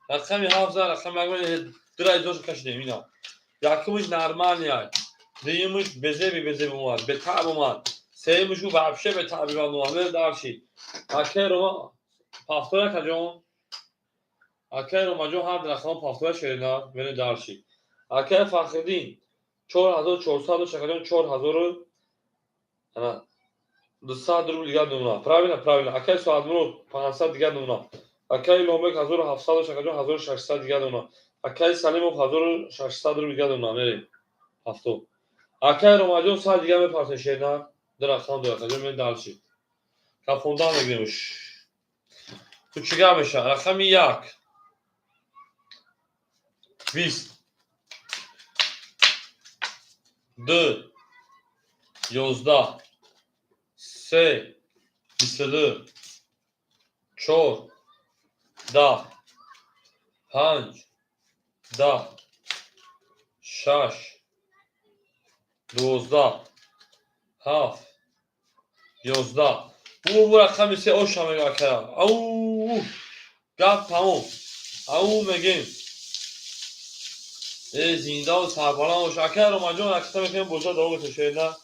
Рақами 7 за, рақами 1 2 изоршо кашидем ина. Якумиш нормальный, дуюмиш безеби безеби омад, бетаъб омад. Сеюмиш вообще бетаъби омад. Мерем дарси. Акаи Рома повтора каҷон. Акаи Ромаҷон ҳар рақам повтора шерина, мерем дарси. Акаи Фахриддин 4400 шакаҷон 4000 ана 200 рубл дигар намуна. Правильно, правильно. Акаи Соатмурод 500 дигар намуна. Акаи Илҳомбек 1700 шакаҷон 1600 дигар намуна. Акаи Салимов 1600 рубл дигар намуна. Мерем. 70. Акаи Ромаҷон 100 дигар мепартем шерна. Ду рақам ду акаҷон мерем дарси. Кафондан мегирем. Ту чӣ гап мешавад? Рақами 1 20 2 11 3 22 4 10 5 10 6 12 7 11. Бу рақами 3 оша мегӯ ака. Ау гап тамом. Ау мегем. Зинда ва сарбаланд бош. Ака Ромаҷон ракета мекунем, бозиро давом метем, шерина.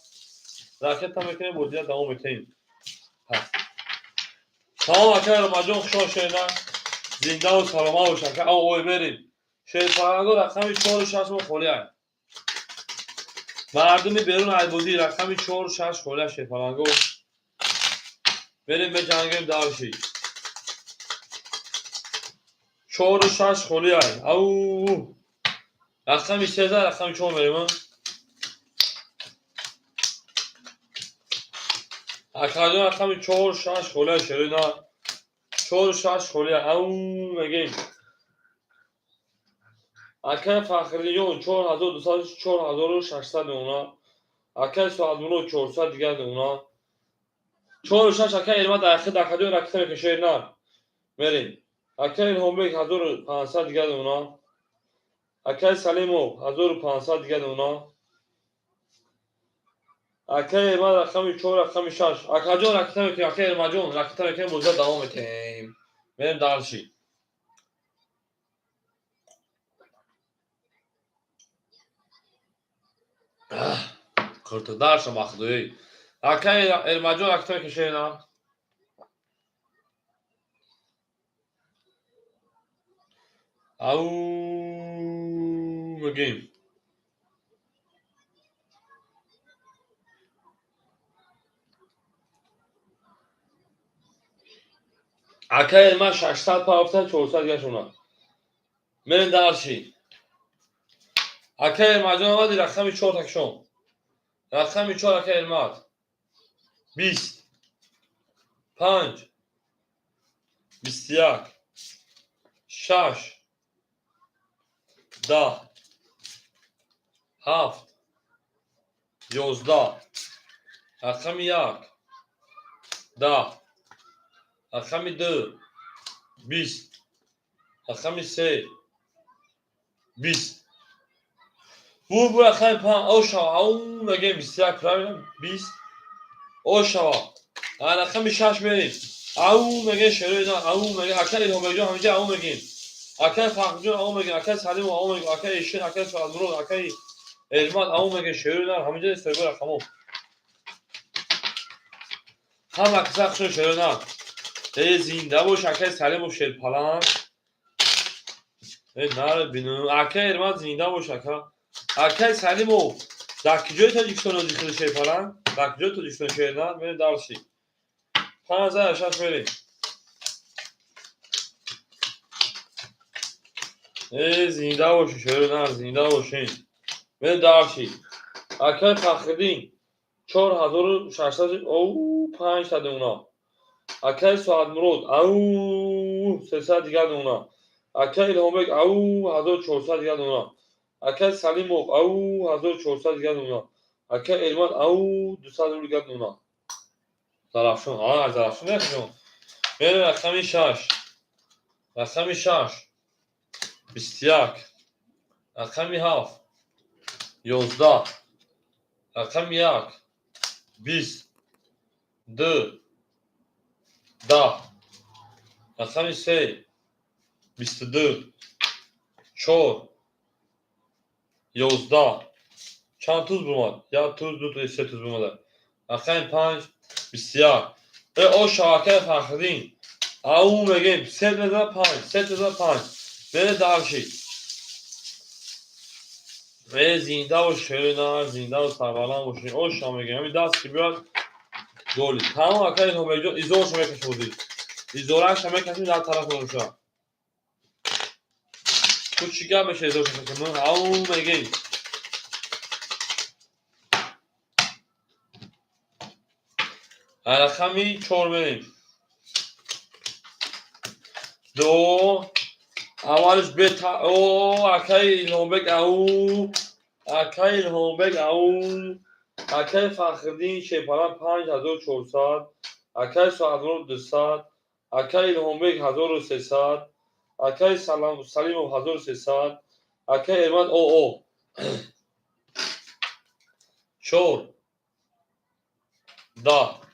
Ракета мекунем, бозиро давом метем. Тамом, ака Ромаҷон, хуш омад, шерина. Зинда ва саломат бош, ака. Ау ой мерем. Шерпаланго рақами 4 6 мо холӣ ай. Мардуми берун айбозӣ рақами 4 6 холӣ ай шерпаланго. Мерем меҷангем дарши. 4 6 холӣ ай. Ау рақами 3 рақами 4 мерем. Акаҷон рақами 4 6 холӣ ай, шерина. 4 6 холӣ ай. Ау мегем. Акаи Фахриддинҷон 4200 4600 намуна. Акаи Соатмурод 400 дигар намуна. 4 6 акаи Эрмат Айхид акаҷон ракета мекунем, шерина. Мерем. Акаи Илҳомбек 1500 дигар намуна. Акаи Салимов 1500 дигар намуна. Акаи Эрмат рақами 4 рақами 6. Акаҷон ракета мекунем, акаи Эрматҷон ракета мекунем, бозиро давом метем. Мерем дарси. Қиртидарша махдуи. Акаи Эрматҷон ракета мекунем, шерина. Ау мегем. Акаи Эрмат 600 пафта 400 дигар шуна. Мерем дарси. Ака Эрмаҷон омади, рақами чор такшон. Рақами чор, ака Эрмат. 20, 5, 21, 6, 10, 7, 11, рақами 1, 10, рақами 2, 20, рақами 3, 20. Бу рақами 5, ошава, ау мегем 21, правильно? 20. Ошава. Рақами 6 мерем. Ау мегем шерои на, ау мегем, ака Илҳомбекҷон ҳамиҷа ау мегем. Акаи Фахрҷон ау мегем, акаи Салимов ау мегем, акаи Эшин, акаи Суадмурод, акаи Эрмат ау мегем, шерои на, ҳамиҷа соҳиби рақамо. Ҳама каса хушон шерои на. Э, зинда бош, акаи Салимов шерпаланг. Э, наро бину. Акаи Эрмат зинда бош, ака. Акаи Салимов, дар куҷои Тоҷикистон ози худи шерпаланг? Дар куҷои Тоҷикистон шер на? Мерем дарси. 5 6 мерем. Э, зинда боши, шерои нар, зинда бошин. Мерем дарси. Акаи Фахриддин, 4600, оу, 5 дуна. Акаи Соатмурод, ау, 300 дигар дуна. Акаи Илҳомбек, ау, 1400 дигар дуна. Акаи Салимов, ау, 1400 дигар дуна. Акаи Эрмат, ау, 200 рубл дигар дуна. Зарафшон, а, Зарафшон яхшон. Мерем рақами 6. Рақами 6. 21. Рақами 7. 11. Рақами 1. 20. 2. 10. Рақами 3. 22. 4. 11. Чанд туз бумад? Як туз, ду туз, се туз бумада. Рақами 5. 21. Э, о, акаи Фахриддин. Ау мегем, се мезана 5, се мезана 5. Мере дарши. Э, зинда бош, шерои нар, зинда бош, сарбаланд бошин. Оша мегем, ҳамин даст ки биёд голи. Тамом, акаи Илҳомбекҷон, изорашо мекашем ҳозир. Изораашо мекашем дар тараф мебошад. Ту чӣ гап меша изорашо мекашем? Ау мегем. Рақами 4 мерем. 2, аввалиш бета, о, акаи Илҳомбек, ау, акаи Илҳомбек, ау, акаи Фахриддин шепалан 5400, акаи Соатмурод 200, акаи Илҳомбек 1300, акаи Салимов 1300, акаи Эрмат о о. 4, 10,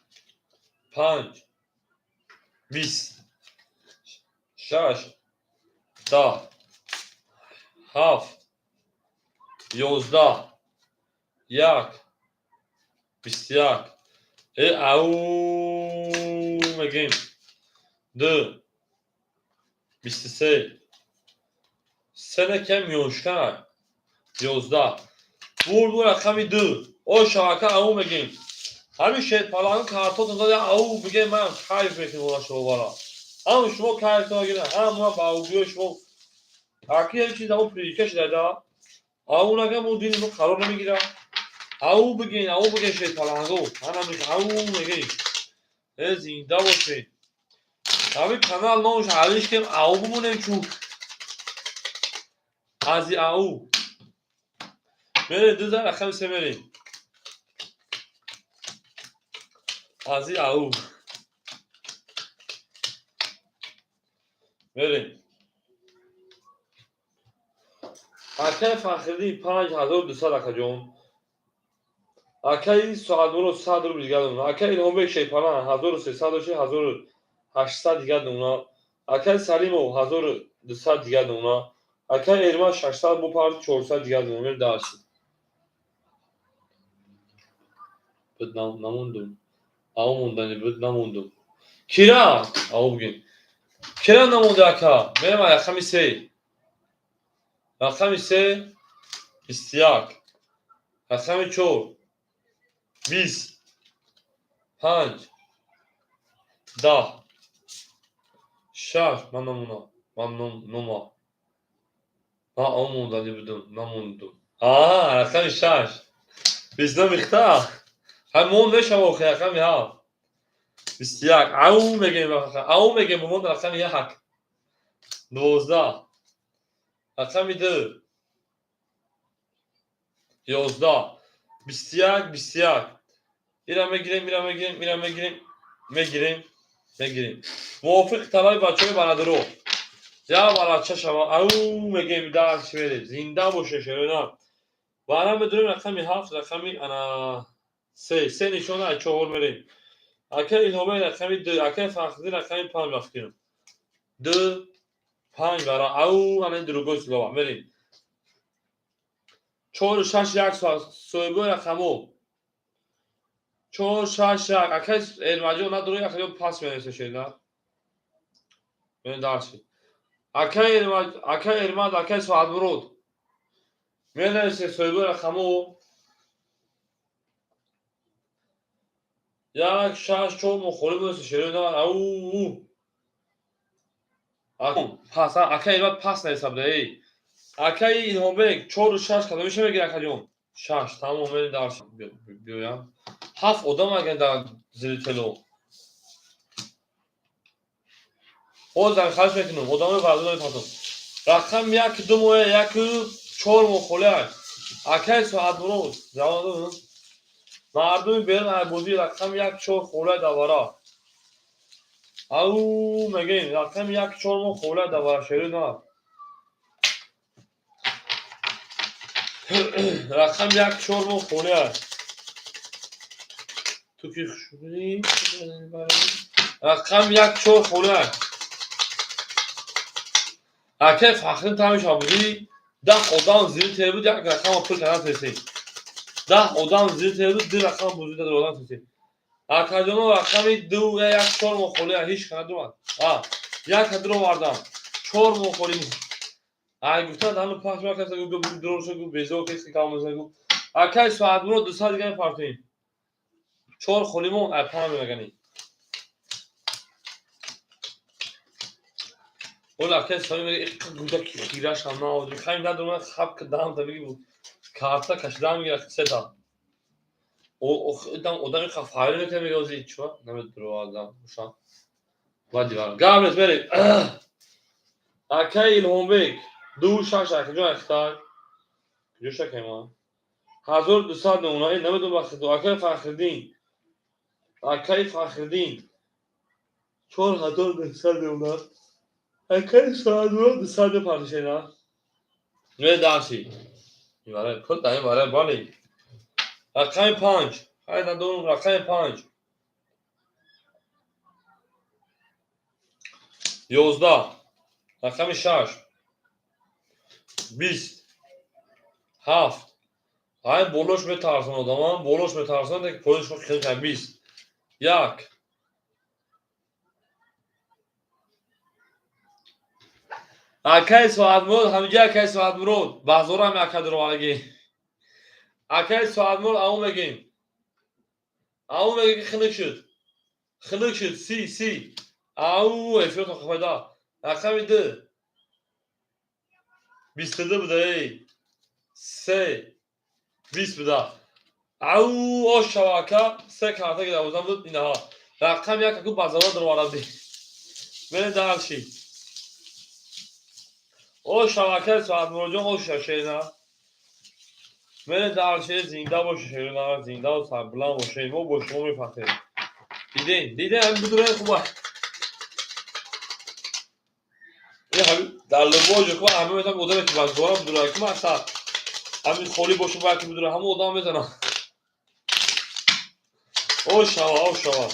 5, 20, 6, 10, 7, 11, 1, 21. Э, ау мегем. 2, 23. Се некем миёншкан. 11. Бур бу рақами 2. О, шабака ау мегем. Ҳамин шерпаланг картотон дод, ау бигем, ман кайф мекунем ола шумо бара. Ҳам шумо кайфтон гиред, ҳам ман ба аугӯи шумо. Аки ҳам чиз ау привычка шуда. Ау нагам, мо дини мо қарор намегирад. Ау бигин, ау бигин шерпаланго. Ҳана мег ау мегин. Э, зинда бошед. Ҳамин канал номаш алиш кем, ау бимонем чу. Ази ау. Мерем ду зар рақами 3 мерем. Ази ау. Мерем. Акаи Фахриддин 5200 акаҷон. Акаи Соатмурод 100 рубл дигар дуна. Акаи Илҳомбек шерпалан 1300 доши, 1800 дигар дуна. Акаи Салимов 1200 дигар дуна. Акаи Эрмат 600 бо парди 400 дигар дуна. Мерем дарси. Буд намондум. Ау мондани буд намондум. Кира? Ау бигин. Кира намонда ака? Мерем рақами 3. Рақами 3 21. Рақами 4 20, 5, 10, 6. Ман намонам. Ман нома. Ман ау мондани будум, намондум. Рақами 6. 29 михта. Ҳамон мешава охи рақами 7. 21. Ау мегем, ау мегем, бумон рақами 1. 12. Рақами 2. 11. 21, 21. Ира мегирем, ира мегирем, ира мегирем, мегирем, мегирем. Мувофиқи талаби бачаҳои бародаро. Я барача шава, ау мегем, дарс мерем. Зинда боше шерона. Бара медурем рақами 7, рақами ана 3, 3 нишона аз 4 мерем. Ака Илҳомай рақами 2, ака Фахриддин рақами 5 вақт кунем. 2 5 бара, ау ана другой слова мерем. 4 6 1 соҳибои рақамо. 4 6 1 ака Эрмаҷон надорӣ, ака пас менависа шерина. Мен дарси. Ака Эрмад, ака Эрмад, ака Соатмурод. Менависе соҳибои рақамо. 1 6 4 мухолиф менависе шерина. Ау. Пас, ака Эрмад пас нависа буда, эй. Акаи Илҳомбек 4 6 кадомиша мегирад, акаҷон? 6, тамом, мен дарс биёям. 7 одам агар дар зери тело. Ҳозир харҷ мекунам, одамои варзида мепартом. Рақам 1 2 моя 1 4 мухолиф. Акаи Соатмурод, ҷавон мардуми берун аз бозӣ рақам 1 4 холия давара. Ау мегем, рақами 1 4 мо холия давара шеру на. Рақами 1 4 мо холия. Ту ки хушбудӣ? Рақами 1 4 холия. Акай Фахриддин тамиша будӣ? 10 одам зири тел буд, як рақама пур кардан тесем. 10 одам зири тел буд, 2 рақама бузург додан тесем. Акаҷоно рақами 2 1 4 мо холия, ҳеч кана дуромад. А, як ка дуровардам. 4 мо холи. Ай гуфтан ҳану пахш макаса гу дуроша гу безор кеси камоса гу. Акай Соатмурод 200 дига мепартоем. 4 холимон ай 5 мегани. Ола акай сои мега иққа гуда ки хираш ҳам наовард. Хайм надорам хаб ки дам та биги карта кашида мегира сета. Одам одам иққа файл мекунад мега ози чува намедуровардам уша. Баъди вар. Гап нест мерем. Акай Илҳомбек 2 6 акаҷон ахтай. Куҷо шакема? 1200 намуна. Э намедонам вақти акай Фахриддин. Акай Фахриддин 4900 намуна. Акай Соатмурод 200 мепартишена. Не дарси. Ин пул дар ин вара бале. Рақами 5. Хай надорам рақами 5. 11. Рақами 6. 20. 7. Ай болош метарсон одамам, болош метарсон, ки поинш хеле кам 20. 1. Акай Соатмурод, ҳамиҷа акай Соатмурод, баҳзорам ака дуроварагӣ. Акай Соатмурод ау мегем. Ау меге ки хунук шуд. Хунук шуд, 30, 30. Ау эфиротон қафайда. Рақами 2. 22 буда, эй. 3. 20 буда. Ау ош шава ака, 3 карта ки дарвоза буд, инаҳа. Рақами 1 аку базора дуроварабди. Мерем дарши. Ош шава акай Соатмуродҷон, ош шава шерина. Мерем дарши, зинда боши шерина, зинда ва сарбуланд бошед. Мо бо шумо мефахрем. Дидем, дидем, ҳамин будурои хуба. Дар любой ҷо ки ман ҳама метавонам одаме ки базора будура, ки ман асла ҳамин холӣ бошам бояд ки будура, ҳама одам мезанам. Ош шава, ош шава.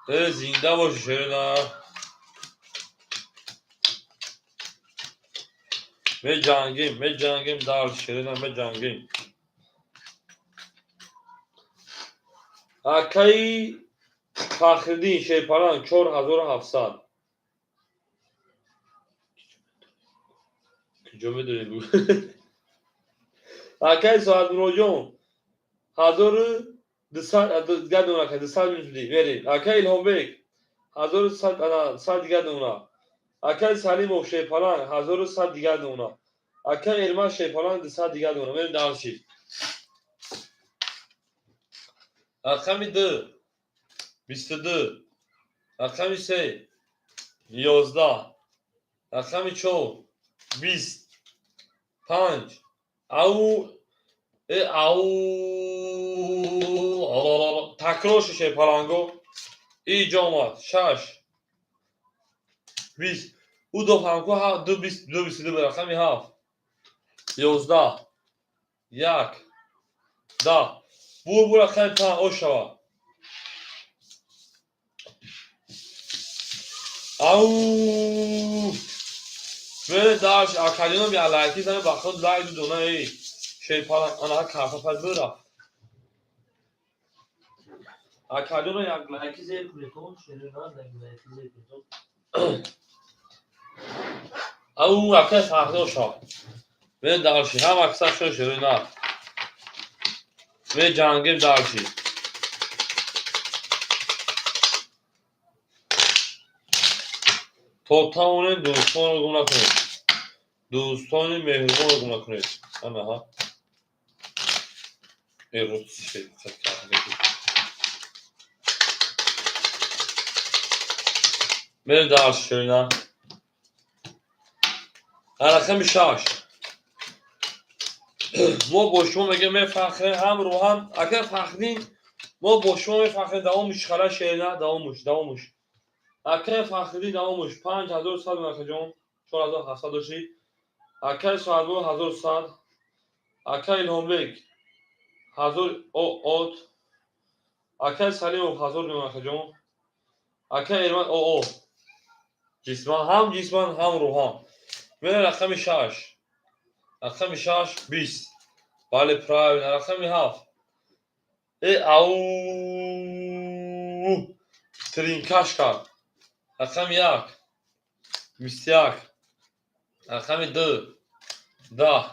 Э, зинда боши шерина. Меҷангем, меҷангем дар шерина, меҷангем. Акаи Фахриддин Шерпаланг 4700. Куҷо медонед бу? Акаи Соатмуродҷон 1200 дигар дона, ака 200 минус будӣ. Мерем. Акаи Илҳомбек 1100 ана 100 дигар дона. Акай Салимов Шерпаланг 1100 дигар дона. Акай Эрман Шерпаланг 200 дигар дона. Мерем дальше. Рақами ду 22, рақами се 11, рақами чор 20, панҷ, ау э ау, такрор шуд. Шерпаланго иҷо омад. Шаш, 20, ӯ дофаҳмку, ду, 20, ду, 22. Рақами ҳафт, 11, як, 10, бур, бур. Рақами панҷ ош шава. Ау, мере дальше. Акадином я лайки зане, ба худ лайк дудона. Эй, Шерпаланг, ана карта пад бирафт. Акадино як лайки зер кунед, лайки зер кунед. Ау, акай фарҳдо шав. Мере дальше. Ҳам аксар шо шерои на меҷангем дальше. То тавонем, дӯстонро гум накунед, дӯстони меҳрубонро гум накунед. Анаҳа, э, рост. Мерем дальше, шерина. Рақами шаш. Мо бо шумо мегӯем, мефахрем ҳам рӯҳам. Акай Фахриддин, мо бо шумо мефахрем. Давомуш хала, шерина, давомуш, давомуш. Акай Фахриддин, давомуш 5100, акаҷон, 4700 дошти. Акай Соатбо 1100, акай Илҳомбек 1000 от, акай Салимов 1000 миён, акаҷон, акай Эрман оо ҷисман, ҳам ҷисман, ҳам рӯҳан. Мера рақами шаш, рақами шаш 20, бале, правильно. Рақами ҳафт, э ау, тринкаш кард. Рақами як 21, рақами ду 10,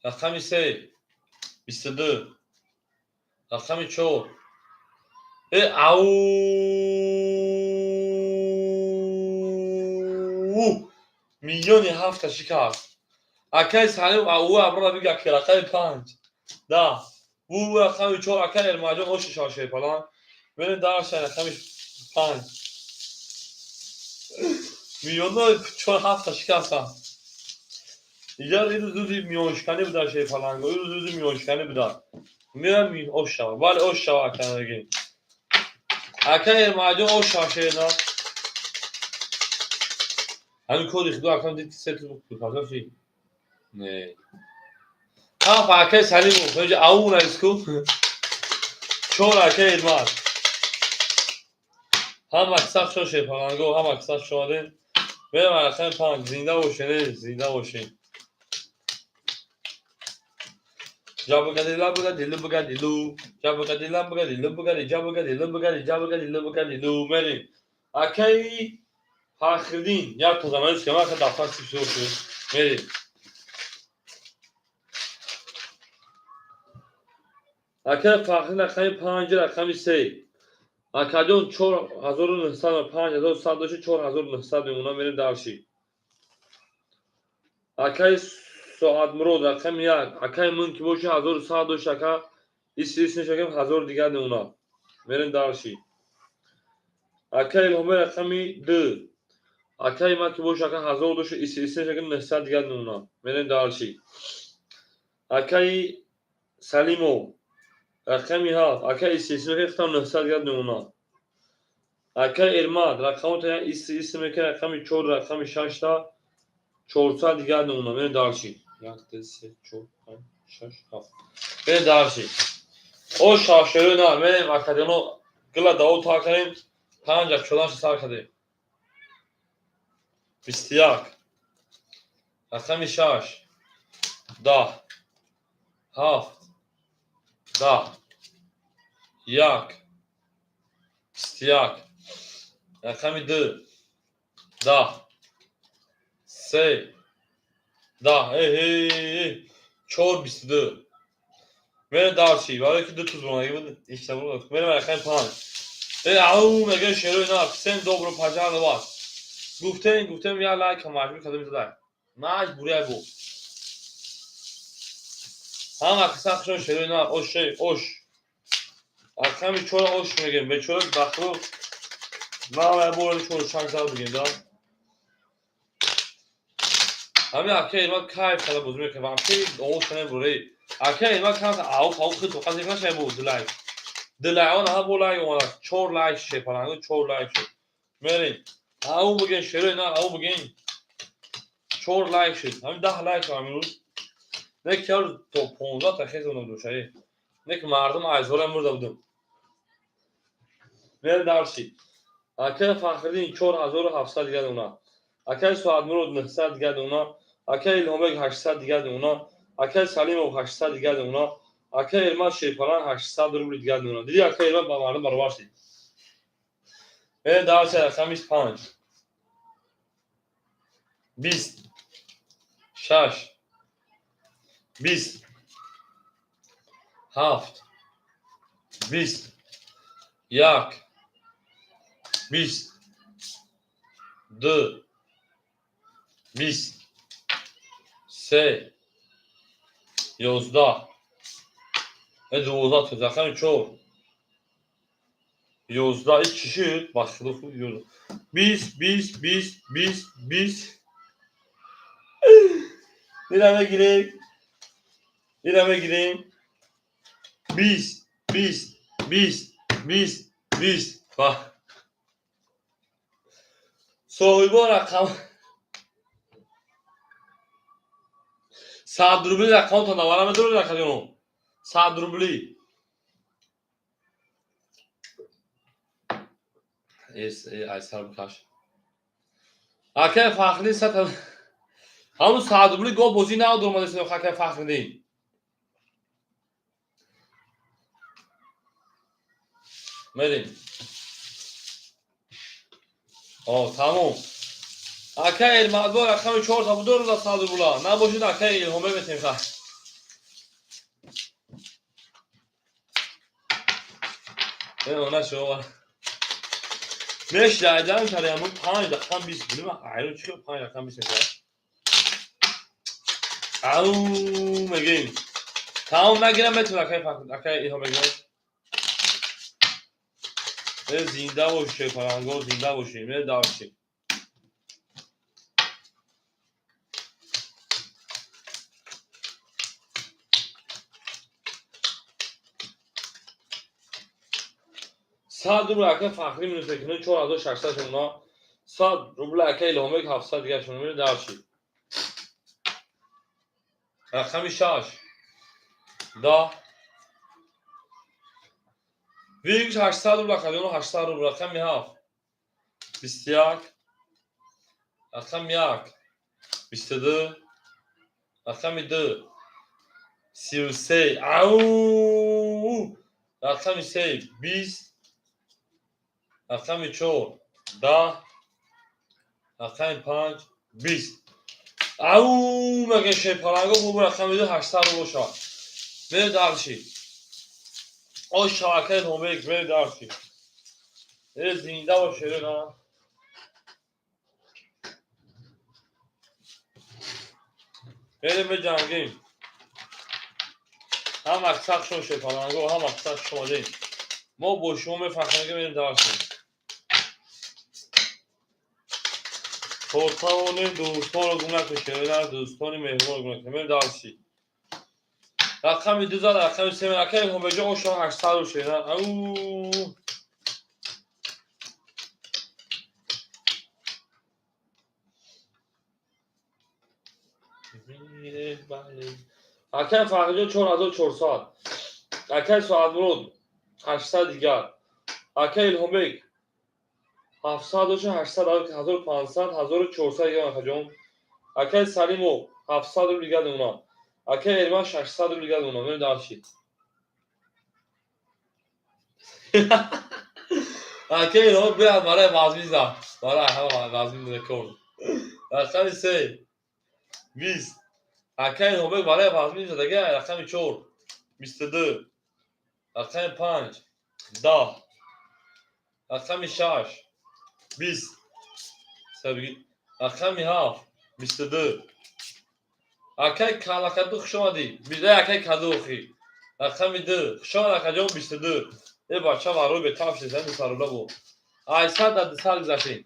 рақами се 22, рақами чор, э ау, миллиони ҳафта шикаст. Акай Салим ау, аброра бига ки рақами панҷ 10, ву рақами чор. Акай Эрмаҷон, оши шашепалан. Мерем дальше. Рақами панҷ, миллионо чор ҳафта шикастанд. Иҷа ирӯз рӯзи миёншиканӣ буда, шерпаланго, ирӯз рӯзи миёншиканӣ буда. Меоям, ош шава, бале, ош шава. Аканаги, акай Эрмаҷон, ош шава, шерна. Ҳамин коди худо акам дид, се ту не ҳафт. Акай Салимов инҷа ау нависку. Чор, акай Эрмад. Ҳам аксар шо, шерпаланго, ҳам аксар шомадем. Мерам рақами панҷ. Зинда бошен, э, зинда бошен. Жабагадила бугадилу бугадилу, жабагадила бугадилу бугади, жабагадилу бугади, жабагадилу бугадилу. Мерем, акаи Фахриддин, як тозанаис ки мака дафтар сипсо шуд. Мерем. Акаи Фахриддин, рақами панҷ, рақами се. Акаҷон, 4900, 5100 дошти, 4900 мемонам. Мерем дальше. Акаи Соатмурод, рақами як. Акаи мун ки боши, 1100 дошт, ака, ис ис нешакем, 1000 дигар мемонад. Мерем дальше. Акаи Илҳомӣ, рақами ду. Акаи ман ки боши, ака, 1000 дошт, ис ис нешакем, 900 дигар мемонад. Мерем дальше. Акаи Салимов, рақами ҳафт. Ака, ис ис мекунем, хитам 900 дигар мемонад. Акаи Эрмад, рақамота як ис ис мекунем, рақами чор, рақами шашта 400 дигар мемонад. Мерем дальше. Як, ду, се, чор, панҷ, шаш, ҳафт. Мерем дальше. О шашерӯ на мерем, акадино гила даво та кардем, панҷ чоданша сар кардем. 21, рақами шаш, 10, ҳафт, 10, як, 21, рақами ду, 10, се, 10, эҳе, чор, 22. Мерем дальше, барое ки ду туз мондаги буд, иштабо. Мерем рақами панҷ. Э ау, мегӯем, шерои на, всем добро пожаловать. Гуфтем, гуфтем, я лайк маҷбур карда мезадай. Маҷбурия бу. Ҳама киса хушон шерои на ош ош. Аками чора ош мегем, бечора бахру на бора чора шанг зад бигем да. Ҳами ака Элмат кайф карда бозӣ мекунад. Вообще овоз кана бурей. Ака Элмат кан ау ау хит тоқат нашай бу дилайк. Дилайк он ҳа бо лайк омада. 4 лайк ше паланго 4 лайк шуд. Мерем. Ау бигем шерои на ау бигем. 4 лайк шуд. Ҳами 10 лайк ҳамин рӯз. Не ки то 15 та хез онам дошаи. Не ки мардум айзора мурда будум. Мерем дарси. Ака Фахриддин 4700 дигар дона. Акаи Соатмурод 900 дигар дона. Акаи Илҳомбек 800 дигар дона. Акаи Салимов 800 дигар дона. Акаи Элмат Шерпалан 800 рубли дигар дона. Диди акаи Элмат ба мардум баробар шид. Мерем дарси рақами 5. 20 6 20 7 20 1 20 2 20 3 11 12 рақами 4 11 ич чӣ шуд? Бахшида худ 11 20 20 20 20 20 Ира мегирем. Ира мегирем. 20 20 20 20 20 ва соҳибо рақам 100 рубли рақамтон навара медоред рақамёно 100 рубли эс айсар бикаш акай Фахриддин сад ҳамун 100 рубли гол бозӣ надор омадааст акай Фахриддин. Мерем. О, тамом. Акай Элмадбо рақами 4 та будор за 100 рубла. Набошид акай Илҳомбек метем ха. Она шо. Меш айдан тараяму 5 рақам 20 билим айрон чӣ 5 рақам 20 мешавад. Ау мегем. Тамом нагирам метавон акай Фахр акай Илҳомбек. Зинда боше паланго, зинда бошем. Ме дарши. 100 рубл ака Фахрӣ минус мекунад 4600 шуна. 100 рубл ака Илҳомбек 700 дигар шуна мере дарши. Рақами 6 10 Вигш 800 рубл акаҷоно 800 рубл рақами 7 21 рақами 1 22 рақами 2 33 ау рақами 3 20 рақами 4 10 рақами 5 20 ау меге шепаланго буб рақами 2 800 рубл шавад. Мере дарши. Ош шабакаи Илҳомбек мере дарши. Зинда бош на. Мерем беҷангем. Ҳам мақсад шумо шепаланго, ҳам мақсад шумо дем. Мо бо шумо мефахрем ки мерем дарши. То тавонем дӯстонро гум накунем, дӯстони меҳрубонро гум накунем. Мерем дарши. Рақами 2 зад, рақами 3 акай Илҳомбекҷон ош 800 рубл шед. Ау акай Фахриҷон 4400. Акай Соатмурод 800 дигар. Акай Илҳомбек 700 доша 800 1500 1400 дигар акаҷон. Акай Салимов 700 рубл дигар дона. Акай Элман 600 рубл дигар дона. Мерем дарши. Акай Илҳомбек биёд барои вазмин зад. Барои ҳама вазмин рекорд. Рақами 3 20 акай Илҳомбек барои вазмин задага рақами 4 22 рақами 5 10 рақами 6 20 Сабги. Рақами 7 22. Акай калакаду хуш омадӣ. Бида акай каду охи. Рақами 2. Хуш омад акаҷон 22. Э бача варой бетаф шид, ҳамин саруда бу. 800 да 200 гузаштем.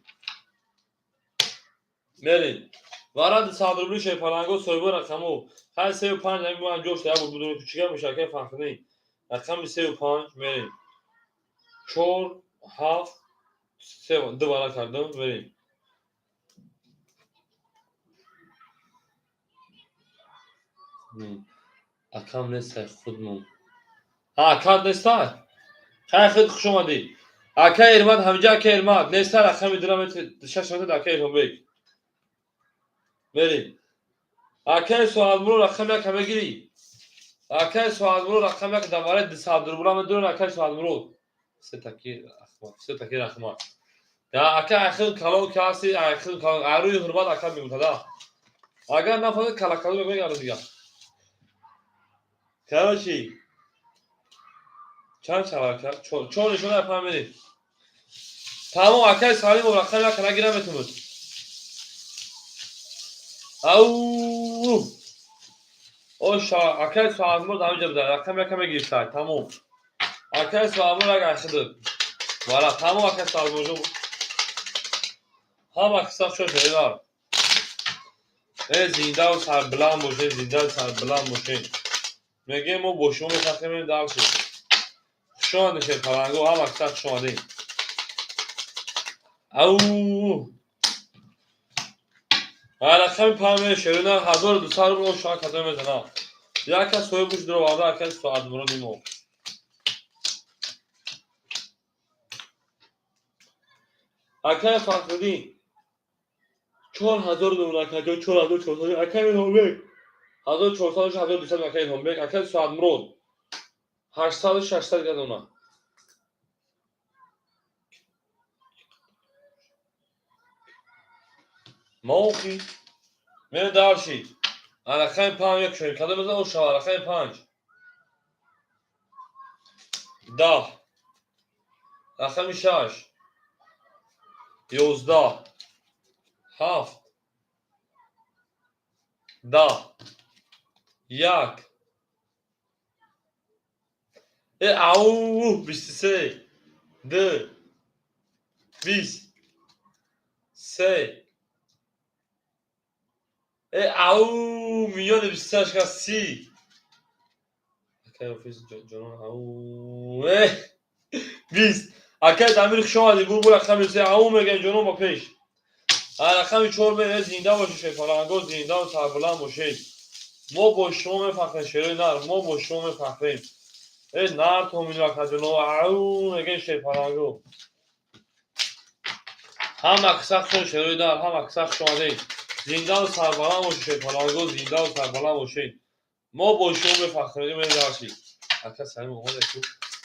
Мерем. Вара 200 рубли шепаланго соҳиби рақаму. Хай 3 5 ҳамин ман ҷош да буд будум кучига меша акай Фахриддин. Рақами 3 5 мерем. 4 7 3 2 вара кардам мерем. Акам нестай худмон. Ҳа, акат нестай? Хай хеле хуш омадӣ. Ака Эрмат ҳамҷа ака Эрмат нестай рақами дирам шаш метад ака Илҳомбек. Мерем. Акаи Соатмуро рақами яка мегирӣ. Акаи Соатмуро рақами як давараи 200 рубла медорӣ акаи Соатмуро. Се таки рахмат, се таки рахмат. Я ака айхил калон ки ҳасти, айхил калон, айрӯи ҳурмат ака мегӯтада. Агар нафаҳмед калакалу мегард дига. Короче, чанд шавад? Чор нишона фаҳмидем. Тамом акаи Салимов рақами як нагира метавонад. Ау! Оша, акаи Соатмур ҳаминҷа буда, рақами яка мегирифтай, тамом. Акаи Соатмур як айхиды. Вара, тамом акаи Соатмур. Ҳама қисса хуш шудинар. Э зиндаву сарбиланд бошед, зиндаву сарбиланд бошед. Мегӯем мо бо шумо мефахрем дальше. Хуш омадед шерпаланго, ҳама қисса хуш омадед. Ау! Рақами панҷ шерина 1200 рубл шоҳ кадом мезана. Як кас соҳиб буш дуроварда акаи Соатмуроди мо. Акаи Фахриддин 4000 рубл акаҷон 4400 акаи Илҳомбек 1400 1200 акаи Илҳомбек акаи Соатмурод 800 600 гадона. Маохи мерем дальше. Рақами 5 як шоем. Кадом мезана шава рақами 5. 10. Рақами 6. 11. 7. 10. 1. Э ау 23. 2. 20. 3. Э ау миёни 28 ка 30. Акай офис ҷонон ау э 20. Акай Дамир хуш омадӣ. Бу рақами 3 ау мегӯем ҷонон ба пеш. Рақами 4 мерем зинда бошед шерпаланго, зиндаву сарбаланд бошед. Мо бо шумо мефахрем шерои нар, мо бо шумо мефахрем. Э нар томино акаҷоно ау мегӯем шерпаланго. Ҳама қисса хуш шерои нар, ҳама қисса хуш омадед. Зиндаву сарбаланд бошед шерпаланго, зиндаву сарбаланд бошед. Мо бо шумо мефахрем мерем дальше. Ака Салим омада ку.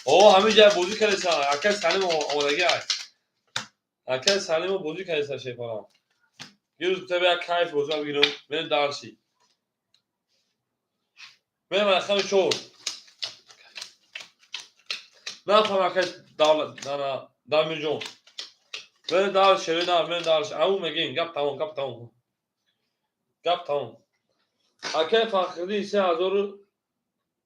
О, ҳамин ҷай бозӣ кардеса, ака Салим омадагӣ ай. Ака Салимо бозӣ кардеса шерпаланг. Дирӯз гуфта як кайф бозӣ бигирам, мерем дальше. Мерем рақами 4. Нафаҳмам акай давлат ана Дамирҷон. Мерем дальше, мерем дальше. Ау мегӯем, гап тамом, гап тамом. Гап тамом. Акай Фахриддин 3000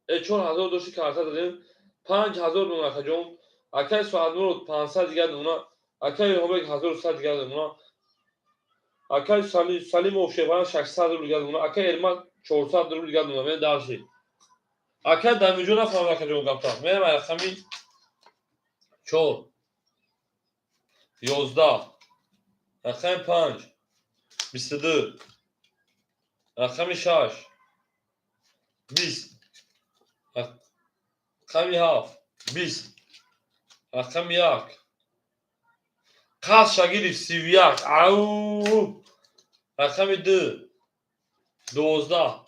4000 дошти карта дадем, 5000 дона акаҷон. Акай Соатмурод 500 дигар дона, акай Илҳомбек 1100 дигар дона. Акай Салимов Шерпаланг 600 рубл дигар дона, акай Эрмат 400 рубл дигар дона. Мерем дальше. Акай Дамирҷон нафаҳмам акаҷон гапта. Мерем рақами 4. 11. Рақами 5. 22. Рақами 6. 20. Рақами 7. 20. Рақами 1. Қасша гирифт 31. Ау! Рақами 2. 12.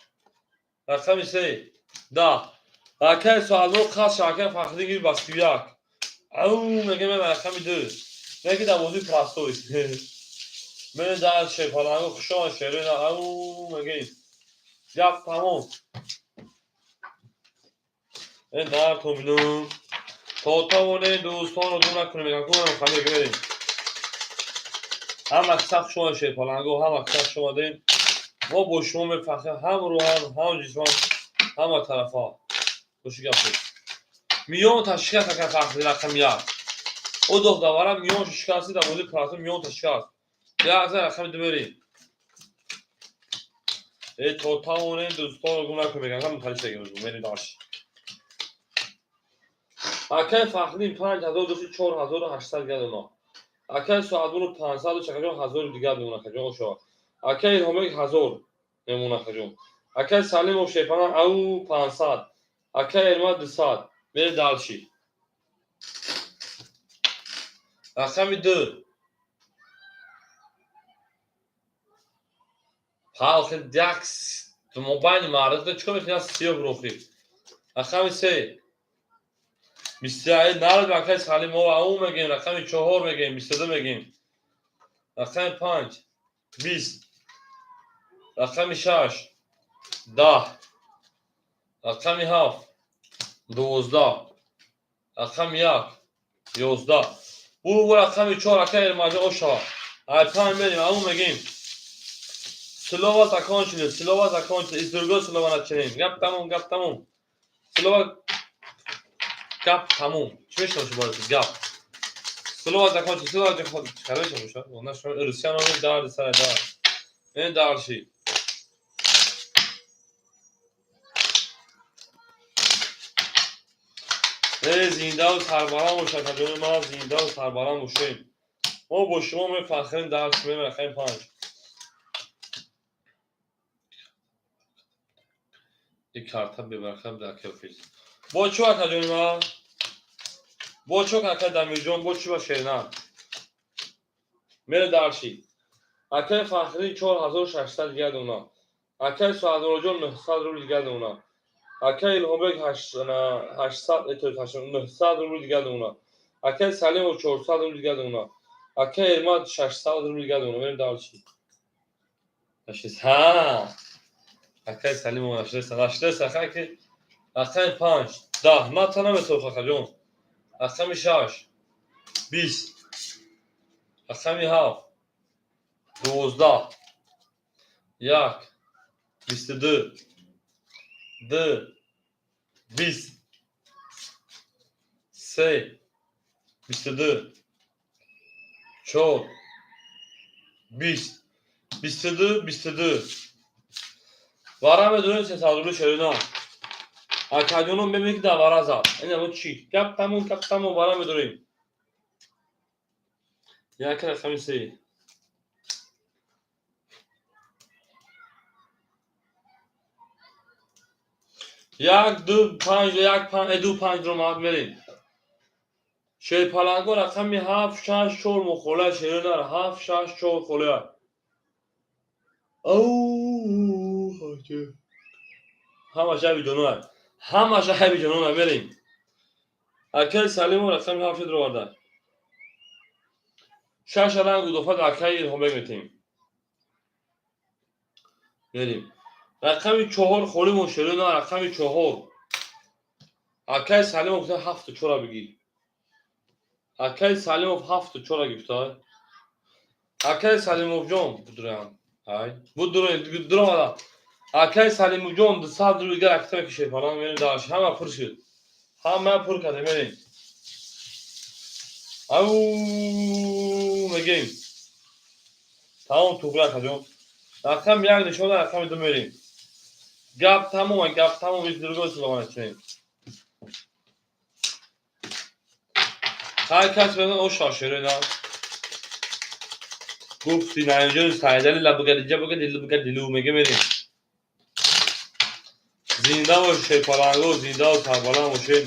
Рақами 3. 10. Акаи Соатмурод қасша акаи Фахриддин гирифт ба 31. Ау мегӯем рақами 2. Меги дар бозии простой. Мерем дальше шерпаланго хуш омад шерои нар. Ау мегӯем. Гап тамом. Э нар То тавонем дӯстонро дур накунем, мегӯям кунам хамир мерем. Ҳама каса хуш омадед, шерпаланго, ҳама каса хуш омадем. Мо бо шумо мефахрем, ҳам рӯҳан, ҳам ҷисман, ҳама тарафа. Хуши гап буд. Миёнта шикаст ака Фахри рақами як. О дохтавара миёншо шикасти дар бозии красо миёнта шикаст. Як за рақами ду мерем. Э то тавонем дӯстонро гум накун мегӯям, ҳам мухалиф шагем мерем дальше. Акай Фахриддин 5000 дошти 4800 дигар дона. Акай Соатбону 500 дошт акаҷон 1000 дигар мемона акаҷон ошава. Акай Илҳомбек 1000 мемона акаҷон. Акай Салимов Шерпана ау 500. Акай Эрмат 200. Мерем дальше. Рақами ду. Ҳа, охир як мобайни маърифа чикор мекунӣ? Сиёҳ рохи. Рақами се. Бисту народ акай Салимов ау мегем, рақами чор мегем, 22 мегем. Рақами панҷ 20. Рақами шаш 10. Рақами ҳафт 12. Рақами як 11. Бу рақами чор акай Эрмаҷон ошава. Ай панҷ мерем, ау мегем. Слова закончили, слова закончили. Из другого слова начинаем. Гап тамом, гап тамом. Слова гап тамом. Чӣ мешавад бояд гап? Слова закончили, слова закончили. Чӣ мешавад? Она шумо русиян омед дарди сара дар. Ин дальше. Э зиндаву сарбаланд бошад, ҷони ман, зиндаву сарбаланд бошем. Мо бо шумо мефахрем, дарс мерем рақами панҷ. Ин карта бебарака дар кефис. Бо чӣ ака ҷони ман? Бо чӣ ака Дамирҷон, бо чӣ ба шерна? Мере дальше. Акай Фахриддин 4600 дигар дона. Акай Соатмуроҷон 900 рубл дигар дона. Акай Илҳомбек 800, 900 рубл дигар дона. Акай Салимов 400 рубл дигар дона. Акай Эрмат 600 рубл дигар дона. Мерем дальше. Ҳа. Акай Салимов нашлеса, нашлеса, хаки рақами панҷ 10. Ман та наметавонам хакаҷон. Рақами шаш 20. Рақами ҳафт 12. Як 22. Ду 20. Се 22. Чор 20. 22 22. Вара медонем 300 рубли шерина. Акаҷоно мебинед ки дар вара зад. Ин чӣ? Гап тамом, гап тамом, вара медорем. Як рақами се. Як ду панҷ як панҷ ду панҷ ро мерем. Шерпаланго рақами ҳафт шаш чор мухола шерина ҳафт шаш чор холия. Ау ҳамаша ҳаби ҷонона. Ҳамаша ҳаби ҷонона мерем. Акай Салимов рақами ҳафт дароварда. Шаш ранг удофат акай Илҳомбек метем. Мерем. Рақами чор холимон шерина рақами чор. Акай Салимов гуфта ҳафту чора бигир. Акай Салимов ҳафту чора гирифта. Акай Салимовҷон будурам. Ай, будурам, дуромада. Акай Салимовҷон 200 рубл дигар акта мекашед. Фалон мерем дальше. Ҳама пур шуд. Ҳама пур карда мерем. Ау мегем. Тамом туғра акаҷон. Рақами як нишон рақами ду мерем. Гап тамом, гап тамом, из другой слова начинаем. Ҳар кас медон оша шерина. Гуфти наинҷо сайдали лабгариҷа бугадилу бугадилу меге мерем. Зинда бош шерпаланго, зиндаву сарбаланд бошед.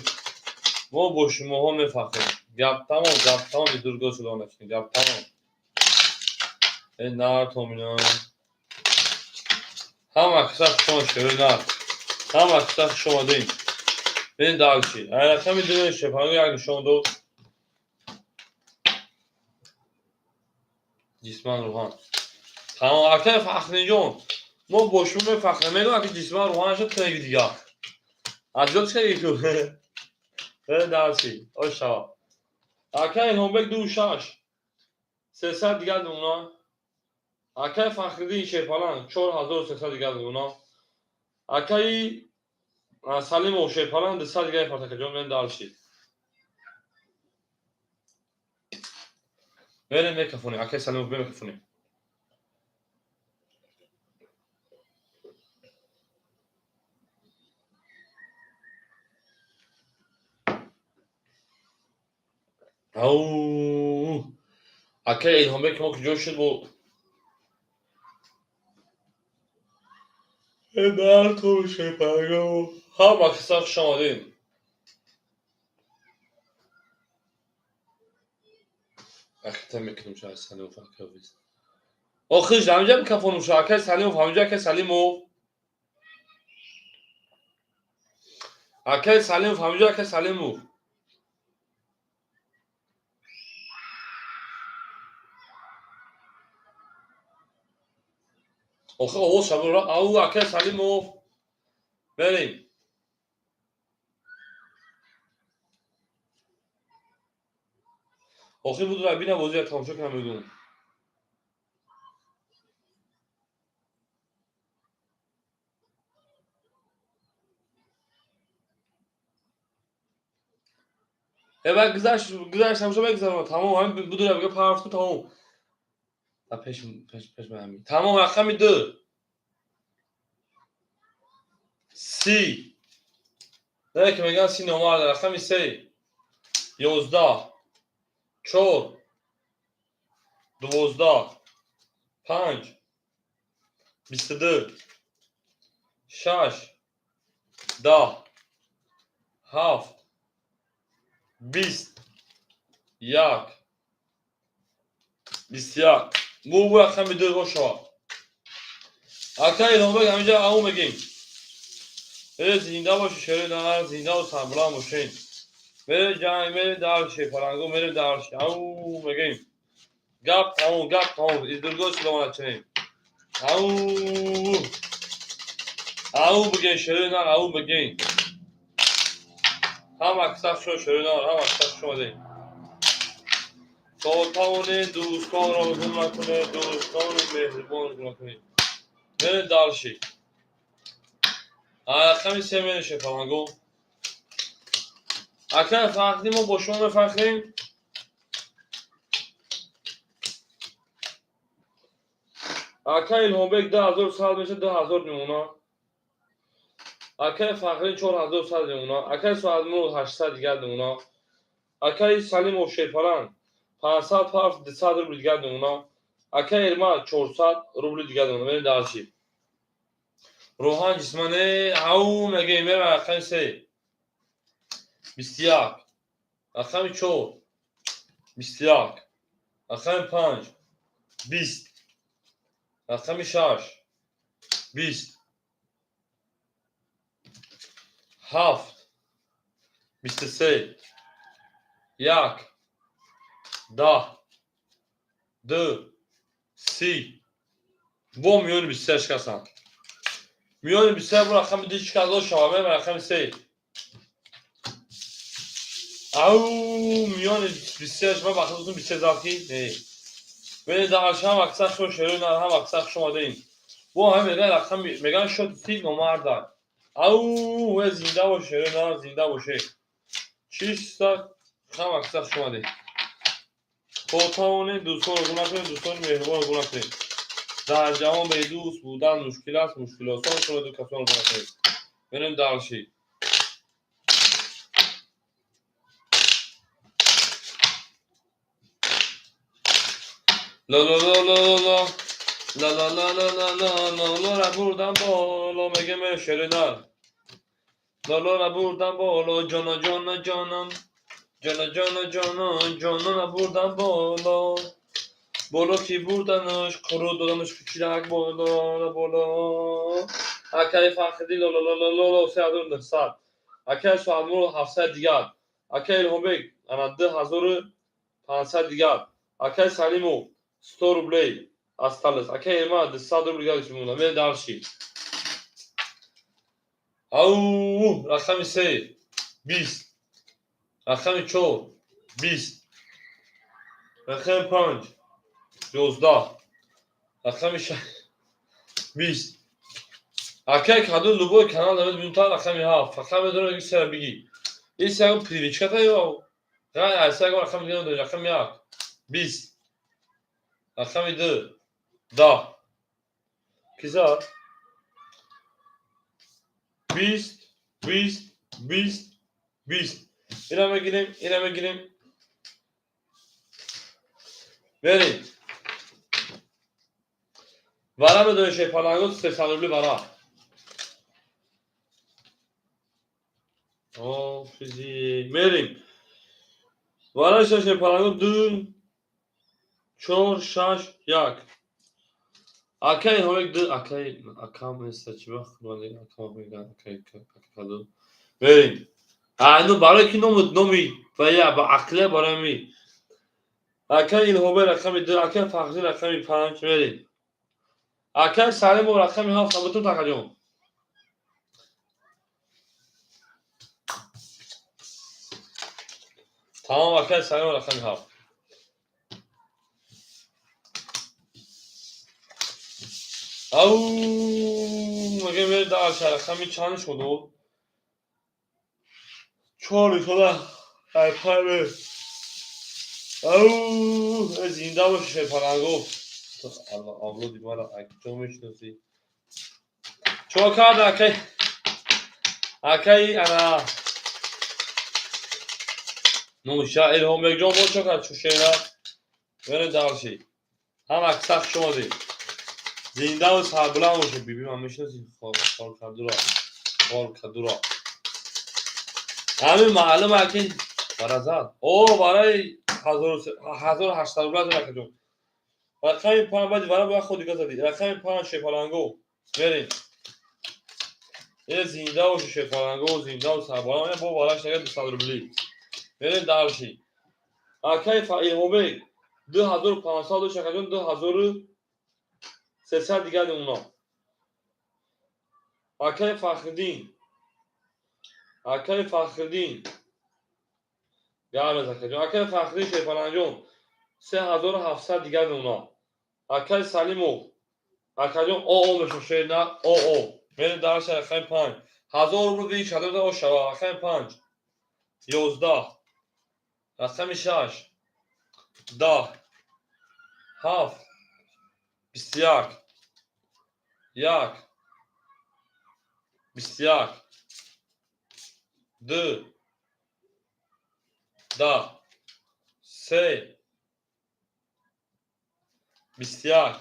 Мо бо шумоҳо мефахрем. Гап тамом, гап тамом, из другой слова начинаем. Гап тамом. Э нар томина. Ҳама каса хуш омад шерина. Ҳама каса хуш омадем. Бин дальше. Ай рақами ду шерпаланго як нишон дод. Ҷисман рӯҳан. Тамом акай Фахриддинҷон. Мо бо шумо мефахрем. Мегӯям аки ҷисман рӯҳан шуд теги дигар. Аз ҷо чӣ ку? Бе дальше. Ош шава. Акай Илҳомбек ду шаш. 300 дигар мемона. Акаи Фахриддин Шерпаланг 4300 дигар мемона. Акаи Салимов Шерпаланг 200 дигар фартакаҷон. Мен дальше. Мерем мекафонем. Акаи Салимов, мекафонем. Ау! Акаи Илҳомбек мо куҷо шуд бо? Дар ту Шерпаланго. Ҳама киса хуш омадед. Ахита мекунем ша Салимов акавиз. Охир ҳамҷа микрофонум ша акаи Салимов, ҳамҷа акаи Салимов. Акаи Салимов, ҳамҷа акаи Салимов. Охир овоз шабура. Ау, акаи Салимов. Берем. Охир буду бина бозиро тамошо кунам, мегӯм. Э, гузашт, гузашт, тамошо мегузарам. Тамом, ҳамин буду бига парафту, тамом. Пеш пеш пеш ҳамин. Тамом, рақами 2. 30. Не ки мегӯянд 30 номарда, рақами 3. 11. 4. 12. 5. 22. 6. 10. 7. 20. 1. 21. Бу рақами 2 бошава. Акаи Илҳомбек, ҳаминҷа ау мегем. Мере, зинда боши, шерои нар, зинда ва сарбаланд бошед. Мере ҷанг, мере дальше, паланго, мере дальше. Ау мегем. Гап тамом, гап тамом. Из другой слова начинаем. Ау. Ау бигем, шерои нар, ау бигем. Ҳама киса хуш шерои нар, ҳама киса хуш омадед. То тавонед дӯстонро гум накунед, дӯстони меҳрибонро гум накунед. Мере дальше. Рақами 3 мереше, паланго. Акаи Фахрӣ, мо бо шумо мефахрем. Акаи Илҳомбек 2100 меша, 2000 мемона. Акаи Фахрӣ 4100 мемона. Акаи Соатмурод 800 дигар мемона. Акаи Салимов Шерпаланг 500 пафт, 200 рубли дигар мемона. Акаи Эрмат 400 рубли дигар мемона. Мерем дальше. Рӯҳан ҷисмане, ау мегем, мера рақами 3. 21. Рақами 4. 21. Рақами 5. 20. Рақами 6. 20. 7. 23. 1. 10. 2. 30. Бо миёни 23 шикастанд. Миёни 23 бо рақами 2 шикаст шава, мера рақами 3. Ау, миёни 23 ма бахтатон 23 зад ки? Не. Бе дальше, ҳама киса хуш, шерои нар, ҳама киса хуш омадем. Бо ҳам мегӯян рақам, мегӯян шот 30 номарда. Ау, ве, зинда бош, шерои нар, зинда боше. Чиста ҳама киса хуш омадем. То тавонед дӯстонро гум накунед, дӯстони меҳрибонро гум накунед. Дар ҷаҳон бедӯст будан мушкил аст, мушкил осон кунед, касонро гум накунед. Мерем дальше. Ла ла ла ла ла ла ла ла ла ла ла ла ла ра бурдан боло, мегем, шери нар. Ла ла ра бурдан боло, ҷона ҷона ҷонам, ҷона ҷона ҷонон, ҷонона бурдан боло. Боло ки бурданаш, қурут доданаш кучирак, боло боло. Акаи Фахриддин ло ло ло ло ло 3900. Акаи Соатмурод 700 дигар. Акаи Илҳомбек ана 2500 дигар. Акаи Салимов 100 рублей осталось. Акаи Эрмат 200 рублей дигар мемонад. Мерем дальше. Ау, рақами 3. 20. Рақами 4. 20. Рақами 5. 11, рақами 6, 20. Акай каду любой канал давид минута рақами 7. Фақат медонам ки сера биги. Ин сягон привычката ё гай айсягон рақами дига надорӣ. Рақами 1, 20. Рақами 2, 10. Киза? 20, 20, 20, 20. Ина мегирем, ина мегирем. Мерем. Вара медонӣ шерпаланго 300 рубли вара. Офизи. Мерем. Вара шерпаланго 2, 4, 6, 1. Акай ҳоек ду акай акам неста чи вақт акам меган акай акаду. Мерем. Айну барои ки ному номи ва я ба ақлия барои ми. Акай Илҳомбек рақами 2, акай Фахриддин рақами 5 мерем. Акай Салимов рақами 7 абутум такаҷон. Тамом акай Салимов рақами 7. Ау, мегем бери дальше рақами чанд шуд? 4 шуда. Ай пай. Ау, зинда боши шерпаланго. Алло, авлоди мара акҷо мешиносӣ? Чо кард акай? Акай ана Нуша Илҳомбекҷон бо чо кард шера? Бере дальше. Ҳам акса хуш омадед. Зиндаву сарбуланд бошед. Биби ман мешиносӣ? Хор кардура. Хор кардура. Ҳамин маълум аки баразад. О, барои 1800 рубла зад акаҷон. Рақами 5 баъди вара бояд худ дига задӣ. Рақами 5 шерпаланго. Мерем. Е зинда боши шерпаланго, зиндаву сарбуланд. Бо вараш дага 200 рубли. Мерем дальше. Акай Илҳомбек 2500 дошт акаҷон, 2300 дига намуна. Акай Фахриддин. Акай Фахриддин. Гармез акаҷон. Акай Фахриддин шерпаланҷон 3700 дига намуна. Акай Салимов. Акаҷон ОО мешон шер на ОО. Мерем дальше рақами 5. 1000 рубл биги шадода о шава. Рақами 5. 11. Рақами 6. 10. 7. 21. 1. 21. 2. 10. 3. 21.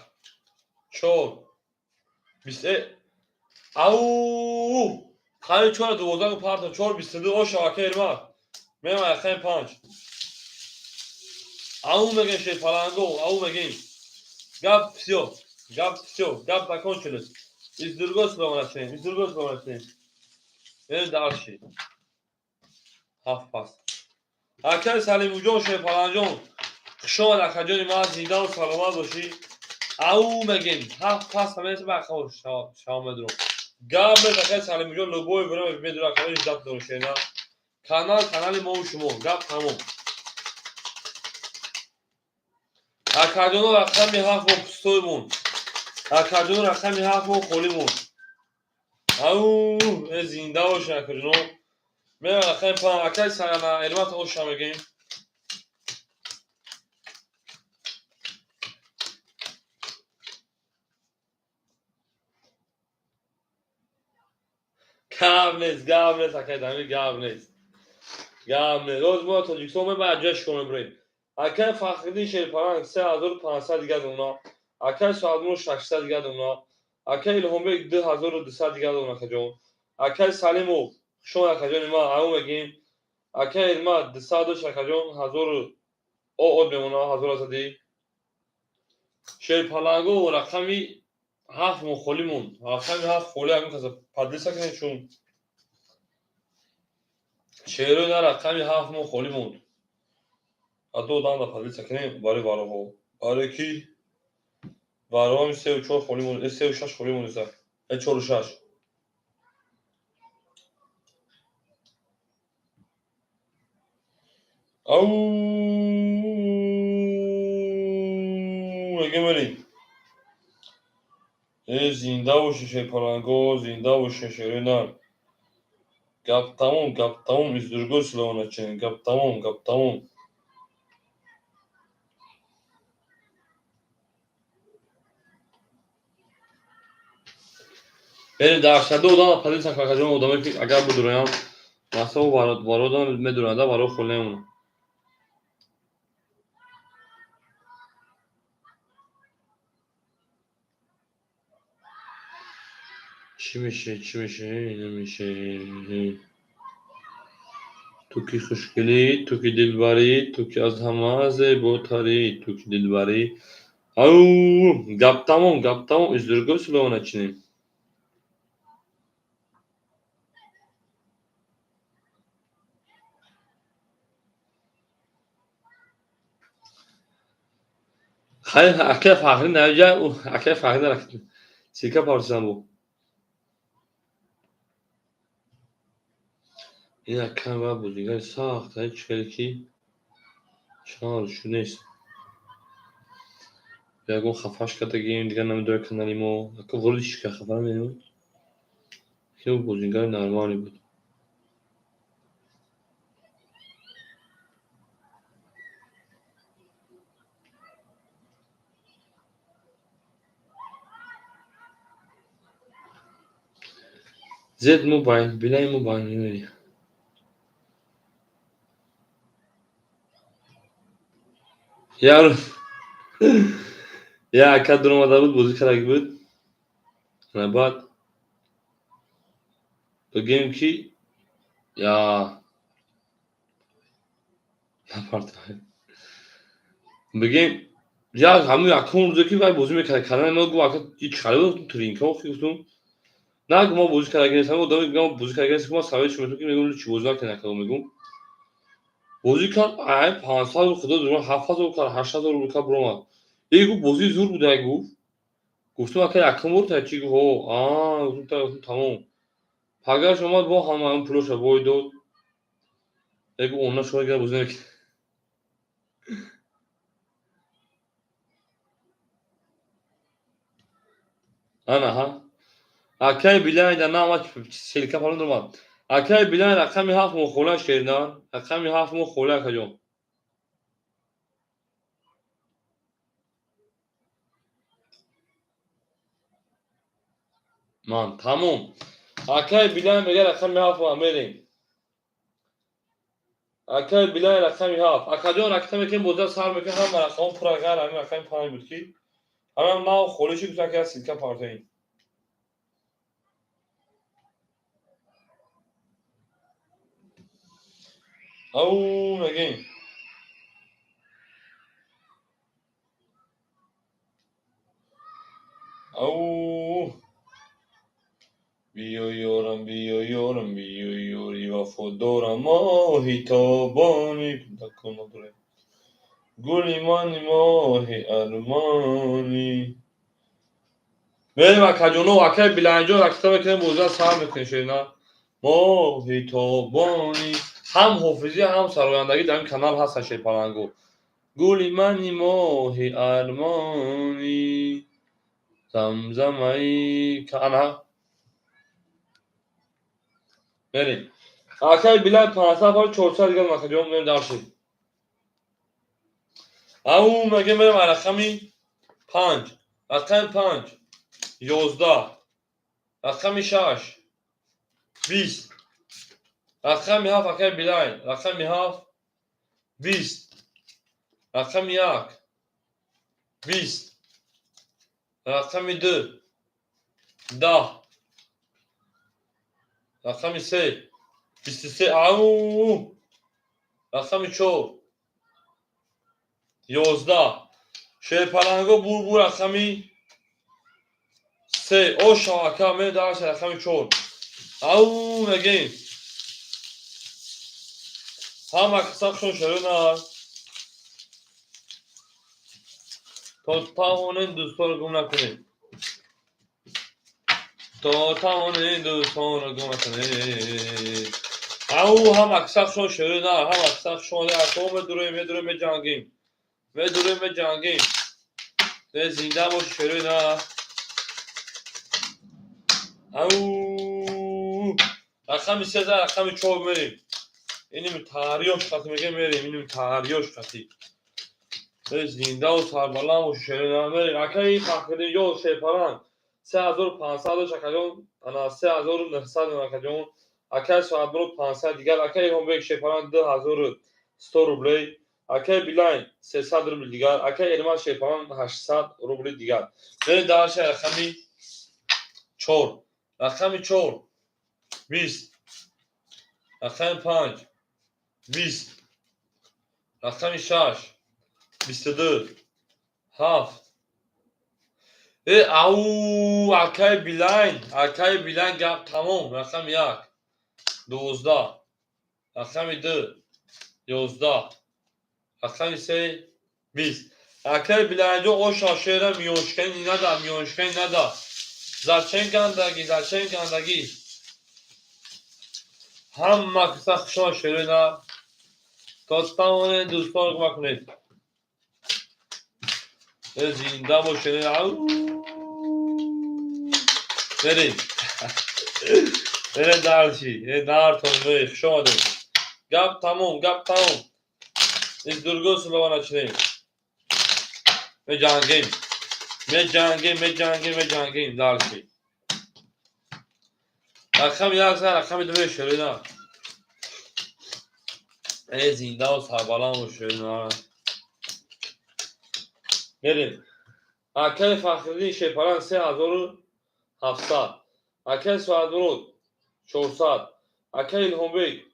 4. 21. Ау! Қани 4 12 партон 4 22 о шава ака Эрмак. Мема рақами 5. Ау мегем шерпаланго, ау мегем. Гап всё, гап всё, гап закончилось. Из другой слова начнем, из другой слова начнем. Мерем дальше. Ҳафт пас. Акай Салимуҷон шерпаланҷон, хуш омад акаҷони ман, зиндаву саломат бошӣ. Ау мегем, ҳафт пас ҳамеша ба акао шава медурам. Гап нест акай Салимуҷон, любой время медура акаҷон ждать дорам шена. Канал канали мову шумо, гап тамом. Акаҷоно рақами 7 мо пустой монд. Акаҷоно рақами 7 мо холӣ монд. Ау, э зинда бошед акаҷоно. Мерам рақами 5 акай Сарана Эрмат оша мегем. Гап нест, гап нест акай Дамир, гап нест. Гап нест. Роз мо Тоҷикистон мебарад ҷоя шикор мебурем. Акай Фахриддин шерпаланг 3500 дига дона. Акай Соатмур 600 дига дона. Акай Илҳомбек 2200 дига дона акаҷон. Акай Салимов хуш омад акаҷони ман, ау мегем. Акай Эрмат 200 дошт акаҷон, 1000 ОО мемона, 1000 задӣ. Шерпаланго рақами 7 мо холӣ монд. Рақами 7 холӣ ҳамин каса подлиса кунед чун шерои на рақами 7 мо холӣ монд. Ҳатто одам да подлиса кунем барои вароҳо. Барои ки вароҳами 3 4 холӣ монд, 3 6 холӣ монд, 4 6. Ау, Э, зинда боши, шерпаланго, зинда боши, шерои нар. Гап тамом, гап тамом, из другой слова начинаем. Гап тамом, гап тамом. Берем дар шаду одам позиция какаҷон одаме ки агар будуроям масо вародам медуранда варо холемон. Чӣ мешавад, чӣ мешавад, намешавад. Ту ки хушгелӣ, ту ки дилбарӣ, ту ки аз ҳама зеботарӣ, ту ки дилбарӣ. Ау, гап тамом, гап тамом, из другой слова начинаем. Хайр, акай Фахри наҷа, акай Фахри силка парсам бу. Ин акай ва бозигари сахт, ҳеҷ хеле ки чанд шу нест. Ягон хафаш кардагим, дигар намедонад канали мо. Ака вроде ҳеч кас хафа намедонад. Ки бозигари нормалӣ буд. Зед Мобайл, Билай Мобайл мемери. Яр я ака дуромада буд, бозӣ кардаги буд. Ана баъд бигӯем ки я напартоед. Бигӯем я ҳамун якум рӯзе ки вай бозӣ мекард, канали мо гуфт ака ҳеҷ хари гуфтум тринка охи гуфтум. На мо бозӣ кардаги нестам, одаме мегӯям бозӣ кардаги нестам, ман совет шумо ки мегӯям чӣ бозӣ накунед ака мегӯям. Бозӣ кард, ай 500 рубл худо дурон 7000 кард, 8000 рубл кард буромад. Эй гуфт бозӣ зур буда гуфт. Гуфтум ака якум бор та чӣ гуфт, ҳо, аа, гуфтум та гуфтум тамом. Пагаш омад бо ҳама ҳамон пулоша бой дод. Эй гуфт она шумо дигар бозӣ намекунед. Ана ҳа. Акай Билай да на ма селка парон дурмад. Акай Билай рақами 7 мо хола шерна, рақами 7 мо хола акаҷон. Ман тамом. Акай Билай мега рақами 7 ма мерем. Акай Билай рақами 7. Акаҷон ракта мекунем, боза сар мекунем, ҳама рақамҳо пурра ғайр ҳамин рақами 5 буд ки ҳамам нав холиши гуфт ака силка партоем. Ау мегем. Ау биё ёрам, биё ёрам, биё ёри вафодорам, моҳи тобони кӯдакон надорем. Гули мани моҳи армонӣ. Мерем акаҷоно, акай Биланҷон ракта мекунем, боза сар мекунем шерина. Моҳи тобони ҳам ҳофизӣ ҳам сарояндагӣ дар ин канал ҳастанд шерпалангу. Гули мани моҳи армонӣ замзамаи ана мерем. Акай Билай 500 пар 400 дигар акаҷон мерем дарши. Ау меге мерем рақами 5, рақами 5, 11, рақами 6, 20, рақами 7 акай Билай, рақами 7, 20, рақами 1, 20, рақами 2, 10, рақами 3, 23, ау, рақами 4, 11. Шерпаланго бур рақами 3, оша ака ме дарс рақами 4. Ау мегем. Ҳама сахшон шерона. То тавонем дӯстонро гум накунем. То тавонем дӯстонро гум накунем. Ау ҳама сахшон шерона, ҳама сахшон ака медурем, медурем, меҷангем. Медурем, меҷангем. Зинда боши шерона. Ау! Рақами се за рақами чор мерем. Иним тариёш қати мегем мерем, иним тариёш қати. Зиндаву сарбаланд бошед, шерина мерем. Акаи Фахриддинҷон Шерпаланг 3500 дош акаҷон, ана 3900 акаҷон. Акаи Соатмурод 500 дигар, акаи Илҳомбек Шерпаланг 2100 рублей, акаи Билайн 300 рубли дигар, акаи Элмаз Шерпаланг 800 рубли дигар. Мерем дарши рақами 4. Рақами 4 20, рақами 5 20, рақами 6 22, 7. Э, ау, акаи Билайн, акаи Билайн гап тамом. Рақами 1 12, рақами 2 11, рақами 3 20. Акаи Билайнҷон оша шера миёншикани нада, миёншикани нада. Зачем гандаги, зачем гандаги? Ҳама киса хушон шерина. То тавонед дӯстонро кӯмак кунед. Зинда бошед. Ау! Мерем. Мерем дарчи. Нартон, хуш омадед. Гап тамом, гап тамом. Из другого слова начнем. Меҷангем. Меҷангем, меҷангем, меҷангем дарчи. Рақами як за рақами ду шерина. Зиндаву сарбаланд бошед. Мерем. Акаи Фахриддин Шерпаланг 3700, акаи Соатмурод 400, акаи Илҳомбек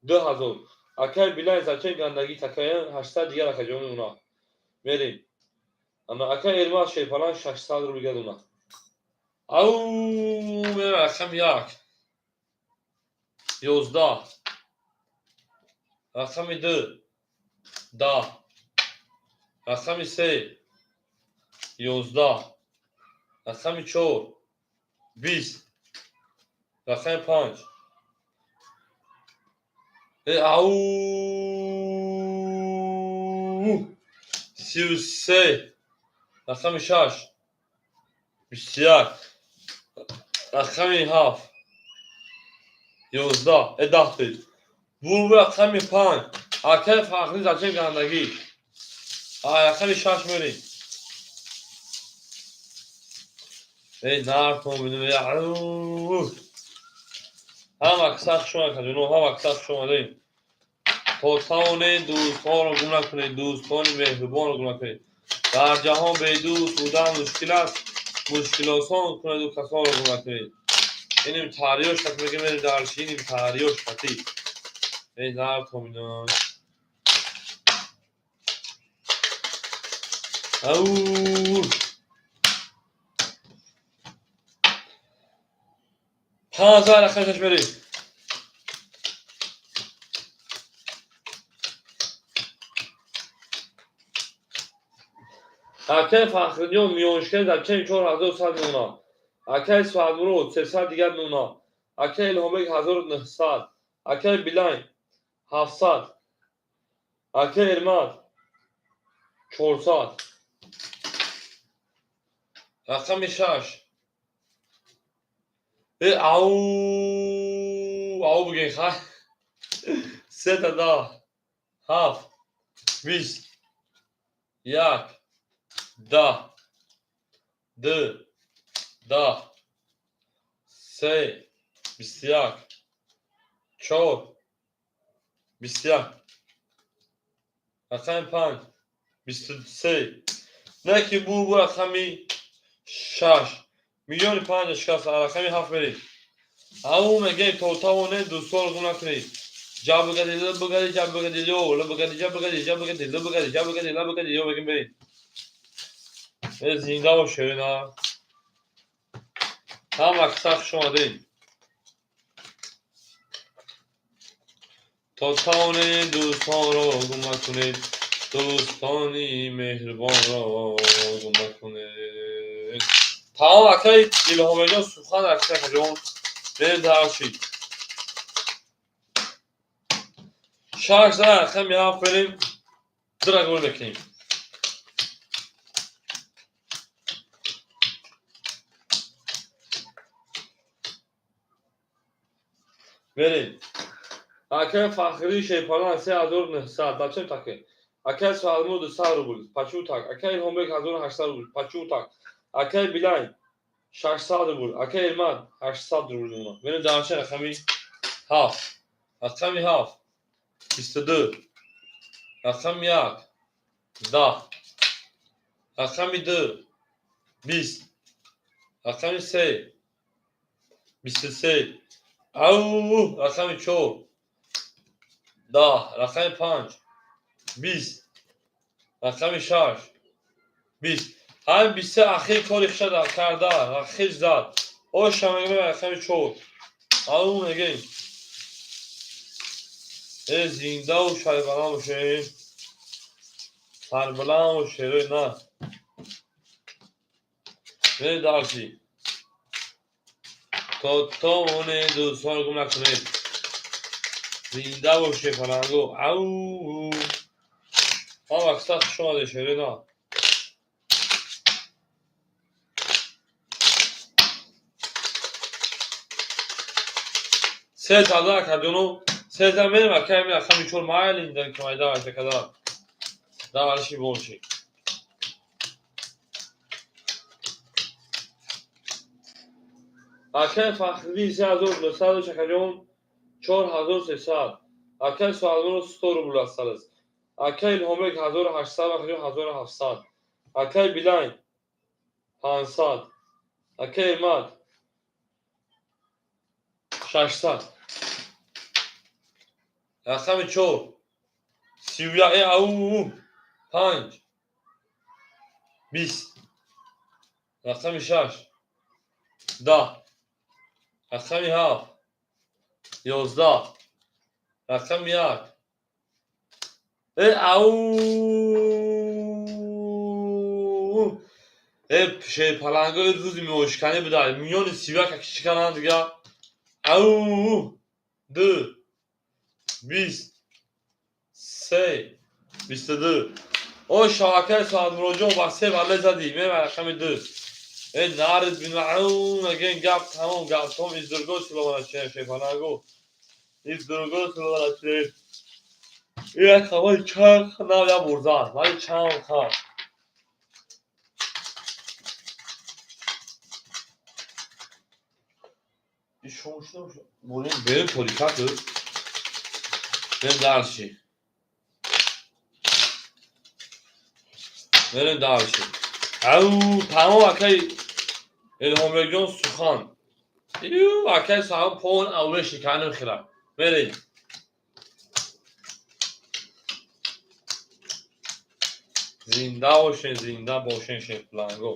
2000, акаи Билайн зачем гандаги такаян 800 дигар акаҷони уна. Мерем. Ана акаи Эрмаз Шерпаланг 600 рубл дигар уна. Ау, мерем рақами 1 11, рақами 2 10, рақами 3 11, рақами 4 20, рақами 5. Ау! 33, рақами 6 21, рақами 7 11, 10 тед. Бурбу рақами 5. Акаи Фахрӣ зачем гандагӣ? Рақами 6 мерем. Эй, нартон бидум. Ҳама киса хуш омадед, ҷуно, ҳама киса хуш омадед. То тавонед дӯстонро гум накунед, дӯстони меҳрубонро гум накунед. Дар ҷаҳон бедӯст будан мушкил аст, мушкилосон кунеду касонро гум накунед. Иним тариёш қати мегем мерем дарчи, иним тариёш қати. Эй, нартон бидум. Ау! 5 рақами 6 мерем. Акаи Фахриддин миёншикани зачем 4100 мемона. Акаи Соатмурод 300 дигар мемона. Акаи Илҳомбек 1900, акаи Билайн 700, акаи Эрмаз 400. Рақами 6. Ау, ау бигӯед ха. Сета 10, 7, 20, 1, 10, 2, 10, 3, 21, 4, 21, рақами 5 23. Не ки бу рақами 6 миллиони 5 шикаст. Рақами 7 мерем. Ау мегем то тавонед дӯстонро гум накунед. Ҷабгади лбгади ҷабгади лё лбгади ҷабгади ҷабгади лбгади ҷабгади лбгади ё мегем мерем. Зинда бошед, на. Ҳама киса хуш омадед. То тавонед дӯстонро гум накунед, дӯстони меҳрубонро гум накунед. Тамом акаи Илҳомбекҷон сухан акаҷон. Мерем дарчи. 6 за рақами 7 мерем. Ду гол мекунем. Мерем. Акай Фахри Шерпаланг 3900. Зачем таке? Акай Суалмур 200 рубл. Почему так? Акай Илҳомбек 1800 рубл. Почему так? Акай Билайн 600 рубл. Акай Элмад 800 рубл. Мерем дальше рақами 7. Рақами 7. 22. Рақами 1. 10. Рақами 2. 20. Рақами 3. 23. Ау, рақами 4. 10. Рақами 5. 20. Рақами 6. 20. Ҳамин 23 ахир кори хиша карда, хиш зад. Оша мегӯем рақами 4. Ау мегӯем. Э зиндаву шайбаланд бошем. Сарбаланд бошем, на. Мерем дальше. То тоне дӯстонро гум накунед. Зинда боше паланго. Ау. Ҳам вақта хуш омадед шере на. Се зада акаҷоно, се за мерем акай ми рақами 4 майли индан ки майда вайта када. Дальше больше. Акай Фахриддин 3900 акаҷон 4300. Акай Суалмурод 100 рубл осталось. Акай Илҳомбек 1800 акаҷон 1700. Акай Билайн 500. Акай Эрмад 600. Рақами 4. 31 ау 5. 20. Рақами 6. 10. Рақами 7. 11. Рақами 1. Э ау э шерпалангои рӯзи меошканӣ буда. Миёни 31 кичикананд дига. Ау 2 20 3 22. О шавакаи Соатмуроҷон ба се вале задӣ. Мева рақами 2. Э нарид бин ау мегӯем гап тамом, гап тамом. Из другой слова начинаем шерпаланго. Из другой слова начинаем. Як ҳавои чанд нав я бурзад. Вали чанд ха. Бурем берем толикату. Берем дальше. Берем дальше. Ау, тамом акай Илҳомбекҷон сухан. Ю, акай саҳоб пон авве шиканим хира. Берем. Зинда бошен, зинда бошен шерпаланго.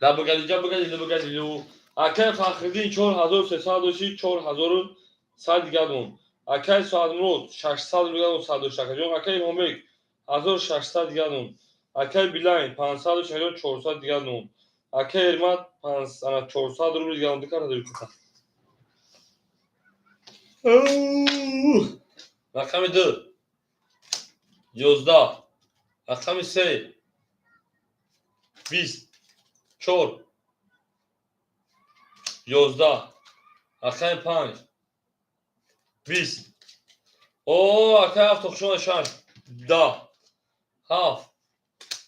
Лабагалиҷа багали лабагалилу. Акай Фахриддин 4300 дошти, 4100 дигар дон. Акай Соатмурод 600 дигар дон, 100 дошт акаҷон. Акай Илҳомбек 1600 дигар дон. Акай Билайн 500 дошт акаҷон, 400 дигар дон. Акай Эрмад 400 рубл дигар дон. Дикар дикар. Рақами 2. 11. Рақами 3. 20. 4. 11. Рақами 5. 20. О, акай 7 хушона 6. 10. 7.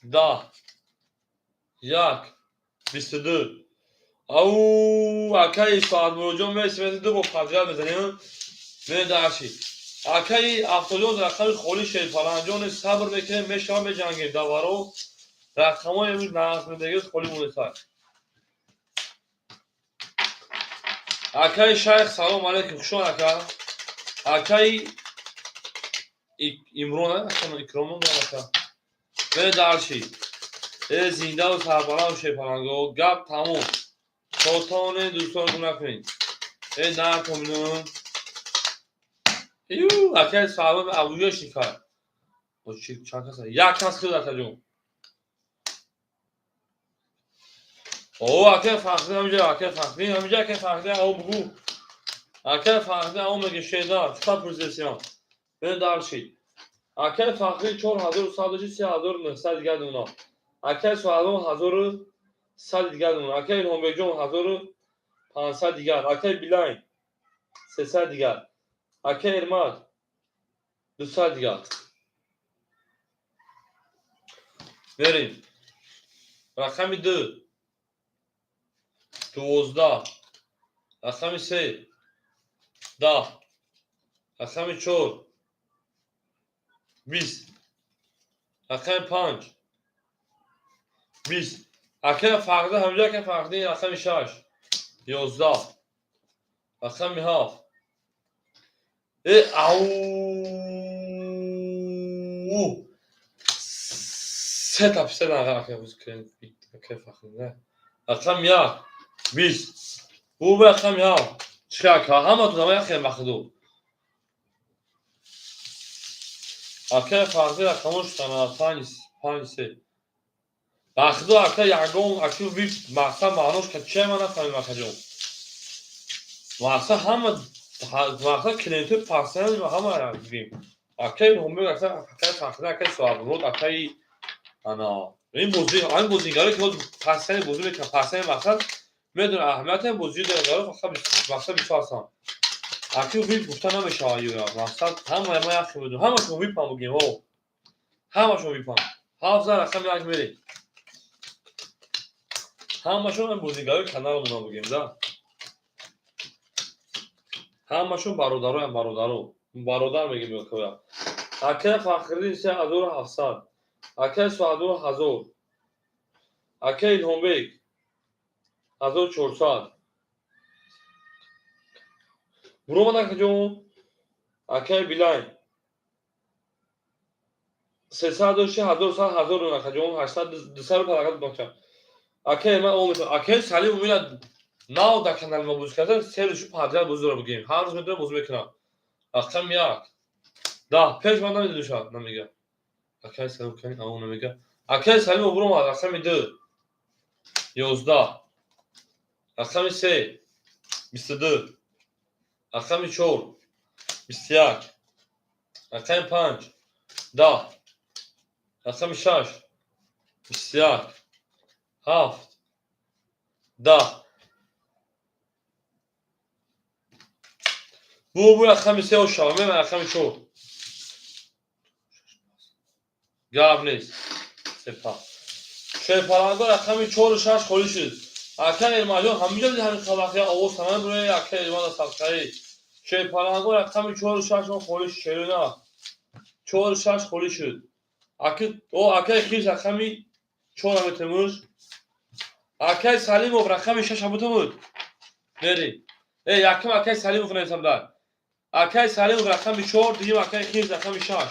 10. 1. 22. Ау, акай Соатмуроҷон мерси, ду бо подряд мезанем. Мерем дальше. Акай Афтоҷон рақами холи шерпаланҷон сабр мекунем, мешавам меҷангем. Даваро рақамҳои имрӯз нағзмедагӣ холи монесад. Акай Шайх салом алейкум, хушон ака. Акай Имрон, Икромон ака. Мерем дальше. Э зиндаву сарбаланду шерпаланго, гап тамом. То тоне дӯстон гум накунед. Э натомину. Ю, акай саҳоба абуё шикар. О чи чанд кас? Як кас хид акаҷон. О, акай Фахри ҳамиҷа, акай Фахри ҳамиҷа, акай Фахри ао бугу. Акай Фахри ао меге шеда, чиқа пурсесиям. Бен дарши. Акай Фахри 4100 дошти, 3900 дигар дуна. Акай Суҳайлон 100 дигар дона. Акай Илҳомбекҷон 1500 дигар. Акай Билайн 300 дигар. Акай Эрмат 200 дигар. Мерем. Рақами 2 12, рақами 3 10, рақами 4 20, рақами 5 20. Акай Фарҳод ҳамҷо, акай Фарҳод рақами 6 11, рақами 7 ау сета писа акай Фарҳод рақами 1 20. Бу рақами 7. Чӣ ака ҳаматон ама яхе махду. Акай Фарҳод рақамош 5 5 3. Бахду ака ягон аку вип мақсад маънош ка чия ман нафаҳмидам акаҷон. Мақсад ҳама мақсад клиентҳои пассиан ҳама бигем. Акай Ҳумбек, акай Фарҳод, акай Соҳибмурод, акай ана ин бозӣ ин бозигаро ки ҳозир пассиани бозӣ мекунанд, пассиани мақсад медонад аҳамияти ин бозиро дорад, фақат мақсад бисёр ҳастанд. Аки вип гуфта намешавад ё мақсад ҳама ма яхе медонам. Ҳамашон випам бигем, о. Ҳамашон випам. 7 рақами 1 мерем. Ҳамашон ин бозигарои каналамона бигем да. Ҳамашон бародароям, бародаро. Бародар мегем ё коя. Акай Фахриддин 3700. Акай Соадур 1000. Акай Илҳомбек 1400. Буромад акаҷон. Акай Билайн 300 дошти 1100 1000 дон акаҷон 800 200 паракат бача. Акай ман ом метавонам. Акай Салим умина нав дар канали мо бозӣ карда, се рӯз падряд бозӣ дора бигем. Ҳар рӯз метавонам бозӣ мекунам. Рақами 1 10 пеш ман намедонам намега. Акай Салим кани ао намега. Акай Салим буромад рақами 2 11, рақами 3 22, рақами 4 21, рақами 5 10, рақами 6 21, 7 10. Бу рақами 3 ошава, меман рақами 4. Гап нест. Сепа. Шерпаланго рақами 4 6 холӣ шуд. Акай Эрмаҷон ҳамиҷо диди ҳамин қабақия овоз тамам рӯи акай Эрмада садқаи. Шерпаланго рақами 4 6 холӣ шуд. Шерина 4 6 холӣ шуд. Аки о акай Хирс рақами 4 аметемуш. Акай Салимов рақами 6 абутумуд. Мери. Якум акай Салимов нависам дар. Акай Салимов рақами 4, дуюм акай Хирс рақами 6.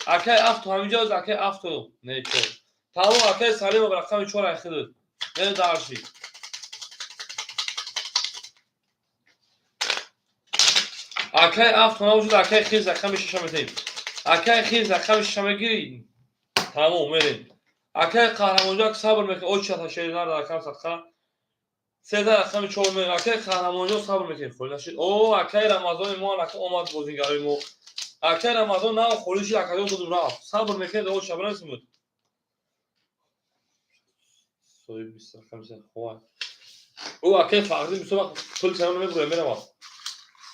Акай Афту ҳамиҷо акай Афту не 4. Тамом акай Салимов рақами 4 айхидуд. Мери дарши. Акай Афту набошад, акай Хирс рақами 6 аметем. Акай Хирс рақами 6 мегири. Тамом мерем. Акай Қаҳрамонҷон сабр мекунад. О чата шеринар рақам садқа. 13 рақами 4 мерем. Акай Қаҳрамонҷон сабр мекунад. Холӣ нашид. О акай Рамазони мо ака омад бозигарои мо. Акай Рамазон нав холӣ шид, акаҷон додум рафт. Сабр мекунад, о шабра несимуд. Соҳиби 20 рақами 3 хова. О акай Фахриддин бисёр вақт пул салом намебурад, меравад.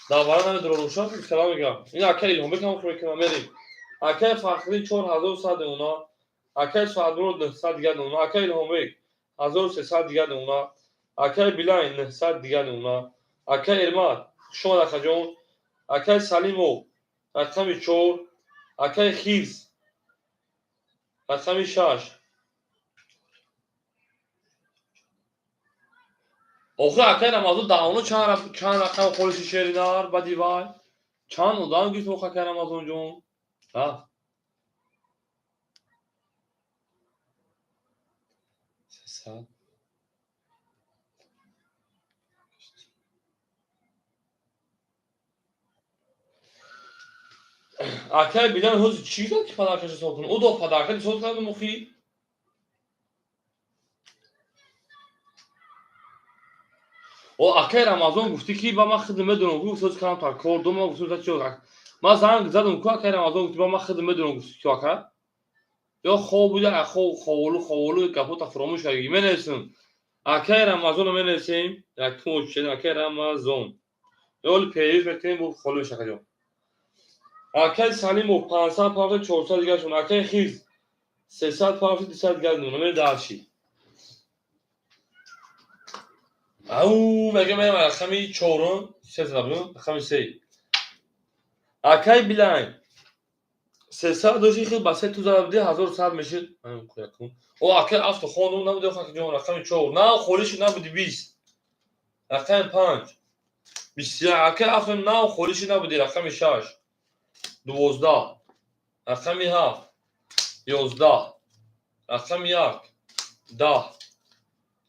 Давара намедорад, рӯшан салом мегӯям. Ин акай Илҳомбек ҳам мекунам, мерем. Акай Фахриддин 4100 дона, акай Соадмурод 900 дигар дона, акай Илҳомбек 1300 дигар дона, акай Билайн 900 дигар дона, акай Эрмат хуш омад акаҷон, акай Салимов рақами 4, акай Хирс рақами 6. Охир акай Рамазон даҳоно чанд рақам холиси шеринар баъди вай чанд одам гирифт ох акай Рамазонҷон. Рафт. 300. Акай Билан ҳозир чӣ гуфт ки падаркаш ҳисоб кунад? Ӯ до падаркаш ҳисоб кард мухи. О акай Рамазон гуфтӣ ки ба ман хидм медонам, гуфт ҳозир кардам та кор дом, ман гуфтам чӣ ман занг задам ку акай Рамазон гуфти ба ман хидм медонам, гуфти ки ака ё хоб буда, хоб ховолу ховолу гапота фуромӯш кардагӣ. Менависам Акай Рамазонро менависем, якум очередь акай Рамазон. Ёли перерыв мекунем, бу холӣ меша, акаҷон. Акай Салимов 500 пафта, 400 дигашон. Акай Хиз 300 пафта, 200 дигар дона. Мерем дальше. Ау, мегам, мерем рақами чорум, се зада, рақами се. Акай Билайн 300 дошти, хел ба се ту зада буди, 1100 мешид. О, акай авто хондум, набуди, акаҷон, рақами чор. На, холӣ шуд, набуди, 20. Рақами панҷ. 21. Акай авто нав холӣ шуд, набуди, рақами шаш. 12. Рақами ҳафт. 11. Рақами як. 10.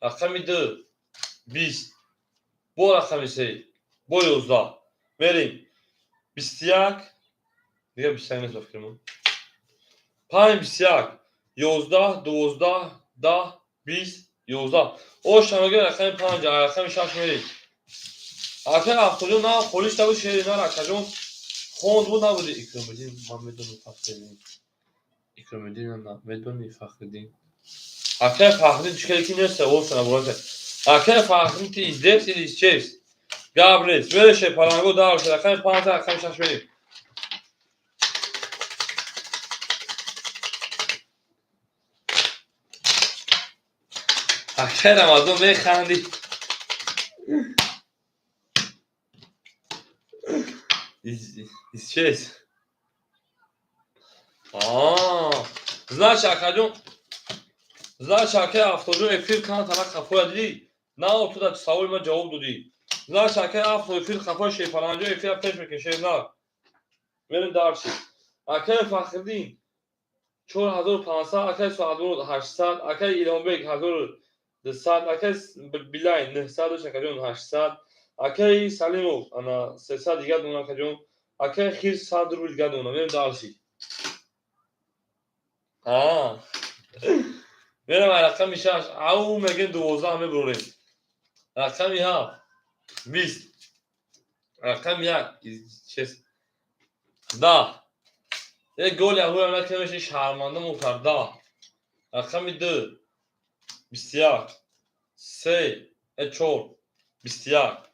Рақами ду. 20. Бо рақами се. Бо 11. Мерем. 21. Дига 21 нест, ба фикрам. Панҷ, 21. 11, 12, 10, 20, 11. О, шамага рақами панҷ, рақами шаш мерем. Акай Афтоҷон нав холӣ шуда буд, шери нар, акаҷон, хонд буд, набуди. Икромиддин, ман медонам, Фахриддин. Икромиддин медони, Фахриддин. Акай Фахриддин чӣ хеле ки нест, оса набураса. Акай Фахриддин, ты здесь или исчез? Гап нест. Вереше паланго дальше, рақами панҷ, рақами шаш мерем. Акай Рамазон, механдӣ. Исчез. Значит, акаҷон, значит, акай Афтоҷон эфир кан тана хафоя дидӣ? На, ту дар саволи ман ҷавоб додӣ. Значит, акай Афто эфир хафоя, шерпаланҷо эфира пеш мекунем, шернар. Мерем дальше. Акай Фахриддин 4500, акай Соатмурод 800, акай Илҳомбек 1200, акай Билай 900 дошт, акаҷон, 800, акай Салимов ана 300 дигар дона, акаҷон, акай Хир 100 рубл дигар дона. Мерем дальше. А. Мерем рақами шаш, ау мегем, 12 мебурем. Рақами ҳафт, 20. Рақами як, шест. 10. Як голи ҳуям накунем, шарманда мукар. 10. Рақами ду, 21. Се, чор, 21.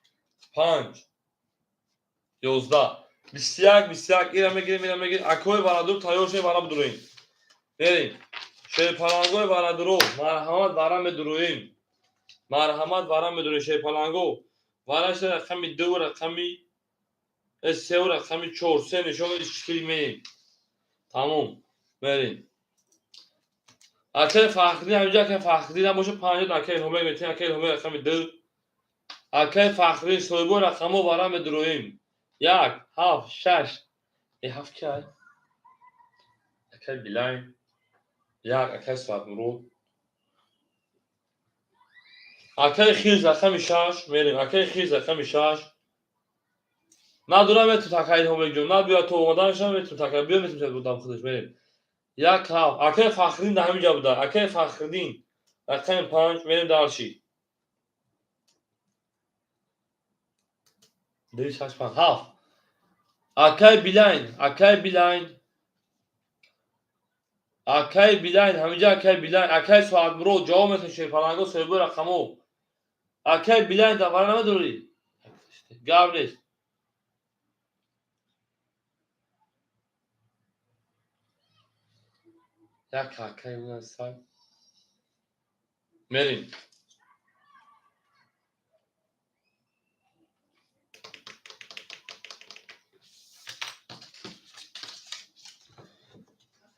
Панҷ, 11. 21, 21. Ира мегирем, ира мегирем. Акои барадур тайёр шуд, вара бидуроем. Мерем. Шерпалангои барадуро, марҳамат, вара медуроем. Марҳамат, вара медуроем, шерпаланго. Вараша рақами ду, рақами сеу, рақами чор, се нишон ишкил меем. Тамом. Мерем. Акай Фахриддин ҳаминҷа, акай Фахриддин набоша, панҷоҳ акай Илҳомбек метем, акай Илҳомбек рақами ду. Акай Фахриддин соҳибои рақамҳо, вара медуроем. Як, ҳафт, шаш. Э, ҳафт кай? Акай Билайн. Як, акай Соатмурод. Акай Хирз рақами шаш мерем. Акай Хирз рақами шаш. Надорам, метун акай Илҳомбекҷон. На, биё, то омаданашам метун акай. Биё, метун будам худаш, мерем. Як, ҳафт. Акай Фахриддин дар ҳамин ҷо буда. Акай Фахриддин рақами панҷ, мерем дальше. Ду, шаш, панҷ, ҳафт. Акай Билайн, акай Билайн. Акай Билайн, ҳаминҷа акай Билайн, акай Соатмурод ҷавоб метавон, шерпаланго соҳибои рақамҳо. Акай Билайн дар вара намедорӣ? Гап нест. Як акай сай. Мерем.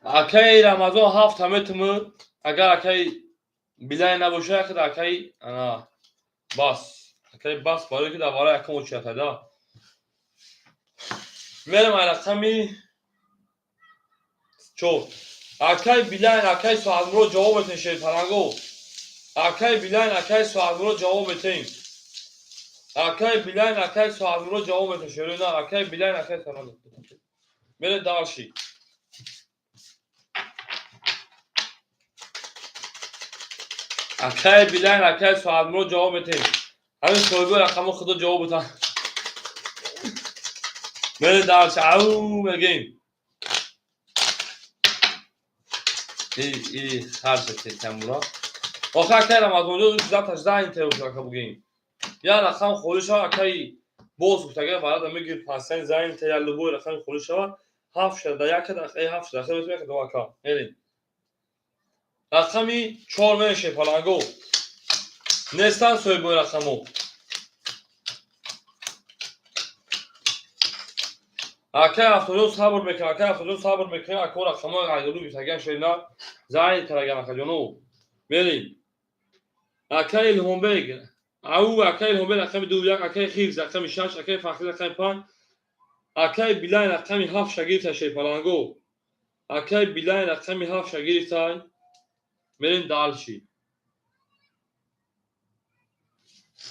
Акаи Рамазон ҳафта метумуд, агар акаи Билай набоша, якд акаи ана бас. Акаи бас, барои ки дар вара якум очият да. Мерем ай рақами чор. Акаи Билайн, акаи Соатмурод ҷавоб метавонед, шерпаланго. Акаи Билайн, акаи Соатмурод ҷавоб метавонед. Акаи Билайн, акаи Соатмурод ҷавоб метавонед, шерӯна, акаи Билайн, акаи Соатмурод. Мерем дальше. Акаи Билайн, акаи Соатмурод ҷавоб метавонед. Ҳамин соҳиби рақамҳо худо ҷавоб бутан. Мерем дальше. Ау мегем. И харҷа тамура. Охир акай Рамазонҷон 318 интер ака бугем. Я рақам холӣ шава, акай боз гуфтага варада мегир пасен за интер я любой рақами холӣ шава, 7 шада як дақиқа 7 шада хеле мекунад ака. Мерем. Рақами 4 меше паланго. Нестан соҳибои рақамо. Акай Афтоҷон сабр мекунад, акай Афтоҷон сабр мекунад, ака рақамои ғайру гуфтага шена за интер акаҷоно. Мерем. Акай Илҳомбег, ау акай Илҳомбег рақами 2 1, акай Хирз рақами 6, акай Фахри рақами 5, акай Билай рақами 7 шагирта шерпаланго. Акай Билай рақами 7 шагиртай. Мерем дальше.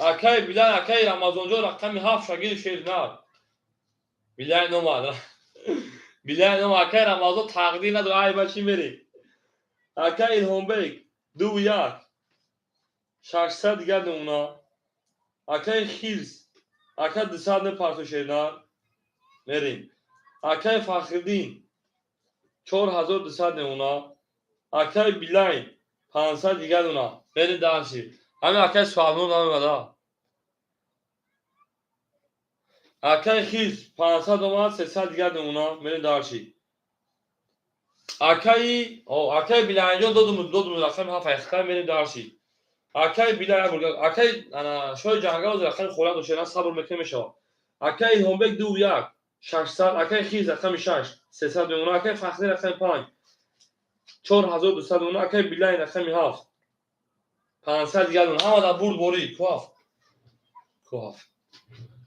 Акай Билай, акай Рамазонҷон рақами 7 шагир шернар. Билай номад. Билай номад. Акай Рамазон тақдир надор. Ай ба чӣ мерем? Акай Илҳомбег 2 1 600 дигар намуна. Акай Хирз, ака 200 непарто шернар. Мерем. Акай Фахриддин 4200 намуна. Акай Билай 500 дигар намуна. Мерем дальше. Ҳамин акай Суҳабнур намемада. Акай Хирз 500 омад, 300 дигар намуна. Мерем дальше. Акай Билайҷон додум рақами 7 ҳақиқат мерем дальше. Акай Билай, акай ана шои ҷангал рақами холӣ дошта, сабр мекунем мешавад. Акай Илҳомбег 2 1 600, акай Хирз рақами 6 300 мемона, акай Фахри рақами 5 4200 мемона, акай Билай рақами 7 500 дигар мемона. Ҳама дар бурд борӣ, ку ҳафт. Ку ҳафт.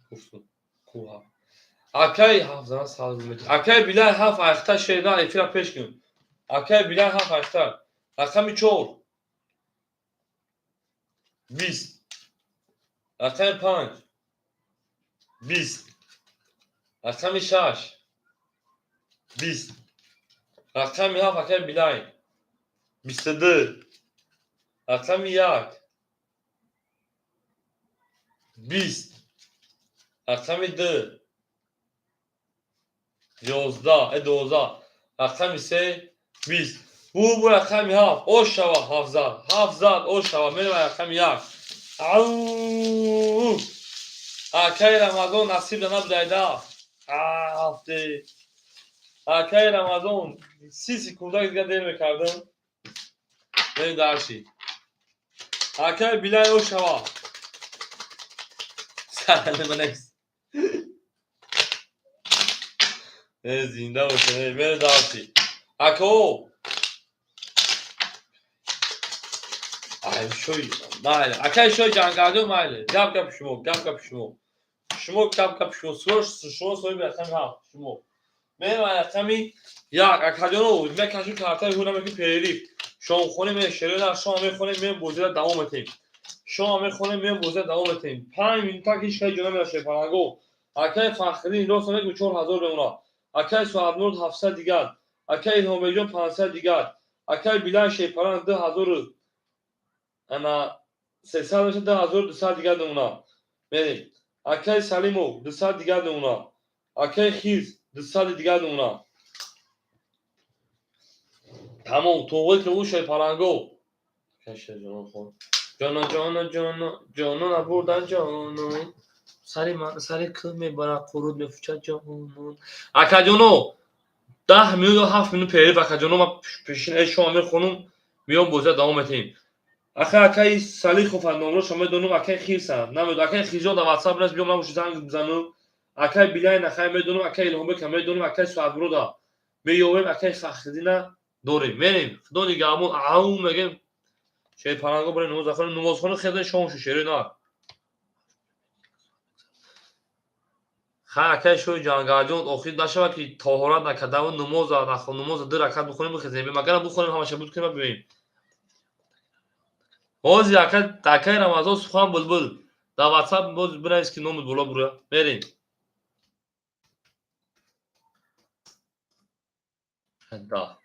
Гуфтум, ку ҳафт. Акай 7 зан сабр мекунем. Акай Билай 7 ҳақиқат шерна эфира пеш кун. Акай Билай 7 ҳақиқат. Рақами 4 20, рақами 5 20, рақами 6 20, рақами 7 акай Билай 22, рақами 1 20, рақами 2 11, 12, рақами 3 20. Бу рақами 7 ош шава 7 зад, 7 зад ош шава. Мерем рақами 1. Ау! Акай Рамазон насиб да набудайда. Ҳафте. Акай Рамазон 30 секунда дигар дер мекардам. Мерем дальше. Акай Билай ош шава. Сарнаманес. Зинда боше. Мерем дальше. Ако ай шои майли. Акай шои ҷангалҷон майли. Гап гап шумо, гап гап шумо. Шумо гап гап шумо. Шумо соҳиби рақами 7 шумо. Мерем рақами 1. Акаҷоно мекашем картаи ҳуна мекунем перерив. Шомхонӣ ме шерина шом мехонем, мем бозира давом метем. Шом мехонем, мем бозира давом метем. 5 минута ҳеч кай ҷо намерасад фаланго. Акай Фахриддин рост мекунем 4000 мемона. Акай Суҳабнур 700 дигар. Акай Илҳомбекҷон 500 дигар. Акай Билай Шерпаланг 2000 ана 300 меша 2200 дигар намуна. Мерем. Акай Салимов 200 дигар намуна. Акай Хирз 200 дигар намуна. Тамом, тоғои ки шерпаланго. Кашер ҷонон хон. Ҷоно ҷоно ҷоно ҷоно набурдан ҷоно. Сари ман сари кӯ мебарад қурут мефучад ҷонон. Акаҷоно 10 минут ё 7 минут перерив акаҷоно ман пешин шома мехонум миём бозия давом метем. Ака акай Салихов номро медонум, акай Хирса намедонам, акай Хирҷон дар WhatsApp нест, биём набоши занг бизанум. Акай Билай нахай медонум, акай Илҳомбека медонум, акай Суҳабмурода меёбем, акай Фахриддина дорем. Мерем. Худо нигаҳбон. Ау мегем. Шерпаланго барем намоз хонем, намозхона хезен шом шу шере на. Ха акай шои ҷангалҷон охир нашавад ки тоҳорат накардаву намоза нахон, намоза 2 ракат бихонем бихезем. Магар бихонем ҳамаша буд кунем бибинем. Ҳозир акай Рамазон сухан булбул дар WhatsApp боз бинавис ки номи боло бура. Мерем. Да.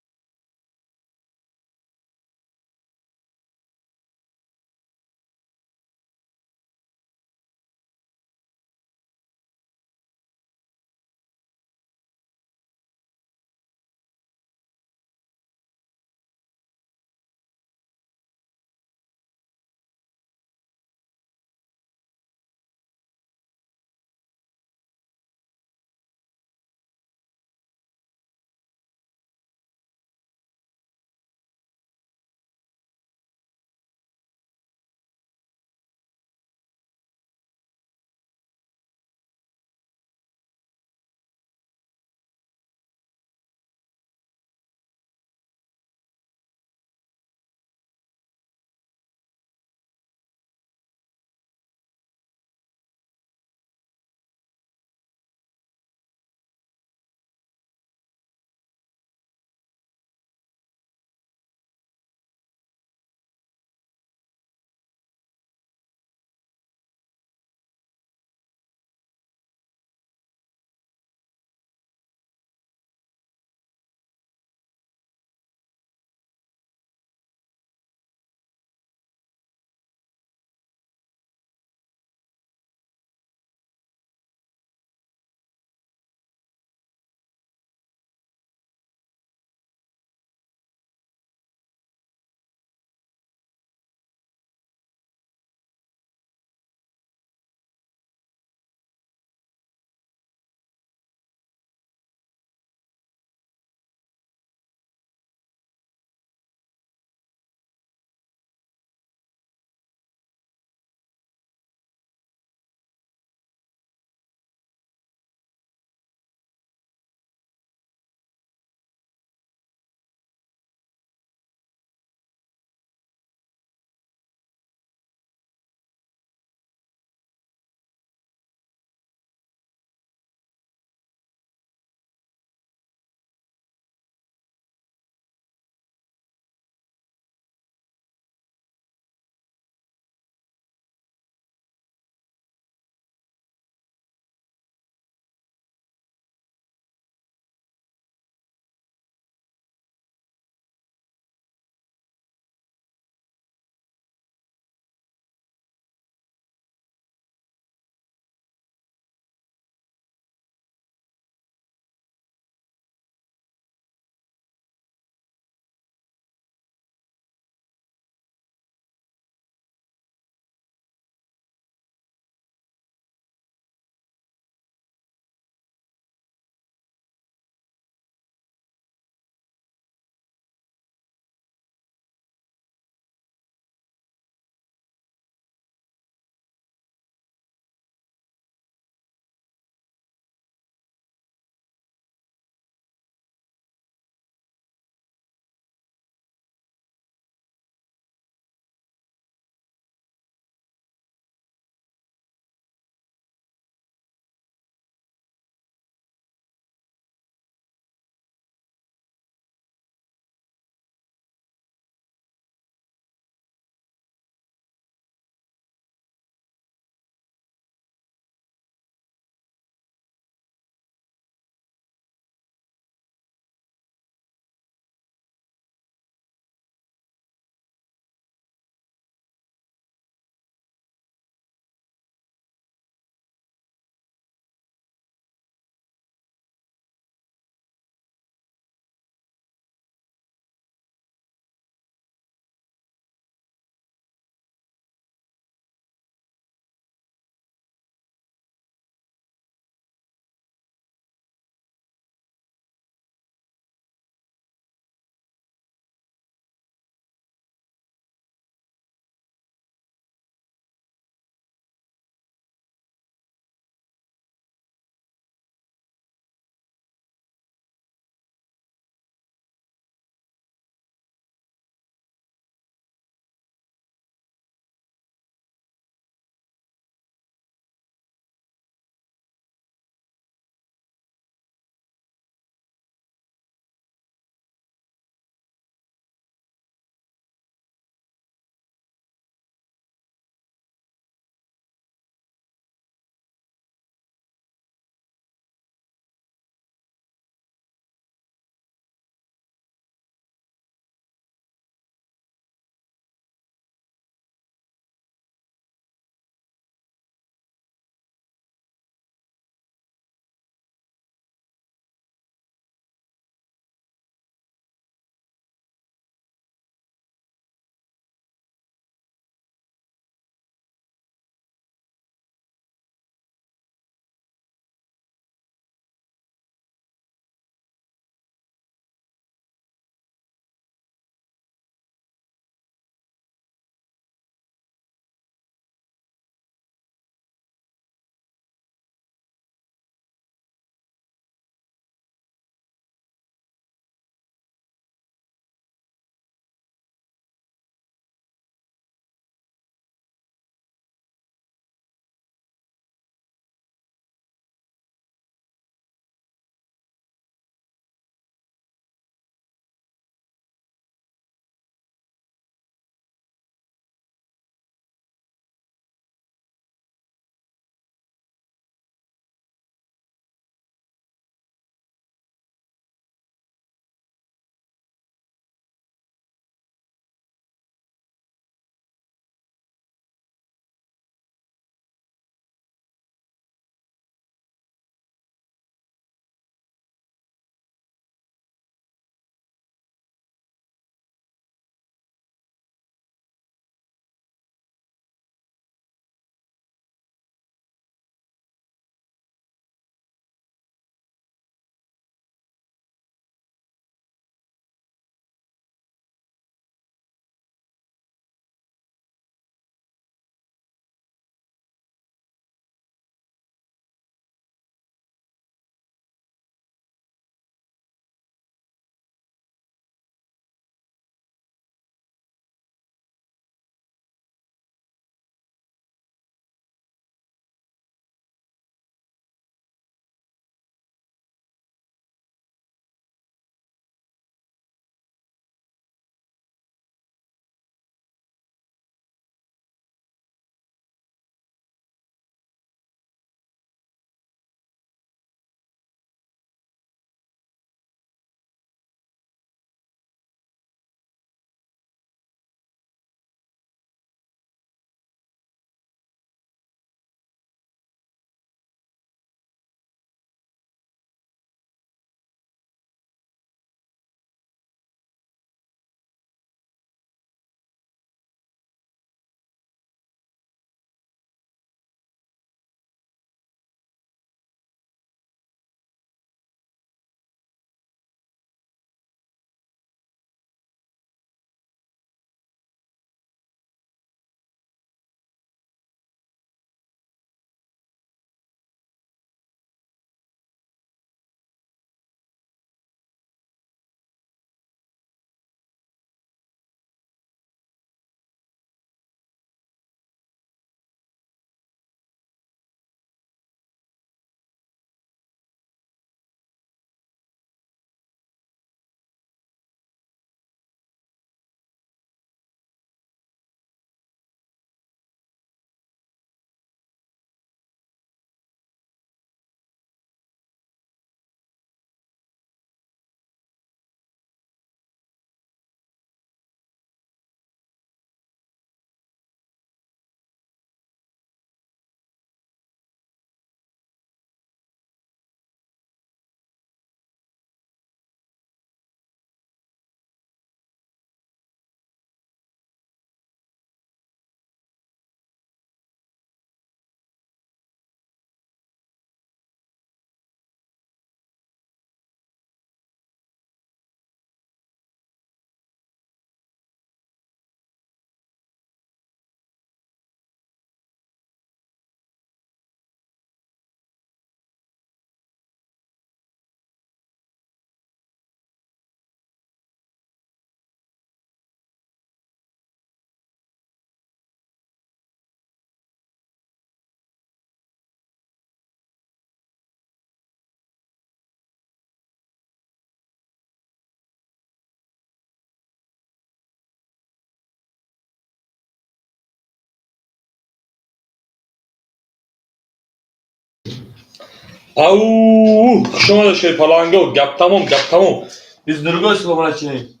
Ау, хуш омадед, шерпаланго. Гап тамом, гап тамом. Biz другой слово начинаем.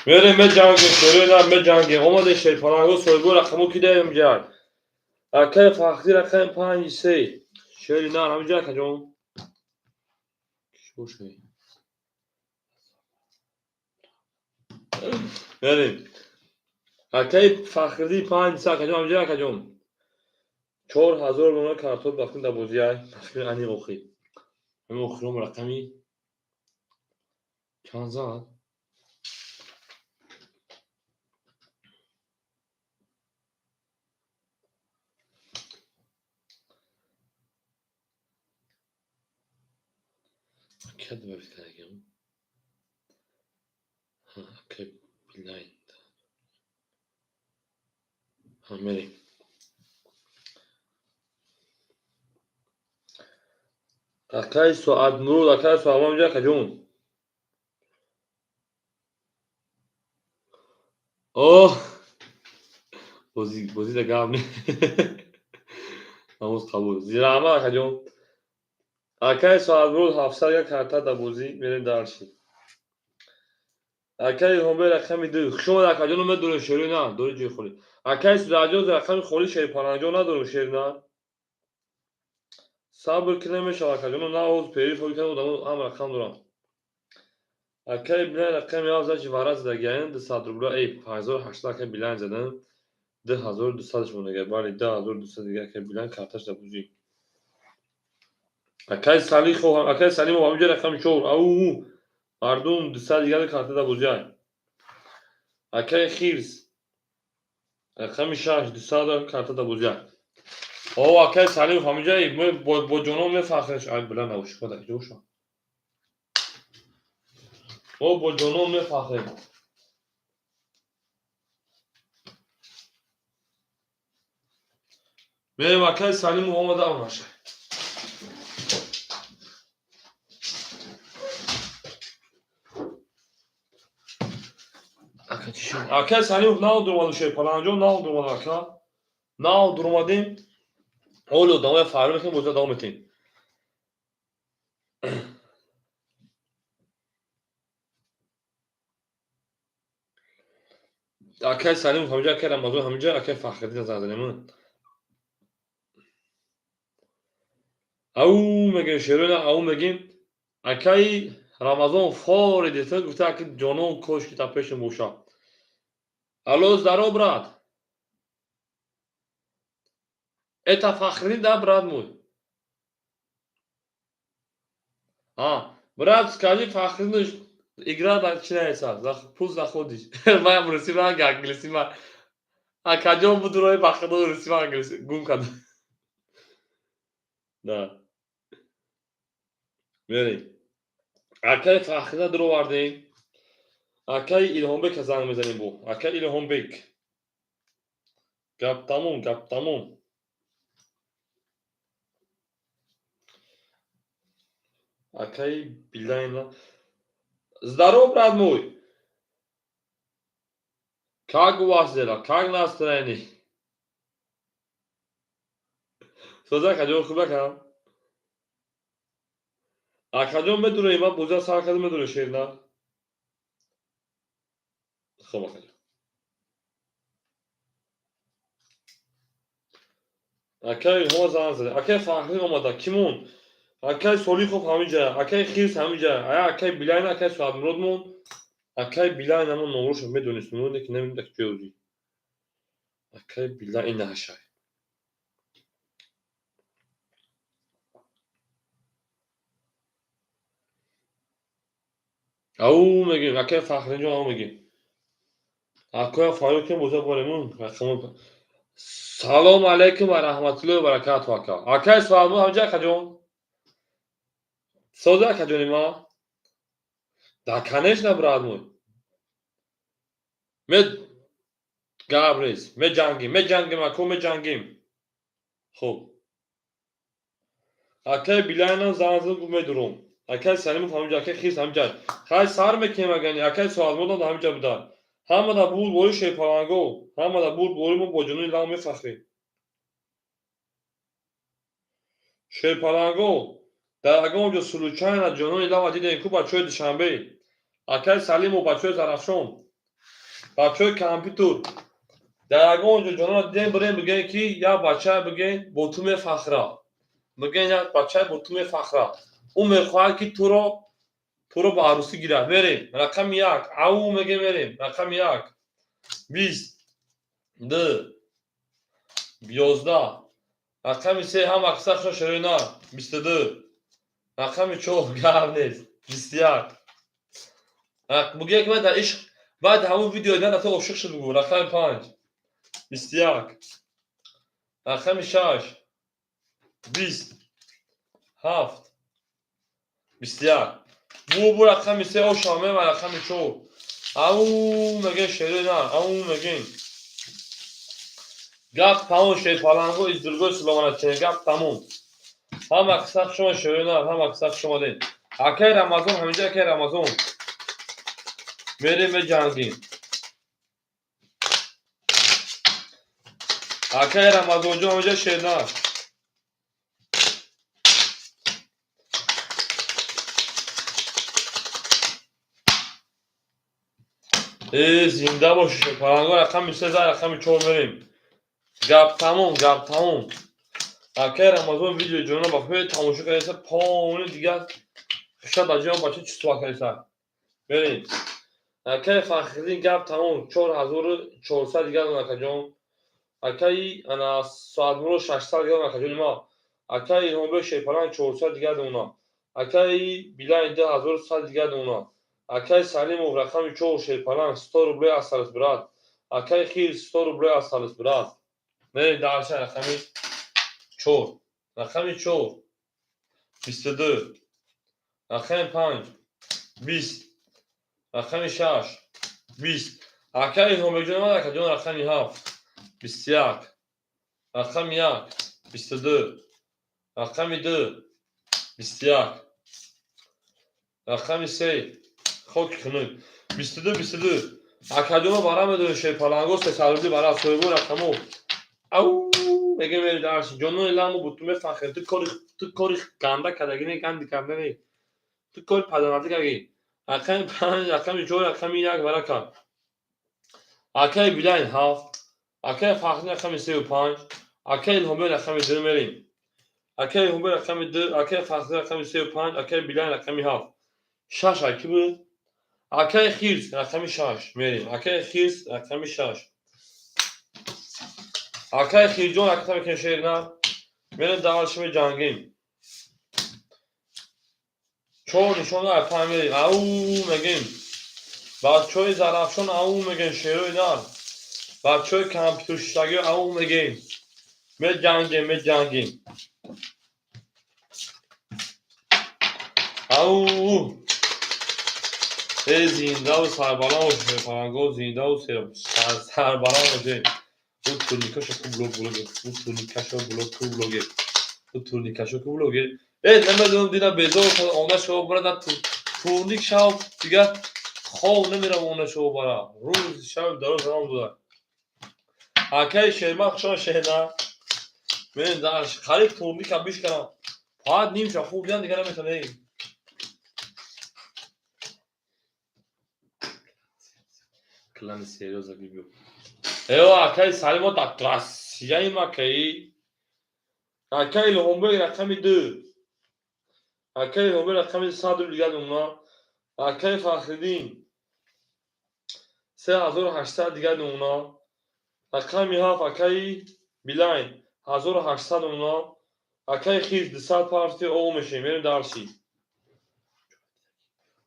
Мерем, меҷангем, шерои нар, меҷангем. Омадем, шерпаланго, соҳибо рақамо ки даем ҷай. Акай Фахри рақами 5 3. Шери нар, ҳамиҷа, акаҷон. Мерем. Акай Фахриддин 5 3, акаҷон, ҳамиҷа, акаҷон. 4000 лона картот бахтин дар бозиай. Бахтин ани охир. Ҳамин охиром рақами чанд зад? Кад добавить кардагиам? Акай Билайн. Ҳа, мерем. Акай Соатмуруд, акай Соатмуруд, ҳамиҷа, акаҷон. Оҳ! Бозӣ, бозида гап не. Намоз қабул. Зираҳмат, акаҷон. Акай Соатмуруд 700 як карта дар бозӣ, мерем дальше. Акай Илҳомбек рақами 2. Хуш омад, акаҷон, медорем шери на, дори ҷои холӣ. Акай Судаҷон рақами холӣ, шери палангаҷон надорем шери на. Сабр ки намешавад, акаҷон, на ҳоз пери фои кардам, одамо ҳам рақам дорам. Акай Билайн рақами 7 зачи вараз задагиан 200 рубла, эй 5800 акай Билайн задан 2200 мондага. Бале, 2200 дига акай Билайн карташ дар бозӣ. Акай Салихов, акай Салимов ҳамиҷа рақами 4. Ау, мардум 200 дига карта дар бозиай. Акай Хирс рақами 6 200 карта дар бозиай. О, акай Салимов ҳамиҷа бо ҷонон мефахреш. Ай, билан набоши, худо ҷо шо. Мо бо ҷонон мефахрем. Мерем, акай Салимов омада омаша. Акай Салимов нав дуромаду, шерпалангаҷон нав дуромаду, ака. Нав дуромадем. Ҳоло одамоя фарёд мекунем, бозиро давом метиҳем. Акай Салимов ҳамиҷа, акай Рамазон ҳамиҷа, акай Фахриддин занг занем. Ау мегем, шероина ау мегем. Акай Рамазон фори дита гуфта, аки ҷонон кош ки та пешем боша. Алло, здорово, брат. Это Фахриддин, да, брат мой? А, брат, скажи Фахриддину, игра начинается, пусть заходишь. Маям русӣ, ман англисӣ, ма. Акаҷон буд роҳи ба худо русӣ, ман англисӣ гум кардам. Да. Мерем. Акай Фахриддин дуровардем. Акай Илҳомбек занг мезанем бо. Акай Илҳомбек. Гап тамом, гап тамом. Акай Билайна. Здорово, брат мой. Как у вас дела? Как настроение? Соза, акаҷон, хуб, ака? Акаҷон, медонем, ман бозиро сар кардам, медонем шер на? Хуб, акаҷон. Акай Илҳома занг зада. Акай Фахриддин омада. Кимон? Акай Солихов ҳамиҷа, акай Хирс ҳамиҷа, ая акай Билайн, акай Соатмурод мон. Акай Билайн ҳамон номрошо медонистем, мо ки намедонем дар куҷо ӯзи. Акай Билайн ин наҳашай. Ау мегем, акай Фахриддинҷон ау мегем. Акоя фарёд кунем, боза борем рақамо. Салом алейкум ва раҳматуллоҳи ва баракатуҳ, ака. Акай Соатмурод ҳамиҷа, акаҷон. Соза, акаҷони ма? Да, конечно, брат мой. Ме гап нест. Меҷангем, меҷангем, ако, меҷангем. Хуб. Акай Билайнам занг зад, гуфт медуром. Акай Салимов ҳамиҷа, акай Хирс ҳамиҷа. Хай сар мекунем агани, акай Соатмуродам ҳамиҷа буда. Ҳамада буд бори шерпаланго, ҳамада буд бори мо бо ҷонони лав мефахрем. Шерпаланго, дар ягон ҷо случайно ҷонони лава дидем ку, бачаҳои Душанбе, акаи Салиму, бачаҳои Зарафшон, бачаҳои компютер, дар ягон ҷо ҷонона дидем, бирем бигӯем, ки як бачае бигӯем, бо ту мефахра, бигӯем, як бачае бо ту мефахра, ӯ мехоҳад, ки туро ба арӯсӣ гирад. Мерем, рақами як, ау мегем, мерем, рақами як, 22, 11, рақами се, ҳама кисахшо шероина, 22, рақами чор, гап нест, 21. Бугӯя, ки дар ишқ баъд ҳамун видео дидан ту ошиқ шуд, бугӯ. Рақами панҷ, 21, рақами шаш, 27, 21. Бу рақами се ошаме ва рақами чор, ау мегӯем, шероина, ау мегӯем, гап тамом. Шерпаланго из другой слованачен, гап тамом. Ҳама қисса шумо, шероина, ҳама қисса шумо дед. Акай Рамазон ҳаминҷа, акай Рамазон, мерем, меҷангем. Акай Рамазонҷон ҳаминҷа, шерна. Э, зинда боши, шерпаланго. Рақами се за рақами чор мерем, гап тамом, гап тамом. Акай Рамазон видеои ҷонона ба ҳои тамошо кардаиса, пони дигар шад аҷиба бача чӣ суҳбат кардаиса. Мерем, акай Фахриддин, гап тамом, 4400 дигар дон, акаҷон. Акаи ана Соатмуро 600 дигар дон, акаҷони ма. Акаи Илҳомбек Шерпаланг 400 дигар дона. Акаи Билай 2100 дигар дона. Акаи Салимов, рақами чор, Шерпаланг, 100 рублей осталось, брат. Акаи Хир, 100 рублей осталось, брат. Мерем дальше, рақами чор, рақами чор, 22, рақами панҷ, 20, рақами шаш, 20. Акаи Илҳомбекҷон омад, акаҷон, рақами ҳафт, 21, рақами як, 22, рақами ду, 21, рақами се, хоки хунук, 22, 22. Акаҷоно бара медонем, шерпаланго, 300 рубли бара соҳибо рақамо. Ау мегем, мери дарси ҷонони ламу бу ту мефахрем. Ту кори ганда кардагӣ не, ганди карда не, ту кори падармардӣ кардагӣ. Рақами панҷ, рақами чор, рақами як, барака. Акаи Билайн ҳафт, акаи Фахриддин рақами сею панҷ, акаи Илҳомбек рақами ду, мерем. Акаи Илҳомбек рақами ду, акаи Фахриддин рақами сею панҷ, акаи Билайн рақами ҳафт. Шаш аки буд? Акаи Хирс рақами шаш, мерем. Акаи Хирс рақами шаш. Акаи Хирҷон, аката мекунем, шерна. Мерем дальше, меҷангем. Чор нишона панҷ, мерем. Ау мегем. Бачаҳои Зарафшон, ау мегем, шерои нар. Бачаҳои компютершиштагӣ, ау мегем. Меҷангем, меҷангем. Ау! Э, зиндаву сарбаланд бошед, фаранго, зиндаву сарбаланд бошед. Ӯ турникашо ку блогер, ӯ турникашо блог ку блогер, ӯ турникашо ку блогер. Э, намедонам, дина безор она шава бара, турник шав, дигар хов намерам, она шава бара. Рӯз шав дароз равам буда. Акаи Шерман хушон, шерна. Мен дар қариб турника бишканам. Фақат нимша хуб дидам, дигар наметавонам. Клани серьёзно бибиё. Эо, акаи Салимо дар Россияим, акаи. Акаи Илҳомбек рақами ду. Акаи Илҳомбек рақами 100 рубл дигар дона. Акаи Фахриддин 3800 дигар дона. Рақами ҳафт, акаи Билайн 1800 дона. Акаи Хирс 200 парти о мешем, мерем дальше.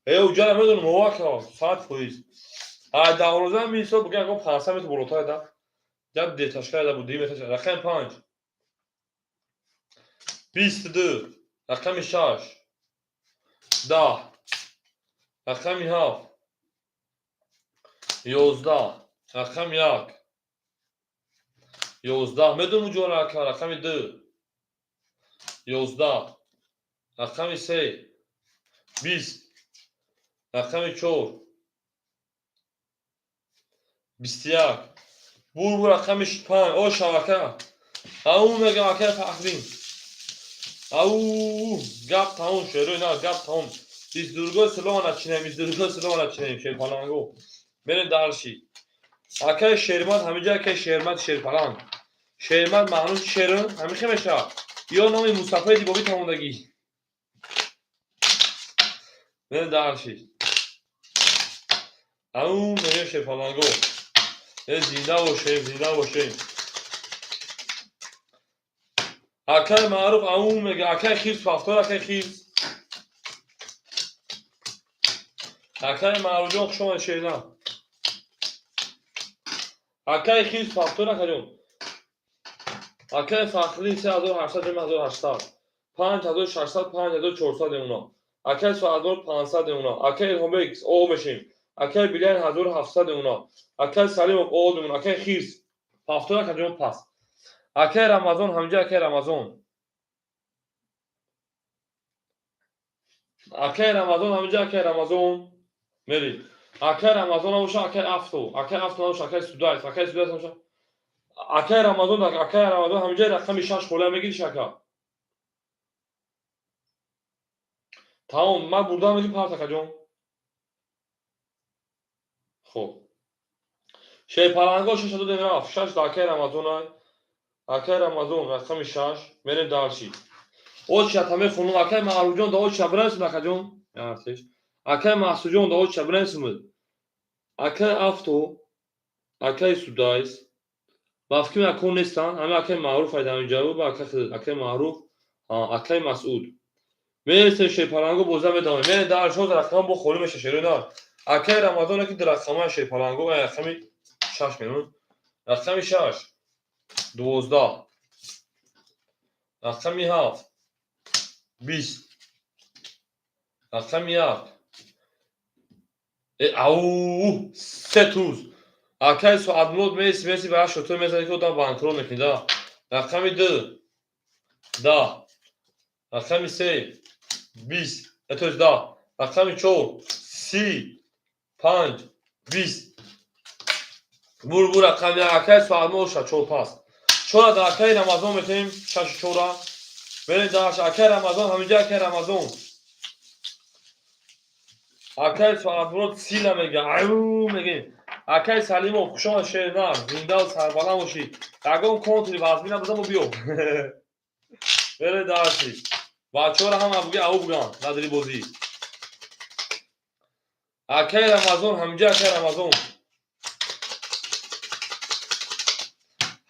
Э, уҷара медонам, овака, 100%. Ай давроза мисол бигӯям, ягон 500 метр болотар да. Ҷаб деташка да буд, метр. Рақами панҷ. 22. Рақами шаш. 10. Рақами ҳафт. 11. Рақами як. 11. Медонам уҷора, ака, рақами ду. 11. Рақами се. 20. Рақами чор. 21. Бур, рақами панҷ. О, шабака. Ау мегам, акаи Фахриддин. Ау, гап тамом шерои на, гап тамом. Из другой слова начинаем, из другой слова начинаем, шерпаланго. Мерем дальше. Акай Шермат, ҳамиҷа акай Шермат шерпаланг. Шермат маънӯш шер, ҳамихе мешавад. Ё номи Мустафои Дибобӣ тамондагӣ. Мерем дальше. Ау, мерем шерпаланго. Э, зинда бошем, зинда бошем. Акай Маъруф ау мега, акай Хирс пафтор, акай Хирс. Акай Маъруфҷон, хуш омадед, шерна. Акай Хирс пафтор, акаҷон. Акай Фахриддин 3800 ҷамъи 1800. 5600, 5400 мемона. Акай Соатмурод 500 мемона. Акай Илҳомбек о мешем. Акай Билян 1700 мемона. Акай Салимов о мемона. Акай Хирс пафтор, акаҷон пас. Акай Рамазон ҳамҷа, акай Рамазон. Акай Рамазон ҳамҷа, акай Рамазон. Мери. Акай Рамазон набоша, акай Афто. Акай Афто набоша, акай Судайс. Акай Судайс набоша. Акай Рамазон, акай Рамазон ҳамҷа рақами 6 хола мегириш ака. Тамом, ман бурдам меги парт акаҷон. Хоб. Шерпаланго 6 додем рафт. 6 да акай Рамазон. Акай Рамазон рақами 6. Мерем дальше. Оча таме хонум акай Маъруфҷон да оча бирасим акаҷон. Яртеш. Акай Маҳсуҷон да оча бирасим. Акай Афто, акай Судайс. Ба фикри ман акон нестан, ҳама акай Маъруф айда ҳаминҷа ба акай Хидр, акай Маъруф, акай Масуд. Мересем шерпаланго боза медавем. Мерем дальше, ҳозир рақам бо холӣ меша шерои на. Акай Рамазон ки рақама шерпаланго рақами 6 мемон. Рақами 6 12. Рақами 7 20. Рақами 1 ау, се туз. Акай Соатмурод меси, меси ба шотор мезани ки одам банкрот мекунӣ, да. Рақами 2 10. Рақами 3 20. То есть 10. Рақами 4 30 5 20. Бур бур рақами акай Соатмурод ша 4 пас. 4 да акай Рамазон метем 6 4. Мерем даш акай Рамазон ҳаминҷа акай Рамазон. Акай Соатмурод сила мега, ау меге. Акай Салимов, хуш омад шернар, зинда ва сарбаланд бошӣ. Ягон контри вазмин набудам биё. Бере даши. Бачаҳоро ҳама буги ау буган надри бозӣ. Акай Рамазон ҳаминҷа акай Рамазон.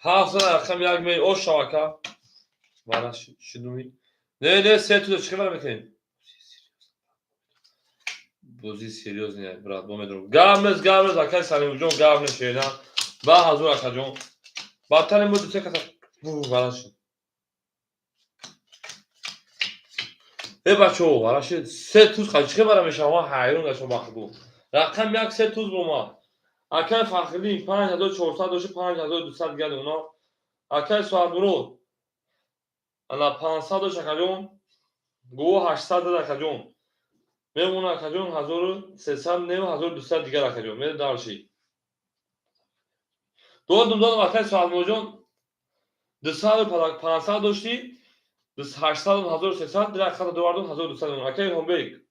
7 рақам 1 ме ош шав ака. Вара шидуми. Не, не, се туза чӣ хабар мекунем? Бозӣ серьёзный, брат, бо медорам. Гап нест, гап нест, акай Салимҷон, гап нест, шерна. Ба ҳазур акаҷон. Бадтари мо ду се каса вара шид. Э бачаҳо, вара шид. Се туз чӣ хабара мешавам? Ман ҳайрон гаштам ба худу. Рақам 1 се туз бомад. Акай Фахриддин 5400 дошти 5200 дигар уна. Акай Соатмурод ана 500 дошт акаҷон. Гӯ 800 дод акаҷон. Мемона акаҷон 1300 не 1200 дигар акаҷон. Мерем дальше. Додум додум акай Соатмуродҷон 200 500 дошти 800 1300 дира хата довардум 1200. Акай Илҳомбек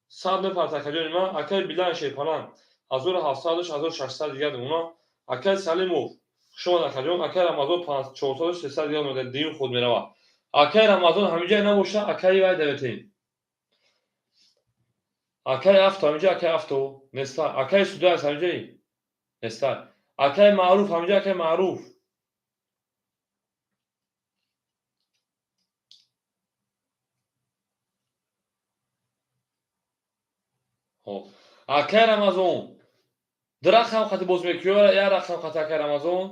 100 мепарт акаҷони ман. Акай Билан Шерпаланг 1700 дошт 1600 дигар уна. Акай Салимов хуш омад акаҷон. Акай Рамазон 400 дошт 300 дигар уна дуюм худ меравад. Акай Рамазон ҳаминҷа набоша, акай вай даветем. Акай Афто ҳаминҷа акай Афто неста. Акай Судайс ҳаминҷаи неста. Акай Маъруф ҳаминҷа акай Маъруф. Хоб. Акай Рамазон ду рақам қати боз мекунӣ, як рақам қати акай Рамазон.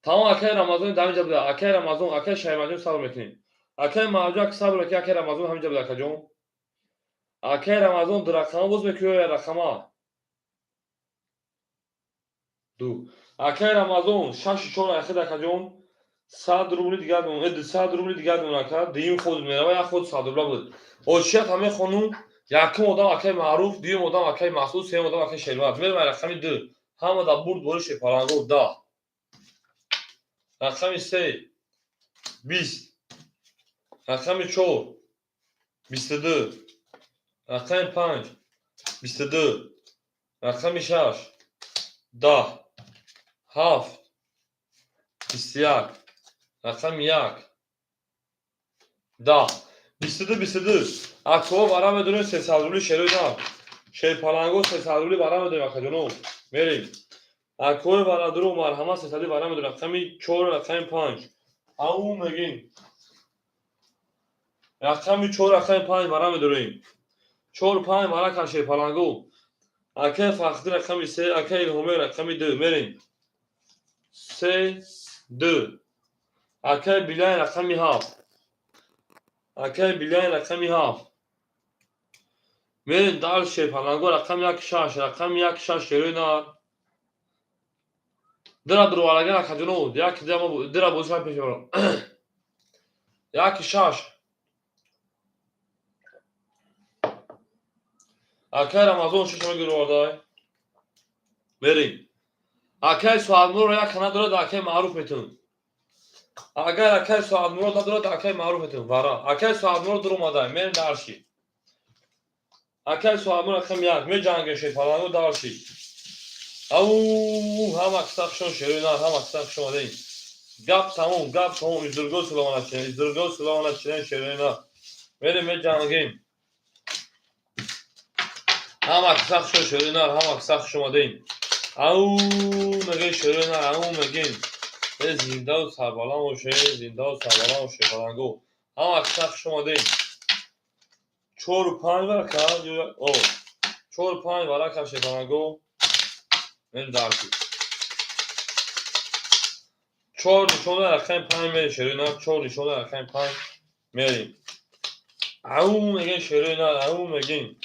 Тамом акай Рамазон дар ҳаминҷа буда. Акай Рамазон, акай Шаймаҷон сабр мекунем. Акай Маъруф ак сабр мекунем, акай Рамазон ҳаминҷа буда акаҷон. Акай Рамазон ду рақама боз мекунӣ ё як рақама? Ду. Акай Рамазон 6 4 айхид акаҷон. 100 рубли дигар мемон, 200 рубли дигар мемон ака. Дуюм худ мерава, як худ 100 рубла буд. Очият ҳамаи хонум, якум одам акай Маъруф, дуюм одам акай Масуд, сеюм одам акай Шермат. Мерем рақами 2. Ҳама да бурд бори шерпаланго 10. Рақами 3 20. Рақами 4 22. Рақами 5 22. Рақами 6 10 7 21. Рақами 1 10 22 22. Акҳо вара медонем 300 рубли шерои нав. Шерпаланго 300 рубли вара медонем акаҷоно. Мерем. Акҳои варадуру марҳамат 300 вара медонем. Рақами 4 рақами 5. Ау мегим. Рақами 4 рақами 5 вара медорем. 4 5 вара кар шерпаланго. Акаи Фахриддин рақами 3, акаи Илҳомбек рақами 2. Мерем. 3 2. Акаи Билай рақами 7. Акаи Билай рақами 7. Мерем дар шерпаланго рақами 1 6, рақами 1 6 шерои нар. Дира дуровараган акаҷоно, як дира бозӣ пеш мебарам. 1 6. Акаи Рамазон 6 мегировардай. Мерем. Акаи Суадмурро як хана дорад, акаи Маъруф метун. Агар акаи Суадмурод надорад, акаи Маъруф метун. Вара. Акаи Суадмурод дуромадай. Мерем дарши. Акаи Суадмурод рақами 1 меҷанге шерпаланго дарши. Ау, ҳама киса хушон шерои нар, ҳама киса хуш омадем. Гап тамом, гап тамом, издурго силована чинен, издурго силована чинен шерои нар. Мерем меҷангем. Ҳама киса хушон шерои нар, ҳама киса хуш омадем. Ау, мегем шерои нар, ау мегем. Э зиндаву сарбаланд боше, зиндаву сарбаланд боше паланго. Ҳама киса хуш омадем. 4 5 варака, о, 4 5 варака шепаланго. Мерем дарси. 4 нишона рақами 5 мерем шерои нар, 4 нишона рақами 5 мерем. Ау мегем шерои нар, ау мегем.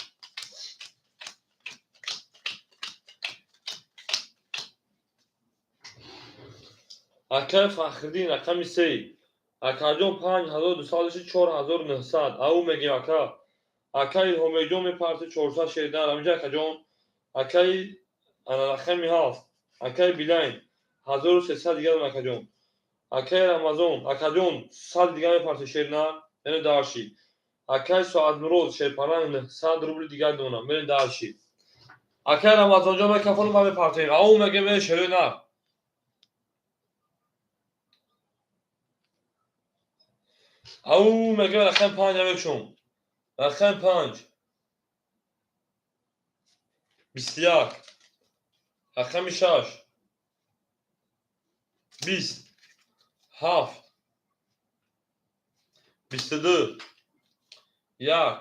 Акаи Фахриддин рақами 3. Акаҷон 5200 4900. Ау мегем ака. Акаи Илҳомбекҷон мепарти 400 шеридан. Рамиҷа акаҷон. Акаи ана рақами 7. Акаи Билайн 1300 дигар акаҷон. Акаи Рамазон, акаҷон 100 дигар мепарти шеринар. Яъне дарши. Акаи Соатмурод шерпаланг 900 рубли дигар донам. Мерем дарши. Акаи Рамазонҷон мекафону ма мепартем. Ау мегем э шерои нар. Ау мегем рақами 5 мекушом. Рақами 5 21. Рақами 6 20 7 22 1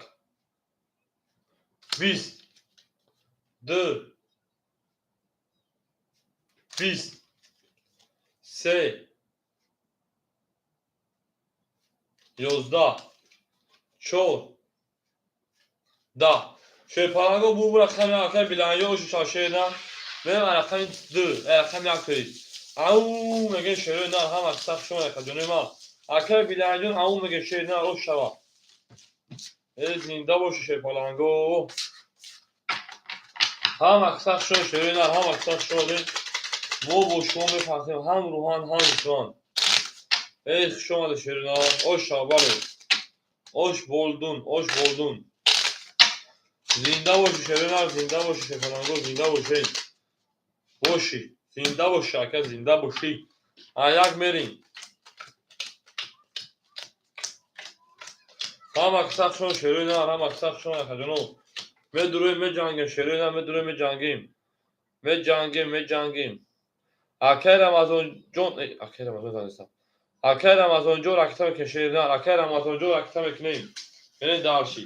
20 2 20 3 11 4 10. Шерпаланго бу рақами акаи Биланё шашена. Мерем рақами 2, рақами 1 тои. Ау мегем шерои нар, ҳама киса хуш омад акаҷонои ман. Акаи Биланҷон ау мегем шери нар, ош шава. Э зинда боши шерпаланго. Ҳама киса хуш омад шерои нар, ҳама киса хуш омадем. Мо бо шумо мефахрем ҳам рӯҳан, ҳам ҷисман. Эй хуш омада шерои нар, ош шава, бале. Ош болдун, ош болдун. Зинда боши шерои нар, зинда боши шерпаланго, зинда боши. Боши, зинда боши ака, зинда боши. Аяк мерем. Ҳама киса хуш омад шерои нар, ҳама киса хуш омад акаҷоно. Медуроем, меҷангем шерои нар, медуроем, меҷангем. Меҷангем, меҷангем. Акаи Рамазонҷон, акаи Рамазон занистам. Акаи Рамазонҷон ракита мекунем шерои нар, акаи Рамазонҷон ракита мекунем. Мерем дарши.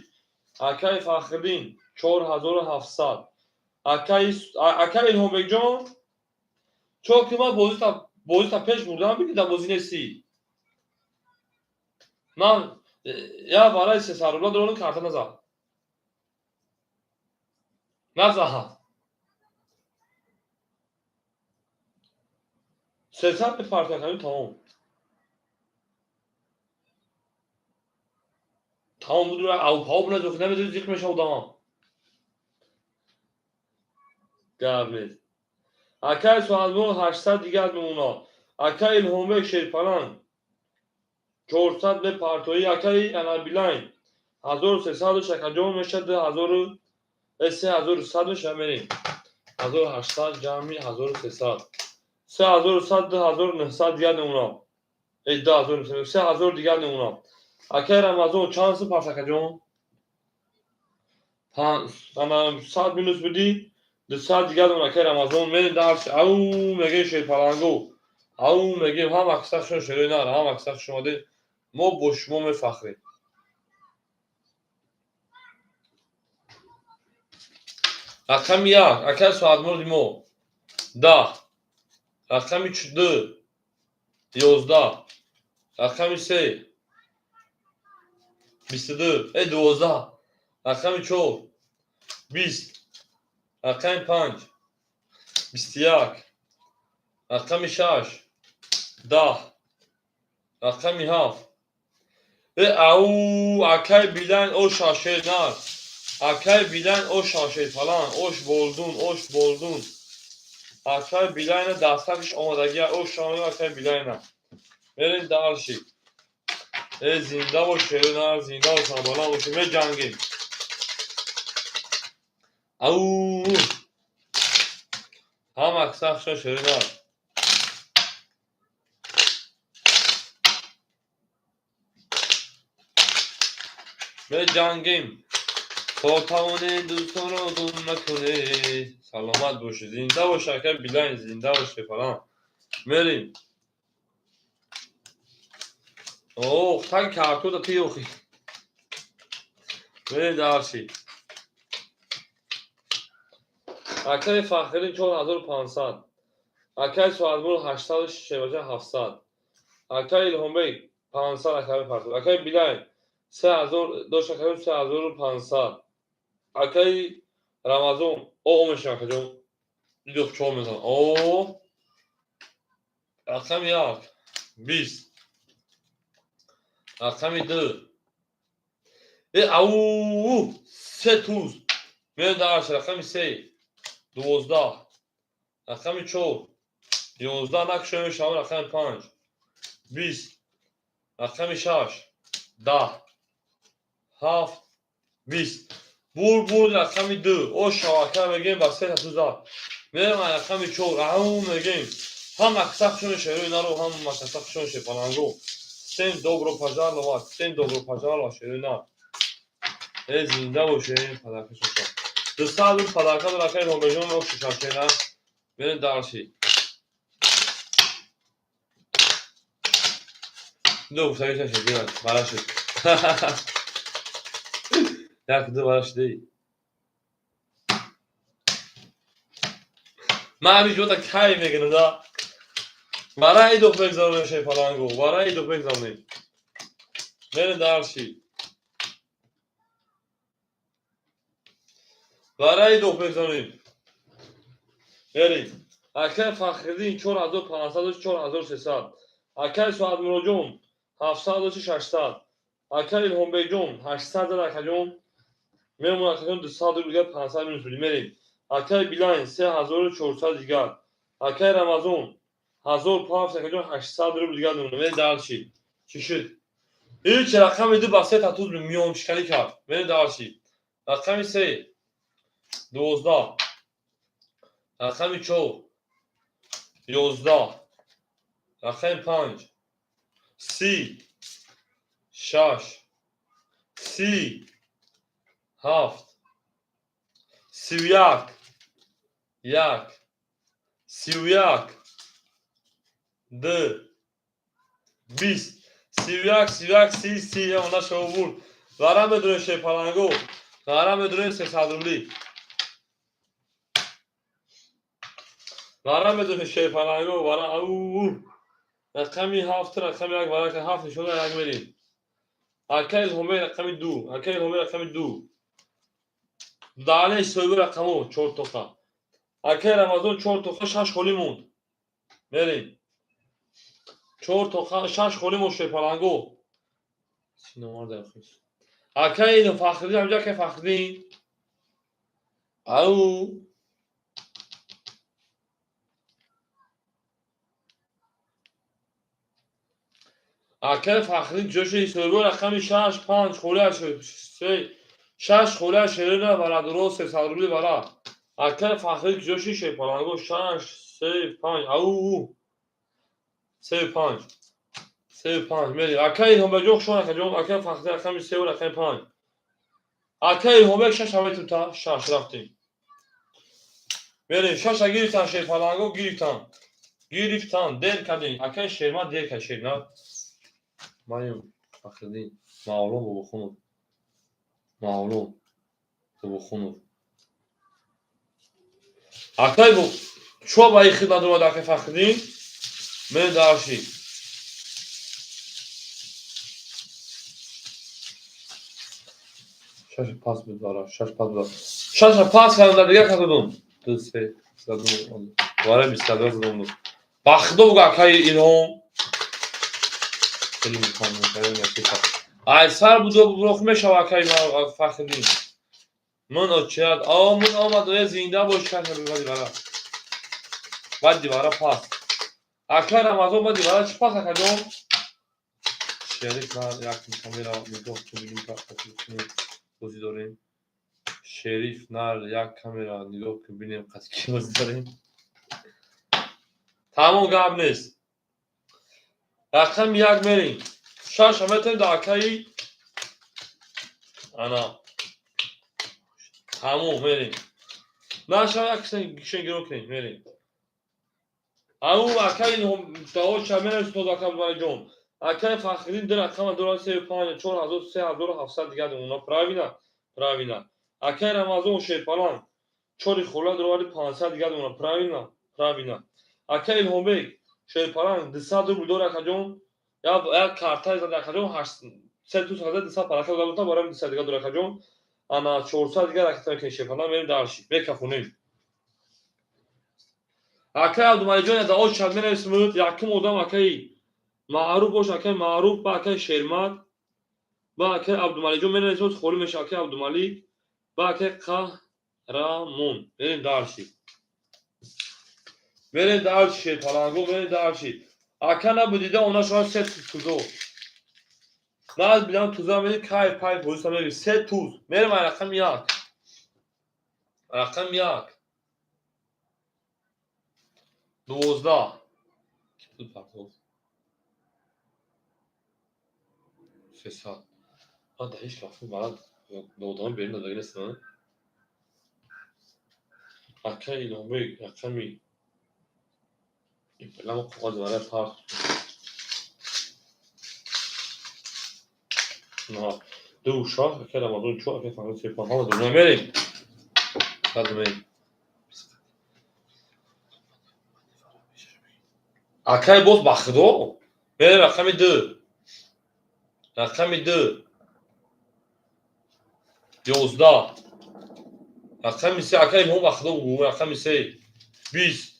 Акаи Фахриддин 4700. Акаи Илҳомбекҷон, чо ки ман бозита пеш бурдам, биди дар бозӣ нестӣ. Ман як вараи 300 рубла дорам, карта назад. Назад. 300 мепартам, ҳамин тамом. Тамом буд, авпао бунад, намедонӣ зиқ мешавад одамам. Гап нест. Акаи Суадмурод 800 дигар мемонад. Акаи Илҳомбек шерпаланг 400 мепартоӣ акаи ана Билайн 1300 шакаҷон мешад 2000 3100 меша мерем 1800 ҷамъи 1300 3100 2900 дигар мемонам 2000 3000 дигар мемонам. Акаи Рамазон чанд сум пас акаҷон? Ана 100 минус будӣ 200 дигар мемонам акаи Рамазон мерем дарс ау мегем шерпаланго ау мегем ҳама киса хушон шерои нар ҳама киса хуш омадед мо бо шумо мефахрем. Рақами як акаи соатмурди мо 10 рақами 2 11 рақами 3 22 12 рақами 4 20 рақами 5 21 рақами 6 10 рақами 7 ау акаи Билайн о шашер нар акаи Билайн о шашер фалан ош болдун ош болдун акаи Билайна дастакиш омадагия ош шамои акаи Билайна мерем дальше. Зинда бош шерои нар зинда бош баланд бош меҷангем ау ҳама киса хушо шерои нар. Меҷангем то тавонед дӯстонро гум накунед. Саломат бошед зинда бош акаи Билайн зинда бош фалан мерем. Ох так картода ти охи мерем дальше. Акаи Фахриддин 4500 акаи Соатмур 800 шеваҷа 700 акаи Илҳомбек 500 акаи Фарзод акаи Билайн 3000 дошт акаи 3500 акаи Рамазон о мешавам акаҷон идох чор мезанам о рақами 1 20 рақами 2 ау се туз мерем дальше рақами 3 12 рақами 4 11 накушем мешавам рақами 5 20 рақами 6 10 7 20 бур бур рақами 2 о шавака мегем ба се туза мерем рақами 4 ау мегем ҳама киса хушон шерои наро ҳама киса хушон шепаланго всем добро пожаловать всем добро пожаловать шерои нар зинда бошед подарка шоша 200 рубл подарка дор акаи Ромбежон о шишашена мерем дальше. Ду гуфтагиша шед бара шуд як ду бара шудӣ ман ҳамин ҷота кай мегирам да бара идох мегзаронем шепаланго бара идох мегзаронем мерем дальше бара идох мегзаронем мерем. Акаи Фахриддин 4500 4300 акаи Соатмуроҷон 700 600 акаи Илҳомбекҷон 800 зад акаҷон мемонад акаҷон 200 рубл дигар 500 минус будӣ мерем. Акаи Билайн 3400 дигар акаи Рамазон 1000 пафт акаҷон 800 рубл дигар мемонад мерем дальше. Чӣ шуд ҳеч рақами 2 ба се татуз миёншиканӣ кард мерем дальше. Рақами 3 12 рақами 4 11 рақами 5 30 6 30 7 31 1 31 2 20 31 31 30 30 она шава бурд вара медонем шепаланго вара медонем 300 рубли вара медонем шепаланго вара ау рақами 7 рақами 1 вара 7 нишона як мерем. Акаи Илҳомбек рақами 2 акаи Илҳомбек рақами 2 дале ҳисоби рақамо 4 тоқа акаи Рамазон 4 тоқа 6 холӣ монд мерем 4 тоқа 6 холӣ монд шепаланго акаи Фахриддин ҳамҷа акаи Фахриддин ау Акай Фахриддин ҷоши ҳисобиҳо рақами 6 5 холия 3 6 холия шерина барадуро 300 рубли бара. Акай Фахриддин ҷоши шерпаланго 6 3 5 ау 3 5 3 5 мери. Акай Илҳомбекҷон хушон акаҷон. Акай Фахриддин рақами 3 ва рақами 5. Акай Илҳомбек 6 аметум та 6 рафтем. Мерем 6 гирифтан шерпаланго гирифтан. Гирифтан дер кардем. Акай Шерман дер кард Шерман. Маем Фахриддин Мавлон Бобохунов. Мавлон Бобохунов. Акай бо чо ба ин хидмат омад акай Фахриддин? Мен дарши. Шаш пас бидара, шаш пас бидара. Шаш пас кардам, дигар кардам. 2 3 задум. Вара 22 задум. Бахдо буга акай Илҳом. Хеле мехонам, хеле мехонам. Ай сар будо бурух мешава акай Фахриддин. Ман очият, а ман омад зинда бош шаш бади бара. Бади бара пас. Акай Рамазон бади бара чӣ пас акаҷон? Шериф на як камера нигоҳ кунем ка бозӣ дорем. Шериф нар як камера нигоҳ кун бинем қати ки бозӣ дорем. Тамом гап нест. Рақами 1 мерем. 6 метавонем дар акаи ана тамом мерем. Наша як кишен гиро кунем мерем. Ау акаи даоча мерем то ака Абдумаликҷон. Акаи Фахриддин ду рақама дора 3 5 4 3700 дигар уна правильно? Правильно. Акаи Рамазон Шерпалан 4 хола дора 500 дигар уна правильно? Правильно. Акаи Илҳомбек Шерпалан 200 рубл дора акаҷон. Як карта зада акаҷон 8 3 туз 200 парака дода бута барам 200 дигар дора акаҷон. Ана 400 дигар ракета мекунем Шерпалан мерем дарши. Мекафонем. Акаи Абдумаликҷон дао чад менависмуд якум одам акаи Маъруф бош акаи Маъруф ба акаи Шермад ба акаи Абдумаликҷон менависмуд холӣ меша акаи Абдумалик ба акаи Қаҳрамон. Мерем дарши. Мерем дарши Шерпаланго мерем дарши. Ака набудида она шояд се тузо. Наз билам туза мери кайф кайф бозиса мери се туз. Мерем ай рақами 1. Рақами 1. 12. Ки пул партофт? 300. Ман дар ҳеҷ вақт баланд додаам берун додагӣ нестам. Акаи Илҳомбек рақами Лама коғаз барои парт. На, 2 6 акаи Рамазон 4 акаи Фахриддин 3 5 ҳама дунё мерем. Баъд мерем. Акаи боз ба худо мерем рақами 2. Рақами 2. 11. Рақами 3 акаи Илҳом ба худо рақами 3. 20.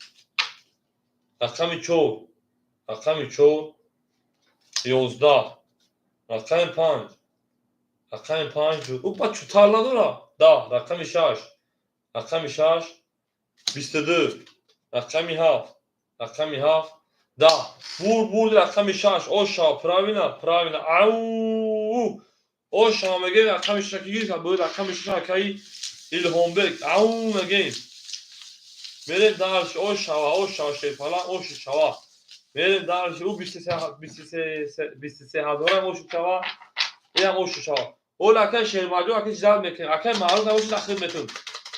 Рақами 4. Рақами 4. 11. Рақами 5. Рақами 5. Ӯ ба чутар надора? 10. Рақами 6. Рақами 6. 22. Рақами 7. Рақами 7. 10. Бур бурд рақами 6. Оша, правильно? Правильно. Ау! Оша мегем рақами 6 ки гирифт, буд рақами 6 акаи Илҳомбек. Ау мегем. Мерем дарш ош шава, ош шава Шерпалан ош шава. Мерем дарш ӯ 23 23 ҳазорам ош шава. Инам ош шава. Ол акаи Шермаҷон акаи ҷалб мекунем. Акаи Маъруф ош нахир метун.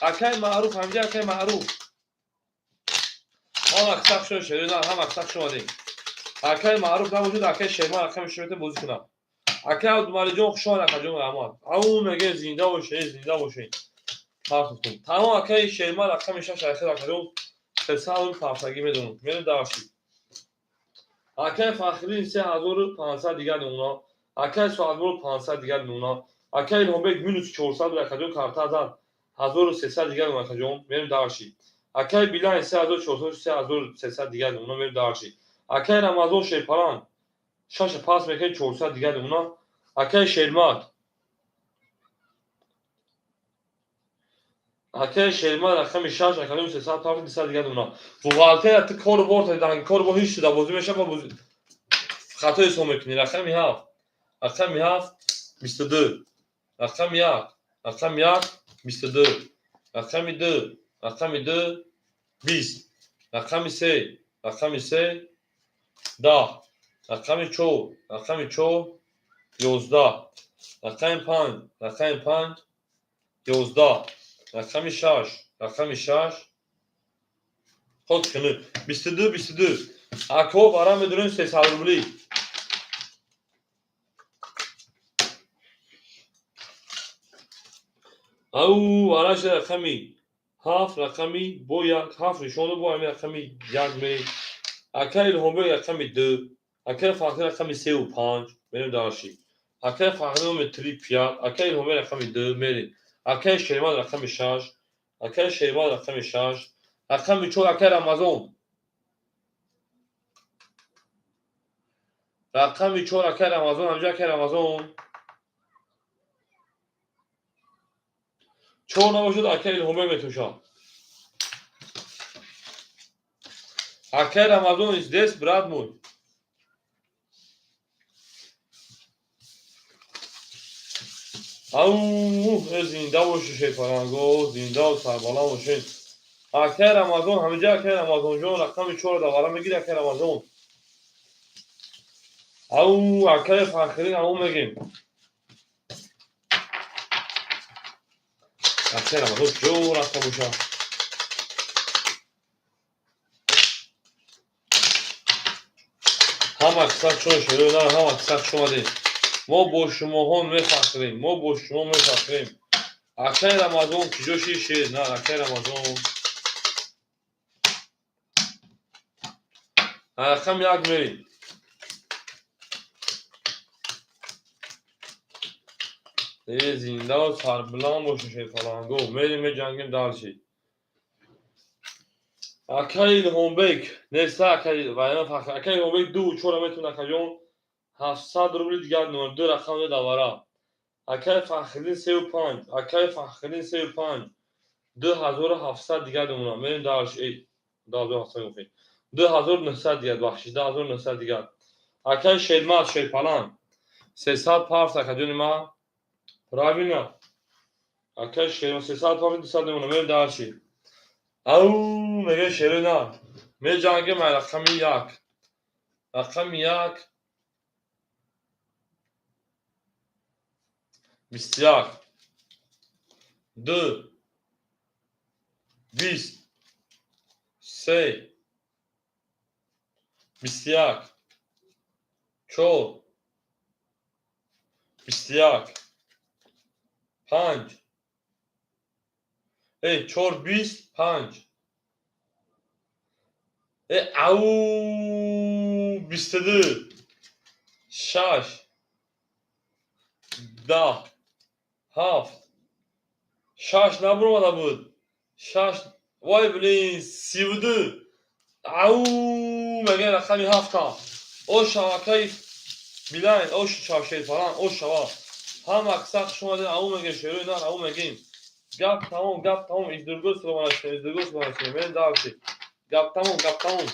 Акаи Маъруф ҳамҷа акаи Маъруф. Ҳама аксақ шуд Шерина, ҳама аксақ шумадем. Акаи Маъруф набошад, акаи Шерман рақами шумо бозӣ кунам. Акаи Абдумаликҷон хуш омад акаҷон раҳмат. Ау мегем зинда бошед, зинда бошед. Партофтум. Тамом акаи Шерман рақами 6 ахир акаҷон 300 рубл партагӣ медонам. Мерем дарши. Акаи Фахриддин 3500 дигар намуна. Акаи Соатбор 500 дигар намуна. Акаи Илҳомбек минус 400 акаҷон карта зад. 1300 дигар намуна акаҷон. Мерем дарши. Акаи Билайн 3400 3300 дигар намуна. Мерем дарши. Акаи Рамазон Шерпалан 6 пас мекунем 400 дигар намуна. Акаи Шермад Акаи Шермад рақами 6 акаи 300 парт 200 дигар намуна. Бухгалтер ту кору бор таданги кору бор ҳеҷ шуда бозӣ мешава бозӣ. Хато ҳисоб мекунӣ. Рақами ҳафт, рақами ҳафт, 22, рақами як, рақами як, 22, рақами ду, рақами ду, 20, рақами се, рақами се, 10, рақами чор, рақами чор, 11, рақами панҷ, рақами панҷ, 11, рақами шаш, рақами шаш, ход кунӣ, 22, 22. Ако вара медурем 300 рубли. Ау вараш рақами ҳафт, рақами бо як, ҳафт нишону бо ҳамин рақами як мерем. Акай Илҳомбек рақами ду, акай Фахри рақами сеу панҷ, мерем дарши. Акай Фахри номер три пять, акай Илҳомбек рақами ду мерем. Акай Шермад рақами шаш, акай Шермад рақами шаш, рақами чор, акай Рамазон. Рақами чор, акай Рамазон, ҳамҷа акай Рамазон. Чор набошад, акай Илҳомбек метушад. Акай Рамазон здесь, брат мой. Ау, зинда боши, шерпаланго, зинда сарбаланд бошед. Акай Рамазон, ҳамиҷа акай Рамазонҷон рақами чорро давара мегири, акай Рамазон. Ау, акай Фахрин, ау мегим. Акай Рамазон ҷо рафта бошад. Ҳама киса чун шерои нар, ҳама киса хуш омадед. Мо бо шумоҳо мефахрем, мо бо шумо мефахрем. Акай Рамазон куҷо шишед? На, акай Рамазон. Рақам як мерем. Э, зиндаву сарбуланд бошед, шерпаланго. Мерем, меҷангем дарши. Акай Илҳомбек неста, акай вайна фахр. Акай Илҳомбек ду чора метавонад, акаҷон. 700 рубли дигар номер ду рақам давара. Акай Фахриддин сеу панҷ, акай Фахриддин сеу панҷ, 2700 дигар номера. Мерем дарш. Эй, 2700 гуфтем. 2900 дигар, бахшиш, 2900 дигар. Акай Шермад, Шерпаланд. 300 парс, акаҷони ман. Правильно. Акай Шермад 300 парс, 200 номера. Мерем дарши. Ау, мега шерои на. Меҷангем ай рақами як. Рақами як. 21. Ду. 20. Се. 21. Чор. 21. Панҷ. Эй, чор, 20, панҷ. Э, ау, 22. Шаш. 10. Ҳафт. Шаш набуромада буд. Шаш. Вой, блин, 32. Ау, мегӯяд рақами ҳафта. О шабакаи Билайн, о шерпаланд, о шава. Ҳама киса хуш омадед, ау мегӯем, шерои нар, ау мегӯем. Гап тамом, гап тамом, издурго суломанашем, издурго суломанашем. Мерем дарши. Гап тамом, гап тамом.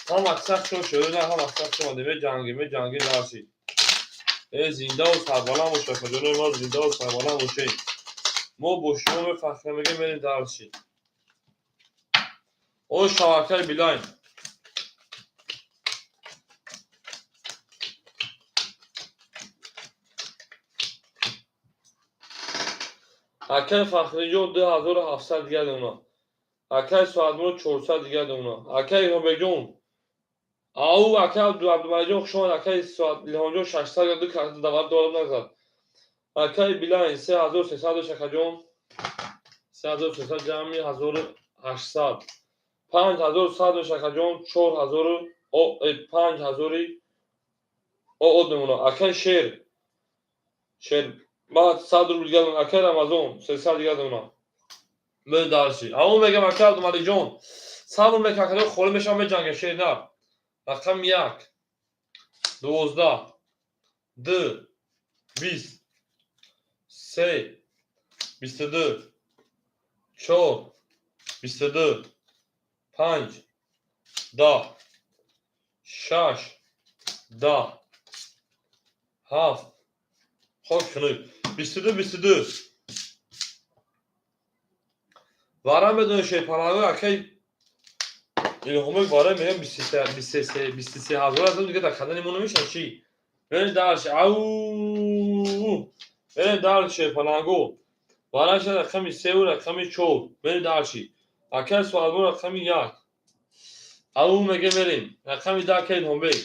Ҳама киса хуш омадед, шерои нар, ҳама киса хуш омадед. Меҷангем, меҷангем дарши. Э, зиндаву сарбаланд бошед, акаҷонои мо, зиндаву сарбаланд бошед. Мо бо шумо мефахрем, мегӯем, мерем дарши. О шабакаи Билайн. Акай Фахриҷон 2700 дигар дона. Акай Соатмурод 400 дигар дона. Акай Илҳомбекҷон. Ау, акай Абдумаликҷон хуш омад. Акай Соат Илҳомҷон 600 ду карта давар доллар назад. Акай Билайн 3300 дошт, акаҷон. 3300 ҷамъи 1800. 5100 дошт, акаҷон. Чор ҳазору панҷ ҳазори од мемонад. Акай Шер. Шер. Ма 100 рубл дигар донам. Акай Рамазон 300 дигар донам. Мер дарси. Ау мегам акай Абдумаликҷон. Сабр мекунам, акаҷон, холӣ мешавам, меҷангем, шер нар. Рақами як. 12. Ду. 20. Се. 22. Чор. 22. Панҷ. 10. Шаш. 10, 7, хок хунук, 22, 22. Вара медони шерпаланго акай Илҳомбек вара мегӯям 23 23 ҳазор аз дига дар канали мо намешавад чӣ? Берем дальше. Ау! Берем дальше шерпаланго. Вара шад рақами 3 ва рақами 4. Берем дальше. Акай суалбо рақами 1. Ау меге мерем. Рақами 10 акай Илҳомбек.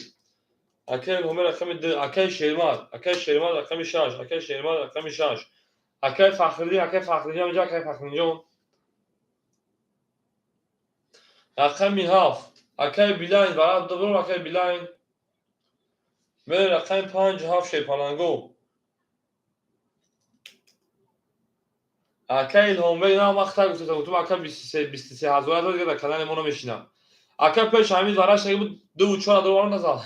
Акай Илҳомбек рақами 2, акай Шермад, акай Шермад рақами 6, акай Шермад рақами 6. Акай Фахриддин, акай Фахриддин ҳаминҷа, акай Фахриддинҷон. Рақами 7, акай Билайн, вара добро акай Билайн. Мерем рақами 5 7 шерпаланго. Акай Илҳомбек на вақт гуфта гуфтум ака 23 23 ҳазор дига дар канали мо намешинам. Ака пеш ҳамин вараш буд 2 4 ҳазор вара назад.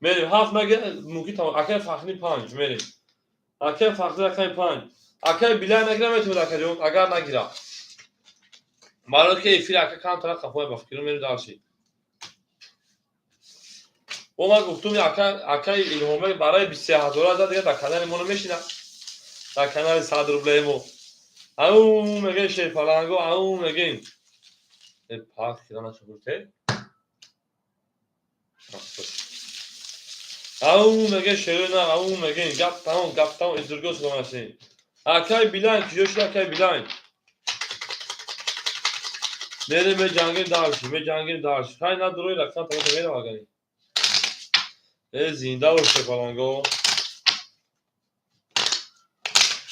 Мерем 7 наге мумкин тамом. Акай Фахри 5 мерем. Акай Фахри рақами 5. Акай Билайн нагира метавонад акаҷон, агар нагира. Барои ки эфир ака камтара қафоя ба фикру мерем дальше. Бо ман гуфтум ака акай Илҳомбек барои 23 ҳазор зад дига дар канали мо намешинам. Дар канали 100 рублеи мо. Ау мегем шерпаланго, ау мегем. Э пак кида нашуд те? Ау мегем шерона, ау мегем гап тамом, гап тамом, изурго шудам. Акай Билайн, куҷо шуд акай Билайн? Мерем меҷангем дальше, меҷангем дальше. Хай надурои рақам тамом мерам агани. Э зинда бош шерпаланго.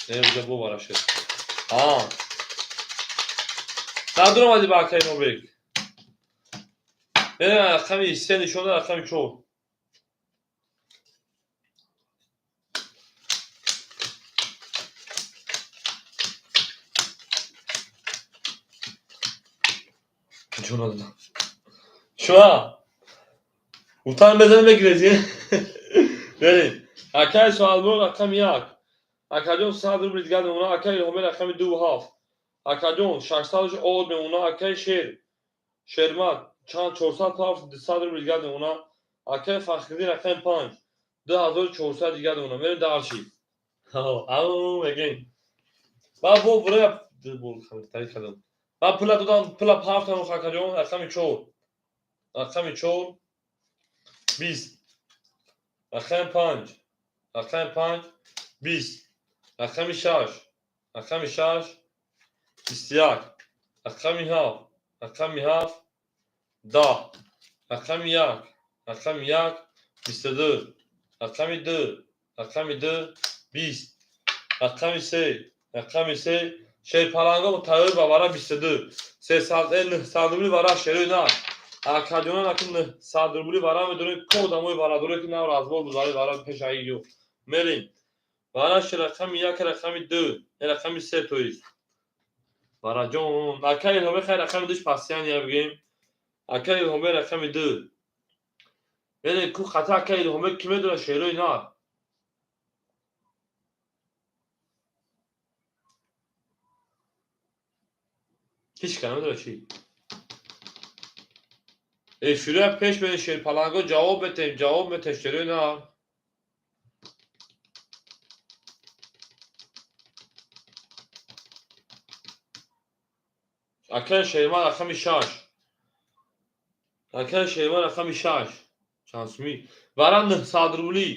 Э уҷа бовара шед. А. Надуромадӣ ба акай Нобек. Мерем рақами 3 нишон дод, рақами 4. Нишон надодам. Шуа. Гуфтан безанем мегирезӣ. Берем. Акай Суалбо рақами 1. Акаҷон 100 рубл дигар мемонад, акай Илҳомбек рақами 2 7. Акаҷон 600 од мемонад, акай Шер Шермат чанд 400 ҳафт 200 рубл дигар мемонад, акай Фахриддин рақами 5 2400 дигар мемонад. Мерем дальше. Ау мегем. Ба бо бура бо тариқ кардам. Ба пула додам, пула партам акаҷон рақами 4. Рақами 4 20. Рақами 5. Рақами 5 20. Рақами 6. Рақами 6 21. Рақами 7. Рақами 7 10. Рақами 1. Рақами 1 22. Рақами 2. Рақами 2 20. Рақами 3. Рақами 3 шерпаланго тайёр ба вара 22. 300 900 рубли вара шерои на. Акаҷонан аки 900 рубли вара медонем ко одамои варадоре ки нав разбор буд вара пешаи ё. Мерем. Вара рақами 1 рақами 2, рақами 3 то есть. Вараҷон, акай Илҳомбек хай рақами 2 пасиян я бигем. Акай Илҳомбек рақами 2. Мерем ку хата акай Илҳомбек ки медонад шерои на. Ҳеч ка намедонад чӣ. Эфироя пеш берем шерпаланго ҷавоб метем, ҷавоб метем шерои на. Акай Шерман рақами 6. Акай Шерман рақами 6. Чанд сумӣ? Вара 900 рубли.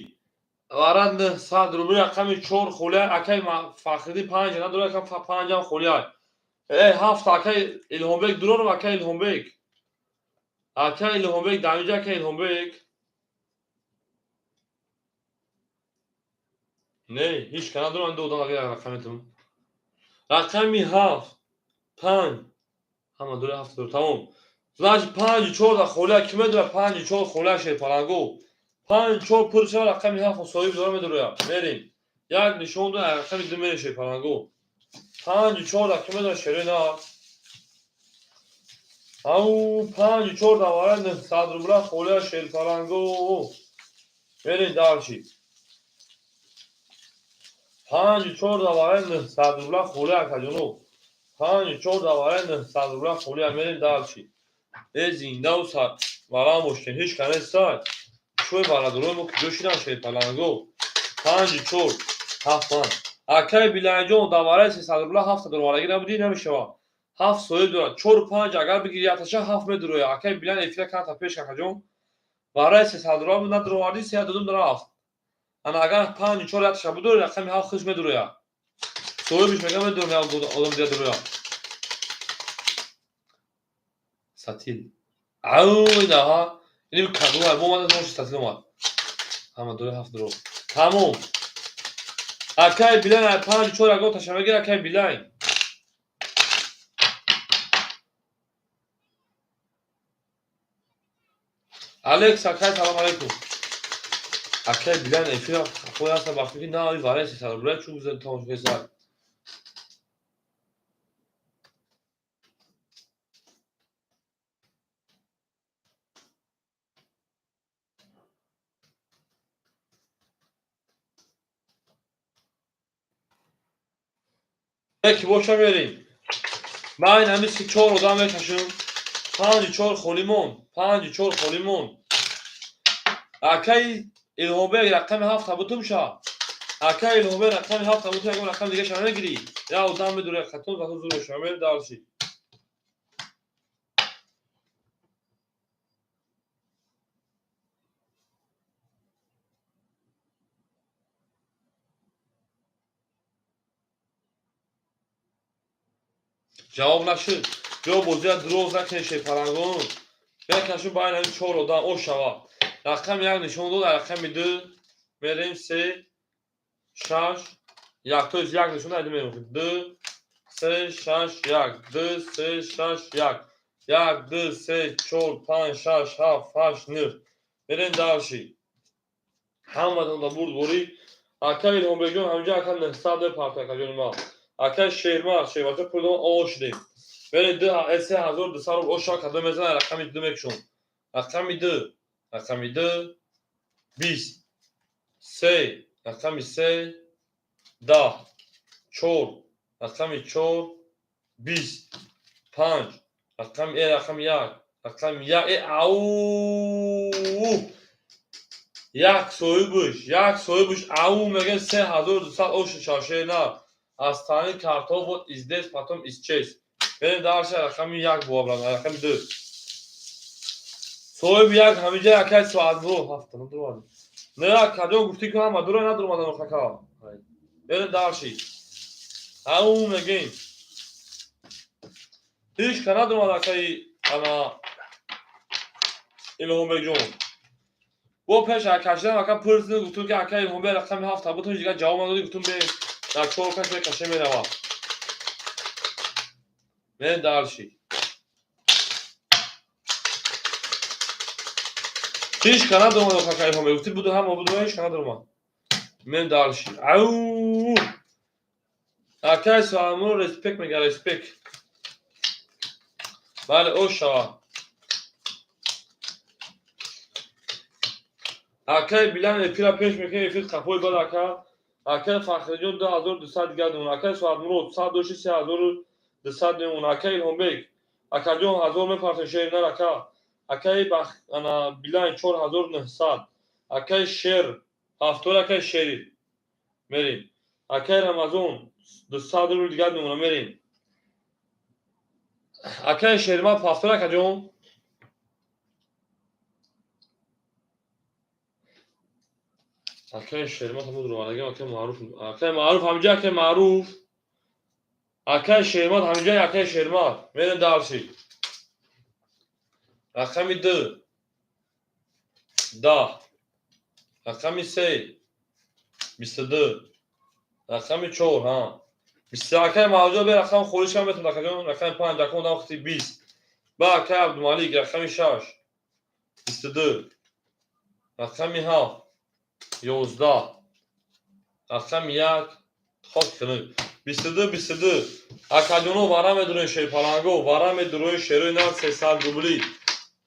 Вара 900 рубли рақами 4 холия. Акай Фахриддин 5 надорад, акай 5 ҳам холия. Э 7 акай Илҳомбек дурорам акай Илҳомбек. Акай Илҳомбек дар инҷа акай Илҳомбек. Не, ҳеч ка надорам ду одам акай рақамитон. Рақами 7 5 ҳама дора 7 дора тамом. Значит 5 4 да холия ки медора 5 4 холия шерпаланго. 5 4 пур шава рақами 7 соҳиб дора медороя. Мерем. Як нишон дора рақами 2 мерем шерпаланго. 5 4 да ки медора шерои на. Ау 5 4 да вара 900 рубла холия шерпаланго. Мерем дальше. 5 4 да вара 900 рубла холия акаҷоно. 5 4 да вара 900 рубла холия мерем дальше. Э зиндаву сар варам боштем, ҳеч ка нестай. Чӯй бародарои мо куҷо шидан шерпаланго? Панҷу чор, ҳафт панҷ. Акай Биланҷон дар вараи 300 рубла 700 долларагӣ набудӣ, намешавад. Ҳафт соҳиб дорад. Чору панҷ агар бигири якташа ҳафт медурояд. Акай Билан эфира канта пеш какаҷон. Вараи 300 рубла буд, надуровардӣ, се додум рафт. Ана агар панҷу чор якташа будури, рақами ҳафт хуш медурояд. Соҳибиш мега медурам, як одам дига дурояд. Сатил. Ау, инаҳа. Иним кадуа, мо омада ноши сатил омад. Ҳама дурои ҳафт дуро. Тамом. Акай Билан ай панҷу чор ягон таша мегир, акай Билан. Алекс, акай, салом алейкум. Акай Билан эфира хоя аста вақте ки на вараи 300 рубла чун гузар тамошо кесад. Яки боша мерем. Ман ҳами си чор одам мекашам. Панҷу чор холӣ монд. Панҷу чор холӣ монд. Акай Илҳомбек рақами ҳафта бутум ша. Акай Илҳомбек рақами ҳафта бутум, ягон рақами дига ша мегирӣ. Я одам медуре, хатон зато зур ша мер дарши. Ҷавоб нашуд. Ҷо бозия дурӯғ накунед шерпалангон. Мекашум байни ҳамин чор одам ош шава. Рақами як нишон дод, рақами ду мерем се, шаш, як. То есть як нишон дод, мерем. Ду, се, шаш, як. Ду, се, шаш, як. Як, ду, се, чор, панҷ, шаш, ҳафт, ҳашт, нӯҳ. Мерем дальше. Ҳаматон да бурд борӣ. Акай Илҳомбекҷон ҳаминҷа ака 900 мепарта акаҷони ман. Акай Шермар, Шермарҷон пулдон ош шудем. Мерем ду, 3200 рубл ош шава, кадом мезанад, рақами ду мекушон. Рақами ду, рақами ду, бист, се, рақами се, даҳ, чор, рақами чор, бист, панҷ, рақами рақами як, рақами як, ау, як соҳибуш, ау мегӯяд 3200 ош шава шернар. Аз тани картоф вот издес, потом исчез. Мерем дальше, рақами як бо рақами ду. Соҳиби як ҳаминҷа якай соатбо ҳафта надуромад. Не, акаҷон гуфтӣ ки ҳама дура надуромадан охака. Мерем дальше. Ау мегӯем. Ҳеҷ ка надуромад акаи ана Илҳомбекҷон. Бо пеш кашидан ака пурсидем, гуфтум ки акаи Илҳомбек рақами ҳафта бутун дигар ҷавоб надодӣ, гуфтум бе дар чор каш мекаше меравад. Мерем дальше. Ҳеҷ ка надуромад акаи Илҳомбек. Гуфтӣ буду ҳама буду, ҳеҷ ка надуромад. Мерем дальше. Ау! Акаи Соамур респект мега, респект. Бале, ош шава. Акаи Билан эфира пеш мекунем, эфир қафои бад ака. Акаи Фахриҷон 2200 дигар мемонад. Акаи Соатмурод сад дошти 3200 мемонад. Акаи Илҳомбек, акаҷон ҳазор мепартем шернар ака. Акаи ана Билан 4900. Акаи Шер ҳафтор, акаи Шери. Мерем. Акаи Рамазон 200 рубл дигар мемонад, мерем. Акаи Шермат ҳафтор, акаҷон. Акаи Шермат ҳамон дуромадагӣ, акаи Маъруф, акаи Маъруф ҳаминҷа, акаи Маъруф. Акаи Шермат ҳаминҷа, акаи Шермат. Мерем дальше. Рақами ду, даҳ, рақами се, бисту ду, рақами чор, ҳа, бисту. Акаи Маъруфҷон бе рақам холиш кам метавонад, акаҷон, рақами панҷ, акон одам хити бист. Ба акаи Абдумалик рақами шаш, бисту ду, рақами ҳафт, ёздаҳ, рақами як, хок хунук. Бисту ду, бисту ду. Акаҷоно вара медуроем шерпаланго, вара медуроем шерои нар 300 рубли.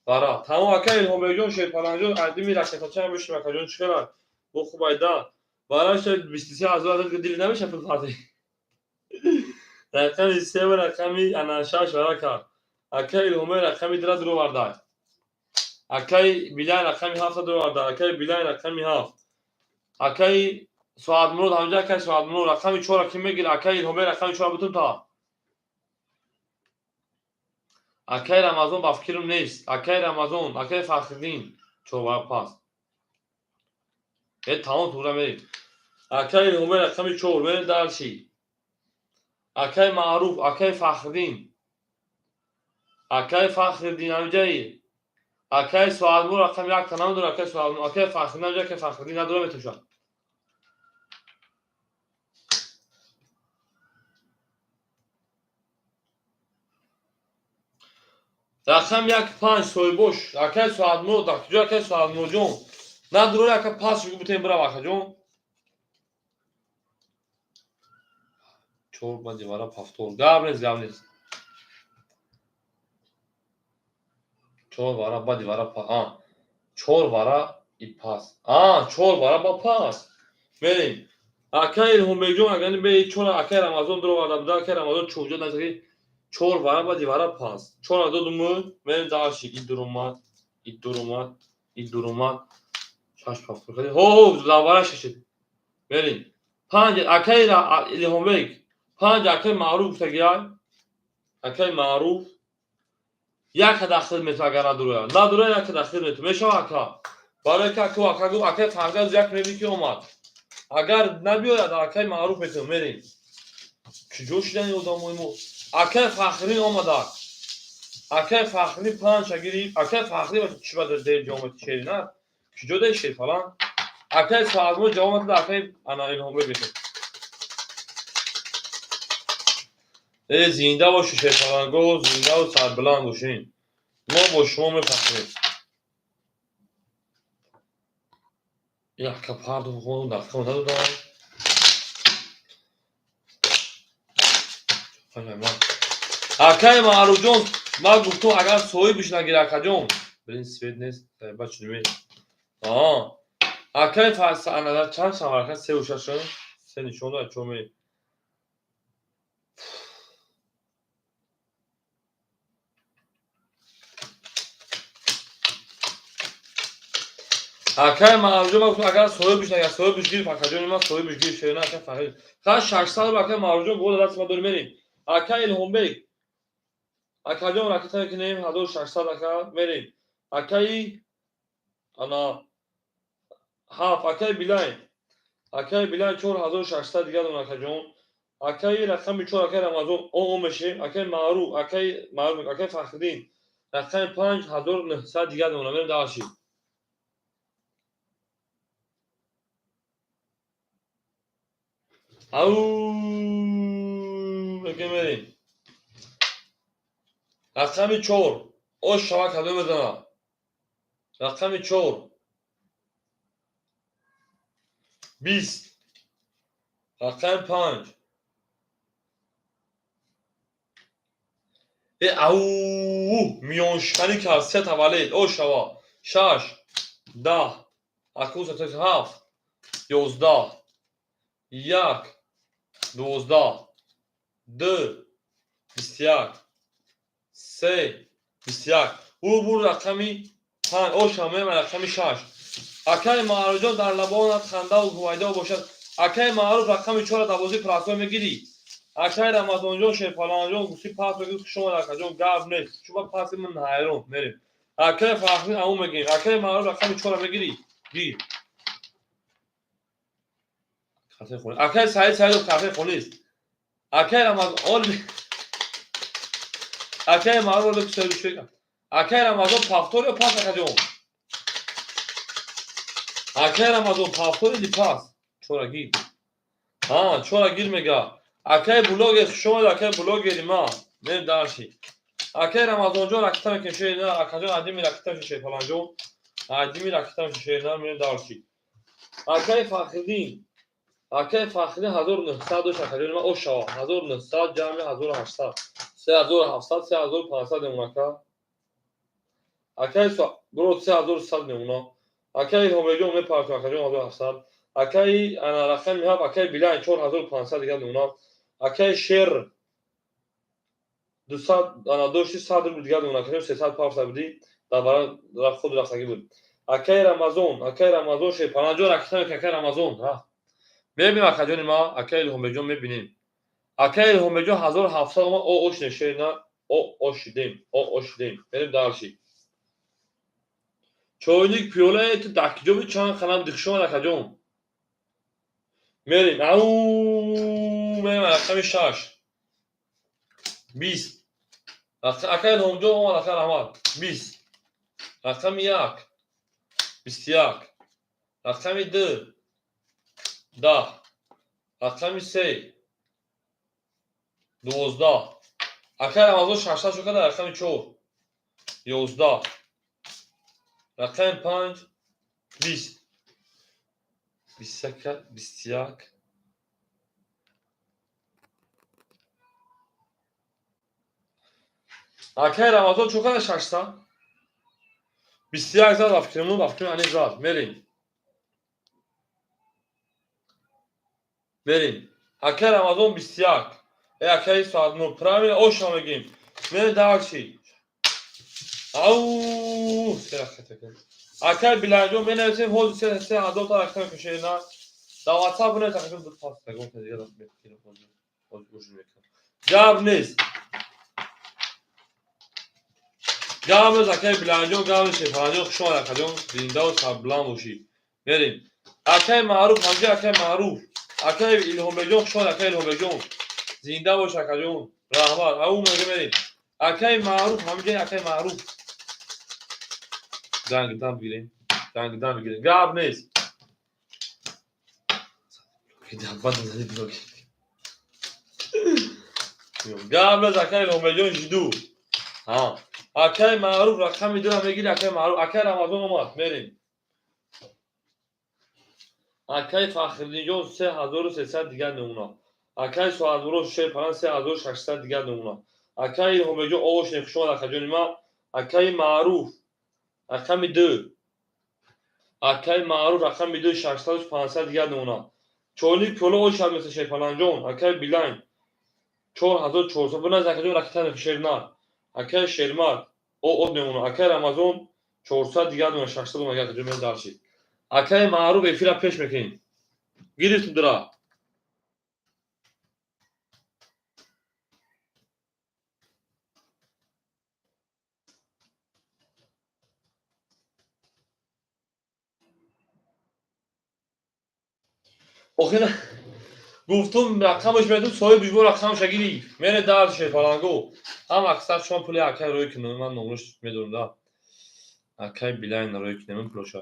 Вара. Тамом акаи Илҳомбекҷон, шерпалангҷон, айдими ракетача мешим акаҷон, чӣ хелак? Бо хуб айда. Вара ша 23 000 адад дили намеша пул фарди. Рақами се ва рақами ана шаш вара кард. Акаи Илҳомбек рақами дира дуровардай. Акаи Билай рақами ҳафта дуроварда. Акаи Билай рақами ҳафт. Акаи Соатмурод ҳамҷа, акаи Соатмурод рақами чора ки мегир? Акаи Илҳомбек рақами чора бутун та. Акаи Рамазон ба фикрм нест. Акаи Рамазон, акаи Фахриддин чор пас. Э тамом тура мерем. Акаи Илҳомбек рақами чор мерем дарси. Акаи Маъруф, акаи Фахриддин. Акаи Фахриддин ҳамҷаи. Акаи Соатмурод рақами якта намедонам акаи Соатмурод, акаи Фахриддин ҳамҷа, акаи Фахриддин надора метошад. Рақам як панҷ соҳибош, акаи Соатмурод, дар куҷо акаи Соатмуродҷон? Надурори ака пас шугу бутем бирав акаҷон. Чор ба дивара пафтор. Гап нест, гап нест. Чор вара ба дивара па, а. Чор вара и пас. А, чор вара ба пас. Мерем. Акаи Илҳомбекҷон, агар бе чор акаи Рамазон дуроварда буда, акаи Рамазон чӯҷо назаки чор вара ба дивара пас. Чора додуму, мерем дарши. И дуромад, и дуромад, и дуромад. Шаш пафтор. Ҳо, ҳо, лавара шашид. Мерем. Панҷ акаи Илҳомбек, панҷ акаи Маъруф гуфтагиай. Акаи Маъруф як дахил мету агар надуроя. Надуроя як дахил мету. Мешава ака. Барои ки ака ака гуфт, акаи Фарғаз як мебини ки омад. Агар набиёяд, акаи Маъруф мету. Мерем. Куҷо шудани одамои мо? Акаи Фахрӣ омада. Акаи Фахрӣ панҷа гирифт. Акаи Фахрӣ чӣ ба дер ҷавоб шери на? Куҷо дай шер фалан? Акаи Соатмурод ҷавоб дод, акаи ана Илҳомбек мету. Э зинда бошӣ шерфаланго, зиндаву сарбуланд бошин. Мо бо шумо мефахрем. Яка парду хону дақиқа надодам. Акаи Маъруфҷон, ман гуфтум агар соҳибиш нагир акаҷон. Блин, свет нест, бачи думе. Аа. Акаи ана чанд шаварака севу шаш се нишон дод, чо ме. Акаи Маъруфҷон, ман гуфтум агар соҳибиш нагир, соҳибиш гирифт, акаҷони ман соҳибиш гирифт, шерина акаи Фахрӣ. Ха 600 акаи Маъруфҷон гол даст ма дорем мерем. Акаи Илҳомбек, акаҷон ракета мекунем 1600 ака мерем. Акаи ана ҳафт, акаи Билайн, акаи Билайн 4600 дига дорем акаҷон. Акаи рақами чор, акаи Рамазон о мешем, акаи Маъруф, акаи Маъруф, акаи Фахриддин рақами 5900 дига дорем, мерем дарши. Ау, ака мерем. Рақами чор, ош шава кадом мезана? Рақами чор. Бист. Рақами панҷ. Э ау, миёншиканӣ кард, се таваллид, ош шава. Шаш, даҳ, акун ҳафт, ёздаҳ, як, дувоздаҳ, ду, бисту як, се, бисту як. Ӯ бур рақами панҷ, оша мема рақами шаш. Акаи Маъруфҷон дар лабонат хандаву ҳувайдо бошад. Акаи Маъруф рақами чора дар бозии прасой мегирӣ. Акаи Рамазонҷон, Шерфаланҷон гуфти пас мегирӣ, хуш омад акаҷон, гап нест. Чуба паси ман ҳайрон мерем. Акаи Фахрӣ аму мегирем. Акаи Маъруф рақами чора мегирӣ? Гир. Акаи Саид Саидов картаи холист. Акаи Рамазон ол акаи Маъруф оле кусаи Акаи Рамазон пафтор ё пас акаҷон? Акаи Рамазон пафтор или пас? Чора гир. А, чора гир мега. Акаи блогер хуш омад, акаи блогери ма. Мерем дарши. Акаи Рамазонҷон ракета мекунем шерина, акаҷон адими ракета мешем Шерфаланҷон. Адими ракета мешем шерина, мерем дарши. Акаи Фахриддин, акаи Фахриддин 1900 дошт акаҷони ман, ошава 1900 ҷамъи 1800, 3700, 3500 мемона ака. Акаи бро 3100 мемона. Акаи Илҳомбекҷон мепартом акаҷон 1700. Акаи ана рақами ҳафт, акаи Билайн 4500 дига мемона. Акаи Шер 200 ана дошти 100 рубл дига мемона, акаҷон 300 пафта будӣ. Дар худ рафтагӣ буд. Акаи Рамазон, акаи Рамазон шерпаланҷон ракита мекунад, акаи Рамазон. Мебинем акаҷони ма, акаи Илҳомбеҷон мебинем. Акаи Илҳомбеҷон 1700 омад, о ош нешерина, о ош шидем, о ош шидем. Мерем дальше. Чойник пиёла ту дакиҷо буд, чанд қалам дихшон акаҷон. Мерем. Ау, мерем рақами 6. 20. Акаи Илҳомҷон омад, акаи Раҳмат. 20. Рақами 1. 21. Рақами 2. 10. Рақами 3. 12. Акаи Рамазон 600 шуд карда, рақами 4. 11. Рақами 5. 20. 21, 21. Акаи Рамазон чӣ карда 600? 21 зад, ба фикрам ани зад. Мерем. Мерем. Акаи Рамазон 21. Э, акаи Соатнур, правильно, оша мегим. Мерем дальше. Ау, акаи Биланҷон менависем, ҳозир 3000 та рақам мекушена. Дар WhatsApp бинавис, акаҷон, ду пас ягон дигар мекунем, ҳозир гӯш мекунам. Гап нест. Гап нест, акаи Биланҷон, гап нест, Шерпаланҷон, хуш омад, акаҷон, зиндаву сарбуланд бошӣ. Мерем. Акаи Маъруф, ҳамҷа акаи Маъруф. Акаи Илҳомбеҷон, хуш омад, акаи Илҳомбеҷон. Зинда бош, акаҷон. Раҳмат. Ау мега мерем. Акаи Маъруф, ҳамҷа акаи Маъруф. Дангдан бигирем. Дангдан бигирем. Гап нест. Гап нест, акаи Илҳомбеҷон жиду. Ҳа. Акаи Маъруф рақами 2 мегири, акаи Маъруф, акаи Рамазон омад, мерем. Акаи Фахриддинҷон 3300 дигар намуна. Акаи Соатмурод Шерпалан 3600 дигар намуна. Акаи Илҳомбеҷон овош хуш омад, акаҷони ма. Акаи Маъруф рақами 2. Акаи Маъруф рақами 2 600 500 дигар намуна. Чойник пиёла ош шад меса Шерпаланҷон, акаи Билайн 4400 биназ, акаҷон ракита шернар. Акаи Шермард о од мемона. Акаи Рамазон 400 дигар намуна, 600 намуна, акаҷон мен дарши. Акаи Маъруф эфира пеш мекунем. Гирифтум дира. Охир гуфтум рақамаш медум, соҳибиш бо рақамаша гирифт. Мере дар Шерпаланго. Ҳам аксар шумо пули акай рӯй кунем, ман номаш медонам да. Акай Билайн рӯй кунем пулоша.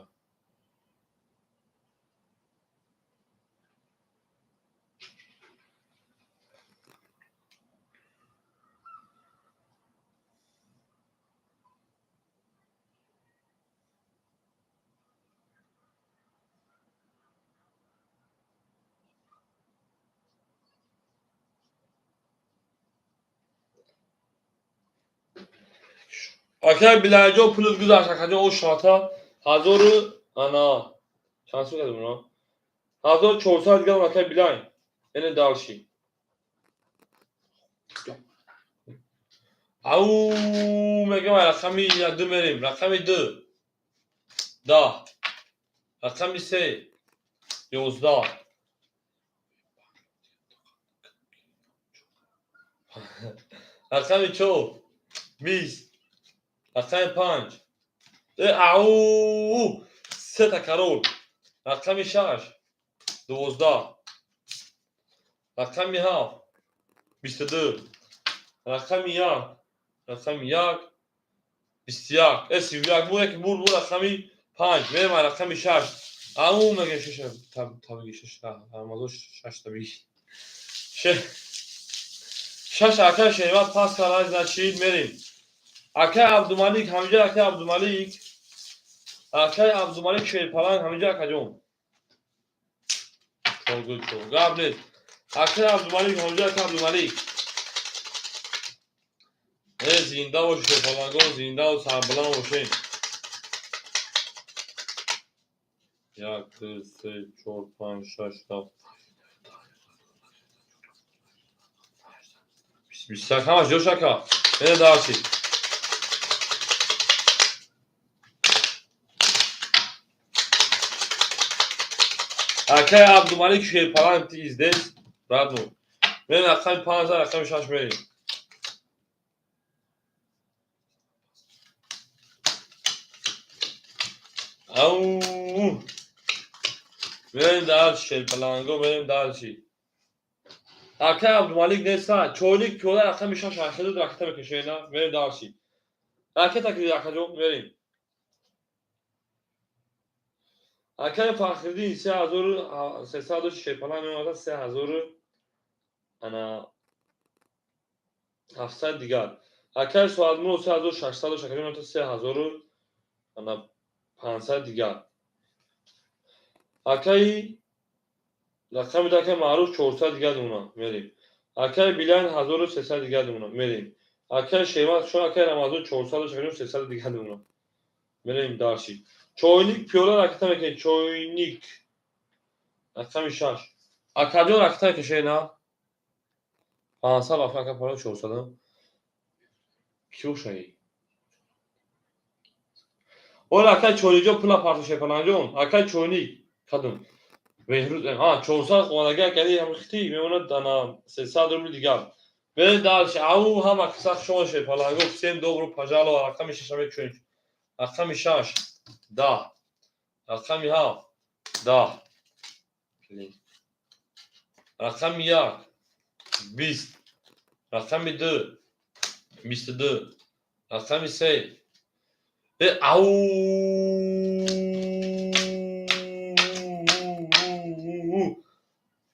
Акаи Биланҷон пулат гузашт, акаҷон, о шота ҳазору ана чанд сум кардем уна? 1400 дигар акаи Билайн. Эне дальше. Ау, мегам рақами 2 мерем, рақами 2. 10. Рақами 3. 11. Рақами 4. 20. Рақами 5. Ау, сета король. Рақами 6. 12. Рақами 7. 22. Рақами 1. Рақами 1. 21. Э, 31 буд, яке буд, рақами 5. Мерем рақами 6. Ау, мега 6 табиги 6. Рамазон 6 табиги. 6 акаи Шермат пас кард, значит, мерем. Акаи Абдумалик, ҳамҷа акаи Абдумалик. Акаи Абдумалик Шерпаланг, ҳамҷа акаҷон. Чор гул чор. Гап нест. Акаи Абдумалик, ҳамҷа акаи Абдумалик. Э, зинда бошед шерпалангон, зиндаву сарбаланд бошед. 1, 2, 3, 4, 5, 6, 7, 21 ҳамаш ҷош ака. Эне дальше. Акай Абдумалик Шерпаланг, ты здесь, родной. Мерем рақами 5, рақами 6 мерем. Ау! Мерем дальше, Шерпаланго, мерем дальше. Акай Абдумалик неста, чойник пиёла рақами 6 ахиду ракета мекашена, мерем дальше. Ракета ки акаҷон, мерем. Акай Фахриддин 3300 Шерпаланг меомада 3000 ана 700 дигар. Акай Соатмурод 3600 шакаҷон меомада 3000 ана 500 дигар. Акаи рақами акаи Маъруф 400 дигар мемонад, мерем. Акаи Билайн 1300 дигар мемонад, мерем. Акаи Шермат шо акаи Рамазон 400 шакаҷон 300 дигар мемонад. Мерем дальше. Чойник пиёла ракета мекунед, чойник. Рақами 6. Акаҷон ракета мекашед, на? 500 баф ака пала 400. Кӣ бошаи? Ола акаи чойникҷон пула партоше Шерпаланҷон, акаи чойник кадом? Беҳрӯз, 400 хонага акаи ҳам хити мемонад ана 300 рубли дигар. Берем дальше. Ау ҳама киса шумо Шерпаланго, всем добро пожаловать. Рақами 6 мекушем. Рақами 6 10. Рақами 7 10. Рақами 1 20. Рақами 2 22. Рақами 3 ау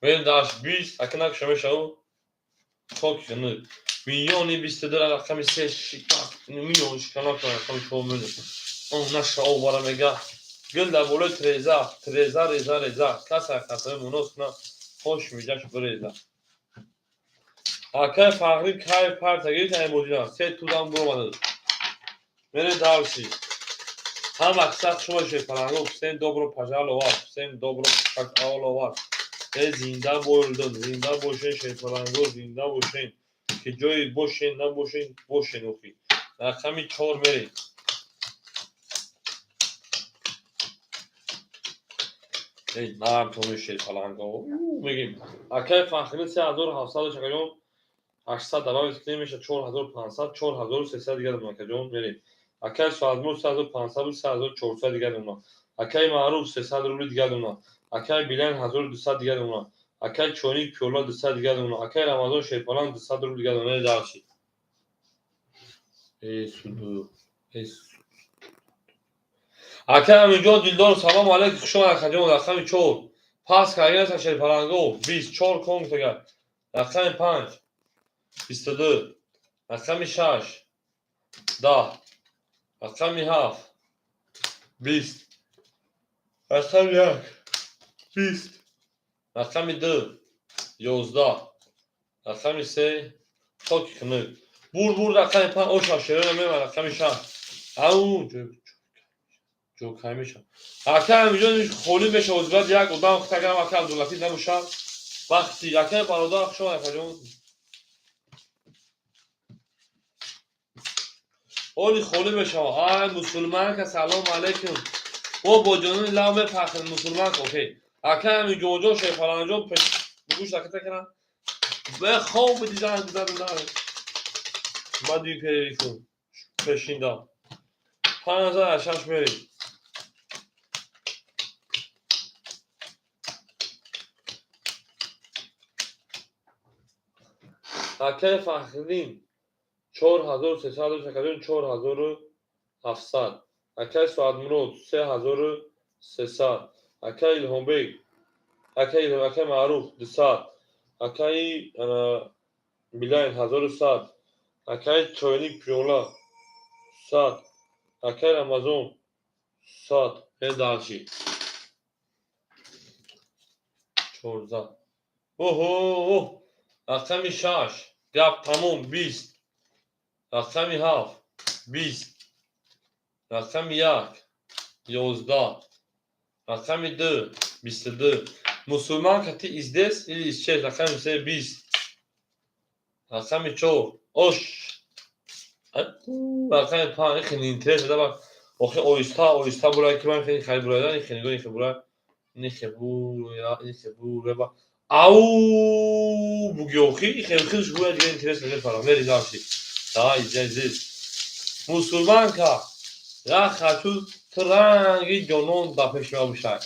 Мерем дальше 20. Ака накуша мешаву? Хок хунук. Миллиони 22 рақами 3 шикаст. Миллион шикана кун рақами 4 миллион. Он наша овара мега. Гул дар болои треза, треза, реза, реза. Каса хатои мунос куна, хош миҷаш биреза. Акай Фахри кайф парта гирифт ай бозина. Се тудам буромада. Мерем дальше. Ҳама киса шумо Шерпаланго, всем добро пожаловать, всем добро пожаловать. Э зинда болдон, зинда бошен Шерпаланго, зинда бошен. Ки ҷои бошен, набошен, бошен охи. Рақами 4 мерем. Эй, нарм томи Шерпаланго. Мегим. Акай Фахри 3700 шакаҷон 800 добавить кунем меша 4500, 4300 дигар мемонад акаҷон, мерем. Акай Соатмур 3500 буд, 3400 дигар мемонад. Акай Маъруф 300 рубли дигар мемонад. Акай Билайн 1200 дигар мемонад. Акай Чойник пиёла 200 дигар мемонад. Акай Рамазон Шерпаланг 200 рубли дигар мемонад. Дальше. Эй суду. Эй Акай Аминҷон Дилдор салом алейкум, хуш омад акаҷон. Рақами 4. Пас кардаганаста Шерпаланго 24 кон гуфтага. Рақами 5 22. Рақами 6 10. Рақами 7 20. Рақами 1 20. Рақами 2 11. Рақами 3 токи хунук. Бур бур рақами 5 оша шерона мемад рақами 6. Ау ҷокай мешавад. Акай Аминҷон холӣ мешавад, баъд як одам хитагарам акай Абдуллатиф набошад. Вақти акай бародар хуш омад акаҷон. Ҳоли холӣ мешавад. Ай мусулманка салом алейкум. Мо бо ҷонони лав мепахем мусулманка окей. Акай Аминҷонҷон Шерпаланҷон пеш гӯш ракета кунам. Бе хоб дидан задан. Баъди перерифу пешинда. 5 6 мерем. Акай Фахриддин 4300 шакаҷон 4700. Акай Соатмурод 3300. Акай Илҳомбек, акай Илҳом, акай Маъруф 200. Акай Билайн 1100. Акай Чойник пиёла 100. Акай Рамазон 100. Э дальше. 14. Оҳо! Рақами 6 гап тамом 20. Рақами 7 20. Рақами 1 11. Рақами 2 22. Мусулманка ты здесь или исчез? Рақами 3 20. Рақами 4 ош. Рақами 5 хеле интерес дада. Охи оҳиста оҳиста бурай ки ман хеле хайр бурайдан, хеле нигоҳ хеле бурай. Нихебу, нихебу, реба. Ау, бугёхи, хелхилш гуя дига интерес мефарам. Мери дальше. Давай, здесь, здесь. Мусульманка, я хочу транги ҷонон да пеши ма бишай.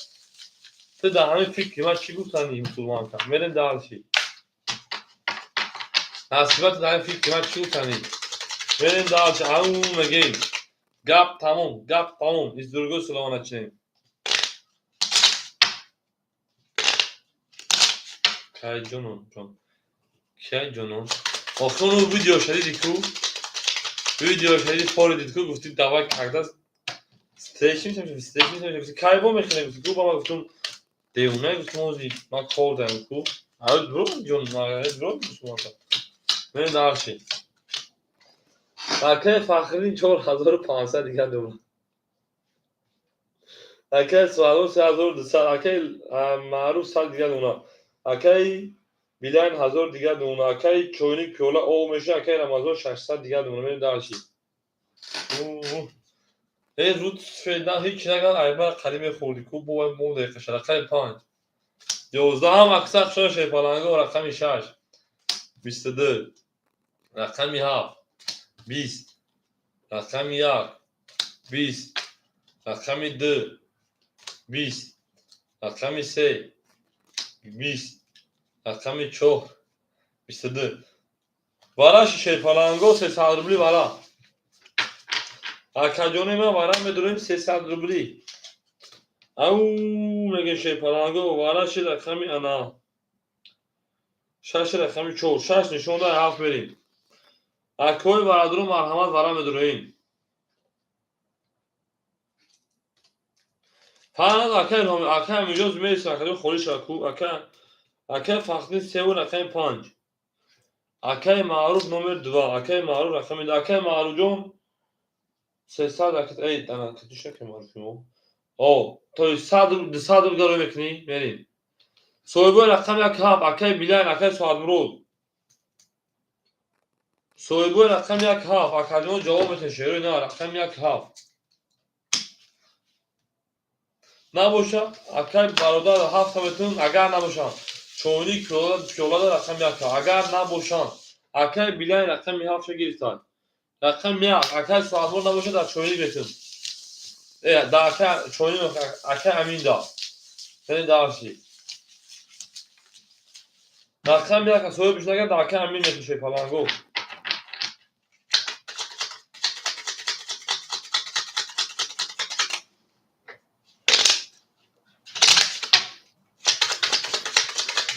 Ту дар ҳамин фикри ман чӣ гуфтани, мусулманка? Мерем дальше. Насибат, дар ҳамин фикри ман чӣ гуфтани? Мерем дальше. Ау, мегем. Гап тамом, гап тамом. Из другой слова начнем. Кай ҷонон, ҷон. Кай ҷонон. Охир он видео шадиди ку? Видео шадиди фори дид ку, гуфти давай когда встречимся, встречимся, гуфти кай бо мехӯрем, гуфти ку ба ман гуфтум девона, гуфтум ози ман кор дорам ку. Ай бро ҷон, ай бро мусулмонта. Мерем дальше. Акай Фахриддин 4500 дигар доллар. Акай Суалон 3200, акай Маъруф 100 дигар дона. Акай Билайн 1000 дигар дона. Акай чойник пиёла об меша, акай Рамазон 600 дигар дона. Мерем дальше. Э, руд феда ҳеч наган, айба қариб мехӯрди ку бо мо дақиқа. Рақами 5. 11 ҳам аксар шоша шепаланго, рақами 6. 22. Рақами 7. 20. Рақами 1. 20. Рақами 2. 20. Рақами 3. 20. Рақами 4. 22. Вараши шерпаланго 300 рубли вара. Акаҷони ман, вара медурем 300 рубли. Ау, меге шерпаланго вараши рақами ана. Шаши рақами 4. Шаш нишон дай, ҳафт мерем. Акои бародару марҳамат, вара медуроем. Фақат акай акай Амиҷоз мереса, акаҷон холӣ шава ку, акай Фахриддин севу рақами 5. Акай Маъруф номер 2, акай Маъруф рақами, акай Маъруфҷон 300, ака, эй, ана катуша акай Маъруфи мо. О, то есть 100 200 рубл гаро мекунӣ, мерем. Соҳибои рақами 1 7, акай Билайн, акай Соатмурод. Соҳибои рақами 1 7, акаҷон ҷавоб метавон шерои на рақами 1 7. Набоша, акай бародар ҳафта метавон, агар набошанд. Чойник пиёлада рақами 1 7. Агар набошанд, акай Билайн рақами 7 гирифтанд. Рақами 1, акай Соатмурод набоша, дар чойник метавон. Э, дар акай чойник, акай Амин да. Яъне дальше. Рақами 1 соҳибиш нагар, дар акай Амин метавон паланго.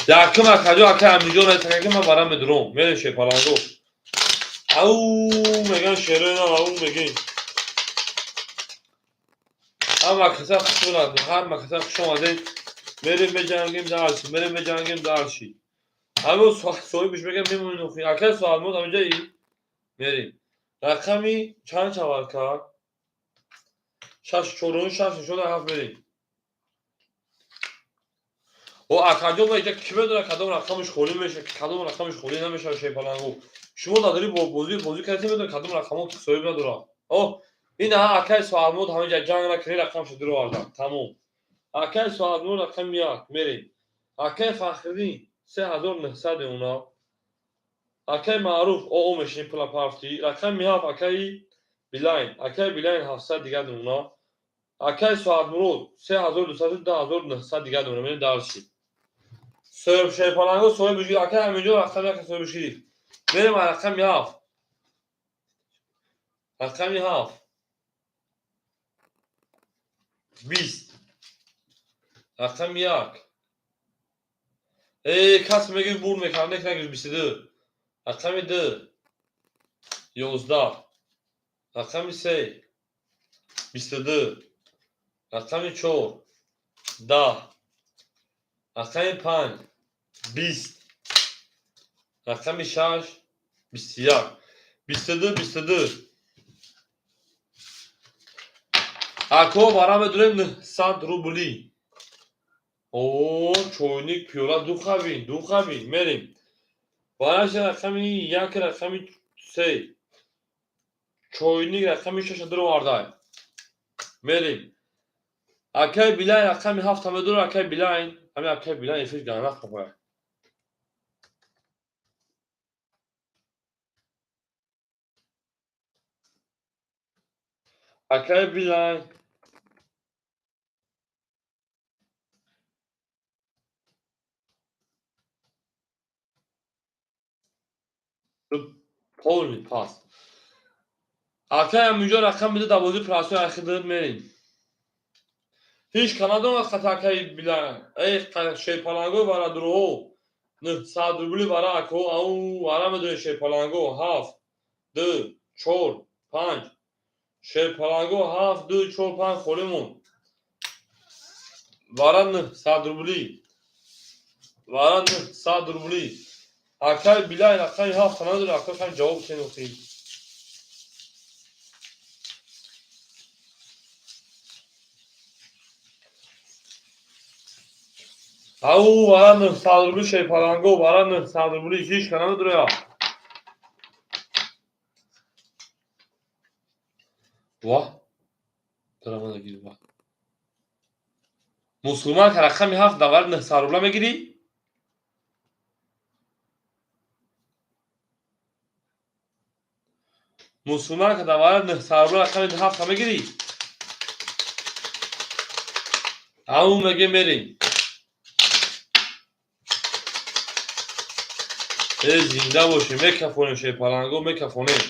Якум акаҷо акай Аминҷон айтака, ман барам медуром. Мерем шепаланго. Ау, меган шерои нав, ау мегем. Ҳама каса хуш омадед, ҳама каса хуш омадед. Мерем меҷангем дальше, мерем меҷангем дальше. Ҳамин соҳибиш меган мемонем охи. Акай Соатмурод ҳаминҷаи? Мерем. Рақами чанд шавад ка? Шаш чорум, шаш нишон ҳафт мерем. О, акаҷон, ма иҷа ки медонад кадом рақамаш холӣ мешавад, кадом рақамаш холӣ намешавад, шепаланго. Шумо надори бо бозӣ бозӣ кардед, медонед кадом рақамҳо соҳиб надорад. О, ин акай Соатмурод ҳаминҷа ҷанг накунӣ, рақамашо дуровардам. Тамом. Акай Соатмурод рақами 1 мерем. Акай Фахриддин 3900 она. Акай Маъруф оо мешинӣ пула парфтӣ. Рақами 7 акаи Билайн. Акай Билайн 700 дигар она. Акай Соатмурод 3200 2900 дигар дона. Мерем дальше. Соҳиб шерпаланго соҳибиш акай Аминҷон рақами 1 соҳибиш гирифт. Мерем рақами 7. Рақами 7. 20. Рақами 1. Э, кас мегирифт бур мекард, нек нагирифт 22. Рақами 2. 11. Рақами 3. 22. Рақами 4. 10. Рақами 5. 20. Рақами 6. 21. 22, 22. Ако вара медурем 900 рубли. О, чойник пиёла ду хабин, ду хабин. Мерем. Вараши рақами 1, рақами 3. Чойник рақами 6 дуровардай. Мерем. Акай Билайн рақами ҳафта медора, акай Билайн. Ҳами акай Билайн эфир ганақ мехояд. Акай Билайн. Полный пас. Акай ҳаминҷо рақам бида дарвозаи прасои ахида мерем. Ҳеҷ канадонад хата акай Билайн. Эй шерпаланго барадуроҳо. 900 рубли бара ако ау вара медонед шерпаланго 7 2 4 5. Шерпаланго 7 2 4 5 холӣ монд. Вара 900 рубли. Вара 900 рубли. Акай Билайн рақами 7 надорад, акай ҳам ҷавоб кенохӣ. Ау вара 900 рубли шерпаланго, вара 900 рубли ҳеҷ ка намедорад. Ва даромада гир ва. Мусулман ка рақами 7 давар 900 рубла мегирӣ? Мусулман ка давар 900 рубла рақами 7 мегирӣ? Ау меге мерем. Э зинда бошем, мекафонем шерпаланго, мекафонем.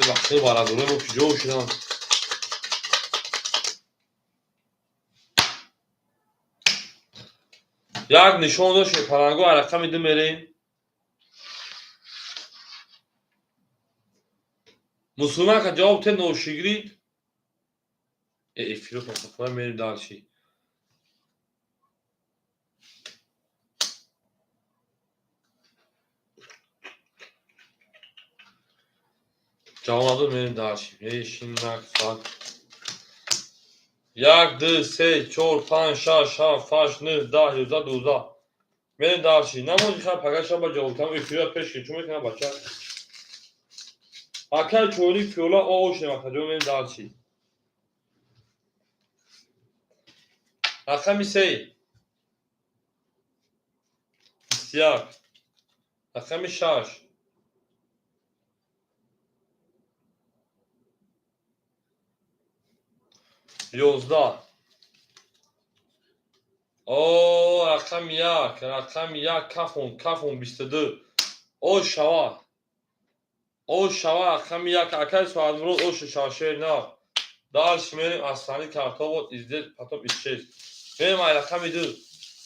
Бахши барадурои мо куҷо шуданд? Як нишон дошт шерпаланго, рақами 2 мерем. Мусулман ка ҷавоб те ношигрид. Э эфиро пасафора мерем дальше. Ҷавоб надод, мерем дальше. Эй шинак сак. 1 2 3 4 5 6 7 8 9 10 11 12. Мерем дальше. Намози хай пага шаба ҷавоб там эфира пеш ки чун мекунам бача. Акай чойни пиёла ош немака ҷо мерем дальше. Рақами 3. 21. Рақами 6. 11. О рақами 1, рақами 1 кафон, кафон 22. О шава. О шава рақами 1 акай Суадмурод ош шашер на. Дальше мерем Аслани Картовод издел потом исчез. Мерем ай рақами 2.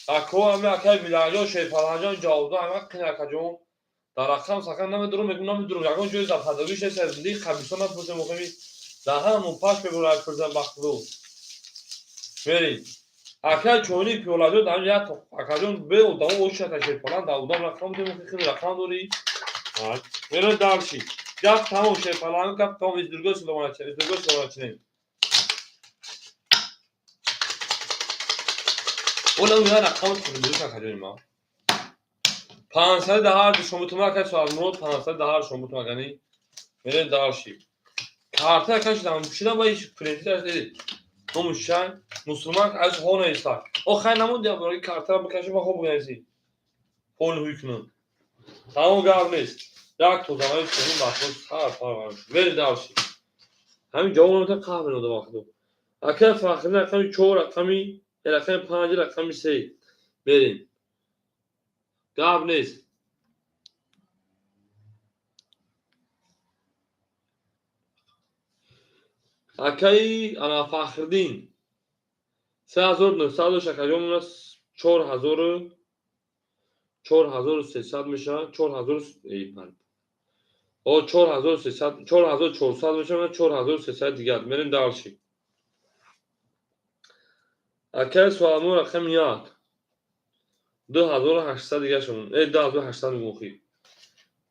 Ако ами акай Биланҷон Шерпаланҷон ҷавоб дод, ама қин акаҷон. Дар рақам сақан намедурум, мегум намедурум. Ягон ҷои западагӣ шест аз зиндагии қабристон напурсем охими. Дар ҳамон паш мебурад пурсам бахту. Мерем. Акай чойни пиёлаҷон дар як акаҷон бе одамо ошата Шерпалан дар одам рақам дем хеле рақам дорӣ. Мерем дальше. Гап тамом Шерпалан, гап тамом из другой стороны, из другой стороны начинаем. Ола я рақам худбуриш акаҷони ма. 500 даҳар шумо тума акай Суадмурод 500 даҳар шумо тума гани. Мерем дальше. Карта кашидам, шидам ба иш принтер дид. Номушай мусулман аз хона иста. О хай намуд я барои картара бикаши ма хоб гунайси. Пол ҳуй кунам. Тамом гап нест. Як тозанаи сунӣ бахту сар пар. Мерем дальше. Ҳамин ҷавоб намета қаҳр менода вақту. Акай Фахриддин рақами 4, рақами рақами 5, рақами 3. Мерем. Гап нест. Акаи ана Фахриддин 3900 шакаҷон аст 4000 4300 мешавад 4000 эй пар. О 4300 4400 мешавад 4300 дигар. Мерем дальше. Акаи Суалмур рақами 1. 2800 дигар шумон. Эй 2800 мегӯхӣ.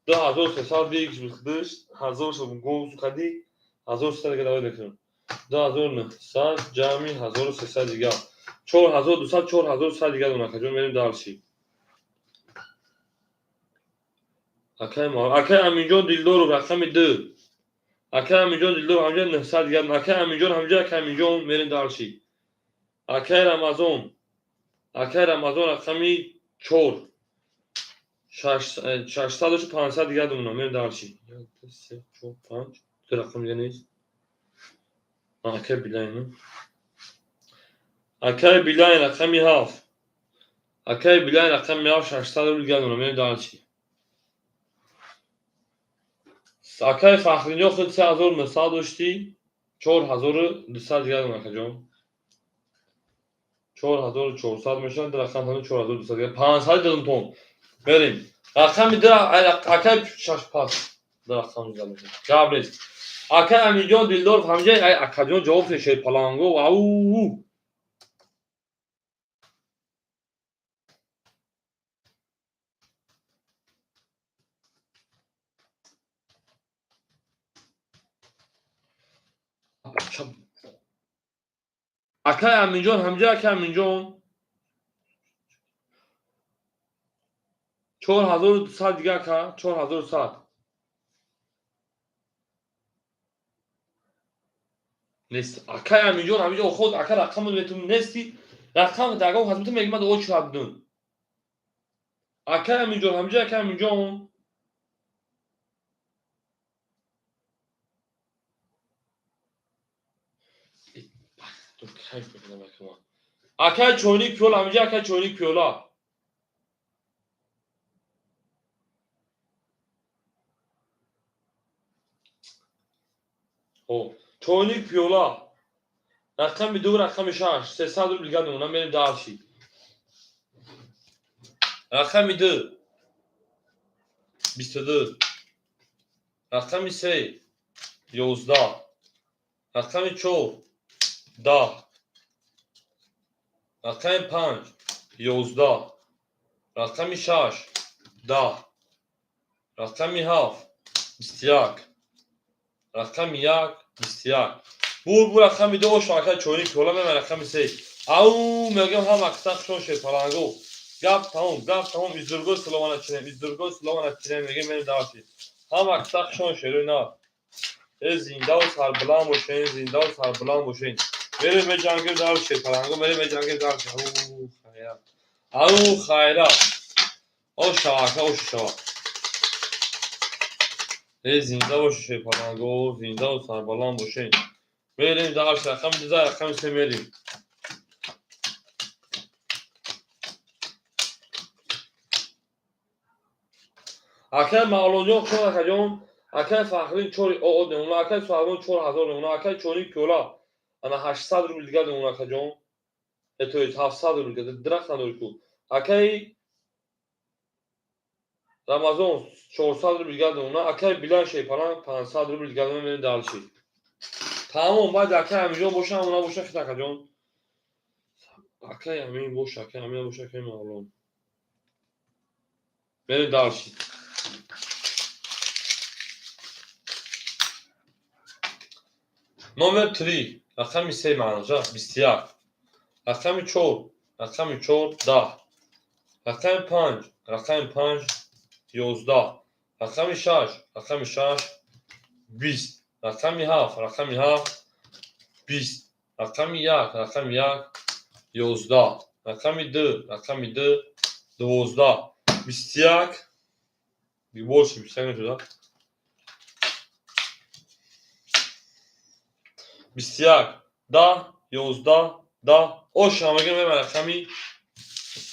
2300 бикс бихудиш, 1000 шумон гум кади. 1300 дигар давай мекунем. 2900 ҷамъи 1300 дигар. 4200, 4100 дигар донам акаҷон, мерем дальше. Акай Аминҷон Дилдоров рақами 2. Акай Аминҷон Дилдор ҳамҷа 900 дигар. Акай Аминҷон ҳамҷа, акай Аминҷон мерем дарши. Акай Рамазон. Акай Рамазон рақами 4. 600 дошу 500 дигар думона мерем дарши. 1 2 3 4 5. Ду рақам дига нест. Акай Билайн. Акай Билайн рақами 7. Акай Билайн рақами 7 600 рубл дигар думона мерем дарши. Акай Фахринҷон худ 3900 доштӣ, 4200 дигар дорам, акаҷон. 4400 мешавад, ду рақам ҳамин 4200 дигар. 500 додам тон. Берем. Рақами ду акай шаш пас. Ду рақам дигар мешавад. Гап нест. Акай Аминҷон Дилдоров ҳамҷа, ай акаҷон ҷавоб шед паланго. Ау. Акай Аминҷон ҳамҷа, акай Аминҷон 4200 дига ака, 4100. Нест. Акай Аминҷон ҳамҷа охоз ака рақамро метум нести. Рақам дагон хазмат мегмад о чабдун. Акай Аминҷон ҳамҷа, акай Аминҷон акай чойник пиёла ҳамҷа, акай чойник пиёла. Чойник пиёла рақами 2 рақами 6 300 рубл дигар мемонам, мерем дарши. Рақами 2 22, рақами 3 11, рақами 4 10, рақами 5 11, рақами 6 10, рақами 7 21, рақами 1 21. Бур бу рақами 2 ош акай чойник пиёла меман рақами 3. Ау мегам ҳама қисса хушон шед паланго. Гап тамом, гап тамом, издурго силована чинем, издурго силована чинем, мегем мерем дарси. Ҳама қисса хушон шед на. Э зиндаву сарбаланд бошен, зиндаву сарбаланд бошен. Мерем меҷангем дарси паланго, мерем меҷангем дарси. Ау хайра. Ау хайра. О шава, о шава. Э зинда бошед паланго, зиндаву сарбаланд бошен. Мерем дарси, рақами 2 рақами 3 мерем. Акай Мавлонҷон хуш акаҷон, акай Фахрин 4 оо мемона, акай Суҳайбон 4000 мемона, акай чойник пиёла ана 800 рубл дигар мемона акаҷон. То есть 700 рубл дигар, дарахт надори ку. Акай Рамазон 400 рубл дигар мемона, акай Билан Шейпаланг 500 рубл дигар мемона, мерем дарши. Тамом, баъд акай Аминҷон боша, ҳамона боша, хит акаҷон. Акай Амин боша, акай Амин боша, акай Мавлон. Мерем дарши. Номер 3, рақами 3 маъноша 21, рақами 4, рақами 4 10, рақами 5, рақами 5 11, рақами 6, рақами 6 20, рақами 7, рақами 7 20, рақами 1, рақами 1 11, рақами 2, рақами 2 12, 21, больше 21 мешуда. 21, 10, 11, 10. Ош ҳамагӣ мебарад рақами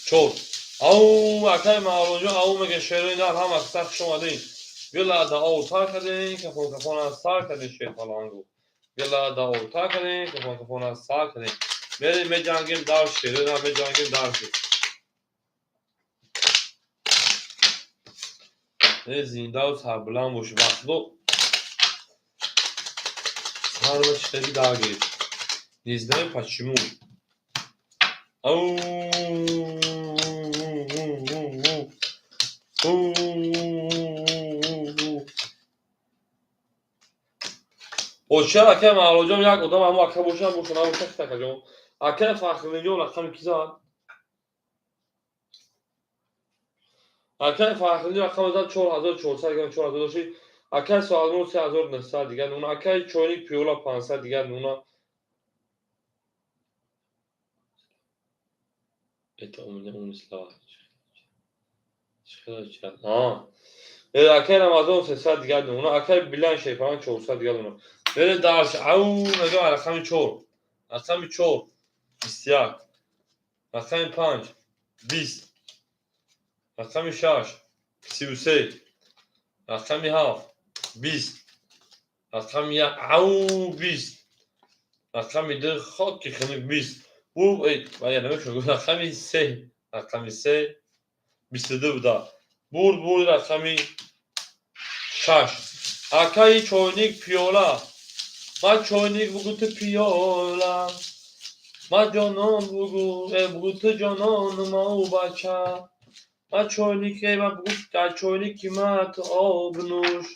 4. Ау акай Мавлонҷон, ау мега шерои нар ҳама қисса хуш омадед. Гила да ов тар кардем, кафон кафон аз сар кардем шер палангу. Гила да ов тар кардем, кафон кафон аз сар кардем. Мерем меҷангем дар шерои нар, меҷангем дар шер. Э зиндаву сарбаланд бошӣ. Вақтдо сарва читаги дар гирифт. Не знаю почему. Ау. Оча акай Мавлонҷон як одам ҳамо ака боша, боша набоша хит акаҷон. Акай Фахриддинҷон рақами ки зад? Акай Фахриддин рақами зад 4400 грам 4000 дошти. Акай Соатмурод 3900 дигар нуна. Акай Чойник Пиёла 500 дигар нуна. Это у меня унесла. Акай Рамазон 300 дигар нуна. Акай Билан Шерпаланг 400 дигар нуна. Бере дальше. Ау, мегам рақами 4. Рақами 4 21. Рақами 5 20. Рақами 6 33. Рақами 7 20. Рақами 1 ау 20. Рақами 2 хоки хунук 20. Рақами 3, рақами 3 22 буда. Бурд, бурд рақами 6. Акаи Чойник Пиёла. Ма чойник бугу ту пиёла. Ма ҷонон бугу, э бугу ту ҷонон ма ӯ бача. Ма чойник, э ма бугу дар чойники ма ту об нӯш.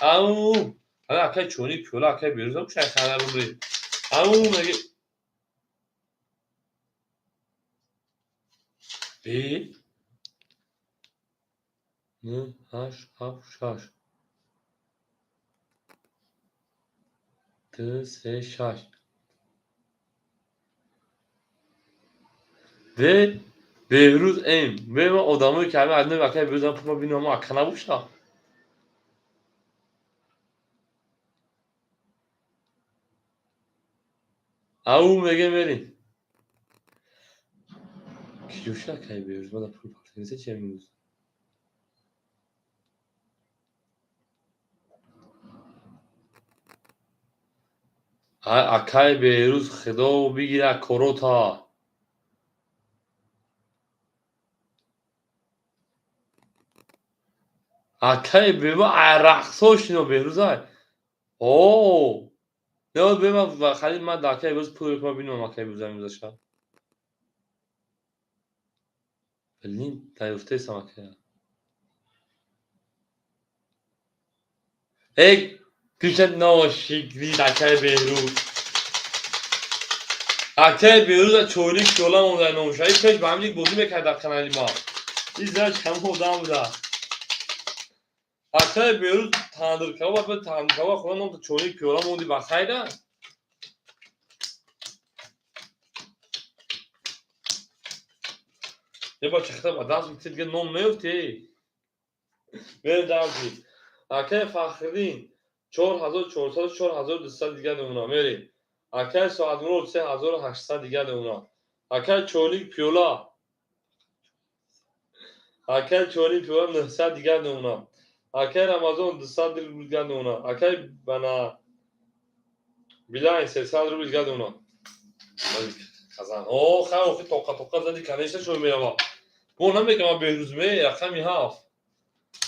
Ау, ана акаи Чойник Пиёла, акаи Берӯза бушай хара рубли. Ау, меги Б Н Ҳашт ҳафт шаш Д се шаш Б Беҳрӯз М. Б ма одамое ки ҳами аднои акаи Беҳрӯз пума бинам ака набоша. Ау меге мерим. Киҷоша акаи Беҳрӯз? Мада пул партиниса чи имрӯз? Акаи Беҳрӯз, худо бигира корота. Акаи Беҳрӯз рақсо шино Беҳрӯзай. О, не бема халид ман да акаи Беҳрӯз пул ма бинам акаи Беҳрӯз имрӯзаша. Блин, даёфтесам акая. Эй, Криштан ношикри акаи Беҳрӯз. Акаи Беҳрӯз чойник пиёла монда номша. И пеш ба ҳамин бозӣ мекард дар канали ма. И знач ҳама одам буда. Акаи Беҳрӯз тандиркабоб, тандиркабоб хӯрда ном чойник пиёла монди ба хайра. Е бача хита ба даст битид дига ном меёфти. Мерем дальше. Акаи Фахриддин 4400 4200 дигар намуна мерем. Акаи Соатмурод 3800 дигар намуна. Акаи Чойник Пиёла. Акаи Чойник Пиёла 900 дигар намуна. Акаи Рамазон 200 рубл дигар намуна. Акаи бана Билайн 300 рубл дигар намуна. Қазан. О, хай охи тоқа тоқа зади, конечно, шой мерава. Бо намегам Беҳрӯз ме, рақами 7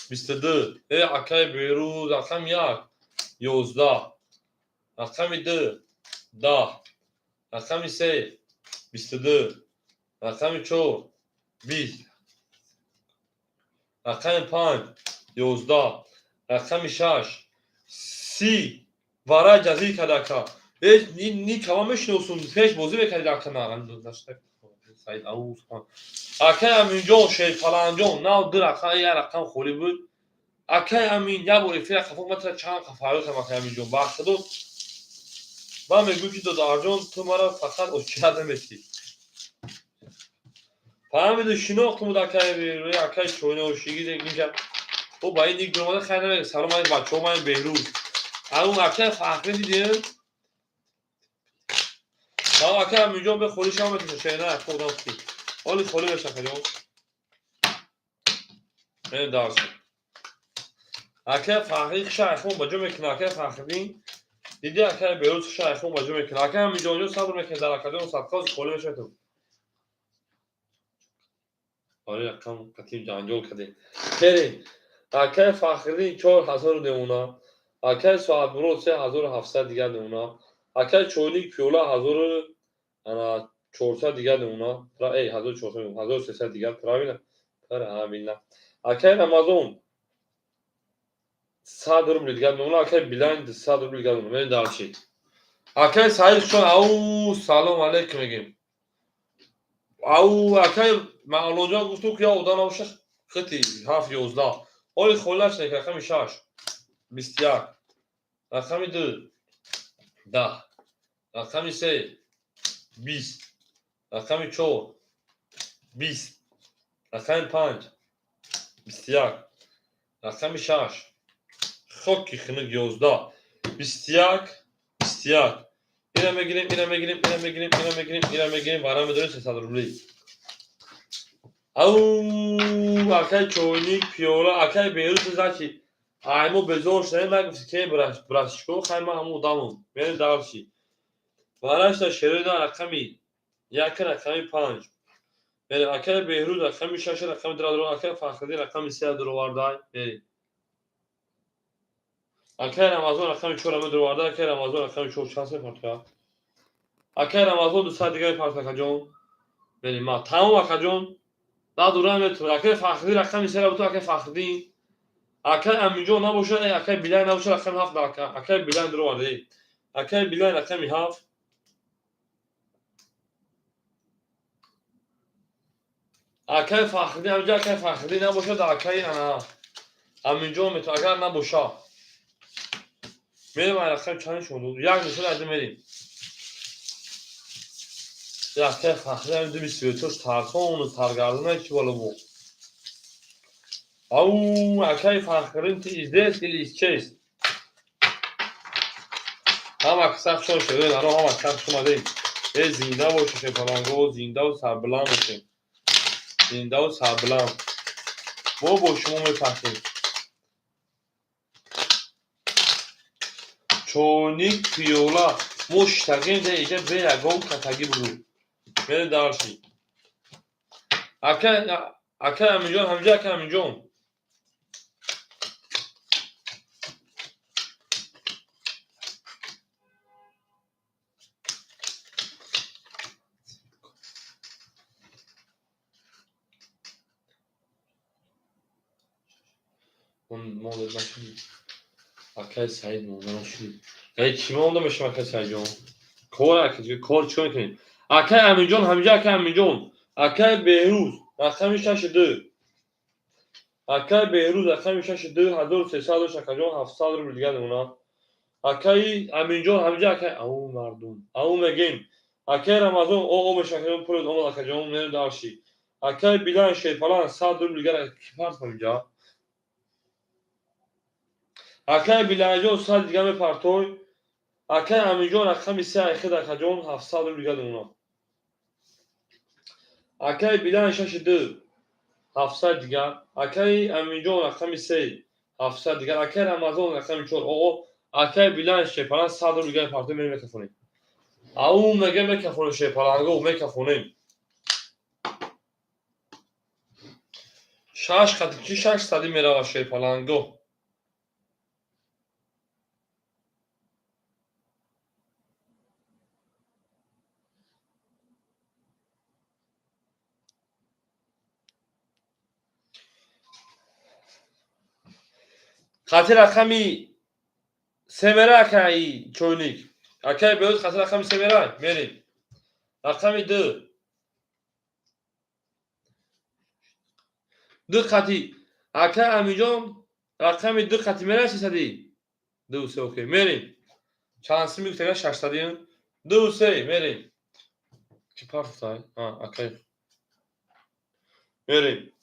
22. Э акаи Беҳрӯз рақами 1 11. Рақами 2 10. Рақами 3 22. Рақами 4 20. Рақами 5 11. Рақами 6 30. Варай ҷазир карда ака. Э ни кама мешиносум, пеш бозӣ мекардид ака на. Саид Ауз. Акаи Аминҷон, Шерпаланҷон, нав ду рақам, як рақам холӣ буд. Акаи Амин, як бор эфира хафо матра чанд хафарё кардам акаи Аминҷон. Ба худо ман мегӯям ки додарҷон, ту маро фақат очият наметӣ. Фаҳмиду шинохтум буд акаи Беҳрӯз, акаи Чойношигӣ инҷа. О ба ин ник биромада хайр намегӯ. Салом алейкум бачаҳо, ман Беҳрӯз. Ау акаи Фахрӣ дидем? Салом акаи Аминҷон, бе холӣ шава меташа шена ака одам ки. Оли холӣ меша акаҷон. Мерем дальше. Акаи Фахрӣ хуша айхон ба ҷо мекунад, акаи Фахриддин. Диди акаи Беҳрӯз хуша айхон ба ҷо мекунад. Акаи Аминҷонҷон сабр мекунед дар акаҷон садқоз холӣ мешавад. Оре рақам қатим ҷанҷол кардем. Мерем. Акаи Фахриддин 4000 намуна. Акаи Соатмурод 3700 дигар намуна. Акаи Чойник Пиёла 1400 дигар намуна. Эй, 1400, 1300 дигар, правильно? Правильно. Акаи Рамазон 100 рубл дигар намуна. Акаи Билайн 100 рубл дигар намуна. Мерем дальше. Акаи Саид хушон, ау, салом алейкум мегем. Ау, акаи Мавлонҷон гуфту ки я одам набоша хити 7 11. Оли холӣ нашуд, рақами 6. 21, рақами 2 10, рақами 3 20, рақами 4 20, рақами 5 21, рақами 6 хоки хунук 11, 21, 21. Ина мегирем, ина мегирем, ина мегирем, ина мегирем, ина мегирем, вара медорем 300 рубли. Ау, акай чойник, пиёла, акай Беҳрӯз зачи. Ай мо безор шудем, ман гуфти ке брашко, хай ман ҳамун одамум. Мерем дальше. Варашта шерои рақами 1, рақами 5. Мерем акай Беҳрӯз рақами 6, рақами 2, акай Фахриддин рақами 3 дуровардай. Мерем. Акай Рамазон рақами 4 медуроварда, акай Рамазон рақами 4 чанд мепартояд? Акай Рамазон 200 дига мепартояд, акаҷон. Мерем ма тамом акаҷон. Надура метавонад. Акай Фахриддин рақами 3 буту акай Фахриддин. Акай Аминҷон набошад, акай Билай набошад, рақами 7 ака. Акай Билай дуроварда. Акай Билай рақами 7. Акай Фахриддин ҳамҷа акай Фахриддин набошад, акай ана Аминҷон метавонад, агар набошад. Мерем ай рақами чанд шумо дод? Як нишон айда мерем. Акай Фахриддин ҳам думи светош тарсону саргардона ки вала бо. Ау, акай Фахриддин ты здесь или исчез? Ҳама каса хушон шуд, ано ҳама каса хуш омадем. Э зинда бошед, шефаланго, зиндаву сарбаланд бошед. Зиндаву сарбаланд. Мо бо шумо мепахем. Чойник, пиёла. Мо шитагем да иҷа бе ягон катагӣ буду. Мерем дальше. Акай, акай Аминҷон, ҳамҷа акай Аминҷон. Монда нашуд. Акай Саид монда нашуд. Эй, чӣ монда мешавад, акай Саидҷон? Кор, акай, кор чӣ кор мекунем? Акай Аминҷон, ҳамҷа акай Аминҷон. Акай Беҳрӯз, рақами 6 2. Акай Беҳрӯз, рақами 6 2, 1300 дошт, акаҷон, 700 рубл дигар мемонад. Акай Аминҷон, ҳамҷа акай, ау мардум, ау мегем. Акай Рамазон, о, о мешавад, акаҷон, пулет омад, акаҷон, мерем дальше. Акай Билан, Шерпалан, 100 рубл дигар, ки фарқ ҳамҷа? Акай Биланҷон 100 дигар мепартой. Акай Аминҷон рақами 3 айхед, акаҷон, 700 рубл дигар мемонад. Акай Билан 6 2, 700 дигар. Акай Аминҷон рақами 3, 700 дигар. Акай Рамазон рақами 4, о, акай Билан Шерпалан 100 рубл дигар мепартой, мерем мекафонем. Ау мега мекафонем Шерпаланго, мекафонем. 6 қати чи 600 мерава Шерпаланго. Хати рақами 3 мера акай чойник. Акай Беҳрӯз хати рақами 3 мера мерем. Рақами 2. 2 хати акай Аминҷон рақами 2 хати мера 300. 2 3 окей мерем. Чанд сим мегуфт 600? 2 3 мерем. Чӣ партофтай? А, акай. Мерем.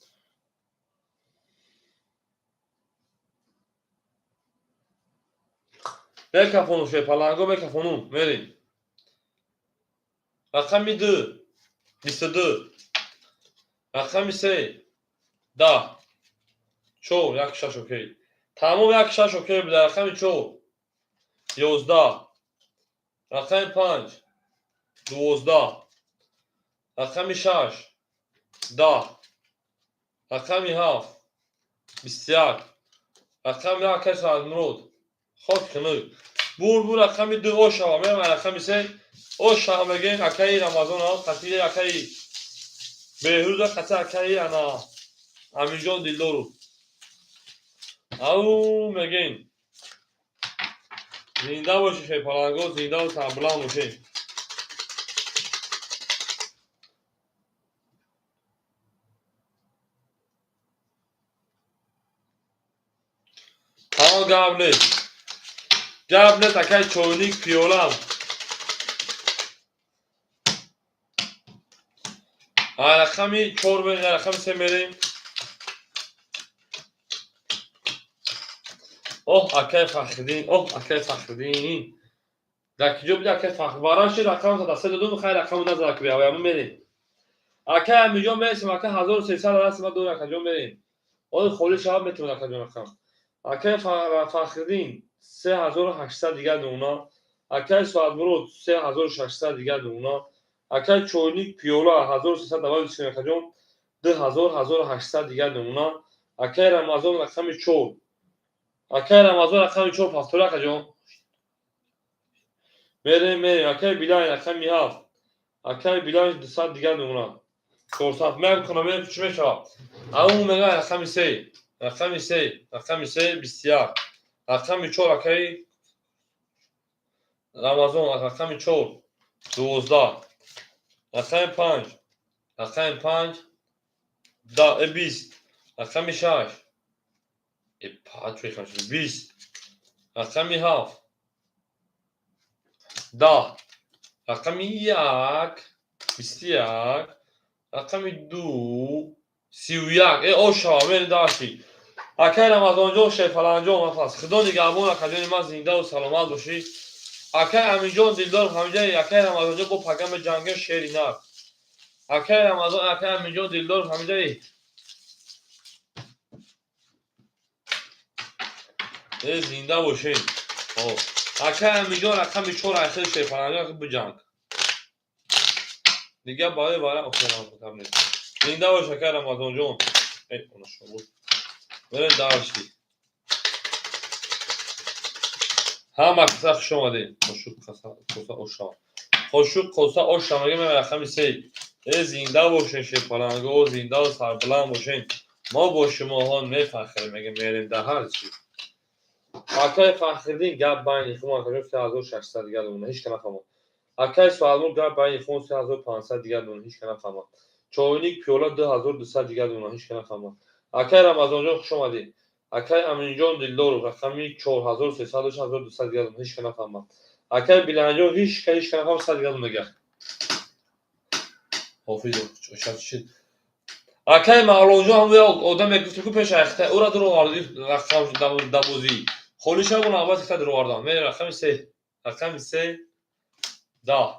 Мекафону шерпаланго мекафону мерем. Рақами 2 22, рақами 3 10, 4 1 6 окей. Тамом 1 6 окей буда. Рақами 4 11, рақами 5 12, рақами 6 10, рақами 7 21, рақами 1 акай Саидмурод хок хунук. Бур бур рақами 2 о шава, мерам рақами 3 о шава мегем акаи Рамазон қати акаи Беҳрӯза қати акаи ана Аминҷон Дилдору. Ау мегем. Зинда бошед шерпаланго, зиндаву сарбаланд бошед. Тамом, гап нест, гап нест. Акай чойник пиёлам. Рақами чор мерем, рақами се мерем. Оҳ, акай Фахриддин, оҳ, акай Фахриддин, дар киҷо буди, акай Фахр? Бараши рақам даста додум. Хай, рақаму назара ки бияваяму мерем. Акай Амиҷон, мересем. Ака, 1300 даст ма дор. Акаҷон, мерем. Ои холӣ шавад, метавон, акаҷон, рақам. Акай Фахриддин, 3800 дигар нуна. Акай Соатмурод, 3600 дигар нуна. Акай чойник пиёла, 1393. Акаҷон, 2000, 1800 дигар нуна. Акай Рамазон, рақами чор. Акай Рамазон, рақами чор, пастори. Акаҷон, мерем, мерем. Акай Билайн, рақами ҳафт. Акай Билайн, 200 дигар нуна, 400 мекунам. Мерем, чӣ мешавад? Ау мега, рақами се, рақами се, рақами се, 21. Рақами чор, акаи Рамазон, рақами чор, 12. Рақами панҷ, рақами панҷ, 20. Рақами шаш, 20. Рақами ҳафт, 10. Рақами як, 21. Рақами ду, 31. Э, ошава, мери даши. Акай Рамазонҷон, Шерфаланҷон, мафас, худо нигаҳбон. Акаҷони ман, зиндаву саломат бошӣ. Акай Аминҷон Дилдор, ҳамҷаи акай Рамазонҷон бо пагами ҷанги шери нар. Акай Рамазон, акай Аминҷон Дилдор, ҳамҷаи. Э, зинда бошед. Акай Аминҷон, рақами чор, айхел Шерфаланҷон биҷанг дига барои вара. Зинда бош, акай Рамазонҷон. Мерем дарши. Ҳама каса хуш омадед. Қошуқ коса оша, қошуқ коса оша мегем. Рақами се. Э, зинда бошен, шерпаланго, зиндаву сарбаланд бошен. Мо бо шумоҳо мефахрем, мегем. Мерем дар ҳар чӣ. Акай Фахриддин, гап байни хумо, акаҷон, 3600 дигар домона, ҳеч ка нафаҳмад. Акай Суалмур, гап байни хумо, 3500 дигар домона, ҳеч ка нафаҳмад. Чойник пиёла, 2200 дигар домона, ҳеч ка нафаҳмад. Акай Рамазонҷон, хуш омадед. Акай Аминҷон Дилдоров, рақами чор, 1300, 1200 дигар домона, ҳеч ка нафаҳмад. Акай Биланҷон, ҳеч ка, ҳеч ка нафаҳмад, 100 дигар домона. Ҳофиз. Акай Мавлонҷон, ҳам одаме гуфту ку пеш айхта ура дуровард рақам дабозӣ холӣ шава, навбат ихта дуровардам. Мерем, рақами се, рақами се, 10.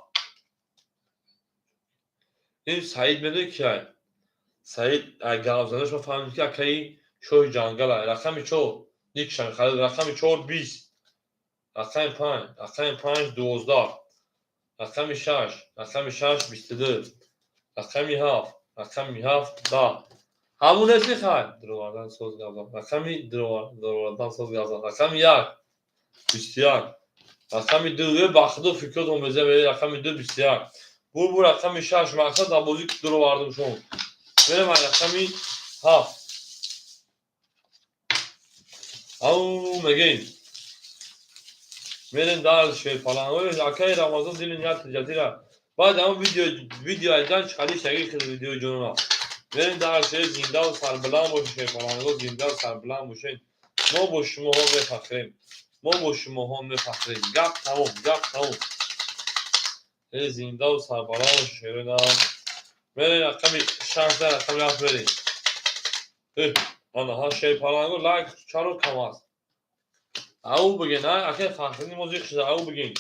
Ин Саид медони киай? Саид гавзанаш ма фаҳмидем, ки акаи шоҳи ҷангала. Рақами чор, никшан, рақами чор, 20. Рақами панҷ, рақами панҷ, 12. Рақами шаш, рақами шаш, 22. Рақами ҳафт, рақами ҳафт, 10. Ҳамун нест, хай дуровардан соз гавзан. Рақами дуровардан соз гавзан. Рақами як, 21. Рақами ду, е, ба худо, фикротон беза. Рақами ду, 21. Бур, бур. Рақами шаш, мақсад дар бозӣ дуровардум шумо. Мерем ай рақами ҳафт. Ау мегем, мерем дар шерпаланг. Акаи Рамазон, дили ният ҷазира. Баъд ҳамон видео, видео айдан чали шагир хел видеои ҷонона. Мерем дар шер. Зиндаву сарбаланд бошед, шерпаланго, зиндаву сарбаланд бошед. Мо бо шумоҳо мефахрем, мо бо шумоҳо мефахрем. Гап тамом, гап тамом. Э, зиндаву сарбаланд бошед, шеринам. Мерем рақами шашда, рақами ҳафт мерем. Анаҳа, шерпаланго, лайк чаро кам аст? Ау бигин, акай Фахриддин, мо зиқ шуда. Ау бигин.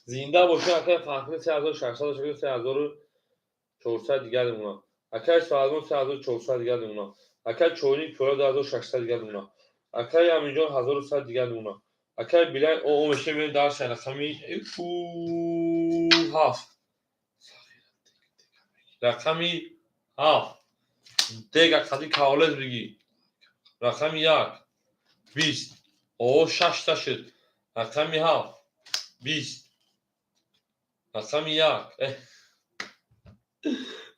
Зинда бошед, акай Фахриддин, 3600, 3400 дигар мемонад. Акай Соалмон, 3400 дигар мемонад. Акай чойник пиёла, 2600 дигар мемонад. Акай Аминҷон, 1100 дигар мемонад. Акай Билай о меша. Мерем дарша, рақами ҳафт, рақами ҳафт. Дега қади каволез бигӣ. Рақами як, 20. О, шашта шуд. Рақами ҳафт, 20. Рақами як,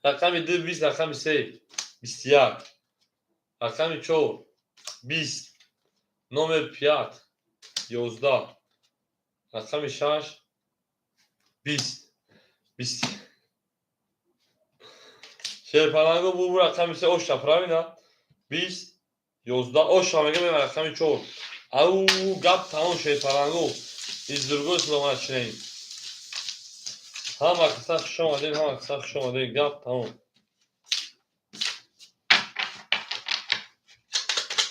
рақами ду, 20. Рақами се, 21. Рақами чор, 20. Номер пять, 11. Рақами шаш, 20, 20. Шерпаланго бу рақами се оша, правильно? 20, 11 оша мегем, рақами 4. Ау, гап тамом, шерпаланго. Из другой слова начинаем. Ҳама қисса хуш омадед, ҳама қисса хуш омадед, гап тамом.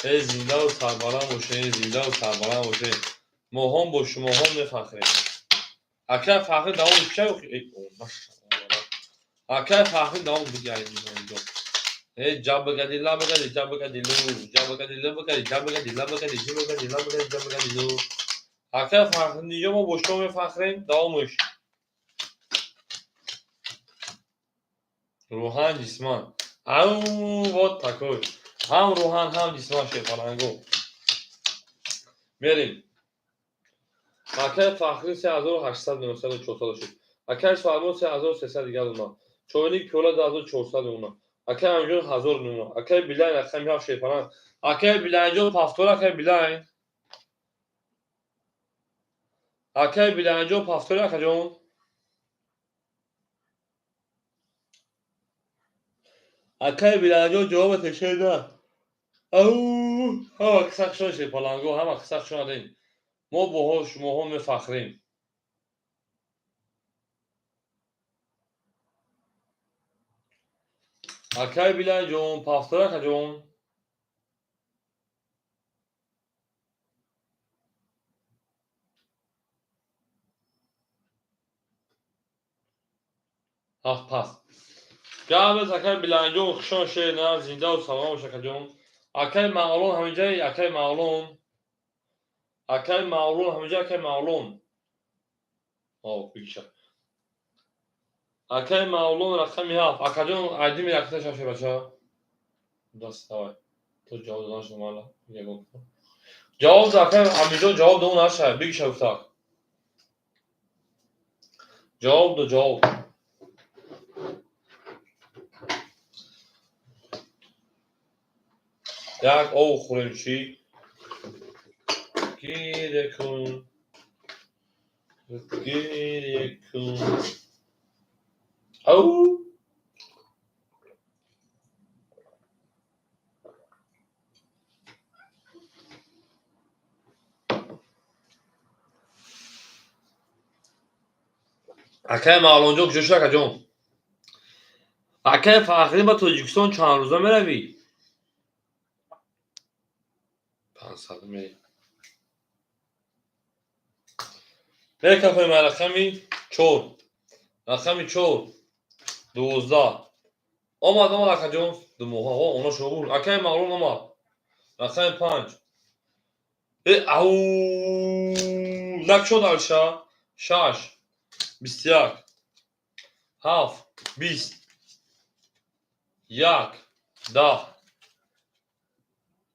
Эй, зиндаву сарбаланд бошед, зиндаву сарбаланд бошед. Моҳон бо шумоҳон мефахрем. Акай Фахри давом ча? Акай Фахри давом бигаи. Э, ҷабагади лабагади ҷабагади лу ҷабагади лабагади ҷабагади лабагади ҷабагади лабагади ҷабагади лу. Акай Фахринҷо, мо бо шумо мефахрем. Давомш. Рӯҳан, ҷисман. Ау, вот такой. Ҳам рӯҳан, ҳам ҷисман шерпаланго. Мерем. Акай Фахри 3800 900 400 шуд. Акай Салмон 3300 дигар дона. Чойник пиёла 2400 дона. Акай Амиҷон 1000 дона. Акай Билайн рақами 7 шерпаланг. Акай Билайнҷон, повтор, акай Билайн. Акай Билайнҷон, повтор, акаҷон. Акай Билайнҷон, ҷавоба тешеда. Ау, ҳама қисса хушон, шерпаланго, ҳама қисса хуш омадед. Мо бо шумоҳо мефахрем. Акай Билайнҷон, повтор, акаҷон. Ҳафт пас. Гап акай Билайнҷон, хушон шед, на зиндаву саломат бош, акаҷон. Акай Мавлон ҳаминҷаи, акай Мавлон. Акай Мавлон ҳаминҷа, акай Мавлон. О, бигиша. Акай Мавлон рақами 7. Акаҷон, айдими якта шаши бача. Даст давай. То ҷавоб додан шуд мала. Ягон. Ҷавоб да, акай Амиҷон, ҷавоб додан наша. Бигиша гуфтак. Ҷавоб до, ҷавоб. Як ов хӯрем чӣ? Гиря кун. Гиря кун. Ау! Акай Мавлонҷон куҷо шуд, акаҷон? Акай Фахрӣ, ба Тоҷикистон чанд рӯза меравӣ? 500 мерем. Мекафем рақами 4. Рақами 4. 12. Омад, омад, акаҷон. Ду моҳа. О, оно шогур. Акай Мавлон омад. Рақами 5. Э, ау! Накшод алша. 6. 21. 7. 20. 1. 10.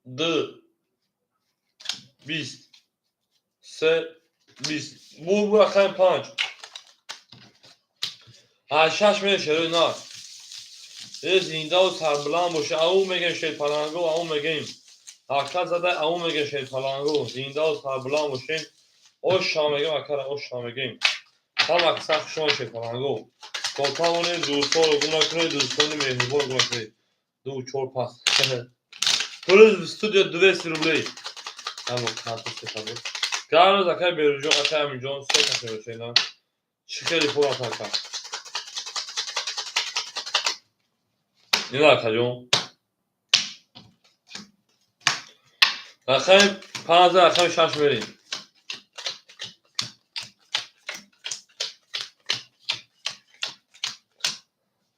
2. 20. 3. 20. Бу рақами 5. А 6 мешавад, на. Э, зиндаву сарбаланд боша. Ау мегем, шерпаланго, ау мегем. Ака зада, ау мегем, шерпаланго. Зиндаву сарбаланд бошем. Оша мегем, акара, оша мегем. Ҳама қисса хушон, шерпаланго. То тавонед, дӯстонро гум накунед, дӯстони меҳрубон гум накунед. Ду, чор, пас. Плюс в студия 200 рублей. Ҳамо карта сета буд. Гароз, акай Беруҷон, акай Аминҷон, се кас мебошед, на. Чӣ хеле пул аст, ака. Ина, акаҷон. Рақами 5, рақами 6 мерем.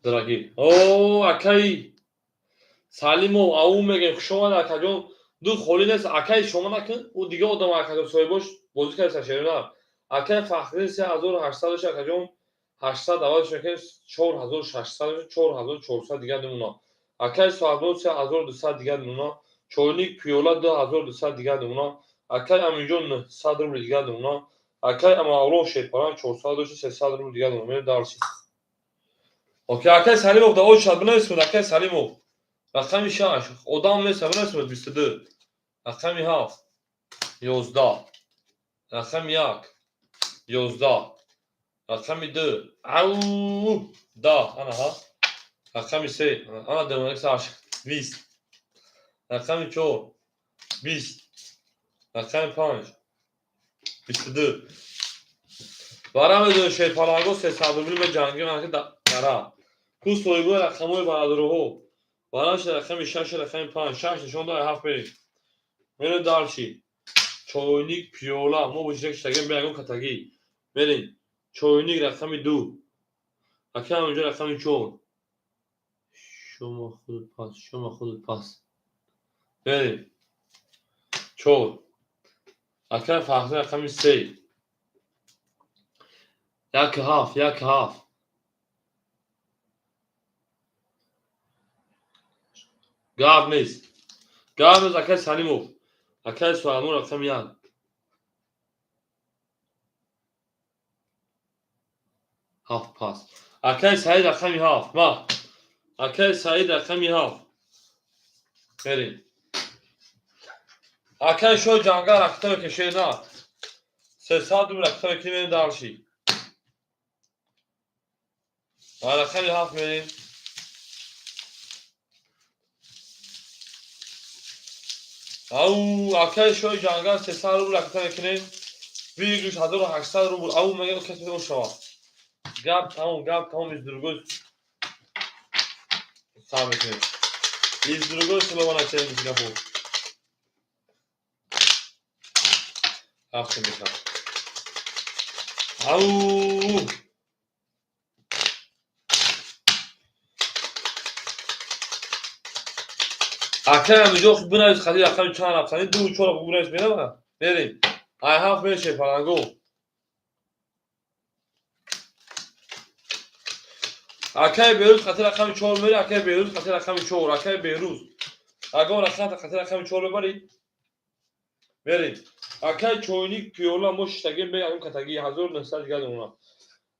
Дорогие. О, акай Салимов, ау мегем, хуш омад, акаҷон. Ду холӣ нест, акай шумо накун, ӯ дига одам, акаҷон соҳибош бозӣ карда шерина. Акай Фахриддин 3800, акаҷон, 800 аввалш мекунем, 4600, 4400 дигар намуна. Акай Соҳибон 3200 дигар намуна. Чойник пиёла 2200 дигар намуна. Акай Аминҷон 900 рубл дигар намуна. Акай Мавлон шерпаран 400 дошт, 300 рубл дигар намуна. Мерем дальше. Окей, акай Салимов да очад бинависед, акай Салимов. Рақами 6. Одам нест, бинависед 22. Рақами 7. 11. Рақами 1. 11. Рақами 2. Ау! 10. Ана ҳа. Рақами се, ана девонаки сарш 20. Рақами чор 20. Рақами панҷ 22. Вара медони шерпаланго 300 рубли меҷангӣ манаки дара. Ку соҳибои рақамҳои бародароҳо. Варамша рақами шаш, рақами панҷ, шаш нишон дод, ҳафт мерем. Мерем дальше. Чойник, пиёла, мо бо чиза киштагем, бе ягон катагӣ. Мерем. Чойник рақами ду. Акам инҷо рақами чор. Шумо худут пас, шумо худут пас. Мерем. Чор. Акам Фахри рақами се. Як ҳафт, як ҳафт. Гап нест. Гап нест, акай Салимов. Акай Суалмур рақами як. Ҳафт пас. Акай Саид рақами ҳафт. Ма. Акай Саид рақами ҳафт. Мерем. Акай Шоҳи Ҷангал ракта мекашед на. 300 рубл ракта мекунем, мерем дальше. Ва рақами ҳафт мерем. Ау, акай Шоҳи Ҷангал 300 рубл ракта мекунем. Выигрыш 1800 рубл. Ау, мега касе шавад. Гап тамом, гап тамом, из другой сар мекунем. Из другой слова начнем микрофон. Ҳафт мешавад. Ау! Акай ҳаминҷо бинавис хади рақами чанд рафтани ду чор бинавис мерава. Мерем. Ай ҳафт меше паланго. Акай Берӯз хати рақами чор мери, акай Берӯз хати рақами чор, акай Берӯз. Агар рақам хати рақами чор мебарӣ? Мерем. Акай чойник пиёла мо шиштагем бе ягон катагӣ 1900 дигар дона.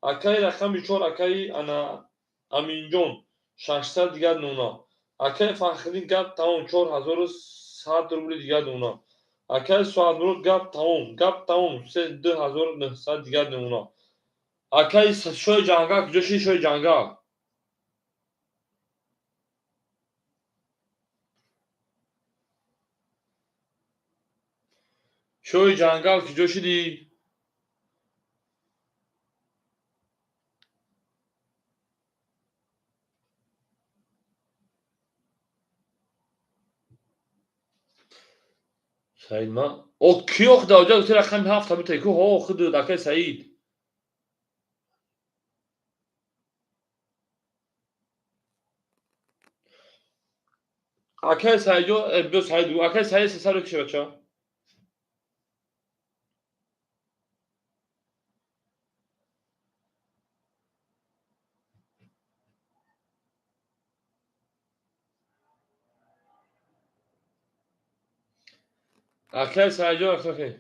Акай рақами чор, акай ана Аминҷон 600 дигар дона. Акай Фахриддин гап тамом 4100 рубли дигар дона. Акай Суадмурод гап тамом, гап тамом 2900 дигар дона. Акай Шоҳи Ҷангал куҷо ши Шоҳи Ҷангал? Шоҳи Ҷангал куҷо шидӣ? Саид ма? О, ки охда оҷа гуфти рақами ҳафт ҳами ку ҳо худ акай Саид. Акай Саидҷо, биё Саид, акай Саид 300 рубл кише бача. Акай Саидҷо, акай.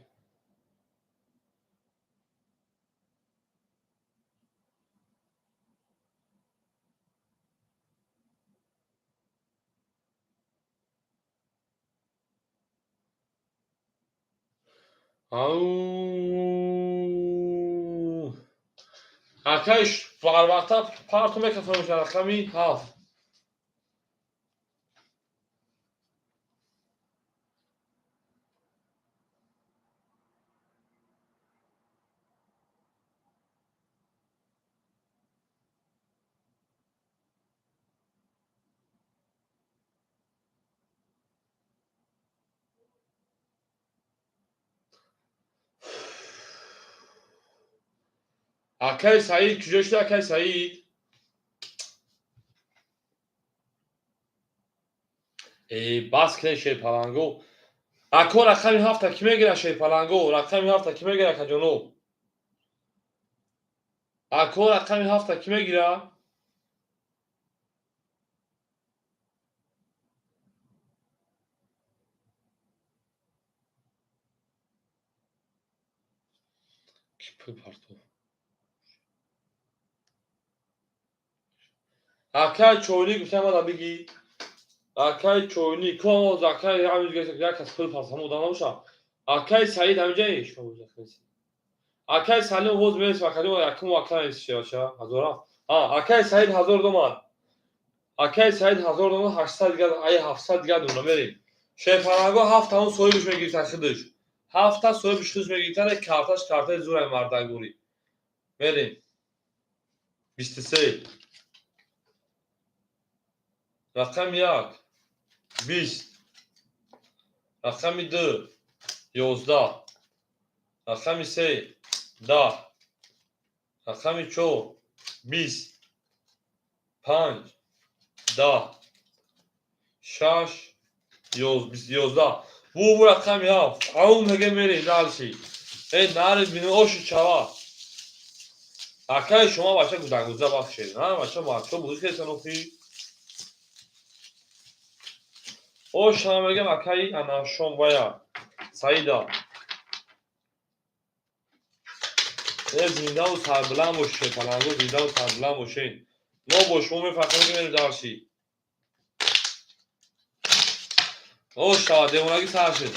Ау. Акай барвақта парту мекафонам рақами ҳафт. Акай Саид куҷо шуд, акай Саид? Э, бас кунед шерпаланго. Ако рақами ҳафта кӣ мегирад шерпаланго? Рақами ҳафта кӣ мегирад, акаҷоно? Ако рақами ҳафта кӣ мегирад? Ки пул партов? Акай чойник гуфтам мада бигӣ. Акай чойник, ку овоз акай ҳамин як кас пул партов ҳамон одам набоша. Акай Саид ҳаминҷа Акай Салим овоз мерес акаҷо якум акай шева ҳазор ҳафт. А, акай Саид 1000 домад. Акай Саид 1800 дигар, ай 700 дигар дона мерем. Шерпаланго ҳафтаун соҳибш мегирифтан худаш. Ҳафта соҳибш худаш мегирифтан, карташ картаи зурай мардагурӣ. Мерем. 23. Рақами 1 20. Рақами 2 11. Рақами 3 10. Рақами 4 20. 5 10. 6 11. Бу рақами 7. Аун меге мерем дальше. Эй нарид бини оши чава. Акай шумо бача гудагуза бахшед. Ҳа бача бача бузӣ кесан охи. Ош ҳам мегам акай ана шом вая. Саида. Э зиндаву сарбиланд бошед, паланго зиндаву сарбиланд бошед. Мо бо шумо мефахрем ки мерем дарси. Ош шава девонагӣ сар шуд.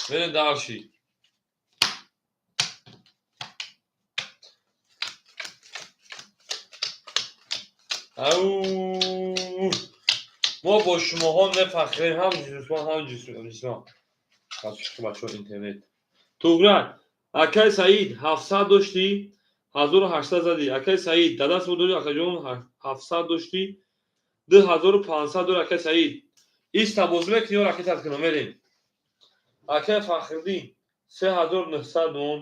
Мерем дарси. Ау! Мо бо шумоҳо мефахрем ҳам ҷисмон, ҳам ҷисмон. Бачаҳо интернет. Туғран, акай Саид 700 доштӣ, 1800 задӣ. Акай Саид, дадас дорӣ акаҷон 700 доштӣ, 2500 дорӣ акай Саид. Иста бозӣ мекунӣ ё ракетат кунам мерем. Акай Фахриддин 3900 мон,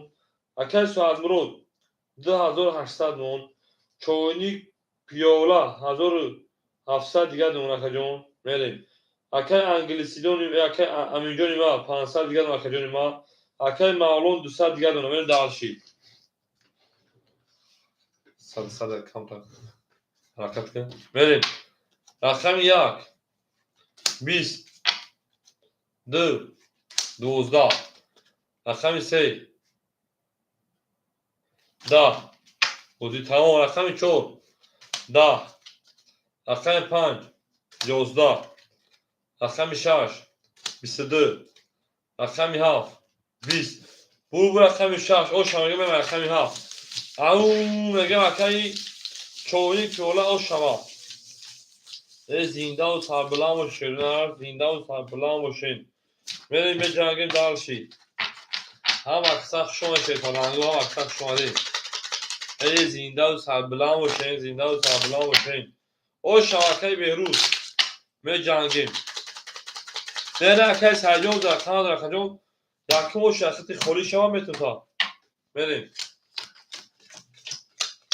акай Соатмурод 2800 мон, чойник пиёла 1700 дигар дон акаҷон мерем. Акай англисидони акай Аминҷони ма 500 дигар дон акаҷони ма, акай Мавлон 200 дигар дон мерем дальше. Сад сад камтар ҳаракат кун. Мерем. Рақами 1 20 2 12. Рақами 3 10. Бозӣ тамом. Рақами 4 10. Рақами 5 11. Рақами 6 22. Рақами 7 20. Бу рақами 6 оша мегам рақами 7. Ау мегам акаи чойник пиёла ошава. Э зиндаву сарбиланд бошед, зиндаву сарбиланд бошед. Мерем меҷангем дальше. Ҳам акса хуш омадед паланго, ҳам акса хуш омадед. Э зиндаву сарбиланд бошед, зиндаву сарбиланд бошед. Ошава акаи Беҳрӯз. Меҷангем. Не, не, акаи Сайҷон рақам рақаҷон. Якум ош шахсияти холӣ шава метота. Мерем.